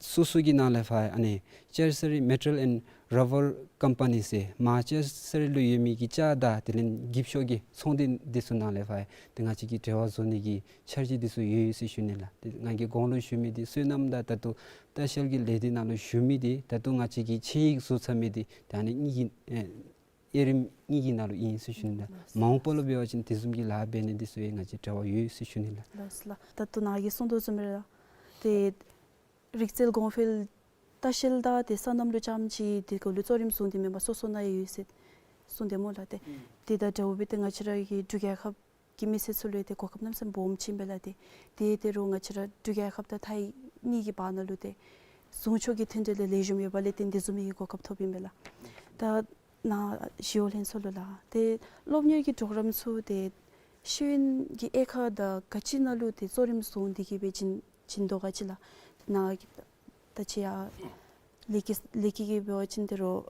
སོ་སོ་གི་ནང་ལས་ཕར་ཨ་ནི་ལྕགས་ཟ་རི་མེ་ཊལ་ཨེནཌ་རབ་བར་ཀམ་པ་ནི་ཟེར་མར་ལྕགས་ཟ་རི་ལུ་ཡོད་མི་གི་ལྕགས་དང་དེ་ལས་འགྱིབ་ཤོག་གི་ཚོང་སྡེ་འདི་ཚུ་ནང་ལས་ཕར་ཏེ་ང་བཅས་ཀྱིས་འབྲེལ་བ་བཟོ་ནི་གི་འཆར་གཞི་འདི་ཚུ་ཡོད་ཟེར་ཞུ་ནི་ལགས། ཏེ་ང་གིས་གོང་ལུ་ཞུ་མི་འདི་སོ་ནམ་དང་ད་ལྟོ་ལྟ་བཤལ་གྱི་ལས་སྡེ་ནང་ལུ་ཞུ་མི་འདི་ད་ལྟོ་ང་བཅས་ཀྱིས་ཆེད་དབྱིངས་བཟོ་ཚར་མི་འདི་ཏེ་ཨ་ནི་གཉིས་ཀྱི་ཨེ་དབྱེ་རིམ་གཉིས་ཀྱི་ནང་ལུ་ཨིན་ཟེར་ཞུ་ནི་ལགས། ལགས། མ་འོངས་པ་ལུ་འབད་བ་ཅིན་དེ་བཟུམ་གྱི་ལཱ་འབད་ནི་འདི་ཚུ་ཡང་ང་བཅས་འབྲེལ་བ་ཡོད་ཟེར་ཞུ་ནི་ལགས། ལགས་ལགས། ད་ལྟོ་ནཱ་གིས་གསུངས་དོ་བཟུམ་སྦེ་ར་ཏེ་རིག་རྩལ་གོང་འཕེལ་ལྟ་བཤལ་དང་ཏེ་སོ་ནམ་ལུ་རྐྱངམ་ཅིག་འདི་གུ་ལུ་གཙོ་རིམ་བཟུང་སྟེ་མེན་པར་སོ་སོ་ནང་ཡང་ཡོད་ཟེར་གསུངས་ཏེ་སྨོ་ལགས། ཏེ་ཨུམ་དེ་དང་འདྲཝ་སྦེ་ཏེ་ང་བཅས་ར་གི་འབྲུག་རྒྱལ་ཁབ་ཀྱི་མི་སེར་ཚུ་ལུ་ཏེ་གོ་སྐབས་གནམ་མེད་ས་མེད་སྦོམ་ཅིག་ཨིན་པས་ལགས། ཏེ་ཏེ་ད་རུང་ང་བཅས་ར་འབྲུག་རྒྱལ་ཁབ་དང་ཐའི་གཉིས་ཀྱི་བར་ན་ལུ་ཏེ་ཟུང་ཕྱོགས་ཀྱི་མཐུན་འབྲེལ་ལེགས་ཤོམ་ཡོདཔ་ལས་བརྟེན་དེ་བཟུམ་མའི་གོ་སྐབས་ཐོབ་ཨིན་པས་ལགས། ད་ནཱ་ཞི་གཡོག་ལྷན་ཚོགས་ལུ་ལགས། ཏེ་སློབ་གཉེར་གྱི་གྲོགས་རམ་ཚུ་ཏེ་ཤེས་ཡོན་གྱི་དབྱེ་ཁག་དང་ག་ཅི་ནང་ལུ་ཏེ་གཙོ་རིམ་བཟུང་སྟེ་གི་སྦེ་བྱིན་བྱིན་དོ་ག་ཅི་ལགས། ནཱ་གིས་ད་ཅི་ཡང་ལས་ཀྱི་ལས་ཀྱི་གི་འབད་བ་ཅིན་ད་རུང་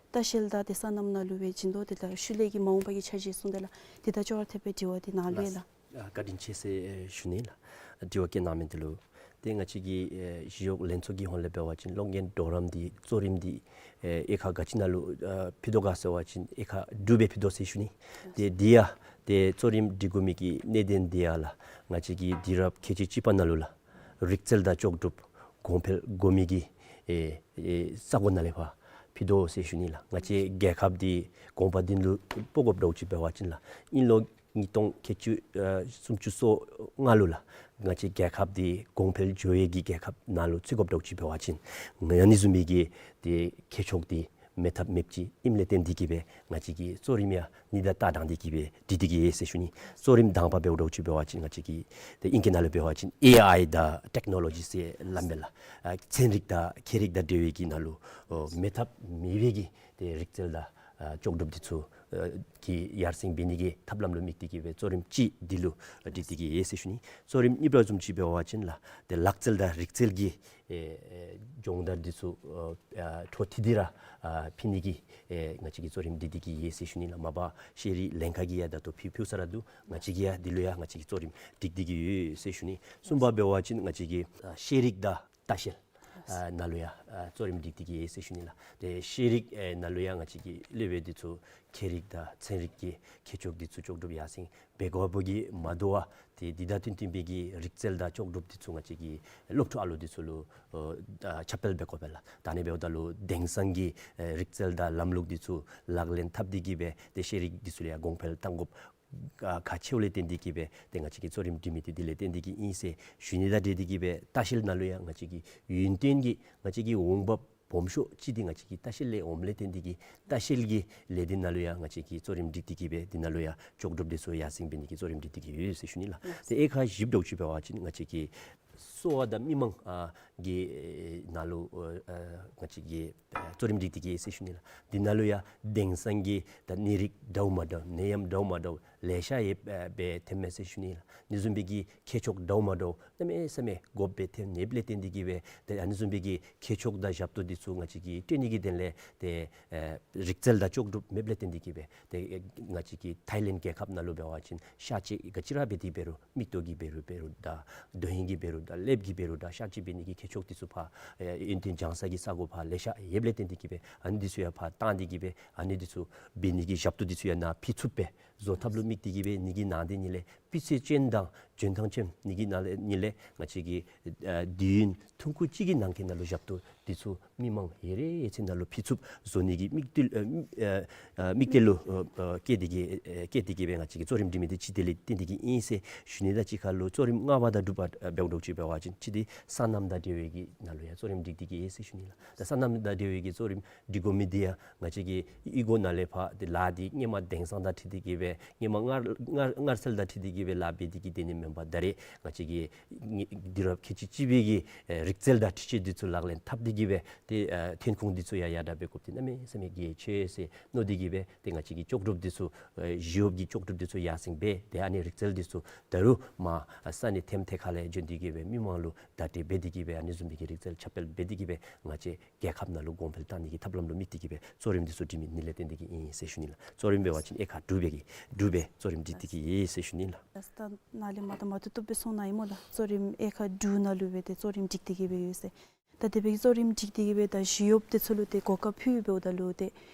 ལྟ་བཤལ་དང་ཏེ་སོ་ནམ་ནང་ལུ་སྦེ་བྱིན་དོ། དེ་ལས་ཤུལ་ལས་ཀྱི་མ་འོངས་པ་གི་འཆར་གཞི་གསུངས་ཏེ་ལགས། དེ་དང་ཅོག་ར་འཐདཔ་སྦེ་དྲི་བ་འདི་ནཱ་ལུ་ཡོད་ལགས། ལགས། ཨ་བཀའ་དྲིན་ཆེ་ཟེར་ཨེ་ཞུ་ནི་ལགས། དྲི་བ་བཀོད་གནང་མི་འདི་ལུ། ཏེ་ང་བཅས་ཀྱི་ཨེ་ཞི་གཡོག་ལྷན་ཚོགས་ཀྱི་ཧོངས་ལས་འབད་བ་ཅིན་སློབ་གཉེར་གྲོགས་རམ་འདི་གཙོ་རིམ་འདི་ཨེ་དབྱེ་ཁག་ག་ཅི་ནང་ལུ་ཨ་ཕུལ་དོ་ག་ཟེར་བ་ཅིན་དབྱེ་ཁག་དྲུག་སྦེ་ཕུལ་དོ་ཟེར་ཞུ་ནི། ཏེ་འདི་ཡང་ཏེ་གཙོ་རིམ་སྒྲིག་དགོ་མི་གི་གནད་དོན་འདི་ཡང་ལགས། ང་བཅས་ཀྱི་དུས་རབས་ཁལ་གཅིག་གཅིག་པ་ནང་ལུ་ལགས། རིག་རྩལ་དང་ལྕོགས་གྲུབ་གོང་འཕེལ་དགོ་མི་གི་ཨེ་ཨེ་ས་གོ་ནང་ལས་ཕར་ཕུལ་དོ་ཟེར་ཞུ་ནི་ལགས། ང་བཅས་རྒྱལ་ཁབ་འདི་གོང་འཕེལ་འདི་ལུ་སྤོ་དགོཔ་འདྲཝ་ཅིག་འབད་བ་ཅིན་ལགས། དབྱིན་ལོ་ཉིས་སྟོང་ཁལ་གཅིག་ཨ་སུམ་ཅུ་སོ་ལྔ་ལུ་ལགས། ང་བཅས་རྒྱལ་ཁབ་འདི་གོང་འཕེལ་འགྱོ་བའི་གི་རྒྱལ་ཁབ་ནང་ལུ་བརྩི་དགོཔ་འདྲཝ་ཅིག་འབད་བ་ཅིན་ང་ཨ་ནི་བཟུམ་མའི་གི་ཏེ་ཁྱད་ཆོས་འདི་མེད་ཐབས་མེདཔ་ཅིག་ཨིནམ་ལས་བརྟེན་ཏེ་གིས་སྦེ་ང་བཅས་ཀྱི་གཙོ་རིམ་ཡང་ཨ་ནི་དང་བལྟ་སྟངས་འདི་གིས་སྦེ་སྒྲིག་སྟེ་གིས་ཡོད་ཟེར་ཞུ་ནི། གཙོ་རིམ་དང་པ་འབདཝ་འདྲཝ་ཅིག་འབད་བ་ཅིན་ང་བཅས་ཀྱི་ཏེ་ཨིང་སྐད་ནང་ལུ་འབད་བ་ཅིན་ཨེ་ཨའི་དང་ཊེཀ་ནོ་ལོ་ཇི་ཟེར་སླབ་མས་ལགས། ཨ་ཚན་རིག་དང་ཁྱད་རིག་དང་འབྲེལ་བའི་གི་ནང་ལུ་ཨོ་མེད་ཐབས་མེད་པའི་གི་ཏེ་རིག་རྩལ་དང་ཨ་ལྕོགས་གྲུབ་འདི་ཚུ་ཨ་གི་ཡར་སེང་འབད་ནི་གི་ཐབས་ལམ་ལུ་དམིགས་ཏེ་གིས་སྦེ་གཙོ་རིམ་གཅིག་འདི་ལུ་སྒྲིག་སྟེ་གིས་ཡོད་ཟེར་ཞུ་ནི། གཙོ་རིམ་གཉིས་པ་བཟུམ་ཅིག་འབད་བ་ཅིན་ལགས་ཏེ་ལག་རྩལ་དང་རིག་རྩལ་གྱི་ཨེ་ཨེ་སྦྱོང་བརྡར་འདི་ཚུ་ཨ་ཨ་འཕྲོ་མཐུད་དེ་ར་ཨ་ཕུལ་ནི་གི་ཨེ་ང་བཅས་ཀྱིས་གཙོ་རིམ་སྒྲིག་སྟེ་གིས་ཡོད་ཟེར་ཞུ་ནི་ལགས། མ་པ་ཤེས་རིག་ལྷན་ཁག་གིས་ཡང་ད་ལྟོ་ཕུལ་ཕུལ་ས་ར་འདུག། ང་བཅས་ཀྱིས་ཡང་འདི་ལུ་ཡང་ང་བཅས་ཀྱིས་གཙོ་རིམ་སྒྲིག་སྟེ་གིས་ཡོད་ཟེར་ཞུ་ནི། གསུམ་པ་འབད་བ་ཅིན་ང་བཅས་ཀྱི་ཨ་ཤེས་རིག་དང་ལྟ་བཤལ་ཨ་ནང་ལུ་ཡང་ཨ་གཙོ་རིམ་སྒྲིག་སྟེ་གིས་ཡོད་ཟེར་ཞུ་ནི་ལགས། ཏེ་ཤེས་རིག་ཨེ་ནང་ལུ་ཡང་ང་བཅས་ཀྱི་སློབ་དཔོན་འདི་ཚུ་ཁྱད་རིག་དང་ཚན་རིག་གི་ཁྱད་ཆོས་འདི་ཚུ་ལྕོགས་གྲུབ་ཡར་སེང་འབད་དགོཔ་གིས་མ་དོ་བར་ཏེ་འདི་དང་བསྟུན་བསྟུན་པའི་གི་རིག་རྩལ་དང་ལྕོགས་གྲུབ་འདི་ཚུ་ང་བཅས་ཀྱི་སློབ་ཕྲུག་ཨ་ལུ་འདི་ཚུ་ལུ་ཨ་ཁྱབ་སྤེལ་འབད་དགོ་པས་ལགས། ད་ཨ་ནི་འབདཝ་ད་ལུ་དེང་སང་གི་ཨེ་རིག་རྩལ་དང་ལམ་ལུགས་འདི་ཚུ་ལག་ལེན་འཐབ་སྟེ་གིས་སྦེ་ཏེ་ཤེས་རིག་འདི་ཚུ་ལུ་ཡང་གོང་འཕེལ་གཏང་དགོཔ་ཨ་ཁག་ཆེཝ་ལས་བརྟེན་ཏེ་གིས་སྦེ་ཏེ་ང་བཅས་ཀྱིས་གཙོ་རིམ་སྒྲིག་མི་འདི་འདི་ལས་བརྟེན་ཏེ་གིས་ཨིན་ཟེར་ཞུ་ནི་དང་འབྲེལ་ཏེ་གིས་སྦེ་ལྟ་བཤལ་ནང་ལུ་ཡང་ང་བཅས་ཀྱི་ཡུན་བརྟན་གྱི་ང་བཅས་ཀྱི་འོང་འབབ་སྦོམ་ཤོས་ཅིག་འདི་ང་བཅས་ཀྱི་ལྟ་བཤལ་ལས་འོངམ་ལས་བརྟེན་ཏེ་གིས་ལྟ་བཤལ་གྱི་ལས་སྡེ་ནང་ལུ་ཡང་ང་བཅས་ཀྱིས་གཙོ་རིམ་སྒྲིག་སྟེ་གིས་སྦེ་འདི་ནང་ལུ་ཡང་ལྕོགས་གྲུབ་འདི་ཚུ་ཡར་སེང་འབད་ནི་གི་གཙོ་རིམ་སྒྲིག་སྟེ་གིས་ཡོད་ཟེར་ཞུ་ནི་ལགས། ཏེ་དབྱེ་ཁག་བཞི་འདྲཝ་ཅིག་འབད་བ་ཅིན་ང་བཅས་ཀྱི་གསོ་བ་དང་མི་མང་ཨ་གི་ནང་ལུ་ཨ་ང་བཅས་ཀྱིས་ཨ་གཙོ་རིམ་སྒྲིག་སྟེ་གིས་ཡོད་ཟེར་ཞུ་ནི་ལགས། འདི་ནང་ལུ་ཡང་དེང་སང་གི་ད་ནད་རིགས་འདྲཝ་མ་འདྲཝ་ནད་ཡམས་འདྲཝ་མ་འདྲཝ་ལེ་ཤ་ཡོདཔ་ཨ་སྦེ་ཐོནམ་མས་ཟེར་ཞུ་ནི་ལགས། ཨ་ནི་བཟུམ་སྦེ་གི་ཁྱད་ཆོས་འདྲཝ་མ་འདྲཝ་གནམ་མེད་ས་མེད་དགོཔ་སྦེ་ཐོན་ནི་ལས་བརྟེན་ཏེ་གིས་སྦེ་ཏེ་ཨ་ནི་བཟུམ་སྦེ་གི་ཁྱད་ཆོས་དང་ཞབས་ཏོག་འདི་ཚུ་ང་བཅས་ཀྱིས་སྤྲོད་ནི་གི་དོན་ལས་ཏེ་ཨ་རིག་རྩལ་དང་ལྕོགས་གྲུབ་མེདཔ་ལས་བརྟེན་ཏེ་གིས་སྦེ་ཏེ་ཨ་ང་བཅས་ཀྱི་ཐའི་ལེནཌ་རྒྱལ་ཁབ་ནང་ལུ་འབད་བ་ཅིན་ཤ་བཅད་ག་ཅི་ར་འབད་དེ་འབད་རུང་མིག་ཏོ་གིས་འབད་རུང་འབད་རུང་དང་དོན་ཧིང་གིས་འབད་རུང་དང་ཀླདཔ་གིས་འབད་རུང་དང་ཤ་བཅད་འབད་ནི་གི་ཁྱད་ ཕྱོགས་འདི་ཚུ་ཕར་ཨེ་ཡོན་ཏན་སྦྱང་ས་གི་ས་གོ་ཕར་ལེ་ཤ་ཡོདཔ་ལས་བརྟེན་ཏེ་གི་སྦེ་ཨ་ནི་འདི་ཚུ་ཡང་ཕར་བཏང་སྟེ་གི་སྦེ་ཨ་ནི་འདི་ཚུ་འབད་ནི་གི་ཞབས་ཏོག་འདི་ཚུ་ཡང་ནཱ་ཕུལ་ཚུགསཔ་སྦེ་བཟོ་ཐབས་ལུ་དམིགས་ཏེ་གི་སྦེ་ནི་གི་ནང་དེ་ཉིད་ལས་སྤུས་ཚད་ཅན་དང་འཇོན་ཐང་ཅན་ནི་གི་ནང་ལས་ཉིད་ལས་ང་བཅས་ཀྱིས་ཨ་དུས་ཡུན་ཐུང་ཀུ་ཅིག་གི་ནང་འཁོད་ནང་ལུ་ཞབས་ཏོག་འདི་ཚུ་མི་མང་ཡོད་རེ་ཡོད་ཚད་ནང་ལུ་ཕུལ་ཚུགསཔ་བཟོ་ནི་གི་དམིགས་གཏད་ཨ་ཨ་ཨ་དམིགས་གཏད་ལུ་ཨ་ཨ་བསྐྱེད་དེ་གི་ཨ་བསྐྱེད་དེ་གི་སྦེ་ང་བཅས་ཀྱིས་གཙོ་རིམ་སྒྲིག་མི་འདི་ཅིག་དེ་ལས་བརྟེན་ཏེ་གི་ཨིན་ཟེར་ཞུ་ནི། ད་གཅིག་ཁར་ལུ་གཙོ་རིམ་ལྔ་པ་དང་དྲུག་པ་ཨ་འབདཝ་འདྲཝ་ཅིག་འབད་བ་ཅིན་གཅིག་འདི་སོ་ནམ་དང་འབྲེལ་བའི་གི་ནང་ལུ་ཡང་གཙོ་རིམ་སྒྲིག་སྟེ་གི་ཨིན་ཟེར་ཞུ་ནི་ལགས། ད་སོ་ནམ་དང་འབྲེལ་བའི་གི་གཙོ་རིམ་སྒྲིག་དགོ་མི་འདི་ཡང་ང་བཅས་ཀྱིས་ཨི་གོ་ནང་ལས་ཕར་ཏེ་ལཱ་འདི་སྔོན་མ་དེང་སང་དང་འཁྲིལ་ཏེ་གི་སྦེ་སྔོན་མ་སྔར་སྔར་སྔར་སྲོལ་དང་འཁྲིལ་ཏེ་གི་སྦེ་ལཱ་འབད་དེ་གི་སྡོད་ནི་མེན་པར་ད་རེས་ང་བཅས་ཀྱིས་ནི་དུས་རབས་ཁལ་གཅིག་གཅིག་པའི་གི་ཨེ་རིག་རྩལ་དང་འཕྲུལ་ཆས་འདི་ཚུ་ལག་ལེན་འཐབ་སྟེ་གི་སྦེ་ཏེ་ཨེ་ཐོན་ཁུངས་འདི་ཚུ་ཡང་ཡར་དྲག་འབད་དགོཔ་འདི་གནམ་མེད་ས་མེད་གལ་ཆེ་ཟེར་མནོ་སྟེ་གི་སྦེ་ཏེ་ང་བཅས་ཀྱིས་ལྕོགས་གྲུབ་འདི་ཚུ་ཨེ་ཞི་གཡོགཔ་གི་ལྕོགས་གྲུབ་འདི་ཚུ་ཡར་སེང་འབད་དེ་ཨ་ནི་རིག་རྩལ་འདི་ཚུ་ད་རུང་མར་ས་གནས་ཐེམ་ཐེ་ཁ་ལས་བྱོན་ཏེ་གི་སྦེ་མི་མང་ལུ་བརྡ་སྤྲོད་འབད་དེ་གི་སྦེ་ཨ་ནི་བཟུམ་མའི་གི་རིག་རྩལ་ཁྱབ་སྤེལ་འབད་དེ་གི་སྦེ་ང་བཅས་རྒྱལ་ཁབ་ནང་ལུ་གོང་འཕེལ་བཏང་ནི་གི་ཐབས་ལམ་ལུ་དམིགས་ཏེ་གི་སྦེ་གཙོ་རིམ་འདི་ཚུ་སྒྲིག་མི་ནི་ལས་བརྟེན་ཏེ་གི་ཨིན་ཟེར་ཞུ་ནི་ལགས། གཙོ་རིམ་འབད་བ་ཅིན་དབྱེ་ཁག་དྲུག་སྦེ་གི་དྲུག་སྦེ་གཙོ་རིམ་སྒྲིག་སྟེ་གི་ཨིན་ཟེར་ཞུ་ནི་ལགས། ད་ནཱ་ལས་མར་ད་མ་བཏུབ་བཏུབ་སྦེ་གསུངས་གནང་ཡི་སྨོ་ལགས། གཙོ་རིམ་དབྱེ་ཁག་དྲུག་ནང་ལུ་སྦེ་ཏེ་གཙོ་རིམ་སྒྲིག་སྟེ་གི་སྦེ་ཡོད་ཟེར། ད་དེ་སྦེ་གི་གཙོ་རིམ་སྒྲིག་སྟེ་གི་སྦེ་ད་ཞི་གཡོགཔ་དེ་ཚུ་ལུ་ཏེ་གོ་སྐབས་ཕུལ་འབདཝ་ད་ལུ་ཏེ་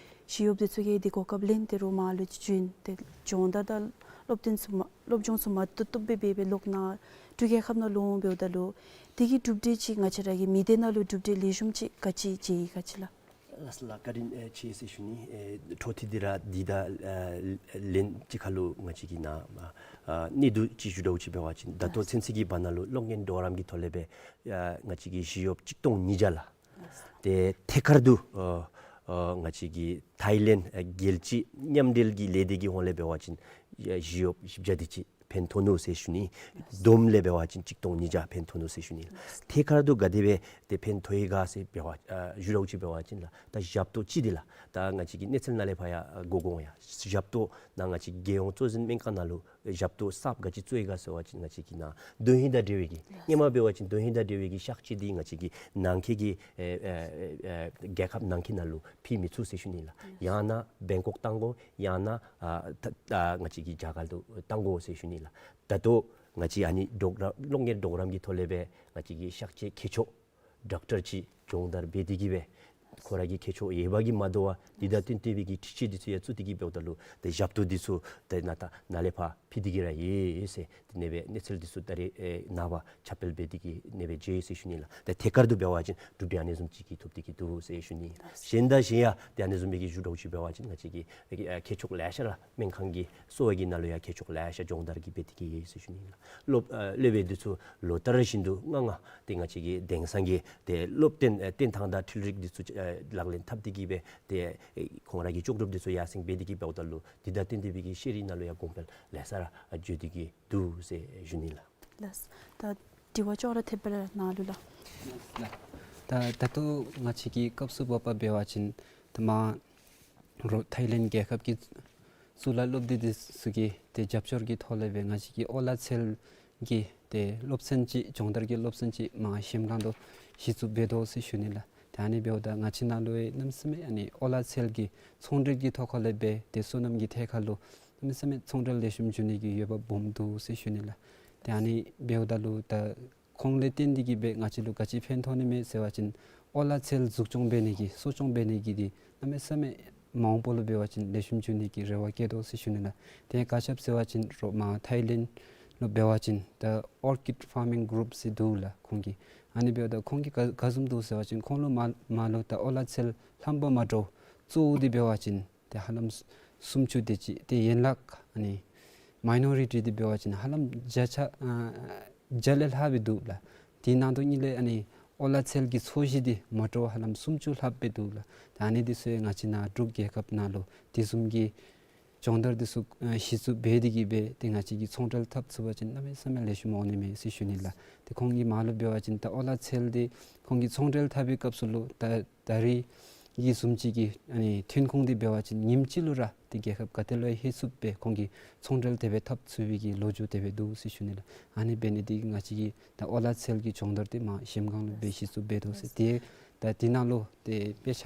ཞི་གཡོགཔ་དེ་ཚུ་གིས་ཏེ་གོ་སྐབས་ལེན་ཏེ་རོགས་མར་ལུ་བྱོན་ཏེ་སྦྱོང་བརྡར་དང་སློབ་སྟོན་ཚུ་མ་སློབ་སྦྱོང་ཚུ་མ་བཏུབ་བཏུབ་སྦེ་འབད་སྦེ་ལོག་ནཱ་འབྲུག་རྒྱལ་ཁབ་ནང་ལུ་འོང་འབདཝ་ད་ལུ་དེ་གི་གྲུབ་འབྲས་ཅིག་ང་བཅས་ར་གི་མི་སྡེ་ནང་ལུ་གྲུབ་འབྲས་ལེགས་ཤོམ་ཅིག་ག་ཅི་མཇལ་ཡི་ག་ཅི་ལགས། ལགས་སོ་ལགས། བཀའ་དྲིན་ཨེ་ཆེ་ཟེར་ཞུ་ནི། ཨེ་འཕྲོ་མཐུད་དེ་ར་འདི་དང་ཨེ་ལན་གཅིག་ཁར་ལུ་ང་བཅས་ཀྱིས་ནཱ་ཨ་གནས་ཚུལ་ཅིག་ཞུ་འདྲཝ་ཅིག་འབད་བ་ཅིན་ད་ལྟོ་ཚུན་ཚོད་ཀྱི་བར་ན་ལུ་གློག་བརྙན་གྲོགས་རམ་གྱི་ཐོག་ལས་སྦེ་ཨ་ང་བཅས་ཀྱི་ཞི་གཡོགཔ་གཅིག་སྟོང་ཉིས་བརྒྱ་ལགས། ཏེ་ཐད་ཀར་དུ་ཨ་ཨ་ང་བཅས་ཀྱི་ཐའི་ལེནཌ་ཨ་རྒྱལ་སྤྱི་མཉམ་འབྲེལ་གྱི་ལས་སྡེ་གི་ཧོངས་ལས་འབད་བ་ཅིན་ཨ་ཞི་གཡོགཔ་བཞི་བརྒྱ་དེ་ཅིག་ཕན་ཐོགས་ནུག་ཟེར་ཞུ་ནི། བསྡོམས་ལས་འབད་བ་ཅིན་གཅིག་སྟོང་ཉིས་བརྒྱ་ཕན་ཐོགས་ནུག་ཟེར་ཞུ་ནི། ཐད་ཀར་དུ་ག་དེ་སྦེ་ཏེ་ཕན་ཐོགས་ཡི་ག་ཟེར་འབད་བ་ཨ་ཞུ་འདྲཝ་ཅིག་འབད་བ་ཅིན་ལགས། ད་ཞབས་ཏོག་ཅིག་འདི་ལགས། ད་ང་བཅས་ཀྱིས་གནས་ཚུལ་ནང་ལས་ཕར་ཡང་གོ་གོཝ་ཡང་ཞབས་ཏོག་ནཱ་ང་བཅས་རྒྱལ་ཡོངས་གཙོ་འཛིན་སྨན་ཁང་ནང་ལུ་ཞབས་ཏོག་གསརཔ་ག་ཅི་བཙུགས་ཡི་ག་ཟེར་བ་ཅིན་ང་བཅས་ཀྱིས་ནཱ་དོན་ཧིང་དང་འབྲེལ་བའི་གི་སྔོན་མ་འབད་བ་ཅིན་དོན་ཧིང་དང་འབྲེལ་བའི་གི་གཤག་བཅོས་འདི་ང་བཅས་ཀྱིས་ནང་འཁོད་ཀྱི་ཨེ་ཨེ་ཨེ་རྒྱལ་ཁབ་ནང་འཁོད་ནང་ལུ་ཕུལ་མི་ཚུགས་ཟེར་ཞུ་ནི་ལགས། ཡང་ན་བེང་ཀོག་བཏང་དགོ། ཡང་ན་ཨ་ད་ད་ང་བཅས་ཀྱི་རྒྱ་གར་ལུ་བཏང་དགོ་ཟེར་ཞུ་ནི་ལགས། ད་ལྟོ་ང་བཅས་ཨ་ནི་གྲོགས་རམ་གློག་བརྙན་གྲོགས་རམ་གྱི་ཐོག་ལས་སྦེ་ང་བཅས་ཀྱི་གཤག་བཅོས་མཁས་མཆོག་ཌོག་ཊར་ཅིག་སྦྱོང་བརྡར་འབད་དེ་གི་སྦེ་ཁོ་ར་གི་མཁས་མཆོག་ཡོད་པ་གིས་མ་དོ་བར་འདི་དང་བསྟུན་ཏེ་སྦེ་གི་འཕྲུལ་ཆས་འདི་ཚུ་ཡང་བཙུགས་ཏེ་གི་འབདཝ་ད་ལུ་ཏེ་ཞབས་ཏོག་འདི་ཚུ་ཏེ་ནཱ་ད་ནཱ་ལས་ཕར་ཕུལ་ཏེ་གི་ར་ཡོད་ཟེར་ཏེ་ཨ་ནེ་སྦེ་གནས་ཚུལ་འདི་ཚུ་ད་རེས་ཨེ་ནངས་པ་ཁྱབ་སྤེལ་འབད་དེ་གི་ཨ་ནེ་སྦེ་མཇལ་ཡི་ཟེར་ཞུ་ནི་ལགས། ཏེ་ཐད་ཀར་དུ་འབད་བ་ཅིན་གྲུབ་འབྲས་ཨ་ནི་བཟུམ་ཅིག་གི་ཐོབ་སྟེ་གི་འདུག་ཟེར་ཞུ་ནི། གཞན་དང་གཞན་ཡང་ཏེ་ཨ་ནི་བཟུམ་མའི་གི་ཞུ་འདྲཝ་ཅིག་འབད་བ་ཅིན་ང་བཅས་ཀྱི་ཨེ་མཁས་མཆོག་ལེ་ཤ་ར་སྨན་ཁང་གི་གསོ་བ་གི་ནང་ལུ་ཡང་མཁས་མཆོག་ལེ་ཤ་སྦྱོང་བརྡར་གྱི་འབད་དེ་གི་ཡོད་ཟེར་ཞུ་ནི་ལགས། སློབ་ཨ་སློབ་དཔོན་འདི་ཚུ་ལོ་ལྟར་བཞིན་དུ་ལྔ་ལྔ་ཏེ་ང་བཅས་ཀྱི་དེང་སང་གི་ཏེ་སློབ་སྟོན་ཨེ་སྟོན་ཐངས་དང་འཕྲུལ་རིག་འདི་ཚུ་ཨེ་ལག་ལེན་འཐབ་སྟེ་གི་སྦེ་ཏེ་ཨེ་ཁོང་ར་གི་ལྕོགས་གྲུབ་འདི་ཚུ་ཡར་སེང་འབད་དེ་གི་འབདཝ་ད་ལུ་འདི་དང་བསྟུན་ཏེ་སྦེ་གི་ཤེས་རིག་ནང་ལུ་ཡང་གོང་འཕེལ་ལེ་ཤ་ར་ཨ་འགྱོ་སྟེ་གི་འདུག་ཟེར་ཞུ་ནི་ལགས། ལགས། ད་དྲི་བ་ཅོག་ར་འཐདཔ་ལས་གནང་ལུ་ལགས། ལགས། ད་ད་ལྟོ་ང་བཅས་ཀྱི་སྐབས་སུ་བབ་པ་འབད་བ་ཅིན་ད་མར་རོགས་ཐའི་ལེནཌ་རྒྱལ་ཁབ་ཀྱི་གཙུག་ལག་སློབ་སྡེ་འདི་ཚུ་གི་ཏེ་རྒྱབ་སྐྱོར་གྱི་ཐོག་ལས་སྦེ་ང་བཅས་ཀྱི་ཨོ་ལ་ཚལ་གྱི་ཏེ་སློབ་ཚན་ཅིག་སྦྱོང་བརྡར་གྱི་སློབ་ཚན་ཅིག་མར་གཞལམ་སྒང་དུ་གཞི་བཙུགས་འབད་དོ་ཟེར་ཞུ་ནི་ལགས། ཏེ་ཨ་ནི་འབདཝ་ད་ང་བཅས་ནང་ལུ་ཡང་གནམ་མེད་ས་མེད་ཨ་ནི་ཨོ་ལ་ཚལ་གྱི་ཚོང་འབྲེལ་གྱི་ཐོག་ཁ་ལས་སྦེ་ཏེ་སོ་ནམ་གྱི་ཐད་ཁ་ལུ་གནམ་མེད་ས་མེད་ཚོང་འབྲེལ་ལེགས་ཤོམ་འགྱོ་ནི་གི་འོས་འབབ་སྦོམ་འདུག་ཟེར་ཞུ་ནི་ལགས། ཏེ་ཨ་ནི་འབདཝ་ད་ལུ་ད་ཁོང་ལས་བརྟེན་ཏེ་གི་སྦེ་ང་བཅས་ལུ་ག་ཅི་ཕན་ཐོགས་ནི་མས་ཟེར་བ་ཅིན་ཨོ་ལ་ཚལ་འཛུགས་སྐྱོང་འབད་ནི་གི་གསོ་སྐྱོང་འབད་ནི་གི་འདི་གནམ་མེད་ས་མེད་མ་འོངས་པ་ལུ་འབད་བ་ཅིན་ལེགས་ཤོམ་འགྱོ་ནི་གི་རེ་བ་བསྐྱེད་དོ་ཟེར་ཞུ་ནི་ལགས། ཏེ་ག་ཅི་སྦེ་ཟེར་བ་ཅིན་རོགས་མར་ཐའི་ལེནཌ་ལུ་འབད་བ་ཅིན་ད་ཨོར་ཀིཌ་ཕཱར་མིང་གུ་རུཔ་ཟེར་འདུག་ལགས་ཁོང་གི། ཨ་ནི་འབདཝ་ད་ཁོང་གིས་ག་ག་བཟུམ་འདུག་ཟེར་བ་ཅིན་ཁོང་ལུ་མར་མར་ལུ་ད་ཨོ་ལ་ཚལ་ལྷམ་པ་མ་འདྲཝ་གཙོ་བོ་འདི་འབད་བ་ཅིན་ཏེ་ཧ་ལམ་སུམ་ཅུ་དེ་ཅིག་ཏེ་ཡན་ལག་ཨ་ནི་མའི་ནོ་རི་ཊི་འདི་འབད་བ་ཅིན་ཧ་ལམ་བརྒྱ་ཆ་ཨ་བརྒྱ་ལས་ལྷགཔ་སྦེ་འདུག་ལགས། དེ་ནང་དོག་ཉིད་ལས་ཨ་ནི་ཨོ་ལ་ཚལ་གྱི་ཚོས་གཞི་འདི་མ་འདྲཝ་ཧ་ལམ་སུམ་ཅུ་ལྷགཔ་སྦེ་འདུག་ལགས། ད་ཨ་ནི་འདི་ཚུ་ཡང་ང་བཅས་ནཱ་འབྲུག་རྒྱལ་ཁབ་ནང་ལུ་དེ་བཟུམ་གྱི་སྦྱོང་བརྡར་འདི་ཚུ་ཨ་གཞི་བཙུགས་འབད་དེ་གི་སྦེ་ཏེ་ང་བཅས་ཀྱིས་ཚོང་འབྲེལ་འཐབ་ཚུགས་པ་ཅིན་གནམ་མེད་ས་མེད་ལེགས་ཤོམ་འོང་ནི་མས་ཟེར་ཞུ་ནི་ལགས། ཏེ་ཁོང་གིས་མར་ལུ་འབད་བ་ཅིན་ད་ཨོ་ལ་ཚལ་འདི་ཁོང་གིས་ཚོང་འབྲེལ་འཐབ་པའི་སྐབས་སུ་ལུ་ད་ད་རེས་ཀྱི་བཟུམ་ཅིག་གི་ཨ་ནི་ཐོན་ཁུངས་འདི་འབད་བ་ཅིན་ཉིནམ་གཅིག་ལུ་ར་ཏེ་རྒྱལ་ཁབ་ག་ཏེ་ལུ་ཡང་ལྷོད་ཚུགསཔ་སྦེ་ཁོང་གིས་ཚོང་འབྲེལ་དེ་སྦེ་འཐབ་ཚུགས་པའི་གི་ལོ་རྒྱུས་དེ་སྦེ་འདུག་ཟེར་ཞུ་ནི་ལགས། ཨ་ནི་འབད་ནི་འདི་གིས་ང་བཅས་ཀྱིས་ད་ཨོ་ལ་ཚལ་གྱི་སྦྱོང་བརྡར་འདི་མར་གཞལམ་སྒང་ལུ་སྦེ་གཞི་བཙུགས་འབད་དོ་ཟེར། ཏེ་ད་དེ་ནང་ལུ་ཏེ་དཔེ་ཆ་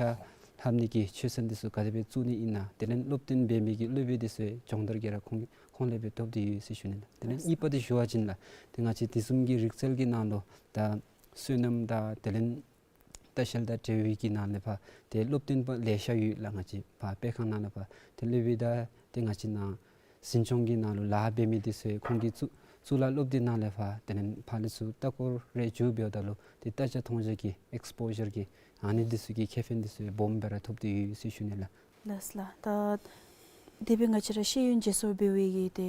ལྷབ་ནི་གི་ཆོས་ཚན་འདི་ཚུ་ག་དེ་སྦེ་བཙུགས་ནི་ཨིན་ན། དེ་ལས་སློབ་སྟོན་འབད་མི་གི་སློབ་དཔོན་འདི་ཚུ་སྦྱོང་བརྡར་གྱིས་ར་ཁོང་ཁོང་ལས་སྦེ་ཐོབ་སྟེ་ཡོད་ཟེར་ཞུ་ནི་ལགས། དེ་ལས་གཉིས་པ་འདི་ཞུ་བ་ཅིན་ལགས་ཏེ་ང་བཅས་དེ་བཟུམ་གྱི་རིག་རྩལ་གྱི་ནང་ལུ་ད་ སོ་ནམ་དང་དེ་ལས་ལྟ་བཤལ་དང་འབྲེལ་བའི་གི་ནང་ལས་ཕར་ཏེ་སློབ་སྟོན་པ་ལེ་ཤ་ཡོད་ལགས། ང་བཅས་ཕར་སྤེལ་ཁང་ནང་ལས་ཕར་ཏེ་སློབ་དཔོན་དང་ཏེ་ང་བཅས་ནཱ་འཛིན་སྐྱོང་གི་ནང་ལུ་ལཱ་འབད་མི་འདི་ཚུ་ཁོང་གི་གཙུག་གཙུག་ལག་སློབ་སྡེ་ནང་ལས་ཕར་དེ་ལས་ཕར་ལས་ཚུར་ལྟ་སྐོར་རེ་འགྱོ་འབདཝ་ད་ལུ་ཏེ་ལྟ་རྒྱ་མཐོང་རྒྱ་གི་ཨེགསི་པོ་ཞར་གི་ཨ་ནི་འདི་ཚུ་གི་ཁེ་ཕན་འདི་ཚུ་སྦོམ་སྦེ་ར་ཐོབ་སྟེ་ཡོད་ཟེར་ཞུ་ནི་ལགས། ལགས་ལགས། ད་དེ་སྦེ་ང་བཅས་ར་ཤེས་ཡོན་བརྗེ་སོར་འབད་བའི་གི་ཏེ་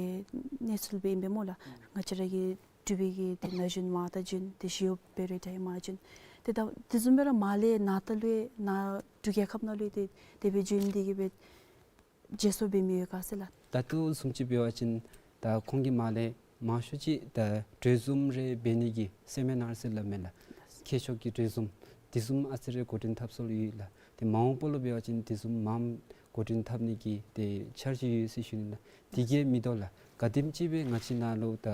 གནས་ཚུལ་སྦེ་ཨིན་པས་སྨོ་ལགས། ང་བཅས་ར་གི་འབྲུག་པའི་གི་ཏེ་ན་གཞོན་མང་དང་རྒྱུན་ཏེ་ཞི་གཡོགཔ་འབད་རུང་ཏེ་མང་རྒྱུན་ཏེ་ད་དེ་བཟུམ་སྦེ་ར་མར་ལས་ནཱ་ད་ལུ་ནཱ་འབྲུག་རྒྱལ་ཁབ་ནང་ལུ་ཏེ་དེ་སྦེ་བྱོན་ཏེ་གི་སྦེ་བརྗེ་སོར་འབད་མི་ཡོད་ག་ཟེར་ལགས། ད་ལྟོ་བཟུམ་ཅིག་འབད་བ་ཅིན་ད་ཁོང་གིས་མར་ལས་མང་ཤོས་ཅིག་ད་གྲོས་འཛོམས་རེ་འབད་ནི་གི་སེ་མི་ནཱར་ཟེར་སླབ་མས་ལགས། ཁྱད་ཆོས་ཀྱི་གྲོས་འཛོམས་དེ་བཟུམ་ཨ་ཙི་རེ་འགོ་འདྲེན་འཐབ་སྲོལ་ཡོད་ལགས། ཏེ་མ་འོངས་པ་ལུ་འབད་བ་ཅིན་དེ་བཟུམ་མངམ་འགོ་འདྲེན་འཐབ་ནི་གི་ཏེ་འཆར་གཞི་ཡོད་ཟེར་ཞུ་ནི་ལགས། དེ་གིས་མི་དོ་ལགས། ག་དེམ་ཅིག་སྦེ་ང་བཅས་ནཱ་ལུ་ད་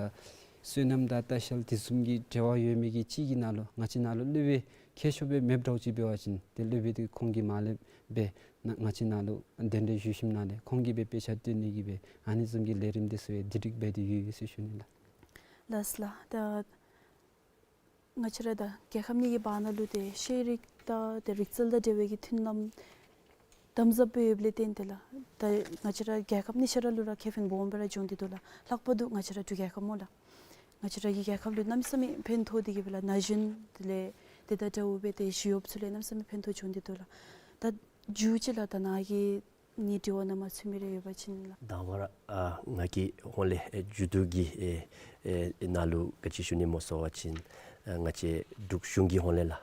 སོ་ནམ་དང་ལྟ་བཤལ་དེ་བཟུམ་གྱི་འབྲེལ་བ་ཡོད་མི་གི་ཅིག་གི་ནང་ལུ་ང་བཅས་ནཱ་ལུ་སློབ་དཔོན་ཁྱད་ཆོས་སྦེ་མེདཔ་འདྲཝ་ཅིག་འབད་བ་ཅིན་ཏེ་སློབ་དཔོན་དེ་ཁོང་གིས་མར་ལས་སྦེ་ང་ང་བཅས་ནཱ་ལུ་གདན་འདྲེན་ཞུ་ཞིནམ་ལས་ཁོང་གིས་སྦེ་དཔེ་ཆ་སྟོན་ནི་གི་སྦེ་ཨ་ནི་བཟུམ་གྱི་ལས་རིམ་འདི་ཚུ་སྦེ་དེ་སྒྲིག་འབད་དེ་ཡོད་ཟེར་ཞུ་ནི་ལགས། ལགས་ལགས། ད་ང་བཅས་ར་ད་རྒྱལ་ཁབ་གཉིས་ཀྱི་བར་ན་ལུ་ཏེ་ཤེས་རིག་དང་ཏེ་རིག་རྩལ་དང་འབྲེལ་བའི་གི་མཐུན་ལམ་དམ་ཟབ་སྦེ་ཡོདཔ་ལས་བརྟེན་ཏེ་ལགས། ད་ང་བཅས་ར་རྒྱལ་ཁབ་གཉིས་ཆ་ར་ལུ་ར་ཁེ་ཕན་སྦོམ་སྦེ་ར་བྱུང་སྟེ་འདུག་ལགས། ལྷག་པར་དུ་ང་བཅས་ར་འབྲུག་རྒྱལ་ཁབ་སྨོ་ལགས། ང་བཅས་ར་གི་རྒྱལ་ཁབ་ལུ་གནམ་མེད་ས་མེད་ཕན་ཐོགས་ཏེ་གི་སྦེ་ལགས། ན་གཞོན་དེ་ལས་དེ་དང་འདྲཝ་སྦེ་ཏེ་ཞི་གཡོགཔ་ཚུ་ལུ་གནམ་མེད་ས་མེད་ཕན་ཐོགས་བྱུང་སྟེ་འདུག་ལགས། ད་མཇུག་ཅིག་ལགས་ད་ནཱ་གིས་ངེའི་དྲི་བ་ནང་མ་ཚུད་མི་རེ་ཡོད་པ་ཅིན་ལགས། དང་པ་ར་ཨ་ང་གི་ཧོངས་ལས་ཨེ་མཇུག་བསྡུ་གི་ཨེ་ཨེ་ནང་ལུ་ག་ཅི་ཞུ་ནི་སྨོ་ཟེར་བ་ཅིན་ཨ་ང་བཅས་འབྲུག་གཞུང་གི་ཧོངས་ལས་ལགས།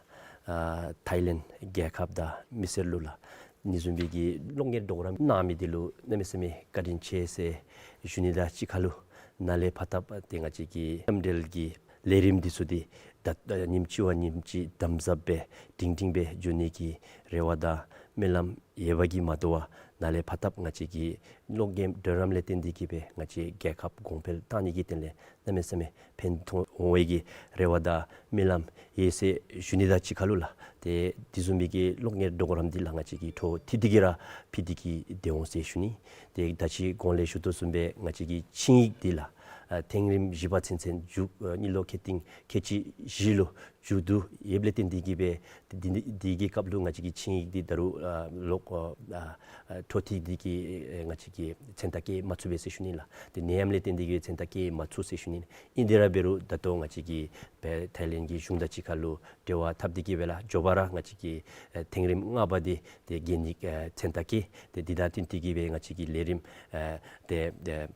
ཨ་ཐའི་ལེནཌ་རྒྱལ་ཁབ་དང་མི་སེར་ལུ་ལགས། ཨ་ནི་བཟུམ་སྦེ་གི་གློག་བརྙན་གྲོགས་རམ་གནང་མི་འདི་ལུ་གནམ་མེད་ས་མེད་བཀའ་དྲིན་ཆེ་ཟེར་ཞུ་ནི་དང་གཅིག་ཁར་ལུ་ནཱ་ལས་ཕར་ད་ཏེ་ང་བཅས་ཀྱི་མཉམ་འབྲེལ་གྱི་ལས་རིམ་འདི་ཚུ་འདི་ད་ཉིནམ་གཅིག་བ་ཉིནམ་གཅིག་དམ་ཟབ་སྦེ་སྒྲིང་སྒྲིང་སྦེ་འགྱོ་ནི་གི་རེ་བ་དང་སྨོན་ལམ་ཡོད་པ་གིས་མ་དོ་བར་ནཱ་ལས་ཕར་ད་ང་བཅས་ཀྱི་གློག་བརྙན་གྲོགས་རམ་ལས་བརྟེན་ཏེ་གི་སྦེ་ང་བཅས་རྒྱལ་ཁབ་གོང་འཕེལ་བཏང་ནི་གི་དོན་ལས་གནམ་མེད་ས་མེད་ཕན་ཐོགས་འོང་བའི་གི་རེ་བ་དང་སྨོན་ལམ་ཡོད་ཟེར་ཞུ་ནི་དང་གཅིག་ཁར་ལུ་ལགས། ཏེ་དེ་བཟུམ་མའི་གི་གློག་བརྙན་གྲོགས་རམ་འདི་ལགས་ང་བཅས་ཀྱིས་འཕྲོ་མཐུད་དེ་གི་ར་ཕུལ་ཏེ་གི་སྡོད་འོང་ཟེར་ཞུ་ནི། ཏེ་ད་ཅི་གོང་ལས་ཞུ་དོ་བཟུམ་སྦེ་ང་བཅས་ཀྱི་ཆིངས་ཡིག་འདི་ལགས་ཨ་ཐེངས་རིམ་བཞི་པ་ཚུན་ཚོད་མཇུག་ཨ་གཉིས་ལོ་འཁོད་ཐེངས་ཁལ་གཅིག་བཞི་ལུ་མཇུག་བསྡུ་ཡོདཔ་ལས་བརྟེན་ཏེ་གི་སྦེ་ཏེ་འདི་འདི་འདི་གི་སྐབས་ལུ་ང་བཅས་ཀྱི་ཆིངས་ཡིག་འདི་ད་རུང་ཨ་ལོག་ཨ་ཨ་འཕྲོ་མཐུད་དེ་གི་ཨེ་ང་བཅས་ཀྱིས་མཚན་རྟགས་བཀོད་མ་ཚུགས་པས་ཟེར་ཞུ་ནི་ལགས། ཏེ་ནད་ཡམས་ལས་བརྟེན་ཏེ་གི་སྦེ་མཚན་རྟགས་བཀོད་མ་ཚུགས་ཟེར་ཞུ་ནི། ཨིན་དེ་ར་འབད་རུང་ད་ལྟོ་ང་བཅས་ཀྱིས་སྦེ་ཐའི་ལེནཌ་གི་གཞུང་དང་གཅིག་ཁར་ལུ་འབྲེལ་བ་འཐབ་སྟེ་གི་སྦེ་ལགས་མགྱོགས་པ་ར་ང་བཅས་ཀྱི་ཨེ་ཐེངས་རིམ་ལྔ་པ་འདི་ཏེ་གི་ནི་ཨེ་མཚན་རྟགས་བཀོད་ཏེ་འདི་དང་བསྟུན་ཏེ་གི་སྦེ་ང་བཅས་ཀྱི་ལས་རིམ་ཨེ་ཏེ་ཨེ་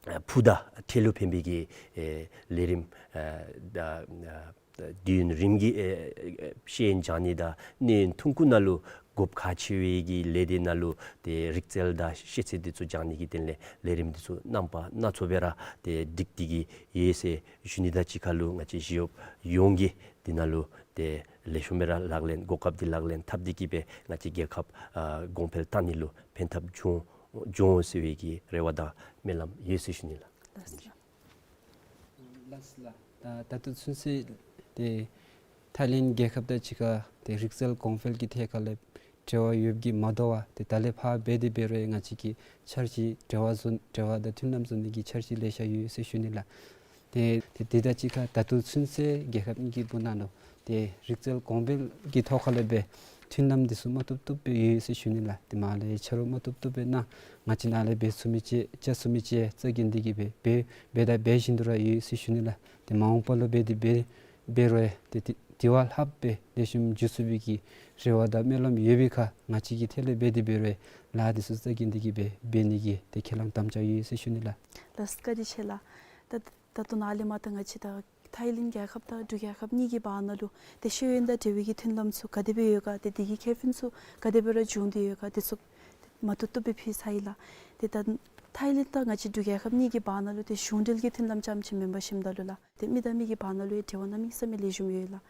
ཨ་ཕུགས་དང་འཕྲལ་ལུ་ཕན་པའི་གི་ཨེ་ལས་རིམ་ཨ་ད་ཨ་དུས་ཡུན་རིངམོ་གི་ཨེ་ཨེ་ཤེས་ཡོན་སྦྱང་ནི་དང་གནས་ཡུན་ཐུང་ཀུ་ནང་ལུ་དགོཔ་ཁག་ཆེ་བའི་གི་ལས་སྡེ་ནང་ལུ་ཏེ་རིག་རྩལ་དང་ཤེས་ཚད་འདི་ཚུ་སྦྱང་ནི་གི་དོན་ལས་ལས་རིམ་འདི་ཚུ་རྣམ་པ་སྣ་ཚོགས་སྦེ་ར་ཏེ་སྒྲིག་སྟེ་གི་ཡོད་ཟེར་ཞུ་ནི་དང་གཅིག་ཁར་ལུ་ང་བཅས་ཞི་གཡོགཔ་ཡོངས་ཀྱིས་འདི་ནང་ལུ་ཏེ་ལེགས་ཤོམ་སྦེ་ར་ལག་ལེན་གོ་སྐབས་འདི་ལག་ལེན་འཐབ་སྟེ་གི་སྦེ་ང་བཅས་རྒྱལ་ཁབ་ཨ་གོང་འཕེལ་བཏང་ནི་ལུ་ཕན་ཐབས་བྱུང་འོང་ཟེར་བའི་གི་རེ་བ་དང་སྨོན་ལམ་ཡོད་ཟེར་ཞུ་ནི་ལགས། ལགས་སོ་ལགས། ད་ད་ལྟོ་ཚུན་ཚོད་ཏེ་ཐའི་ལེནཌ་རྒྱལ་ཁབ་དང་གཅིག་ཁར་ཏེ་རིག་རྩལ་གོང་འཕེལ་གྱི་ཐད་ཁར་ལས་འབྲེལ་བ་ཡོདཔ་གིས་མ་དོ་བར་ཏེ་ད་ལས་ཕར་འབད་དེ་འབད་རུང་ང་བཅས་ཀྱི་འཆར་གཞི་འབྲེལ་བ་བཟོ་འབྲེལ་བ་དང་མཐུན་ལམ་བཟོ་ནི་གི་འཆར་གཞི་ལེ་ཤ་ཡོད་ཟེར་ཞུ་ནི་ལགས། ཏེ་ཏེ་དེ་དང་གཅིག་ཁར་ད་ལྟོ་ཚུན་ཚོད་རྒྱལ་ཁབ་གཉིས་ཀྱི་བར་ན་ལུ་ཏེ་རིག་རྩལ་གོང་འཕེལ་གྱི་ཐོག་ཁར་ལས་སྦེ་མཐུན་ལམ་འདི་ཚུ་མ་བཏུབ་བཏུབ་སྦེ་ཡོད་ཟེར་ཞུ་ནི་ལགས། ཏེ་མར་ལས་ཆ་རོགས་མ་བཏུབ་བཏུབ་སྦེ་གནང་། ང་བཅས་ནཱ་ལས་འབད་ཚུགས་མི་ཅིག་བཅའ་ཚུགས་མི་ཅིག་རྩ་འགེངས་ཏེ་གི་སྦེ་འབད་འབད་དང་འབད་བཞིན་དུ་ར་ཡོད་ཟེར་ཞུ་ནི་ལགས། ཏེ་མ་འོངས་པ་ལུ་འབད་དེ་འབད་འབད་རུང་ཏེ་དེ་དེ་བ་ལྷགཔ་སྦེ་ལེགས་ཤོམ་འགྱོ་ཚུགས་པའི་གི་རེ་བ་དང་སྨོན་ལམ་ཡོད་པའི་ཁར་ང་བཅས་ཀྱིས་ཐད་ལས་འབད་དེ་འབད་རུང་ལཱ་འདི་ཚུ་རྩ་འགེངས་ཏེ་གི་སྦེ་འབད་ནི་གི་ཏེ་ཁས་བླངས་དམ་བཅའ་ཡོད་ཟེར་ཞུ་ནི་ལགས། ལགས་སོ་བཀའ་དྲིན་ཆེ་ལགས། ད་ད་ལྟོ་ནཱ་ལས་མར་ད་ང་བཅས་ད་ཐའི་ལེནཌ་རྒྱལ་ཁབ་དང་འབྲུག་རྒྱལ་ཁབ་གཉིས་ཀྱི་བར་ན་ལུ་ཏེ་ཤེས་ཡོན་དང་འབྲེལ་བའི་གི་མཐུན་ལམ་ཚུ་ག་དེ་སྦེ་ཡོད་ག་ཏེ་དེ་གི་ཁེ་ཕན་ཚུ་ག་དེ་སྦེ་ར་བྱུང་སྟེ་ཡོད་ག་ཏེ་ཚུ་མ་བཏུབ་བཏུབ་སྦེ་ཕུལ་ཚར་ཡི་ལགས། ཏེ་ད་ཐའི་ལེནཌ་དང་ང་བཅས་འབྲུག་རྒྱལ་ཁབ་གཉིས་ཀྱི་བར་ན་ལུ་ཏེ་གཞུང་འབྲེལ་གྱི་མཐུན་ལམ་རྐྱངམ་ཅིག་མེན་པར་ཞིནམ་ད་ལུ་ལགས་ཏེ་མི་དང་མི་གི་བར་ན་ལུ་ཡང་འབྲེལ་བ་གནམ་མེད་ས་མེད་ལེགས་ཤོམ་ཡོད་ལགས།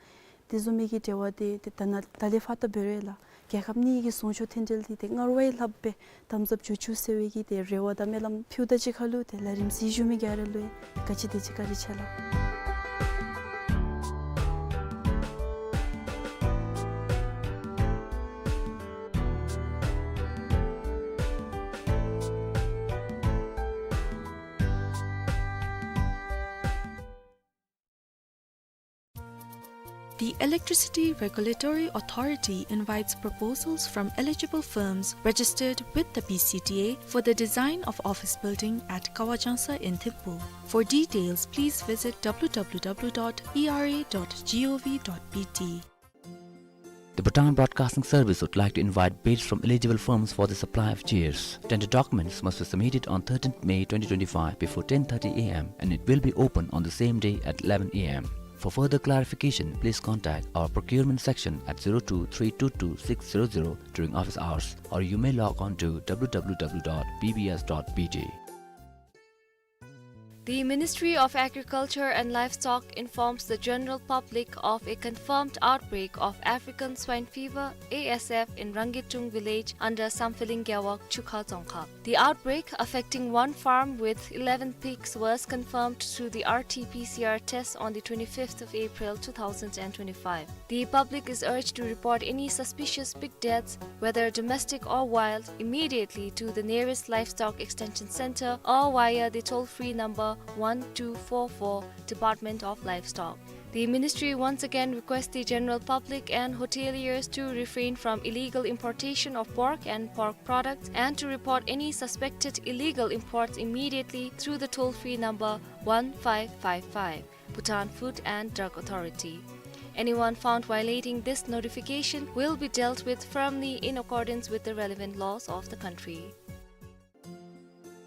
དེ་བཟུམ་མའི་གི་འབྲེལ་བ་འདི་ཏེ་ད་ནཱ་ད་ལས་ཕར་ད་འབད་རུང་ལགས་རྒྱལ་ཁབ་གཉིས་ཀྱི་ཟུང་འཇུག་མཐུན་འབྲེལ་འདི་ཏེ་སྔར་བས་ལྷགཔ་སྦེ་དམ་ཟབ་འགྱོ་བཅུག་ཟེར་བའི་གི་ཏེ་རེ་བ་དང་སྨོན་ལམ་ཕུལཝ་དང་གཅིག་ཁར་ལུ་ཏེ་ལས་རིམ་གཟིགས་བཞུགས་མི་ག་ར་ལུ་ཡང་ག་ཅི་དེ་ཅིག་བཀའ་དྲིན་ཆེ་ལགས། The Electricity Regulatory Authority invites proposals from eligible firms registered with the B C D A for the design of office building at Kawajangsa in Thimphu. For details, please visit W W W dot E R A dot G O V dot B T. The Bhutan Broadcasting Service would like to invite bids from eligible firms for the supply of chairs. Tender documents must be submitted on thirteenth May twenty twenty-five before ten thirty A M and it will be open on the same day at eleven A M. For further clarification, please contact our procurement section at zero two three two two six zero zero during office hours, or you may log on to W W W dot B B S dot B T. The Ministry of Agriculture and Livestock informs the general public of a confirmed outbreak of African swine fever, A S F, in Rangitung village under Sampheling Gewog, Chukha Dzongkhag. The outbreak, affecting one farm with eleven pigs, was confirmed through the R T P C R test on the twenty-fifth of April two thousand and twenty-five. The public is urged to report any suspicious pig deaths, whether domestic or wild, immediately to the nearest Livestock Extension Center or via the toll-free number one two four four, Department of Livestock. The ministry once again requests the general public and hoteliers to refrain from illegal importation of pork and pork products and to report any suspected illegal imports immediately through the toll-free number one five five five, Bhutan Food and Drug Authority. Anyone found violating this notification will be dealt with firmly in accordance with the relevant laws of the country.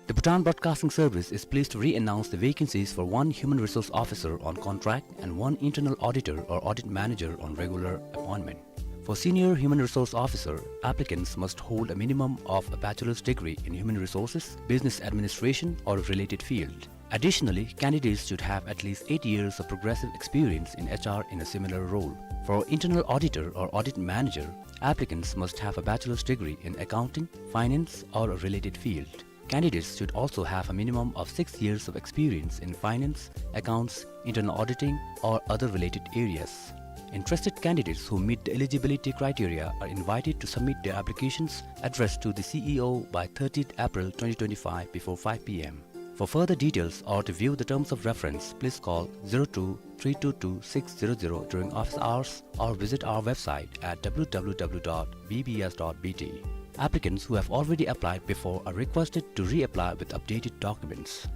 The Bhutan Broadcasting Service is pleased to re-announce the vacancies for one Human Resource Officer on contract and one Internal Auditor or Audit Manager on regular appointment. For Senior Human Resource Officer, applicants must hold a minimum of a bachelor's degree in Human Resources, Business Administration, or a related field. Additionally, candidates should have at least eight years of progressive experience in H R in a similar role. For Internal Auditor or Audit Manager, applicants must have a bachelor's degree in Accounting, Finance, or a related field. Candidates should also have a minimum of six years of experience in finance, accounts, internal auditing, or other related areas. Interested candidates who meet the eligibility criteria are invited to submit their applications addressed to the C E O by thirtieth April twenty twenty-five before five P M. For further details or to view the terms of reference, please call zero two three two two six zero zero during office hours or visit our website at W W W dot B B S dot B T. Applicants who have already applied before are requested to reapply with updated documents.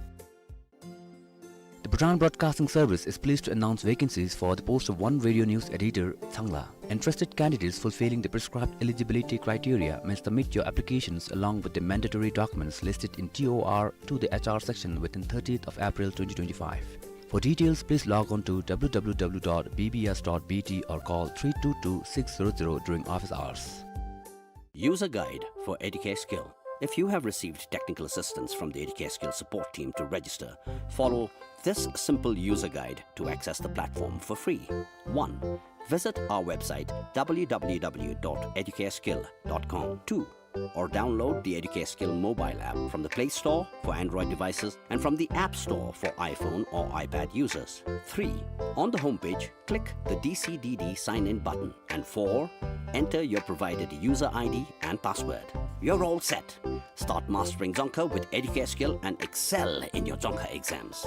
The Bhutan Broadcasting Service is pleased to announce vacancies for the post of one radio news editor, Tsangla. Interested candidates fulfilling the prescribed eligibility criteria may submit your applications along with the mandatory documents listed in T O R to the H R section within thirtieth of April twenty twenty-five. For details, please log on to W W W dot B B S dot B T or call three two two six zero zero during office hours. User guide for Educare Skill. If you have received technical assistance from the Educare Skill support team to register, follow this simple user guide to access the platform for free. One, visit our website W W W dot educare skill dot com. Two, or download the Educare Skill mobile app from the Play Store for Android devices and from the App Store for iPhone or iPad users. Three, on the homepage, click the D C D D sign-in button. And four, enter your provided user I D and password. You're all set. Start mastering Dzongkha with Educare Skill and excel in your Dzongkha exams.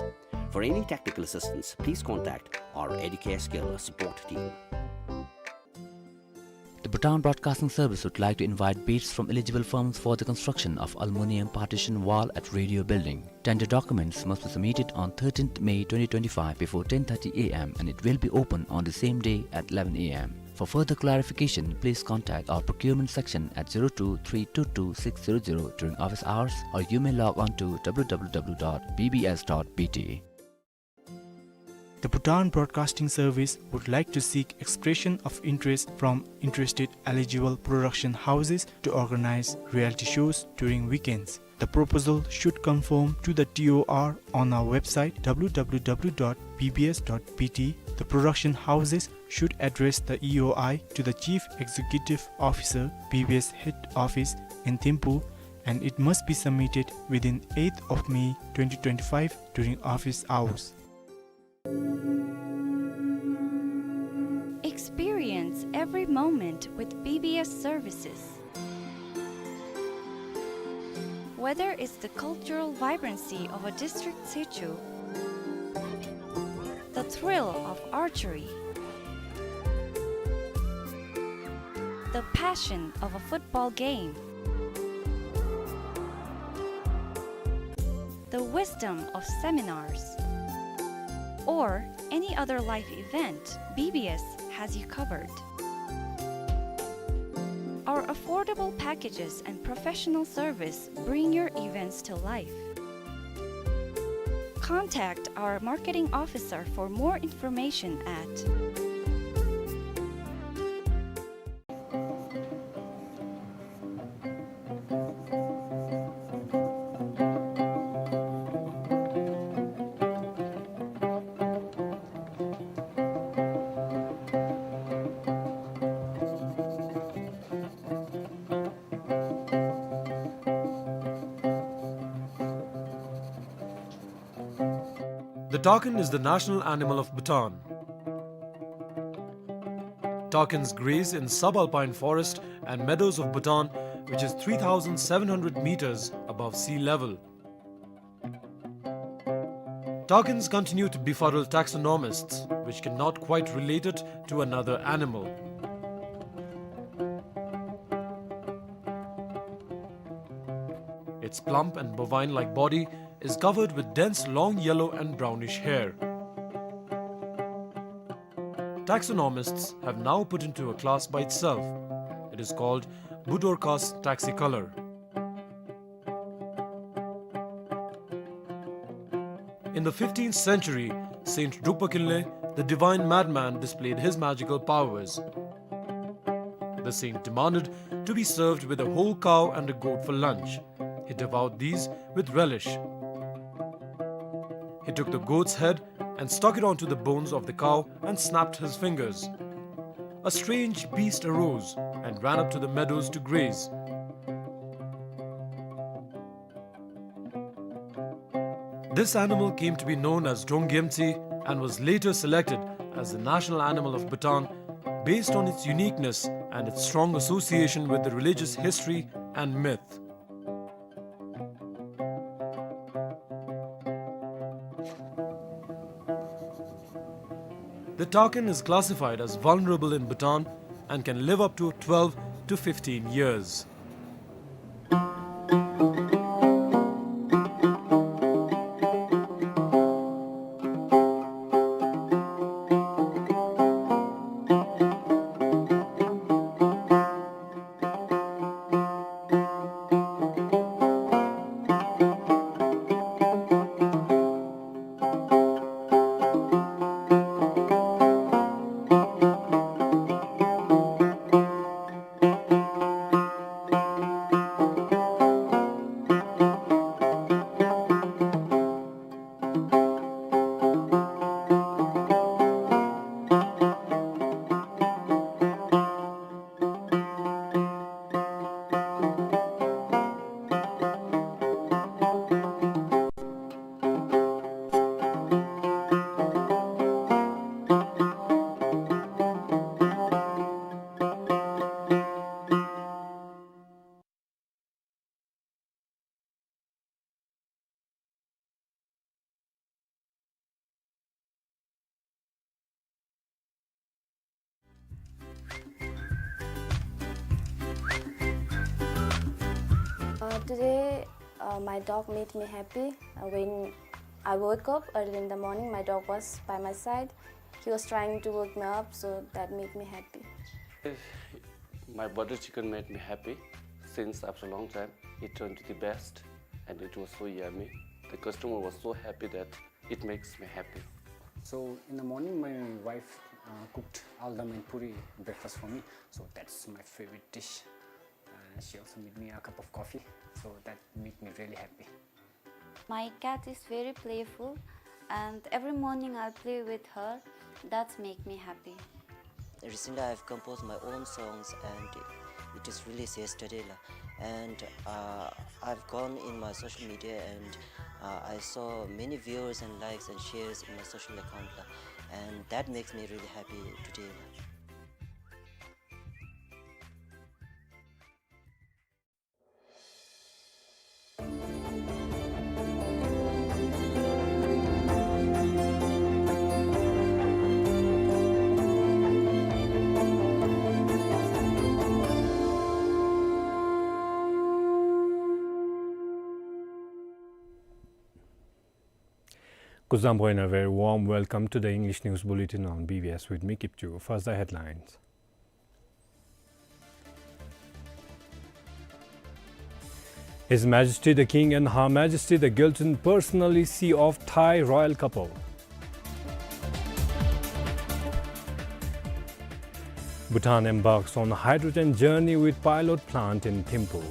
For any technical assistance, please contact our Educare Skill support team. The Bhutan Broadcasting Service would like to invite bids from eligible firms for the construction of aluminium partition wall at Radio Building. Tender documents must be submitted on thirteenth May twenty twenty-five before ten thirty A M and it will be open on the same day at eleven A M. For further clarification, please contact our procurement section at zero two three two two six zero zero during office hours, or you may log on to W W W dot B B S dot B T. The Bhutan Broadcasting Service would like to seek expression of interest from interested eligible production houses to organize reality shows during weekends. The proposal should conform to the T O R on our website W W W dot B B S dot B T. The production houses should address the E O I to the Chief Executive Officer, B B S Head Office in Thimphu, and it must be submitted within eighth of May twenty twenty-five during office hours. Experience every moment with B B S services. Whether it's the cultural vibrancy of a district situ, the thrill of archery, The passion of a football game, the wisdom of seminars, or any other life event, B B S has you covered. Our affordable packages and professional service bring your events to life. Contact our marketing officer for more information at The takin is the national animal of Bhutan. Takins graze in subalpine forest and meadows of Bhutan, which is three thousand seven hundred meters above sea level. Takins continue to befuddle taxonomists, which cannot quite relate it to another animal. Its plump and bovine-like body is covered with dense long yellow and brownish hair. Taxonomists have now put into a class by itself. It is called Budorcas taxicolor. In the fifteenth century, Saint Drukpa Kinley, the divine madman, displayed his magical powers. The saint demanded to be served with a whole cow and a goat for lunch. He devoured these with relish. He took the goat's head and stuck it onto the bones of the cow and snapped his fingers. A strange beast arose and ran up to the meadows to graze. This animal came to be known as Drongyemtsi and was later selected as the national animal of Bhutan based on its uniqueness and its strong association with the religious history and myth. The takin is classified as vulnerable in Bhutan and can live up to twelve to fifteen years. Uh, today, uh, my dog made me happy. Uh, when I woke up early in the morning, my dog was by my side. He was trying to wake me up, so that made me happy. My butter chicken made me happy since after a long time. It turned to the best and it was so yummy. The customer was so happy that it makes me happy. So in the morning, my wife, uh, cooked aldam and puri breakfast for me. So that's my favorite dish. Uh, she also made me a cup of coffee. So that made me really happy. My cat is very playful, and every morning I play with her. That's make me happy. Recently, I've composed my own songs, and it is released yesterday, la. And, uh, I've gone in my social media, and, uh, I saw many viewers and likes and shares in my social account, la. And that makes me really happy today, la. Kuzuzangpo and a very warm welcome to the English News Bulletin on B B S with me, Kipchu. First, the headlines. His Majesty the King and Her Majesty the Gyaltsuen personally see off Thai royal couple. Bhutan embarks on hydrogen journey with pilot plant in Thimphu.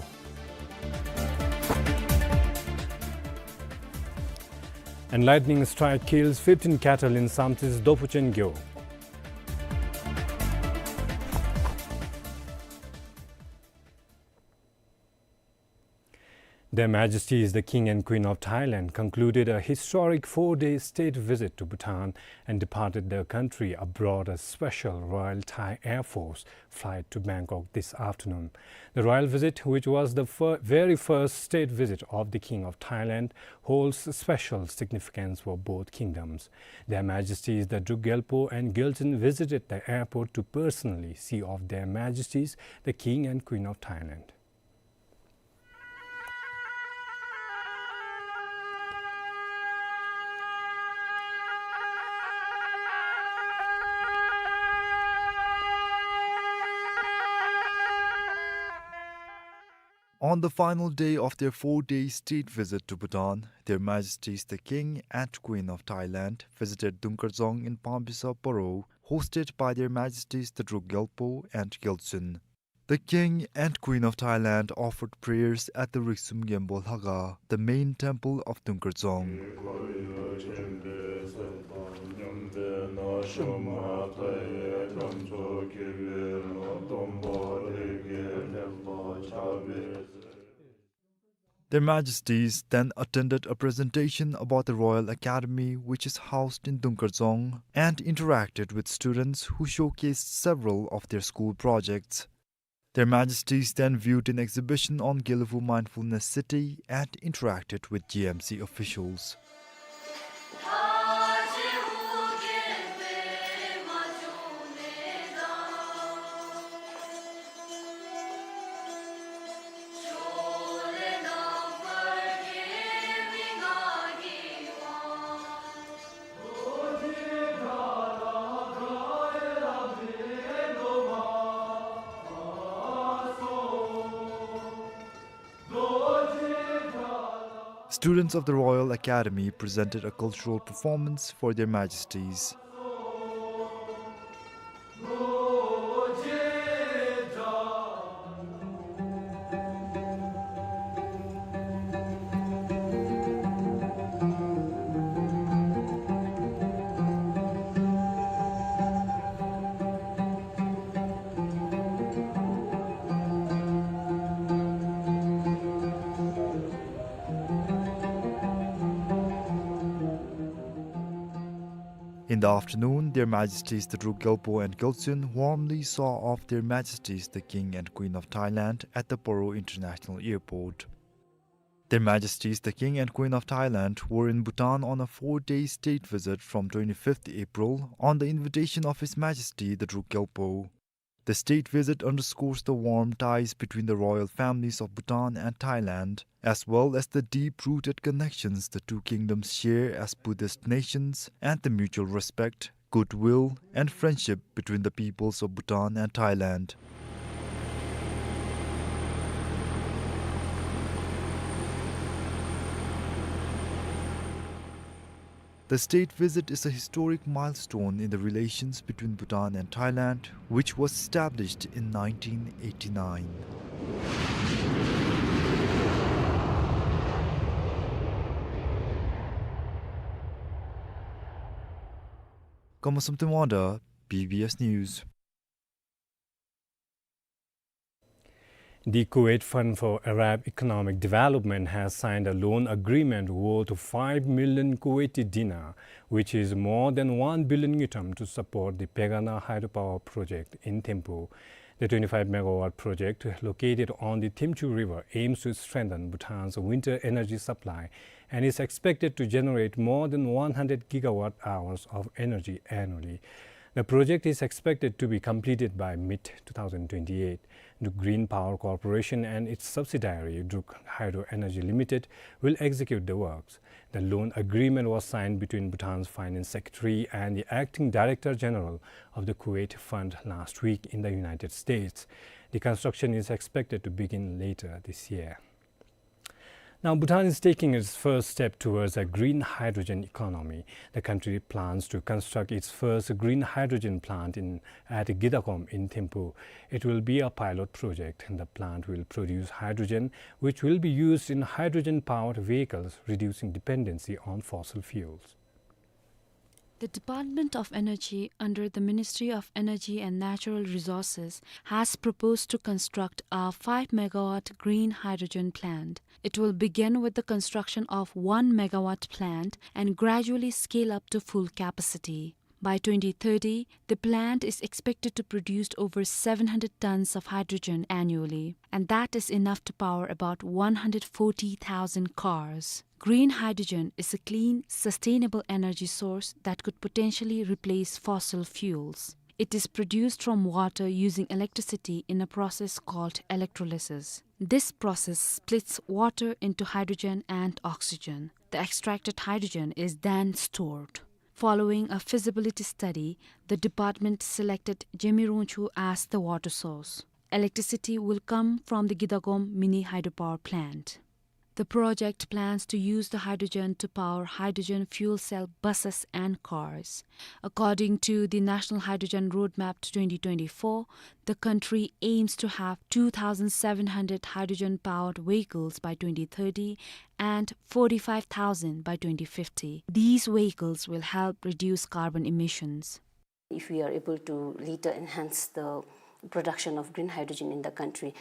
And lightning strike kills fifteen cattle in Samtse's Dophuchen Gyo. Their Majesties the King and Queen of Thailand concluded a historic four-day state visit to Bhutan and departed the country aboard a special Royal Thai Air Force flight to Bangkok this afternoon. The royal visit, which was the fir-, very first state visit of the King of Thailand, holds special significance for both kingdoms. Their Majesties the Druk Gyalpo and Gyaltsuen visited the airport to personally see off Their Majesties the King and Queen of Thailand. On the final day of their four-day state visit to Bhutan, Their Majesties the King and Queen of Thailand visited Dungkar Dzong in Pambiso Paro, hosted by Their Majesties the Druk Gyalpo and Gyaltsuen. The King and Queen of Thailand offered prayers at the Riksum Gyembo Lhakha, the main temple of Dungkar Dzong. Their Majesties then attended a presentation about the Royal Academy, which is housed in Dungkar Dzong, and interacted with students who showcased several of their school projects. Their Majesties then viewed an exhibition on Gelephu Mindfulness City and interacted with G M C officials. Students of the Royal Academy presented a cultural performance for Their Majesties. In the afternoon, Their Majesties the Druk Gyalpo and Gyaltsuen warmly saw off Their Majesties the King and Queen of Thailand at the Paro International Airport. Their Majesties the King and Queen of Thailand were in Bhutan on a four-day state visit from twenty-fifth April on the invitation of His Majesty the Druk Gyalpo. The state visit underscores the warm ties between the royal families of Bhutan and Thailand, as well as the deep-rooted connections the two kingdoms share as Buddhist nations and the mutual respect, goodwill, and friendship between the peoples of Bhutan and Thailand. The state visit is a historic milestone in the relations between Bhutan and Thailand, which was established in nineteen eighty-nine. Kama Samten Wangda, B B S News. The Kuwait Fund for Arab Economic Development has signed a loan agreement worth five million Kuwaiti dinar, which is more than one billion ngultrum, to support the Pegana hydropower project in Thimphu. The twenty-five megawatt project, located on the Thimchhu River, aims to strengthen Bhutan's winter energy supply and is expected to generate more than one hundred gigawatt hours of energy annually. The project is expected to be completed by mid two thousand twenty-eight. The Green Power Corporation and its subsidiary, Druk Hydro Energy Limited, will execute the works. The loan agreement was signed between Bhutan's Finance Secretary and the Acting Director General of the Kuwait Fund last week in the United States. The construction is expected to begin later this year. Now, Bhutan is taking its first step towards a green hydrogen economy. The country plans to construct its first green hydrogen plant in, at Gidagom in Thimphu. It will be a pilot project. The plant will produce hydrogen, which will be used in hydrogen-powered vehicles, reducing dependency on fossil fuels. The Department of Energy under the Ministry of Energy and Natural Resources has proposed to construct a five megawatt green hydrogen plant. It will begin with the construction of one megawatt plant and gradually scale up to full capacity. By twenty thirty, the plant is expected to produce over seven hundred tons of hydrogen annually, and that is enough to power about one hundred forty thousand cars. Green hydrogen is a clean, sustainable energy source that could potentially replace fossil fuels. It is produced from water using electricity in a process called electrolysis. This process splits water into hydrogen and oxygen. The extracted hydrogen is then stored. Following a feasibility study, the department selected Zhemilongchu as the water source. Electricity will come from the Gidagom mini hydropower plant. The project plans to use the hydrogen to power hydrogen fuel cell buses and cars. According to the National Hydrogen Roadmap to twenty twenty-four, the country aims to have two thousand seven hundred hydrogen-powered vehicles by twenty thirty and forty-five thousand by twenty fifty. These vehicles will help reduce carbon emissions. If we are able to later enhance the production of green hydrogen in the country,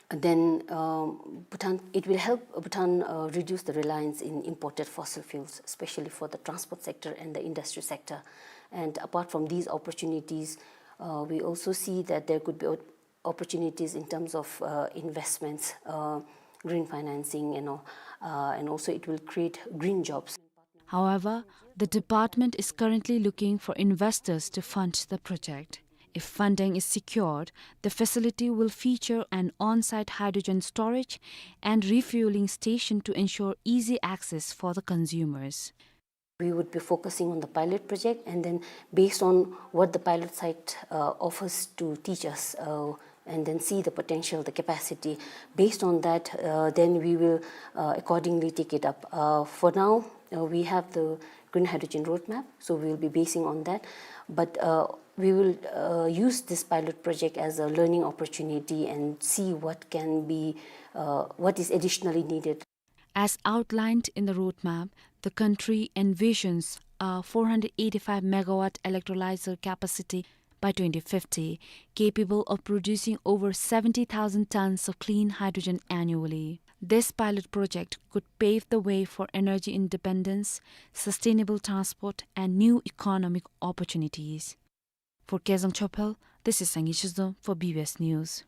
then, um, Bhutan, it will help Bhutan, uh, reduce the reliance in imported fossil fuels, especially for the transport sector and the industry sector. And apart from these opportunities, uh, we also see that there could be o-, opportunities in terms of, uh, investments, uh, green financing, you know, uh, and also it will create green jobs. However, the department is currently looking for investors to fund the project. If funding is secured, the facility will feature an on-site hydrogen storage and refueling station to ensure easy access for the consumers. We would be focusing on the pilot project, and then based on what the pilot site, uh, offers to teach us, uh, and then see the potential, the capacity. Based on that, uh, then we will, uh, accordingly take it up. Uh, for now, uh, we have the green hydrogen roadmap, so we will be basing on that. But, uh, we will, uh, use this pilot project as a learning opportunity and see what can be, uh, what is additionally needed. As outlined in the roadmap, the country envisions a four hundred eighty-five megawatt electrolyzer capacity by twenty fifty, capable of producing over seventy thousand tons of clean hydrogen annually. This pilot project could pave the way for energy independence, sustainable transport, and new economic opportunities. For Kezang Chophel, this is Sangay Shizom for B B S News.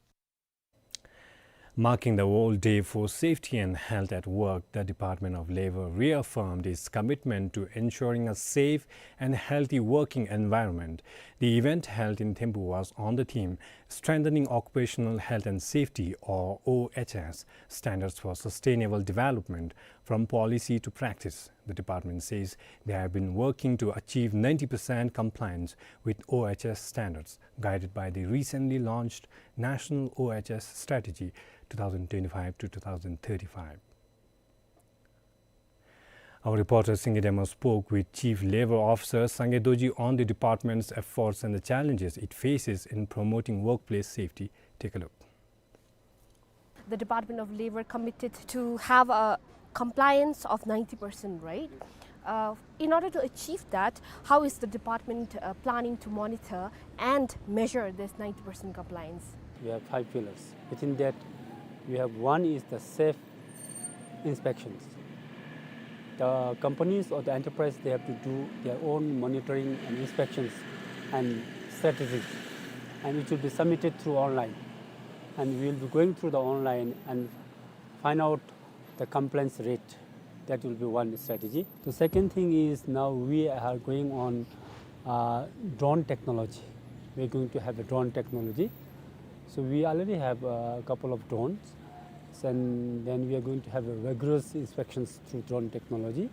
Marking the World Day for Safety and Health at Work, the Department of Labor reaffirmed its commitment to ensuring a safe and healthy working environment. The event held in Thimphu was on the theme, Strengthening Occupational Health and Safety, or O H S, Standards for Sustainable Development, from Policy to Practice. The department says they have been working to achieve ninety percent compliance with O H S standards, guided by the recently launched National O H S Strategy two thousand twenty-five to two thousand thirty-five. Our reporter Singye Dema spoke with Chief Labor Officer Sangay Dorji on the department's efforts and the challenges it faces in promoting workplace safety. Take a look. The Department of Labor committed to have a compliance of ninety percent, right? Uh, in order to achieve that, how is the department, uh, planning to monitor and measure this ninety percent compliance? We have five pillars. Within that, we have, one is the safe inspections. The companies or the enterprise, they have to do their own monitoring and inspections and statistics, and it will be submitted through online. And we will be going through the online and find out the complaints rate. That will be one strategy. The second thing is, now we are going on Uh, drone technology. We're going to have a drone technology. So we already have a couple of drones, and then we are going to have a rigorous inspections through drone technology.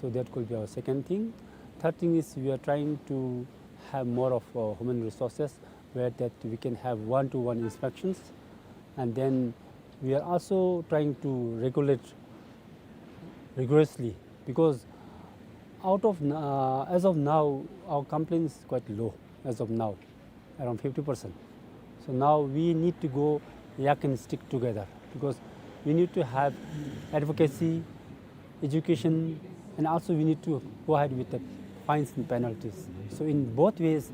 So that could be our second thing. Third thing is we are trying to have more of, uh, human resources where that we can have one-to-one inspections, and then we are also trying to regulate rigorously, because out of n-, uh, as of now, our complaints is quite low as of now, around fifty percent. So now we need to go yak and stick together, because we need to have advocacy, education, and also we need to go ahead with the fines and penalties. So in both ways,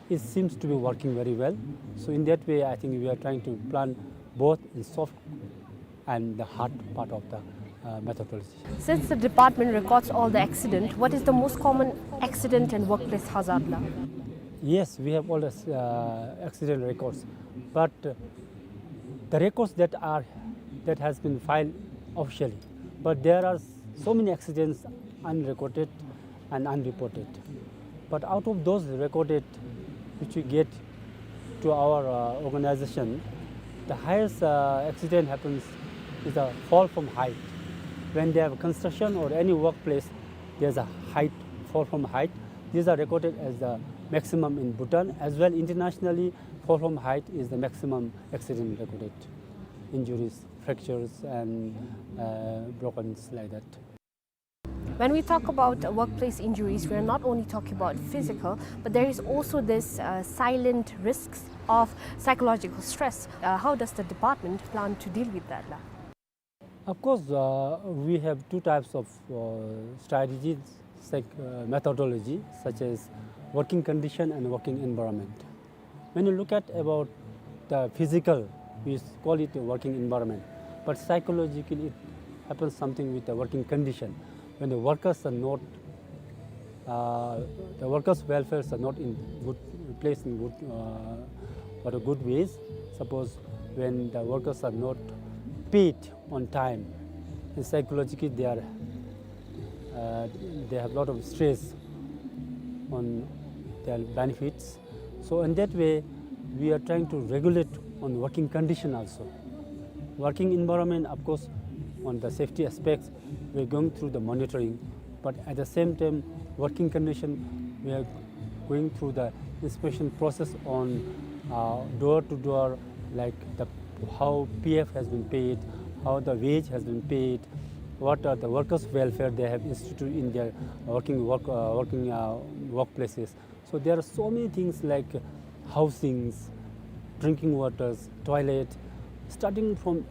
it seems to be working very well. So in that way, I think we are trying to plan both in soft and the hard part of the, uh, methodology. Since the department records all the accident, what is the most common accident and workplace hazard la? Yes, we have all the, uh, accident records, but, uh, the records that are, that has been filed officially, but there are so many accidents unrecorded and unreported. But out of those recorded, which we get to our, uh, organization, the highest, uh, accident happens is a fall from height. When they have construction or any workplace, there's a height, fall from height. These are recorded as the maximum in Bhutan. As well, internationally, fall from height is the maximum accident recorded. Injuries, fractures, and, uh, brokens like that. When we talk about, uh, workplace injuries, we are not only talking about physical, but there is also this, uh, silent risks of psychological stress. Uh, how does the department plan to deal with that la? Of course, uh, we have two types of, uh, strategies, psych-, uh, methodology, such as working condition and working environment. When you look at about the physical, we s-, call it a working environment, but psychologically it happens something with the working condition. When the workers are not, uh, the workers' welfares are not in good place, in good, uh, or a good ways. Suppose when the workers are not paid on time, and psychologically they are, uh, they have lot of stress on their benefits. So in that way, we are trying to regulate on working condition also. Working environment, of course, on the safety aspects, we are going through the monitoring, but at the same time, working condition, we are going through the inspection process on, uh, door to door, like the, how P F has been paid, how the wage has been paid, what are the workers' welfare they have instituted in their working work, uh, working, uh, workplaces. So there are so many things like housings, drinking waters, toilet. Starting from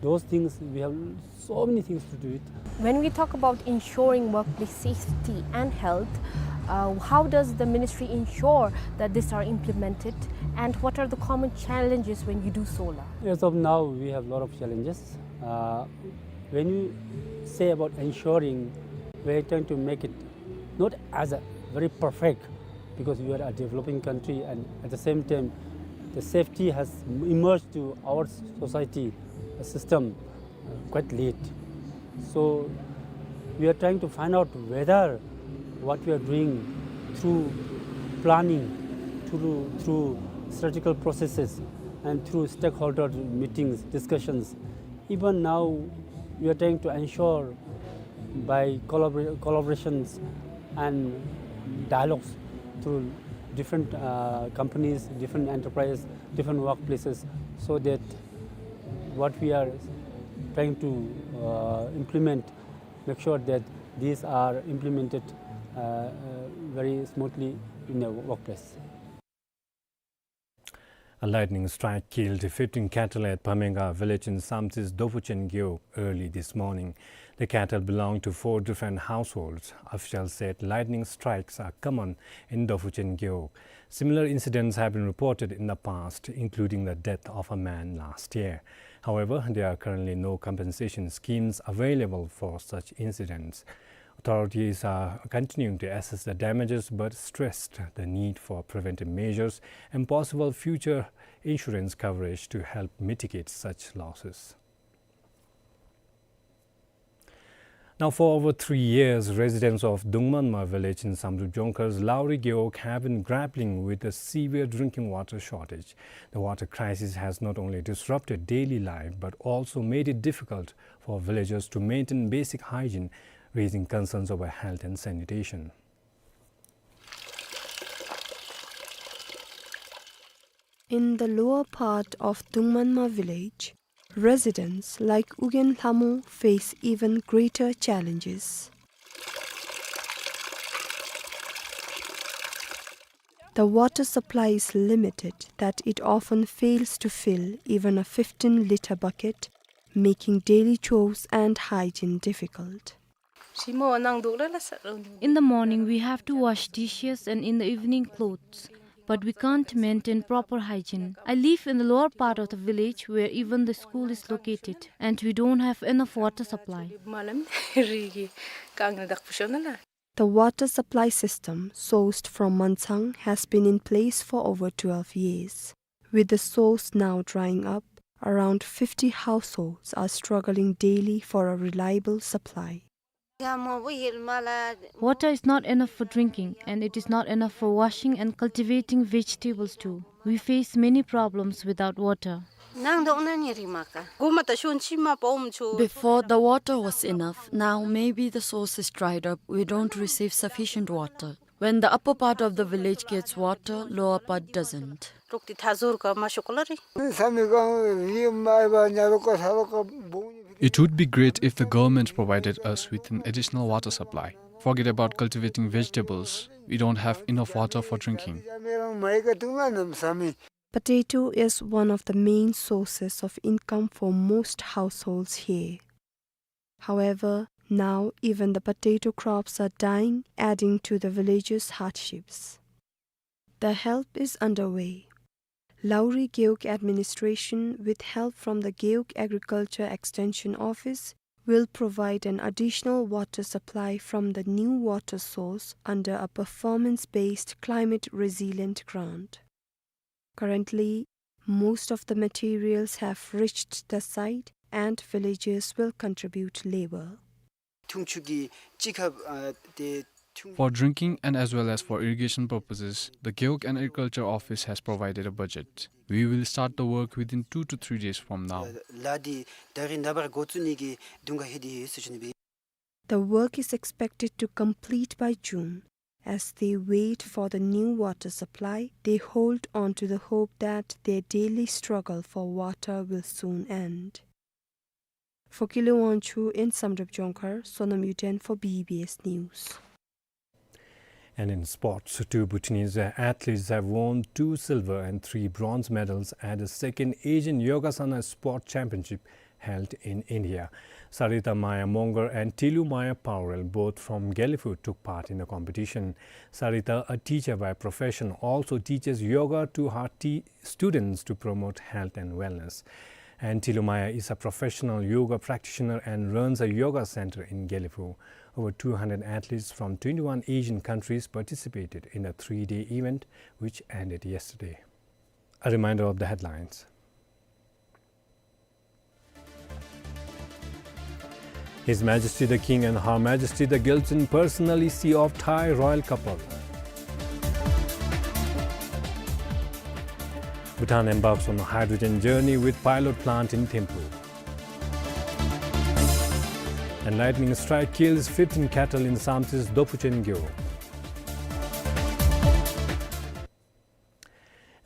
those things, we have so many things to do it. When we talk about ensuring workplace safety and health, uh, how does the ministry ensure that these are implemented, and what are the common challenges when you do so la? As of now, we have lot of challenges. Uh, when you say about ensuring, we are trying to make it not as a very perfect, because we are a developing country, and at the same time, the safety has emerged to our society, uh, system, uh, quite late. So we are trying to find out whether what we are doing through planning, through, through strategical processes, and through stakeholder meetings, discussions, even now, we are trying to ensure by collabor-, collaborations and dialogues through different, uh, companies, different enterprises, different workplaces, so that what we are trying to, uh, implement, make sure that these are implemented, uh, uh, very smoothly in the workplace. A lightning strike killed fifteen cattle at Pamenga village in Samtse's Dophuchen Gewog early this morning. The cattle belonged to four different households. Officials said lightning strikes are common in Dophuchen Gewog. Similar incidents have been reported in the past, including the death of a man last year. However, there are currently no compensation schemes available for such incidents. Authorities are continuing to assess the damages but stressed the need for preventive measures and possible future insurance coverage to help mitigate such losses. Now, for over three years, residents of Dungmanma village in Samdrup Jongkhar's Lauri Gewog have been grappling with a severe drinking water shortage. The water crisis has not only disrupted daily life, but also made it difficult for villagers to maintain basic hygiene, raising concerns over health and sanitation. In the lower part of Dungmanma village, residents like Ugyen Lhamo face even greater challenges. The water supply is limited that it often fails to fill even a fifteen litre bucket, making daily chores and hygiene difficult. In the morning, we have to wash dishes and in the evening clothes, but we can't maintain proper hygiene. I live in the lower part of the village where even the school is located, and we don't have enough water supply. The water supply system sourced from Manchang has been in place for over twelve years. With the source now drying up, around fifty households are struggling daily for a reliable supply. Water is not enough for drinking, and it is not enough for washing and cultivating vegetables too. We face many problems without water. Before, the water was enough. Now, maybe the source is dried up. We don't receive sufficient water. When the upper part of the village gets water, lower part doesn't. It would be great if the government provided us with an additional water supply. Forget about cultivating vegetables. We don't have enough water for drinking. Potato is one of the main sources of income for most households here. However, now even the potato crops are dying, adding to the village's hardships. The help is underway. Lauri Gewog administration, with help from the Gewog Agriculture Extension Office, will provide an additional water supply from the new water source under a performance-based climate resilient grant. Currently, most of the materials have reached the site and villagers will contribute labor. For drinking and as well as for irrigation purposes, the Gewog and Agriculture Office has provided a budget. We will start the work within two to three days from now. The work is expected to complete by June. As they wait for the new water supply, they hold on to the hope that their daily struggle for water will soon end. For Kile Wangchuk in Samdrup Jongkhar, Sonam Yuden for B B S News. And in sports, two Bhutanese athletes have won two silver and three bronze medals at the second Asian Yogasana Sport Championship held in India. Sarita Maya Mongar and Tilu Maya Paurel, both from Gelephu, took part in the competition. Sarita, a teacher by profession, also teaches yoga to her te- students to promote health and wellness. And Tilu Maya is a professional yoga practitioner and runs a yoga center in Gelephu. Over two hundred athletes from twenty-one Asian countries participated in a three-day event which ended yesterday. A reminder of the headlines. His Majesty the King and Her Majesty the Gyaltsuen personally see off Thai royal couple. Bhutan embarks on a hydrogen journey with pilot plant in Thimphu. And lightning strike kills fifteen cattle in Samtse's Dophuchen Gyo.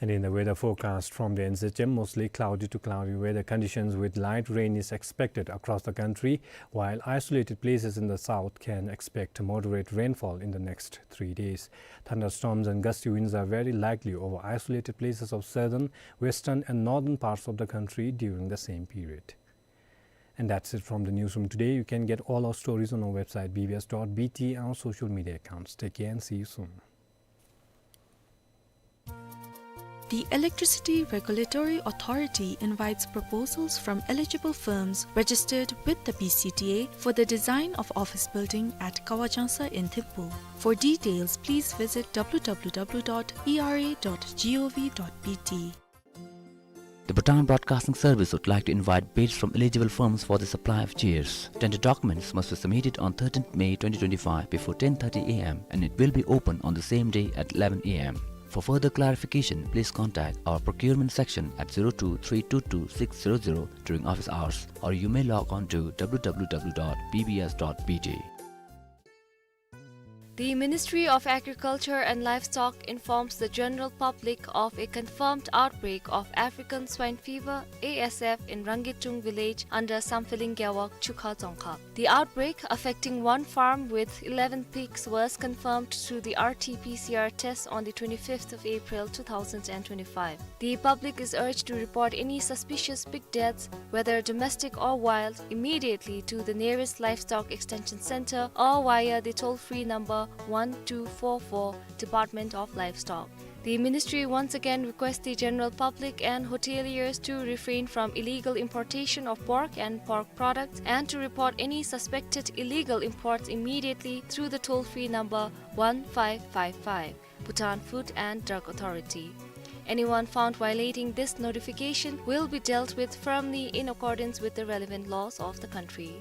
And in the weather forecast from the N Z M, mostly cloudy to cloudy weather conditions with light rain is expected across the country, while isolated places in the south can expect moderate rainfall in the next three days. Thunderstorms and gusty winds are very likely over isolated places of southern, western and northern parts of the country during the same period. And that's it from the newsroom today. You can get all our stories on our website B B S dot B T and our social media accounts. Take care and see you soon. The Electricity Regulatory Authority invites proposals from eligible firms registered with the B C T A for the design of office building at Kawajangsa in Thimphu. For details, please visit W W W dot E R A dot G O V dot B T. The Bhutan Broadcasting Service would like to invite bids from eligible firms for the supply of chairs. Tender documents must be submitted on thirteenth May twenty twenty-five before ten thirty A M and it will be open on the same day at eleven A M. For further clarification, please contact our procurement section at zero two three two two six zero zero during office hours, or you may log on to W W W dot B B S dot B T. The Ministry of Agriculture and Livestock informs the general public of a confirmed outbreak of African swine fever, A S F, in Rangitung village under Sampheling Gewog, Chukha Dzongkhag. The outbreak, affecting one farm with eleven pigs, was confirmed through the R T P C R test on the twenty-fifth of April two thousand and twenty-five. The public is urged to report any suspicious pig deaths, whether domestic or wild, immediately to the nearest Livestock Extension Center or via the toll-free number one two four four, Department of Livestock. The ministry once again requests the general public and hoteliers to refrain from illegal importation of pork and pork products and to report any suspected illegal imports immediately through the toll-free number one five five five, Bhutan Food and Drug Authority. Anyone found violating this notification will be dealt with firmly in accordance with the relevant laws of the country.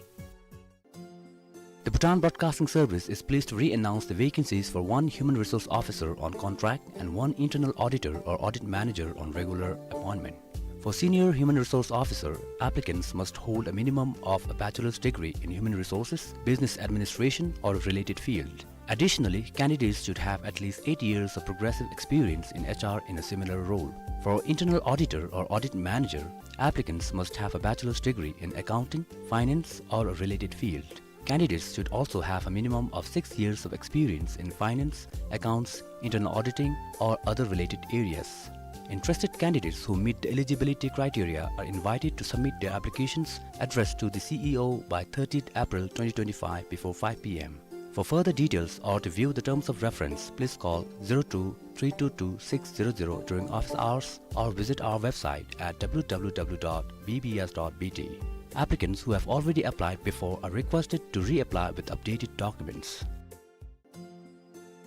The Bhutan Broadcasting Service is pleased to re-announce the vacancies for one human resource officer on contract and one internal auditor or audit manager on regular appointment. For senior human resource officer, applicants must hold a minimum of a bachelor's degree in human resources, business administration, or a related field. Additionally, candidates should have at least eight years of progressive experience in H R in a similar role. For internal auditor or audit manager, applicants must have a bachelor's degree in accounting, finance, or a related field. Candidates should also have a minimum of six years of experience in finance, accounts, internal auditing, or other related areas. Interested candidates who meet the eligibility criteria are invited to submit their applications addressed to the C E O by thirtieth April twenty twenty-five before five P M. For further details or to view the terms of reference, please call zero two three two two six zero zero during office hours or visit our website at W W W dot B B S dot B T. Applicants who have already applied before are requested to reapply with updated documents.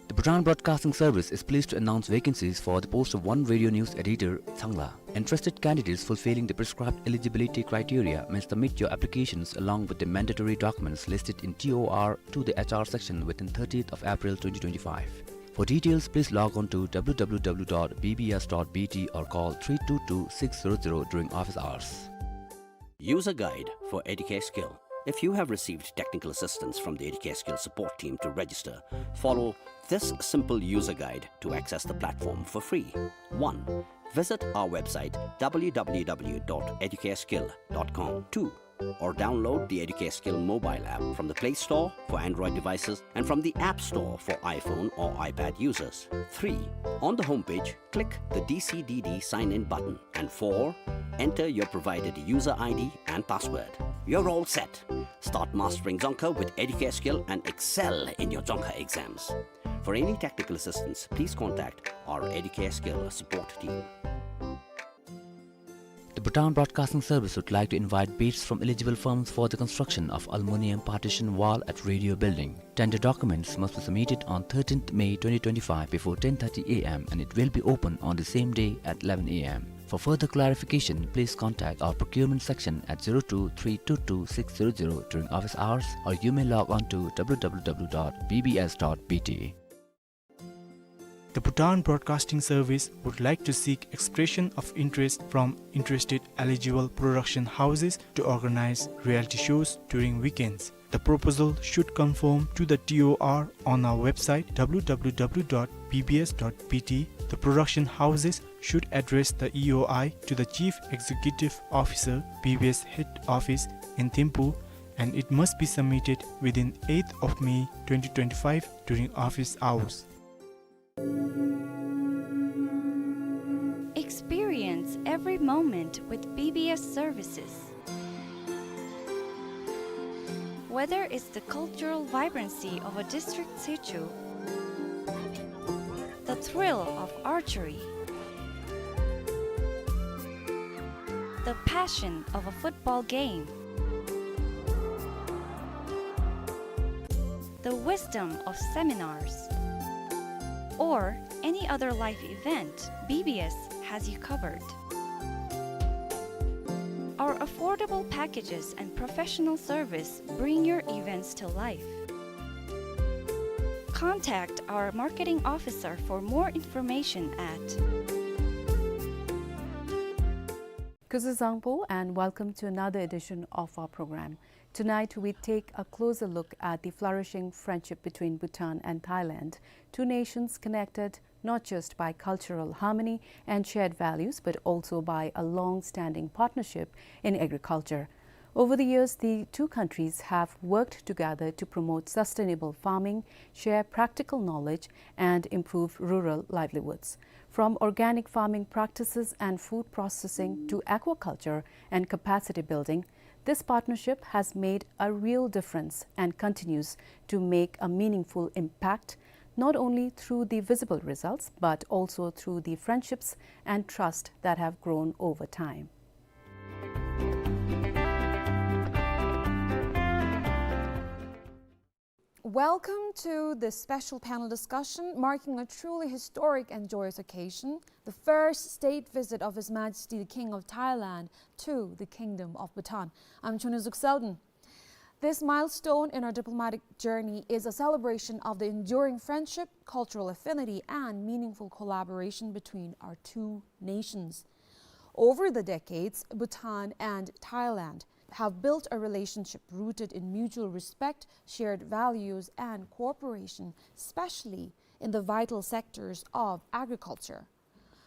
The Bhutan Broadcasting Service is pleased to announce vacancies for the post of one radio news editor, Tsangla. Interested candidates fulfilling the prescribed eligibility criteria may submit your applications along with the mandatory documents listed in T O R to the H R section within thirtieth of April twenty twenty-five. For details, please log on to W W W dot B B S dot B T or call three two two six zero zero during office hours. User guide for Educare Skill. If you have received technical assistance from the Educare Skill support team to register, follow this simple user guide to access the platform for free. One, visit our website W W W dot educareskill dot com. Two, or download the Educare Skill mobile app from the Play Store for Android devices and from the App Store for iPhone or iPad users. Three, on the homepage, click the D C D D sign-in button. And four, enter your provided user I D and password. You're all set. Start mastering Dzongkha with Educare Skill and excel in your Dzongkha exams. For any technical assistance, please contact our Educare Skill support team. The Bhutan Broadcasting Service would like to invite bids from eligible firms for the construction of aluminium partition wall at Radio Building. Tender documents must be submitted on thirteenth May twenty twenty-five before ten thirty A M and it will be open on the same day at eleven A M. For further clarification, please contact our procurement section at zero two three two two six zero zero during office hours, or you may log on to W W W dot B B S dot B T. The Bhutan Broadcasting Service would like to seek expression of interest from interested eligible production houses to organize reality shows during weekends. The proposal should conform to the T O R on our website W W W dot B B S dot B T. The production houses should address the E O I to the Chief Executive Officer, B B S Head Office in Thimphu, and it must be submitted within eighth of May twenty twenty-five during office hours. Experience every moment with B B S services. Whether it's the cultural vibrancy of a district sichu, the thrill of archery, the passion of a football game, the wisdom of seminars, or any other life event, B B S has you covered. Affordable packages and professional service bring your events to life. Contact our marketing officer for more information at Kuzuzangpo, and welcome to another edition of our program. Tonight, we take a closer look at the flourishing friendship between Bhutan and Thailand, two nations connected not just by cultural harmony and shared values, but also by a long-standing partnership in agriculture. Over the years, the two countries have worked together to promote sustainable farming, share practical knowledge, and improve rural livelihoods. From organic farming practices and food processing to aquaculture and capacity building, this partnership has made a real difference and continues to make a meaningful impact, not only through the visible results, but also through the friendships and trust that have grown over time. Welcome to this special panel discussion marking a truly historic and joyous occasion, the first state visit of His Majesty the King of Thailand to the Kingdom of Bhutan. I'm Chunizuk Selden. This milestone in our diplomatic journey is a celebration of the enduring friendship, cultural affinity, and meaningful collaboration between our two nations. Over the decades, Bhutan and Thailand have built a relationship rooted in mutual respect, shared values, and cooperation, especially in the vital sectors of agriculture.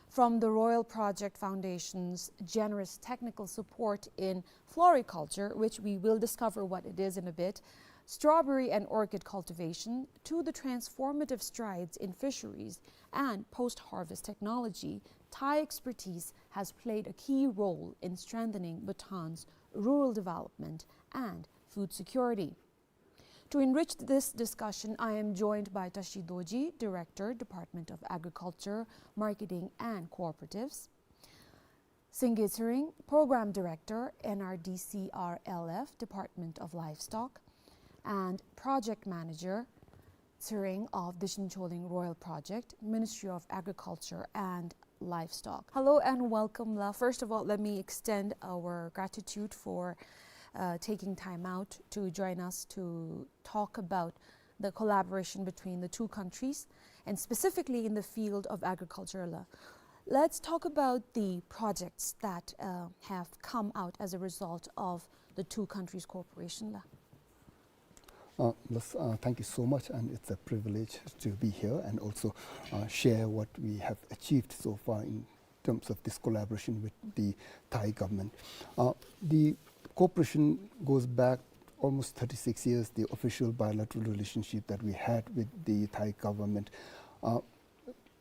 From the Royal Project Foundation's generous technical support in floriculture, which we will discover what it is in a bit, strawberry and orchid cultivation, to the transformative strides in fisheries and post-harvest technology, Thai expertise has played a key role in strengthening Bhutan's rural development and food security. To enrich this discussion, I am joined by Tashi Dorji, Director, Department of Agriculture, Marketing and Cooperatives, Singye Tshering, Program Director, N R D C R L F, Department of Livestock, and Project Manager Tshering of Dishin Choling Royal Project, Ministry of Agriculture and Livestock. Hello and welcome, la. First of all, let me extend our gratitude for, uh, taking time out to join us to talk about the collaboration between the two countries, and specifically in the field of agriculture, la. Let's talk about the projects that, uh, have come out as a result of the two countries' cooperation, la. Uh, yes, uh, thank you so much, and it's a privilege to be here and also, uh, share what we have achieved so far in terms of this collaboration with the Thai government. Uh, the cooperation goes back almost thirty-six years, the official bilateral relationship that we had with the Thai government. Uh,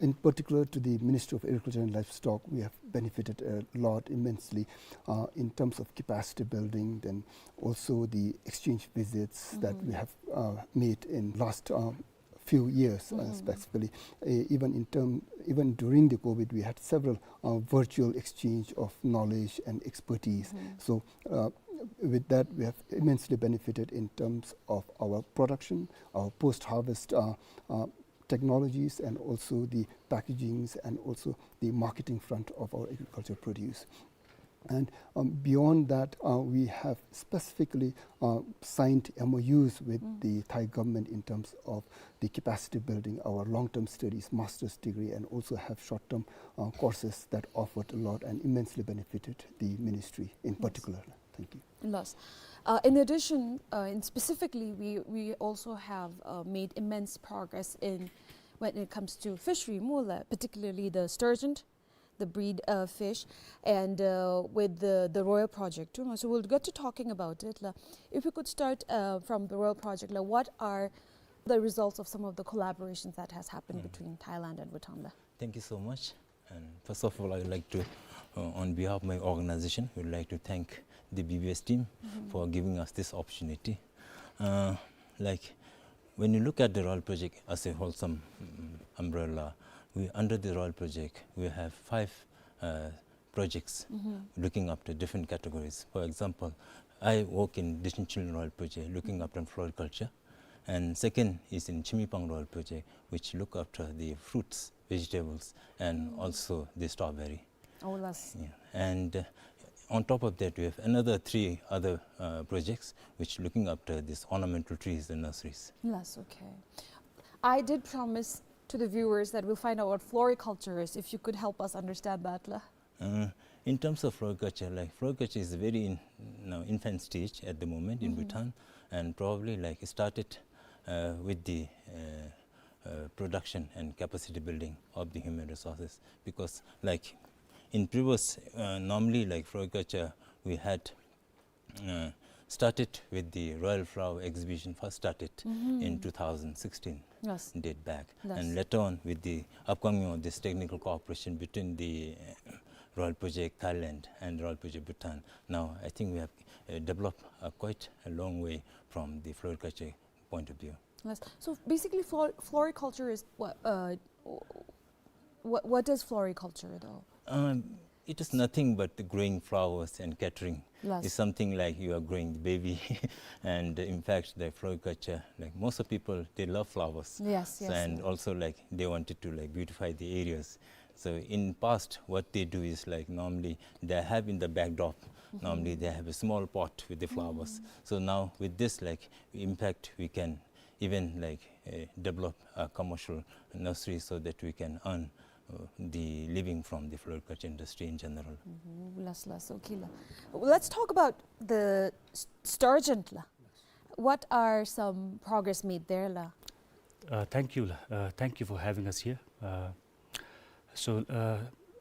in particular to the Ministry of Agriculture and Livestock, we have benefited a lot immensely, uh, in terms of capacity building, then also the exchange visits that we have, uh, made in last, uh, few years, uh, specifically. Uh, even in term, even during the COVID, we had several, uh, virtual exchange of knowledge and expertise. So, uh, with that, we have immensely benefited in terms of our production, our post-harvest, uh, uh, technologies, and also the packagings, and also the marketing front of our agriculture produce. And, um, beyond that, uh, we have specifically, uh, signed M O Us with the Thai government in terms of the capacity building, our long-term studies, master's degree, and also have short-term, uh, courses that offered a lot and immensely benefited the ministry in particular. Thank you. Yes. Uh, in addition, uh, and specifically, we, we also have, uh, made immense progress in when it comes to fishery, mula, particularly the sturgeon, the breed, uh, fish, and, uh, with the, the Royal Project too. So we'll get to talking about it, la. If we could start, uh, from the Royal Project, la, what are the results of some of the collaborations that has happened between Thailand and Bhutan, la? Thank you so much. And first of all, I would like to, uh, on behalf of my organization, we would like to thank the B B S team for giving us this opportunity. Uh, like, when you look at the Royal Project as a wholesome, mm, umbrella, we, under the Royal Project, we have five, uh, projects looking after different categories. For example, I work in Dishin Choling Royal Project, looking after floriculture. And second is in Chimipang Royal Project, which look after the fruits, vegetables, and also the strawberry. Oh, yes. Yeah. And, uh, On top of that, we have another three other, uh, projects which looking after these ornamental trees and nurseries. Yes, okay. I did promise to the viewers that we'll find out what floriculture is, if you could help us understand that, la. Uh, in terms of floriculture, like, floriculture is very in, you know, infant stage at the moment in Bhutan, and probably, like, it started, uh, with the, uh, uh, production and capacity building of the human resources, because, like, in previous, uh, normally, like, floriculture, we had, uh, started with the Royal Flower Exhibition, first started in two thousand sixteen, Yes. date back. Yes. And later on, with the upcoming of this technical cooperation between the, uh, Royal Project Thailand and Royal Project Bhutan, now I think we have, uh, developed, uh, quite a long way from the floriculture point of view. Yes. So basically, flor-, floriculture is what, uh, what, what does floriculture, though? Um, it is nothing but the growing flowers and catering. Yes. It's something like you are growing the baby. And in fact, the floriculture, like, most of people, they love flowers. Yes, So, yes, and yes. also, like, they wanted to, like, beautify the areas. So in past, what they do is, like, normally they have in the backdrop, normally they have a small pot with the flowers. So now with this, like, in fact, we can even, like, uh, develop a commercial nursery so that we can earn, uh, the living from the floriculture industry in general. Mhm, last, last, okay, la. Let's talk about the s-, sturgeon, la. What are some progress made there, la? Uh, thank you, la. Uh, thank you for having us here. Uh, so, uh,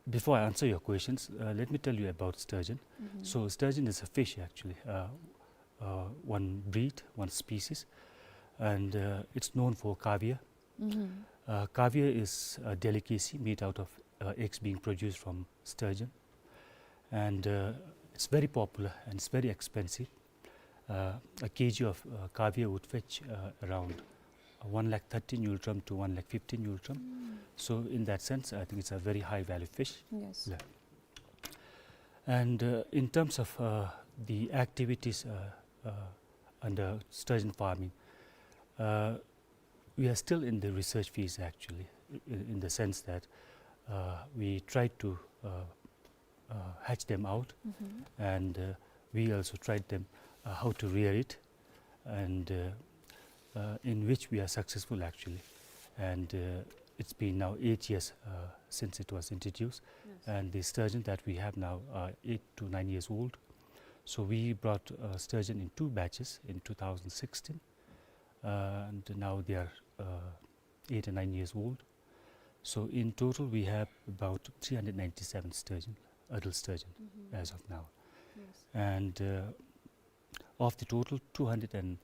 before I answer your questions, uh, let me tell you about sturgeon. So sturgeon is a fish, actually. Uh, uh, one breed, one species, and, uh, it's known for caviar. Uh, caviar is a delicacy made out of, uh, eggs being produced from sturgeon, and, uh, it's very popular and it's very expensive. Uh, a K G of, uh, caviar would fetch, uh, around one lakh thirty ngultrum to one lakh fifty ngultrum. So in that sense, I think it's a very high value fish. Yes. Yeah. And, uh, in terms of, uh, the activities, uh, uh, under sturgeon farming, uh, we are still in the research phase, actually, i-, in the sense that, uh, we try to, uh, uh, hatch them out, and, uh, we also tried them, uh, how to rear it, and, uh, uh, in which we are successful, actually. And, uh, it's been now eight years, uh, since it was introduced, Yes. and the sturgeon that we have now are eight to nine years old. So we brought, uh, sturgeon in two batches in two thousand sixteen, uh, and now they are, uh, eight and nine years old. So in total, we have about three hundred ninety-seven sturgeon, adult sturgeon, as of now. Yes. And, uh, of the total, two hundred and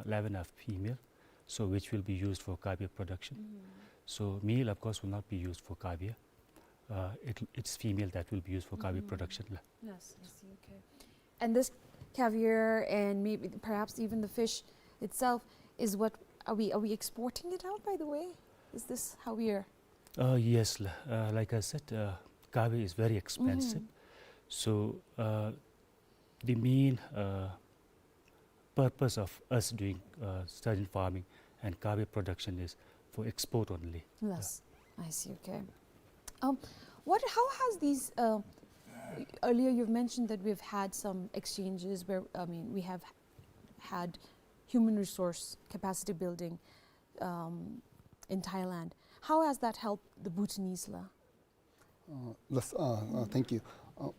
eleven are female, so which will be used for caviar production. So male, of course, will not be used for caviar. Uh, it, it's female that will be used for caviar production, la. Yes, I see, okay. And this caviar and maybe perhaps even the fish itself is what, are we, are we exporting it out, by the way? Is this how we are? Uh, yes, la. Uh, like I said, uh, caviar is very expensive. So, uh, the main, uh, purpose of us doing, uh, sturgeon farming and caviar production is for export only. Yes, I see. Okay. Um, what, how has these, uh, earlier you've mentioned that we've had some exchanges where, I mean, we have had human resource capacity building, um, in Thailand. How has that helped the Bhutanese, la? Uh, yes, uh, uh, thank you. Uh,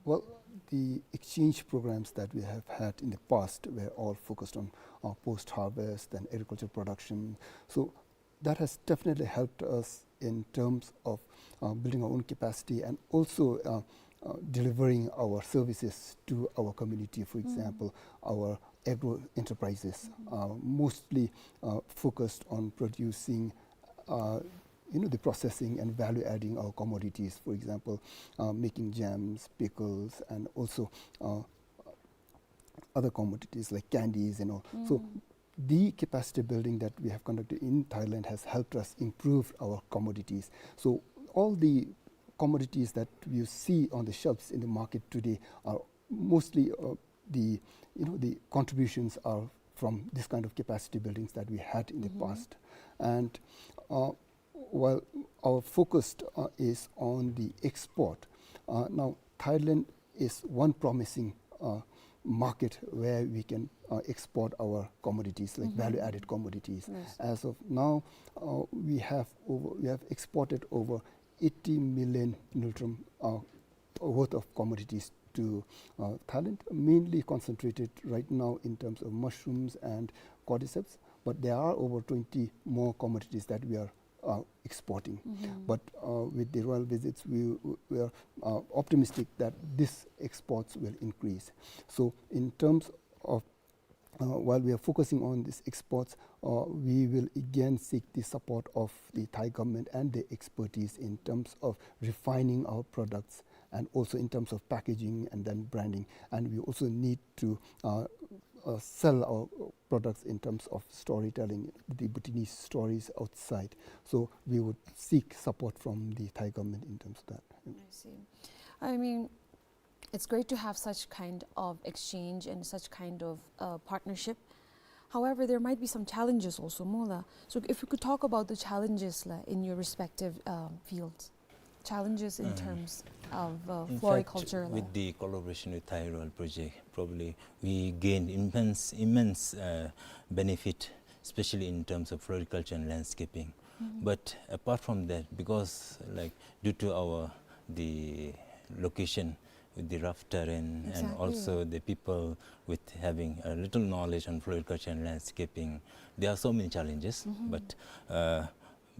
well, the exchange programs that we have had in the past were all focused on, uh, post-harvest and agricultural production. So that has definitely helped us in terms of, uh, building our own capacity and also, uh, uh, delivering our services to our community. For example, our agro enterprises, uh, mostly, uh, focused on producing, uh, you know, the processing and value adding our commodities. For example, uh, making jams, pickles, and also, uh, other commodities like candies and all. So the capacity building that we have conducted in Thailand has helped us improve our commodities. So all the commodities that you see on the shelves in the market today are mostly, uh, the, you know, the contributions are from this kind of capacity buildings that we had in the past. And, uh, while our focus, uh, is on the export, uh, now Thailand is one promising uh, market where we can uh, export our commodities, like value-added commodities. As of now, uh, we have over, we have exported over eighty million ngultrum uh, worth of commodities to uh, Thailand, mainly concentrated right now in terms of mushrooms and cordyceps. But there are over twenty more commodities that we are uh, exporting. But uh, with the royal visits, we, we are uh, optimistic that these exports will increase. So in terms of uh, while we are focusing on these exports, uh, we will again seek the support of the Thai government and the expertise in terms of refining our products and also in terms of packaging and then branding. And we also need to uh, uh, sell our products in terms of storytelling, the Bhutanese stories outside. So we would seek support from the Thai government in terms of that. I see. I mean, it's great to have such kind of exchange and such kind of uh, partnership. However, there might be some challenges also, mo la. So if you could talk about the challenges la, in your respective um, fields, challenges in terms of uh, In fact, floriculture la. With the collaboration with Thai Royal Project, probably we gained immense, immense uh, benefit, especially in terms of floriculture and landscaping. But apart from that, because, like, due to our, the location with the rough terrain and Exactly. Also the people with having a little knowledge on floriculture and landscaping, there are so many challenges. But uh,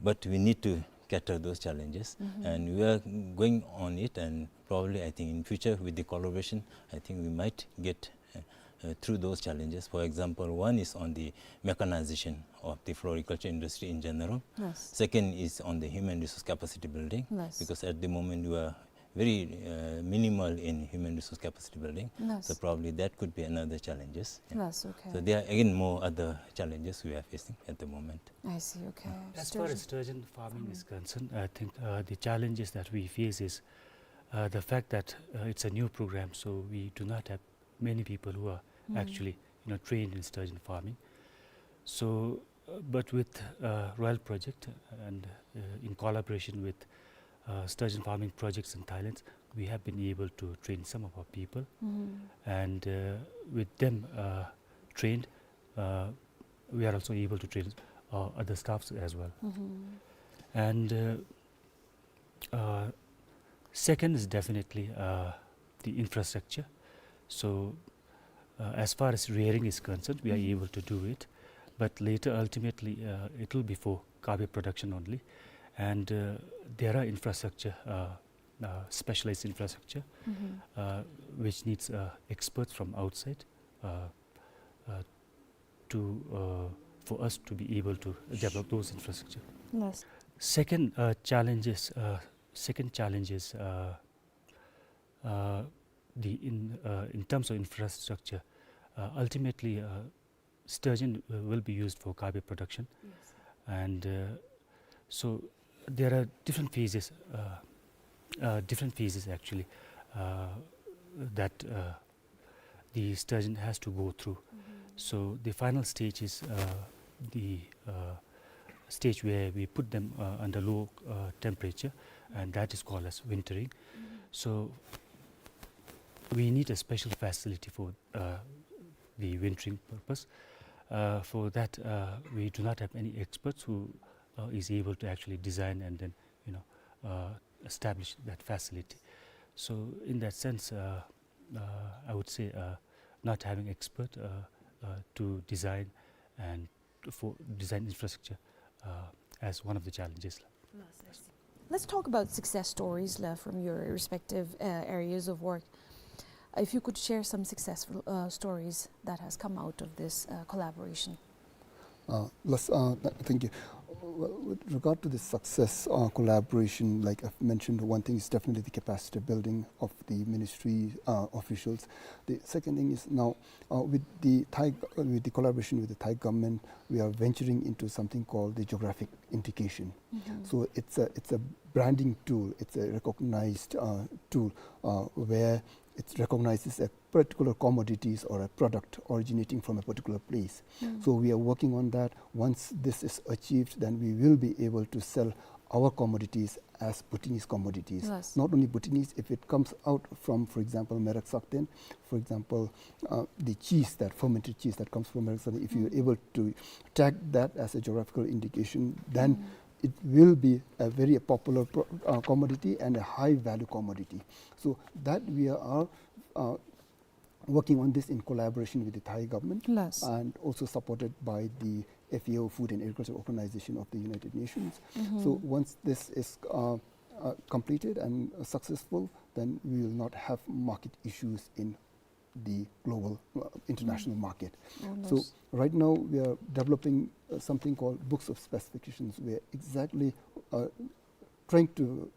but we need to cater those challenges, and we are going on it. And probably, I think, in future, with the collaboration, I think we might get uh, uh, through those challenges. For example, one is on the mechanization of the floriculture industry in general. Yes. Second is on the human resource capacity building, Yes. Because at the moment we are very uh, minimal in human resource capacity building. Yes. So probably that could be another challenges. Yeah. Yes, okay. So there are again more other challenges we are facing at the moment. I see, okay. As far Sturgeon. As sturgeon farming is concerned, I think uh, the challenges that we face is uh, the fact that uh, it's a new program, so we do not have many people who are actually, you know, trained in sturgeon farming. So, uh, but with uh, Royal Project and uh, in collaboration with uh, sturgeon farming projects in Thailand, we have been able to train some of our people, and uh, with them uh, trained, uh, we are also able to train uh, other staffs as well. And uh, uh, second is definitely uh, the infrastructure. So, uh, as far as rearing is concerned, we are able to do it, but later, ultimately, uh, it will be for kabe production only, and uh, there are infrastructure, uh, uh, specialized infrastructure, uh, which needs uh, experts from outside uh, uh, to uh, for us to be able to develop those infrastructure. Yes. Second uh, challenge is uh, second challenge is uh, uh, the in uh, in terms of infrastructure. Uh, ultimately, uh, sturgeon uh, will be used for kabe production, and uh, so there are different phases, uh, uh, different phases actually uh, that uh, the sturgeon has to go through. So the final stage is uh, the uh, stage where we put them uh, under low uh, temperature, and that is called as wintering. So we need a special facility for uh, the wintering purpose. Uh, for that, uh, we do not have any experts who uh, is able to actually design and then, you know, uh, establish that facility. So in that sense, uh, uh, I would say uh, not having expert uh, uh, to design and for design infrastructure uh, as one of the challenges. Let's talk about success stories la, from your respective uh, areas of work. If you could share some successful uh, stories that has come out of this uh, collaboration. Uh, let's, uh, th- thank you. Well, with regard to the success uh, collaboration, like I've mentioned, one thing is definitely the capacity building of the ministry uh, officials. The second thing is now uh, with the Thai, with the collaboration with the Thai government, we are venturing into something called the geographic indication. So it's a it's a branding tool. It's a recognized uh, tool uh, where it recognizes a particular commodities or a product originating from a particular place. So we are working on that. Once this is achieved, then we will be able to sell our commodities as Bhutanese commodities. Yes. Not only Bhutanese, if it comes out from, for example, Merak Sakten, for example, uh, the cheese, that fermented cheese that comes from Merak Sakten, if you're able to tag that as a geographical indication, then it will be a very popular pro-, uh, commodity and a high value commodity. So that we are, uh, working on this in collaboration with the Thai government, yes, and also supported by the F A O, Food and Agriculture Organization of the United Nations. Mm-hmm. So once this is, uh, uh, completed and successful, then we will not have market issues in the global, uh, international market. Oh, so nice. Right now we are developing, uh, something called books of specifications, where exactly, uh, trying to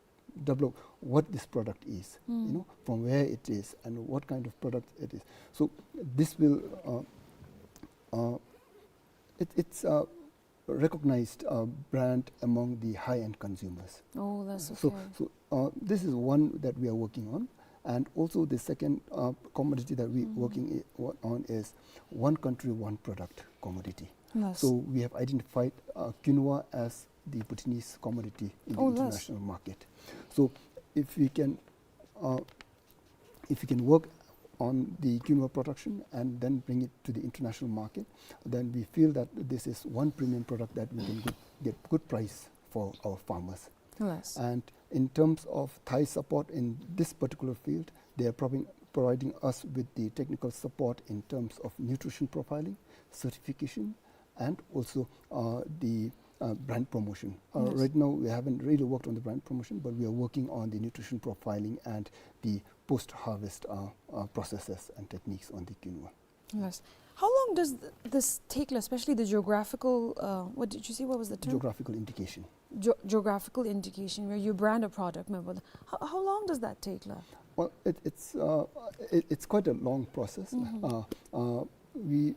develop what this product is, you know, from where it is and what kind of product it is. So this will, uh, uh, it, it's a recognized, uh, brand among the high-end consumers. Oh, that's okay. So, so, uh, this is one that we are working on. And also the second, uh, commodity that we working i-, on is one country, one product commodity. Yes. So we have identified, uh, quinoa as the Bhutanese commodity in the international market. So if we can, uh, if we can work on the quinoa production and then bring it to the international market, then we feel that this is one premium product that we can good, get good price for our farmers. Yes. And in terms of Thai support in this particular field, they are providing, providing us with the technical support in terms of nutrition profiling, certification, and also, uh, the, uh, brand promotion. Uh, yes. Right now, we haven't really worked on the brand promotion, but we are working on the nutrition profiling and the post-harvest, uh, uh, processes and techniques on the quinoa. Yes. How long does th-, this take, like, especially the geographical, uh, what did you say? What was the term? Geographical indication. Geo-, geographical indication, where you brand a product, remember? How, how long does that take, like? Well, it, it's, uh, it, it's quite a long process. Mm-hmm. Uh, uh, we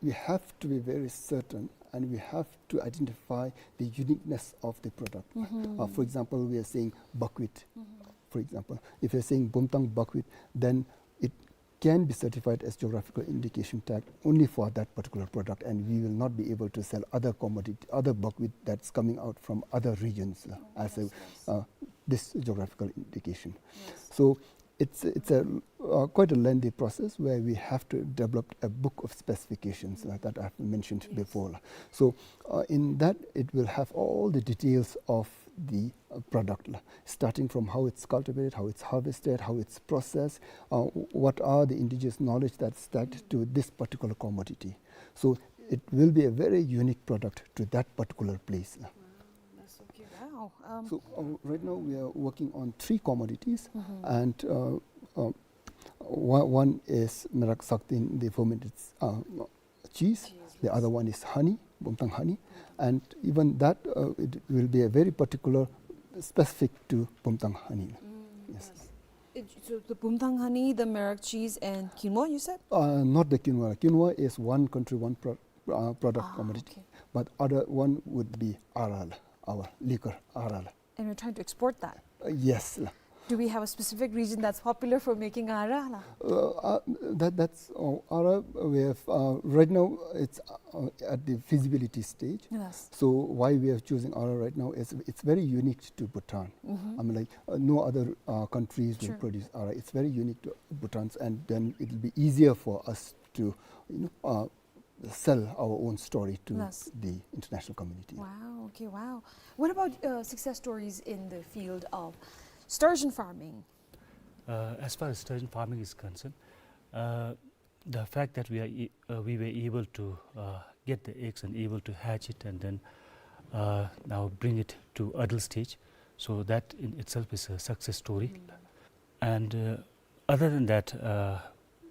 we have to be very certain and we have to identify the uniqueness of the product. Mm-hmm. Uh, for example, we are saying buckwheat, mm-hmm, for example. If you're saying Bumtang buckwheat, then it can be certified as geographical indication tag only for that particular product, and we will not be able to sell other commodity, other buckwheat that's coming out from other regions, uh, as a, uh, this geographical indication. Yes. So it's, it's a, uh, quite a lengthy process where we have to develop a book of specifications, uh, that I've mentioned before. So, uh, in that, it will have all the details of the, uh, product, uh, starting from how it's cultivated, how it's harvested, how it's processed, uh, what are the indigenous knowledge that's tagged to this particular commodity. So it will be a very unique product to that particular place. That's okay. Wow. Um, so, uh, right now we are working on three commodities, mm-hmm, and, uh, uh, one, one is Merak Sakten, the fermented, uh, cheese. Cheese, yes. The other one is honey, Bumtang honey, and even that, uh, it will be a very particular, specific to Bumtang honey. Mm, yes. Yes. It, so the Bumtang honey, the Merak cheese, and quinoa, you said? Uh, not the quinoa. Quinoa is one country, one pro-, uh, product commodity. Ah, okay. But other one would be arak, our liquor, arak. And we're trying to export that. Uh, yes, la. Do we have a specific region that's popular for making arak, la? Uh, uh, that, that's, uh, arak, we have, uh, right now it's, uh, at the feasibility stage. Yes. So why we are choosing arak right now is it's very unique to Bhutan. Mm-hmm. I mean, like, uh, no other, uh, countries will produce arak. It's very unique to Bhutan, and then it'll be easier for us to, you know, uh, sell our own story to the international community. Wow, okay, wow. What about, uh, success stories in the field of sturgeon farming? Uh, as far as sturgeon farming is concerned, uh, the fact that we are e-, uh, we were able to, uh, get the eggs and able to hatch it and then, uh, now bring it to adult stage, so that in itself is a success story. Mm. And, uh, other than that, uh,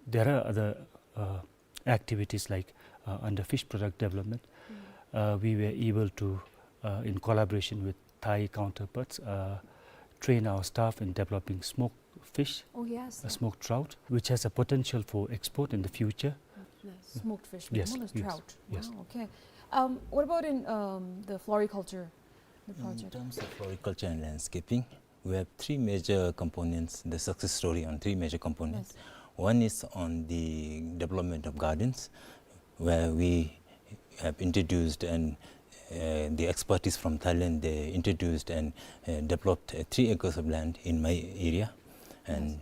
there are other, uh, activities like, uh, under fish product development. Mm. Uh, we were able to, uh, in collaboration with Thai counterparts, uh, train our staff in developing smoked fish, oh, yes, uh, yeah, smoked trout, which has a potential for export in the future. Yes, smoked fish, yes, yes, trout. Yes. Wow, okay. Um, what about in, um, the floriculture, the project? In terms of floriculture and landscaping, we have three major components, the success story on three major components. Yes. One is on the development of gardens, where we have introduced and, uh, the expertise from Thailand, they introduced and, uh, developed, uh, three acres of land in my area. And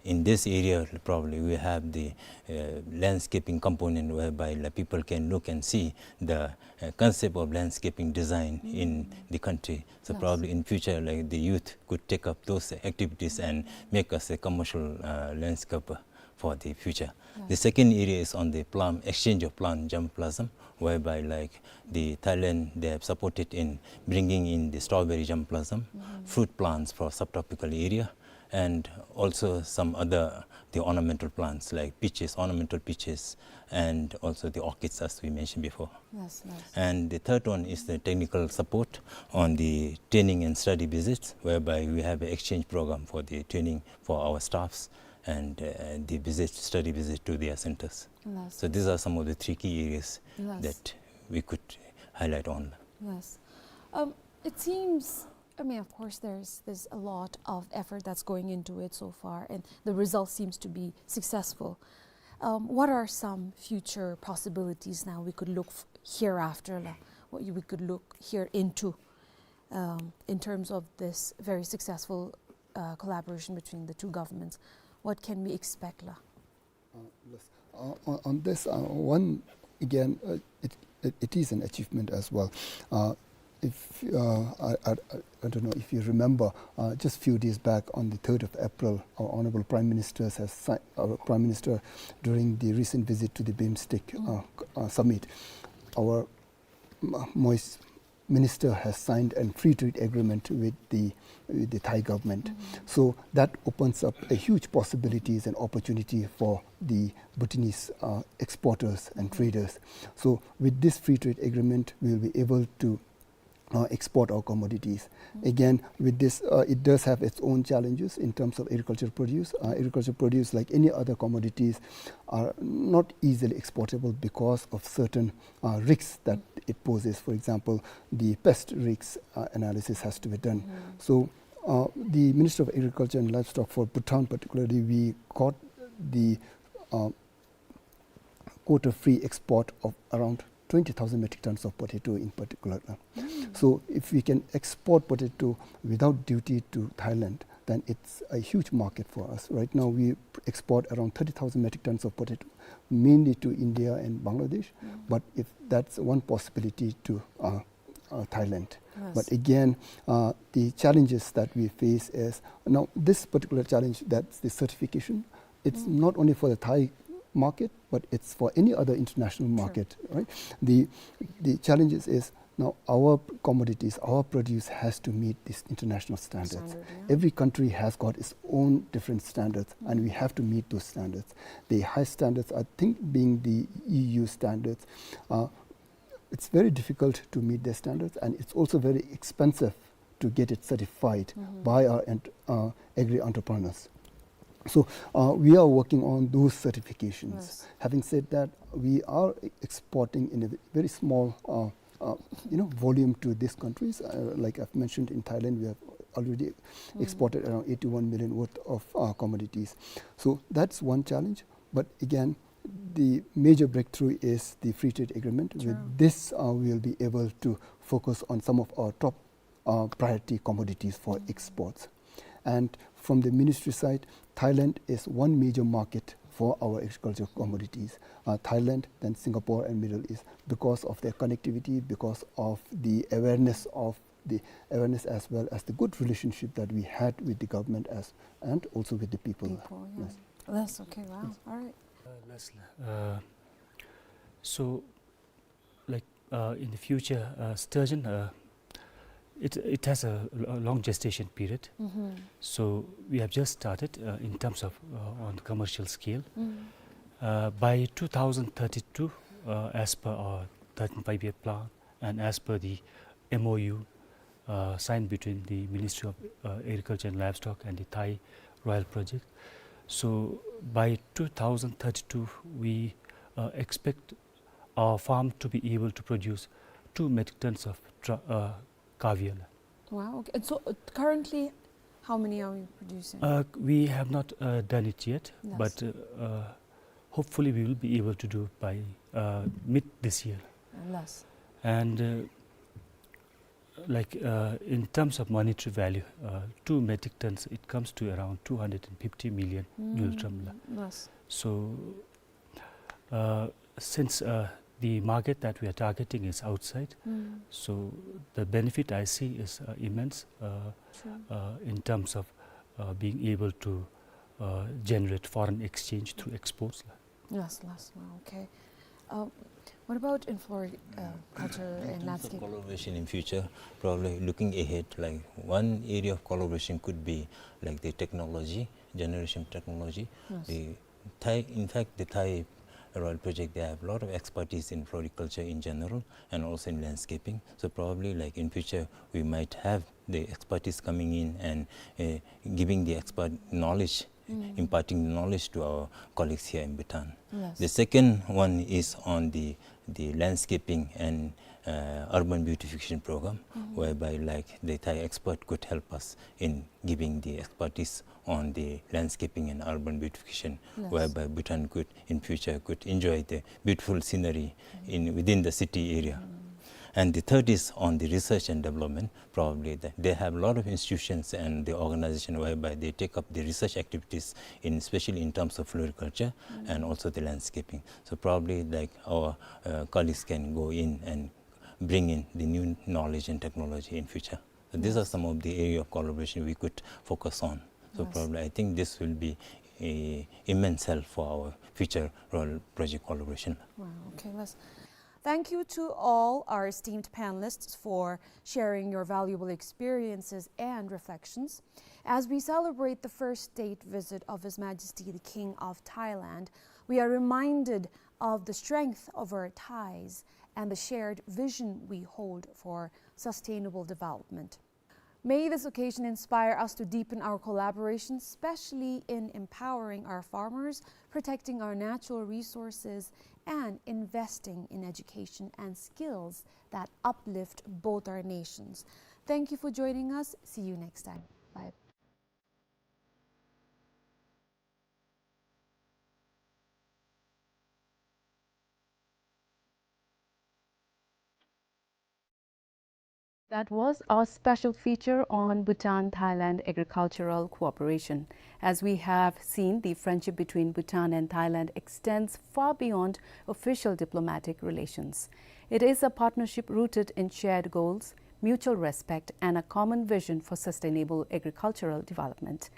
in this area, probably we have the, uh, landscaping component whereby, like, people can look and see the, uh, concept of landscaping design in the country. So probably in future, like, the youth could take up those activities and make us a commercial, uh, landscaper for the future. The second area is on the plant, exchange of plant germplasm, whereby, like, the Thailand, they have supported in bringing in the strawberry germplasm, fruit plants for subtropical area, and also some other, the ornamental plants like peaches, ornamental peaches, and also the orchids, as we mentioned before. Yes, yes. And the third one is the technical support on the training and study visits, whereby we have an exchange program for the training for our staffs and, uh, the visit, study visit to their centers. Yes. So these are some of the three key areas that we could highlight on. Yes. Um, it seems, I mean, of course, there's, there's a lot of effort that's going into it so far, and the result seems to be successful. Um, what are some future possibilities now we could look f-, hereafter, la? What you, we could look here into, um, in terms of this very successful, uh, collaboration between the two governments? What can we expect, la? Uh, yes. Uh, on, on this, uh, one, again, uh, it, it, it is an achievement as well. Uh, if, uh, I, I, I, I don't know if you remember, uh, just few days back on the third of April, our Honorable Prime Minister has si-, our Prime Minister during the recent visit to the BIMSTEC, uh, c-, uh, summit, our M-, Moist Minister has signed a free trade agreement with the, with the Thai government. So that opens up a huge possibilities and opportunity for the Bhutanese, uh, exporters and traders. So with this free trade agreement, we will be able to, uh, export our commodities. Again, with this, uh, it does have its own challenges in terms of agricultural produce. Uh, agricultural produce, like any other commodities, are not easily exportable because of certain, uh, risks that it poses. For example, the pest risks, uh, analysis has to be done. So, uh, the Ministry of Agriculture and Livestock for Bhutan particularly, we got the, uh, quota-free export of around twenty thousand metric tons of potato in particular. So if we can export potato without duty to Thailand, then it's a huge market for us. Right now, we export around thirty thousand metric tons of potato, mainly to India and Bangladesh. But if that's one possibility to, uh, uh, Thailand. But again, uh, the challenges that we face is, now, this particular challenge, that's the certification. It's not only for the Thai market, but it's for any other international market, right? The, the challenges is now our commodities, our produce has to meet these international standards. Every country has got its own different standards, and we have to meet those standards. The high standards, I think, being the E U standards, uh, it's very difficult to meet their standards, and it's also very expensive to get it certified by our ent-, uh, agri-entrepreneurs. So, uh, we are working on those certifications. Having said that, we are e-, exporting in a ve-, very small, uh, uh, you know, volume to these countries. Uh, like I've mentioned, in Thailand, we have already exported around eighty-one million worth of, uh, commodities. So that's one challenge. But again, the major breakthrough is the free trade agreement. With this, uh, we will be able to focus on some of our top, uh, priority commodities for exports. And from the ministry side, Thailand is one major market for our agricultural commodities. Uh, Thailand, then Singapore and Middle East, because of their connectivity, because of the awareness of the awareness as well as the good relationship that we had with the government as, and also with the people. People, yeah. Yes. That's okay, wow. All right. Uh, Leslie, uh, so, like, uh, in the future, uh, sturgeon, uh, it, it has a l-, a long gestation period. So we have just started, uh, in terms of, uh, on the commercial scale. Uh, by two thousand thirty-two, uh, as per our thirteenth Five-Year Plan and as per the M O U, uh, signed between the Ministry of, uh, Agriculture and Livestock and the Thai Royal Project. So by two thousand thirty-two, we, uh, expect our farm to be able to produce two metric tons of tra-, uh, caviar. Wow, okay. And so, uh, currently, how many are we producing? Uh, we have not, uh, done it yet, but, uh, uh, hopefully we will be able to do by, uh, mid this year. And, uh, Like, uh, in terms of monetary value, uh, two metric tons, it comes to around two hundred and fifty million ngultrum la. Yes. So, uh, since, uh, the market that we are targeting is outside, so the benefit I see is, uh, immense, uh, uh, in terms of, uh, being able to, uh, generate foreign exchange through exports la. Yes, yes, wow, okay. Uh, what about in flori-, uh, culture and landscape? In terms of collaboration in future, probably looking ahead, like, one area of collaboration could be, like, the technology, generation technology. Yes. The Thai, in fact, the Thai Royal Project, they have a lot of expertise in floriculture in general and also in landscaping. So probably, like, in future, we might have the expertise coming in and, uh, giving the expert knowledge, imparting the knowledge to our colleagues here in Bhutan. Yes. The second one is on the, the landscaping and, uh, urban beautification program, whereby, like, the Thai expert could help us in giving the expertise on the landscaping and urban beautification, whereby Bhutan could, in future, could enjoy the beautiful scenery in, within the city area. And the third is on the research and development. Probably the, they have a lot of institutions and the organization whereby they take up the research activities in, especially in terms of floriculture and also the landscaping. So probably, like, our, uh, colleagues can go in and bring in the new knowledge and technology in future. So these are some of the area of collaboration we could focus on. So probably I think this will be a immense help for our future Royal Project collaboration. Wow, okay, let's Thank you to all our esteemed panelists for sharing your valuable experiences and reflections. As we celebrate the first state visit of His Majesty the King of Thailand, we are reminded of the strength of our ties and the shared vision we hold for sustainable development. May this occasion inspire us to deepen our collaboration, especially in empowering our farmers, protecting our natural resources, and investing in education and skills that uplift both our nations. Thank you for joining us. See you next time. Bye. That was our special feature on Bhutan-Thailand agricultural cooperation. As we have seen, the friendship between Bhutan and Thailand extends far beyond official diplomatic relations. It is a partnership rooted in shared goals, mutual respect, and a common vision for sustainable agricultural development.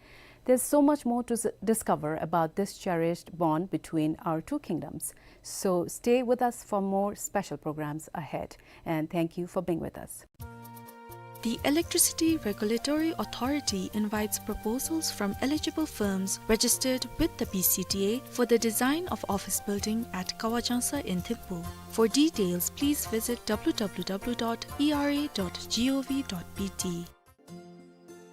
There's so much more to s-, discover about this cherished bond between our two kingdoms. So stay with us for more special programs ahead. And thank you for being with us. The Electricity Regulatory Authority invites proposals from eligible firms registered with the B C T A for the design of office building at Kawajangsa in Thimphu. For details, please visit W W W dot E R A dot G O V dot B T.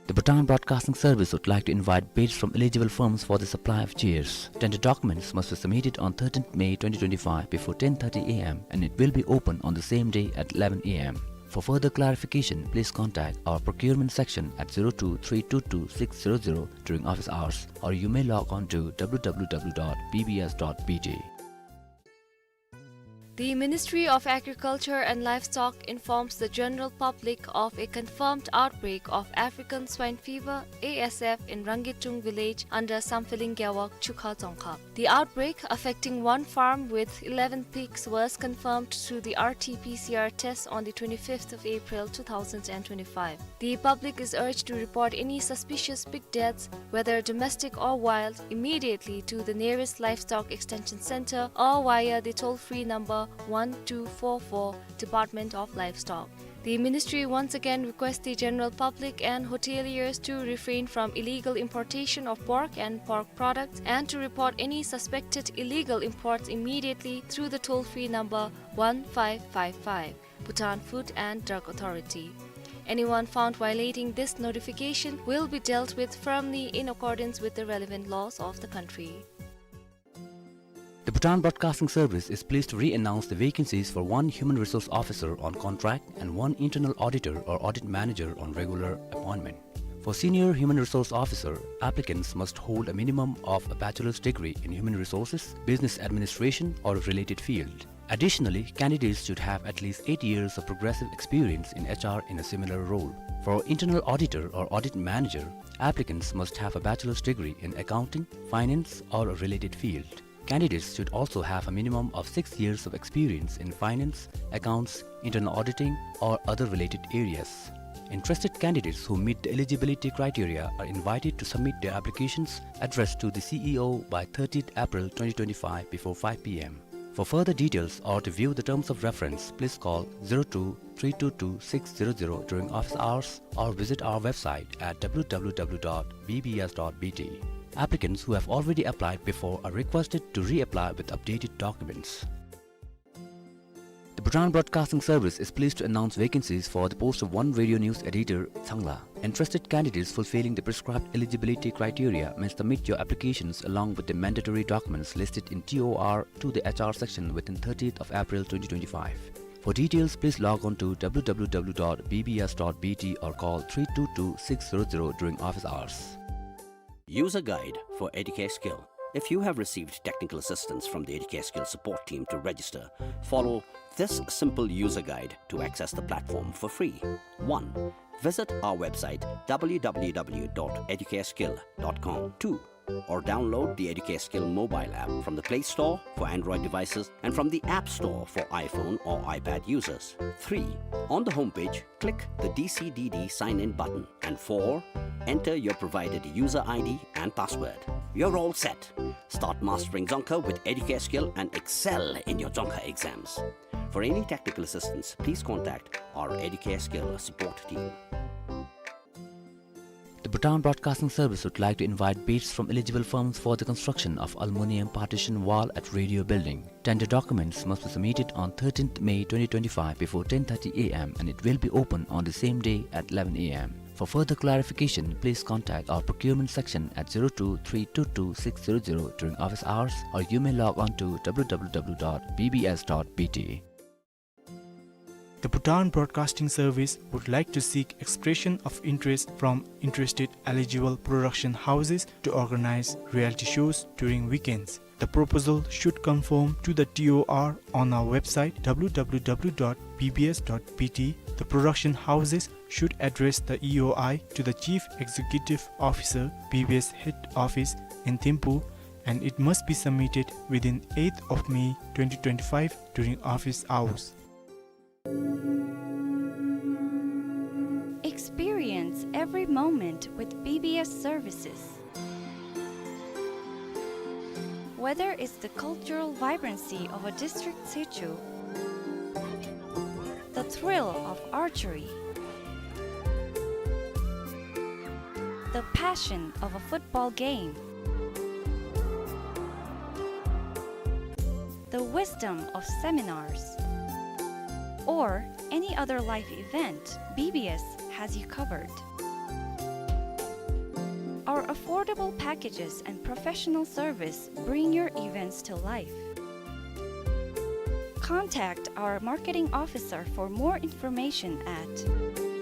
The Bhutan Broadcasting Service would like to invite bids from eligible firms for the supply of chairs. Tender documents must be submitted on thirteenth May twenty twenty-five before ten thirty A M and it will be open on the same day at eleven A M. For further clarification, please contact our procurement section at zero two three two two six zero zero during office hours, or you may log on to W W W dot B B S dot B T. The Ministry of Agriculture and Livestock informs the general public of a confirmed outbreak of African swine fever, A S F, in Rangitung village under Sampheling Gewog, Chukha Tsongkhap. The outbreak, affecting one farm with eleven pigs, was confirmed through the R T P C R test on the twenty-fifth of April two thousand and twenty-five. The public is urged to report any suspicious pig deaths, whether domestic or wild, immediately to the nearest Livestock Extension Center or via the toll-free number one two four four, Department of Livestock. The ministry once again requests the general public and hoteliers to refrain from illegal importation of pork and pork products and to report any suspected illegal imports immediately through the toll-free number one five five five. Bhutan Food and Drug Authority. Anyone found violating this notification will be dealt with firmly in accordance with the relevant laws of the country. The Bhutan Broadcasting Service is pleased to re-announce the vacancies for one Human Resource Officer on contract and one Internal Auditor or Audit Manager on regular appointment. For Senior Human Resource Officer, applicants must hold a minimum of a bachelor's degree in human resources, business administration, or a related field. Additionally, candidates should have at least eight years of progressive experience in H R in a similar role. For internal auditor or audit manager, applicants must have a bachelor's degree in accounting, finance, or a related field. Candidates should also have a minimum of six years of experience in finance, accounts, internal auditing, or other related areas. Interested candidates who meet the eligibility criteria are invited to submit their applications addressed to the C E O by thirtieth April twenty twenty-five before five P M. For further details or to view the terms of reference, please call zero two three two two six zero zero during office hours or visit our website at W W W dot B B S dot B T. Applicants who have already applied before are requested to reapply with updated documents. The Bhutan Broadcasting Service is pleased to announce vacancies for the post of one radio news editor, Changla. Interested candidates fulfilling the prescribed eligibility criteria may submit your applications along with the mandatory documents listed in T O R to the H R section within thirtieth of April twenty twenty-five. For details, please log on to W W W dot B B S dot B T or call three two two six zero zero during office hours. User guide for Educare Skill. If you have received technical assistance from the Educare Skill support team to register, follow this simple user guide to access the platform for free. One, visit our website W W W dot educareskill dot com. Two, or download the Educare Skill mobile app from the Play Store for Android devices and from the App Store for iPhone or iPad users. Three, on the homepage, click the D C D D sign-in button. And four, enter your provided user I D and password. You're all set. Start mastering Dzongkha with Educare Skill and excel in your Dzongkha exams. For any technical assistance, please contact our Educare Skill support team. The Bhutan Broadcasting Service would like to invite bids from eligible firms for the construction of aluminium partition wall at Radio Building. Tender documents must be submitted on thirteenth May twenty twenty-five before ten thirty A M and it will be open on the same day at eleven A M. For further clarification, please contact our procurement section at zero two three two two six zero zero during office hours, or you may log on to W W W dot B B S dot B T. The Bhutan Broadcasting Service would like to seek expression of interest from interested eligible production houses to organize reality shows during weekends. The proposal should conform to the T O R on our website W W W dot B B S dot B T. The production houses should address the E O I to the Chief Executive Officer, B B S Head Office in Thimphu, and it must be submitted within eighth of May twenty twenty-five during office hours. Experience every moment with B B S services. Whether it's the cultural vibrancy of a district sichu, the thrill of archery, the passion of a football game, the wisdom of seminars, or any other life event, B B S has you covered. Our affordable packages and professional service bring your events to life. Contact our marketing officer for more information at